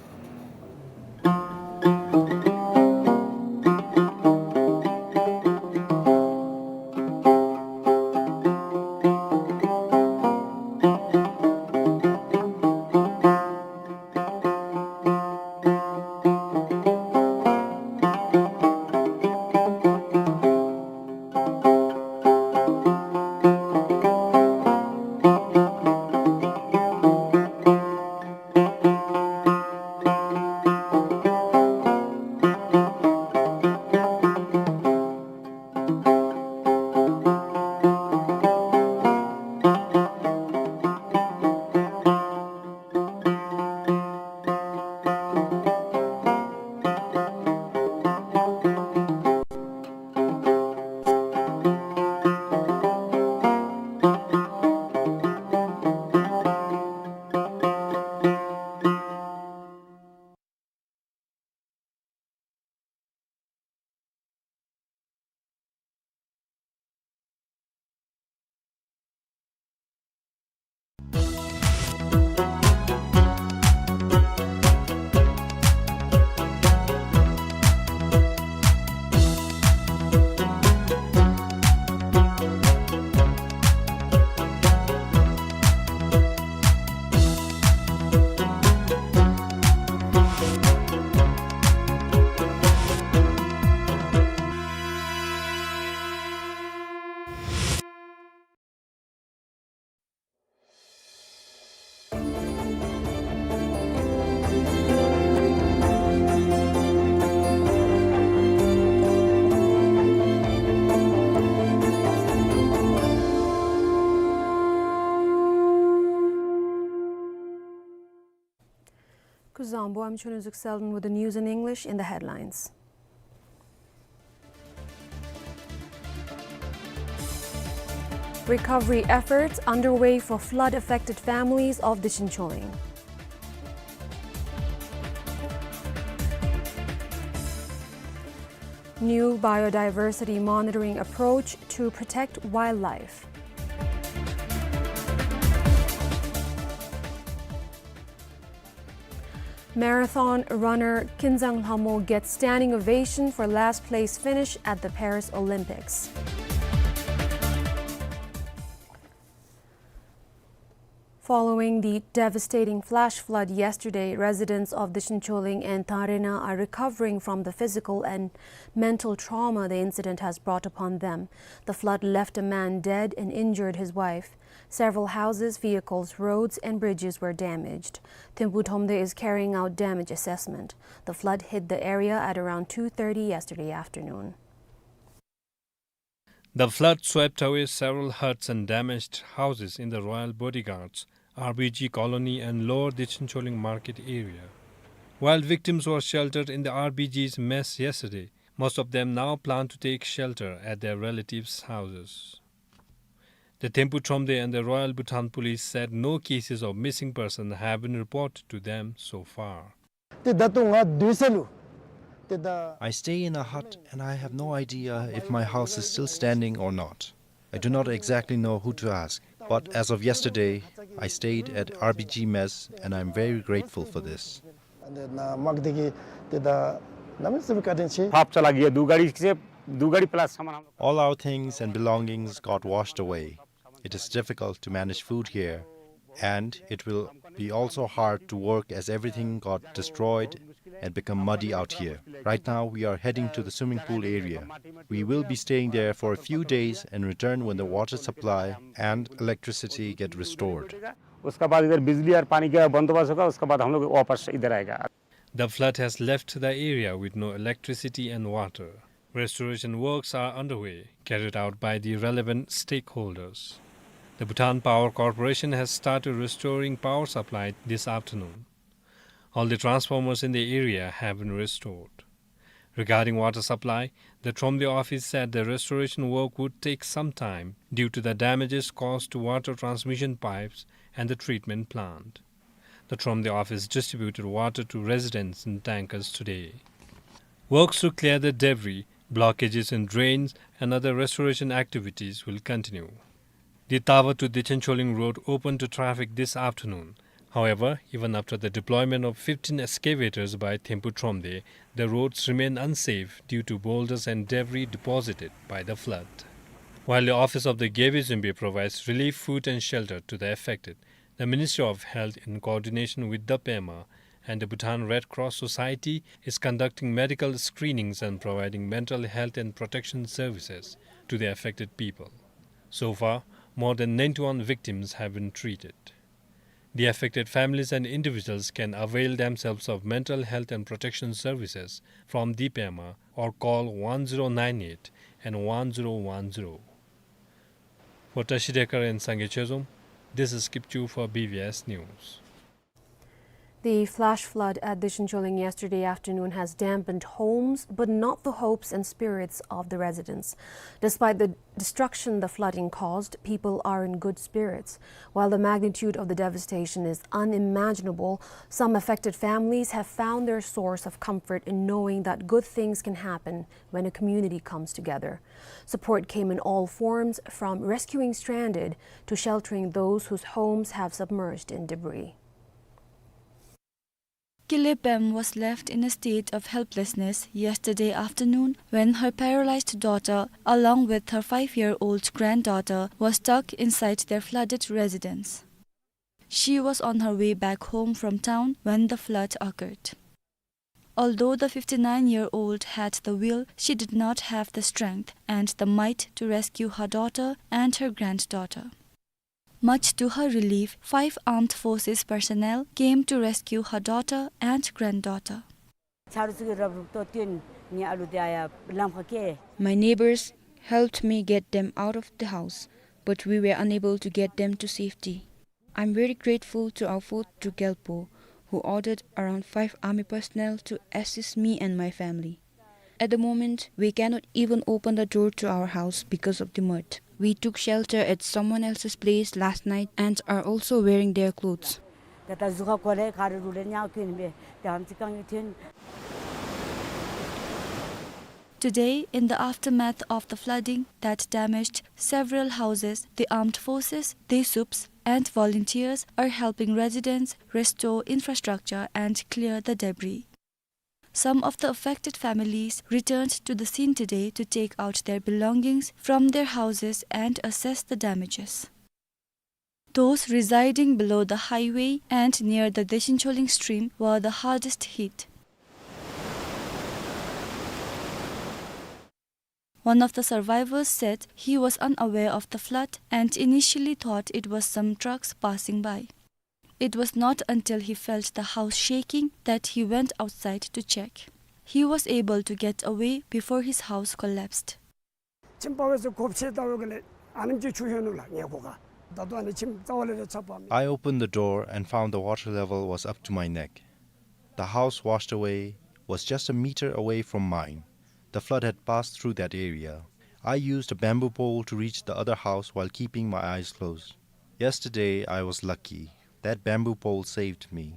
Kuzuzangpo, I'm Chunuzuk Selden with the news in English. In the headlines: Recovery efforts underway for flood-affected families of Dichincholing. New biodiversity monitoring approach to protect wildlife. Marathon runner Kinzang Lhamo gets standing ovation for last place finish at the Paris Olympics. Following the devastating flash flood yesterday, residents of Dichincholing and Tangreina are recovering from the physical and mental trauma the incident has brought upon them. The flood left a man dead and injured his wife. Several houses, vehicles, roads, and bridges were damaged. Thempu Thromde is carrying out damage assessment. The flood hit the area at around two thirty yesterday afternoon. The flood swept away several huts and damaged houses in the Royal Bodyguards, R B G Colony and Lower Dichincholing Market area. While victims were sheltered in the R B G's mess yesterday, most of them now plan to take shelter at their relatives' houses. The Thempu Thromde and the Royal Bhutan Police said no cases of missing person have been reported to them so far. ཏེ་ད་ལྟོ་ང་སྡོད་ས་ལུ་ཏེ་ད། I stay in a hut and I have no idea if my house is still standing or not. I do not exactly know who to ask, but as of yesterday, I stayed at R B G mess and I am very grateful for this. ཨ་ནི་ན་མག་དེ་གི་ཏེ་ད་ནམ་སུ་བཀའ་དྲིན་ཆེ། ཕབ་ཅ་ལག་ཡ་དུ་ག་རི་ཁྱེ་དུ་ག་རི་plus ཤ་མ་ན། All our things and belongings got washed away. It is difficult to manage food here, and it will be also hard to work as everything got destroyed and become muddy out here. Right now, we are heading to the swimming pool area. We will be staying there for a few days and return when the water supply and electricity get restored. उसका बाद इधर बिजली और पानी का बंदोबस्त होगा, उसके बाद हम लोग वापस इधर आएगा। The flood has left the area with no electricity and water. Restoration works are underway, carried out by the relevant stakeholders. The Bhutan Power Corporation has started restoring power supply this afternoon. All the transformers in the area have been restored. Regarding water supply, the Thromde office said the restoration work would take some time due to the damages caused to water transmission pipes and the treatment plant. The Thromde office distributed water to residents in tankers today. Works to clear the debris, blockages in drains, and other restoration activities will continue. The Tava to Dichincholing road opened to traffic this afternoon. However, even after the deployment of fifteen excavators by Thempu Thromde, the roads remain unsafe due to boulders and debris deposited by the flood. While the office of the Gyebe Zunbe provides relief, food and shelter to the affected, the Ministry of Health, in coordination with the Pema and the Bhutan Red Cross Society, is conducting medical screenings and providing mental health and protection services to the affected people. So far, more than ninety-one victims have been treated. The affected families and individuals can avail themselves of mental health and protection services from the Pema or call one zero nine eight and one zero one zero. For Tashi Dekar and Sangay Chezom, this is Kipchu for B V S News. The flash flood at Dichincholing yesterday afternoon has dampened homes, but not the hopes and spirits of the residents. Despite the destruction the flooding caused, people are in good spirits. While the magnitude of the devastation is unimaginable, some affected families have found their source of comfort in knowing that good things can happen when a community comes together. Support came in all forms, from rescuing stranded to sheltering those whose homes have submerged in debris. Kile Pem was left in a state of helplessness yesterday afternoon when her paralyzed daughter, along with her five-year-old granddaughter, was stuck inside their flooded residence. She was on her way back home from town when the flood occurred. Although the fifty-nine-year-old had the will, she did not have the strength and the might to rescue her daughter and her granddaughter. Much to her relief, five armed forces personnel came to rescue her daughter and granddaughter. My neighbors helped me get them out of the house, but we were unable to get them to safety. I'm very grateful to our fourth Druk Gyalpo, who ordered around five army personnel to assist me and my family. At the moment, we cannot even open the door to our house because of the mud. We took shelter at someone else's place last night and are also wearing their clothes. Today, in the aftermath of the flooding that damaged several houses, the armed forces, DSUPs, and volunteers are helping residents restore infrastructure and clear the debris. Some of the affected families returned to the scene today to take out their belongings from their houses and assess the damages. Those residing below the highway and near the Deshincholing stream were the hardest hit. One of the survivors said he was unaware of the flood and initially thought it was some trucks passing by. It was not until he felt the house shaking that he went outside to check. He was able to get away before his house collapsed. ཁྱིམ་པ་བས་སུ་གོ་ཕྱེ་ལྟ་བུ་གི་ལས་ཨ་ནེམ་ཅིག་ཆུ་ཡོད་ནུག་ལགས། ངེ་གོ་ག་ད་ལྟོ་ཨ་ནི་ཁྱིམ་རྩ་བ་ལས་ར་ཆག་པ་མེད། I opened the door and found the water level was up to my neck. The house washed away was just a meter away from mine. The flood had passed through that area. I used a bamboo pole to reach the other house while keeping my eyes closed. Yesterday, I was lucky. That bamboo pole saved me.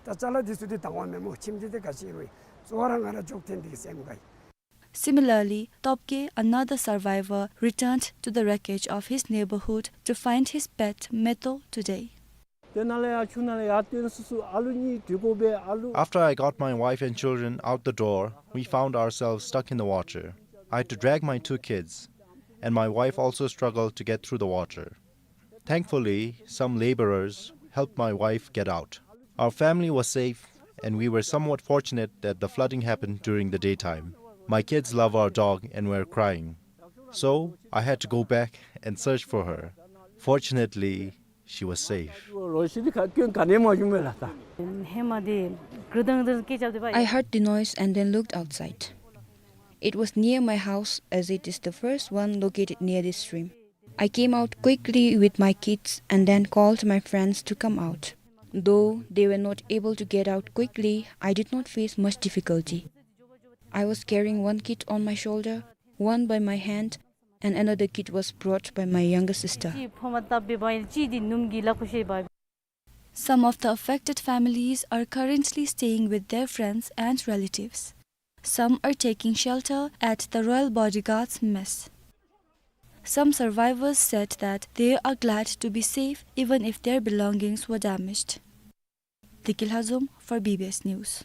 ད་ཅ་ལ་འདི་ཚུ་འདི་དང་བ་མེན་སྨོ། ཁྱིམ་འདི་འདི་ག་ཅི་རུང་གཙོ་བོ་ར་ང་ར་འཇོག་ཐེན་འདི་སེམས་ག་ཡི། Similarly, Topke, another survivor, returned to the wreckage of his neighborhood to find his pet Meto today. དེ་ནང་ལས་ཡར་ཆུ་ནང་ལས་ཡར་བཏོན་སུ་སུ་ཨ་ལུ་གཉིས་འདྲིས་གོ་བས་ཨ་ལུ། After I got my wife and children out the door, we found ourselves stuck in the water. I had to drag my two kids, and my wife also struggled to get through the water. Thankfully, some laborers helped my wife get out. Our family was safe, and we were somewhat fortunate that the flooding happened during the daytime. My kids love our dog and were crying. So, I had to go back and search for her. Fortunately, she was safe. I heard the noise and then looked outside. It was near my house, as it is the first one located near this stream. I came out quickly with my kids and then called my friends to come out. Though they were not able to get out quickly, I did not face much difficulty. I was carrying one kid on my shoulder, one by my hand, and another kid was brought by my younger sister. Some of the affected families are currently staying with their friends and relatives. Some are taking shelter at the Royal Bodyguards mess. Some survivors said that they are glad to be safe even if their belongings were damaged. Diki Lhazom for B B S News.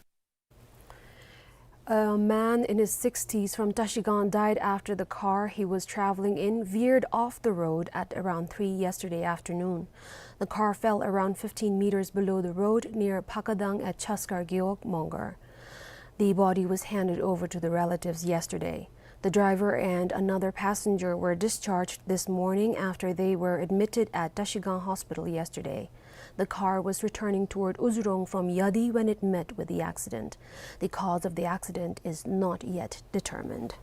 A man in his sixties from Trashigang died after the car he was traveling in veered off the road at around three yesterday afternoon. The car fell around fifteen meters below the road near Phakadang at Chaskar Gewog Mongar. The body was handed over to the relatives yesterday. The driver and another passenger were discharged this morning after they were admitted at Trashigang Hospital yesterday. The car was returning toward Uzurong from Yadi when it met with the accident. The cause of the accident is not yet determined.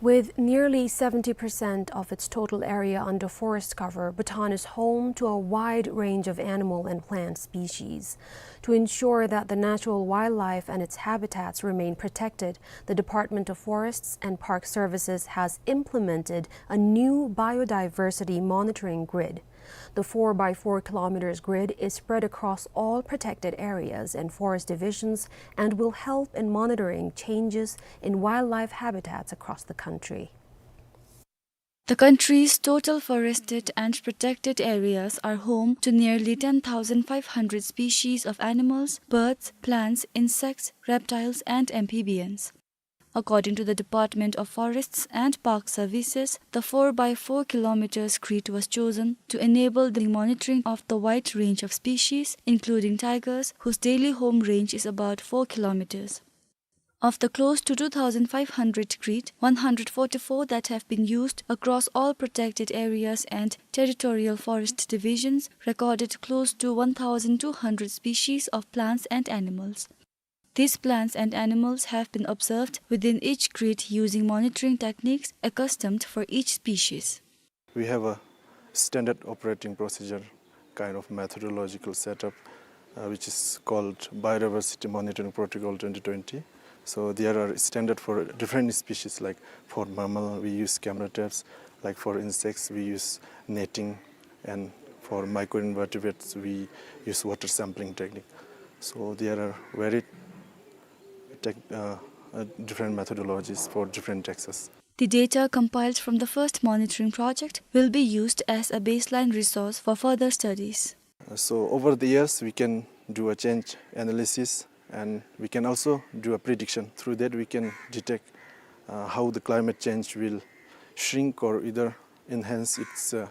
With nearly seventy percent of its total area under forest cover, Bhutan is home to a wide range of animal and plant species. To ensure that the natural wildlife and its habitats remain protected, the Department of Forests and Park Services has implemented a new biodiversity monitoring grid. The four by four kilometers grid is spread across all protected areas and forest divisions and will help in monitoring changes in wildlife habitats across the country. The country's total forested and protected areas are home to nearly ten thousand five hundred species of animals, birds, plants, insects, reptiles, and amphibians. According to the Department of Forests and Park Services, the four by four kilometers grid was chosen to enable the monitoring of the wide range of species, including tigers, whose daily home range is about four kilometers. Of the close to two thousand five hundred grid, one hundred forty-four that have been used across all protected areas and territorial forest divisions recorded close to one thousand two hundred species of plants and animals. These plants and animals have been observed within each grid using monitoring techniques accustomed for each species. We have a standard operating procedure kind of methodological setup uh, which is called Biodiversity Monitoring Protocol twenty twenty. So there are standard for different species, like for mammal, we use camera traps, like for insects, we use netting, and for microinvertebrates, we use water sampling technique. So there are varied tech, uh, uh, different methodologies for different taxas. The data compiled from the first monitoring project will be used as a baseline resource for further studies. So over the years, we can do a change analysis, and we can also do a prediction. Through that, we can detect, uh, how the climate change will shrink or either enhance its, uh,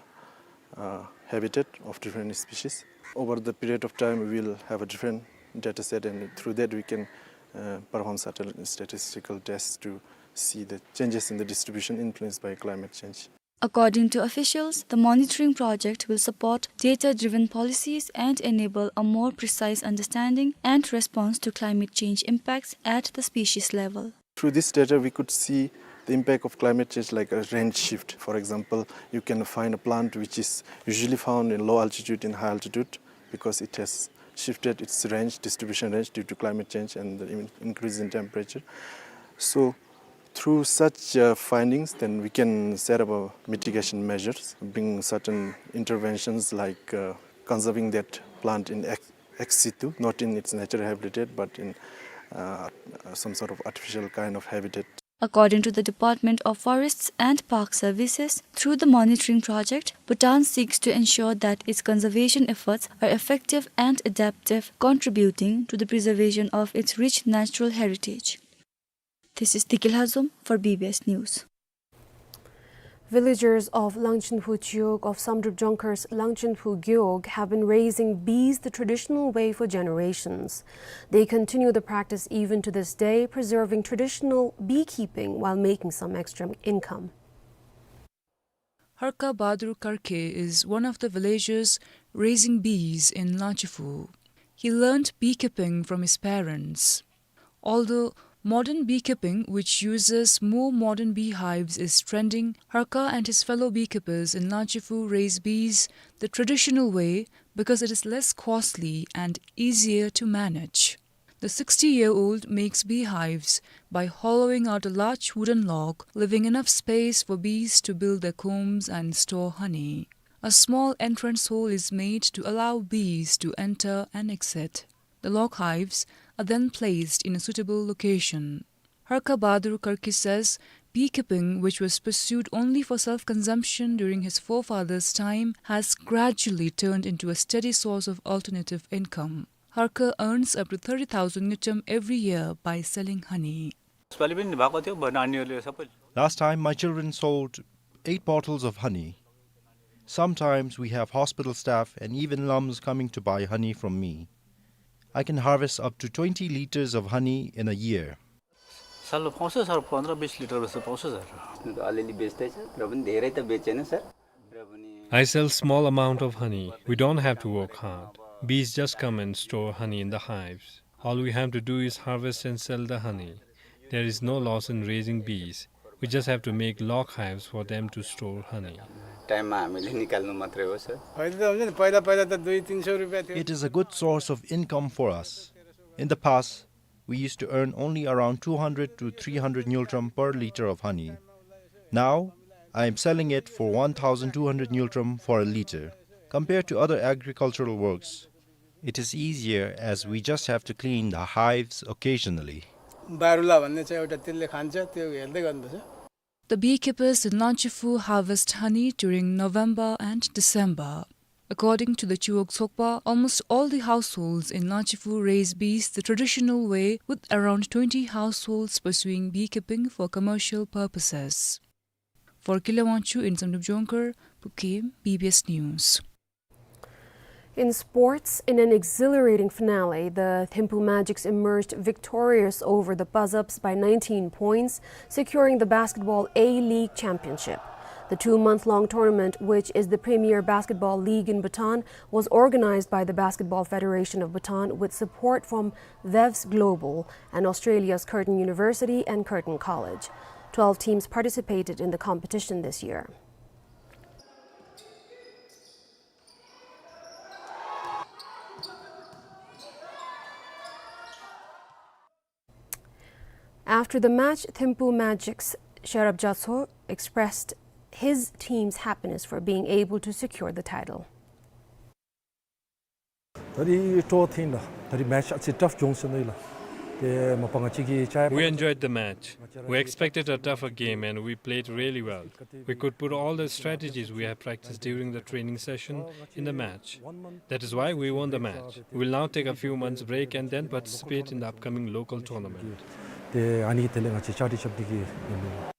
uh, habitat of different species. Over the period of time, we will have a different data set, and through that, we can, uh, perform certain statistical tests to see the changes in the distribution influenced by climate change. According to officials, the monitoring project will support data-driven policies and enable a more precise understanding and response to climate change impacts at the species level. Through this data, we could see the impact of climate change, like a range shift. For example, you can find a plant which is usually found in low altitude in high altitude because it has shifted its range, distribution range, due to climate change and the in-, increase in temperature. So through such, uh, findings, then we can set up a mitigation measures, bring certain interventions like, uh, conserving that plant in ex-, ex situ, not in its natural habitat, but in, uh, some sort of artificial kind of habitat. According to the Department of Forests and Park Services, through the monitoring project, Bhutan seeks to ensure that its conservation efforts are effective and adaptive, contributing to the preservation of its rich natural heritage. This is Dikil Hazum for B B S News. Villagers of Langchinphu Chiwog of Samdrup Jongkhor's Langchinphu Gewog have been raising bees the traditional way for generations. They continue the practice even to this day, preserving traditional beekeeping while making some extra income. Harka Bahadur Karke is one of the villagers raising bees in Langchinphu. He learned beekeeping from his parents. Although modern beekeeping, which uses more modern beehives, is trending, Harka and his fellow beekeepers in Langchinphu raise bees the traditional way because it is less costly and easier to manage. The sixty-year-old makes beehives by hollowing out a large wooden log, leaving enough space for bees to build their combs and store honey. A small entrance hole is made to allow bees to enter and exit. The log hives are then placed in a suitable location. Harka Bahadur Karke says beekeeping, which was pursued only for self-consumption during his forefathers' time, has gradually turned into a steady source of alternative income. Harka earns up to thirty thousand ngultrum every year by selling honey. यसपालि पनि भएको थियो, अब नानीहरूले सबै Last time, my children sold eight bottles of honey. Sometimes we have hospital staff and even lums coming to buy honey from me. I can harvest up to twenty liters of honey in a year. सालमा पाउँछ सर, पन्ध्र बिस लिटर जस्तो पाउँछ सर। अलिअलि बेच्दैछ, र पनि धेरै त बेचेन सर, र पनि I sell small amount of honey. We don't have to work hard. Bees just come and store honey in the hives. All we have to do is harvest and sell the honey. There is no loss in raising bees. We just have to make log hives for them to store honey. टाइममा हामीले निकाल्नु मात्रै हो सर। फाइदा त हुन्छ नि, पहिला पहिला त दुई तिन सौ रुपियाँ थियो। It is a good source of income for us. In the past, we used to earn only around two hundred to three hundred ngultrum per liter of honey. Now, I am selling it for one thousand two hundred ngultrum for a liter. Compared to other agricultural works, it is easier as we just have to clean the hives occasionally. बारुला भन्ने छ एउटा, त्यसले खान्छ, त्यो हेर्दै गर्नुपर्छ। The beekeepers in Langchinphu harvest honey during November and December. According to the Chiwog Sokpa, almost all the households in Langchinphu raise bees the traditional way, with around twenty households pursuing beekeeping for commercial purposes. For Kile Wangchuk in Samdrup Jongkhor, Pukim, B B S News. In sports, in an exhilarating finale, the Thimphu Magics emerged victorious over the Pazaps by nineteen points, securing the Basketball A-League championship. The two-month-long tournament, which is the premier basketball league in Bhutan, was organized by the Basketball Federation of Bhutan with support from Vevs Global and Australia's Curtin University and Curtin College. Twelve teams participated in the competition this year. After the match, Thimphu Magic's Sherab Jatso expressed his team's happiness for being able to secure the title. ད་རིས་སྤྲོ་ཐེངས་ལགས། ད་རིས་མེཆ་ཨ་ཙི་ཊཕ་བྱུང་ཟེར་ནི་ལགས། ཏེ་མ་པ་ང་བཅས་ཀྱིས་ཅ་We enjoyed the match. We expected a tougher game and we played really well. We could put all the strategies we have practiced during the training session in the match. That is why we won the match. We'll now take a few months break and then participate in the upcoming local tournament. ཏེ་ཨ་ནི་དེ་ལས་ང་བཅས་ཅ་ཊི་རྐྱབ་སྟེ་གི་ཨིན་ལགས།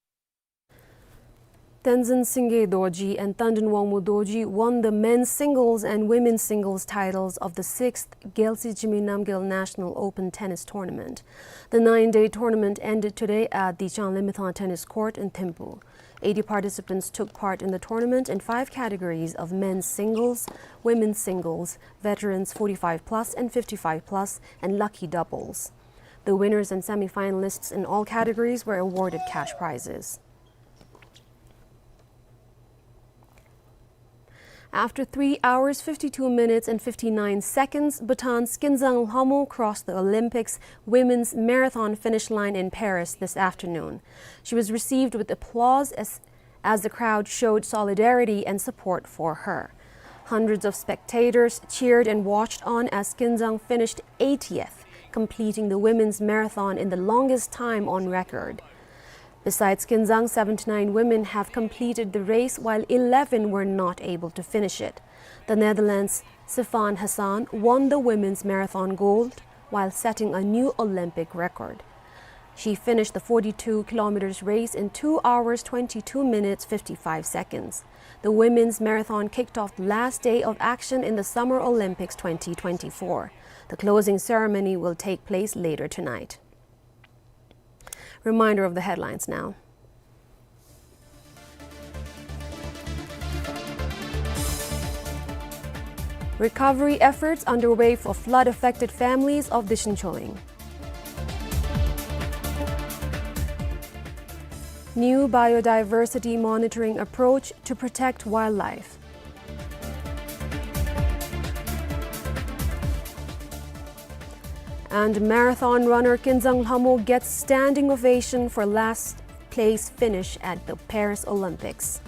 Tenzin Singye Dorji and Tandon Wangmo Dorji won the men's singles and women's singles titles of the sixth Gyaltsy Zhimee Namgyel National Open Tennis Tournament. The nine-day tournament ended today at the Changlimithang Tennis Court in Thimphu. Eighty participants took part in the tournament in five categories of men's singles, women's singles, veterans forty-five plus and fifty-five plus, and lucky doubles. The winners and semi-finalists in all categories were awarded cash prizes. After three hours, fifty-two minutes and fifty-nine seconds, Bhutan's Kinzang Lhamo crossed the Olympics women's marathon finish line in Paris this afternoon. She was received with applause as, as the crowd showed solidarity and support for her. Hundreds of spectators cheered and watched on as Kinzang finished eightieth, completing the women's marathon in the longest time on record. Besides Kinzang, seventy-nine women have completed the race, while eleven were not able to finish it. The Netherlands' Sifan Hassan won the women's marathon gold while setting a new Olympic record. She finished the forty-two kilometers race in two hours, twenty-two minutes, fifty-five seconds. The women's marathon kicked off the last day of action in the Summer Olympics twenty twenty-four. The closing ceremony will take place later tonight. Reminder of the headlines now. Recovery efforts underway for flood-affected families of Dishin Choling. New biodiversity monitoring approach to protect wildlife. And marathon runner Kinzang Lhamo gets standing ovation for last place finish at the Paris Olympics.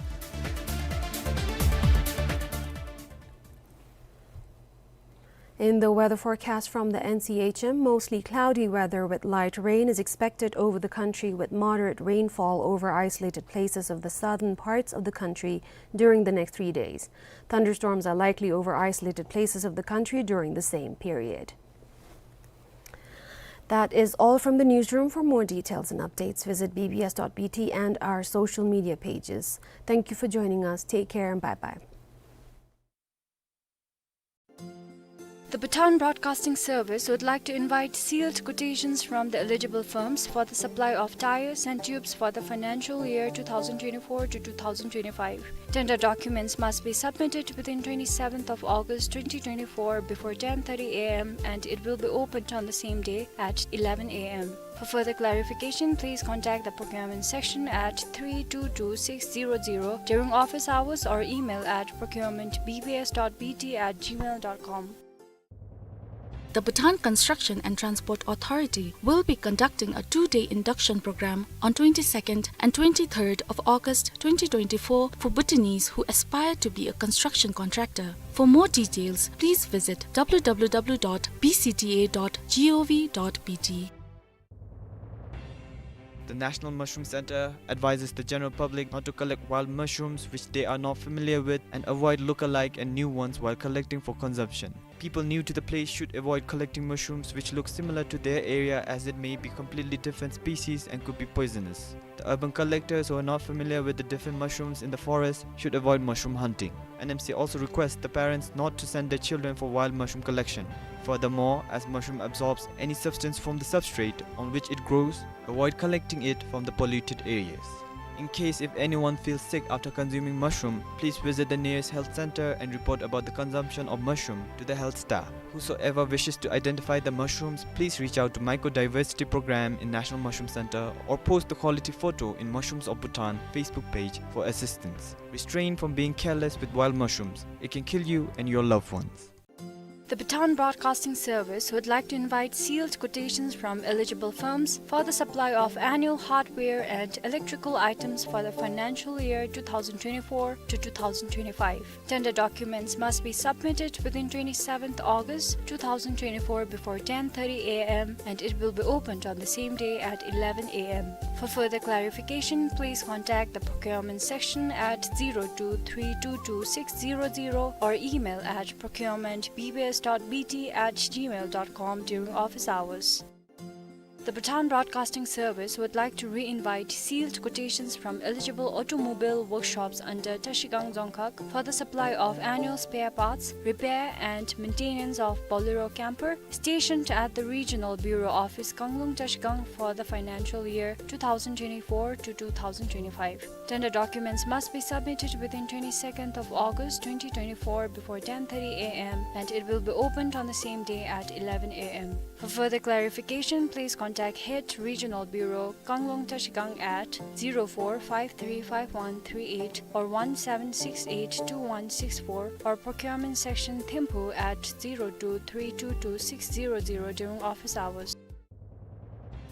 In the weather forecast from the N C H M, mostly cloudy weather with light rain is expected over the country, with moderate rainfall over isolated places of the southern parts of the country during the next three days. Thunderstorms are likely over isolated places of the country during the same period. That is all from the newsroom. For more details and updates, visit B B S dot B T and our social media pages. Thank you for joining us. Take care and bye-bye. The Bhutan Broadcasting Service would like to invite sealed quotations from the eligible firms for the supply of tyres and tubes for the financial year two thousand twenty-four to two thousand twenty-five. Tender documents must be submitted within twenty-seventh of August twenty twenty-four before ten thirty A M and it will be opened on the same day at eleven A M. For further clarification, please contact the procurement section at three two two six zero zero during office hours or email at procurement B B S dot B T at gmail dot com. The Bhutan Construction and Transport Authority will be conducting a two-day induction program on twenty-second and twenty-third of August twenty twenty-four for Bhutanese who aspire to be a construction contractor. For more details, please visit W W W dot B C T A dot gov dot B T. The National Mushroom Center advises the general public not to collect wild mushrooms which they are not familiar with and avoid look-alike and new ones while collecting for consumption. People new to the place should avoid collecting mushrooms which look similar to their area, as it may be completely different species and could be poisonous. The urban collectors who are not familiar with the different mushrooms in the forest should avoid mushroom hunting. N M C also requests the parents not to send their children for wild mushroom collection. Furthermore, as mushroom absorbs any substance from the substrate on which it grows, avoid collecting it from the polluted areas. In case if anyone feels sick after consuming mushroom, please visit the nearest health center and report about the consumption of mushroom to the health staff. Whosoever wishes to identify the mushrooms, please reach out to Mycodiversity Program in National Mushroom Center or post the quality photo in Mushrooms of Bhutan Facebook page for assistance. Restrain from being careless with wild mushrooms. It can kill you and your loved ones. The Bhutan Broadcasting Service would like to invite sealed quotations from eligible firms for the supply of annual hardware and electrical items for the financial year two thousand twenty-four to two thousand twenty-five. Tender documents must be submitted within twenty-seventh August two thousand twenty-four before ten thirty A M, and it will be opened on the same day at eleven A M. For further clarification, please contact the procurement section at zero two three two two six zero zero or email at procurement B B S dot B T at gmail dot com during office hours. The Bhutan Broadcasting Service would like to re-invite sealed quotations from eligible automobile workshops under Trashigang Dzongkhag for the supply of annual spare parts, repair and maintenance of Bolero camper stationed at the Regional Bureau Office, Kanglung, Trashigang for the financial year two thousand twenty-four to two thousand twenty-five. Tender documents must be submitted within twenty-second of August twenty twenty-four before ten thirty A M, and it will be opened on the same day at eleven A M. For further clarification, please contact Head Regional Bureau, Kanglung, Trashigang at zero four five three five one three eight or one seven six eight two one six four or Procurement Section, Thimphu at zero two three two two six zero zero during office hours.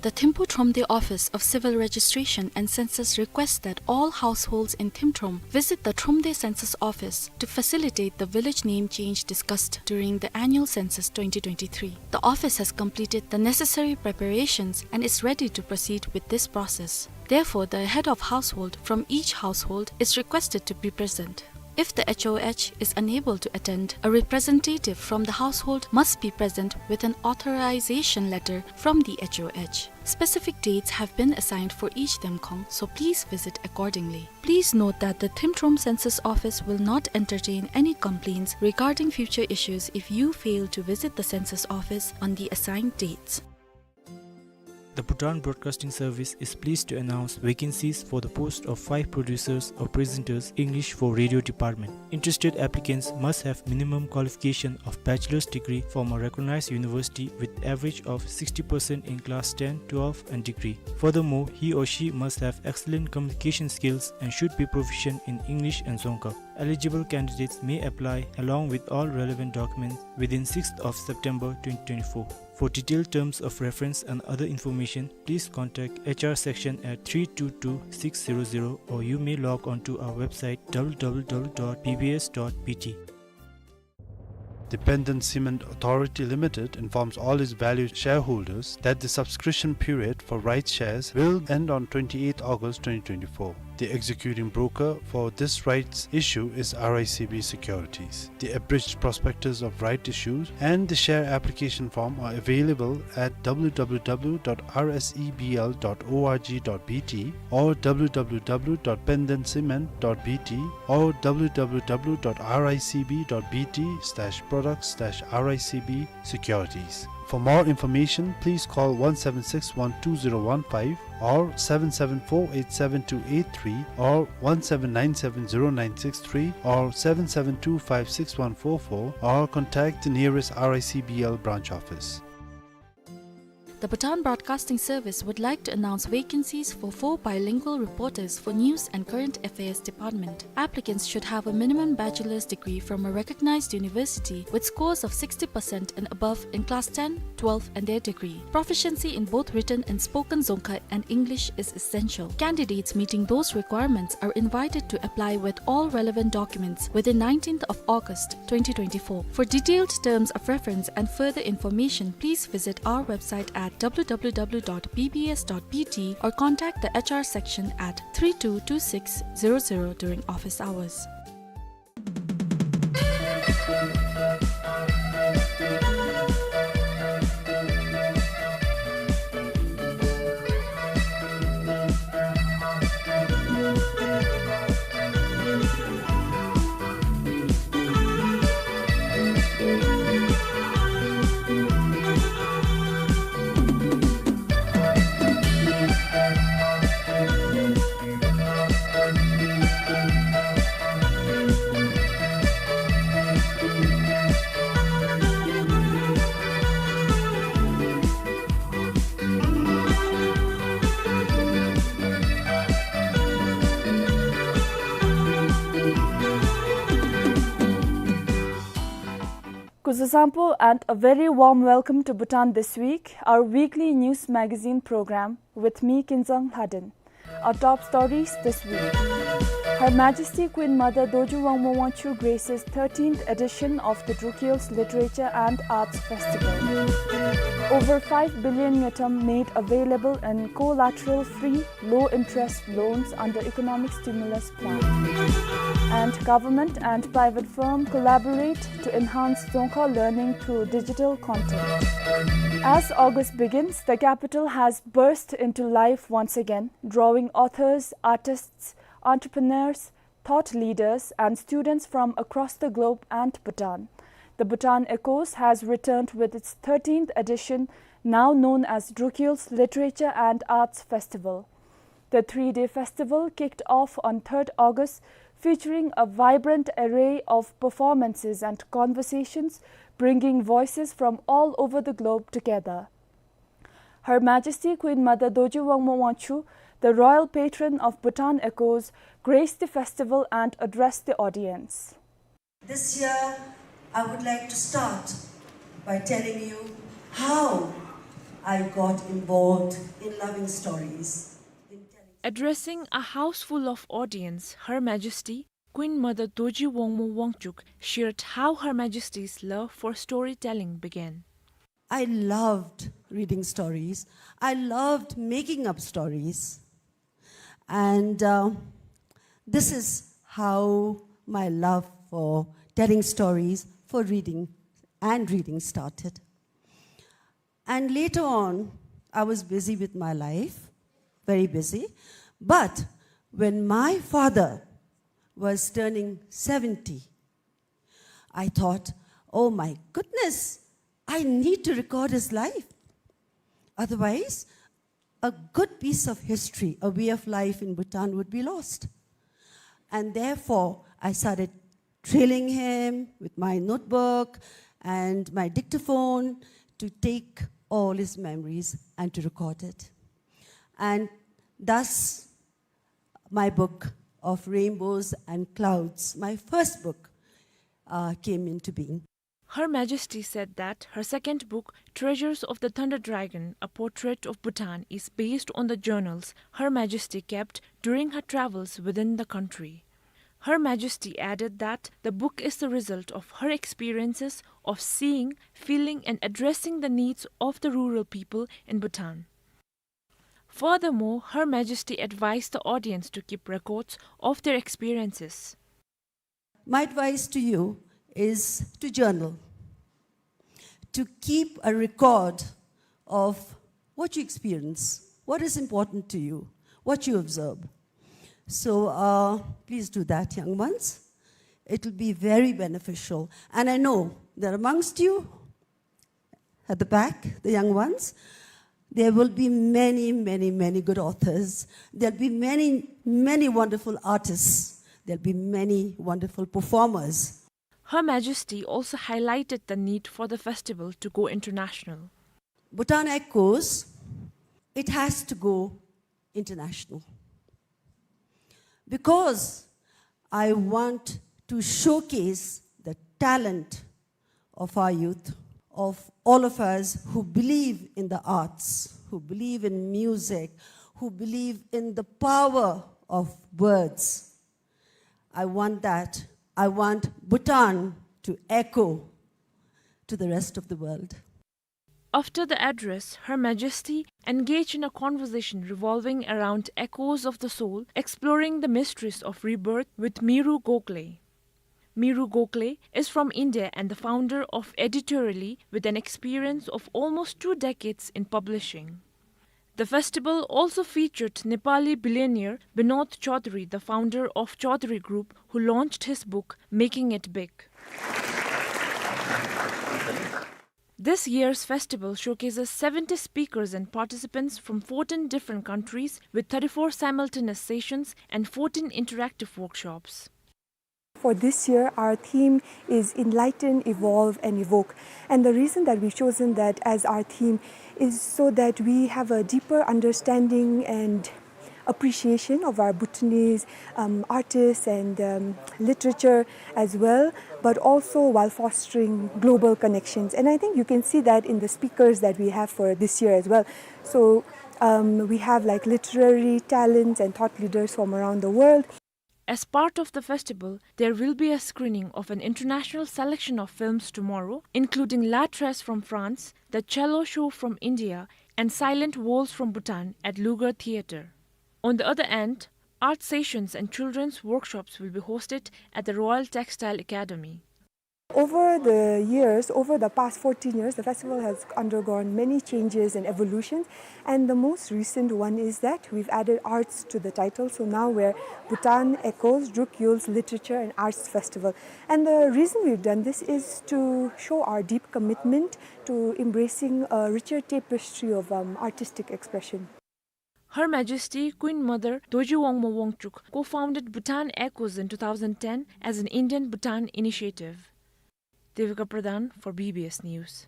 The Thimphu Thromde Office of Civil Registration and Census requests that all households in Thimthrom visit the Thromde Census Office to facilitate the village name change discussed during the annual census twenty twenty-three. The office has completed the necessary preparations and is ready to proceed with this process. Therefore, the head of household from each household is requested to be present. If the H O H is unable to attend, a representative from the household must be present with an authorization letter from the H O H. Specific dates have been assigned for each Themkhong, so please visit accordingly. Please note that the Thimthrom Census Office will not entertain any complaints regarding future issues if you fail to visit the census office on the assigned dates. The Bhutan Broadcasting Service is pleased to announce vacancies for the post of five producers or presenters, English for radio department. Interested applicants must have minimum qualification of bachelor's degree from a recognized university with average of sixty percent in class ten, twelve and degree. Furthermore, he or she must have excellent communication skills and should be proficient in English and Dzongkhag. Eligible candidates may apply along with all relevant documents within sixth of September twenty twenty-four. For detailed terms of reference and other information, please contact H R section at three two two six zero zero, or you may log on to our website W W W dot B B S dot B T. The Penden Cement Authority Limited informs all its valued shareholders that the subscription period for rights shares will end on twenty-eighth August twenty twenty-four. The executing broker for this rights issue is R I C B Securities. The abridged prospectus of right issues and the share application form are available at W W W dot R S E B L dot O R G dot B T or W W W dot penden cement dot B T or W W W dot R I C B dot B T slash products slash R I C B securities. For more information, please call one seven six one two zero one five or seven seven four eight seven two eight three or one seven nine seven zero nine six three or seven seven two five six one four four or contact the nearest R I C B L branch office. The Bhutan Broadcasting Service would like to announce vacancies for four bilingual reporters for News and Current Affairs Department. Applicants should have a minimum bachelor's degree from a recognized university with scores of sixty percent and above in class ten, twelve and their degree. Proficiency in both written and spoken Dzongkha and English is essential. Candidates meeting those requirements are invited to apply with all relevant documents within nineteenth of August twenty twenty-four. For detailed terms of reference and further information, please visit our website at W W W dot B B S dot B T or contact the H R section at three two two six zero zero during office hours. Kuzuzangpo and a very warm welcome to Bhutan This Week, our weekly news magazine program with me, Kinzang Lhaden. Our top stories this week. Her Majesty Queen Mother Dorji Wangmo Wangchuck graces thirteenth edition of the Druk Hills Literature and Arts Festival. Over five billion ngultrum made available in collateral-free, low-interest loans under economic stimulus plan. And government and private firm collaborate to enhance Dzongkha learning through digital content. As August begins, the capital has burst into life once again, drawing authors, artists, entrepreneurs, thought leaders, and students from across the globe and Bhutan. The Bhutan Echoes has returned with its thirteenth edition, now known as Druk Hills Literature and Arts Festival. The three-day festival kicked off on third August, featuring a vibrant array of performances and conversations, bringing voices from all over the globe together. Her Majesty Queen Mother Dorji Wangmo Wangchuck, the royal patron of Bhutan Echoes, graced the festival and addressed the audience. This year, I would like to start by telling you how I got involved in loving stories. Addressing a house full of audience, Her Majesty Queen Mother Dorji Wangmo Wangchuck shared how Her Majesty's love for storytelling began. I loved reading stories. I loved making up stories. And, uh, this is how my love for telling stories, for reading and reading started. And later on, I was busy with my life, very busy. But when my father was turning seventy, I thought, "Oh my goodness, I need to record his life. Otherwise, a good piece of history, a way of life in Bhutan would be lost." And therefore, I started trailing him with my notebook and my dictaphone to take all his memories and to record it. And thus, my book of Rainbows and Clouds, my first book, uh, came into being. Her Majesty said that her second book, Treasures of the Thunder Dragon, A Portrait of Bhutan, is based on the journals Her Majesty kept during her travels within the country. Her Majesty added that the book is the result of her experiences of seeing, feeling, and addressing the needs of the rural people in Bhutan. Furthermore, Her Majesty advised the audience to keep records of their experiences. My advice to you is to journal, to keep a record of what you experience, what is important to you, what you observe. So, uh, please do that, young ones. It will be very beneficial. And I know that amongst you, at the back, the young ones, there will be many, many, many good authors. There'll be many, many wonderful artists. There'll be many wonderful performers. Her Majesty also highlighted the need for the festival to go international. Bhutan Echoes, it has to go international. Because I want to showcase the talent of our youth, of all of us who believe in the arts, who believe in music, who believe in the power of words. I want that. I want Bhutan to echo to the rest of the world. After the address, Her Majesty engaged in a conversation revolving around echoes of the soul, exploring the mysteries of rebirth with Miru Gokhale. Miru Gokhale is from India and the founder of Editorally, with an experience of almost two decades in publishing. The festival also featured Nepali billionaire Binod Chaudhary, the founder of Chaudhary Group, who launched his book, Making It Big. This year's festival showcases seventy speakers and participants from fourteen different countries, with thirty-four simultaneous sessions and fourteen interactive workshops. For this year, our theme is Enlighten, Evolve and Evoke. And the reason that we've chosen that as our theme is so that we have a deeper understanding and appreciation of our Bhutanese, um, artists and, um, literature as well, but also while fostering global connections. And I think you can see that in the speakers that we have for this year as well. So, um, we have, like, literary talents and thought leaders from around the world. As part of the festival, there will be a screening of an international selection of films tomorrow, including La Trace from France, The Cello Show from India, and Silent Walls from Bhutan at Lugar Theatre. On the other hand, art sessions and children's workshops will be hosted at the Royal Textile Academy. Over the years, over the past fourteen years, the festival has undergone many changes and evolutions, and the most recent one is that we've added arts to the title. So now we're Bhutan Echoes, Druk Yul's Literature and Arts Festival. And the reason we've done this is to show our deep commitment to embracing a richer tapestry of, um, artistic expression. Her Majesty Queen Mother Dorji Wangmo Wangchuck co-founded Bhutan Echoes in two thousand ten as an Indian Bhutan initiative. Devika Pradhan for B B S News.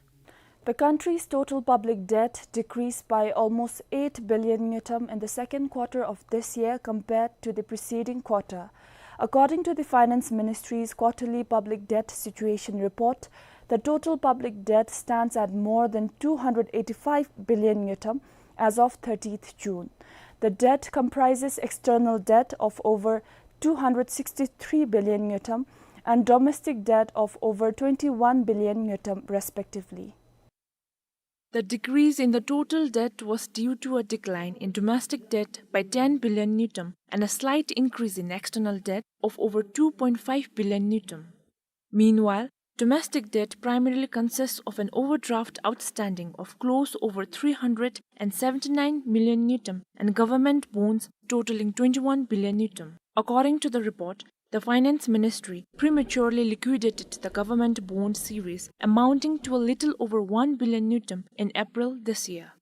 The country's total public debt decreased by almost eight billion ngultrum in the second quarter of this year compared to the preceding quarter. According to the Finance Ministry's quarterly public debt situation report, the total public debt stands at more than two hundred eighty-five billion ngultrum as of thirtieth June. The debt comprises external debt of over two hundred sixty-three billion ngultrum and domestic debt of over twenty-one billion ngultrum, respectively. The decrease in the total debt was due to a decline in domestic debt by ten billion ngultrum and a slight increase in external debt of over two point five billion ngultrum. Meanwhile, domestic debt primarily consists of an overdraft outstanding of close over three hundred and seventy-nine million ngultrum and government bonds totaling twenty-one billion ngultrum. According to the report, the Finance Ministry prematurely liquidated the government bond series amounting to a little over one billion ngultrum in April this year.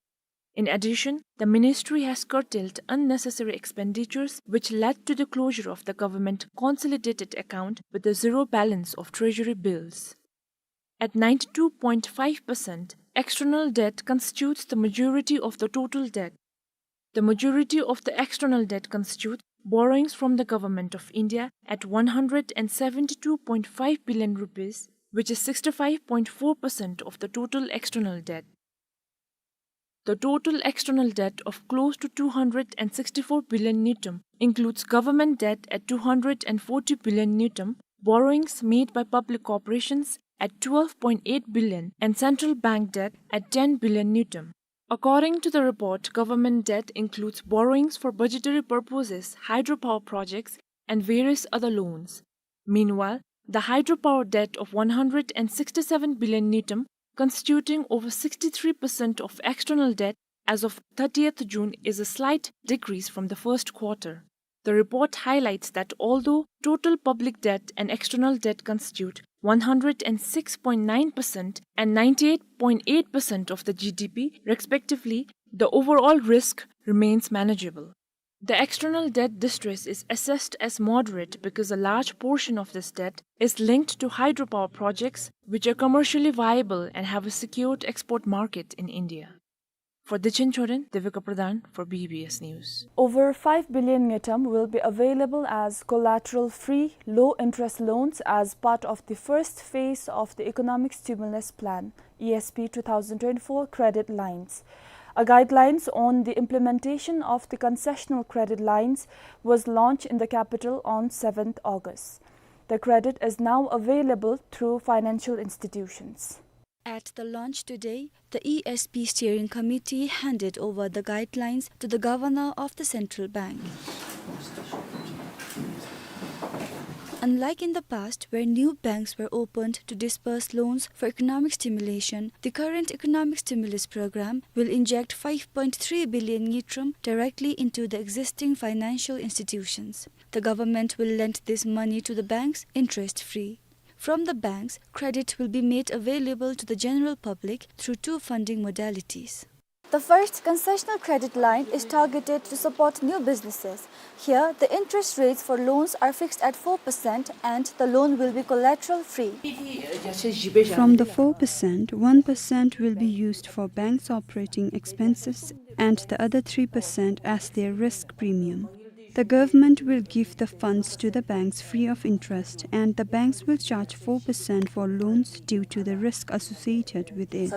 In addition, the ministry has curtailed unnecessary expenditures, which led to the closure of the government consolidated account with a zero balance of treasury bills. At ninety-two point five percent, external debt constitutes the majority of the total debt. The majority of the external debt constitutes borrowings from the Government of India at one hundred and seventy-two point five billion rupees, which is sixty-five point four percent of the total external debt. The total external debt of close to two hundred and sixty-four billion ngultrum includes government debt at two hundred and forty billion ngultrum, borrowings made by public corporations at twelve point eight billion, and central bank debt at ten billion ngultrum. According to the report, government debt includes borrowings for budgetary purposes, hydropower projects, and various other loans. Meanwhile, the hydropower debt of one hundred and sixty-seven billion ngultrum, constituting over sixty-three percent of external debt as of thirtieth June, is a slight decrease from the first quarter. The report highlights that although total public debt and external debt constitute one hundred and six point nine percent and ninety-eight point eight percent of the G D P respectively, the overall risk remains manageable. The external debt distress is assessed as moderate because a large portion of this debt is linked to hydropower projects, which are commercially viable and have a secured export market in India. For Dichen Choden, Devika Pradhan for B B S News. Over five billion ngultrum will be available as collateral-free, low-interest loans as part of the first phase of the Economic Stimulus Plan, E S P two thousand twenty-four credit lines. A guidelines on the implementation of the concessional credit lines was launched in the capital on seventh August. The credit is now available through financial institutions. At the launch today, the E S P Steering Committee handed over the guidelines to the Governor of the Central Bank. Unlike in the past, where new banks were opened to disburse loans for economic stimulation, the current economic stimulus program will inject five point three billion ngultrum directly into the existing financial institutions. The government will lend this money to the banks interest-free. From the banks, credit will be made available to the general public through two funding modalities. The first concessional credit line is targeted to support new businesses. Here, the interest rates for loans are fixed at four percent and the loan will be collateral free. From the four percent, one percent will be used for banks' operating expenses and the other three percent as their risk premium. The government will give the funds to the banks free of interest, and the banks will charge four percent for loans due to the risk associated with it.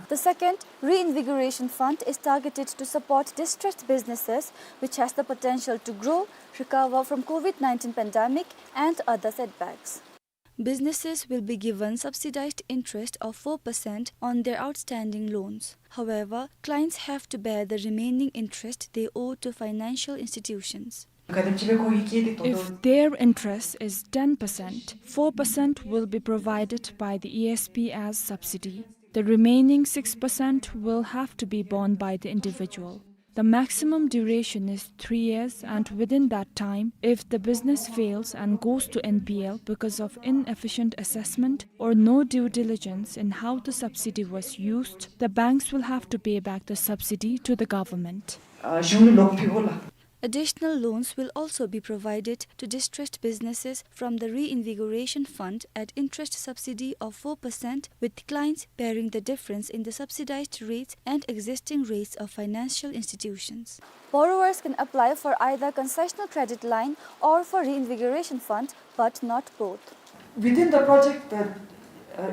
The second reinvigoration fund is targeted to support distressed businesses which has the potential to grow, recover from COVID nineteen pandemic and other setbacks. Businesses will be given subsidized interest of four percent on their outstanding loans. However, clients have to bear the remaining interest they owe to financial institutions. If their interest is ten percent, four percent will be provided by the E S B as subsidy. The remaining six percent will have to be borne by the individual. The maximum duration is three years, and within that time, if the business fails and goes to N P L because of inefficient assessment or no due diligence in how the subsidy was used, the banks will have to pay back the subsidy to the government. Additional loans will also be provided to distressed businesses from the Reinvigoration Fund at interest subsidy of four percent, with clients bearing the difference in the subsidized rates and existing rates of financial institutions. Borrowers can apply for either concessional credit line or for Reinvigoration Fund, but not both. Within the project, the, uh,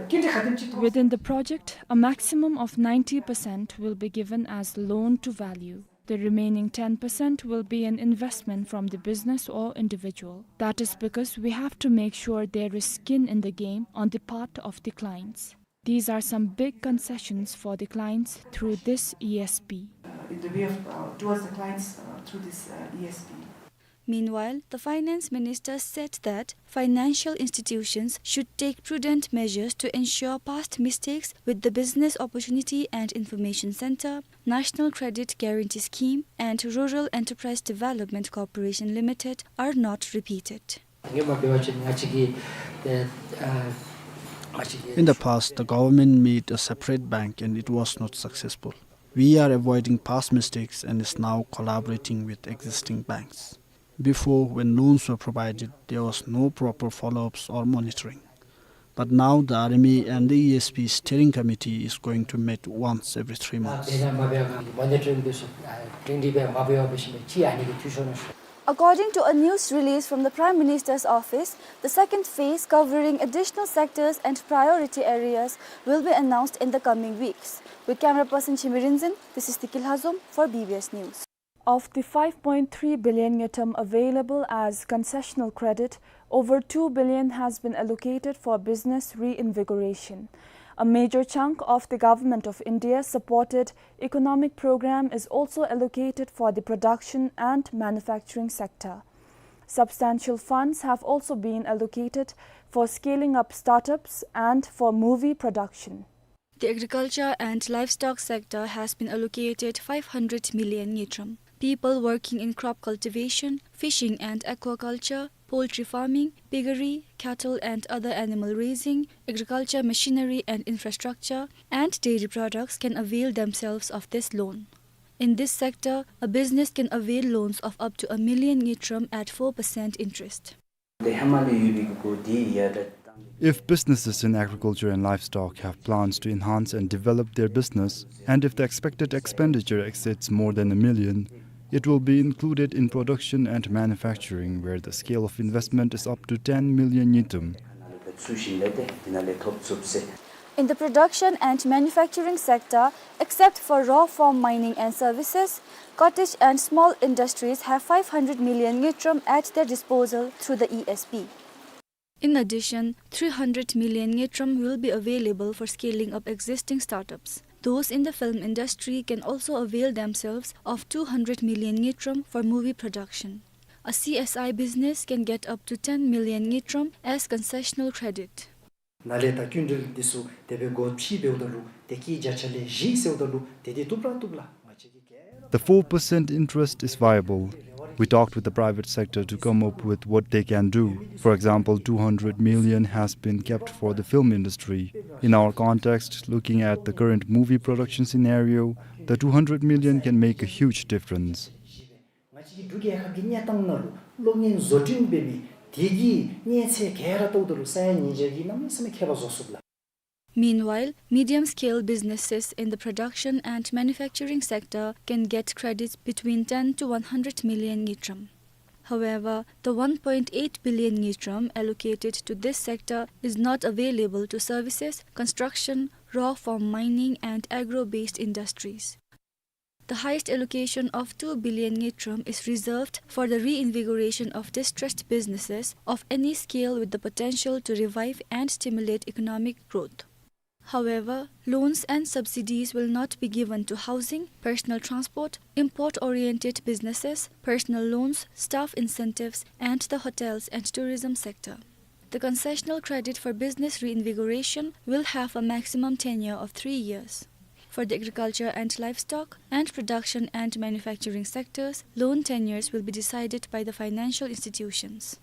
Within the project, a maximum of ninety percent will be given as loan to value. The remaining ten percent will be an investment from the business or individual. That is because we have to make sure there is skin in the game on the part of the clients. These are some big concessions for the clients through this E S P. Uh, in the way of, uh, towards the clients, uh, through this, uh, E S P. Meanwhile, the finance minister said that financial institutions should take prudent measures to ensure past mistakes with the Business Opportunity and Information Center, National Credit Guarantee Scheme and Rural Enterprise Development Corporation Limited are not repeated. In the past, the government made a separate bank and it was not successful. We are avoiding past mistakes and is now collaborating with existing banks. Before, when loans were provided, there was no proper follow-ups or monitoring. But now the R M A and the E S P steering committee is going to meet once every three months. According to a news release from the Prime Minister's office, the second phase covering additional sectors and priority areas will be announced in the coming weeks. With camera person Chimi Rinzin, this is Tiki Lhazom for B B S News. Of the five point three billion ngultrum available as concessional credit, over two billion has been allocated for business reinvigoration. A major chunk of the Government of India supported economic program is also allocated for the production and manufacturing sector. Substantial funds have also been allocated for scaling up startups and for movie production. The agriculture and livestock sector has been allocated five hundred million ngultrum. People working in crop cultivation, fishing and aquaculture, poultry farming, piggery, cattle and other animal raising, agriculture machinery and infrastructure, and dairy products can avail themselves of this loan. In this sector, a business can avail loans of up to a million ngultrum at four percent interest. If businesses in agriculture and livestock have plans to enhance and develop their business, and if the expected expenditure exceeds more than a million, it will be included in production and manufacturing, where the scale of investment is up to ten million ngultrum. In the production and manufacturing sector, except for raw form mining and services, cottage and small industries have five hundred million ngultrum at their disposal through the E S P. In addition, three hundred million ngultrum will be available for scaling up existing startups. Those in the film industry can also avail themselves of two hundred million ngultrum for movie production. A C S I business can get up to ten million ngultrum as concessional credit. ནཱ་ལས་ད་སྐྱིན་འགྲུལ་འདི་ཚུ་དེ་སྦེ་སྒོ་ཕྱེ་འབདཝ་ད་ལུ་དེ་གི་བརྒྱ་ཆ་ལས་བཞི་ཟེརཝ་ད་ལུ་དེ་འདི་བཏུབ་ར་བཏུབ་ལགས། ང་བཅས་ཀྱི་ག་ར། The four percent interest is viable. We talked with the private sector to come up with what they can do. For example, two hundred million has been kept for the film industry. In our context, looking at the current movie production scenario, the two hundred million can make a huge difference. ང་བཅས་ཀྱི་འབྲུག་རྒྱལ་ཁབ་ཀྱི་གནས་སྟངས་ནང་ལུ་གློག་བརྙན་བཟོ་སྐྲུན་འབད་མི་དེ་གི་གནས་ཚད་ག་ར་བལྟཝ་ད་ལུ་ས་ཡ་ཉིས་བརྒྱ་གིས་གནམ་མེད་ས་མེད་ཁྱད་པར་བཟོ་ཚུགས་ལགས། Meanwhile, medium-scale businesses in the production and manufacturing sector can get credits between ten to one hundred million ngultrum. However, the one point eight billion ngultrum allocated to this sector is not available to services, construction, raw form mining and agro-based industries. The highest allocation of two billion ngultrum is reserved for the reinvigoration of distressed businesses of any scale with the potential to revive and stimulate economic growth. However, loans and subsidies will not be given to housing, personal transport, import-oriented businesses, personal loans, staff incentives, and the hotels and tourism sector. The concessional credit for business reinvigoration will have a maximum tenure of three years. For the agriculture and livestock and production and manufacturing sectors, loan tenures will be decided by the financial institutions.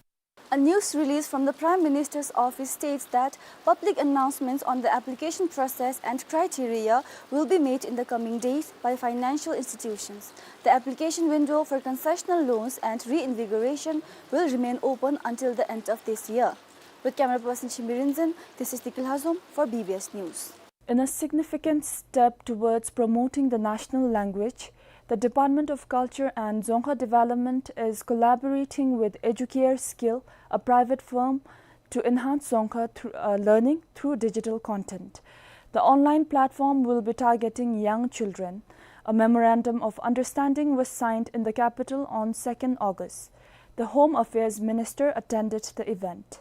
A news release from the Prime Minister's office states that public announcements on the application process and criteria will be made in the coming days by financial institutions. The application window for concessional loans and reinvigoration will remain open until the end of this year. With camera person Chimbi Rinzin, this is Dikil Hazom for B B S News. In a significant step towards promoting the national language, the Department of Culture and Dzongkha Development is collaborating with Educare Skill, a private firm, to enhance Dzongkha thr-, uh, learning through digital content. The online platform will be targeting young children. A memorandum of understanding was signed in the capital on second August. The Home Affairs Minister attended the event.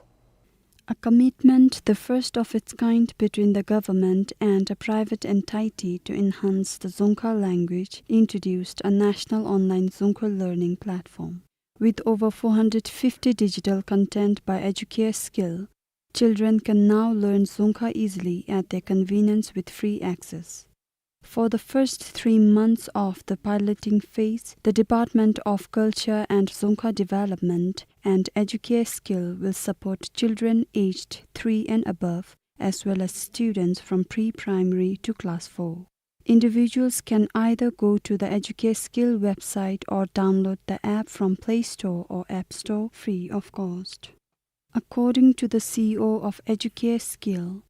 A commitment, the first of its kind between the government and a private entity to enhance the Dzongkha language, introduced a national online Dzongkha learning platform. With over four hundred fifty digital content by Educare Skill, children can now learn Dzongkha easily at their convenience with free access. For the first three months of the piloting phase, the Department of Culture and Dzongkha Development and Educare Skill will support children aged three and above, as well as students from pre-primary to class four. Individuals can either go to the Educare Skill website or download the app from Play Store or App Store free of cost. According to the C E O of Educare Skill,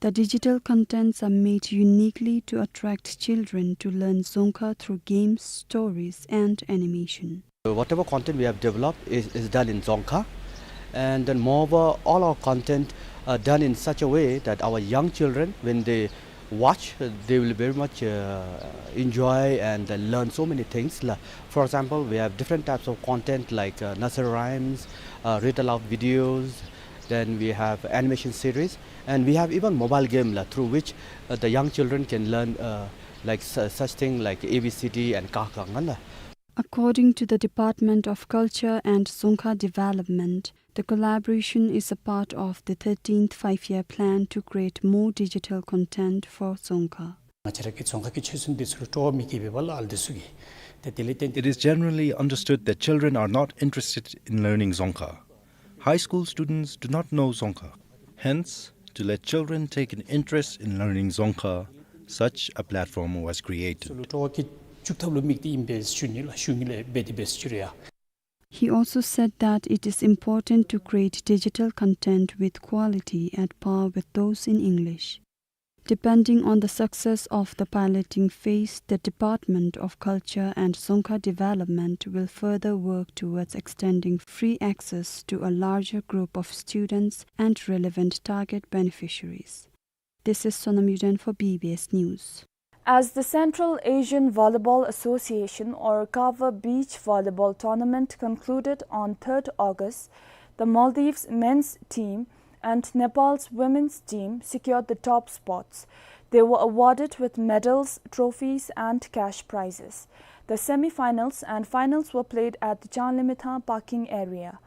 the digital contents are made uniquely to attract children to learn Dzongkha through games, stories, and animation. Whatever content we have developed is, is done in Dzongkha. And then moreover, all our content are done in such a way that our young children, when they watch, uh, they will very much, uh, enjoy and, uh, learn so many things. La-, for example, we have different types of content like, uh, nursery rhymes, uh, read aloud videos, then we have animation series, and we have even mobile game la, through which, uh, the young children can learn, uh, like, su-, such thing like A B C D and ka kha nga la. According to the Department of Culture and Dzongkha Development, the collaboration is a part of the thirteenth Five-Year Plan to create more digital content for Dzongkha. ང་བཅས་ར་གི་རྫོང་ཁ་གི་ཆོས་སྲུང་འདི་ཚུ་ལུ་སྤྲོ་བ་མི་སྐྱེ་བས་པ་ལགས། ཨ་ལུ་འདི་ཚུ་གིས་ཏེ་དེ་ལས་བརྟེན་ཏེ། It is generally understood that children are not interested in learning Dzongkha. High school students do not know Dzongkha. Hence, to let children take an interest in learning Dzongkha, such a platform was created. ཚུ་ལུ་སྤྲོ་བ་སྐྱེ་བཅུག་ཐབས་ལུ་དམིགས་ཏེ་ཨིན་པས་ཞུ་ནི་ལགས། ཞུ་ནི་ལས་འབད་དེ་འབད་ཞུ་རེ་ཡ། He also said that it is important to create digital content with quality at par with those in English. Depending on the success of the piloting phase, the Department of Culture and Dzongkha Development will further work towards extending free access to a larger group of students and relevant target beneficiaries. This is Sonam Yuden for B B S News. As the Central Asian Volleyball Association, or CAVA, beach volleyball tournament concluded on third August, the Maldives men's team and Nepal's women's team secured the top spots. They were awarded with medals, trophies, and cash prizes. The semi-finals and finals were played at the Chanlimithang parking area.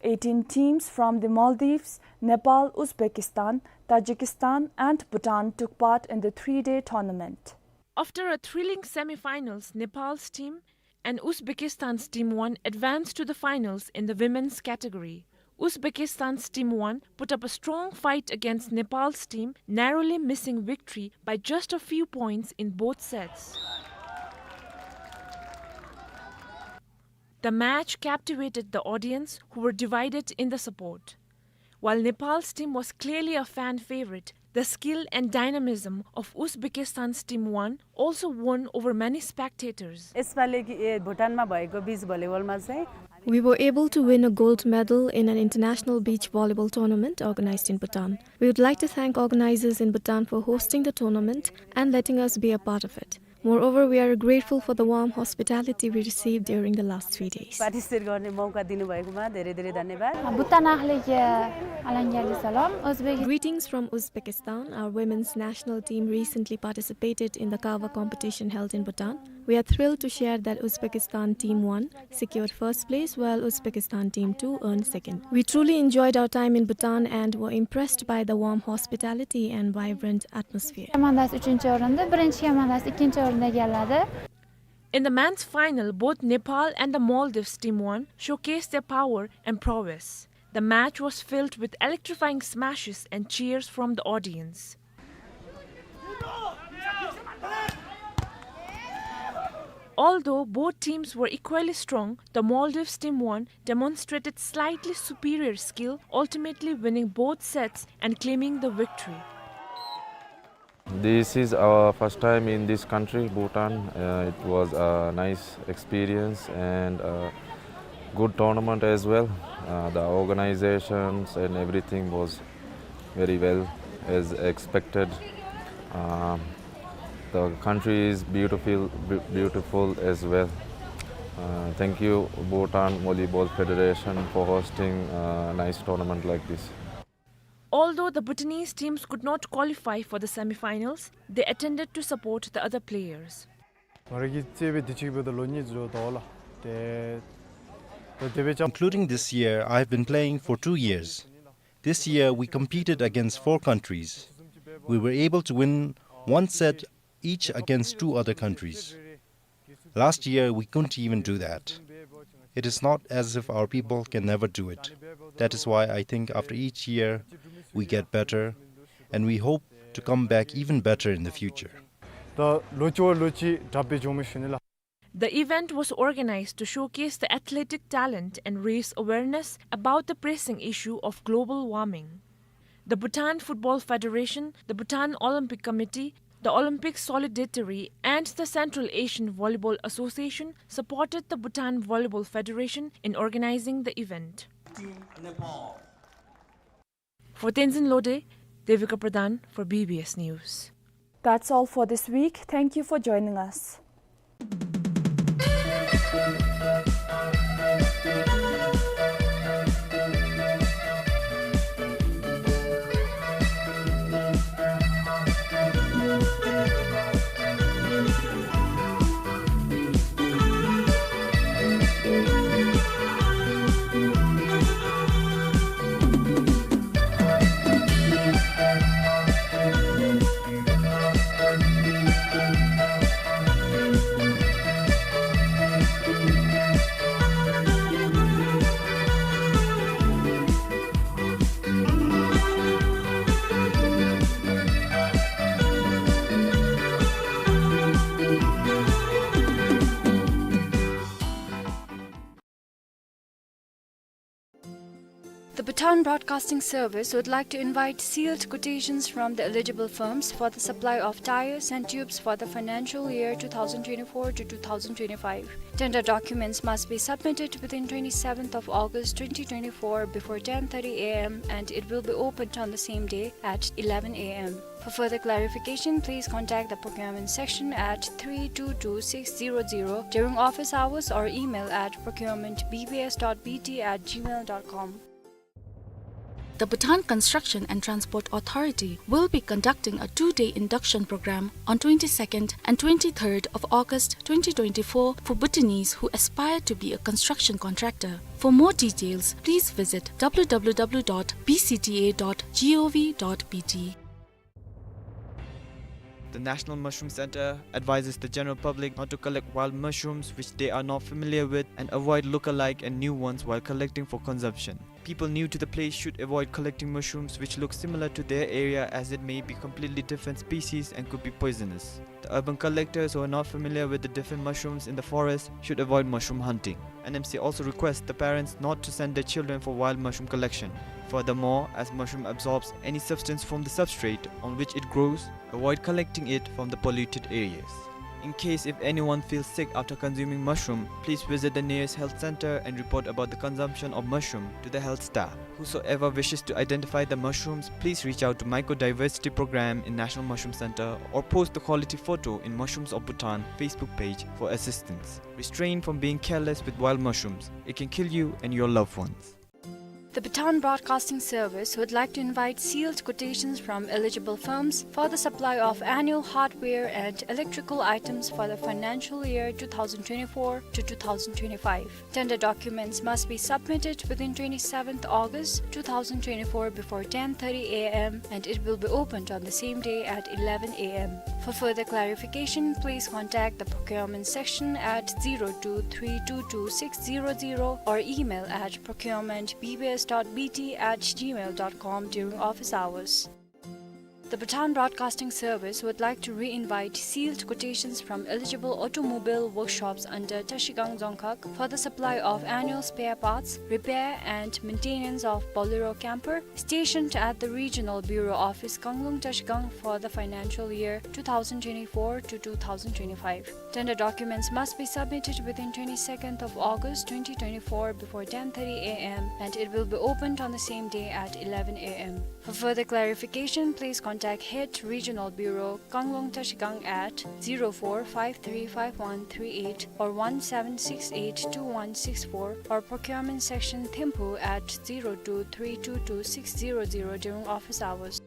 Eighteen teams from the Maldives, Nepal, Uzbekistan, Tajikistan, and Bhutan took part in the three-day tournament. After a thrilling semi-finals, Nepal's team and Uzbekistan's Team One advanced to the finals in the women's category. Uzbekistan's Team One put up a strong fight against Nepal's team, narrowly missing victory by just a few points in both sets. The match captivated the audience, who were divided in the support. While Nepal's team was clearly a fan favorite, the skill and dynamism of Uzbekistan's Team One also won over many spectators. यसपालि कि ए भुटानमा भएको बिच भलिबलमा चाहिँ We were able to win a gold medal in an international beach volleyball tournament organized in Bhutan. We would like to thank organizers in Bhutan for hosting the tournament and letting us be a part of it. Moreover, we are grateful for the warm hospitality we received during the last three days. Participate गर्ने मौका दिनुभएकोमा धेरै धेरै धन्यवाद। Bhutan ahliga alangali salom. Uzbek Greetings from Uzbekistan. Our women's national team recently participated in the Kawa competition held in Bhutan. We are thrilled to share that Uzbekistan Team One secured first place, while Uzbekistan Team Two earned second. We truly enjoyed our time in Bhutan and were impressed by the warm hospitality and vibrant atmosphere. Komandasi uchinchi o'rinda, birinchi komandasi ikkinchi o'rinni egalladi. In the men's final, both Nepal and the Maldives Team One showcased their power and prowess. The match was filled with electrifying smashes and cheers from the audience. Although both teams were equally strong, the Maldives Team One demonstrated slightly superior skill, ultimately winning both sets and claiming the victory. This is our first time in this country, Bhutan. Uh, it was a nice experience and a good tournament as well. Uh, the organizations and everything was very well as expected. Um, the country is beautiful, be-, beautiful as well. Uh, thank you, Bhutan Volleyball Federation, for hosting a nice tournament like this. Although the Bhutanese teams could not qualify for the semi-finals, they attended to support the other players. ང་རང་གིས་རྩེད་དཔོན་འདི་གཅིག་འབདཝ་ད་ལོ་གཉིས་འགྱོ་དོ་ལགས། ཏེ་ཏེ་དེ་སྦེ་ཅིག Including this year, I have been playing for two years. This year, we competed against four countries. We were able to win one set each against two other countries. Last year, we couldn't even do that. It is not as if our people can never do it. That is why I think after each year, we get better, and we hope to come back even better in the future. ད་ལོ་གཅིག་བ་ལོ་གཅིག་དྲག་སྦེ་འགྱོཝ་མས་ཞུ་ནི་ལགས། The event was organized to showcase the athletic talent and raise awareness about the pressing issue of global warming. The Bhutan Football Federation, the Bhutan Olympic Committee, the Olympic Solidarity, and the Central Asian Volleyball Association supported the Bhutan Volleyball Federation in organizing the event. For Tenzin Lode, Devika Pradhan for B B S News. That's all for this week. Thank you for joining us. The Bhutan Broadcasting Service would like to invite sealed quotations from the eligible firms for the supply of tyres and tubes for the financial year two thousand twenty-four to two thousand twenty-five. Tender documents must be submitted within twenty-seventh of August twenty twenty-four before ten thirty A M, and it will be opened on the same day at eleven A M. For further clarification, please contact the procurement section at three two two six zero zero during office hours or email at procurement B B S dot B T at gmail dot com. The Bhutan Construction and Transport Authority will be conducting a two-day induction program on twenty-second and twenty-third of August twenty twenty-four for Bhutanese who aspire to be a construction contractor. For more details, please visit W W W dot B C T A dot gov dot B T. The National Mushroom Center advises the general public not to collect wild mushrooms which they are not familiar with and avoid look-alike and new ones while collecting for consumption. People new to the place should avoid collecting mushrooms which look similar to their area, as it may be completely different species and could be poisonous. The urban collectors who are not familiar with the different mushrooms in the forest should avoid mushroom hunting. N M C also requests the parents not to send their children for wild mushroom collection. Furthermore, as mushroom absorbs any substance from the substrate on which it grows, avoid collecting it from the polluted areas. In case if anyone feels sick after consuming mushroom, please visit the nearest health center and report about the consumption of mushroom to the health staff. Whosoever wishes to identify the mushrooms, please reach out to Mycodiversity Program in National Mushroom Center or post the quality photo in Mushrooms of Bhutan Facebook page for assistance. Restrain from being careless with wild mushrooms. It can kill you and your loved ones. The Bhutan Broadcasting Service would like to invite sealed quotations from eligible firms for the supply of annual hardware and electrical items for the financial year two thousand twenty-four to two thousand twenty-five. Tender documents must be submitted within twenty-seventh August two thousand twenty-four before ten thirty A M, and it will be opened on the same day at eleven A M. For further clarification, please contact the procurement section at zero two three two two six zero zero or email at procurement B B S dot B T at gmail dot com during office hours. The Bhutan Broadcasting Service would like to re-invite sealed quotations from eligible automobile workshops under Trashigang Dzongkhag for the supply of annual spare parts, repair and maintenance of Bolero camper, stationed at the Regional Bureau Office, Kanglung, Trashigang for the financial year two thousand twenty-four to two thousand twenty-five. Tender documents must be submitted within twenty-second of August twenty twenty-four before ten thirty A M, and it will be opened on the same day at eleven A M. For further clarification, please contact Head Regional Bureau, Kanglung, Trashigang at zero four five three five one three eight or one seven six eight two one six four, or Procurement Section, Thimphu at zero two three two two six zero zero during office hours.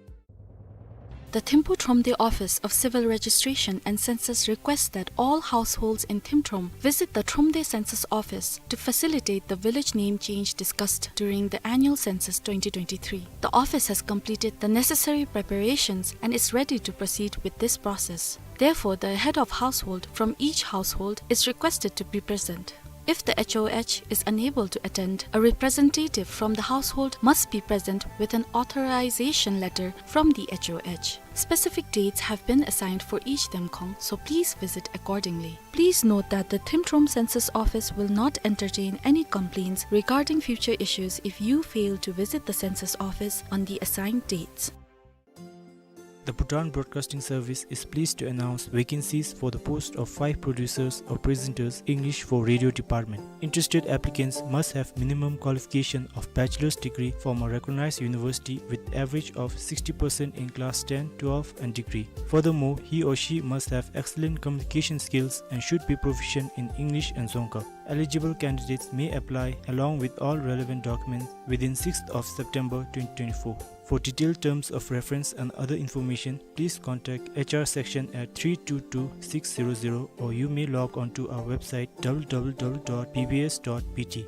The Thimphu Thromde Office of Civil Registration and Census requests that all households in Thimthrom visit the Thromde Census Office to facilitate the village name change discussed during the annual census twenty twenty-three. The office has completed the necessary preparations and is ready to proceed with this process. Therefore, the head of household from each household is requested to be present. If the H O H is unable to attend, a representative from the household must be present with an authorization letter from the H O H. Specific dates have been assigned for each Themkhong, so please visit accordingly. Please note that the Thimthrom Census Office will not entertain any complaints regarding future issues if you fail to visit the census office on the assigned dates. The Bhutan Broadcasting Service is pleased to announce vacancies for the post of five producers or presenters, English for radio department. Interested applicants must have minimum qualification of bachelor's degree from a recognized university with average of sixty percent in class ten, twelve and degree. Furthermore, he or she must have excellent communication skills and should be proficient in English and Dzongkhag. Eligible candidates may apply along with all relevant documents within sixth of September twenty twenty-four. For detailed terms of reference and other information, please contact H R section at three two two six zero zero, or you may log on to our website W W W dot B B S dot B T.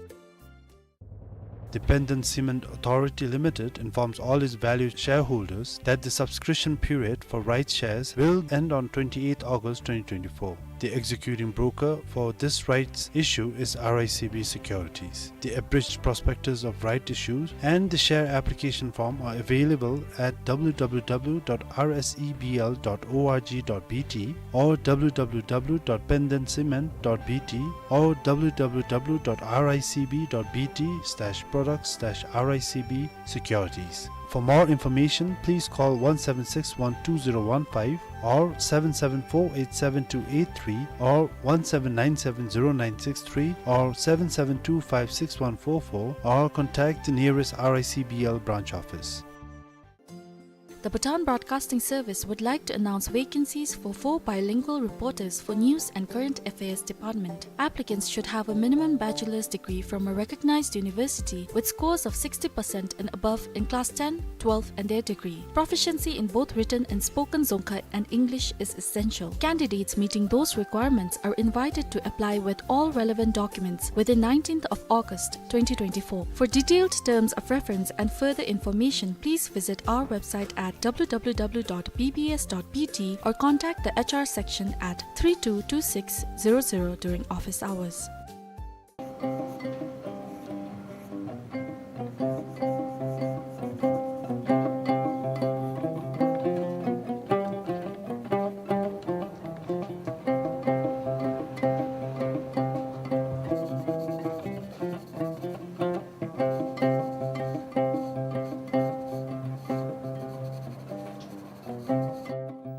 The Penden Cement Authority Limited informs all its valued shareholders that the subscription period for rights shares will end on twenty-eighth August twenty twenty-four. The executing broker for this rights issue is R I C B Securities. The abridged prospectus of right issues and the share application form are available at W W W dot R S E B L dot org dot B T or W W W dot penden cement dot B T or W W W dot R I C B dot B T slash products slash R I C B securities. For more information, please call one seven six one two zero one five or seven seven four eight seven two eight three or one seven nine seven zero nine six three or seven seven two five six one four four, or contact the nearest R I C B L branch office. The Bhutan Broadcasting Service would like to announce vacancies for four bilingual reporters for News and Current Affairs Department. Applicants should have a minimum bachelor's degree from a recognized university with scores of sixty percent and above in class ten, twelve and their degree. Proficiency in both written and spoken Dzongkha and English is essential. Candidates meeting those requirements are invited to apply with all relevant documents within nineteenth of August twenty twenty-four. For detailed terms of reference and further information, please visit our website at W W W dot B B S dot B T or contact the H R section at three two two six zero zero during office hours.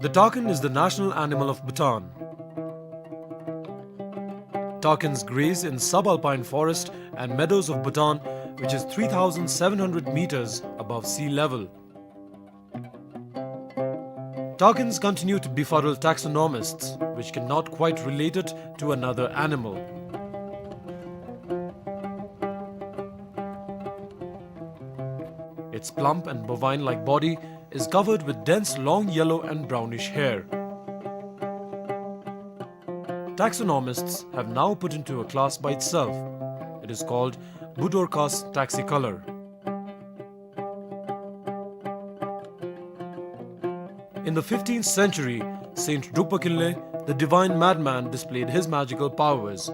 The takin is the national animal of Bhutan. Takins graze in subalpine forest and meadows of Bhutan, which is three thousand seven hundred meters above sea level. Takins continue to befuddle taxonomists, which cannot quite relate it to another animal. Its plump and bovine-like body is covered with dense long yellow and brownish hair. Taxonomists have now put into a class by itself. It is called Budorcas taxicolor. In the fifteenth century, Saint Drukpa Kinley, the divine madman, displayed his magical powers.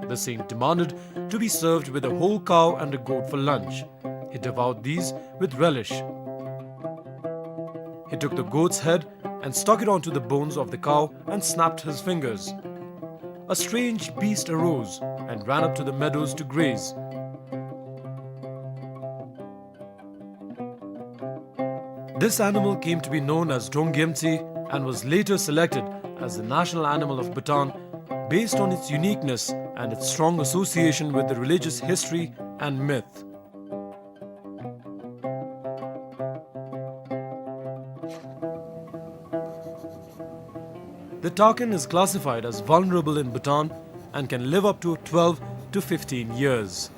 The saint demanded to be served with a whole cow and a goat for lunch. He devoured these with relish. He took the goat's head and stuck it onto the bones of the cow and snapped his fingers. A strange beast arose and ran up to the meadows to graze. This animal came to be known as Drongyemtsi and was later selected as the national animal of Bhutan based on its uniqueness and its strong association with the religious history and myth. The takin is classified as vulnerable in Bhutan and can live up to twelve to fifteen years.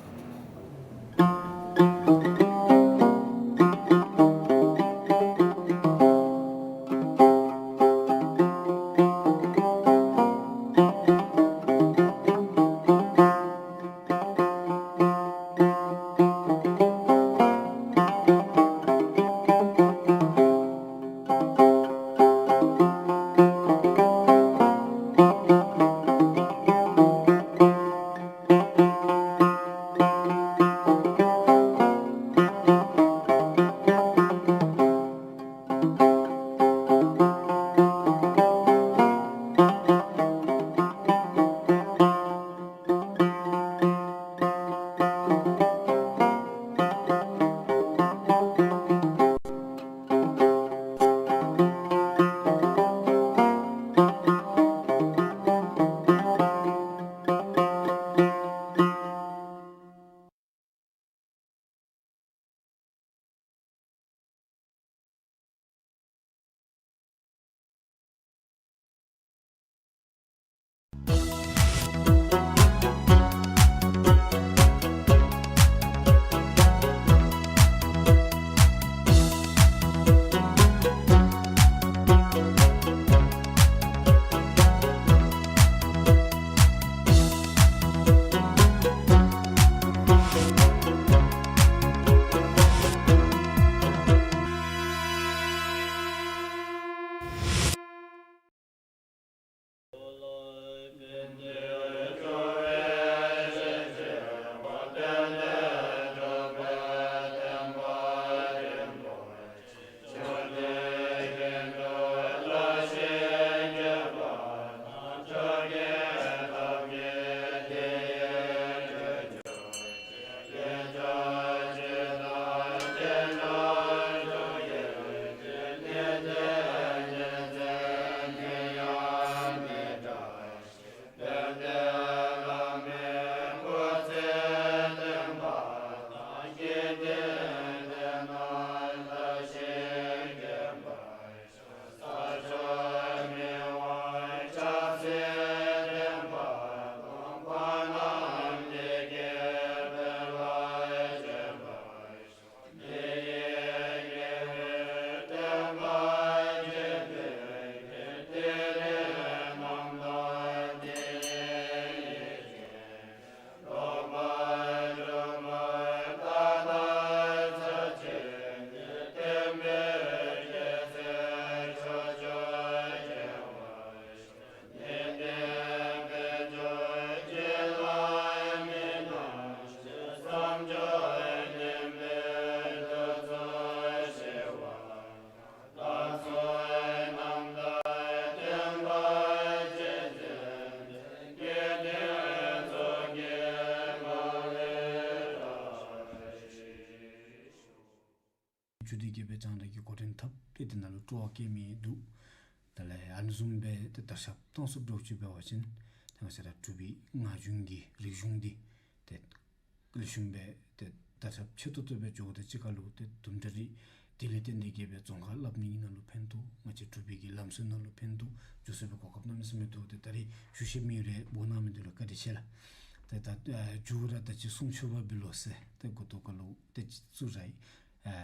མཇུག་འདི་གིས་སྦེ་རྒྱང་བསྒྲགས་ཀྱི་འགོ་འདྲེན་འཐབ་སྟེ་དེ་ནང་ལུ་སྤྲོ་བ་བསྐྱེད་མི་འདུག། དེ་ལས་ཨ་ནི་བཟུམ་སྦེ་ཏེ་དར་ཁྱབ་གཏང་ཚུགསཔ་འདྲཝ་ཅིག་འབད་བ་ཅིན་ཏེ་ང་བཅས་ར་འབྲུག་པའི་ངག་རྒྱུན་གྱི་རིག་གཞུང་འདི་ཏེ་ལེགས་ཤོམ་སྦེ་ཏེ་དར་ཁྱབ་ཆེ་ཏོག་ཏོ་སྦེ་འགྱོཝ་དང་གཅིག་ཁར་ལུ་ཏེ་དུམ་གྲ་རེ་དེ་ལས་བརྟེན་ཏེ་གིས་སྦེ་རྫོང་ཁ་སླབ་ནི་ནང་ལུ་ཕན་ཐོགས། ང་བཅས་འབྲུག་པའི་གི་ལམ་སྲོལ་ནང་ལུ་ཕན་ཐོགས། འགྱོ་ཚུགས་པའི་གོ་སྐབས་གནམ་མེད་ས་མེད་འདུག། ཏེ་ད་རིས་ཞུ་ཤེས་མེད་རུང་འབོ་གནང་མི་འདི་ལུ་བཀའ་དྲིན་ཆེ་ལགས། ཏེ་ད་ཨ་མཇུག་ར་ད་ཅི་གསུང་མཆོད་པ་འབུལ་ལོ་ཟེར་ཏེ་འགོ་ཐོག་ཁར་ལུ་ཏེ་ཅིག་བཙུགས་ར་ཡི། ཨ་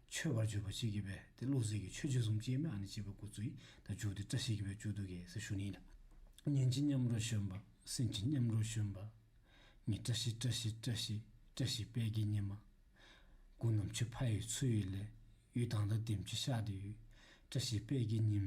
མཆོད་པར་བརྗོད་པ་ཅིག་གིས་སྦེ་ཏེ་བློ་གསལ་གྱི་མཆོད་བརྗོད་བཟུམ་ཅིག་ཨིན་མས། ཨ་ནི་ཅིག་སྦེ་འགོ་བཙུགས་ཡི། ད་མཇུག་འདི་བཀྲ་ཤིས་ཀྱིས་སྦེ་མཇུག་བསྡུ་གེ་ཟེར་ཞུ་ནི་ལགས། ཉོན་ཅིག་མཉམ་རོ་ཞོན་པ། སྲན་ཅིག་མཉམ་རོ་ཞོན་པ། ཉིན་བཀྲ་ཤིས་བཀྲ་ཤིས་བཀྲ་ཤིས་བཀྲ་ཤིས་དཔལ་གྱི་ཉི་མ། དགུང་ནམ་ཕྱེད་ཕ་ཡི་ཚུལ་ཡུལ་ལས། གཡུ་དྭངས་དང་ལྡེམ་ཅིག་ཤར་ཏེ་ཡོད། བཀྲ་ཤིས་དཔལ་གྱི་ཉི་མ།